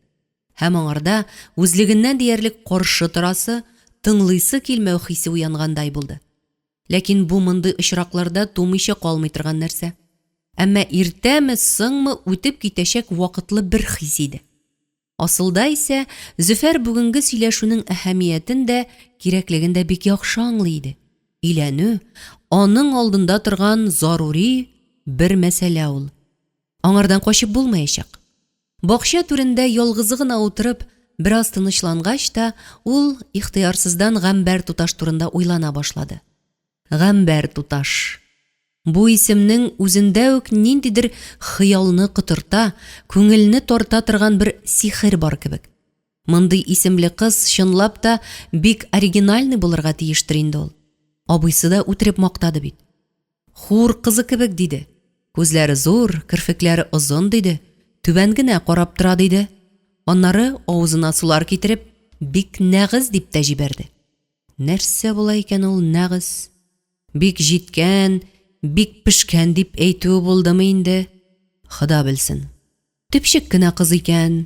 Һәм аңарда үзлегеннән диярлек каршы торасы, тыңлыйсы килмәү хисе уянгандай булды. Ләкин бу мондый очракларда тумыйча калмый торган нәрсә. Әмма иртәме-соңмы үтеп китәчәк вакытлы бер хис иде. Асылда исә Зөфәр бүгенге сөйләшүнең әһәмиятен дә, кирәклеген дә бик яхшы аңлый иде. Өйләнү, аның алдында торган зарури бер мәсьәлә ул. Аңардан качып булмаячак. Бакча түрендә ялгызы гына утырып, бераз тынычлангач та, ул ихтыярсыздан Гамбәр туташ турында уйлана башлады. Гамбәр туташ. Бу исемнең үзендә үк ниндидер хыялны котырта, күңелне тарта торган бер сихер бар кебек. Мондый исемле кыз, чынлап та, бик оригинальный булырга тиештер инде ул. Абыйсы да үтереп мактады бит. Хур кызы кебек, диде. Күзләре зур, керфекләре озын, диде. Түбән генә карап тора, диде. Аннары, авызына сулар китереп, бик нәгыз, дип тә җибәрде. Нәрсә була икән ул нәгыз? Бик җиткән, бик пешкән дип әйтүе булдымы инде? Хода белсен. Төпчек кенә кыз икән,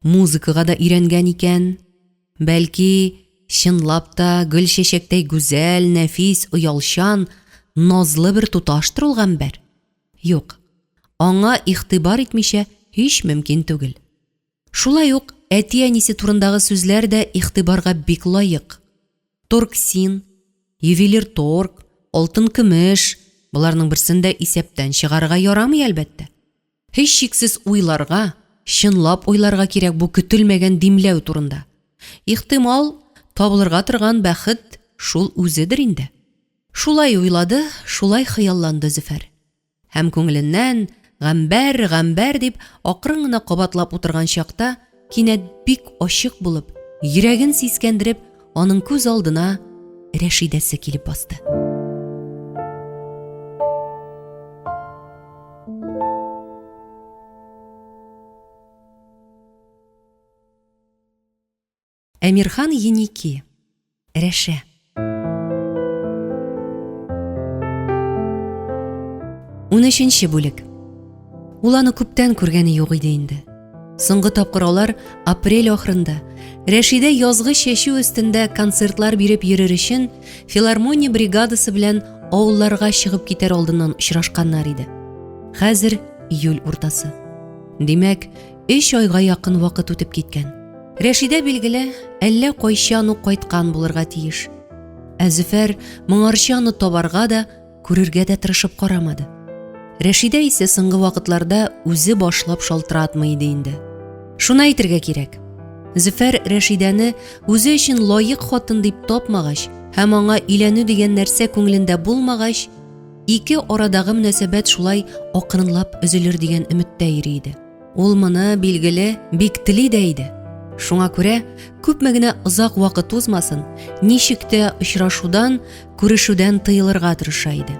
музыкага да өйрәнгән икән. Бәлки, чынлап та гөл-чәчәктәй гүзәл, нәфис, оялчан, назлы бер туташтыр ул Гамбәр. Юк, аңа игътибар итмичә һич мөмкин түгел. Шулай ук әти-әнисе турындагы сүзләр дә игътибарга бик лаек. Торгсин, ювелир торг, алтын-көмеш, боларның берсен дә исәптән чыгарырга ярамый, әлбәттә. Һичшиксез уйларга, чынлап уйларга кирәк бу көтелмәгән димләү турында. Ихтимал, табылырга торган бәхет шул үзедер инде. Шулай уйлады, шулай хыялланды Зөфәр. Һәм күңеленнән, Гамбәр, Гамбәр дип, акрын гына кабатлап утырган чакта, кинәт бик ачык булып, йөрәген сискәндереп, аның күз алдына Рәшидәсе килеп басты. Әмирхан Еники. Рәшә. Унөченче бүлек. Ул аны күптән күргәне юк иде инде. Соңгы тапкыр алар апрель ахырында Рәшидә язгы чәчү өстендә концертлар биреп йөрер өчен филармония бригадасы белән авылларга чыгып китәр алдыннан очрашканнар иде. Хәзер июль уртасы. Димәк, өч айга якын вакыт үтеп киткән. Рәшидә, билгеле, әллә кайчан ук кайткан булырга тиеш. Ә Зөфәр моңарчы аны табарга да, күрергә дә тырышып карамады. Рәшидә исә соңгы вакытларда үзе башлап шалтыратмый иде инде. Шуны әйтергә кирәк. Зөфәр Рәшидәне үзе өчен лаек хатын дип тапмагач һәм аңа өйләнү дигән нәрсә күңелендә булмагач, ике арадагы мөнәсәбәт шулай акрынлап өзелер дигән өметтә йөри иде. Ул моны, билгеле, бик тели дә иде. Шуңа күрә, күпме генә озак вакыт узмасын, ничек тә очрашудан, күрешүдән тыелырга тырыша иде.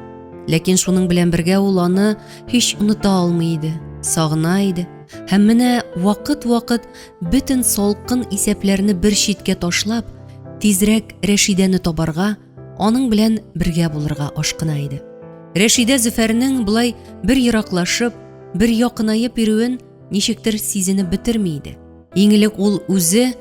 Ләкин шуның белән бергә ул аны һич оныта алмый иде, сагына иде. Һәм менә вакыт-вакыт бөтен салкын исәпләрне бер читкә ташлап, тизрәк Рәшидәне табарга, аның белән бергә булырга ашкына иде. Рәшидә Зөфәрнең болай бер ераклашып, бер якынаеп йөрүен ничектер сизенеп бетерми иде. Иң элек ул үзе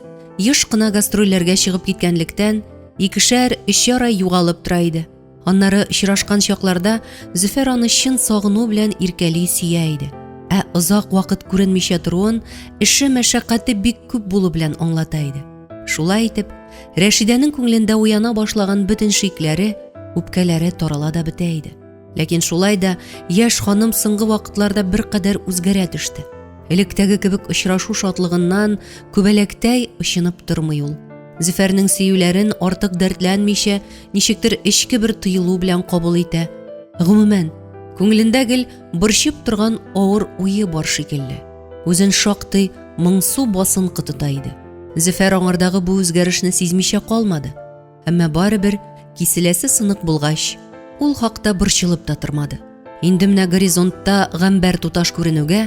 еш кына гастрольләргә чыгып киткәнлектән, икешәр, өчәр ай югалып тора иде. Аннары очрашкан чакларда Зөфәр аны чын сагыну белән иркәли сөя иде. Ә озак вакыт күренмичә торуын эше мәшәкате бик күп булу белән аңлата иде. Шулай итеп, Рәшидәнең күңелендә уяна башлаган бөтен шикләре, үпкәләре тарала да бетә иде. Ләкин шулай да яшь ханым соңгы вакытларда беркадәр үзгәрә төште. Электәге кебек очрашу шатлыгыннан күбәләктәй очынып тормый ул. Зөфәрнең сөюләрен артык дәртләнмичә, ничектер эчке бер тыелу белән кабул итә. Гомумән, күңелендә гел борчып торган авыр уе бар шикелле. Үзен шактый моңсу басынкы тота иде. Зөфәр аңардагы бу үзгәрешне сизмичә калмады. Әмма барыбер киселәсе сынык булгач, ул хакта борчылып та тормады. Инде менә горизонтта Гамбәр туташ күренүгә,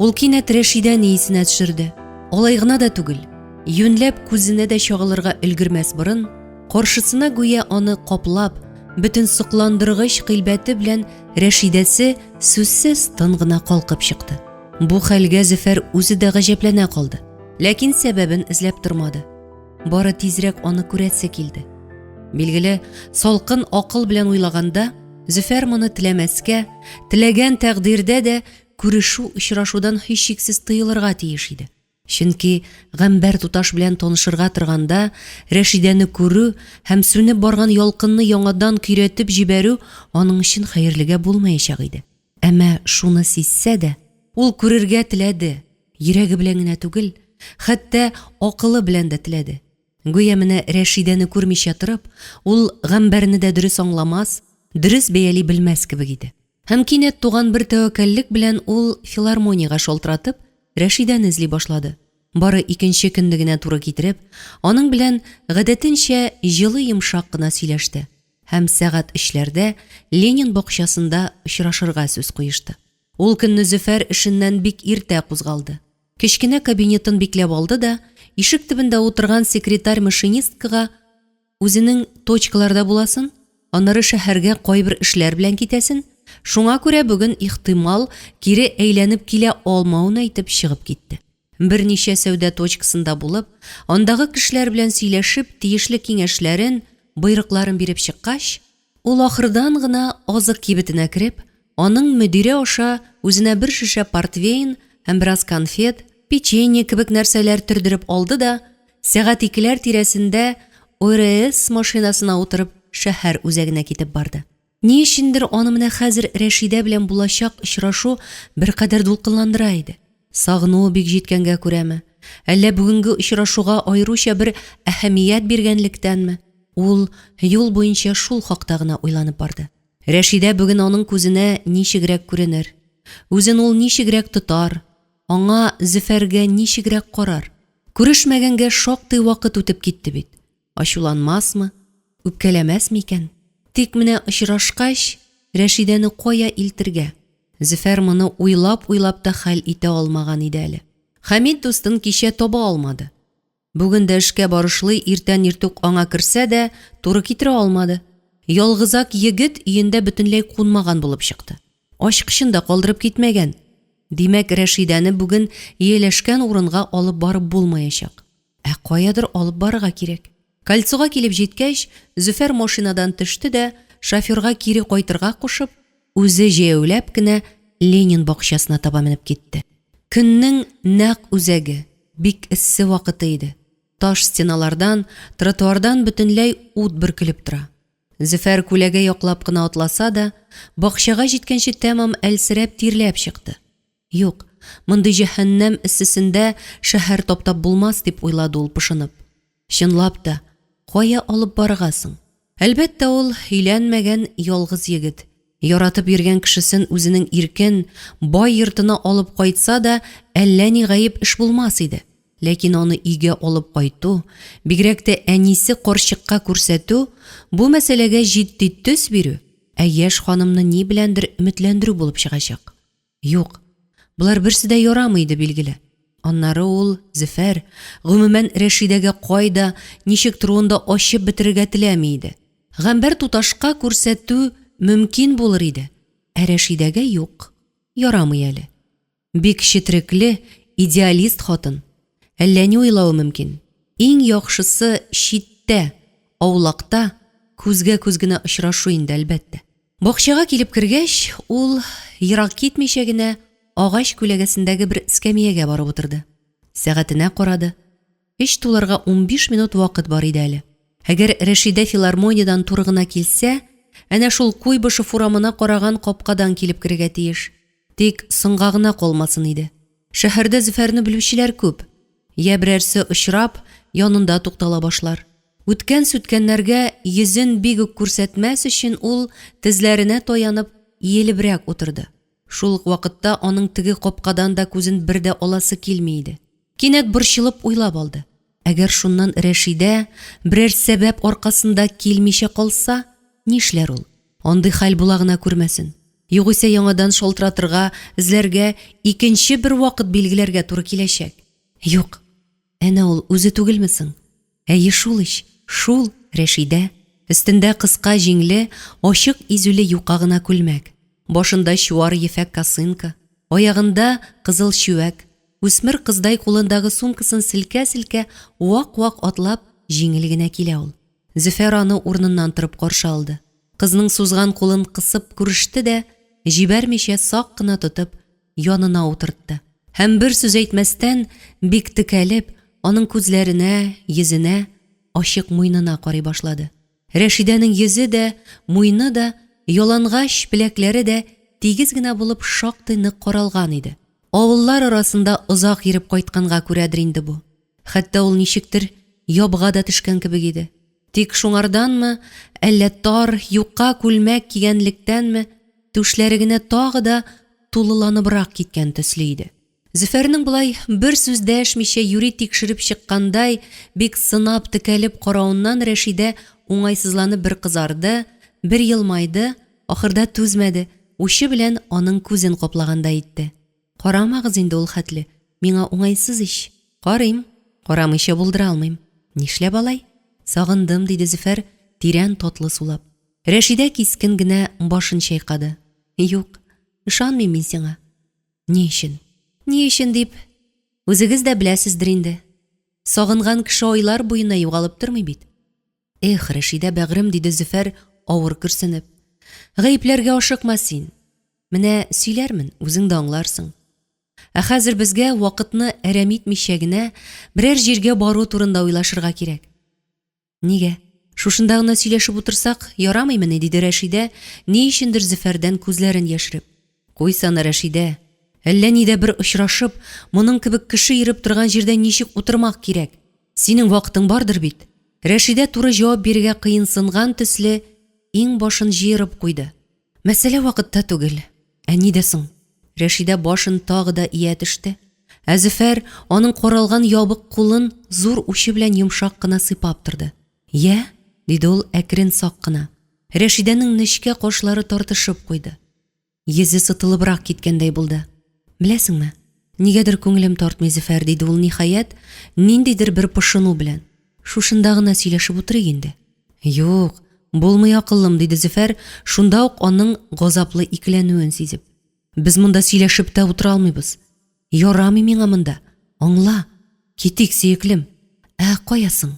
ул кинәт Рәшидәне исенә төшерде. Алай гына да түгел, юньләп күзенә дә чагылырга өлгермәс борын, каршысына гүя аны каплап, бөтен сокландыргыч кыйлбәте белән Рәшидәсе сүзсез тын гына калкып чыкты. Бу хәлгә Зөфәр үзе дә гаҗәпләнә калды. Ләкин сәбәбен эзләп тормады. Бары тизрәк аны күрәсе килде. Билгеле, салкын акыл белән уйлаганда, Зөфәр моны теләмәскә, теләгән тәкъдирдә дә күрешү-очрашудан һичшиксез тыелырга тиеш иде. Чөнки Гамбәр туташ белән танышырга торганда Рәшидәне күрү һәм сүнеп барган ялкынны яңадан көйрәтеп җибәрү аның өчен хәерлегә булмаячак иде. Әмма шуны сизсә дә, ул күрергә теләде, йөрәге белән генә түгел, хәтта акылы белән дә теләде. Гүя менә Рәшидәне күрмичә торып, ул Гамбәрне дә дөрес аңламас, дөрес бәяли белмәс кебек иде. Һәм кинәт туган бер тәвәккәллек белән ул филармониягә шалтыратып, Рәшидәне эзли башлады. Бары икенче көнне генә туры китереп, аның белән гадәтенчә җылы-йомшак кына сөйләште. Һәм сәгать өчләрдә Ленин бакчасында очрашырга сүз куешты. Ул көнне Зөфәр эшеннән бик иртә кузгалды. Кечкенә кабинетын бикләп алды да, ишек төбендә утырган секретарь-машинисткага үзенең точкаларда буласын, аннары шәһәргә кайбер эшләр белән китәсен, шуңа күрә бүген, ихтимал, кире әйләнеп килә алмавын әйтеп чыгып китте. Берничә сәүдә точкасында булып, андагы кешеләр белән сөйләшеп, тиешле киңәшләрен, боерыкларын биреп чыккач, ул ахырдан гына азык кибетенә кереп, аның мөдире аша үзенә бер шешә портвейн һәм бераз конфет, печенье кебек нәрсәләр төрдереп алды да, сәгать икеләр тирәсендә ОРС машинасына утырып шәһәр үзәгенә китеп барды. Ни өчендер аны менә хәзер Рәшидә белән булачак очрашу беркадәр дулкынландыра иде. Сагынуы бик җиткәнгә күрәме, әллә бүгенге очрашуга аеруча бер әһәмият биргәнлектәнме, ул юл буенча шул хакта гына уйланып барды. Рәшидә бүген аның күзенә ничегрәк күренер, үзен ул ничегрәк тотар, аңа, Зөфәргә ничегрәк карар? Күрешмәгәнгә шактый вакыт үтеп китте бит. Ачуланмасмы, үпкәләмәсме икән? Тик менә очрашкач, Рәшидәне кая илтергә? Зөфәр моны уйлап-уйлап та хәл итә алмаган иде әле. Хәмит дустын кичә таба алмады. Бүген дә эшкә барышлый иртән иртүк аңа керсә дә, туры китерә алмады. Ялгызак егет өендә бөтенләй кунмаган булып чыкты. Ачкычын да калдырып китмәгән. Димәк, Рәшидәне бүген ияләшкән урынга алып барып булмаячак. Ә каядыр алып барырга кирәк. Кольцога килеп җиткәч, Зөфәр машинадан төште дә, шоферга кире кайтырга кушып, үзе җәяүләп кенә Ленин бакчасына таба менеп китте. Көннең нәкъ үзәге, бик эссе вакыты иде. Таш стеналардан, тротуардан бөтенләй ут бөркелеп тора. Зөфәр күләгә яклап кына атласа да, бакчага җиткәнче тәмам әлсерәп тирләп чыкты. Юк, мондый җәһәннәм эссесендә шәһәр таптап булмас, дип уйлады ул пошынып. Чынлап та, кая алып барырга соң? Әлбәттә, ул, өйләнмәгән ялгыз егет. Яратып йөргән кешесен үзенең иркен, бай йортына алып кайтса да, әллә ни гаеп эш булмас иде. Ләкин аны өйгә алып кайту, бигрәк тә әнисе карчыкка күрсәтү, бу мәсьәләгә җитди төс бирү, ә яшь ханымны ни беләндер өметләндерү булып чыгачак. Юк, болар берсе дә ярамый иде, билгеле. Аннары ул, Зөфәр, гомумән, Рәшидәгә кайда, ничек торуын да ачып бетерергә теләми иде. Гамбәр туташка күрсәтү мөмкин булыр иде, ә Рәшидәгә юк, ярамый әле. Бик четрекле, идеалист хатын. Әллә ни уйлавы мөмкин. Иң яхшысы, читтә, аулакта, күзгә-күз генә очрашу инде, әлбәттә. Бакчага килеп кергәч, ул, ерак китмичә генә, агач күләгәсендәге бер эскәмиягә барып утырды. Сәгатенә карады. Өч туларга 15 минут вакыт бар иде әле. Әгәр Рәшидә филармониядән туры гына килсә, әнә шул Куйбышев урамына караган капкадан килеп керергә тиеш. Тик соңга гына калмасын иде. Шәһәрдә Зөфәрне белүчеләр күп. Йә берәрсе очрап, янында туктала башлар. Үткән-сүткәннәргә йөзен бик үк күрсәтмәс өчен ул, тезләренә таянып, иелебрәк утырды. Шул ук вакытта аның теге капкадан да күзен бер дә аласы килми иде. Кинәт борчылып уйлап алды. Әгәр шуннан Рәшидә берәр сәбәп аркасында килмичә калса, нишләр ул? Андый хәл була гына күрмәсен. Югыйсә яңадан шалтыратырга, эзләргә, икенче бер вакыт билгеләргә туры киләчәк. Юк, әнә ул үзе түгелме соң? Әйе шул ич, шул, Рәшидә. Өстендә кыска җиңле, ачык изүле юка гына күлмәк. Башында чуар ефәк косынка, аягында кызыл чүәк. Үсмер кыздай кулындагы сумкасын селкә-селкә, вак-вак атлап, җиңел генә килә ул. Зөфәр аны урыныннан торып каршы алды. Кызның сузган кулын кысып күреште дә, җибәрмичә сак кына тотып, янына утыртты. Һәм бер сүз әйтмәстән, бик текәлеп, аның күзләренә, йөзенә, ачык муенына карый башлады. Рәшидәнең йөзе дә, муены да, ялангач беләкләре дә тигез генә булып шактый нык каралган иде. Авыллар арасында озак йөреп кайтканга күрәдер инде бу. Хәтта ул ничектер ябыга да төшкән кебек иде. Тик шуңарданмы, әллә тар, юка күлмәк кигәнлектәнме, түшләре генә тагы да тулыланыбрак киткән төсле иде. Зөфәрнең болай бер сүз дәшмичә юри тикшереп чыккандай бик сынап текәлеп каравыннан Рәшидә уңайсызланып бер кызарды, бер елмайды, ахырда түзмәде, учы белән аның күзен каплагандай итте. Карамагыз инде ул хәтле, миңа уңайсыз ич. Карыйм, карамыйча булдыра алмыйм. Нишләп алай? Сагындым, диде Зөфәр, тирән татлы сулап. Рәшидә кискен генә башын чайкады. Юк, ышанмыйм мин сиңа. Ни өчен? Ни өчен дип, үзегез дә беләсездер инде. Сагынган кеше айлар буена югалып тормый бит. Эх, Рәшидә бәгърем, диде Зөфәр, авыр көрсенеп. Гаепләргә ашыкма син. Менә сөйләрмен, үзең дә аңларсың. Ә хәзер безгә вакытны әрәм итмичә генә берәр җиргә бару турында уйлашырга кирәк. Нигә? Шушында гына сөйләшеп утырсак, ярамыймыни? диде Рәшидә, ни өчендер Зөфәрдән күзләрен яшереп. Куйсана, Рәшидә! Әллә нидә бер очрашып, моның кебек кеше йөреп торган җирдә ничек утырмак кирәк? Синең вакытың бардыр бит? Рәшидә туры җавап бирергә кыенсынган төсле, иңбашын җыерып куйды. Мәсьәлә вакытта түгел. Ә нидә соң? Рәшидә башын тагы да ия төште. Ә Зөфәр аның каралган ябык кулын зур учы белән йомшак кына сыйпап торды. Йә? диде ул әкрен сак кына. Рәшидәнең нечкә кашлары тартышып куйды. Йөзе сытылыбрак киткәндәй булды. Беләсеңме, нигәдер күңелем тартмый, Зөфәр, диде ул ниһаять, ниндидер бер пошыну белән. Шушында гына сөйләшеп утырыйк инде. Юк, булмый, акыллым, диде Зөфәр, шунда ук аның газаплы икеләнүен сизеп. Без монда сөйләшеп тә утыра алмыйбыз. Ярамый миңа монда. Аңла. Китик, сөеклем. Ә кая соң?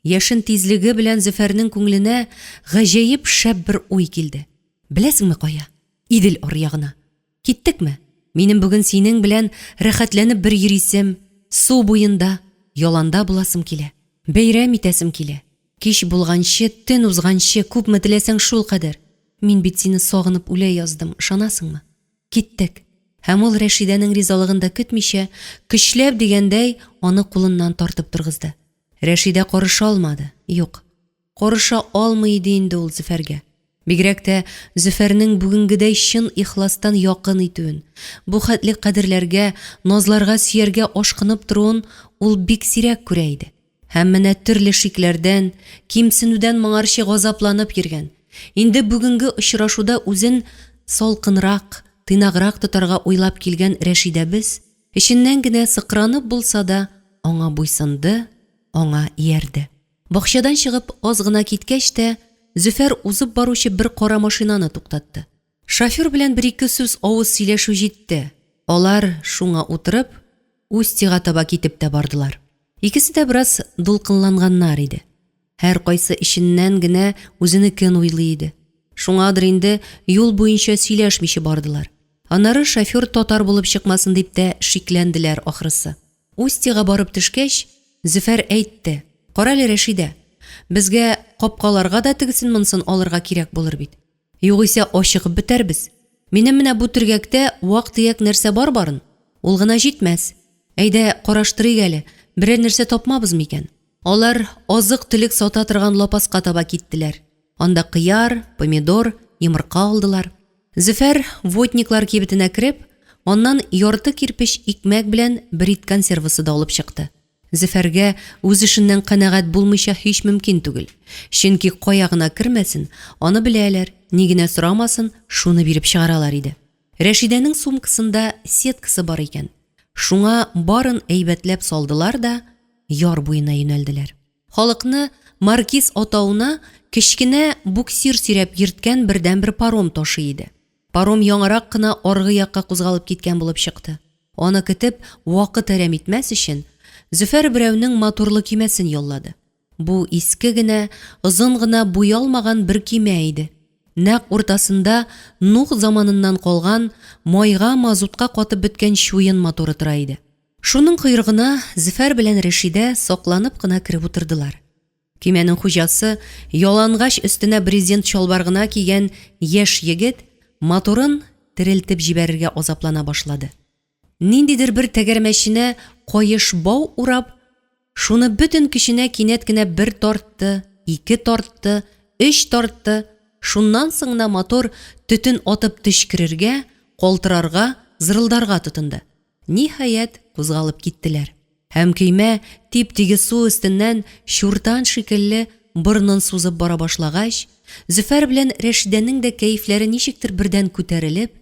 Яшен тизлеге белән Зөфәрнең күңеленә гаҗәеп шәп бер уй килде. Беләсеңме кая? Идел аръягына. Киттекме? Минем бүген синең белән рәхәтләнеп бер йөрисем, су буенда, яланда буласым килә. Бәйрәм итәсем килә. Кич булганчы, төн узганчы, күпме теләсәң шул кадәр. Мин бит сине сагынып үлә яздым, ышанасыңмы? Киттек. Һәм ул Рәшидәнең ризалыгын да көтмичә, көчләп дигәндәй, аны кулыннан тартып торгызды. Рәшидә карыша алмады. Юк. Карыша алмый иде инде ул Зөфәргә. Бигрәк тә Зөфәрнең бүгенгедәй чын ихластан якын итүен, бу хәтле кадерләргә, назларга, сөяргә ашкынып торуын ул бик сирәк күрә иде. Һәм менә төрле шикләрдән, кимсенүдән моңарчы газапланып йөргән, инде бүгенге очрашуда үзен салкынрак, тыйнаграк тотарга уйлап килгән Рәшидәбез, эченнән генә сыкранып булса да, аңа буйсынды, аңа иярде. Бакчадан чыгып аз гына киткәч тә, Зөфәр узып баручы бер кара машинаны туктатты. Шофер белән бер-ике сүз авыз сөйләшү җитте, алар, шуңа утырып, Устьега таба китеп тә бардылар. Икесе дә бераз дулкынланганнар иде. Һәркайсы эченнән генә үзенекен уйлый иде. Шуңадыр инде юл буенча сөйләшмичә бардылар. Аннары шофер татар булып чыкмасын дип тә шикләнделәр, ахрысы. Устьега барып төшкәч, Зөфәр әйтте, Карале, Рәшидә, безгә капкаларга да тегесен-монысын алырга кирәк булыр бит. Югыйсә ачыгып бетәрбез. Минем менә бу төргәктә вак-төяк нәрсә бар барын, ул гына җитмәс. Әйдә, караштырыйк әле, берәр нәрсә тапмабыз микән? Алар азык-төлек сата торган лапаска таба киттеләр. Анда кыяр, помидор, йомырка алдылар. Зөфәр Водниклар кибетенә кереп, аннан ярты кирпеч икмәк белән бер ит консервасы да алып чыкты. Зөфәргә үз эшеннән канәгать булмыйча һич мөмкин түгел. Чөнки кая гына кермәсен, аны беләләр, ни генә сорамасын, шуны биреп чыгаралар иде. Рәшидәнең сумкасында сеткасы бар икән. Шуңа барын әйбәтләп салдылар да яр буена юнәлделәр. Халыкны Маркиз атавына кечкенә буксир сөйрәп йөрткән бердәнбер паром ташый иде. Паром яңарак кына аргы якка кузгалып киткән булып чыкты. Аны көтеп, вакыт әрәм итмәс өчен, Зөфәр берәүнең моторлы көймәсен яллады. Бу иске генә, озын гына буялмаган бер көймә иде. Нәкъ уртасында Нух заманыннан калган, майга, мазутка катып беткән чуен моторы тора иде. Шуның койрыгына Зөфәр белән Рәшидә сакланып кына кереп утырдылар. Көймәнең хуҗасы, ялангач өстенә брезент чалбар гына кигән яшь егет, моторын терелтеп җибәрергә азаплана башлады. Ниндидер бер тәгәрмәченә каеш бау урап, шуны бөтен көченә кинәт кенә бер тартты, ике тартты, өч тартты, шуннан соң гына мотор төтен атып төчкерергә, калтырарга, зырылдарга тотынды. Ниһаять, кузгалып киттеләр. Һәм көймә, тип-тигез су өстеннән чуртан шикелле борынын сузып бара башлагач, Зөфәр белән Рәшидәнең дә кәефләре ничектер бердән күтәрелеп,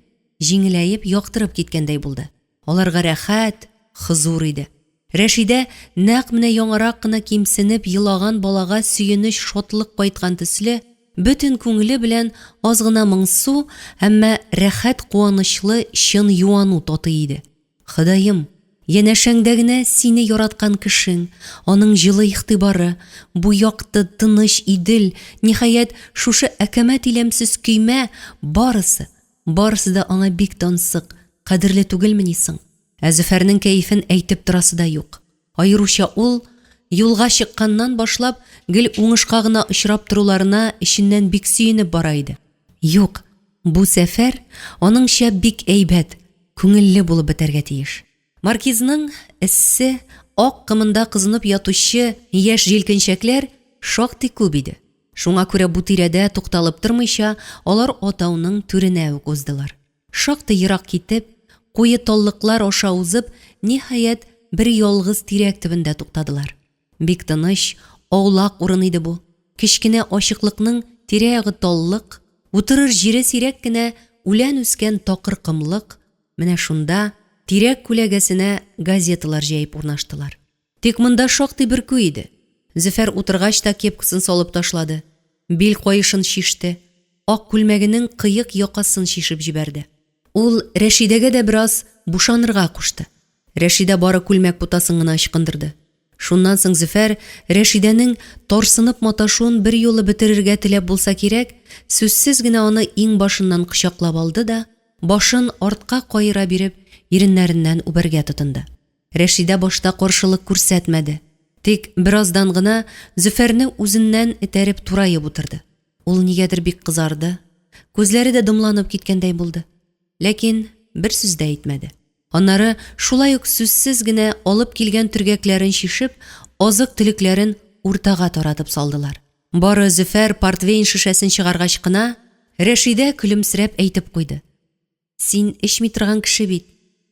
җиңеләеп, яктырып киткәндәй булды. Аларга рәхәт, хозур иде. Рәшидә, нәкъ менә яңарак кына кимсенеп елаган балага сөенеч-шатлык кайткан төсле, бөтен күңеле белән аз гына моңсу, әмма рәхәт-куанычлы чын юану татый иде. Ходаем, янәшәңдә генә сине яраткан кешең, аның җылы игътибары, бу якты, тыныч Идел, ниһаять, шушы әкәмәт иләмсез көймә, барысы, барысы да аңа бик тансык, кадерле түгелмени соң? Ә Зөфәрнең кәефен әйтеп торасы да юк. Аеруча ул, юлга чыкканнан башлап, гел уңышка гына очрап торуларына эченнән бик сөенеп бара иде. Юк, бу сәфәр аныңча бик әйбәт, күңелле булып бетәргә тиеш. Маркизның эссе, ак комында кызынып ятучы яшь җилкенчәкләр шактый күп иде. Шуңа күрә бу тирәдә тукталып тормыйча, алар атауның түренә үк уздылар. Шактый ерак китеп, куе таллыклар аша узып, ниһаять, бер ялгыз тирәк төбендә туктадылар. Бик тыныч, аулак урын иде бу. Кечкенә ачыклыкның тирә-ягы таллык, утырыр җире сирәк кенә үлән үскән такыр комлык, менә шунда, тирәк күләгәсенә газеталар җәеп урнаштылар. Тик монда шактый бөркү иде. Зөфәр утыргач та кепкасын салып ташлады, бил каешын чиште, ак күлмәгенең кыек якасын чишеп җибәрде. Ул Рәшидәгә дә бераз бушанырга кушты. Рәшидә бары күлмәк путасын гына ычкындырды. Шуннан соң Зөфәр, Рәшидәнең тарсынып маташуын берьюлы бетерергә теләп булса кирәк, сүзсез генә аны иңбашыннан кочаклап алды да, башын артка каера биреп, иреннәреннән үбәргә тотынды. Рәшидә башта каршылык күрсәтмәде. Тик бераздан гына Зөфәрне үзеннән этәреп тураеп утырды. Ул нигәдер бик кызарды, күзләре дә дымланып киткәндәй булды. Ләкин бер сүз дә әйтмәде. Аннары шулай ук сүзсез генә алып килгән төргәкләрен чишеп, азык-төлекләрен уртага таратып салдылар. Бары Зөфәр портвейн шешәсен чыгаргач кына, Рәшидә көлемсерәп әйтеп куйды. Син эчми торган кеше бит,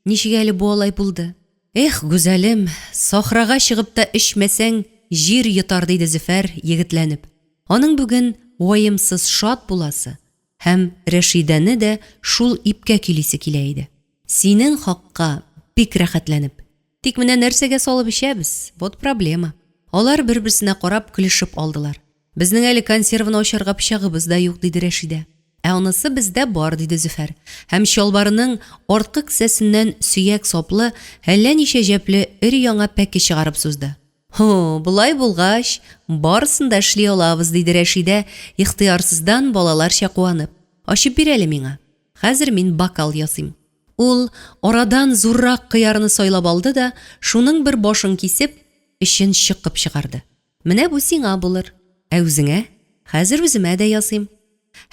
ничек әле бу алай булды? Эх, гүзәлем, сахрага чыгып та эчмәсәң, җир йотар, диде Зөфәр, егетләнеп. Аның бүген ваемсыз шат буласы һәм Рәшидәне дә шул ипкә көйлисе килә иде. Синең хакка бик рәхәтләнеп. Тик менә нәрсәгә салып эчәбез, вот проблема. Алар бер-берсенә карап көлешеп алдылар. Безнең әле консерваны ачарга пычагыбыз да юк, диде Рәшидә. Ә анысы бездә бар, диде Зөфәр һәм чалбарының арткы кесәсеннән сөяк саплы, әллә ничә җәпле өр-яңа пәке чыгарып сузды. Һо, болай булгач, барысын да эшли алабыз, диде Рәшидә, ихтыярсыздан балаларча куанып. Ачып бир әле миңа. Хәзер мин бокал ясыйм. Ул арадан зуррак кыярны сайлап алды да, шуның бер башын кисеп, эчен чыкып чыгарды. Менә бу сиңа булыр. Ә үзеңә? Хәзер үземә дә ясыйм.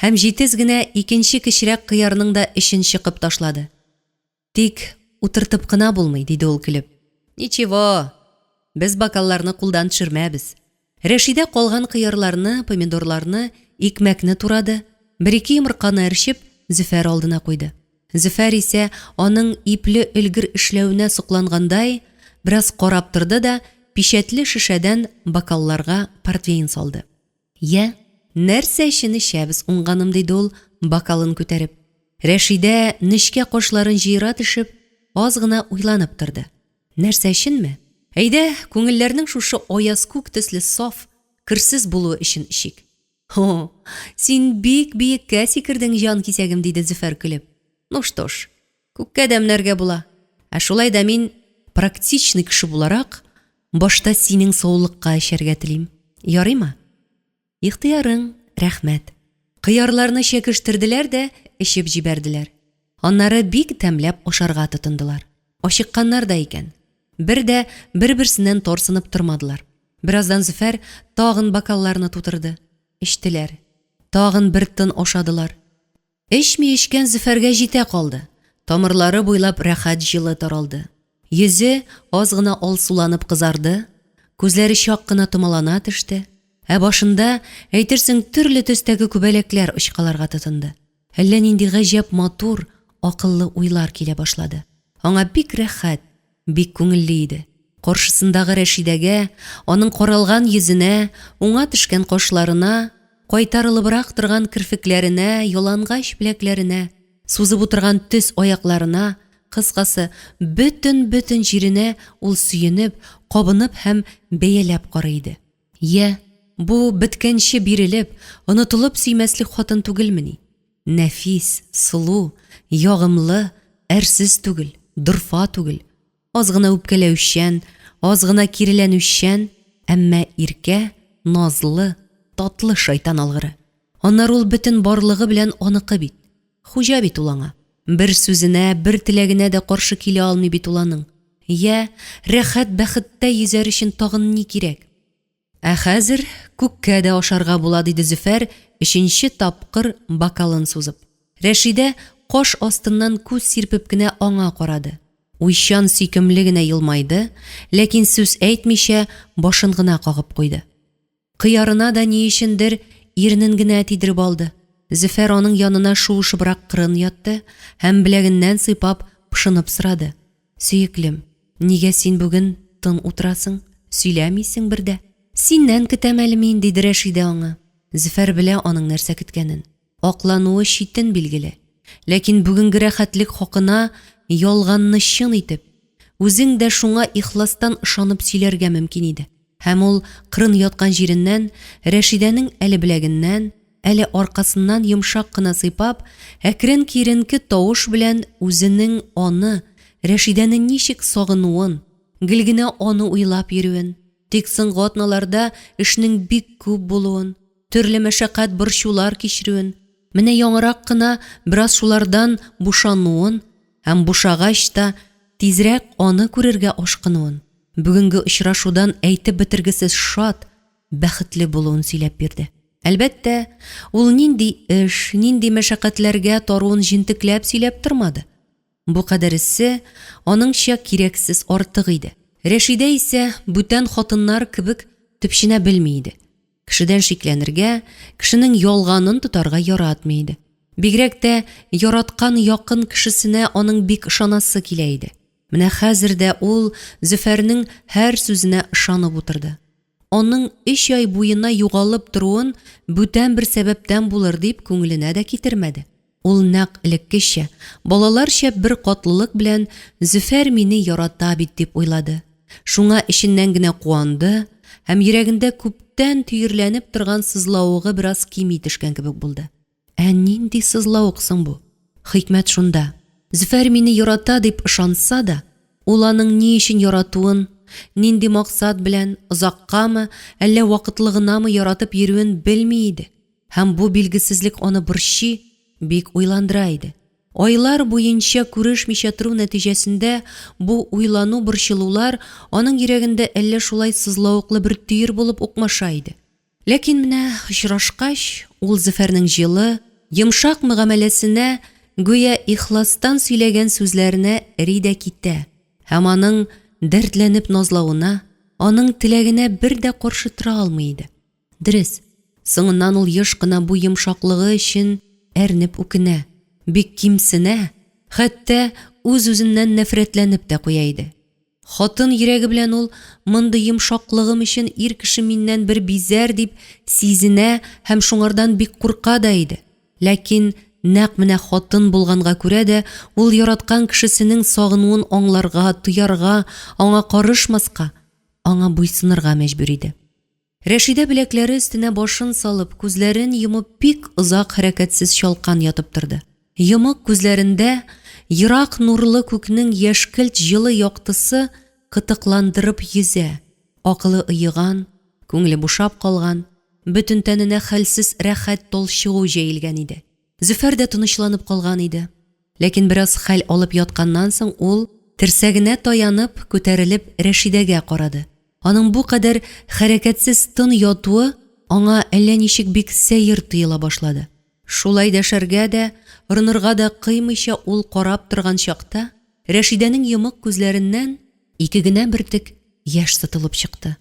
Һәм җитез генә икенче кечерәк кыярның да эчен чыкып ташлады. Тик утыртып кына булмый, диде ул көлеп. Ничего, без бокалларны кулдан төшермәбез. Рәшидә калган кыярларны, помидорларны, икмәкне турады, бер-ике йомырканы әрчеп, Зөфәр алдына куйды. Зөфәр исә, аның ипле-өлгер эшләвенә соклангандай, бераз карап торды да пичәтле шешәдән бокалларга портвейн салды. Йә, нәрсә өчен эчәбез, уңганым, диде ул, бокалын күтәреп. Рәшидә, нечкә кашларын җыера төшеп, аз гына уйланып торды. Нәрсә өченме? Әйдә, күңелләрнең шушы аяз күк төсле саф, керсез булуы өчен эчик. Һо, син бик биеккә сикердең, җан кисәгем, диде Зөфәр көлеп. Ну что ж, күккә дә менәргә була. Ә шулай да мин, практичный кеше буларак, башта синең саулыкка эчәргә телим. Ярыймы? Ихтыярың, рәхмәт. Кыярларны чәкештерделәр дә эчеп җибәрделәр. Аннары бик тәмләп ашарга тотындылар. Ачыкканнар да икән. Бер дә бер-берсеннән тарсынып тормадылар. Бераздан Зөфәр тагын бокалларны тутырды. Эчтеләр. Тагын бер тын ашадылар. Эчми эчкән Зөфәргә җитә калды. Тамырлары буйлап рәхәт җылы таралды. Йөзе аз гына алсуланып кызарды, күзләре чак кына томалана төште, ә башында, әйтерсең, төрле төстәге күбәләкләр очкаларга тотынды. Әллә нинди гаҗәп матур, акыллы уйлар килә башлады. Аңа бик рәхәт, бик күңелле иде. Каршысындагы Рәшидәгә, аның каралган йөзенә, уңа төшкән кашларына, кайтарылыбрак торган керфекләренә, ялангач беләкләренә, сузып утырган төз аякларына, кыскасы, бөтен-бөтен җиренә ул сөенеп, кабынып һәм бәяләп карый иде. Йә, бу беткәнче бирелеп, онытылып сөймәслек хатын түгелмени? Нәфис, сылу, ягымлы, әрсез түгел, дорфа түгел, аз гына үпкәләүчән, аз гына киреләнүчән, әмма иркә, назлы, татлы шайтан алгыры. Аннары ул бөтен барлыгы белән аныкы бит. Хуҗа бит ул аңа. Бер сүзенә, бер теләгенә дә каршы килә алмый бит ул аның. Йә, рәхәт бәхеттә йөзәр өчен тагын ни кирәк? Ә хәзер күккә дә ашарга була, диде Зөфәр, өченче тапкыр бокалын сузып. Рәшидә каш астыннан күз сирпеп кенә аңа карады. Уйчан сөйкемле генә елмайды, ләкин сүз әйтмичә, башын гына кагып куйды. Кыярына да ни өчендер иренен генә тидереп алды. Зөфәр аның янына шуышыбрак кырын ятты һәм беләгеннән сыйпап, пошынып сорады. Сөеклем, нигә син бүген тын утырасың, сөйләмисең бер дә? Синнән көтәм әле мин, диде Рәшидә аңа. Зөфәр белә аның нәрсә көткәнен. Аклануы читен, билгеле. Ләкин бүгенге рәхәтлек хакына ялганны чын итеп, үзең дә шуңа ихластан ышанып сөйләргә мөмкин иде. Һәм ул кырын яткан җиреннән Рәшидәнең әле беләгеннән, әле аркасыннан йомшак кына сыйпап, әкрен-киеренке тавыш белән үзенең аны, Рәшидәне ничек сагынуын, гел генә аны уйлап йөрүен, тик соңгы атналарда эшнең бик күп булуын, төрле мәшәкать-борчулар кичерүен, менә яңарак кына бераз шулардан бушануын һәм бушагач та тизрәк аны күрергә ашкынуын, бүгенге очрашудан әйтеп бетергесез шат, бәхетле булуын сөйләп бирде. Әлбәттә, ул нинди эш, нинди мәшәкатьләргә таруын җентекләп сөйләп тормады. Бу кадәресе, аныңча, кирәксез артык иде. Рәшидә исә, бүтән хатыннар кебек, төпченә белми иде. Кешедән шикләнергә, кешенең ялганын тотарга яратмый иде. Бигрәк тә яраткан якын кешесенә аның бик ышанасы килә иде. Менә хәзер дә ул Зөфәрнең һәр сүзенә ышанып утырды. Аның өч ай буена югалып торуын бүтән бер сәбәптән булыр дип күңеленә дә китермәде. Ул нәкъ элеккечә, балаларча беркатлылык белән Зөфәр мине ярата бит дип уйлады. Шуңа эченнән генә куанды һәм йөрәгендә күптән төерләнеп торган сызлавыгы бераз кими төшкән кебек булды. Ә нинди сызлавык соң бу? Хикмәт шунда, Зөфәр мине ярата дип ышанса да, ул аның ни өчен яратуын, нинди максат белән, озаккамы, әллә вакытлы гынамы яратып йөрүен белми иде. Һәм бу билгесезлек аны борчый, бик уйландыра иде. Айлар буенча күрешмичә тору нәтиҗәсендә бу уйлану-борчылулар аның йөрәгендә әллә шулай сызлавыклы бер төер булып укмаша иде. Ләкин менә очрашкач, ул Зөфәрнең җылы, йомшак мөгамәләсенә, гүя ихластан сөйләгән сүзләренә эри дә китә һәм аның дәртләнеп назлавына, аның теләгенә бер дә каршы тора алмый иде. Дөрес, соңыннан ул еш кына бу йомшаклыгы өчен әрнеп үкенә, бик кимсенә, хәтта үз-үзеннән нәфрәтләнеп тә куя иде. Хатын йөрәге белән ул, мондый йомшаклыгым өчен ир кеше миннән бер бизәр дип сизенә һәм шуңардан бик курка да иде. Ләкин нәкъ менә хатын булганга күрә дә ул яраткан кешесенең сагынуын аңларга, тоярга, аңа карышмаска, аңа буйсынырга мәҗбүр иде. Рәшидә беләкләре өстенә башын салып, күзләрен йомып бик озак хәрәкәтсез чалкан ятып торды. Йомык күзләрендә ерак нурлы күкнең яшькелт җылы яктысы кытыкландырып йөзә, акылы оеган, күңеле бушап калган, бөтен тәненә хәлсез рәхәт талчыгу җәелгән иде. Зөфәр дә тынычланып калган иде. Ләкин бераз хәл алып ятканнан соң ул, терсәгенә таянып, күтәрелеп Рәшидәгә карады. Аның бу кадәр хәрәкәтсез тын ятуы аңа әллә ничек бик сәер тоела башлады. Шулай дәшәргә дә, орынырга да кыймыйча ул карап торган чакта, Рәшидәнең йомык күзләреннән ике генә бөртек яшь сытылып чыкты.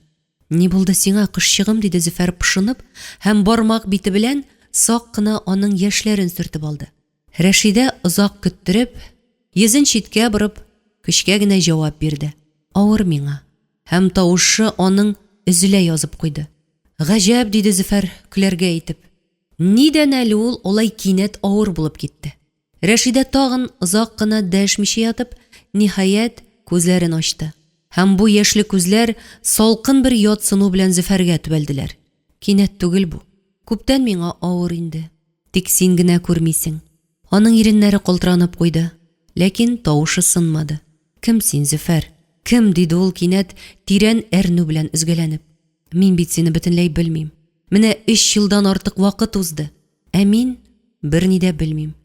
Ни булды сиңа, кошчыгым? диде Зөфәр пошынып һәм бармак бите белән сак кына аның яшьләрен сөртеп алды. Рәшидә озак көттереп, йөзен читкә борып, көчкә генә җавап бирде. Авыр миңа. Һәм тавышы аның өзелә язып куйды. Гаҗәп, диде Зөфәр, көләргә итеп. Нидән әле ул алай кинәт авыр булып китте? Рәшидә тагын озак кына дәшмичә ятып, ниһаять, күзләрен ачты. Һәм бу яшьле күзләр салкын бер ятсыну белән Зөфәргә төбәлделәр. Кинәт түгел бу. Күптән миңа авыр инде. Тик син генә күрмисең. Аның иреннәре калтыранып куйды, ләкин тавышы сынмады. Кем син, Зөфәр? Кем? диде ул кинәт тирән әрнү белән өзгәләнеп. Мин бит сине бөтенләй белмим. Менә өч елдан артык вакыт узды. Ә мин берни дә белмим.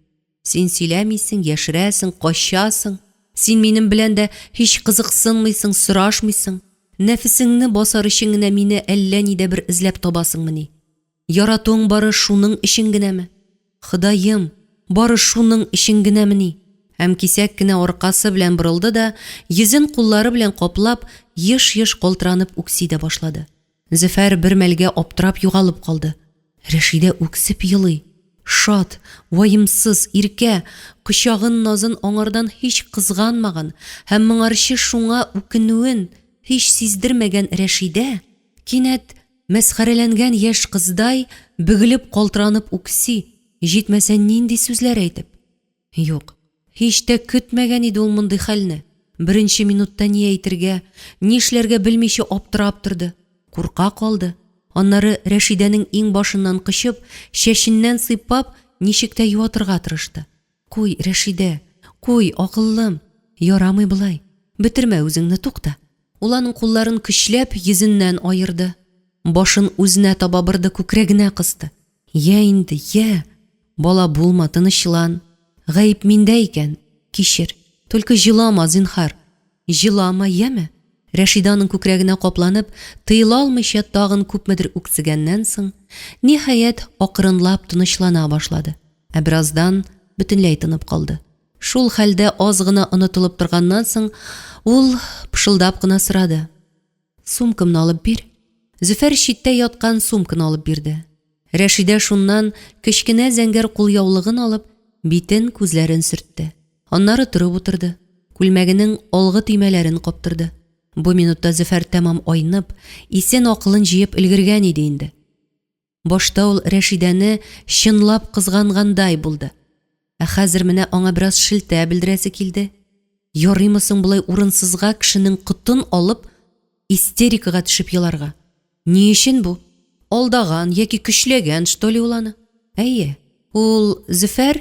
Син сөйләмисең, яшерәсең, качасың. Син минем белән дә һич кызыксынмыйсың, сорашмыйсың. Нәфесеңне басар өчен генә мине әллә нидә бер эзләп табасыңмыни? Яратуың бары шуның өчен генәме? Ходаем, бары шуның өчен генәмени? Һәм кисәк кенә аркасы белән борылды да, йөзен куллары белән каплап, еш-еш калтыранып үкси дә башлады. Зөфәр бер мәлгә аптырап югалып калды. Рәшидә үксеп елый. Шат, ваемсыз, иркә, кочагын-назын аңардан һич кызганмаган һәм моңарчы шуңа үкенүен һич сиздермәгән Рәшидә, кинәт Мәсхәрәләнгән яшь кыздай бөгелеп калтыранып үкси, җитмәсә нинди сүзләр әйтеп. Юк, һич тә көтмәгән иде ул мондый хәлне. Беренче минутта ни әйтергә, нишләргә белмичә аптырап торды, курка калды. Аннары Рәшидәнең иңбашыннан кочып, чәченнән сыйпап, ничек тә юатырга тырышты. Куй, Рәшидә, куй, акыллым, ярамый болай. Бетермә үзеңне, тукта. Ул аның кулларын көчләп йөзеннән аерды. Башын үзенә таба борды, күкрәгенә кысты. Йә инде, йә! Бала булма, тынычлан. Гаеп миндә икән, кичер. Только җылама, зинһар. Җылама, яме? Рәшидә аның күкрәгенә капланып, тыела алмыйча тагын күпмедер үксегәннән соң, ниһаять, акрынлап тынычлана башлады. Ә бераздан бөтенләй тынып калды. Шул хәлдә аз гына онытылып торганнан соң, ул пышылдап кына сорады. Сумкамны алып бир. Зөфәр читтә яткан сумканы алып бирде. Рәшидә шуннан кечкенә зәңгәр кулъяулыгын алып, битен, күзләрен сөртте. Аннары торып утырды, күлмәгенең алгы төймәләрен каптырды. Бу минутта Зөфәр тәмам айнып, исен-акылын җыеп өлгергән иде инде. Башта ул Рәшидәне чынлап кызгангандай булды. Ә хәзер менә аңа бераз шелтә белдерәсе килде. Ярыймы соң болай урынсызга кешенең котын алып, истерикага төшеп еларга? Ни өчен бу? Алдаган яки көчләгән, что ли, ул аны? Әйе, ул, Зөфәр,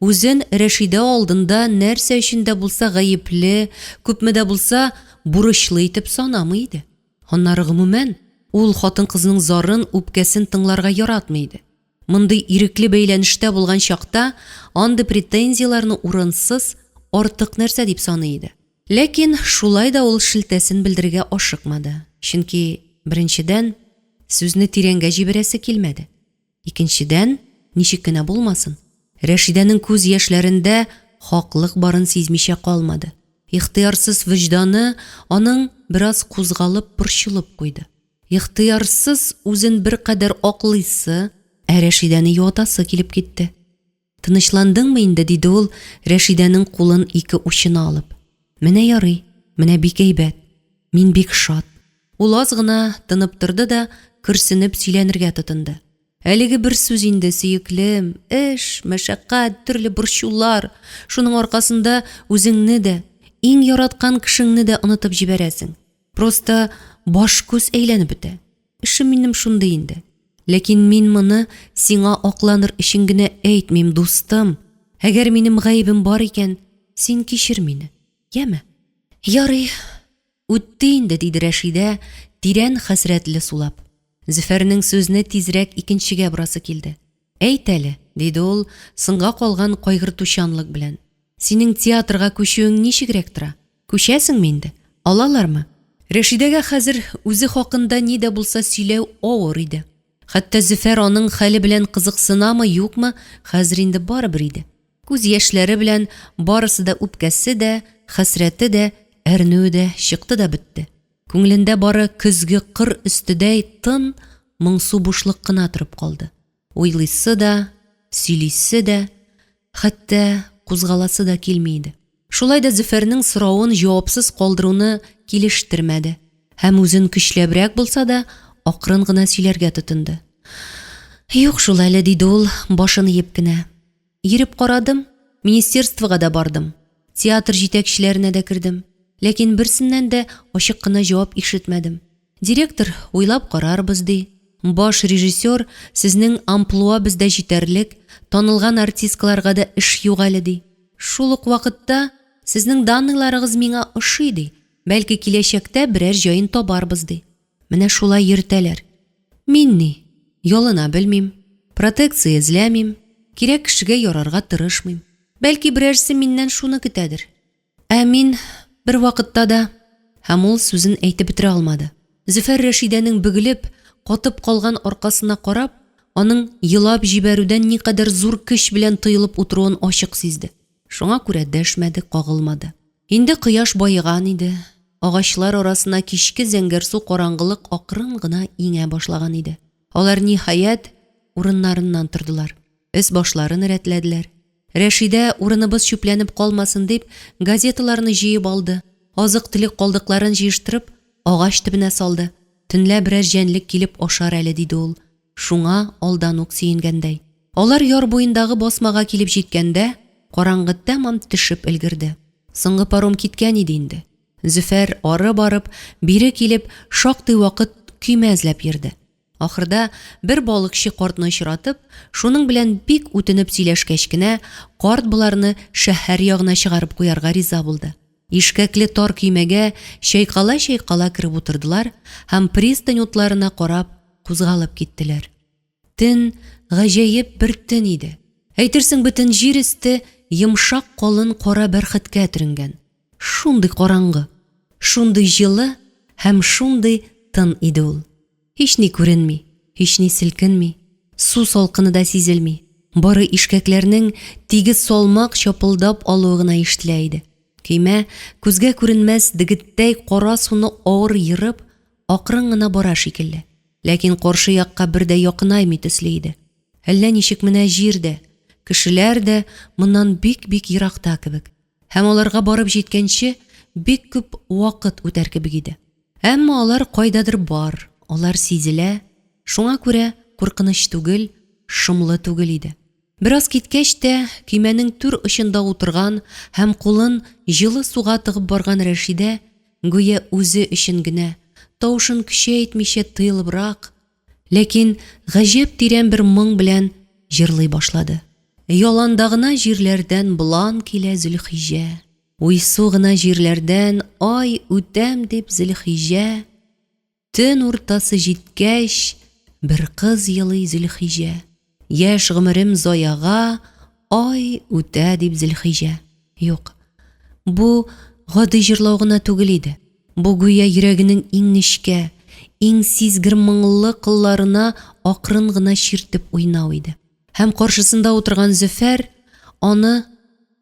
үзен Рәшидә алдында нәрсә өчен дә булса гаепле, күпме дә булса бурычлы итеп санамый иде. Аннары, гомумән, ул хатын-кызның зарын, үпкәсен тыңларга яратмый иде. Мондый ирекле бәйләнештә булган чакта андый претензияләрне урынсыз, артык нәрсә дип саный иде. Ләкин шулай да ул шелтәсен белдерергә ашыкмады, чөнки, беренчедән, сүзне тирәнгә җибәрәсе килмәде. Икенчедән, ничек кенә булмасын, Рәшидәнең күз яшьләрендә хаклык барын сизмичә калмады. Ихтыярсыз вөҗданы аның бераз кузгалып, борчылып куйды. Ихтыярсыз үзен беркадәр аклыйсы, ә Рәшидәне юатасы килеп китте. Тынычландыңмы инде? диде ул, Рәшидәнең кулын ике учына алып. Менә ярый, менә бик әйбәт. Мин бик шат. Ул аз гына тынып торды да, көрсенеп сөйләнергә тотынды. Әлеге бер сүз инде, сөеклем, эш, мәшәкать, төрле борчулар, шуның аркасында үзеңне дә, иң яраткан кешеңне дә онытып җибәрәсең. Просто баш-күз әйләнеп бетә. Эшем минем шундый инде. Ләкин мин моны сиңа акланыр өчен генә әйтмим, дустым. Әгәр минем гаебем бар икән, син кичер мине, яме? Ярый, үтте инде, диде Рәшидә, тирән хәсрәтле сулап. Зөфәрнең сүзне тизрәк икенчегә борасы килде. Әйт әле, диде ул, соңга калган кайгыртучанлык белән. Синең театрга күчүең ничегрәк тора? Күчәсеңме инде? Алалармы? Рәшидәгә хәзер үзе хакында ни дә булса сөйләү авыр иде. Хәтта Зөфәр аның хәле белән кызыксынамы, юкмы, хәзер инде барыбер иде. Күз яшьләре белән барысы да үпкәсе дә, хәсрәте дә, әрнүе дә чыкты да бетте. Күңелендә бары көзге кыр өстедәй тын, моңсу бушлык кына торып калды. Уйлыйсы да, сөйлисе дә, хәтта кузгаласы да килми иде. Шулай да Зөфәрнең соравын җавапсыз калдыруны килештермәде һәм үзен көчләбрәк булса да, акрын гына сөйләргә тотынды. Юк шул әле, диде ул, башын иеп кенә. Йөреп карадым, министерствога да бардым, театр җитәкчеләренә дә кердем, ләкин берсеннән дә ачык кына җавап ишетмәдем. Директор, уйлап карарбыз, ди. Баш режиссер, сезнең амплуа бездә җитәрлек, танылган артисткаларга да эш юк әле, ди. Шул ук вакытта, сезнең данныйларыгыз миңа ошый, ди, бәлки киләчәктә берәр җаен табарбыз, ди. Менә шулай йөртәләр. Мин ни, ялына белмим, протекция эзләмим, кирәк кешегә ярарга тырышмыйм. Бәлки берәрсе миннән шуны көтәдер. Ә мин бервакытта да Һәм ул сүзен әйтеп бетерә алмады. Зөфәр Рәшидәнең бөгелеп, катып калган аркасына карап, аның елап җибәрүдән никадәр зур көч белән тыелып утыруын ачык сизде. Шуңа күрә дәшмәде, кагылмады. Инде кояш баеган иде, агачлар арасына кичке зәңгәрсу караңгылык акрын гына иңә башлаган иде. Алар, ниһаять, урыннарыннан тордылар. Өс-башларын рәтләделәр. Рәшидә, урыныбыз чүпләнеп калмасын дип, газеталарны җыеп алды, азык-төлек калдыкларын җыештырып, агач төбенә салды. Төнлә берәр җәнлек килеп ашар әле, диде ул, шуңа алдан ук сөенгәндәй. Алар яр буендагы басмага килеп җиткәндә, караңгы тәмам төшеп өлгерде. Соңгы паром киткән иде инде. Зөфәр ары барып, бире килеп, шактый вакыт көймә эзләп йөрде. Ахырда бер балыкчы картны очратып, шуның белән бик үтенеп сөйләшкәч кенә, карт боларны шәһәр ягына чыгарып куярга риза булды. Ишкәкле тар көймәгә чайкала-чайкала кереп утырдылар һәм пристань утларына карап кузгалып киттеләр. Төн гаҗәеп бер төн иде. Әйтерсең бөтен җир өсте йомшак калын кара бәрхеткә төренгән. Шундый караңгы, шундый җылы һәм шундый тын иде ул. Һични күренми, һични селкенми, су салкыны да сизелми, бары ишкәкләрнең тигез салмак чапылдап алуы гына ишетелә иде. Көймә, күзгә күренмәс дегеттәй кара суны авыр ерып, акрын гына бара шикелле. Ләкин каршы якка бер дә якынаймый төсле иде. Әллә ничек менә җир дә, кешеләр дә моннан бик-бик еракта кебек. Һәм аларга барып җиткәнче бик күп вакыт үтәр кебек иде. Әмма алар кайдадыр бар, алар сизелә, шуңа күрә куркыныч түгел, шомлы түгел иде. Бераз киткәч тә, көймәнең түр очында утырган һәм кулын җылы суга тыгып барган Рәшидә, гүя үзе өчен генә, тавышын көчәйтмичә тыелыбрак, ләкин гаҗәп тирән бер моң белән җырлый башлады. Яланда гына җирләрдән болан килә Зөлхиҗә, уйсу гына җирләрдән ай үтәм дип Зөлхиҗә, Төн уртасы җиткәч, бер кыз елый Зөлхиҗә. Яшь гомерем заяга, ай үтә дип Зөлхиҗә. Юк, бу гади җырлау гына түгел иде. Бу гүя йөрәгенең иң нечкә, иң сизгер моңлы кылларына акрын гына чиртеп уйнау иде. Һәм каршысында утырган Зөфәр аны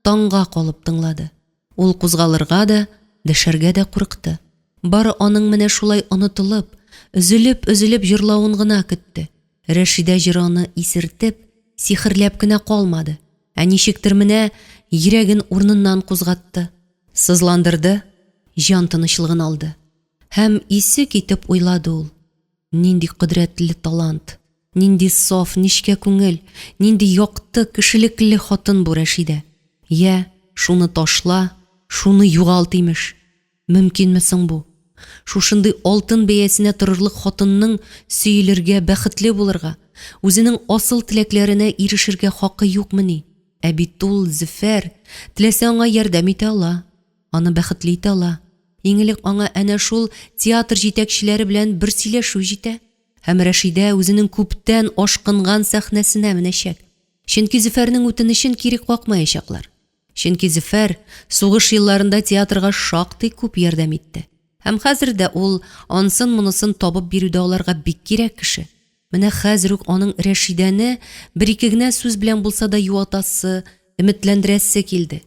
таңга калып тыңлады. Ул кузгалырга да, дәшәргә дә курыкты. Бары аның менә шулай онытылып, өзелеп-өзелеп җырлавын гына көтте. Рәшидә җыры аны исертеп, сихерләп кенә калмады, ә ничектер менә йөрәген урыныннан кузгатты, сызландырды, җан тынычлыгын алды. Һәм исе китеп уйлады ул, Нинди кодрәтле талант, нинди саф, нечкә күңел, нинди якты, кешелекле хатын бу Рәшидә. Йә, шуны ташла, шуны югалт, имеш. Мөмкинме соң бу? Шушындый алтын бәясенә торырлык хатынның сөелергә, бәхетле булырга, үзенең асыл теләкләренә ирешергә хакы юкмыни? Ә бит ул, Зөфәр, теләсә аңа ярдәм итә ала. Аны бәхетле итә ала. Иң элек аңа әнә шул театр җитәкчеләре белән бер сөйләшү җитә. Һәм Рәшидә үзенең күптән ашкынган сәхнәсенә менәчәк. Чөнки Зөфәрнең үтенечен кире какмаячаклар. Чөнки Зөфәр сугыш елларында театрга шактый күп ярдәм итте. Һәм хәзер дә ул ансын-монысын табып бирүдә аларга бик кирәк кеше. Менә хәзер үк аның Рәшидәне бер-ике генә сүз белән булса да юатасы, өметләндерәсе килде.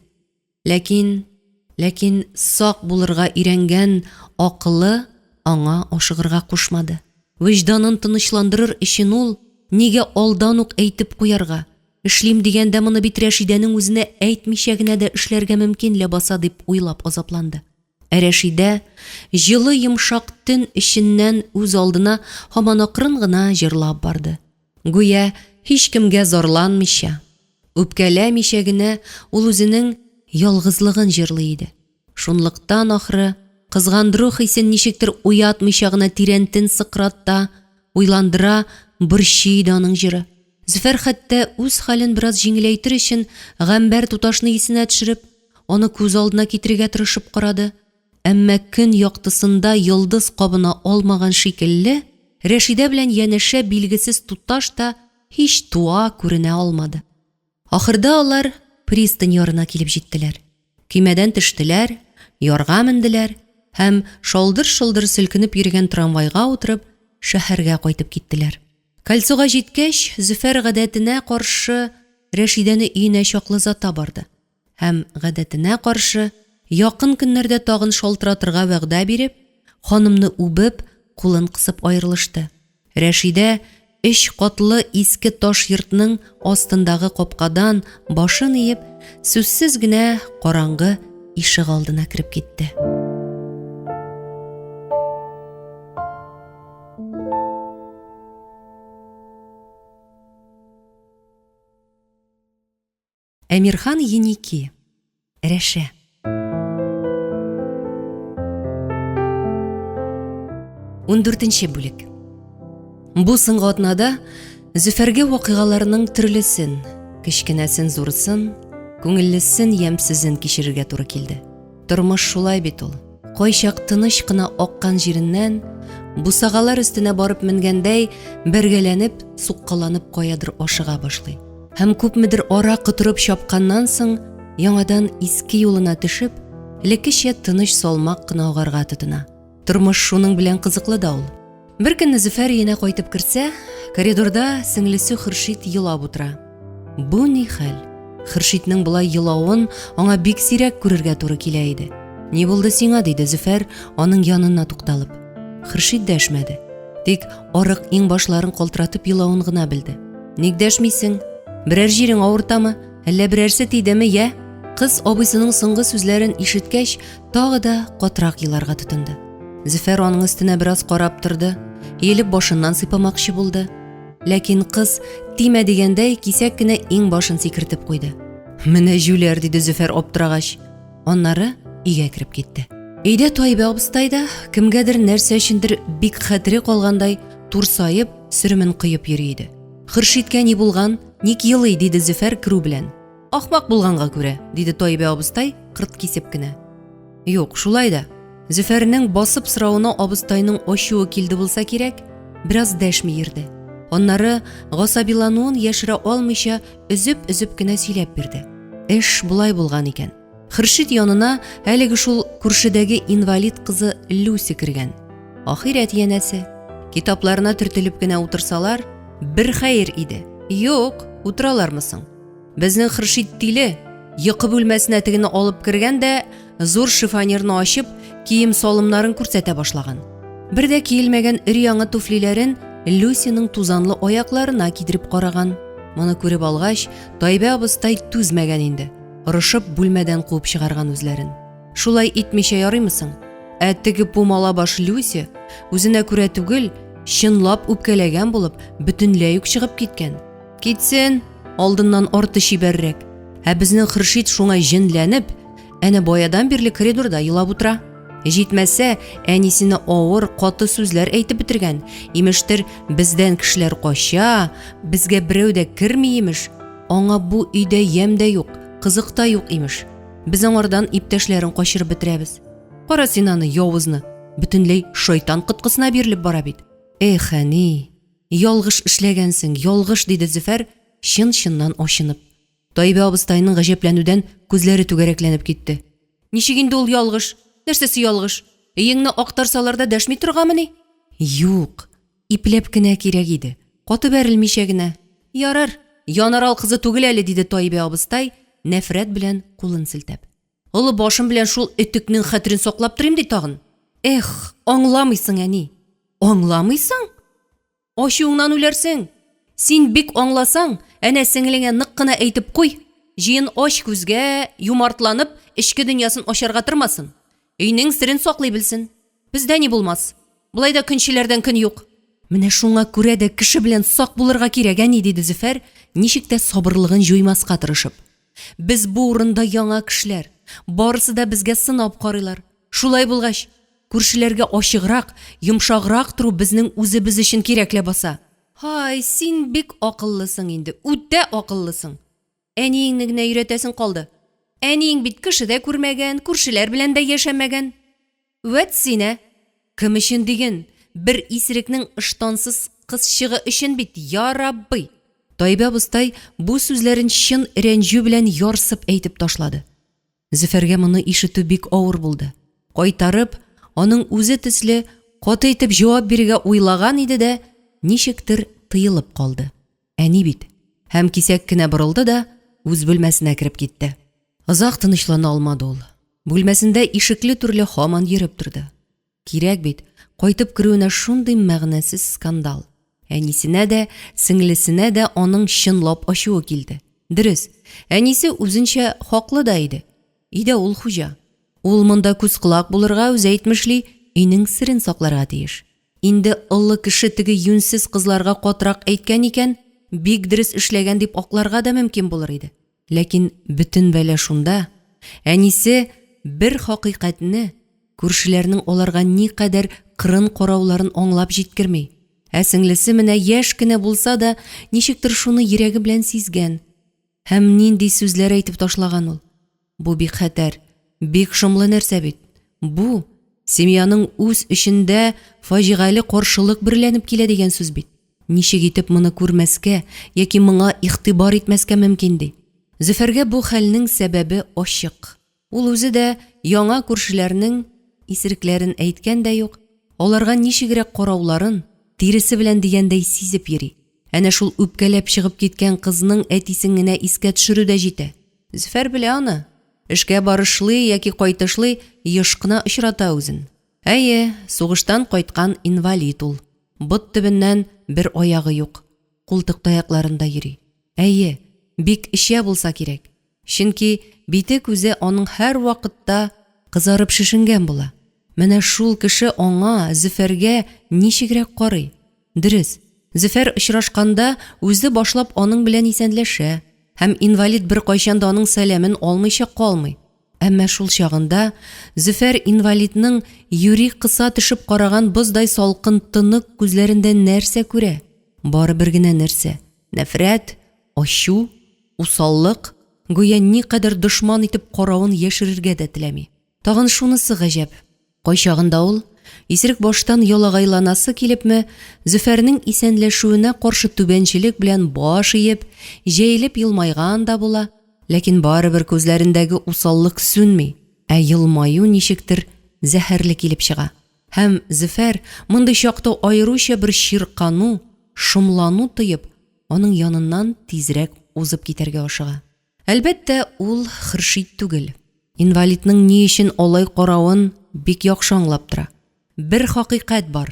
Ләкин, ләкин сак булырга өйрәнгән акылы аңа ашыгырга кушмады. Вөҗданын тынычландырыр өчен ул, нигә алдан ук әйтеп куярга, эшлим дигәндә моны бит Рәшидәнең үзенә әйтмичә генә дә эшләргә мөмкин ләбаса дип уйлап азапланды. Ә Рәшидә җылы йомшак төн эченнән үз алдына һаман акрын гына җырлап барды. Гүя һичкемгә зарланмыйча, үпкәләмичә генә ул үзенең ялгызлыгын җырлый иде. Шунлыктан, ахры, кызгандыру хисен ничектер уятмыйча гына тирәнтен сыкрата, уйландыра, борчый иде аның җыры. Зөфәр хәтта үз хәлен бераз җиңеләйтер өчен Гамбәр туташны исенә төшереп, аны күз алдына китерергә тырышып карады. Әмма көн яктысында йолдыз кабына алмаган шикелле, Рәшидә белән янәшә билгесез туташ та һич туа, күренә алмады. Ахырда алар пристань ярына килеп җиттеләр. Көймәдән төштеләр, ярга менделәр һәм, шалдыр-шолдыр селкенеп йөргән трамвайга утырып, шәһәргә кайтып киттеләр. Кольцога җиткәч, Зөфәр гадәтенә каршы Рәшидәне өенә чаклы озата барды. Һәм, гадәтенә каршы, якын көннәрдә тагын шалтыратырга вәгъдә биреп, ханымны үбеп, кулын кысып аерылышты. Рәшидә өч катлы иске таш йортның астындагы капкадан башын иеп, сүзсез генә караңгы ишегалдына кереп китте. Әмирхан Еники. Рәшә. Ундүртенче бүлек. Бу соңгы атнада Зөфәргә вакыйгаларның төрлесен, кечкенәсен зурысын, күңеллесен ямьсезен кичерергә туры килде. Тормыш шулай бит ул. Кайчак тыныч кына аккан җиреннән, бусагалар өстенә барып менгәндәй, бәргәләнеп, суккаланып каядыр ашыга башлый. Һәм күпмедер ара котырып чапканнан соң, яңадан иске юлына төшеп, элеккечә тыныч салмак кына агарга тотына. Тормыш шуның белән кызыклы да ул. Бер көнне Зөфәр өенә кайтып керсә, коридорда сеңлесе Хөршит елап утыра. Бу ни хәл? Хөршитнең болай елавын аңа бик сирәк күрергә туры килә иде. Ни булды сиңа? диде Зөфәр, аның янына тукталып. Хөршит дәшмәде. Тик арык иңбашларын калтыратып елавын гына белде. Ник дәшмисең? Берәр җирең авыртамы? Әллә берәрсе тидеме, я? Кыз абыйсының соңгы сүзләрен ишеткәч, тагы да катырак еларга тотынды. Зөфәр аның өстенә бераз карап торды, иелеп башыннан сыйпамакчы булды. Ләкин кыз, тимә дигәндәй, кисәк кенә иңбашын сикертеп куйды. Менә җүләр, диде Зөфәр аптырагач. Аннары өйгә кереп китте. Өйдә Тайбә абыстай да кемгәдер нәрсә өчендер бик хәтере калгандай турсаеп, сөремен коеп йөри иде. Хөршидкә ни булган, ник елый, диде Зөфәр керү белән. Ахмак булганга күрә, диде Тайбә абыстай кырт кисеп кенә. Юк, шулай да. Зөфәрнең басып соравына абыстайның ачуы килде булса кирәк, бераз дәшми йөрде. Аннары гасабилануын яшерә алмыйча өзеп-өзеп кенә сөйләп бирде. Эш болай булган икән. Хөршид янына әлеге шул күршедәге инвалид кызы Люся кергән. Ахирәт янәсе. Китапларына төртелеп кенә утырсалар, бер хәер иде. Юк, утыралармы соң? Безнең Хөршид тиле, йокы бүлмәсенә тегене алып кергән дә, зур шифонерны ачып, кием-салымнарын күрсәтә башлаган. Бер дә киелмәгән өр-яңа туфлиләрен Люсиның тузанлы аякларына кидереп караган. Моны күреп алгач, Тайбә абыстай түзмәгән инде. Орышып, бүлмәдән куып чыгарган үзләрен. Шулай итмичә ярыймы соң? Ә теге пумала баш Люся үзенә күрә түгел, чынлап үпкәләгән булып, бөтенләй үк чыгып киткән. Китсен, алдыннан арты чибәррәк. Ә безнең Хөршид шуңа җенләнеп, әнә баядан бирле коридорда елап утыра. Җитмәсә, әнисенә авыр, каты сүзләр әйтеп бетергән. Имештер, бездән кешеләр кача, безгә берәү дә керми, имеш. Аңа бу өйдә ямь дә юк, кызык та юк, имеш. Без аңардан иптәшләрен качырып бетерәбез. Кара син аны, явызны, бөтенләй шайтан коткысына бирелеп бара бит. Эх, әни, Ялгыш эшләгәнсең, ялгыш, диде Зөфәр, чын-чыннан ачынып. Таибә абыстайның гаҗәпләнүдән күзләре түгәрәкләнеп китте. Ничек инде ул ялгыш? Нәрсәсе ялгыш? Өеңне актарсалар да дәшми торыргамыни? Юк, ипләп кенә кирәк иде, каты бәрелмичә генә. Ярар, янарал кызы түгел әле, диде Таибә абыстай, нәфрәт белән кулын селтәп. Олы башым белән шул өтекнең хәтерен саклап торыйм ди тагын. Эх, аңламыйсың, әни. Аңламыйсың? Ачуыңнан үләрсең. Син бик аңласаң, әнә сеңлеңә нык кына әйтеп куй. Җыен ач күзгә, юмартланып, эчке дөньясын ачарга тормасын. Өйнең серен саклый белсен. Бездә ни булмас. Болай да көнчеләрдән көн юк. Менә шуңа күрә дә кеше белән сак булырга кирәк, әни, диде Зөфәр, ничек тә сабырлыгын җуймаска тырышып. Без бу урында яңа кешеләр. Барысы да безгә сынап карыйлар. Шулай булгач, күршеләргә ачыграк, йомшаграк тору безнең үзебез өчен кирәк ләбаса. Һай, син бик акыллысың инде, үтә акыллысың. Әниеңне генә өйрәтәсең калды. Әниең бит кеше дә күрмәгән, күршеләр белән дә яшәмәгән. Вәт син, ә! Кем өчен диген, бер исерекнең ыштансыз кызчыгы өчен бит, яраббый! Таибә абыстай бу сүзләрен чын рәнҗү белән ярсып әйтеп ташлады. Зөфәргә моны ишетү бик авыр булды. Кайтарып, аның үзе төсле каты итеп җавап бирергә уйлаган иде дә, ничектер тыелып калды. Әни бит. Һәм кисәк кенә борылды да үз бүлмәсенә кереп китте. Озак тынычлана алмады ул. Бүлмәсендә ишекле-түрле һаман йөреп торды. Кирәк бит, кайтып керүенә шундый мәгънәсез скандал. Әнисенә дә, сеңлесенә дә аның чынлап ачуы килде. Дөрес, әнисе үзенчә хаклы да иде. Өйдә ул хуҗа. Ул монда күз-колак булырга, үзе әйтмешли, өйнең серен сакларга тиеш. Инде олы кеше теге юньсез кызларга катырак әйткән икән, бик дөрес эшләгән дип акларга да мөмкин булыр иде. Ләкин бөтен бәла шунда, әнисе бер хакыйкатьне, күршеләрнең аларга никадәр кырын карауларын аңлап җиткерми. Ә сеңлесе менә яшь кенә булса да, ничектер шуны йөрәге белән сизгән. Һәм нинди сүзләр әйтеп ташлаган ул. Бу бик хәтәр, бик шомлы нәрсә бит. Бу, семьяның үз эчендә фаҗигале каршылык бөреләнеп килә дигән сүз бит. Ничек итеп моны күрмәскә яки моңа игътибар итмәскә мөмкин ди? Зөфәргә бу хәлнең сәбәбе ачык. Ул үзе дә яңа күршеләрнең исерекләрен әйткән дә юк, аларга ничегрәк карауларын, тиресе белән дигәндәй сизеп йөри. Әнә шул үпкәләп чыгып киткән кызның әтисен генә искә төшерү дә җитә. Зөфәр белә аны. Эшкә барышлый яки кайтышлый еш кына очрата үзен. Әйе, сугыштан кайткан инвалид ул. Бот төбеннән бер аягы юк, култык таякларында йөри. Әйе, бик эчә булса кирәк. Чөнки бите-күзе аның һәрвакытта кызарып шешенгән була. Менә шул кеше аңа, Зөфәргә, ничегрәк карый? Дөрес, Зөфәр очрашканда үзе башлап аның белән исәнләшә һәм инвалид беркайчан да аның сәламен алмыйча калмый. Әмма шул чагында Зөфәр инвалидның юри кыса төшеп караган боздай салкын тонык күзләрендә нәрсә күрә? Бары бер генә нәрсә, нәфрәт, ачу, усаллык, гүя никадәр дошман итеп каравын яшерергә дә теләми. Тагын шунысы гаҗәп, кайчагында ул, исерек баштан ялагайланасы килепме, Зөфәрнең исәнләшүенә каршы түбәнчелек белән баш иеп, җәелеп елмайган да була, ләкин барыбер күзләрендәге усаллык сүнми, ә елмаю ничектер зәһәрле килеп чыга. Һәм Зөфәр, мондый чакта аеруча бер чиркану, шомлану тоеп, аның яныннан тизрәк узып китәргә ашыга. Әлбәттә, ул Хөршит түгел. Инвалидның ни өчен алай каравын бик яхшы аңлап тора. Бер хакыйкать бар,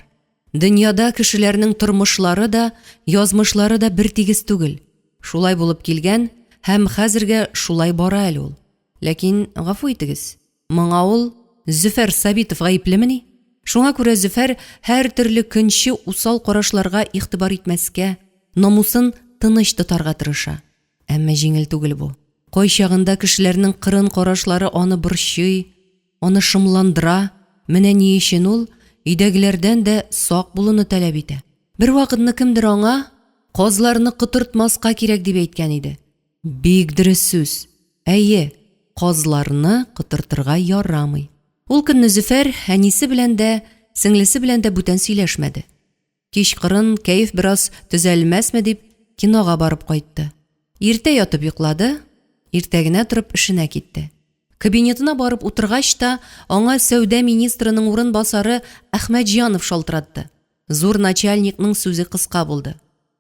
дөньяда кешеләрнең тормышлары да, язмышлары да бертигез түгел. Шулай булып килгән һәм хәзергә шулай бара әле ул. Ләкин, гафу итегез, моңа ул Зөфәр Сабитов гаеплемени? Шуңа күрә Зөфәр һәртөрле көнче усал карашларга игътибар итмәскә, намусын тыныч тотарга тырыша. Әмма җиңел түгел бу. Кайчагында кешеләрнең кырын карашлары аны борчый, аны шомландыра, менә ни өчен ул өйдәгеләрдән дә сак булуны таләп итә. Бервакытны кемдер аңа, Казларны котыртмаска кирәк, дип әйткән иде. Бик дөрес сүз. Әйе, казларны котыртырга ярамый. Ул көнне Зөфәр әнисе белән дә, сеңлесе белән дә бүтән сөйләшмәде. Кичкырын, кәеф бераз төзәлмәсме дип, кинога барып кайтты. Иртә ятып йоклады, иртә генә торып эшенә китте. Кабинетына барып утыргач та, аңа сәүдә министрының урынбасары Әхмәтҗанов шалтыратты. Зур начальникның сүзе кыска булды.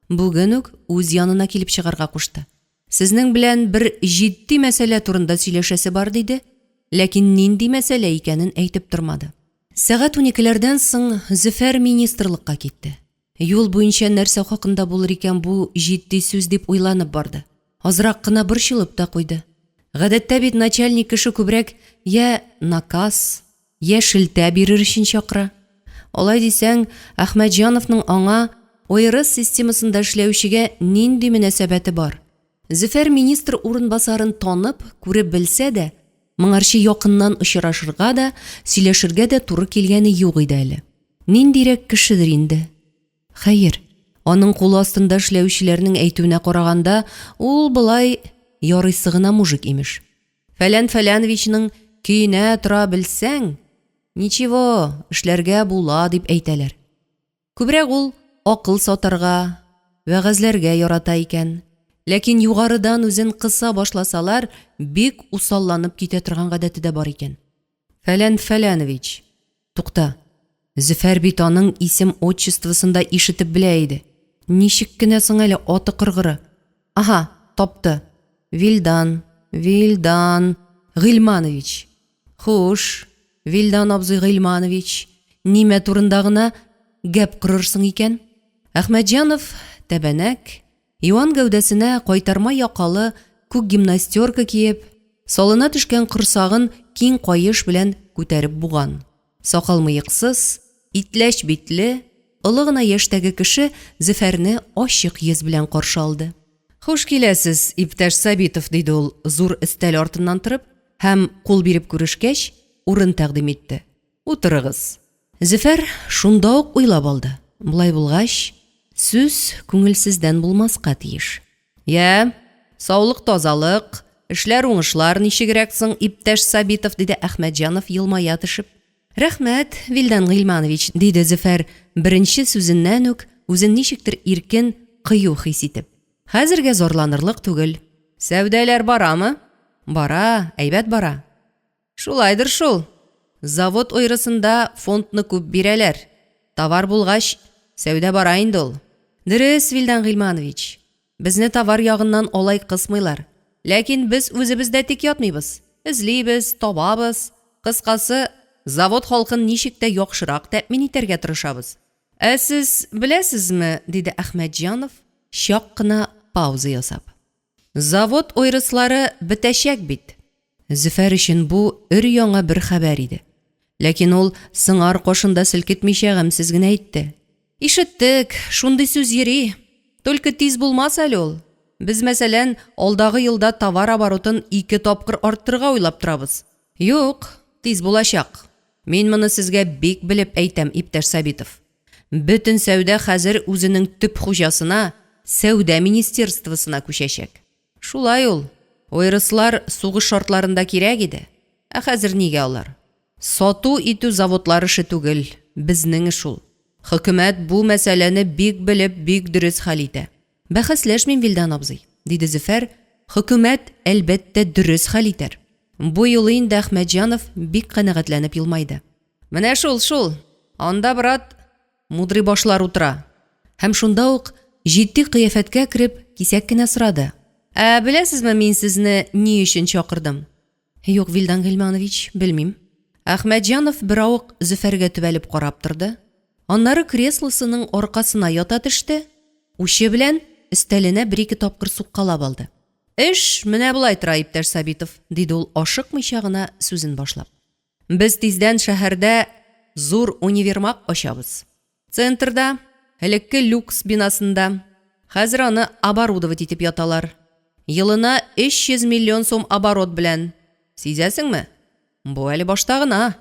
Бүген үк үз янына килеп чыгарга кушты. Сезнең белән бер җитди мәсьәлә турында сөйләшәсе бар, диде, ләкин нинди мәсьәлә икәнен әйтеп тормады. Сәгать уникеләрдән соң Зөфәр министрлыкка китте. Юл буенча нәрсә хакында булыр икән бу җитди сүз дип уйланып барды. Азрак кына борчылып та куйды. Гадәттә бит начальник кеше күбрәк йә наказ, Йә шелтә бирер өчен чакыра. Алай дисәң, Әхмәтҗановның аңа, ОРС системасында эшләүчегә нинди мөнәсәбәте бар? Зөфәр министр урынбасарын танып, күреп белсә дә, моңарчы якыннан очрашырга да, сөйләшергә дә туры килгәне юк иде әле. Ниндирәк кешедер инде? Хәер, аның кулы астында эшләүчеләрнең әйтүенә караганда, ул болай ярыйсы гына мужик, имеш. Фәлән Фәләновичның көенә тора белсәң, ничего, эшләргә була, дип әйтәләр. Күбрәк ул акыл сатарга, вәгазьләргә ярата икән. Ләкин югарыдан үзен кыса башласалар, бик усалланып китә торган гадәте дә бар икән. Фәлән Фәләнович. Тукта, Зөфәр бит аның исем-отчествосын да ишетеп белә иде. Ничек кенә соң әле аты кыргыры? Аһа, тапты. Вилдан, Вилдан Гыйльманович. Хуш, Вилдан абзый Гыйльманович, нимә турында гына гәп корырсың икән? Әхмәтҗанов, тәбәнәк, Юан гәүдәсенә кайтарма якалы күк гимнастерка киеп, салына төшкән корсагын киң каеш белән күтәреп буган. Сакал-мыексыз, итләч битле, олы гына яшьтәге кеше Зөфәрне ачык йөз белән каршы алды. Хуш киләсез, иптәш Сабитов, диде ул, зур өстәл артыннан торып һәм, кул биреп күрешкәч, урын тәкъдим итте. Утырыгыз. Зөфәр шунда ук уйлап алды, болай булгач, сүз күңелсездән булмаска тиеш. Йә, саулык-тазалык, эшләр-уңышлар ничегрәк соң, иптәш Сабитов, диде Әхмәтҗанов елмая төшеп. Рәхмәт, Вилдан Гыйльманович, диде Зөфәр, беренче сүзеннән үк үзен ничектер иркен, кыю хис итеп. Хәзергә зарланырлык түгел. Сәүдәләр барамы? Бара, әйбәт бара. Шулайдыр шул. Завод ойрысында фондны күп бирәләр. Товар булгач, сәүдә бара инде ул. Дөрес, Вилдан Гыйльманович. Безне товар ягыннан алай кысмыйлар. Ләкин без үзебез дә тик ятмыйбыз. Эзлибез, табабыз. Кыскасы, завод халкын ничек тә яхшырак тәэмин итәргә тырышабыз. Ә сез беләсезме, диде Әхмәтҗанов, чак кына пауза ясап. Завод ойрыслары бетәчәк бит. Зөфәр өчен бу өр-яңа бер хәбәр иде. Ләкин ул сыңар кашын да селкетмичә гамьсез генә әйтте. Ишеттек, шундый сүз йөри. Только тиз булмас әле ул. Без, мәсәлән, алдагы елда товар оборотын ике тапкыр арттырырга уйлап торабыз. Юк, тиз булачак. Мин моны сезгә бик белеп әйтәм, иптәш Сабитов. Бөтен сәүдә хәзер үзенең төп хуҗасына, сәүдә министерствосына күчәчәк. Шулай ул. Ойрыслар сугыш шартларында кирәк иде. Ә хәзер нигә алар? Сату итү заводлар эше түгел, безнең эш ул. Хөкүмәт бу мәсьәләне бик белеп, бик дөрес хәл итә. Бәхәсләшмим, Вилдан абзый, диде Зөфәр, хөкүмәт, әлбәттә, дөрес хәл итәр. Бу юлы инде Әхмәтҗанов бик канәгатьләнеп елмайды. Менә шул, шул. Анда, брат, мудрый башлар утыра. Һәм шунда ук, җитди кыяфәткә кереп, кисәк кенә сорады. Ә беләсезме, мин сезне ни өчен чакырдым? Юк, Вилдан Гыйльманович, белмим. Әхмәтҗанов беравык Зөфәргә төбәлеп карап торды. Аннары креслосының аркасына ята төште, учы белән өстәленә бер-ике тапкыр суккалап алды. Эш менә болай тора, иптәш Сабитов, диде ул ашыкмыйча гына сүзен башлап. Без тиздән шәһәрдә зур универмаг ачабыз. Центрда, элекке Люкс бинасында. Хәзер аны оборудовать итеп яталар. Елына 300 миллион сум оборот белән. Сизәсеңме? Бу әле башта гына.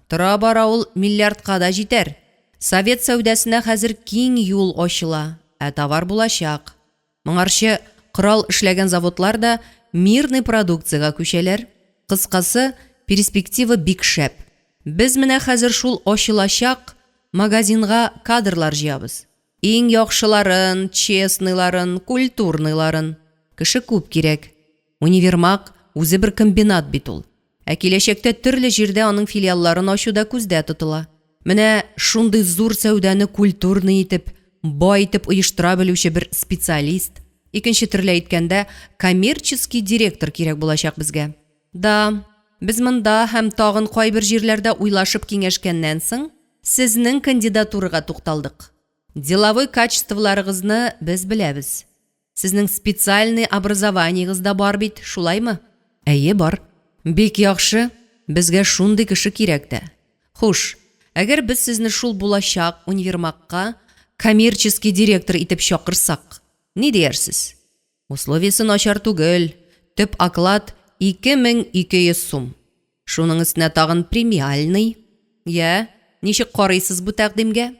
Тора-бара ул миллиардка да җитәр. Совет сәүдәсенә хәзер киң юл ачыла, ә товар булачак. Моңарчы корал эшләгән заводлар да мирный продукциягә күчәләр. Кыскасы, перспектива бик шәп. Без менә хәзер шул ачылачак магазинга кадрлар җыябыз. Иң яхшыларын, честныйларын, культурныйларын. Кеше күп кирәк. Универмаг үзе бер комбинат бит ул. Ә киләчәктә төрле җирдә аның филиалларын ачу да күздә тотыла. Менә шундый зур сәүдәне культурный итеп, бай итеп оештыра белүче бер специалист, икенче төрле әйткәндә, коммерческий директор кирәк булачак безгә. Да, без монда һәм тагын кайбер җирләрдә уйлашып киңәшкәннән соң, сезнең кандидатурага тукталдык. Деловой качестволарыгызны без беләбез. Сезнең специальный образованиегыз да бар бит, шулаймы? Әйе, бар. Бик яхшы, безгә шундый кеше кирәк тә. Хуш, әгәр без сезне шул булачак универмагка коммерческий директор итеп чакырсак, ни диярсез? Условиесе начар түгел, төп оклад 2200 сум. Шуның өстенә тагын премиальный. Йә, ничек карыйсыз бу тәкъдимгә?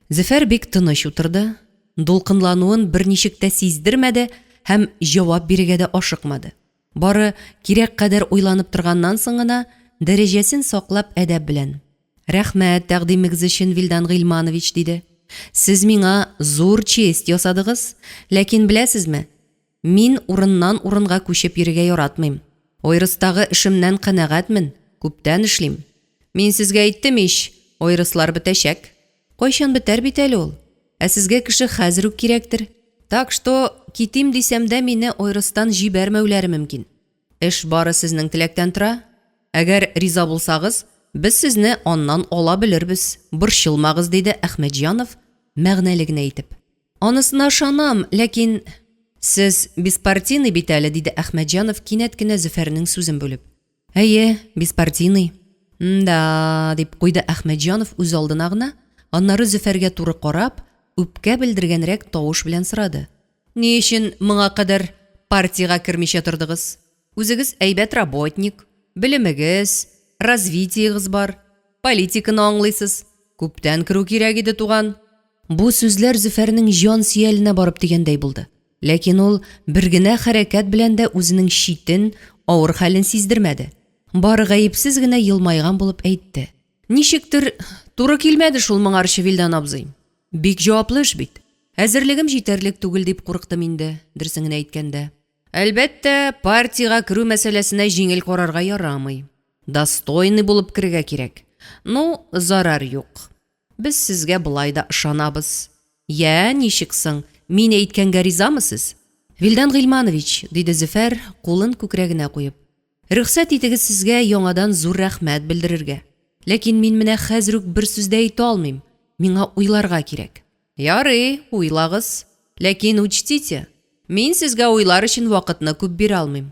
Зөфәр бик тыныч утырды, дулкынлануын берничек тә сиздермәде һәм җавап бирергә дә ашыкмады. Бары кирәк кадәр уйланып торганнан соң гына, дәрәҗәсен саклап әдәп белән. Рәхмәт тәкъдимегез өчен, Вилдан Гыйльманович, диде. Сез миңа зур честь ясадыгыз, ләкин беләсезме, Мин урыннан урынга күчеп йөрергә яратмыйм. Ойрыстагы эшемнән канәгатьмен, күптән эшлим. Мин сезгә әйттем ич, ойрыслар бетәчәк. Кайчан бетәр бит әле ул? Ә сезгә кеше хәзер үк кирәктер. Так что, китим дисәм дә мине ойрыстан җибәрмәүләре мөмкин. Эш бары сезнең теләктән тора. Әгәр риза булсагыз, без сезне аннан ала белербез, борчылмагыз, диде Әхмәтҗанов, мәгънәле генә итеп. Анысына ышанам, ләкин. Сез беспартийный бит әле, диде Әхмәтҗанов кинәт кенә Зөфәрнең сүзен бүлеп. Әйе, беспартийный. М-да, дип куйды Әхмәтҗанов үзалдына гына, аннары Зөфәргә туры карап, үпкә белдергәнрәк тавыш белән сорады. Ни өчен моңа кадәр партиягә кермичә тордыгыз? Үзегез әйбәт работник, белемегез, развитиегыз бар, политиканы аңлыйсыз. Күптән керү кирәк иде, туган. Бу сүзләр Зөфәрнең җан сөяленә барып тигәндәй булды. Ләкин ул бер генә хәрәкәт белән дә үзенең читен, авыр хәлен сиздермәде. Бары гаепсез генә елмайган булып әйтте. Ничектер, туры килмәде шул моңарчы, Вилдан абзый. Бик җаваплы эш бит. Әзерлегем җитәрлек түгел дип курыктым инде, дөресен генә әйткәндә. Әлбәттә, партиягә керү мәсьәләсенә җиңел карарга ярамый. Достойный булып керергә кирәк. Ну, зарар юк. Без сезгә болай да ышанабыз. Йә, ничек соң, мин әйткәнгә ризамы сез? Вилдан Гыйльманович, диде Зөфәр, кулын күкрәгенә куеп. Рөхсәт итегез сезгә яңадан зур рәхмәт белдерергә. Ләкин мин менә хәзер үк бер сүз дә әйтә алмыйм. Миңа уйларга кирәк. Ярый, уйлагыз. Ләкин учтите, мин сезгә уйлар өчен вакытны күп бирә алмыйм.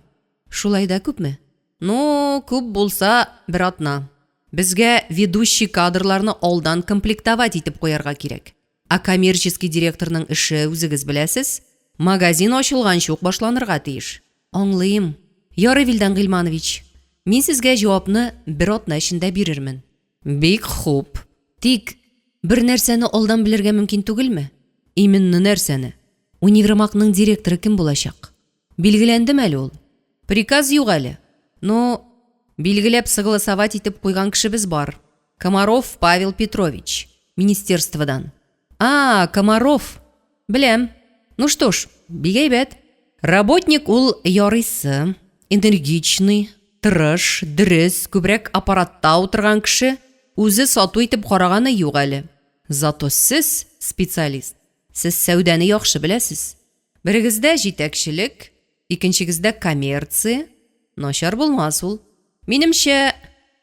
Шулай да күпме? Ну, күп булса, бер атна. Безгә ведущий кадрларны алдан комплектовать итеп куярга кирәк. Ә коммерческий директорның эше, үзегез беләсез, магазин ачылганчы ук башланырга тиеш. Аңлыйм. Ярый, Вилдан Гыйльманович, мин сезгә җавапны бер атна эчендә бирермен. Бик хуп. Тик бер нәрсәне алдан белергә мөмкин түгелме? Именно нәрсәне? Универмагның директоры кем булачак? Билгеләндеме әле ул? Приказ юк әле. Ну, билгеләп согласовать итеп куйган кешебез бар. Комаров Павел Петрович, министерстводан. А, Комаров! Беләм. Ну что ж, бик әйбәт. Работник ул ярыйсы, энергичный, тырыш, дөрес, күбрәк аппаратта утырган кеше, үзе сату итеп караганы юк әле. Зато сез, специалист, сез сәүдәне яхшы беләсез. Берегездә җитәкчелек, икенчегездә коммерция, начар булмас ул. Минемчә,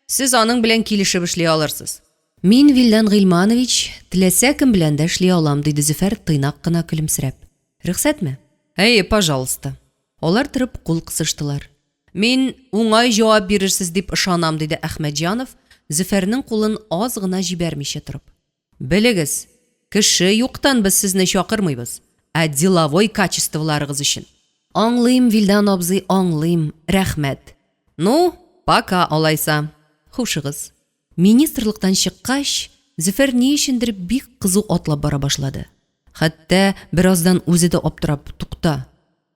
сез аның белән килешеп эшли алырсыз. Мин, Вилдан Гыйльманович, теләсә кем белән дә эшли алам, диде Зөфәр тыйнак кына көлемсерәп. Рөхсәтме? Әйе, пожалуйста. Алар торып кул кысыштылар. Мин уңай җавап бирерсез дип ышанам, диде Әхмәтҗанов, Зөфәрнең кулын аз гына җибәрмичә торып. Белегез, кеше юктан без сезне чакырмыйбыз, ә деловой качестволарыгыз өчен. Аңлыйм, Вилдан абзый, аңлыйм, рәхмәт. Ну, пока, алайса. Хушыгыз. Министрлыктан чыккач, Зөфәр ни өчендер бик кызу атлап бара башлады. Хәтта бераздан үзе дә аптырап, тукта,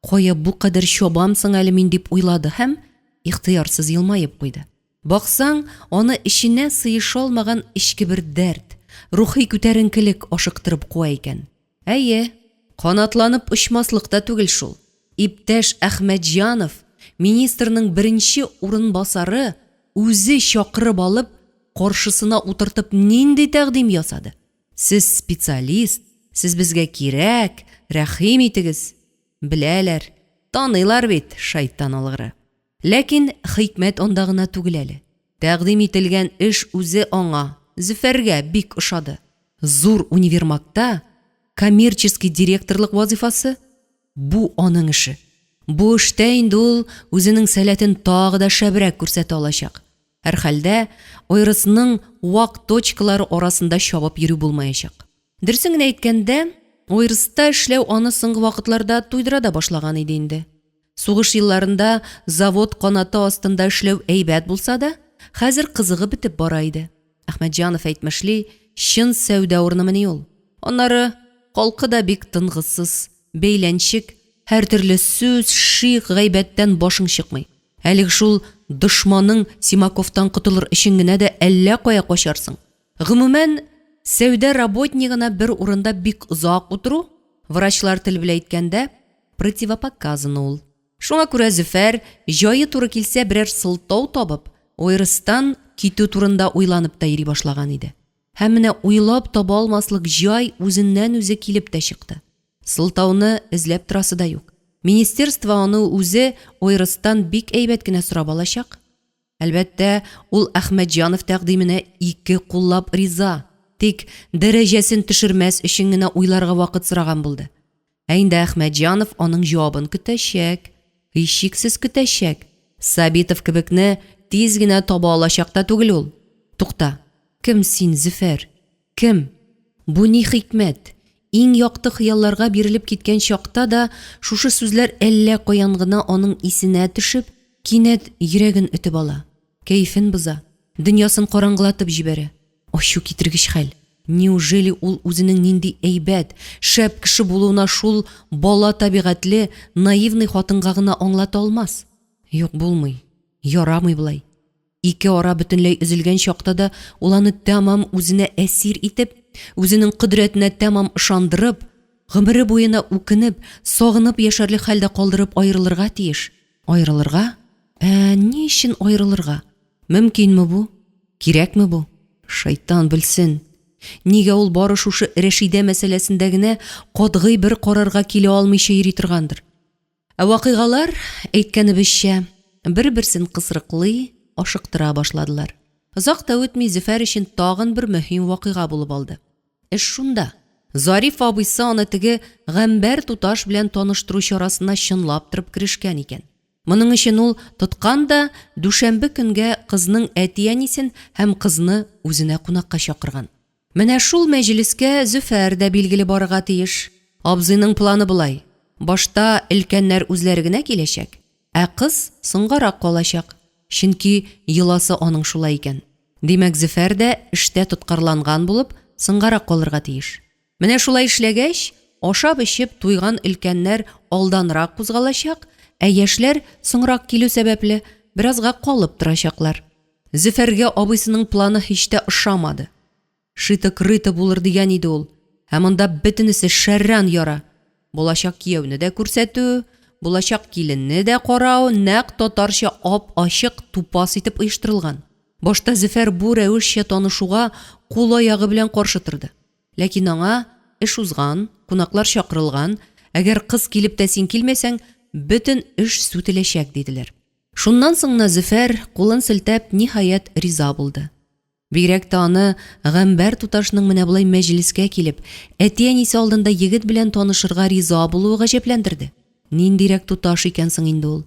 кая бу кадәр чабам соң әле мин дип уйлады һәм ихтыярсыз елмаеп куйды. Баксаң, аны эченә сыеша алмаган эчке бер дәрт, рухи күтәренкелек ашыктырып куа икән. Әйе, канатланып очмаслык та түгел шул. Иптәш Әхмәтҗанов, министрның беренче урынбасары, үзе чакырып алып, каршысына утыртып нинди тәкъдим ясады? Сез специалист, сез безгә кирәк, рәхим итегез. Беләләр, таныйлар бит, шайтан алгыры. Ләкин хикмәт анда гына түгел әле. Тәкъдим ителгән эш үзе аңа, Зөфәргә, бик ошады. Зур универмагта коммерческий директорлык вазыйфасы, бу аның эше. Бу эштә инде ул үзенең сәләтен тагы да шәбрәк күрсәтә алачак. Һәрхәлдә, ОРСның вак точкалары арасында чабып йөрү булмаячак. Дөресен генә әйткәндә, ОРСта эшләү аны соңгы вакытларда туйдыра да башлаган иде инде. Сугыш елларында завод канаты астында эшләү әйбәт булса да, хәзер кызыгы бетеп бара иде. Әхмәтҗанов әйтмешли, чын сәүдә урынымыни ул? Аннары, халкы да бик тынгысыз, бәйләнчек, һәртөрле сүз, шик, гайбәттән башың чыкмый. Әлеге шул дошманың Симаковтан котылыр өчен генә дә әллә кая качарсың. Гомумән, сәүдә работнигына бер урында бик озак утыру, врачлар тел белән әйткәндә, противопоказано ул. Шуңа күрә Зөфәр, җае туры килсә берәр сылтау табып, ОРСтан китү турында уйланып та йөри башлаган иде. Һәм менә уйлап таба алмаслык җай үзеннән-үзе килеп тә чыкты. Сылтауны эзләп торасы да юк. Министерство аны үзе ОРСтан бик әйбәт кенә сорап алачак. Әлбәттә, ул Әхмәтҗанов тәкъдименә ике куллап риза, тик дәрәҗәсен төшермәс өчен генә уйларга вакыт сораган булды. Ә инде Әхмәтҗанов аның җавабын көтәчәк, һичшиксез көтәчәк. Сабитов кебекне тиз генә таба алачак та түгел ул. Тукта, кем син, Зөфәр? Кем? Бу ни хикмәт? Иң якты хыялларга бирелеп киткән чакта да шушы сүзләр әллә каян гына аның исенә төшеп, кинәт йөрәген өтеп ала, кәефен боза, дөньясын караңгылатып җибәрә. Ачу китергеч хәл. Неужели ул үзенең нинди әйбәт, шәп кеше булуына шул бала табигатьле, наивный хатынга гына аңлата алмас? Юк, булмый. Ярамый болай. Ике ара бөтенләй өзелгән чакта да ул аны тәмам үзенә әсир итеп, үзенең кодрәтенә тәмам ышандырып, гомере буена үкенеп, сагынып яшәрлек хәлдә калдырып аерылырга тиеш. Аерылырга? Ә ни өчен аерылырга? Мөмкинме бу? Кирәкме бу? Шайтан белсен. Нигә ул бары шушы Рәшидә мәсьәләсендә генә катгый бер карарга килә алмыйча йөри торгандыр? Ә вакыйгалар, әйткәнебезчә, бер-берсен кысрыклый, ашыктыра башладылар. Озак та үтми Зөфәр өчен тагын бер мөһим вакыйга булып алды. Эш шунда, Зариф абыйсы аны теге Гамбәр туташ белән таныштыру чарасына чынлап торып керешкән икән. Моның өчен ул тоткан да дүшәмбе көнгә кызның әти-әнисен һәм кызны үзенә кунакка чакырган. Менә шул мәҗлескә Зөфәр дә билгеле барырга тиеш. Абзыйның планы болай, башта өлкәннәр үзләре генә киләчәк, ә кыз соңгарак калачак, чөнки йоласы аның шулай икән. Димәк, Зөфәр дә эштә тоткарланган булып, соңгарак калырга тиеш. Менә шулай эшләгәч, ашап-эчеп туйган өлкәннәр алданрак кузгалачак, ә яшьләр, соңрак килү сәбәпле, беразга калып торачаклар. Зөфәргә абыйсының планы һич тә ошамады. Шито-крыто булыр дигән иде ул, ә монда бөтенесе шәрран яра. Булачак кияүне дә күрсәтү, булачак киленне дә карау нәкъ татарча ап-ачык, тупас итеп оештырылган. Башта Зөфәр бу рәвешчә танышуга кул-аягы белән каршы торды. Ләкин аңа, эш узган, кунаклар чакырылган, әгәр кыз килеп тә син килмәсәң, бөтен эш сүтеләчәк, диделәр. Шуннан соң гына Зөфәр, кулын селтәп, ниһаять, риза булды. Бигрәк тә аны Гамбәр туташның менә болай мәҗлескә килеп, әти-әнисе алдында егет белән танышырга риза булуы гаҗәпләндерде. Ниндирәк туташ икән соң инде ул?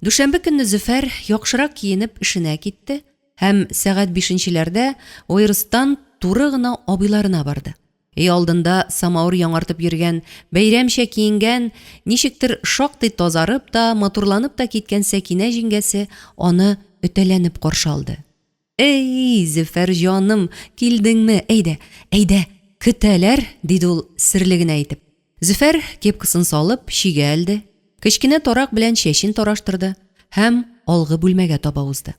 Дүшәмбе көнне Зөфәр яхшырак киенеп эшенә китте һәм сәгать бишенчеләрдә Оерстан туры гына абыйларына барды. Өй алдында самавыр яңартып йөргән, бәйрәмчә киенгән, ничектер шактый тазарып та, матурланып та киткән Сәкинә җиңгәсе аны өтәләнеп каршы алды. Әй, Зөфәр җаным, килдеңме? Әйдә, әйдә, көтәләр, диде ул, серле генә итеп. Зөфәр, кепкасын салып, чигә элде, кечкенә тарак белән чәчен тараштырды һәм алгы бүлмәгә таба узды.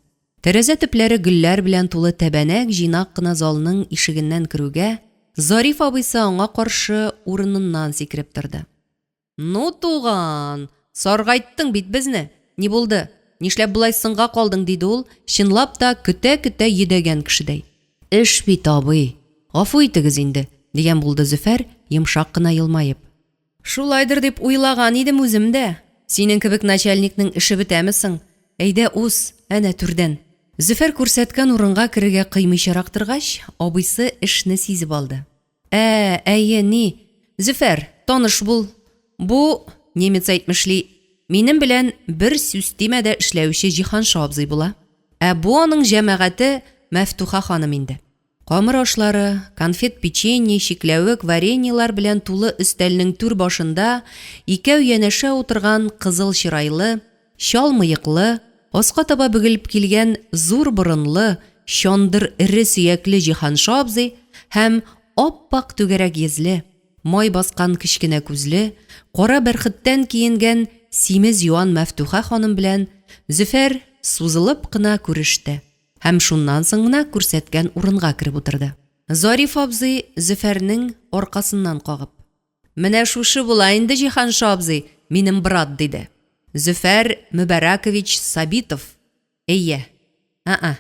Тәрәзә төпләре гөлләр белән тулы тәбәнәк җыйнак кына залның ишегеннән керүгә, Зариф абыйсы аңа каршы урыныннан сикереп торды. Ну, туган, саргайттың бит безне. Ни булды? Нишләп болай соңга калдың, диде ул, чынлап та көтә-көтә йөдәгән кешедәй. Эш бит, абый. Гафу итегез инде, дигән булды Зөфәр, йомшак кына елмаеп. Шулайдыр дип уйлаган идем үзем дә. Синең кебек начальникның эше бетәме соң? Әйдә, уз, әнә түрдән. Зөфәр күрсәткән урынга керергә кыймыйчарак торгач, абыйсы эшне сизеп алды. Ә, әйе, ни, Зөфәр, таныш бул. Бу, немец әйтмешли, минем белән бер сүстимәдә эшләүче Җиһанша абзый була. Ә бу аның җәмәгате Мәфтуха ханым инде. Камыр ашлары, конфет-печенье, чикләвек, вареньелар белән тулы өстәлнең түр башында икәү янәшә утырган кызыл чырайлы, Чал мыеклы, аска таба бөгелеп килгән зур борынлы, чандыр эре сөякле Җиһанша абзый һәм ап-ак түгәрәк йөзле, май баскан кечкенә күзле, кара бәрхеттән киенгән симез юан Мәфтүхә ханым белән Зөфәр сузылып кына күреште һәм шуннан соң гына күрсәткән урынга кереп утырды. Зариф абзый Зөфәрнең аркасыннан кагып. Менә шушы була инде Җиһанша абзый, минем брат, диде. Зөфәр Мөбәрәкович Сабитов. Әйе. А-а.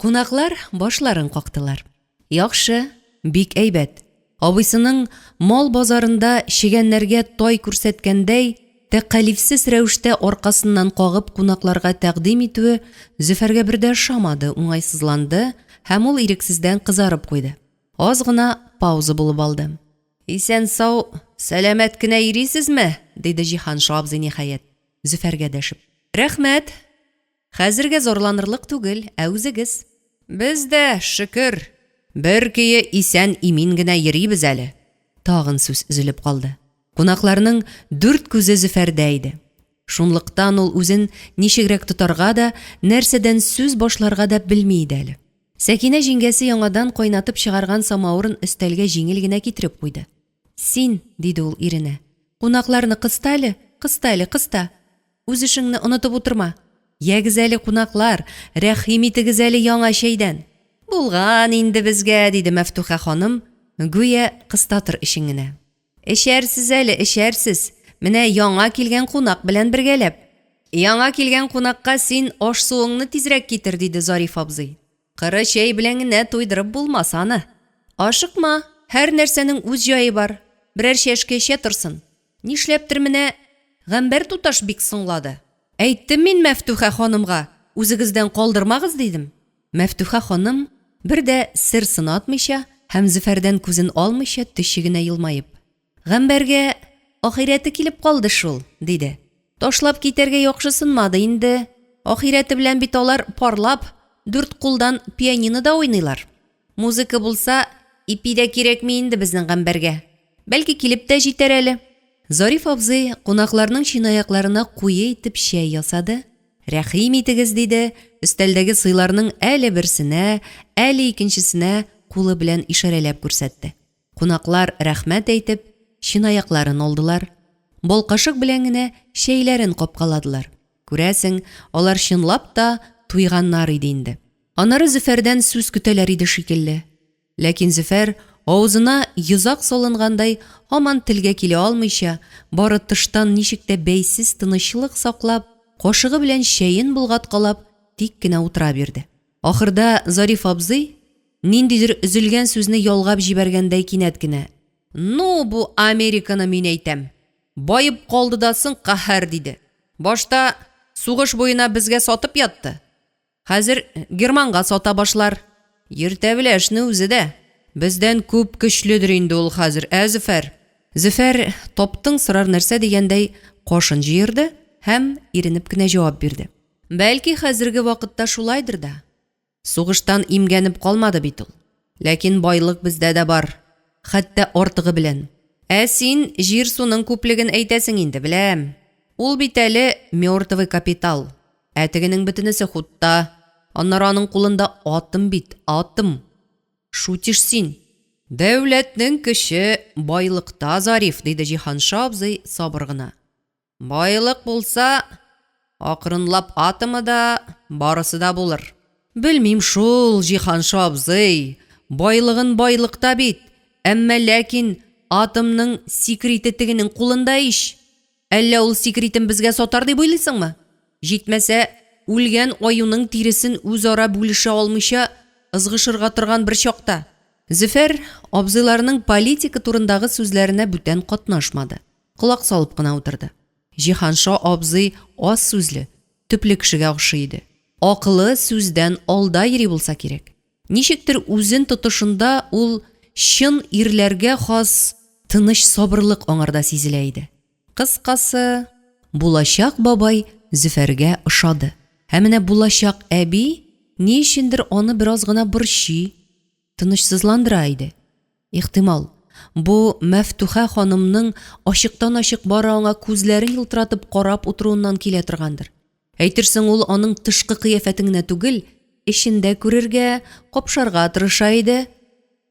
Кунаклар башларын кактылар. Яхшы, бик әйбәт. Абыйсының мал базарында чегәннәргә тай күрсәткәндәй, тәкәлифсез рәвештә аркасыннан кагып кунакларга тәкъдим итүе Зөфәргә бер дә ошамады, уңайсызланды һәм ул ирексездән кызарып куйды. Аз гына пауза булып алды. Исән-сау, сәламәт кенә йөрисезме? диде Җиһанша абзый, ниһаять, Зөфәргә дәшеп. Рәхмәт. Хәзергә зарланырлык түгел, ә үзегез? Без дә, шөкер, бер көе исән-имин генә йөрибез әле. Тагын сүз өзелеп калды. Кунакларның дүрт күзе Зөфәрдә иде. Шунлыктан ул үзен ничегрәк тотарга да, нәрсәдән сүз башларга да белми иде әле. Сәкинә җиңгәсе яңадан кайнатып чыгарган самавырын өстәлгә җиңел генә китереп куйды. Син, диде ул иренә, кунакларны кыста әле, кыста әле, кыста. Үз эшеңне онытып утырма. Ягез әле, кунаклар, рәхим итегез әле яңа чәйдән. Булган инде безгә, диде Мәфтүхә ханым, гүя кыстатыр өчен генә. Эчәрсез әле, эчәрсез. Менә яңа килгән кунак белән бергәләп. Яңа килгән кунакка син аш-суыңны тизрәк китер, диде Зариф абзый. Коры чәй белән генә туйдырып булмас аны. Ашыкма, һәр нәрсәнең үз җае бар. Берәр чәшке эчә торсын. Нишләптер менә Гамбәр туташ бик соңлады. Әйттем мин Мәфтүхә ханымга, үзегездән калдырмагыз, дидем. Мәфтүхә ханым, бер дә сер сынатмыйча, һәм Зөфәрдән күзен алмыйча төче генә елмаеп. Гамбәргә ахирәте килеп калды шул, диде. Ташлап китәргә яхшысынмады инде. Ахирәте белән бит алар парлап, дүрт кулдан пианинода уйныйлар. Музыка булса, ипи дә кирәкми инде безнең Гамбәргә. Бәлки килеп тә җитәр әле. Зариф абзый кунакларның чынаякларына куе итеп чәй ясады. Рәхим итегез, диде, өстәлдәге сыйларның әле берсенә, әле икенчесенә кулы белән ишарәләп күрсәтте. Кунаклар рәхмәт әйтеп, чынаякларын алдылар. Балкашык белән генә чәйләрен капкаладылар. Күрәсең, алар чынлап та туйганнар иде инде. Аннары Зөфәрдән сүз көтәләр иде шикелле. Ләкин Зөфәр, авызына йозак салынгандай, һаман телгә килә алмыйча, бары тыштан ничек тә бәйсез тынычлык саклап, кашыгы белән чәен болгаткалап, тик кенә утыра бирде. Ахырда Зариф абзый, ниндидер өзелгән сүзне ялгап җибәргәндәй кинәт кенә, Ну, бу Американы мин әйтәм! Баеп калды да соң, каһәр! диде. Башта сугыш буена безгә сатып ятты. Хәзер германга сата башлар. Йөртә белә эшне үзе дә. Бездән күп көчледер инде ул хәзер, ә, Зөфәр? Зөфәр, таптың сорар нәрсә дигәндәй, кашын җыерды һәм иренеп кенә җавап бирде. Бәлки, хәзерге вакытта шулайдыр да. Сугыштан имгәнеп калмады бит ул. Ләкин байлык бездә дә бар. Хәтта артыгы белән. Ә син җир-суның күплеген әйтәсең инде, беләм. Ул бит әле мертвый капитал. Ә тегенең бөтенесе хутта. Аннары аның кулында атом бит, атом. Шутишь син. Дәүләтнең көче байлыкта, Зариф, диде Җиһанша абзый сабыр гына. Байлык булса, акрынлап атомы да, барысы да булыр. Белмим шул, Җиһанша абзый, байлыгын байлыкта бит, әмма ләкин атомның секреты тегенең кулында ич. Әллә ул секретын безгә сатар дип уйлыйсыңмы? Җитмәсә, үлгән аюның тиресен үзара бүлешә алмыйча ызгышырга торган бер чакта. Зөфәр абзыйларының политика турындагы сүзләренә бүтән катнашмады. Колак салып кына утырды. Җиһанша абзый аз сүзле, төпле кешегә охшый иде. Акылы сүздән алда йөри булса кирәк. Ничектер үзен тотышында ул чын ирләргә хас тыныч сабырлык аңарда сизелә иде. Кыскасы, булачак бабай Зөфәргә ошады. Ә менә булачак әби ни өчендер аны бераз гына борчый, тынычсызландыра иде. Ихтимал, бу Мәфтүхә ханымның ачыктан-ачык бары аңа күзләрен елтыратып карап утыруыннан килә торгандыр. Әйтерсең, ул аның тышкы кыяфәтен генә түгел, эчен дә күрергә, капшарга тырыша иде.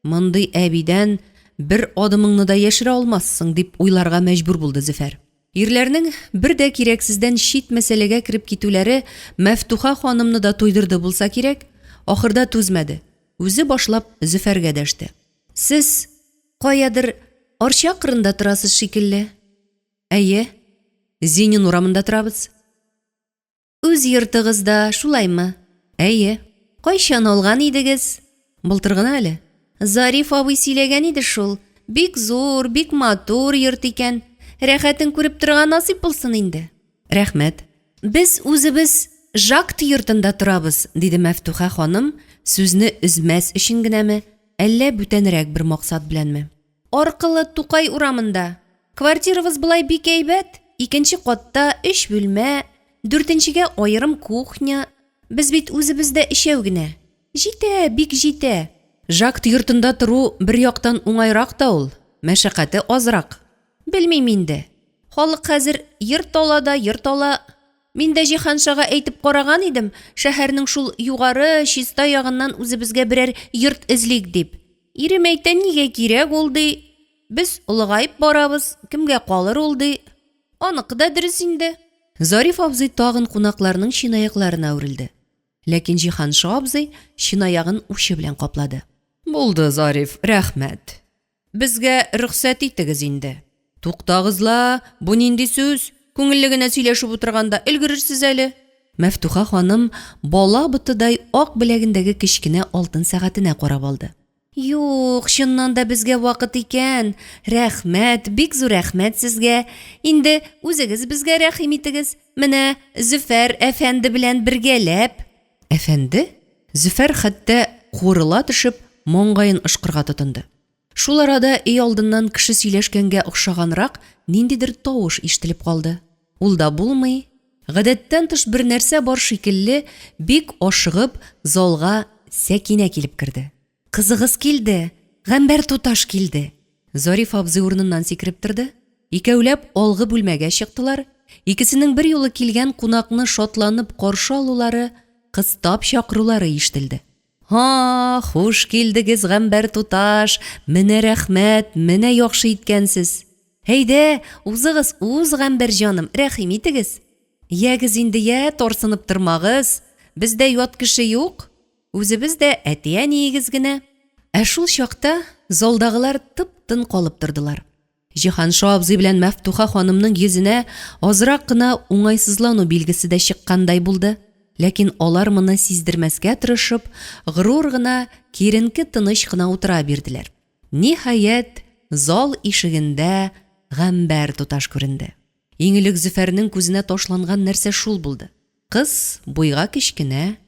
Мондый әбидән бер адымыңны да яшерә алмассың, дип уйларга мәҗбүр булды Зөфәр. Ирләрнең бер дә кирәксездән чит мәсьәләгә кереп китүләре Мәфтуха ханымны да туйдырды булса кирәк, ахырда түзмәде, үзе башлап Зөфәргә дәште. Сез каядыр Арча кырында торасыз шикелле? Әйе, Зинин урамында торабыз. Үз йортыгызда, шулаймы? Әйе. Кайчан алган идегез? Былтыр гына әле. Зариф абый сөйләгән иде шул. Бик зур, бик матур йорт икән. Рәхәтен күреп торырга насыйп булсын инде. Рәхмәт. Без үзебез Жакт йортында торабыз, диде Мәфтуха ханым, сүзне өзмәс өчен генәме, әллә бүтәнрәк бер максат беләнме. Аркылы Тукай урамында. Квартирабыз болай бик әйбәт, икенче катта өч бүлмә, дүртенчегә аерым кухня. Без бит үзебез дә өчәү генә. Җитә, бик җитә. Жакт йортында тору бер яктан уңайрак та ул, мәшәкате азрак. Белмим инде. Халык хәзер йорт ала да йорт ала. Мин дә Җиһаншага әйтеп караган идем, шәһәрнең шул югары, чиста ягыннан үзебезгә берәр йорт эзлик дип. Ирем әйтә, нигә кирәк ул, ди. Без олыгаеп барабыз, кемгә калыр ул, ди. Аныкы да дөрес инде. Зариф абзый тагын кунакларның чынаякларына үрелде. Ләкин Җиһанша абзый чынаягын учы белән каплады. Булды, Зариф, рәхмәт. Безгә рөхсәт итегез инде. Туктагыз ла, бу нинди сүз? Күңелле генә сөйләшеп утырганда өлгерерсез әле. Мәфтуха ханым бала ботыдай ак беләгендәге кечкенә алтын сәгатенә карап алды. Юк, чыннан да безгә вакыт икән. Рәхмәт, бик зур рәхмәт сезгә. Инде үзегез безгә рәхим итегез. Менә Зөфәр әфәнде белән бергәләп. Әфәнде? Зөфәр хәтта куырыла төшеп, маңгаен ышкырга тотынды. Шул арада өй алдыннан кеше сөйләшкәнгә охшаганрак ниндидер тавыш ишетелеп калды. Ул да булмый, гадәттән тыш бер нәрсә бар шикелле, бик ашыгып, залга Сәкинә килеп керде. Кызыгыз килде! Гамбәр туташ килде! Зариф абзый урыныннан сикереп торды. Икәүләп алгы бүлмәгә чыктылар. Икесенең берьюлы килгән кунакны шатланып каршы алулары, кыстап чакырулары ишетелде. Һа, хуш килдегез, Гамбәр туташ! Менә рәхмәт, менә яхшы иткәнсез! Әйдә, узыгыз, уз, Гамбәр җаным, рәхим итегез! Ягез инде, йә, тарсынып тормагыз, бездә ят кеше юк, үзебез дә әти-әниегез генә. Ә шул чакта залдагылар тып-тын калып тордылар. Җиһанша абзый белән Мәфтуха ханымның йөзенә азрак кына уңайсызлану билгесе дә чыккандай булды, ләкин алар моны сиздермәскә тырышып, горур гына, киеренке-тыныч кына утыра бирделәр. Ниһаять, зал ишегендә Гамбәр туташ күренде. Иң элек Зөфәрнең күзенә ташланган нәрсә шул булды. Кыз буйга кечкенә,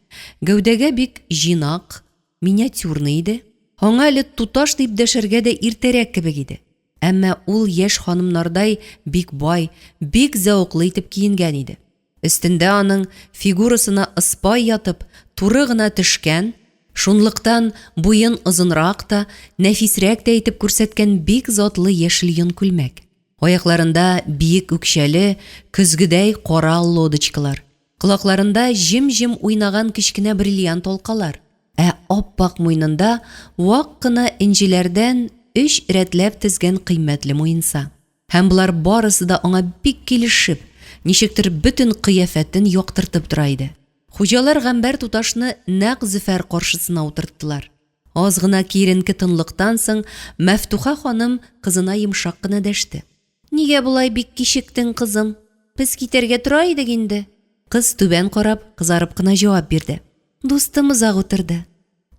гәүдәгә бик җыйнак, миниатюрный иде. Аңа әле туташ дип дәшәргә дә иртәрәк кебек иде. Әмма ул яшь ханымнардай бик бай, бик зәвыклы итеп киенгән иде. Өстендә аның, фигурасына ыспай ятып, туры гына төшкән, шунлыктан буен озынрак та, нәфисрәк тә итеп күрсәткән бик затлы яшел йон күлмәк. Аякларында биек үкчәле, көзгедәй кара лодочкалар. Колакларында җем-җем уйнаган кечкенә бриллиант алкалар. Ә ап-ак муенында вак кына энҗеләрдән өч рәтләп тезгән кыйммәтле муенса. Һәм болар барысы да аңа бик килешеп, ничектер бөтен кыяфәтен яктыртып тора иде. Хуҗалар Гамбәр туташны нәкъ Зөфәр каршысына утырттылар. Аз гына киеренке тынлыктан соң Мәфтуха ханым кызына йомшак кына дәште. Нигә болай бик кичектең, кызым? Без китәргә тора идек инде. Кыз түбән карап, кызарып кына җавап бирде. Дустым озак утырды.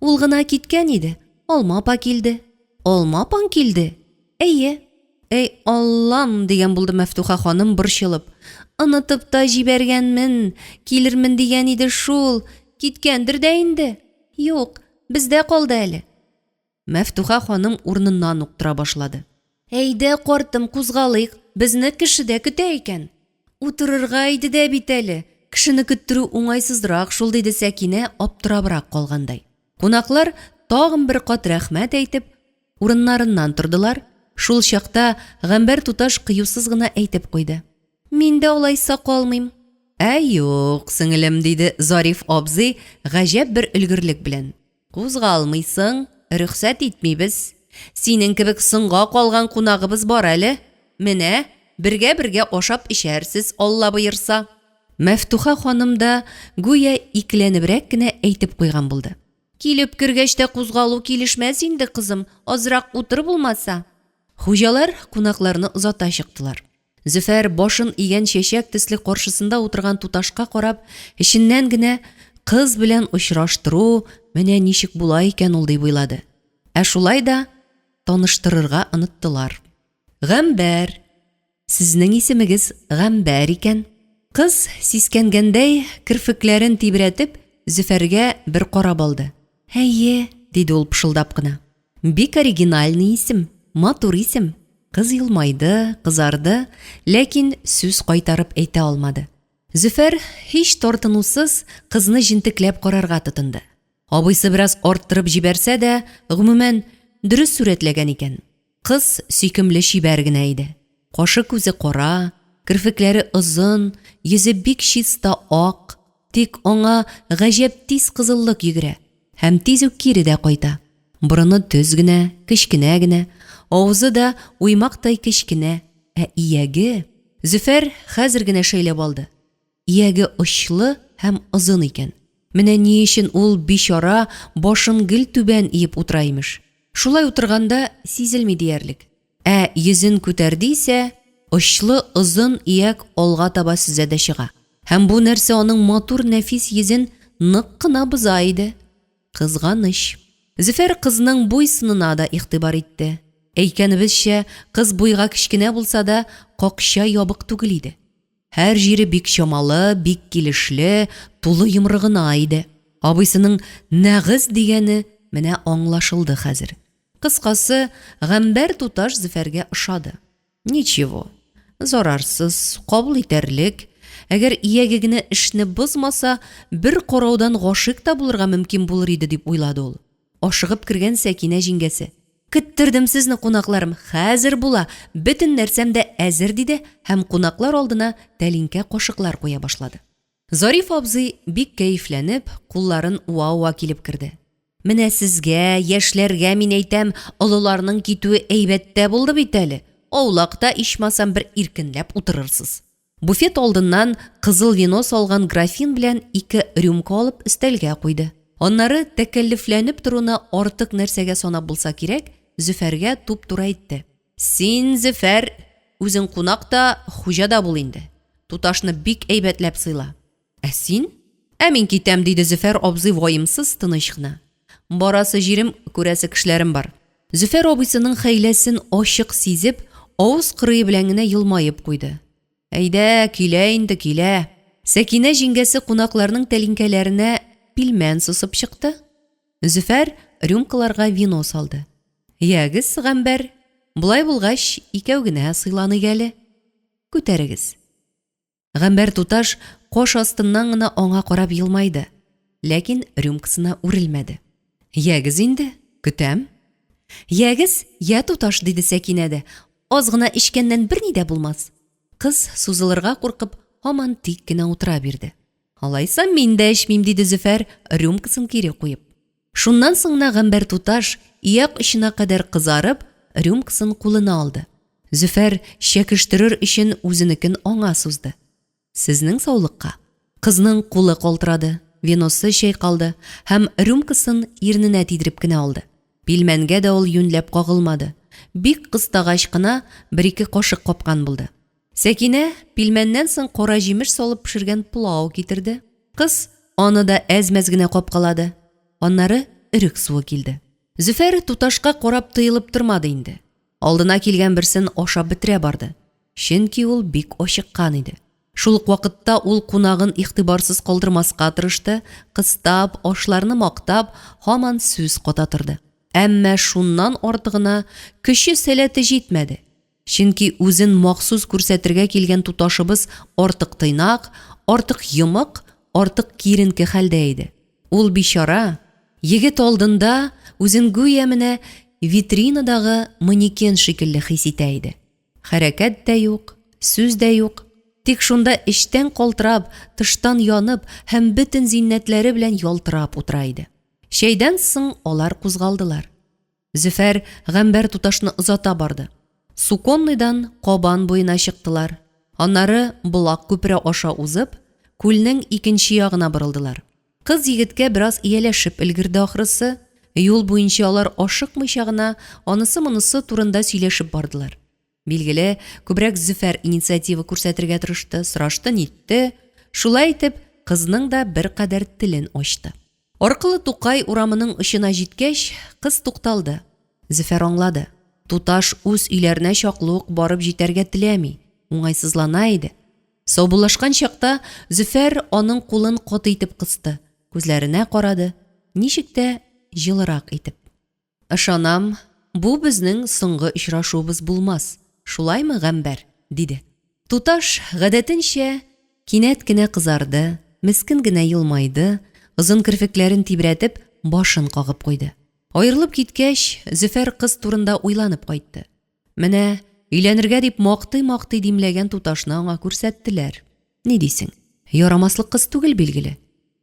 Ул гына киткән иде, Алма апа килде. Алма апаң килде? Әйе. Әй, Аллам, дигән булды Мәфтуха ханым борчылып. Онытып та җибәргәнмен, килермен дигән иде шул. Киткәндер дә инде. Юк, бездә калды әле. Мәфтуха ханым урыныннан ук тора башлады. Әйдә, картым, кузгалыйк, безне кеше дә көтә икән. Утырырга иде дә бит әле, кешене көттерү уңайсызрак шул, диде Сәкинә, аптырабрак калгандай. Кунаклар тагын бер кат рәхмәт әйтеп, урыннарыннан тордылар. Шул чакта Гамбәр туташ кыюсыз гына әйтеп куйды. Мин дә алайса калмыйм. Ә юк, сеңелем, диде Зариф абзый гаҗәп бер өлгерлек белән. Кузгалмыйсың, рөхсәт итмибез. Синең кебек соңга калган кунагыбыз бар әле. Менә, бергә-бергә ашап эчәрсез, Алла боерса. Мәфтуха ханым да гүя икеләнебрәк кенә әйтеп куйган булды. Килеп кергәч тә кузгалу килешмәс инде, кызым, азрак утыр булмаса. Хуҗалар кунакларны озата чыктылар. Зөфәр, башын игән чәчәк төсле каршысында утырган туташка карап, эченнән генә, Кыз белән очраштыру менә ничек була икән ул, дип уйлады. Ә шулай да таныштырырга оныттылар. Гамбәр! Сезнең исемегез Гамбәр икән. Кыз, сискәнгәндәй, керфекләрен тибрәтеп, Зөфәргә бер карап алды. Әйе, диде ул пышылдап кына. Бик оригинальный исем, матур исем. Кыз елмайды, кызарды, ләкин сүз кайтарып әйтә алмады. Зөфәр, һич тартынусыз, кызны җентекләп карарга тотынды. Абыйсы бераз арттырып җибәрсә дә, гомумән, дөрес сурәтләгән икән. Кыз сөйкемле чибәр генә иде. Кашы-күзе кара, керфекләре озын, йөзе бик чиста ак, тик аңа гаҗәп тиз кызыллык йөгерә һәм тиз үк кире дә кайта. Борыны төз генә, кечкенә генә, авызы да уймактай кечкенә, ә ияге... Зөфәр хәзер генә шәйләп алды. Ияге очлы һәм озын икән. Менә ни өчен ул, бичара, башын гел түбән иеп утыра, имеш. Шулай утырганда сизелми диярлек. Ә йөзен күтәрде исә, очлы озын ияк алга таба сөзә дә чыга. Һәм бу нәрсә аның матур нәфис йөзен нык кына боза иде. Кызганыч. Зөфәр кызның буй-сынына да игътибар итте. Әйткәнебезчә, кыз буйга кечкенә булса да, какча ябык түгел иде. Һәр җире бик чамалы, бик килешле, тулы йомры гына иде. Абыйсының нәгыз дигәне менә аңлашылды хәзер. Кыскасы, Гамбәр туташ Зөфәргә ошады. Ничего, зарарсыз, кабул итәрлек, әгәр ияге генә эшне бозмаса, бер караудан гашыйк та булырга мөмкин булыр иде дип уйлады ул. Ашыгып кергән Сәкинә җиңгәсе. Көттердем сезне, кунакларым, хәзер була, бөтен нәрсәм дә әзер, диде һәм кунаклар алдына тәлинкә-кашыклар куя башлады. Зариф абзый, бик кәефләнеп, кулларын уа-уа килеп керде. Менә сезгә, яшьләргә, мин әйтәм, олыларның китүе әйбәт тә булды бит әле, аулакта, ичмасам, бер иркенләп утырырсыз. Буфет алдыннан кызыл вино салган графин белән ике рюмка алып өстәлгә куйды. Аннары, тәкәллефләнеп торуны артык нәрсәгә санап булса кирәк, Зөфәргә туп-туры әйтте. Син, Зөфәр, үзең кунак та, хуҗа да бул инде. Туташны бик әйбәтләп сыйла. Ә син? Ә мин китәм, диде Зөфәр абзый ваемсыз, тыныч кына. Барасы җирем, күрәсе кешеләрем бар. Зөфәр абыйсының хәйләсен ачык сизеп, авыз кырые белән генә елмаеп куйды. Әйдә, килә инде, килә. Сәкинә җиңгәсе кунакларның тәлинкәләренә пилмән сосып чыкты. Зөфәр рюмкаларга вино салды. Ягез, Гамбәр, болай булгач, икәү генә сыйланыйк әле. Күтәрегез. Гамбәр туташ каш астыннан гына аңа карап елмайды, ләкин рюмкасына үрелмәде. Ягез инде, көтәм. Ягез, я туташ, диде Сәкинә дә, аз гына эчкәннән берни дә булмас. Кыз, сузылырга куркып, һаман тик кенә утыра бирде. Алайса мин дә эчмим, диде Зөфәр, рюмкасын кире куеп. Шуннан соң гына Гамбәр туташ, ияк очына кадәр кызарып, рюмкасын кулына алды. Зөфәр, чәкештерер өчен, үзенекен аңа сузды. Сезнең саулыкка. Кызның кулы калтырады, виносы чайкалды һәм рюмкасын ирененә тидереп кенә алды. Пилмәнгә дә ул юньләп кагылмады. Бик кыстагач кына бер-ике кашык капкан булды. Сәкинә пилмәннән соң кара җимеш салып пешергән пылау китерде. Кыз аны да әз-мәз генә капкалады. Аннары өрек суы килде. Зөфәр туташка карап тыелып тормады инде. Алдына килгән берсен ашап бетерә барды. Чөнки ул бик ачыккан иде. Шул ук вакытта ул кунагын игътибарсыз калдырмаска тырышты, кыстап, ашларны мактап, һаман сүз ката торды. Әмма шуннан артыгына көче-сәләте җитмәде. Чөнки үзен махсус күрсәтергә килгән туташыбыз артык тыйнак, артык йомык, артык киеренке хәлдә иде. Ул бичара, егет алдында үзен гүя менә витринадагы манекен шикелле хис итә иде. Хәрәкәт тә юк, сүз дә юк, тик шунда эчтән калтырап, тыштан янып һәм бөтен зиннәтләре белән ялтырап утыра иде. Чәйдән соң алар кузгалдылар. Зөфәр Гамбәр туташны озата барды. Суконныйдан Кабан буена чыктылар. Аннары Болак күпере аша узып, күлнең икенче ягына борылдылар. Кыз егеткә бераз ияләшеп өлгерде ахрысы, юл буенча алар ашыкмыйча гына анысы-монысы турында сөйләшеп бардылар. Билгеле, күбрәк Зөфәр инициатива күрсәтергә тырышты, сорашты-нитте. Шулай итеп, кызның да беркадәр телен ачты. Аркылы Тукай урамының очына җиткәч, кыз тукталды. Зөфәр аңлады, туташ үз өйләренә чаклы ук барып җитәргә теләми, уңайсызлана иде. Саубуллашкан чакта Зөфәр аның кулын каты итеп кысты, күзләренә карады, ничек тә җылырак итеп. Ышанам, бу безнең соңгы очрашуыбыз булмас, шулаймы, Гамбәр? диде. Туташ, гадәтенчә, кинәт кенә кызарды, мескен генә елмайды, озын керфекләрен тибрәтеп, башын кагып куйды. Аерылып киткәч, Зөфәр кыз турында уйланып кайтты. Менә, өйләнергә дип мактый-мактый димләгән туташны аңа күрсәттеләр. Ни дисең? Ярамаслык кыз түгел, билгеле.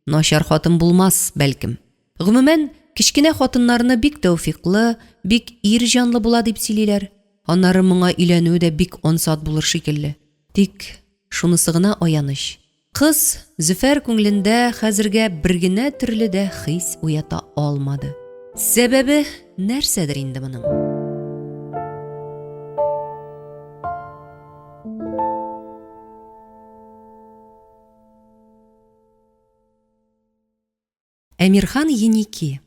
Начар хатын булмас, бәлкем. Гомумән, кечкенә хатыннарны бик тәүфикълы, бик ир җанлы була дип сөйлиләр. Аннары моңа өйләнүе дә бик ансат булыр шикелле. Тик шунысы гына аяныч. Кыз Зөфәр күңелендә хәзергә бер генә төрле дә хис уята алмады. Сәбәбе нәрсәдер инде моның? Әмирхан Еники.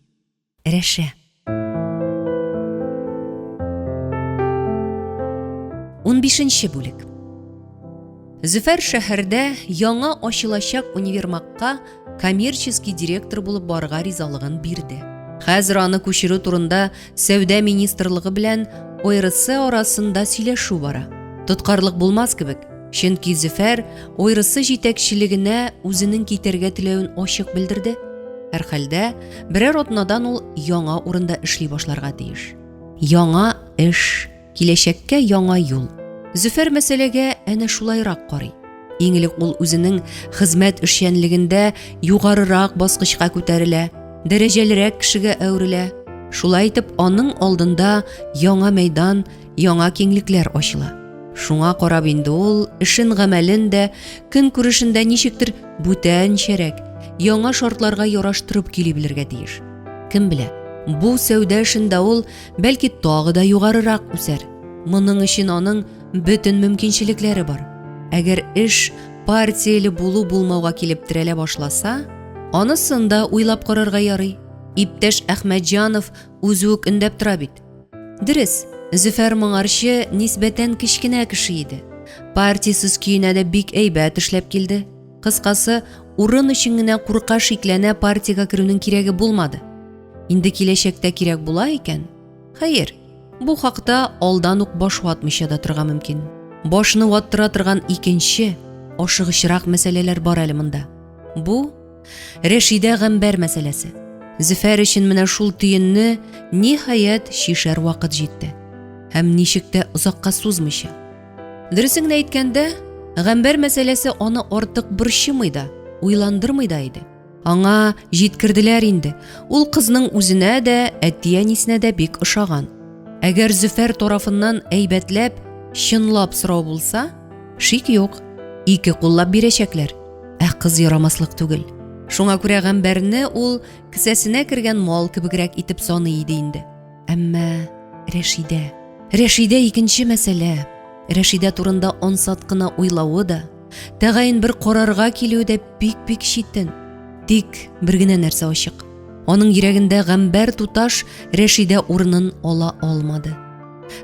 Рәшә. Унбишенче бүлек. Зөфәр шәһәрдә яңа ачылачак универмагка коммерческий директор булып барырга ризалыгын бирде. Хәзер аны күчерү турында сәүдә министрлыгы белән ОРС арасында сөйләшү бара. Тоткарлык булмас кебек, чөнки Зөфәр ОРС җитәкчелегенә үзенең китәргә теләвен ачык белдерде. Һәрхәлдә, берәр атнадан ул яңа урында эшли башларга тиеш. Яңа эш, киләчәккә яңа юл. Зөфәр мәсьәләгә әнә шулайрак карый. Иң элек ул үзенең хезмәт эшчәнлегендә югарырак баскычка күтәрелә, дәрәҗәлерәк кешегә әверелә. Шулай итеп, аның алдында яңа мәйдан, яңа киңлекләр ачыла. Шуңа карап инде ул эшен-гамәлен дә, көнкүрешен дә ничектер бүтәнчәрәк, яңа шартларга яраштырып көйли белергә тиеш. Кем белә, бу сәүдә эшендә ул бәлки тагы да югарырак үсәр. Моның өчен аның бөтен мөмкинчелекләре бар. Әгәр эш партияле булу-булмауга килеп терәлә башласа, анысын да уйлап карарга ярый. Иптәш Әхмәтҗанов үзе үк өндәп тора бит. Дөрес, Зөфәр моңарчы нисбәтән кечкенә кеше иде. Партиясез көенә дә бик әйбәт эшләп килде. Кыскасы, урын өчен генә курка-шикләнә партиягә керүнең кирәге булмады. Инде киләчәктә кирәк була икән, хәер, бу хакта алдан ук баш ватмыйча да торырга мөмкин. Башны ваттыра торган икенче, ашыгычрак мәсьәләләр бар әле монда. Бу Рәшидә Гамбәр мәсьәләсе. Зөфәр өчен менә шул төенне ниһаять чишәр вакыт җитте. Һәм ничек тә озакка сузмыйча. Дөресен генә әйткәндә, Гамбәр мәсьәләсе аны артык борчымый да, уйландырмый да иде. Аңа җиткерделәр инде. Ул кызның үзенә дә, әти-әнисенә дә бик ошаган. Әгәр Зөфәр тарафыннан әйбәтләп, чынлап сорау булса, шик юк, ике куллап бирәчәкләр. Ә кыз ярамаслык түгел. Шуңа күрә Гамбәрне ул кесәсенә кергән мал кебегрәк итеп саный иде инде. Әмма Рәшидә, Рәшидә икенче мәсьәлә. Рәшидә турында ансат кына уйлавы да, тәгаен бер карарга килүе дә бик-бик читен. Тик бер генә нәрсә ачык. Аның йөрәгендә Гамбәр туташ Рәшидә урынын ала алмады.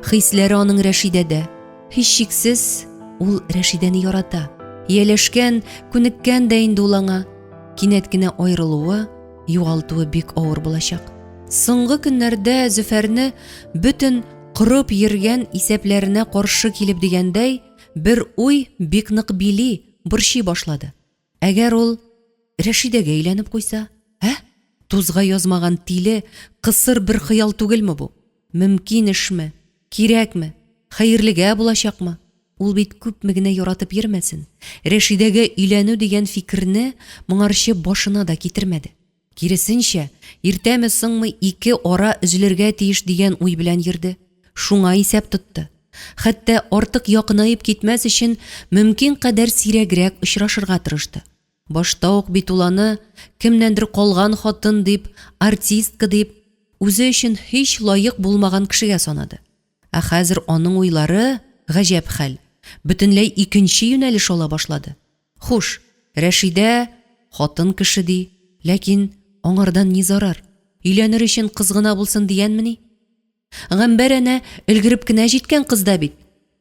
Хисләре аның Рәшидәдә. Һичшиксез, ул Рәшидәне ярата. Ияләшкән, күнеккән дә инде ул аңа. Кинәт кенә аерылуы, югалтуы бик авыр булачак. Соңгы көннәрдә Зөфәрне бөтен корып йөргән исәпләренә каршы килеп дигәндәй, бер уй бик нык били, борчый башлады. Әгәр ул Рәшидәгә өйләнеп куйса, ә? Тузга язмаган тиле, кысыр бер хыял түгелме бу? Мөмкин эшме? Кирәкме? Хәерлегә булачакмы? Ул бит күпме генә яратып йөрмәсен, Рәшидәгә өйләнү дигән фикерне моңарчы башына да китермәде. Киресенчә, иртәме-соңмы ике ара өзелергә тиеш дигән уй белән йөрде. Шуңа исәп тотты. Хәтта артык якынаеп китмәс өчен мөмкин кадәр сирәгрәк очрашырга тырышты. Башта ук бит ул аны кемнәндер калган хатын дип, артистка дип, үзе өчен һич лаек булмаган кешегә санады. Ә хәзер аның уйлары, гаҗәп хәл, бөтенләй икенче юнәлеш ала башлады. Хуш, Рәшидә хатын кеше ди, ләкин аңардан ни зарар? Өйләнер өчен кыз гына булсын дигәнмени? Гамбәр әнә өлгереп кенә җиткән кыз да бит.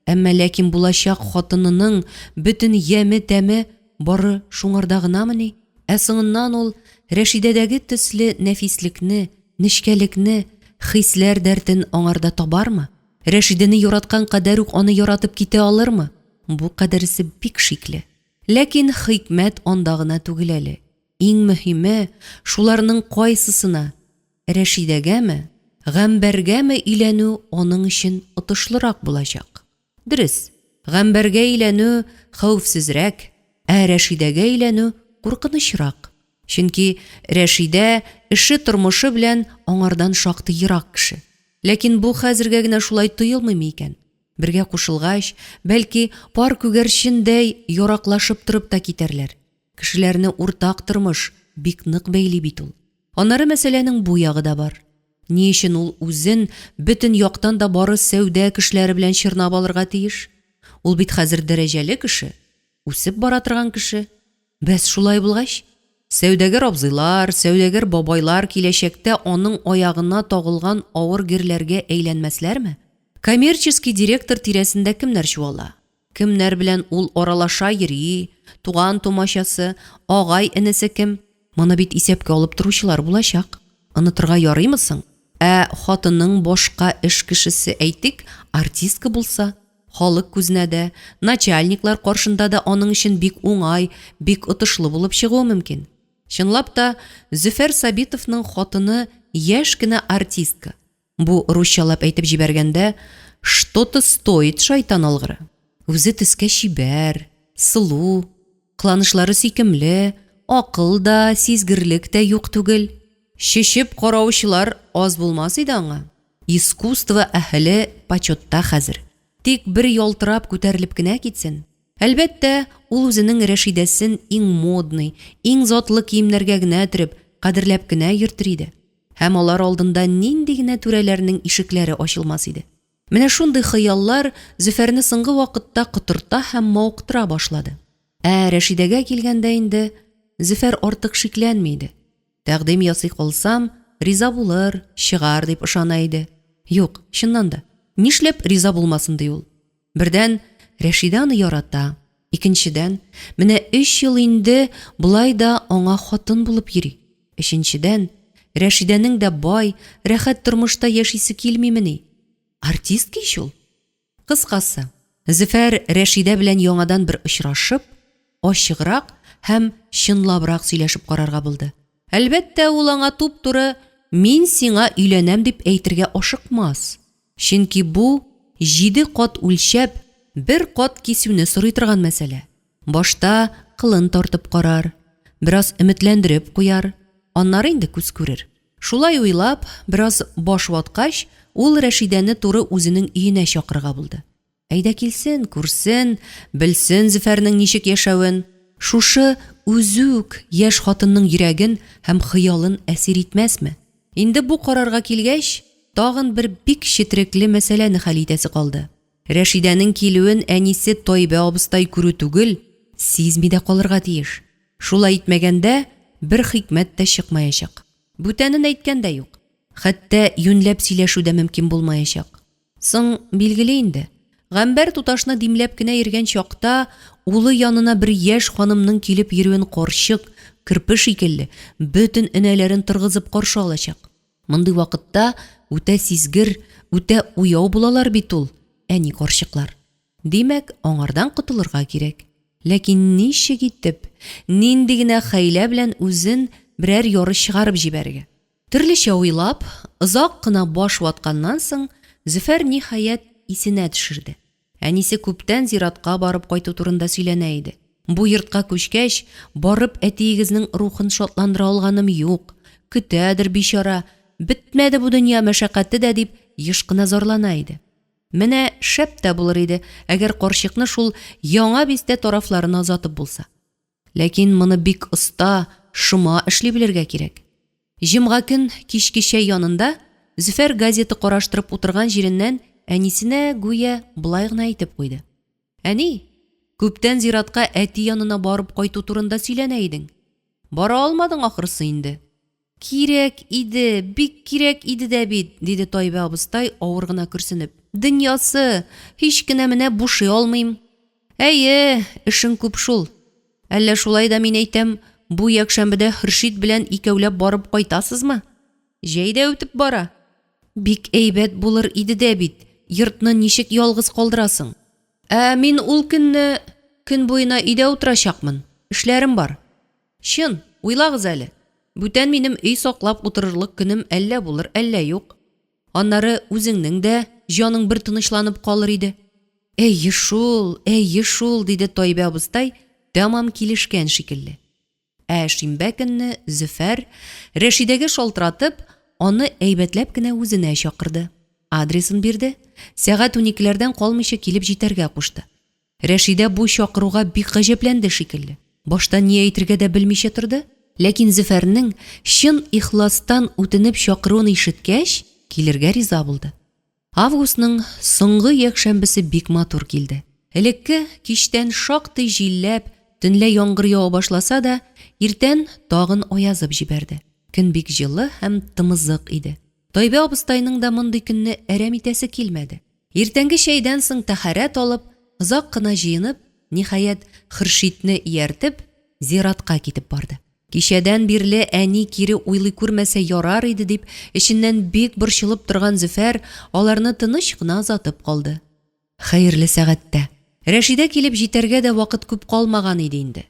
Әмма ләкин булачак хатынының бөтен яме-тәме бары шуңарда гынамыни? Ә соңыннан ул Рәшидәдәге төсле нәфислекне, нечкәлекне, хисләр дәртен аңарда табармы? Рәшидәне яраткан кадәр үк аны яратып китә алырмы? Бу кадәресе бик шикле. Ләкин хикмәт анда гына түгел әле. Иң мөһиме, шуларның кайсысына, Рәшидәгәме, Гамбәргәме өйләнү аның өчен отышлырак булачак. Дөрес, Гамбәргә өйләнү хәвефсезрәк, ә Рәшидәгә өйләнү куркынычрак. Чөнки Рәшидә эше-тормышы белән аңардан шактый ерак кеше. Ләкин бу хәзергә генә шулай тоелмыймы икән? Бергә кушылгач, бәлки, пар күгәрчендәй яраклашып торып та китәрләр. Кешеләрне уртак тормыш бик нык бәйли бит ул. Аннары мәсьәләнең бу ягы да бар. Ни өчен ул үзен бөтен яктан да бары сәүдә кешеләре белән чорнап алырга тиеш? Ул бит хәзер дәрәҗәле кеше, үсеп бара торган кеше. Бәс шулай булгач, сәүдәгәр абзыйлар, сәүдәгәр бабайлар киләчәктә аның аягына тагылган авыр герләргә әйләнмәсләрме? Коммерческий директор тирәсендә кемнәр чуала? Кемнәр белән ул аралаша йөри, туган-тумачасы, агай-энесе кем? Моны бит исәпкә алып торучылар булачак. Онытырга ярыймы соң? Ә хатының башка эш кешесе, әйтик, артистка булса, халык күзенә дә, начальниклар каршында да аның өчен бик уңай, бик отышлы булып чыгуы мөмкин. Чынлап та, Зөфәр Сабитовның хатыны яшь кенә артистка. Бу русчалап әйтеп җибәргәндә, что-то стоит, шайтан алгыры. Үзе төскә чибәр, сылу, кыланышлары сөйкемле, акыл да, сизгерлек тә юк түгел. Чечеп караучылар аз булмас иде аңа. Искусство әһеле почетта хәзер. Тик бер ялтырап күтәрелеп кенә китсен. Әлбәттә, ул үзенең Рәшидәсен иң модный, иң затлы киемнәргә генә төреп, кадерләп кенә йөртер иде. Һәм алар алдында нинди генә түрәләрнең ишекләре ачылмас иде. Менә шундый хыяллар Зөфәрне соңгы вакытта котырта һәм мавыктыра башлады. Ә Рәшидәгә килгәндә инде, Зөфәр артык шикләнми иде. Тәкъдим ясый калсам, риза булыр, чыгар дип ышана иде. Юк, чыннан да, нишләп риза булмасын ди ул? Бердән, Рәшидә аны ярата, икенчедән, менә өч ел инде болай да аңа хатын булып йөри. Өченчедән, Рәшидәнең дә бай, рәхәт тормышта яшисе килмимени? Артистка ич ул! Кыскасы, Зөфәр Рәшидә белән яңадан бер очрашып, ачыграк һәм чынлабрак сөйләшеп карарга булды. Әлбәттә, ул аңа туп-туры Мин сиңа өйләнәм дип әйтергә ашыкмас. Чөнки бу, җиде кат үлчәп, бер кат кисүне сорый торган мәсьәлә. Башта кылын тартып карар, бераз өметләндереп куяр, аннары инде күз күрер. Шулай уйлап, бераз баш ваткач, ул Рәшидәне туры үзенең өенә чакырырга булды. Әйдә килсен, күрсен, белсен Зөфәрнең ничек яшәвен. Шушы үзе үк яшь хатынның йөрәген һәм хыялын әсир итмәсме? Инде бу карарга килгәч, тагын бер бик четерекле мәсьәләне хәл итәсе калды. Рәшидәнең килүен әнисе Тайбә абыстай күрү түгел, сизми дә калырга тиеш. Шулай итмәгәндә, бер хикмәт тә чыкмаячак. Бүтәнен әйткән дә юк. Хәтта юньләп сөйләшү дә мөмкин булмаячак. Соң, билгеле инде, Гамбәр туташны димләп кенә йөргән чакта улы янына бер яшь ханымның килеп йөрүен карчык, керпе шикелле, бөтен энәләрен торгызып каршы алачак. Мондый вакытта үтә сизгер, үтә уяу булалар бит ул, әни карчыклар. Димәк, аңардан котылырга кирәк. Ләкин ничек итеп, нинди генә хәйлә белән үзен берәр яры чыгарып җибәрергә? Төрлечә уйлап, озак кына баш ватканнан соң, Зөфәр, ниһаять, исенә төшерде. Әнисе күптән зиратка барып кайту турында сөйләнә иде. Бу йортка күчкәч, барып әтиегезнең рухын шатландыра алганым юк, көтәдер, бичара, бетмәде бу дөнья мәшәкате дә, дип еш кына зарлана иде. Менә шәп тә булыр иде, әгәр карчыкны шул Яңа бистә тарафларына озатып булса. Ләкин моны бик оста, шома эшли белергә кирәк. Җомга көн кичке чәй янында Зөфәр газета караштырып утырган җиреннән әнисенә гүя болай гына әйтеп куйды. Әни, күптән зиратка әти янына барып кайту турында сөйләнә идең. Бара алмадың ахрысы инде. Кирәк иде, бик кирәк иде дә бит, диде Тайбә абыстай, авыр гына көрсенеп. Дөньясы, һич кенә менә бушый алмыйм. Әйе, эшең күп шул. Әллә шулай да мин әйтәм, бу якшәмбедә Хөршит белән икәүләп барып кайтасызмы? Җәй дә үтеп бара. Бик әйбәт булыр иде дә бит, йортны ничек ялгыз калдырасың? Ә мин ул көнне көн буена өйдә утырачакмын, эшләрем бар. Чын, уйлагыз әле. Бүтән минем өй саклап утырырлык көнем әллә булыр, әллә юк. Аннары үзеңнең дә җаның бер тынычланып калыр иде. Әйе шул, әйе шул, диде Тайбә абыстай, тәмам килешкән шикелле. Ә шимбә көнне Зөфәр, Рәшидәгә шалтыратып, аны әйбәтләп кенә үзенә чакырды. Адресын бирде, сәгать уникеләрдән калмыйча килеп җитәргә кушты. Рәшидә бу чакыруга бик гаҗәпләнде шикелле. Башта ни әйтергә дә белмичә торды, ләкин Зөфәрнең чын ихластан үтенеп чакыруын ишеткәч, килергә риза булды. Августның соңгы якшәмбесе бик матур килде. Элекке кичтән шактый җилләп, төнлә яңгыр ява башласа да, иртән тагын аязып җибәрде. Көн бик җылы һәм тымызык иде. Тайбә абыстайның да мондый көнне әрәм итәсе килмәде. Иртәнге чәйдән соң тәһарәт алып, озак кына җыенып, ниһаять, Хөршитне ияртеп, зиратка китеп барды. Кичәдән бирле әни кире уйлый күрмәсә ярар иде дип эченнән бик борчылып торган Зөфәр аларны тыныч кына озатып калды. Хәерле сәгатьтә. Рәшидә килеп җитәргә дә вакыт күп калмаган иде инде.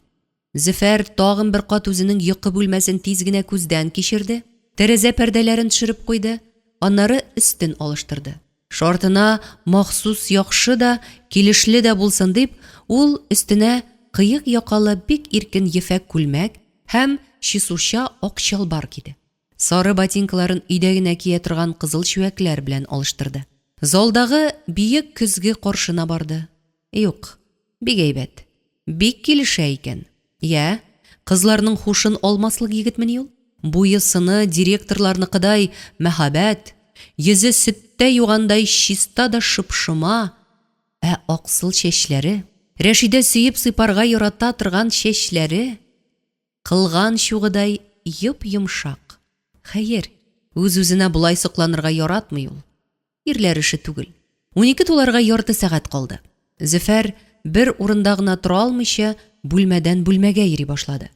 Зөфәр тагын бер кат үзенең йокы бүлмәсен тиз генә күздән кичерде, тәрәзә пәрдәләрен төшереп куйды, аннары өстен алыштырды. Шартына махсус яхшы да, килешле дә булсын дип, ул өстенә кыек якалы бик иркен ефәк күлмәк һәм чесуча ак чалбар киде. Сары ботинкаларын өйдә генә кия торган кызыл чүәкләр белән алыштырды. Залдагы биек көзге каршына барды. Юк, бик әйбәт. Бик килешә икән. Йә, кызларның һушын алмаслык егетмени ул? Буе-сыны директорларныкыдай мәһабәт, йөзе сөттә югандай чиста да шоп-шома, ә аксыл чәчләре, Рәшидә сөеп сыйпарга ярата торган чәчләре, кылган чугыдай йоп-йомшак. Хәер, үз-үзенә болай сокланырга яратмый ул. Ирләр эше түгел. 12 туларга ярты сәгать калды. Зөфәр, бер урында гына тора алмыйча, бүлмәдән бүлмәгә йөри башлады.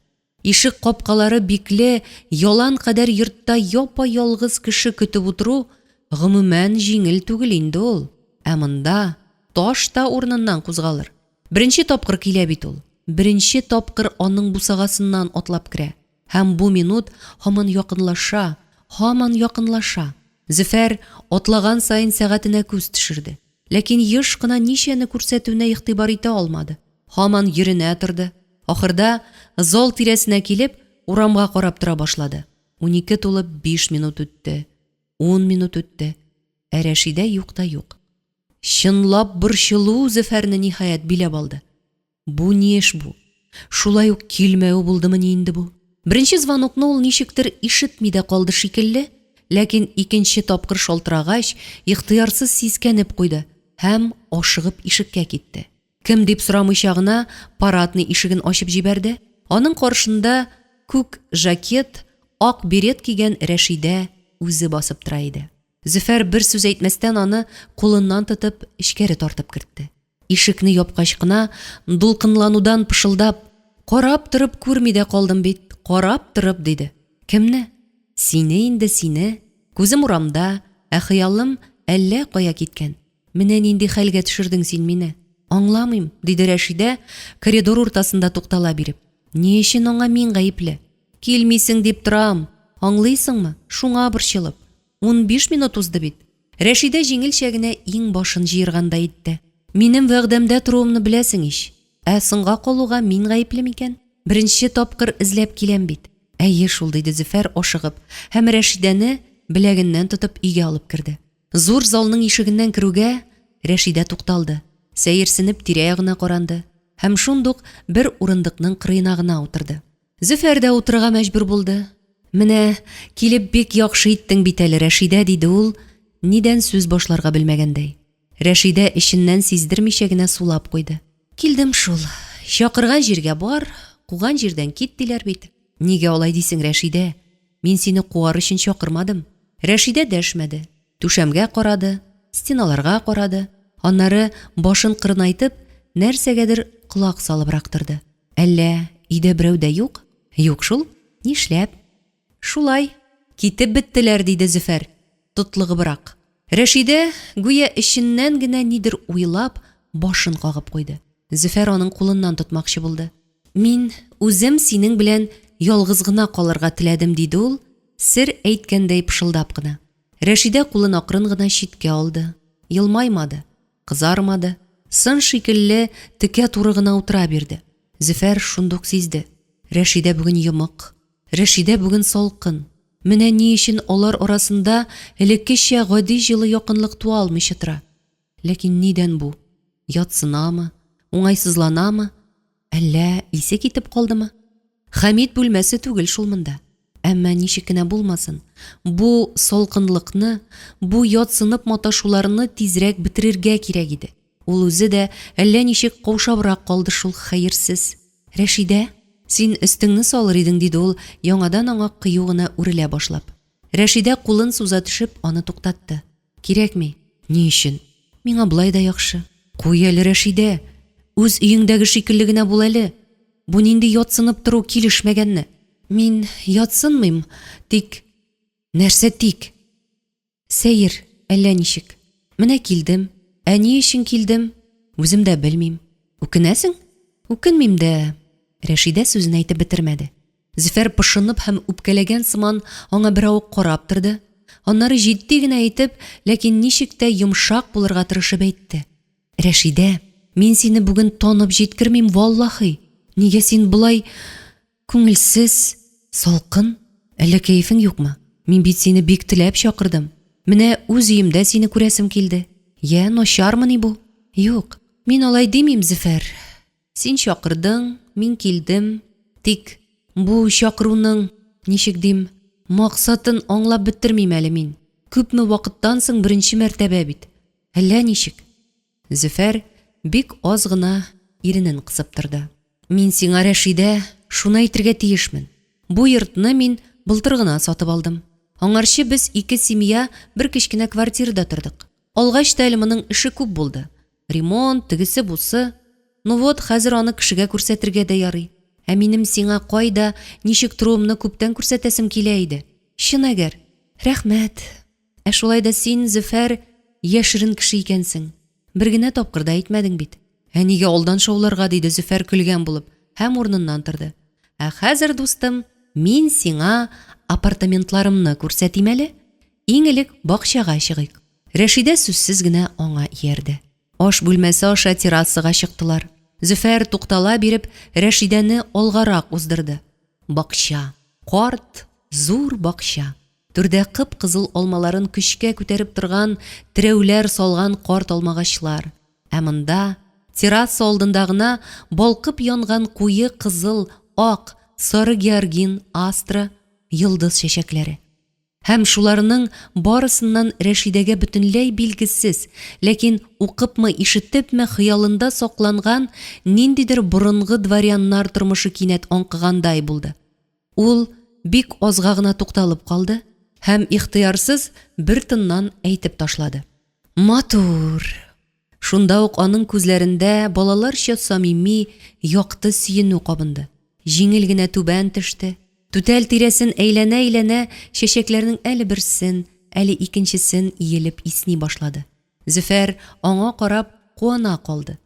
Ишек капкалары бикле ялан кадәр йортта япа-ялгыз кеше көтеп утыру, гомумән, җиңел түгел инде ул. Ә монда таш та урыныннан кузгалыр. Беренче тапкыр килә бит ул. Беренче тапкыр аның бусагасыннан атлап керә. Һәм бу минут һаман якынлаша, һаман якынлаша. Зөфәр атлаган саен сәгатенә күз төшерде. Ләкин еш кына ничәне күрсәтүенә игътибар итә алмады. Һаман йөренә торды. Ахырда, зал тирәсенә килеп, урамга карап тора башлады. 12 тулып 5 минут үтте, ун минут үтте. Ә Рәшидә юк та юк. Чынлап борчылу Зөфәрне, ниһаять, биләп алды. Бу ни эш бу? Шулай ук килмәве булдымыни инде бу? Беренче звонокны ул ничектер ишетми дә калды шикелле, ләкин икенче тапкыр шалтырагач, ихтыярсыз сискәнеп куйды һәм ашыгып ишеккә китте. Кем дип сорамыйча гына парадный ишеген ачып җибәрде. Аның каршында күк жакет, ак берет кигән Рәшидә үзе басып тора иде. Зөфәр бер сүз әйтмәстән аны кулыннан тотып эчкәре тартып кертте. Ишекне япкач кына, дулкынланудан пышылдап, Карап торып күрми дә калдым бит, карап торып, диде. Кемне? Сине инде, сине. Күзем урамда, ә хыялым әллә кая киткән. Менә нинди хәлгә төшердең син мине. Аңламыйм, диде Рәшидә, коридор уртасында туктала биреп. Ни өчен аңа мин гаепле? Килмисең дип торам, аңлыйсыңмы? Шуңа борчылып. 15 минут узды бит. Рәшидә җиңелчә генә иңбашын җыергандай итте. Минем вәгъдәмдә торуымны беләсең ич. Ә соңга калуга мин гаепле микән? Беренче тапкыр эзләп киләм бит. Әйе шул, диде Зөфәр ашыгып һәм Рәшидәне беләгеннән тотып өйгә алып керде. Зур залның ишегеннән керүгә, Рәшидә тукталды, сәерсенеп тирә-ягына каранды һәм шундук бер урындыкның кырыена гына утырды. Зөфәр дә утырырга мәҗбүр булды. Менә, килеп бик яхшы иттең бит әле, Рәшидә, диде ул, нидән сүз башларга белмәгәндәй. Рәшидә эченнән сиздермичә генә сулап куйды. Килдем шул. Чакырган җиргә бар, куган җирдән кит, диләр бит. Нигә алай дисең, Рәшидә? Мин сине куар өчен чакырмадым. Рәшидә дәшмәде. Түшәмгә карады, стеналарга карады, аннары, башын кырынайтып, нәрсәгәдер колак салыбрак торды. Әллә өйдә берәү дә юк? Юк шул. Нишләп? Шулай. Китеп беттеләр, диде Зөфәр, тотлыгыбрак. Рәшидә, гүя эченнән генә нидер уйлап, башын кагып куйды. Зөфәр аның кулыннан тотмакчы булды. Мин үзем синең белән ялгыз гына калырга теләдем, диде ул, сер әйткәндәй пышылдап кына. Рәшидә кулын акрын гына читкә алды. Елмаймады. Кызармады, сын шикелле текә туры гына утыра бирде. Зөфәр шундук сизде, Рәшидә бүген йомык, Рәшидә бүген салкын. Менә ни өчен алар арасында элеккечә гади җылы якынлык туа алмыйча тора. Ләкин нидән бу? Ятсынамы? Уңайсызланамы? Әллә исе китеп калдымы? Хәмит бүлмәсе түгел шул монда. Әмма ничек кенә булмасын, бу салкынлыкны, бу ятсынып маташуларны тизрәк бетерергә кирәк иде. Ул үзе дә әллә ничек каушабрак калды шул хәерсез. Рәшидә, син өстеңне салыр идең, диде ул, яңадан аңа кыю гына үрелә башлап. Рәшидә кулын суза төшеп, аны туктатты. Кирәкми. Ни өчен? Миңа болай да яхшы. Куй әле, Рәшидә. Үз өеңдәге шикелле генә бул әле. Бу нинди ятсынып тору килешмәгәнне? Мин ятсынмыйм, тик Нәрсә тик? Сәер, әллә ничек. Менә килдем. Ә ни өчен килдем? Үзем дә белмим. Үкенәсең? Үкенмим дә. Рәшидә сүзен әйтеп бетермәде. Зөфәр пошынып һәм үпкәләгән сыман аңа беравык карап торды. Аннары җитди генә итеп, ләкин ничек тә йомшак булырга тырышып әйтте. Рәшидә, мин сине бүген танып җиткермим, валлаһи. Нигә син болай Күңелсез, салкын, әллә кәефең юкмы? Мин бит сине бик теләп чакырдым. Менә үз өемдә сине күрәсем килде. Йә, начармыни бу? Юк, мин алай димим, Зөфәр. Син чакырдың, мин килдем. Тик бу чакыруның, ничек дим, максатын аңлап бетермим әле мин. Күпме вакыттан соң беренче мәртәбә бит. Әллә ничек. Зөфәр бик аз гына иренен кысып торды. Мин сиңа, Рәшидә, шуны әйтергә тиешмен. Бу йортны мин былтыр гына сатып алдым. Аңарчы без ике семья бер кечкенә квартирада тордык. Алгач та әле моның эше күп булды. Ремонт, тегесе-бусы. Ну вот, хәзер аны кешегә күрсәтергә дә ярый. Ә минем сиңа кайда, ничек торуымны күптән күрсәтәсем килә иде. Чын әгәр. Рәхмәт. Ә шулай да син, Зөфәр, яшерен кеше икәнсең. Бер генә тапкыр да әйтмәдең бит. Ә нигә алдан шауларга, диде Зөфәр көлгән булып һәм урыныннан торды. Ә хәзер, дустым, мин сиңа апартаментларымны күрсәтим әле. Иң элек бакчага чыгыйк. Рәшидә сүзсез генә аңа иярде. Аш бүлмәсе аша террасага чыктылар. Зөфәр, туктала биреп, Рәшидәне алгарак уздырды. Бакча. Карт, зур бакча. Түрдә кып-кызыл алмаларын көчкә күтәреп торган терәүләр салган карт алмагачлар. Ә монда, терраса алдында гына балкып янган куе кызыл, ак, сары георгин, астра, йолдыз чәчәкләре. Һәм шуларның барысыннан Рәшидәгә бөтенләй билгесез, ләкин укыпмы-ишетепме хыялында сакланган ниндидер борынгы дворяннар тормышы кинәт аңкыгандай булды. Ул бик азга гына тукталып калды һәм ихтыярсыз бер тыннан әйтеп ташлады. Матур! Шунда ук аның күзләрендә балаларча самими, якты сөенү кабынды. Җиңел генә түбән төште. Түтәл тирәсен әйләнә-әйләнә чәчәкләрнең әле берсен, әле икенчесен иелеп исни башлады. Зөфәр аңа карап куана калды.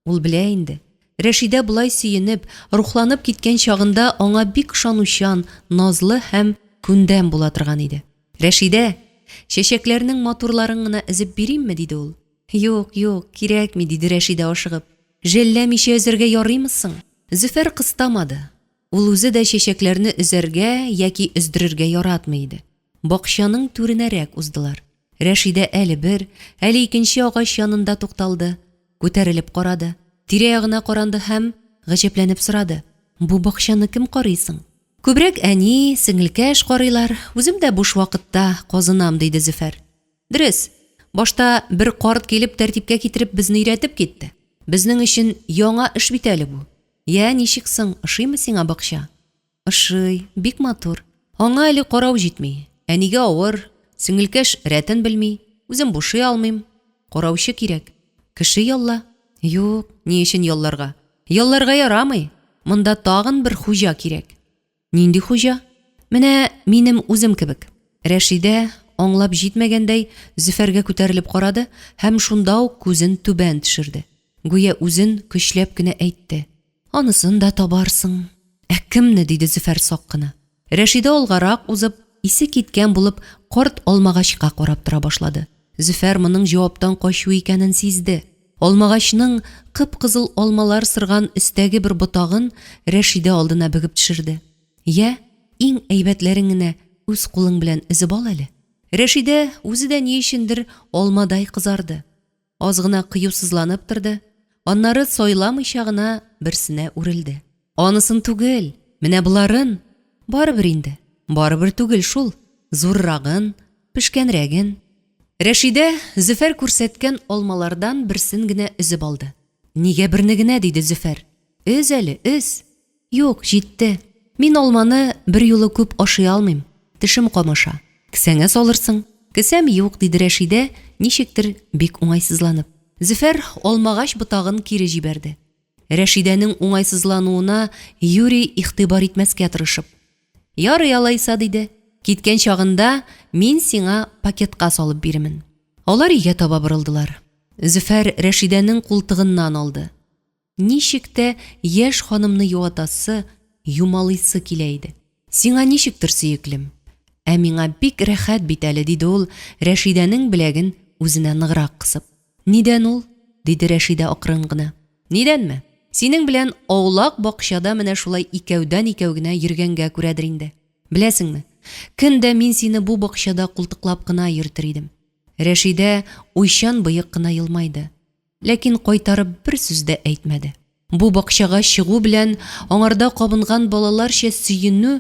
Ул белә инде. Рәшидә болай сөенеп, рухланып киткән чагында аңа бик ышанучан, назлы һәм күндәм була торган иде. Рәшидә, чәчәкләрнең матурларын гына өзеп биримме? диде ул. Юк, юк, кирәкми, диде Рәшидә ашыгып. Жәлләмичә өзәргә ярыймы соң? Зөфәр кыстамады. Ул үзе дә чәчәкләрне өзәргә яки өздерергә яратмый иде. Бакчаның түренәрәк уздылар. Рәшидә әле бер, әле икенче агач янында тукталды, күтәрелеп карады, тирә-ягына каранды һәм гаҗәпләнеп сорады, Бу бакчаны кем карый соң? Күбрәк әни, сеңелкәш карыйлар, үзем дә буш вакытта казынам, диде Зөфәр. Дөрес, башта бер карт килеп тәртипкә китереп безне өйрәтеп китте. Безнең өчен яңа эш бит әле бу. Йә, ничек соң, ошыймы сиңа бакча? Ошый, бик матур. Аңа әле карау җитми. Әнигә авыр, сеңелкәш рәтен белми, үзем бушый алмыйм. Караучы кирәк. Кеше ялла. Юк, ни өчен ялларга? Ялларга ярамый. Монда тагын бер хуҗа кирәк. Нинди хуҗа? Менә минем үзем кебек. Рәшидә, аңлап җитмәгәндәй, Зөфәргә күтәрелеп карады һәм шунда ук күзен түбән төшерде. Гүя үзен көчләп кенә әйтте. Анысын да табарсың. Ә кемне? диде Зөфәр сак кына. Рәшидә алгарак узып, исе киткән булып, карт алмагачка карап тора башлады. Зөфәр моның җаваптан качу икәнен сизде. Алмагачның кып-кызыл алмалар сырган өстәге бер ботагын Рәшидә алдына бөгеп төшерде. Йә, иң әйбәтләрен генә үз кулың белән өзеп ал әле. Рәшидә үзе дә ни өчендер алмадай кызарды. Аз гына кыюсызланып торды, аннары сайламыйча гына берсенә үрелде. Анысын түгел, менә боларын! Барыбер инде, барыбер түгел шул, зуррагын, пешкәнрәген. Рәшидә Зөфәр күрсәткән алмалардан берсен генә өзеп алды. Нигә берне генә, диде Зөфәр. Өз әле, өз! Юк, җитте. Мин алманы берьюлы күп ашый алмыйм, тешем камаша. Кесәңә салырсың. Кесәм юк, диде Рәшидә, ничектер бик уңайсызланып. Зөфәр алмагач ботагын кире җибәрде. Рәшидәнең уңайсызлануына юри игътибар итмәскә тырышып. Ярый алайса, диде. Киткән чагында мин сиңа пакетка салып бирермен. Алар өйгә таба борылдылар. Зөфәр Рәшидәнең култыгыннан алды. Ничек тә яшь ханымны юатасы, юмалыйсы килә иде. Сиңа ничектер, сөеклем, ә миңа бик рәхәт бит әле, диде ул, Рәшидәнең беләген үзенә ныграк кысып. Нидән ул? диде Рәшидә акрын гына. Нидәнме? Синең белән аулак бакчада менә шулай икәүдән-икәү генә йөргәнгә күрәдер инде. Беләсеңме, көн дә мин сине бу бакчада култыклап кына йөртер идем. Рәшидә уйчан-боек кына елмайды. Ләкин кайтарып бер сүз дә әйтмәде. Бу бакчага чыгу белән аңарда кабынган балаларча сөенү,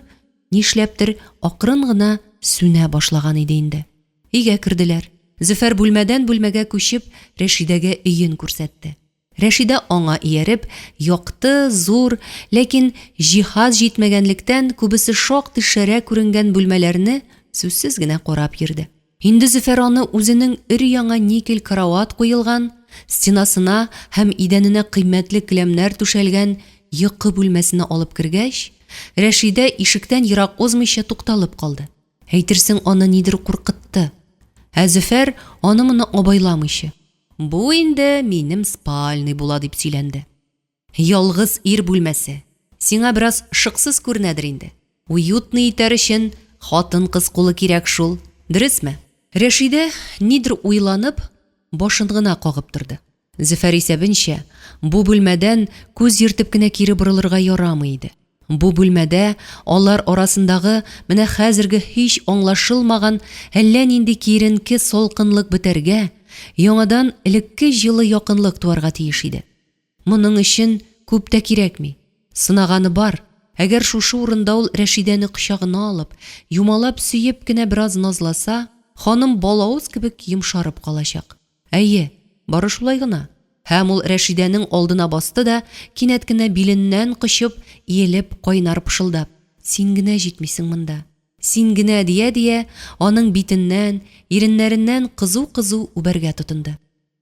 нишләптер, акрын гына сүнә башлаган иде инде. Өйгә керделәр. Зөфәр бүлмәдән бүлмәгә күчеп, Рәшидәгә өен күрсәтте. Рәшидә аңа ияреп, якты, зур, ләкин җиһаз җитмәгәнлектән күбесе шактый шәрә күренгән бүлмәләрне сүзсез генә карап йөрде. Инде Зөфәр аны үзенең өр-яңа никель карават куелган, стенасына һәм идәненә кыйммәтле келәмнәр түшәлгән йокы бүлмәсенә алып кергәч, Рәшидә ишектән ерак узмыйча тукталып калды. Әйтерсең аны нидер куркытты. Ә Зөфәр аны-моны абайламыйча, Бу инде минем спальный була, дип сөйләнде. Ялгыз ир бүлмәсе. Сиңа бераз шыксыз күренәдер инде. Уютный итәр өчен хатын-кыз кулы кирәк шул, дөресме? Рәшидә, нидер уйланып, башын гына кагып торды. Зөфәр исәбенчә, бу бүлмәдән күз йөртеп кенә кире борылырга ярамый иде. Бу бүлмәдә алар арасындагы менә хәзерге һич аңлашылмаган әллә нинди киеренке салкынлык бетәргә, яңадан элекке җылы якынлык туарга тиеш иде. Моның өчен күп тә кирәкми. Сынаганы бар, әгәр шушы урында ул Рәшидәне кочагына алып, юмалап сөеп кенә бераз назласа, ханым балавыз кебек йомшарып калачак. Әйе, бары шулай гына. Һәм ул Рәшидәнең алдына басты да, кинәт кенә биленнән кочып, иелеп, кайнар пышылдап, Син генә җитмисең монда. Син генә, дия-дия, аның битеннән, иреннәреннән кызу-кызу үбәргә тотынды.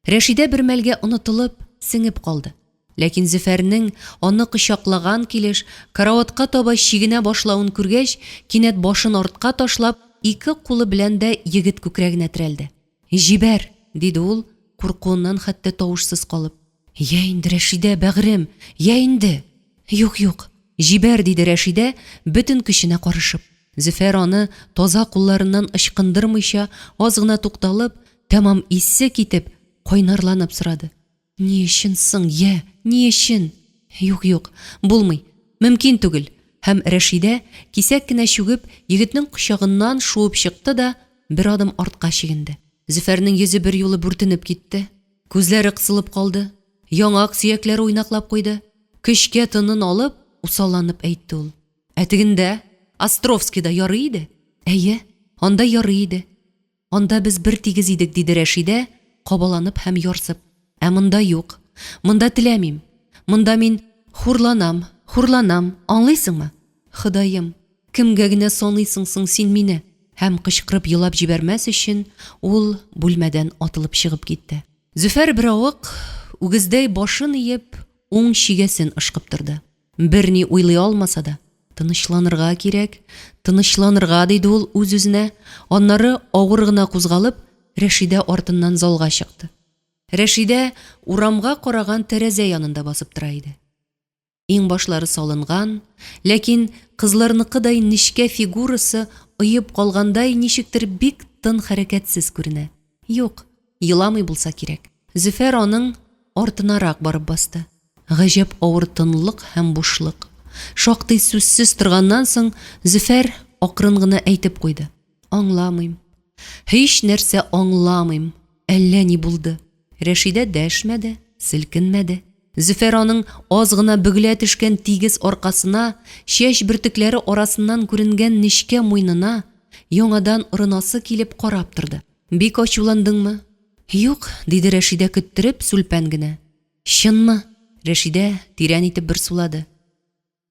Рәшидә бер мәлгә онытылып, сеңеп калды. Ләкин Зөфәрнең, аны кочаклаган килеш, караватка таба чигенә башлавын күргәч, кинәт башын артка ташлап, ике кулы белән дә егет күкрәгенә терәлде. Җибәр! диде ул, куркуыннан хәтта тавышсыз калып. Йә инде, Рәшидә, бәгърем, йә инде! Юк, юк, җибәр, диде Рәшидә, бөтен көченә карышып. Зөфәр аны таза кулларыннан ычкындырмыйча, аз гына тукталып, тәмам исе китеп, кайнарланып сорады. Ни өчен соң, йә, ни өчен? Юк, юк, булмый, мөмкин түгел! Һәм Рәшидә, кисәк кенә чүгеп, егетнең кочагыннан шуып чыкты да бер адым артка чигенде. Зөфәрнең йөзе берьюлы бүртенеп китте. Күзләре кысылып калды, яңак сөякләре уйнаклап куйды. Көчкә тынын алып, усалланып әйтте ул. Ә тегендә, Островскийда ярый иде? Әйе, анда ярый иде. Анда без бертигез идек, диде Рәшидә, кабаланып һәм ярсып. Ә монда юк. Монда теләмим. Монда мин хурланам, хурланам, аңлыйсыңмы? Ходаем, кемгә генә саныйсың соң син мине? Һәм кычкырып елап җибәрмәс өчен ул бүлмәдән атылып чыгып китте. Зөфәр беравык, үгездәй башын иеп, уң чигәсен ышкып торды. Берни уйлый алмаса да, тынычланырга кирәк, тынычланырга, диде ул үз-үзенә, аннары, авыр гына кузгалып, Рәшидә артыннан залга чыкты. Рәшидә урамга караган тәрәзә янында басып тора иде. Иңбашлары салынган, ләкин кызларныкыдай нечкә фигурасы оеп калгандай ничектер бик тын хәрәкәтсез күренә. Юк, еламый булса кирәк. Зөфәр аның артынарак барып басты. Гаҗәп авыр тынлык һәм бушлык. Шактый сүзсез торганнан соң, Зөфәр акрын гына әйтеп куйды. Аңламыйм. Һич нәрсә аңламыйм. Әллә ни булды. Рәшидә дәшмәде, селкенмәде. Зөфәр аның аз гына бөгелә төшкән тигез аркасына, чәч бөртекләре арасыннан күренгән нечкә муенына яңадан орынасы килеп карап торды. Бик ачуландыңмы? Юк, диде Рәшидә көттереп, сүлпән генә. Чынмы? Рәшидә тирән итеп бер сулады.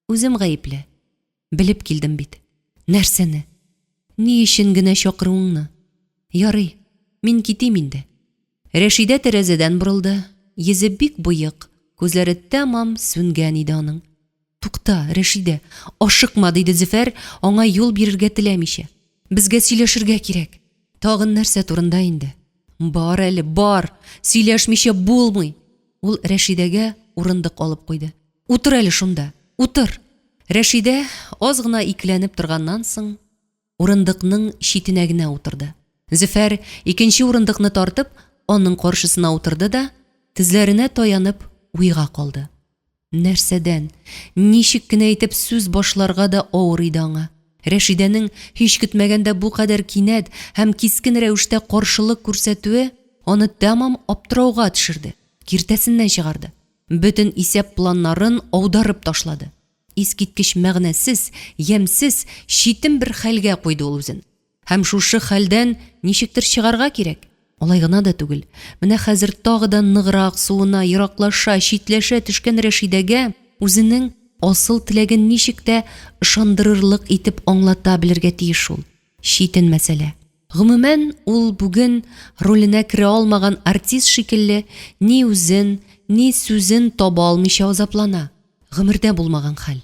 Үзем гаепле. Белеп килдем бит. Нәрсәне? Ни өчен генә чакыруыңны? Ярый, мин китим инде. Рәшидә тәрәзәдән борылды. Йөзе бик боек, күзләре тәмам сүнгән иде аның. Тукта, Рәшидә, ашыкма, диде Зөфәр, аңа юл бирергә теләмичә. Безгә сөйләшергә кирәк. Тагын нәрсә турында инде? Бар әле, бар! Сөйләшмичә булмый! Ул Рәшидәгә урындык алып куйды. Утыр әле шунда, утыр! Рәшидә, аз гына икеләнеп торганнан соң, урындыкның читенә генә утырды. Зөфәр, икенче урындыкны тартып, аның каршысына утырды да, тезләренә таянып, уйга калды. Нәрсәдән, ничек кенә итеп сүз башларга да авыр иде аңа. Рәшидәнең һич көтмәгәндә бу кадәр кинәт һәм кискен рәвештә каршылык күрсәтүе аны тәмам аптырауга төшерде, киртәсеннән чыгарды. Бөтен исәп-планнарын аударып ташлады. Искиткеч мәгънәсез, ямьсез, читен бер хәлгә куйды ул үзен. Һәм шушы хәлдән ничектер чыгарга кирәк. Алай гына да түгел, менә хәзер тагы да ныграк суына, ераклаша, читләшә төшкән Рәшидәгә үзенең асыл теләген ничек тә ышандырырлык итеп аңлата белергә тиеш ул. Читен мәсьәлә. Гомумән, ул бүген, роленә керә алмаган артист шикелле, ни үзен, ни сүзен таба алмыйча азаплана. Гомердә булмаган хәл.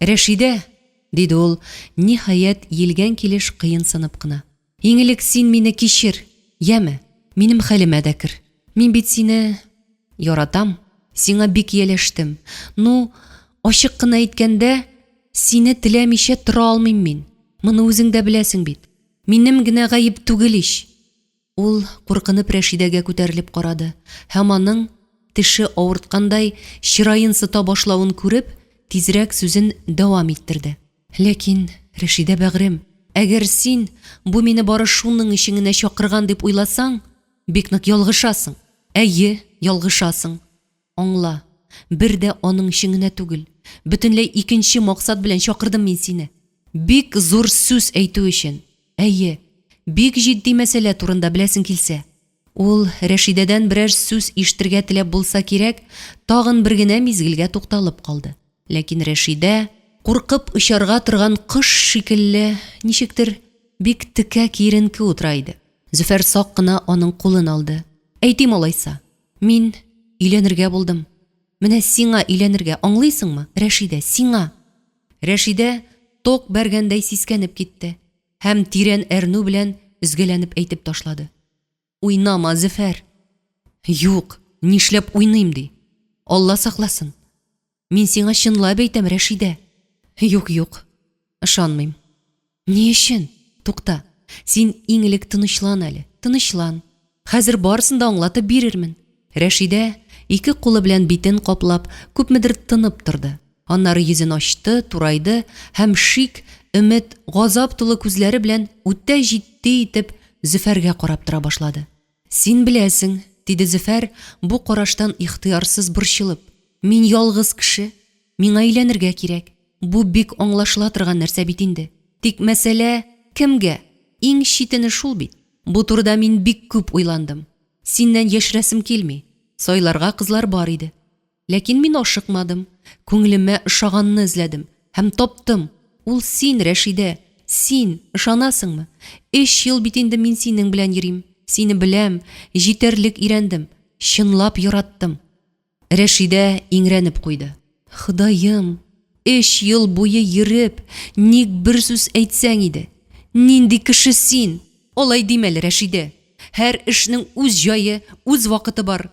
Рәшидә! диде ул, ниһаять, иелгән килеш кыенсынып кына. Иң элек син мине кичер, яме, минем хәлемә дә кер. Мин бит сине яратам, сиңа бик ияләштем. Ну, ачык кына әйткәндә, сине теләмичә тора алмыйм мин. Моны үзең дә беләсең бит. Минем генә гаеп түгел ич. Ул куркынып Рәшидәгә күтәрелеп карады һәм аның, теше авырткандай, чыраен сыта башлавын күреп, тизрәк сүзен дәвам иттерде. Ләкин, Рәшидә бәгърем, әгәр син бу мине бары шуның өчен генә чакырган дип уйласаң, бик нык ялгышасың. Әйе, ялгышасың. Аңла, бер дә аның өчен генә түгел, бөтенләй икенче максат белән чакырдым мин сине. Бик зур сүз әйтү өчен. Әйе, бик җитди мәсьәлә турында беләсең килсә. Ул, Рәшидәдән берәр сүз ишетергә теләп булса кирәк, тагын бер генә мизгелгә тукталып калды. Ләкин Рәшидә, куркып очарга торган кош шикелле, ничектер, бик текә киеренке утыра иде. Зөфәр сак кына аның кулын алды. Әйтим алайса. Мин өйләнергә булдым. Менә сиңа өйләнергә, аңлыйсыңмы, Рәшидә, сиңа! Рәшидә ток бәргәндәй сискәнеп китте һәм тирән әрнү белән өзгәләнеп әйтеп ташлады. Уйнама, Зөфәр! Юк, нишләп уйныйм ди? Алла сакласын! Мин сиңа чынлап әйтәм, Рәшидә. Юк, юк, ышанмыйм. Ни өчен? Тукта, син иң элек тынычлан әле, тынычлан. Хәзер барысын да аңлатып бирермен. Рәшидә, ике кулы белән битен каплап, күпмедер тынып торды. Аннары йөзен ачты, турайды һәм шик, өмет, газап тулы күзләре белән үтә җитди итеп Зөфәргә карап тора башлады. Син беләсең, диде Зөфәр, бу караштан ихтыярсыз борчылып. Мин ялгыз кеше, миңа өйләнергә кирәк. Бу бик аңлашыла торган нәрсә бит инде. Тик мәсьәлә кемгә? Иң читене шул бит. Бу турыда мин бик күп уйландым. Синнән яшерәсем килми. Сайларга кызлар бар иде. Ләкин мин ашыкмадым, күңелемә ошаганны эзләдем һәм таптым. Ул син, Рәшидә, син, ышанасыңмы? Өч ел бит инде мин синең белән йөрим, сине беләм, җитәрлек өйрәндем, чынлап яраттым. Рәшидә иңрәнеп куйды. Ходаем, өч ел буе йөреп, ник бер сүз әйтсәң иде. Нинди кеше син? Алай димә әле, Рәшидә. Һәр эшнең үз җае, үз вакыты бар.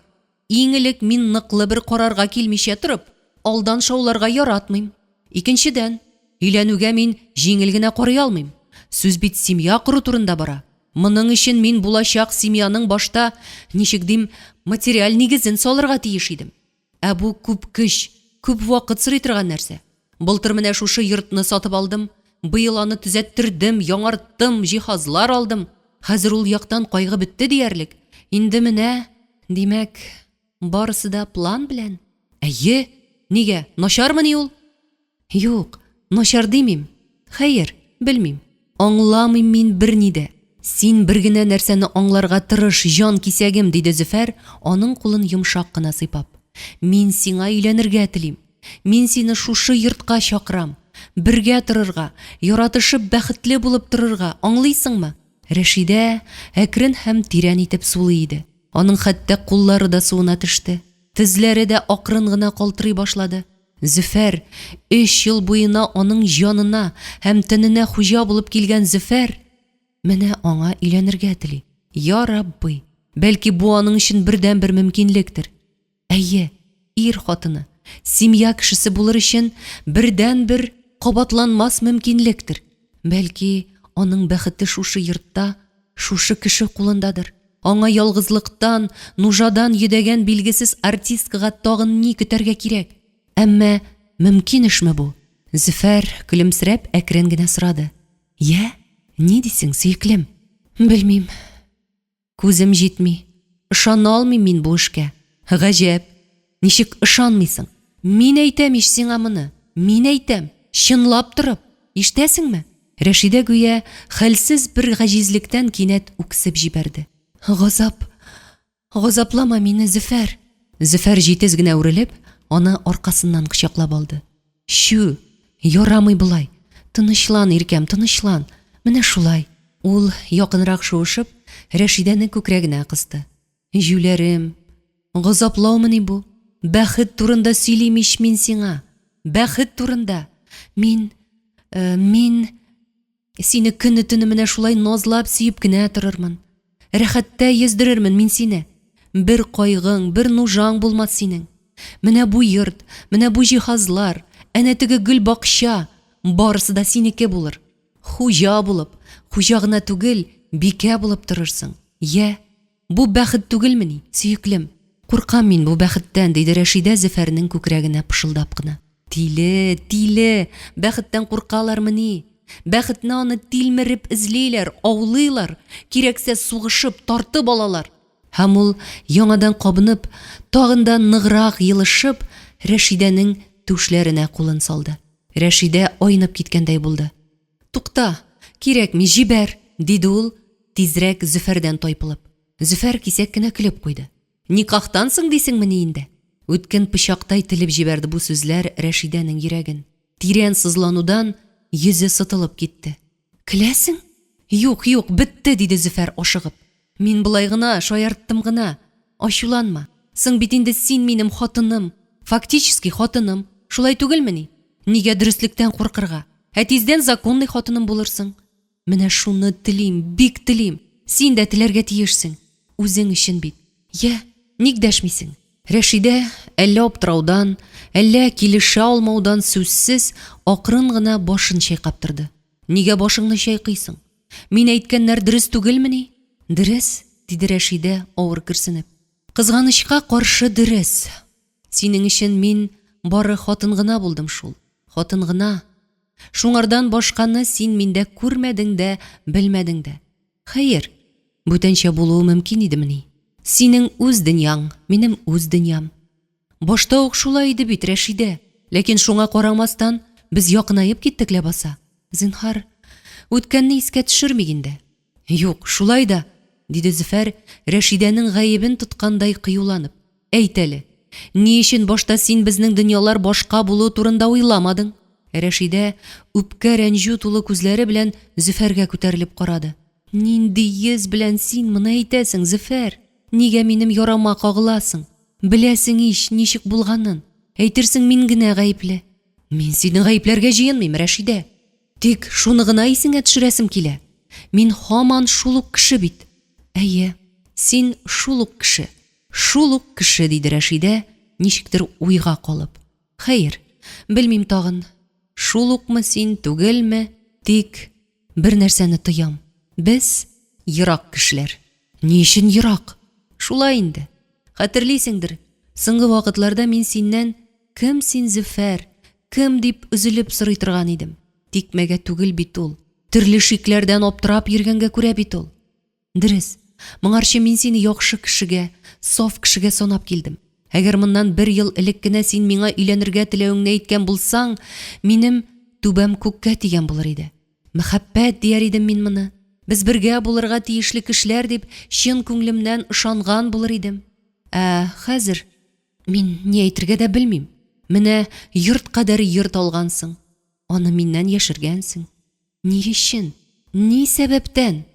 Иң элек мин ныклы бер карарга килмичә торып, алдан шауларга яратмыйм. Икенчедән, өйләнүгә мин җиңел генә карый алмыйм. Сүз бит семья кору турында бара. Моның өчен мин булачак семьяның башта, ничек дим, материаль нигезен салырга тиеш идем. Ә бу күп көч, күп вакыт сорый торган нәрсә. Былтыр менә шушы йортны сатып алдым, быел аны төзәттердем, яңарттым, җиһазлар алдым. Хәзер ул яктан кайгы бетте диярлек. Инде менә, димәк, барысы да план белән. Әйе, нигә, начармыни ул? Юк, начар димим. Хәер, белмим. Аңламыйм мин берни дә. Син бер генә нәрсәне аңларга тырыш, җан кисәгем, диде Зөфәр, аның кулын йомшак кына сыйпап. Мин сиңа өйләнергә телим. Мин сине шушы йортка чакырам. Бергә торырга, яратышып бәхетле булып торырга, аңлыйсыңмы? Рәшидә әкрен һәм тирән итеп сулый иде. Аның хәтта куллары да суына төште. Тезләре дә акрын гына калтырый башлады. Зөфәр, өч ел буена аның җанына һәм тәненә хуҗа булып килгән Зөфәр, менә аңа өйләнергә тели. Я Рабби, бәлки бу аның өчен бердәнбер мөмкинлектер. Әйе, ир хатыны, семья кешесе булыр өчен бердәнбер кабатланмас мөмкинлектер. Бәлки, аның бәхете шушы йортта, шушы кеше кулындадыр. Аңа ялгызлыктан, нужадан йөдәгән билгесез артисткага тагын ни көтәргә кирәк? Әмма мөмкин эшме бу? Зөфәр, көлемсерәп, әкрен генә сорады. Йә, ни дисең, сөеклем? Белмим. Күзем җитми. Ышана алмыйм мин бу эшкә. Гаҗәп! Ничек ышанмыйсың? Мин әйтәм ич сиңа моны! Мин әйтәм! Чынлап торып! Ишетәсеңме? Рәшидә гүя хәлсез бер гаҗизлектән кинәт үксеп җибәрде. Газап! Газаплама мине, Зөфәр! Зөфәр җитез генә үрелеп, аны аркасыннан кочаклап алды. Чү! Ярамый болай! Тынычлан, иркәм, тынычлан! Менә шулай! Ул, якынрак шуышып, Рәшидәне күкрәгенә кысты. Җүләрем! Газаплаумыни бу? Бәхет турында сөйлим ич мин сиңа! Бәхет турында! Мин... Э, мин... Сине көне-төне менә шулай назлап сөеп кенә торырмын. Рәхәттә йөздерермен мин сине. Бер кайгың, бер нужаң булмас синең. Менә бу йорт, менә бу җиһазлар, әнә теге гөлбакча, барысы да синеке булыр. Хуҗа булып, хуҗа гына түгел, бикә булып торырсың. Йә, Бу бәхет түгелмени, сөеклем? Куркам мин бу бәхеттән, диде Рәшидә Зөфәрнең күкрәгенә пышылдап кына. Тиле, тиле, бәхеттән куркалармыни? Бәхетне аны тилмереп эзлиләр, аулыйлар, кирәксә сугышып, тартып алалар. Һәм ул, яңадан кабынып, тагын да ныграк елышып, Рәшидәнең түшләренә кулын салды. Рәшидә айнып киткәндәй булды. Тукта, кирәкми, җибәр! диде ул, тизрәк Зөфәрдән тайпылып. Зөфәр кисәк кенә көлеп куйды. Никахтан соң дисеңмени инде? Үткен пычактай телеп җибәрде бу сүзләр Рәшидәнең йөрәген. Тирән сызланудан йөзе сытылып китте. Көләсең? Юк, юк, бетте, диде Зөфәр ашыгып. Мин болай гына, шаярттым гына. Ачуланма. Соң бит инде син минем хатыным. Фактически хатыным. Шулай түгелмени? Нигә дөреслектән куркырга? Ә тиздән законный хатыным булырсың. Менә шуны телим, бик телим. Син дә теләргә тиешсең. Үзең өчен бит. Йә, ник дәшмисең? Рәшидә, әллә аптыраудан, әллә килешә алмаудан сүзсез, акрын гына башын чайкап торды. Нигә башыңны чайкыйсың? Мин әйткәннәр дөрес түгелмени? Дөрес, диде Рәшидә, авыр көрсенеп. Кызганычка каршы дөрес. Синең өчен мин бары хатын гына булдым шул. Хатын гына. Шуңардан башканы син миндә күрмәдең дә, белмәдең дә. Хәер, бүтәнчә булуы мөмкин идемени? Синең үз дөньяң, минем үз дөньям. Башта ук шулай иде бит, Рәшидә. Ләкин шуңа карамастан, без якынаеп киттек ләбаса. Зинһар, үткәнне искә төшермик инде. Юк, шулай да, диде Зөфәр, Рәшидәнең гаебен тоткандай кыюланып. Әйт әле, ни өчен башта син безнең дөньялар башка булуы турында уйламадың? Рәшидә үпкә-рәнҗү тулы күзләре белән Зөфәргә күтәрелеп карады. Нинди йөз белән син моны әйтәсең, Зөфәр? Нигә минем ярама кагыласың? Беләсең ич, ничек булганын. Әйтерсең, мин генә гаепле. Мин сине гаепләргә җыенмыйм, Рәшидә. Тик шуны гына исеңә төшерәсем килә. Мин һаман шул ук кеше бит. Әйе, син шул ук кеше. Шул ук кеше, диде Рәшидә, ничектер уйга калып. Хәер, белмим тагын, шул укмы син, түгелме, тик бер нәрсәне тоям. Без ерак кешеләр. Ни өчен ерак? Шулай инде. Хәтерлисеңдер, соңгы вакытларда мин синнән Кем син, Зөфәр, кем дип өзелеп сорый торган идем. Тикмәгә түгел бит ул. Төрле шикләрдән аптырап йөргәнгә күрә бит ул. Дөрес, моңарчы мин сине яхшы кешегә, саф кешегә санап килдем. Әгәр моннан бер ел элек кенә син миңа өйләнергә теләвеңне әйткән булсаң, минем түбәм күккә тигән булыр иде. Мәхәббәт дияр идем мин моны. Без бергә булырга тиешле кешеләр дип чын күңлемнән ышанган булыр идем. Ә хәзер мин ни әйтергә дә белмим. Менә йорт кадәр йорт алгансың, аны миннән яшергәнсең. Ни өчен? Ни сәбәптән?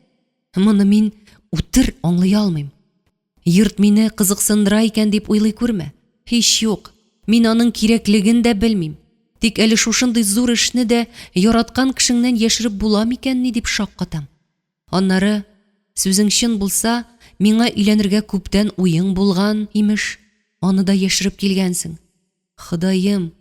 Моны мин үтер аңлый алмыйм. Йорт мине кызыксындыра икән дип уйлый күрмә. Һич юк. Мин аның кирәклеген дә белмим. Тик әле шушындый зур эшне дә яраткан кешеңнән яшереп була микәнни дип шаккатам. Аннары, сүзең чын булса, миңа өйләнергә күптән уең булган, имеш, аны да яшереп килгәнсең. Ходаем,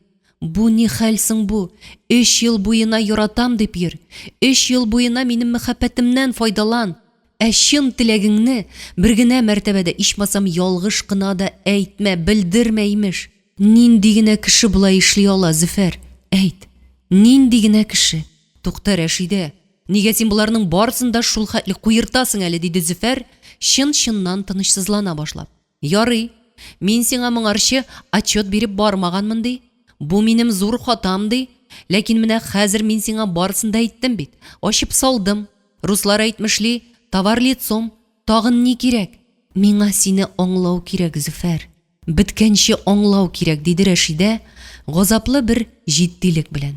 бу ни хәл соң бу? Өч ел буена яратам дип йөр, өч ел буена минем мәхәббәтемнән файдалан, ә чын теләгеңне бер генә мәртәбә дә, ичмасам, ялгыш кына да әйтмә, белдермә, имеш. Нинди генә кеше болай эшли ала, Зөфәр, әйт, нинди генә кеше? Тукта, Рәшидә, нигә син боларның барысын да шул хәтле куертасың әле, диде Зөфәр, чын-чыннан тынычсызлана башлап. Ярый, мин сиңа моңарчы отчет биреп бармаганмын, ди. Бу минем зур хатам, ди. Ләкин менә хәзер мин сиңа барысын да әйттем бит, ачып салдым. Руслар әйтмешли, товар лицом, тагын ни кирәк? Миңа сине аңлау кирәк, Зөфәр. Беткәнче аңлау кирәк, диде Рәшидә, газаплы бер җитдилек белән.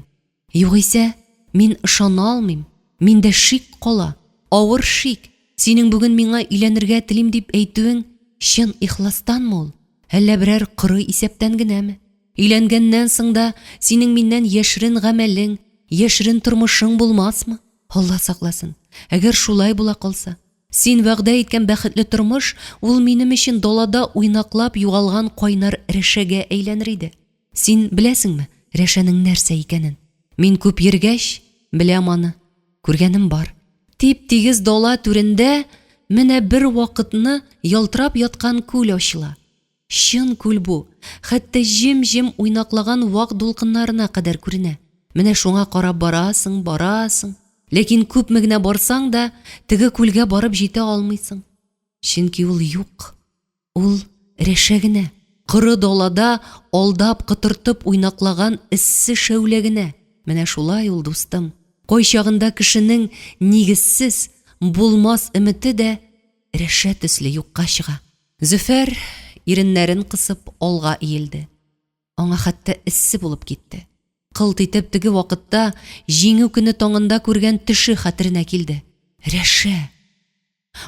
Югыйсә, мин ышана алмыйм, миндә шик кала, авыр шик, синең бүген миңа өйләнергә телим дип әйтүең чын ихластанмы ул, әллә берәр коры исәптән генәме? Өйләнгәннән соң да синең миннән яшерен гамәлең, яшерен тормышың булмасмы? Алла сакласын, әгәр шулай була калса? Син вәгъдә иткән бәхетле тормыш ул минем өчен далада уйнаклап югалган кайнар рәшәгә әйләнер иде. Син беләсеңме рәшәнең нәрсә икәнен? Мин күп йөргәч, беләм аны, күргәнем бар. Тип-тигез дала түрендә менә бер вакытны ялтырап яткан күл ачыла. Чын күл бу, хәтта җем-җем уйнаклаган вак дулкыннарына кадәр күренә. Менә шуңа карап барасың, барасың. Ләкин күпме генә барсаң да, теге күлгә барып җитә алмыйсың. Чөнки ул юк. Ул рәшә генә, коры далада алдап котыртып уйнаклаган эссе шәүлә генә. Менә шулай ул, дустым. Кайчагында кешенең нигезсез, булмас өмете дә рәшә төсле юкка чыга. Зөфәр, иреннәрен кысып, алга иелде. Аңа хәтта эссе булып китте. Кылт итеп теге вакытта Җиңү көне таңында күргән төше хәтеренә килде. Рәшә!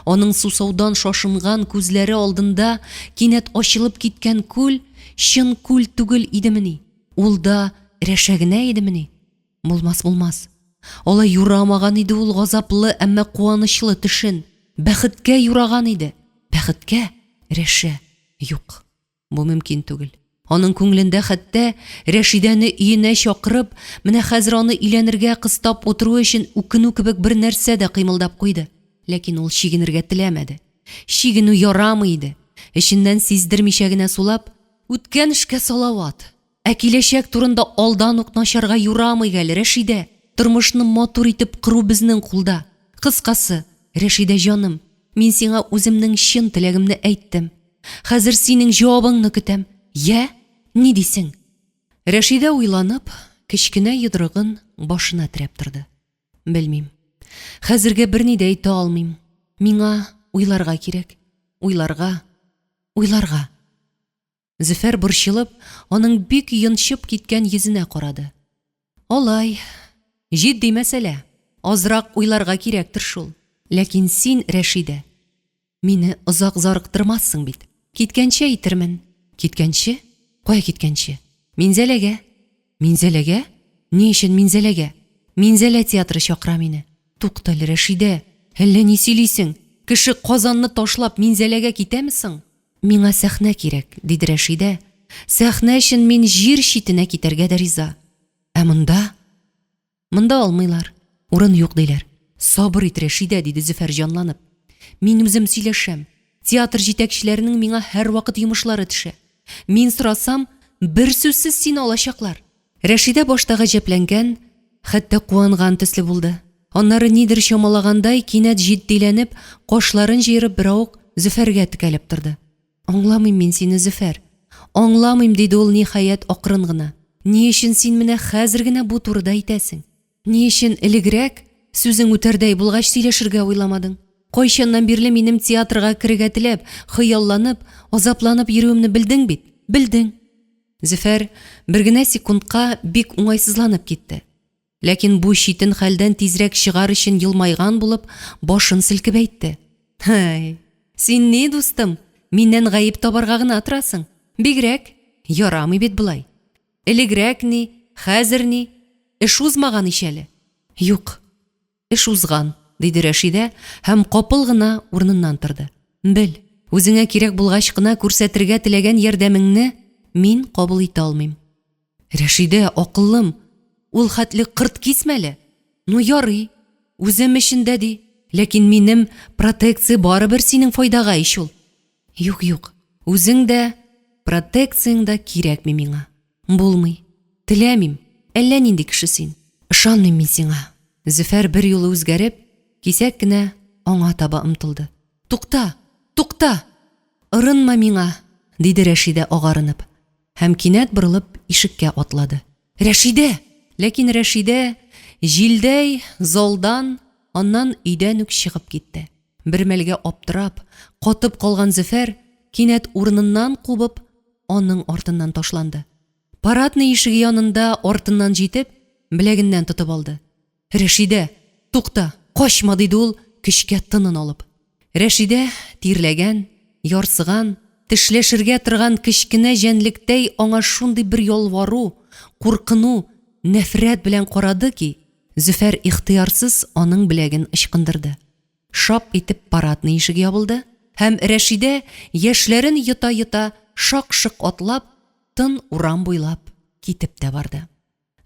Аның сусаудан шашынган күзләре алдында кинәт ачылып киткән күл чын күл түгел идемени? Ул да рәшә генә идемени? Булмас, булмас. Алай юрамаган иде ул газаплы, әмма куанычлы төшен. Бәхеткә юраган иде. Бәхеткә? Рәшә. Юк. Бу мөмкин түгел. Аның күңелендә хәтта Рәшидәне өенә чакырып, менә хәзер аны өйләнергә кыстап утыру өчен үкенү кебек бер нәрсә дә кыймылдап куйды. Ләкин ул чигенергә теләмәде. Чигенү ярамый иде. Эченнән сиздермичә генә сулап, Үткән эшкә салават! Ә киләчәк турында алдан ук начарга юрамыйк әле, Рәшидә! Тормышны матур итеп кору безнең кулда. Кыскасы, Рәшидә җаным, мин сиңа үземнең чын теләгемне әйттем. Хәзер синең җавабыңны көтәм. Йә, ни дисең? Рәшидә уйланып, кечкенә йодрыгын башына терәп торды. Белмим. Хәзергә берни дә әйтә алмыйм. Миңа уйларга кирәк. Уйларга. Уйларга. Зөфәр борчылып, аның бик йончып киткән йөзенә карады. Алай. Җитди мәсьәлә. Азрак уйларга кирәктер шул. Ләкин син, Рәшидә, мине озак зарыктырмассың бит. Киткәнче әйтермен. Киткәнче? Кая киткәнче? Минзәләгә. Минзәләгә? Ни өчен Минзәләгә? Минзәлә театры чакыра мине. Туктале, Рәшидә, әллә ни сөйлисең? Кеше Казанны ташлап Минзәләгә китәме соң? Миңа сәхнә кирәк, диде Рәшидә. Сәхнә өчен мин җир читенә китәргә дә риза. Ә монда? Монда алмыйлар. Урын юк, диләр. Сабыр ит, Рәшидә, диде Зөфәр җанланып. Мин үзем сөйләшәм. Театр җитәкчеләренең миңа һәрвакыт йомышлары төшә. Мин сорасам, берсүзсез сине алачаклар. Рәшидә башта гаҗәпләнгән, хәтта куанган төсле булды. Аннары нидер чамалагандай, кинәт җитдиләнеп, кашларын җыерып беравык Зөфәргә текәлеп торды. Аңламыйм мин сине, Зөфәр. Аңламыйм, диде ул, ниһаять, акрын гына. Ни өчен син менә хәзер генә бу турыда әйтәсең? Ни өчен элегрәк, сүзең үтәрдәй булгач, сөйләшергә уйламадың? Кайчаннан бирле минем театрга керергә теләп, хыялланып, азапланып йөрүемне белдең бит? Белдең. Зөфәр бер генә секундка бик уңайсызланып китте. Ләкин бу читен хәлдән тизрәк чыгар өчен елмайган булып, башын селкеп әйтте. Һай, син ни, дустым, миннән гаеп табарга гына торасың. Бигрәк. Ярамый бит болай. Элегрәк ни, хәзер ни, эш узмаган ич әле. Юк, эш узган, диде Рәшидә һәм капыл гына урыныннан торды. Бел, үзеңә кирәк булгач кына күрсәтергә теләгән ярдәмеңне мин кабул итә алмыйм. Рәшидә, акыллым, ул хәтле кырт кисмә әле. Ну ярый, үзем өчен дә ди, ләкин минем протекция барыбер синең файдага ич ул. Юк, юк, үзең дә, протекцияң дә кирәкми миңа. Булмый. Теләмим. Әллә нинди кеше син. Ышанмыйм мин сиңа. Зөфәр бер юлы үзгәреп, кисәк кенә аңа таба омтылды. Тукта! Тукта! Ырынма миңа! диде Рәшидә агарынып. Һәм кинәт борылып ишеккә атлады. Рәшидә! Ләкин Рәшидә җилдәй залдан, аннан өйдән үк чыгып китте. Бер мәлгә аптырап, катып калган Зөфәр, кинәт урыныннан кубып, аның артыннан ташланды. Парадный ишеге янында артыннан җитеп, беләгеннән тотып алды. Рәшидә, тукта, качма, диде ул, көчкә тынын алып. Рәшидә, тирләгән, ярсыган, тешләшергә торган кечкенә җәнлектәй аңа шундый бер ялвару, куркыну, нәфрәт белән карады ки, Зөфәр ихтыярсыз аның беләген ычкындырды. Шап итеп парадный ишеге ябылды һәм Рәшидә, яшьләрен йота-йота, шак-шок атлап, тын урам буйлап китеп тә барды.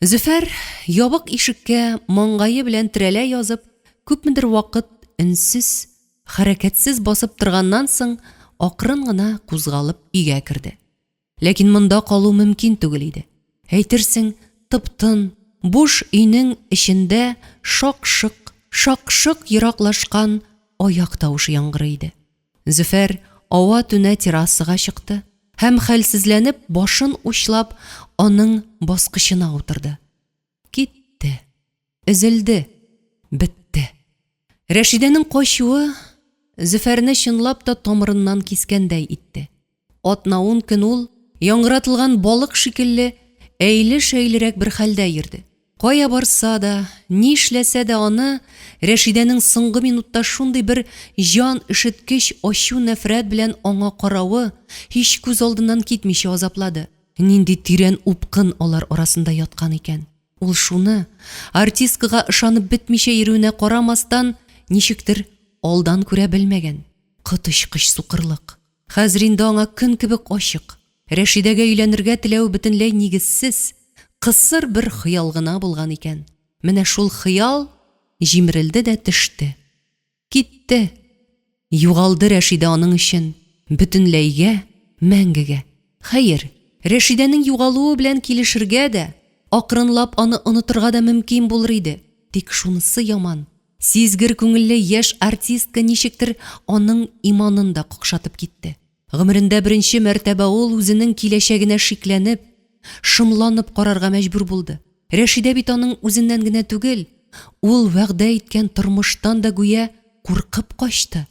Зөфәр, ябык ишеккә маңгае белән терәлә язып, күпмедер вакыт өнсез, хәрәкәтсез басып торганнан соң, акрын гына кузгалып өйгә керде. Ләкин монда калу мөмкин түгел иде. Әйтерсең, тып-тын, буш өйнең эчендә шак-шык, шак-шок ераклашкан аяк тавышы яңгырый иде. Зөфәр ава-түнә террасага чыкты һәм, хәлсезләнеп, башын учлап, аның баскычына утырды. Китте. Өзелде. Бетте. Рәшидәнең качуы Зөфәрне чынлап та тамырыннан кискәндәй итте. Атна-ун көн ул, яңгыратылган балык шикелле, әйле-шәйлерәк бер хәлдә йөрде. Кая барса да, ни эшләсә дә аны Рәшидәнең соңгы минутта шундый бер җан өшеткеч ачу-нәфрәт белән аңа каравы һич күз алдыннан китмичә азаплады. Нинди тирән упкын алар арасында яткан икән! Ул шуны, артисткага ышанып бетмичә йөрүенә карамастан, ничектер алдан күрә белмәгән. Коточкыч сукырлык. Хәзер инде аңа көн кебек ачык, Рәшидәгә өйләнергә теләве бөтенләй нигезсез, кысыр бер хыял гына булган икән. Менә шул хыял җимерелде дә төште. Китте! Югалды Рәшидә аның өчен, бөтенләйгә, мәңгегә. Хәер, Рәшидәнең югалуы белән килешергә дә, акрынлап аны онытырга да мөмкин булыр иде. Тик шунысы яман, сизгер күңелле яшь артистка ничектер аның иманын да какшатып китте. Гомерендә беренче мәртәбә ул үзенең киләчәгенә шикләнеп, шомланып карарга мәҗбүр булды. Рәшидә бит аның үзеннән генә түгел, ул вәгъдә иткән тормыштан да гүя куркып качты.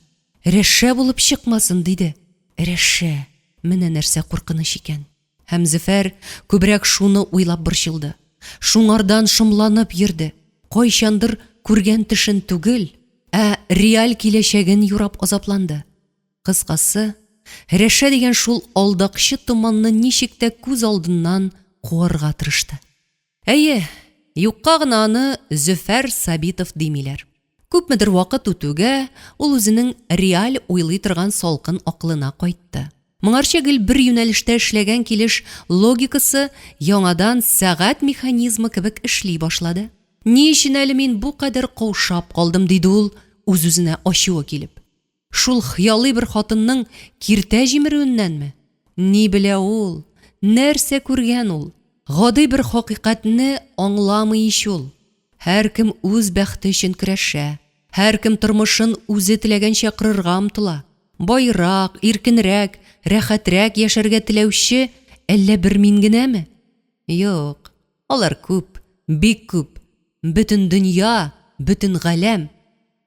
Рәшә булып чыкмасын, диде. Рәшә, менә нәрсә куркыныч икән. Һәм Зөфәр күбрәк шуны уйлап борчылды. Шуңардан шомланып йөрде. Кайчандыр күргән төшен түгел, ә реаль киләчәген юрап азапланды. Кыскасы, Рәшә дигән шул алдакчы томанны ничек тә күз алдыннан куарга тырышты. Әйе, юкка гына аны Зөфәр Сабитов димиләр. Күпмедер вакыт үтүгә, ул үзенең реаль уйлый торган салкын акылына кайтты. Моңарчы гел бер юнәлештә эшләгән килеш логикасы яңадан сәгать механизмы кебек эшли башлады. Ни өчен әле мин бу кадәр каушап калдым, диде ул, үз-үзенә ачуы килеп. Шул хыялый бер хатынның киртә җимерүеннәнме? Ни белә ул, нәрсә күргән ул? Гади бер хакыйкатьне аңламый ич ул. Һәркем үз бәхте өчен көрәшә, һәркем тормышын үзе теләгәнчә корырга омтыла. Баерак, иркенрәк, рәхәтрәк яшәргә теләүче әллә бер мин генәме? Юк, алар күп, бик күп. Бөтен дөнья, бөтен галәм.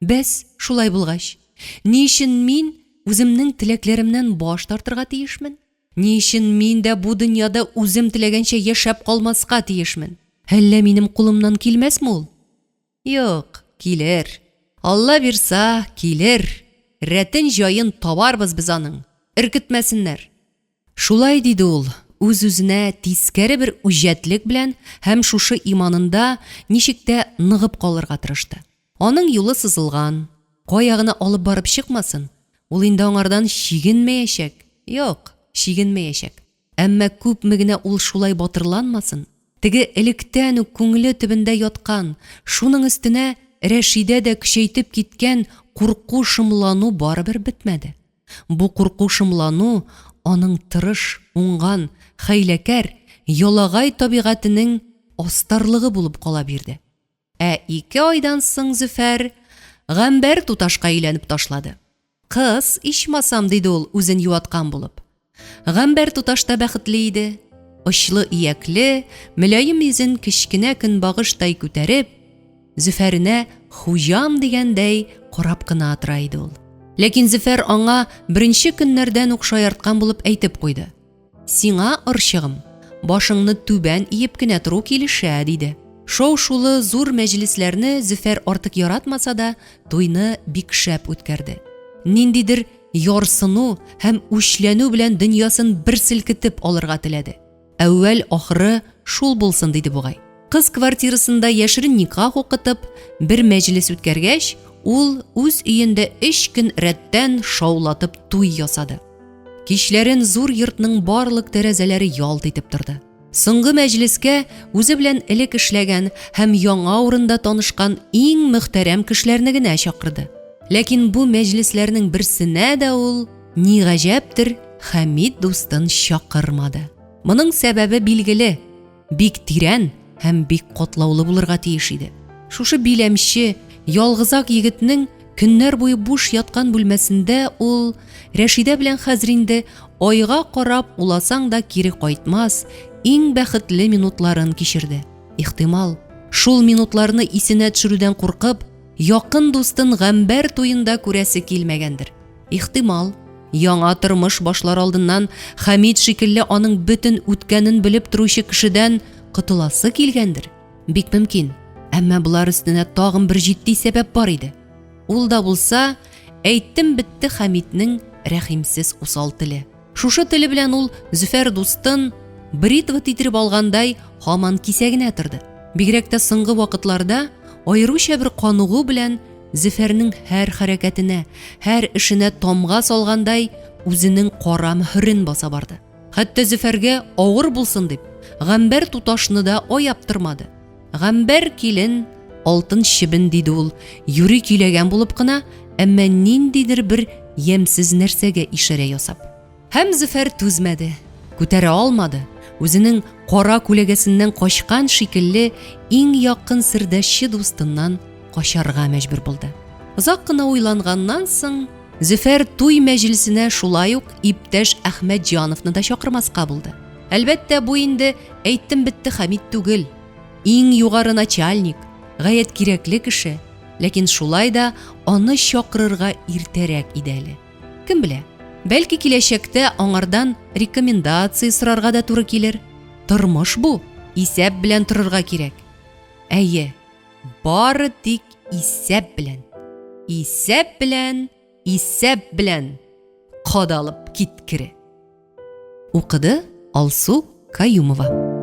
Бәс, шулай булгач, ни өчен мин үземнең теләкләремнән баш тартырга тиешмен? Ни өчен мин дә бу дөньяда үзем теләгәнчә яшәп калмаска тиешмен? Әллә минем кулымнан килмәсме ул? Юк, килер. Алла бирса, килер. Рәтен-җаен табарбыз без аның. Өркетмәсеннәр. Шулай диде ул, үз-үзенә тискәре бер үҗәтлек белән һәм шушы иманында ничек тә ныгып калырга тырышты. Аның юлы сызылган, кая гына алып барып чыкмасын, ул инде аңардан чигенмәячәк, юк, чигенмәячәк. Әмма күпме генә ул шулай батырланмасын, теге электән үк күңеле төбендә яткан, шуның өстенә Рәшидә дә көчәйтеп киткән курку-шомлану барыбер бетмәде. Бу курку-шомлану аның тырыш, уңган, хәйләкәр, ялагай табигатенең астарлыгы булып кала бирде. Ә ике айдан соң Зөфәр Гамбәр туташка өйләнеп ташлады. Кыз, ичмасам, диде ул, үзен юаткан булып. Гамбәр туташ та бәхетле иде. Очлы иякле, мөлаем йөзен кечкенә көнбагыштай күтәреп, Зөфәренә хуҗам дигәндәй карап кына тора иде ул. Ләкин Зөфәр аңа беренче көннәрдән үк шаярткан булып әйтеп куйды. Сиңа, орчыгым, башыңны түбән иеп кенә тору килешә, диде. Шау-шулы зур мәҗлесләрне Зөфәр артык яратмаса да, туйны бик шәп үткәрде. Ниндидер ярсыну һәм үчләнү белән дөньясын бер селкетеп алырга теләде. Әүвәл ахыры шул булсын, диде бугай. Кыз квартирасында яшерен никах укытып, бер мәҗлес үткәргәч, ул үз өендә өч көн рәттән шаулатып туй ясады. Кичләрен зур йортның барлык тәрәзәләре ялт итеп торды. Соңгы мәҗлескә үзе белән элек эшләгән һәм яңа урында танышкан иң мөхтәрәм кешеләрне генә чакырды. Ләкин бу мәҗлесләрнең берсенә дә ул, ни гаҗәптер, Хәмит дустын чакырмады. Моның сәбәбе билгеле, бик тирән һәм бик катлаулы булырга тиеш иде. Шушы биләмче, ялгызак егетнең көннәр буе буш яткан бүлмәсендә ул Рәшидә белән хәзер инде айга карап уласаң да кире кайтмас иң бәхетле минутларын кичерде. Ихтимал, шул минутларны исенә төшерүдән куркып, якын дустын Гамбәр туенда күрәсе килмәгәндер. Ихтимал, яңа тормыш башлар алдыннан Хәмит шикелле аның бөтен үткәнен белеп торучы кешедән котыласы килгәндер. Бик мөмкин. Әмма болар өстенә тагын бер җитди сәбәп бар иде. Ул да булса, әйттем бетте Хәмитнең рәхимсез усал теле. Шушы теле белән ул Зөфәр дустын бритва титереп алгандай һаман кисә генә торды. Бигрәк тә соңгы вакытларда аеруча бер каныгу белән Зөфәрнең һәр хәрәкәтенә, һәр эшенә тамга салгандай үзенең кара мөһерен баса барды. Хәтта Зөфәргә авыр булсын дип, Гамбәр туташны да аяп тормады. Гамбәр килен алтын чебен диде ул, юри көйләгән булып кына, әмма ниндидер бер ямьсез нәрсәгә ишарә ясап. Һәм Зөфәр түзмәде, күтәрә алмады, үзенең кара күләгәсеннән качкан шикелле иң якын сердәшче дустыннан качарга мәҗбүр булды. Озак кына уйланганнан соң, Зөфәр туй мәҗлесенә шулай ук иптәш Әхмәтҗановны да чакырмаска булды. Әлбәттә, бу инде әйттем бетте Хәмит түгел. Иң югары начальник, гаять кирәкле кеше, ләкин шулай да аны чакырырга иртәрәк иде әле. Кем белә, бәлки киләчәктә аңардан рекомендация сорарга да туры килер. Тормыш бу, исәп белән торырга кирәк. Әйе, бары тик исәп белән. Исәп белән, исәп белән кадалып киткере. Укыды Алсу Каюмова.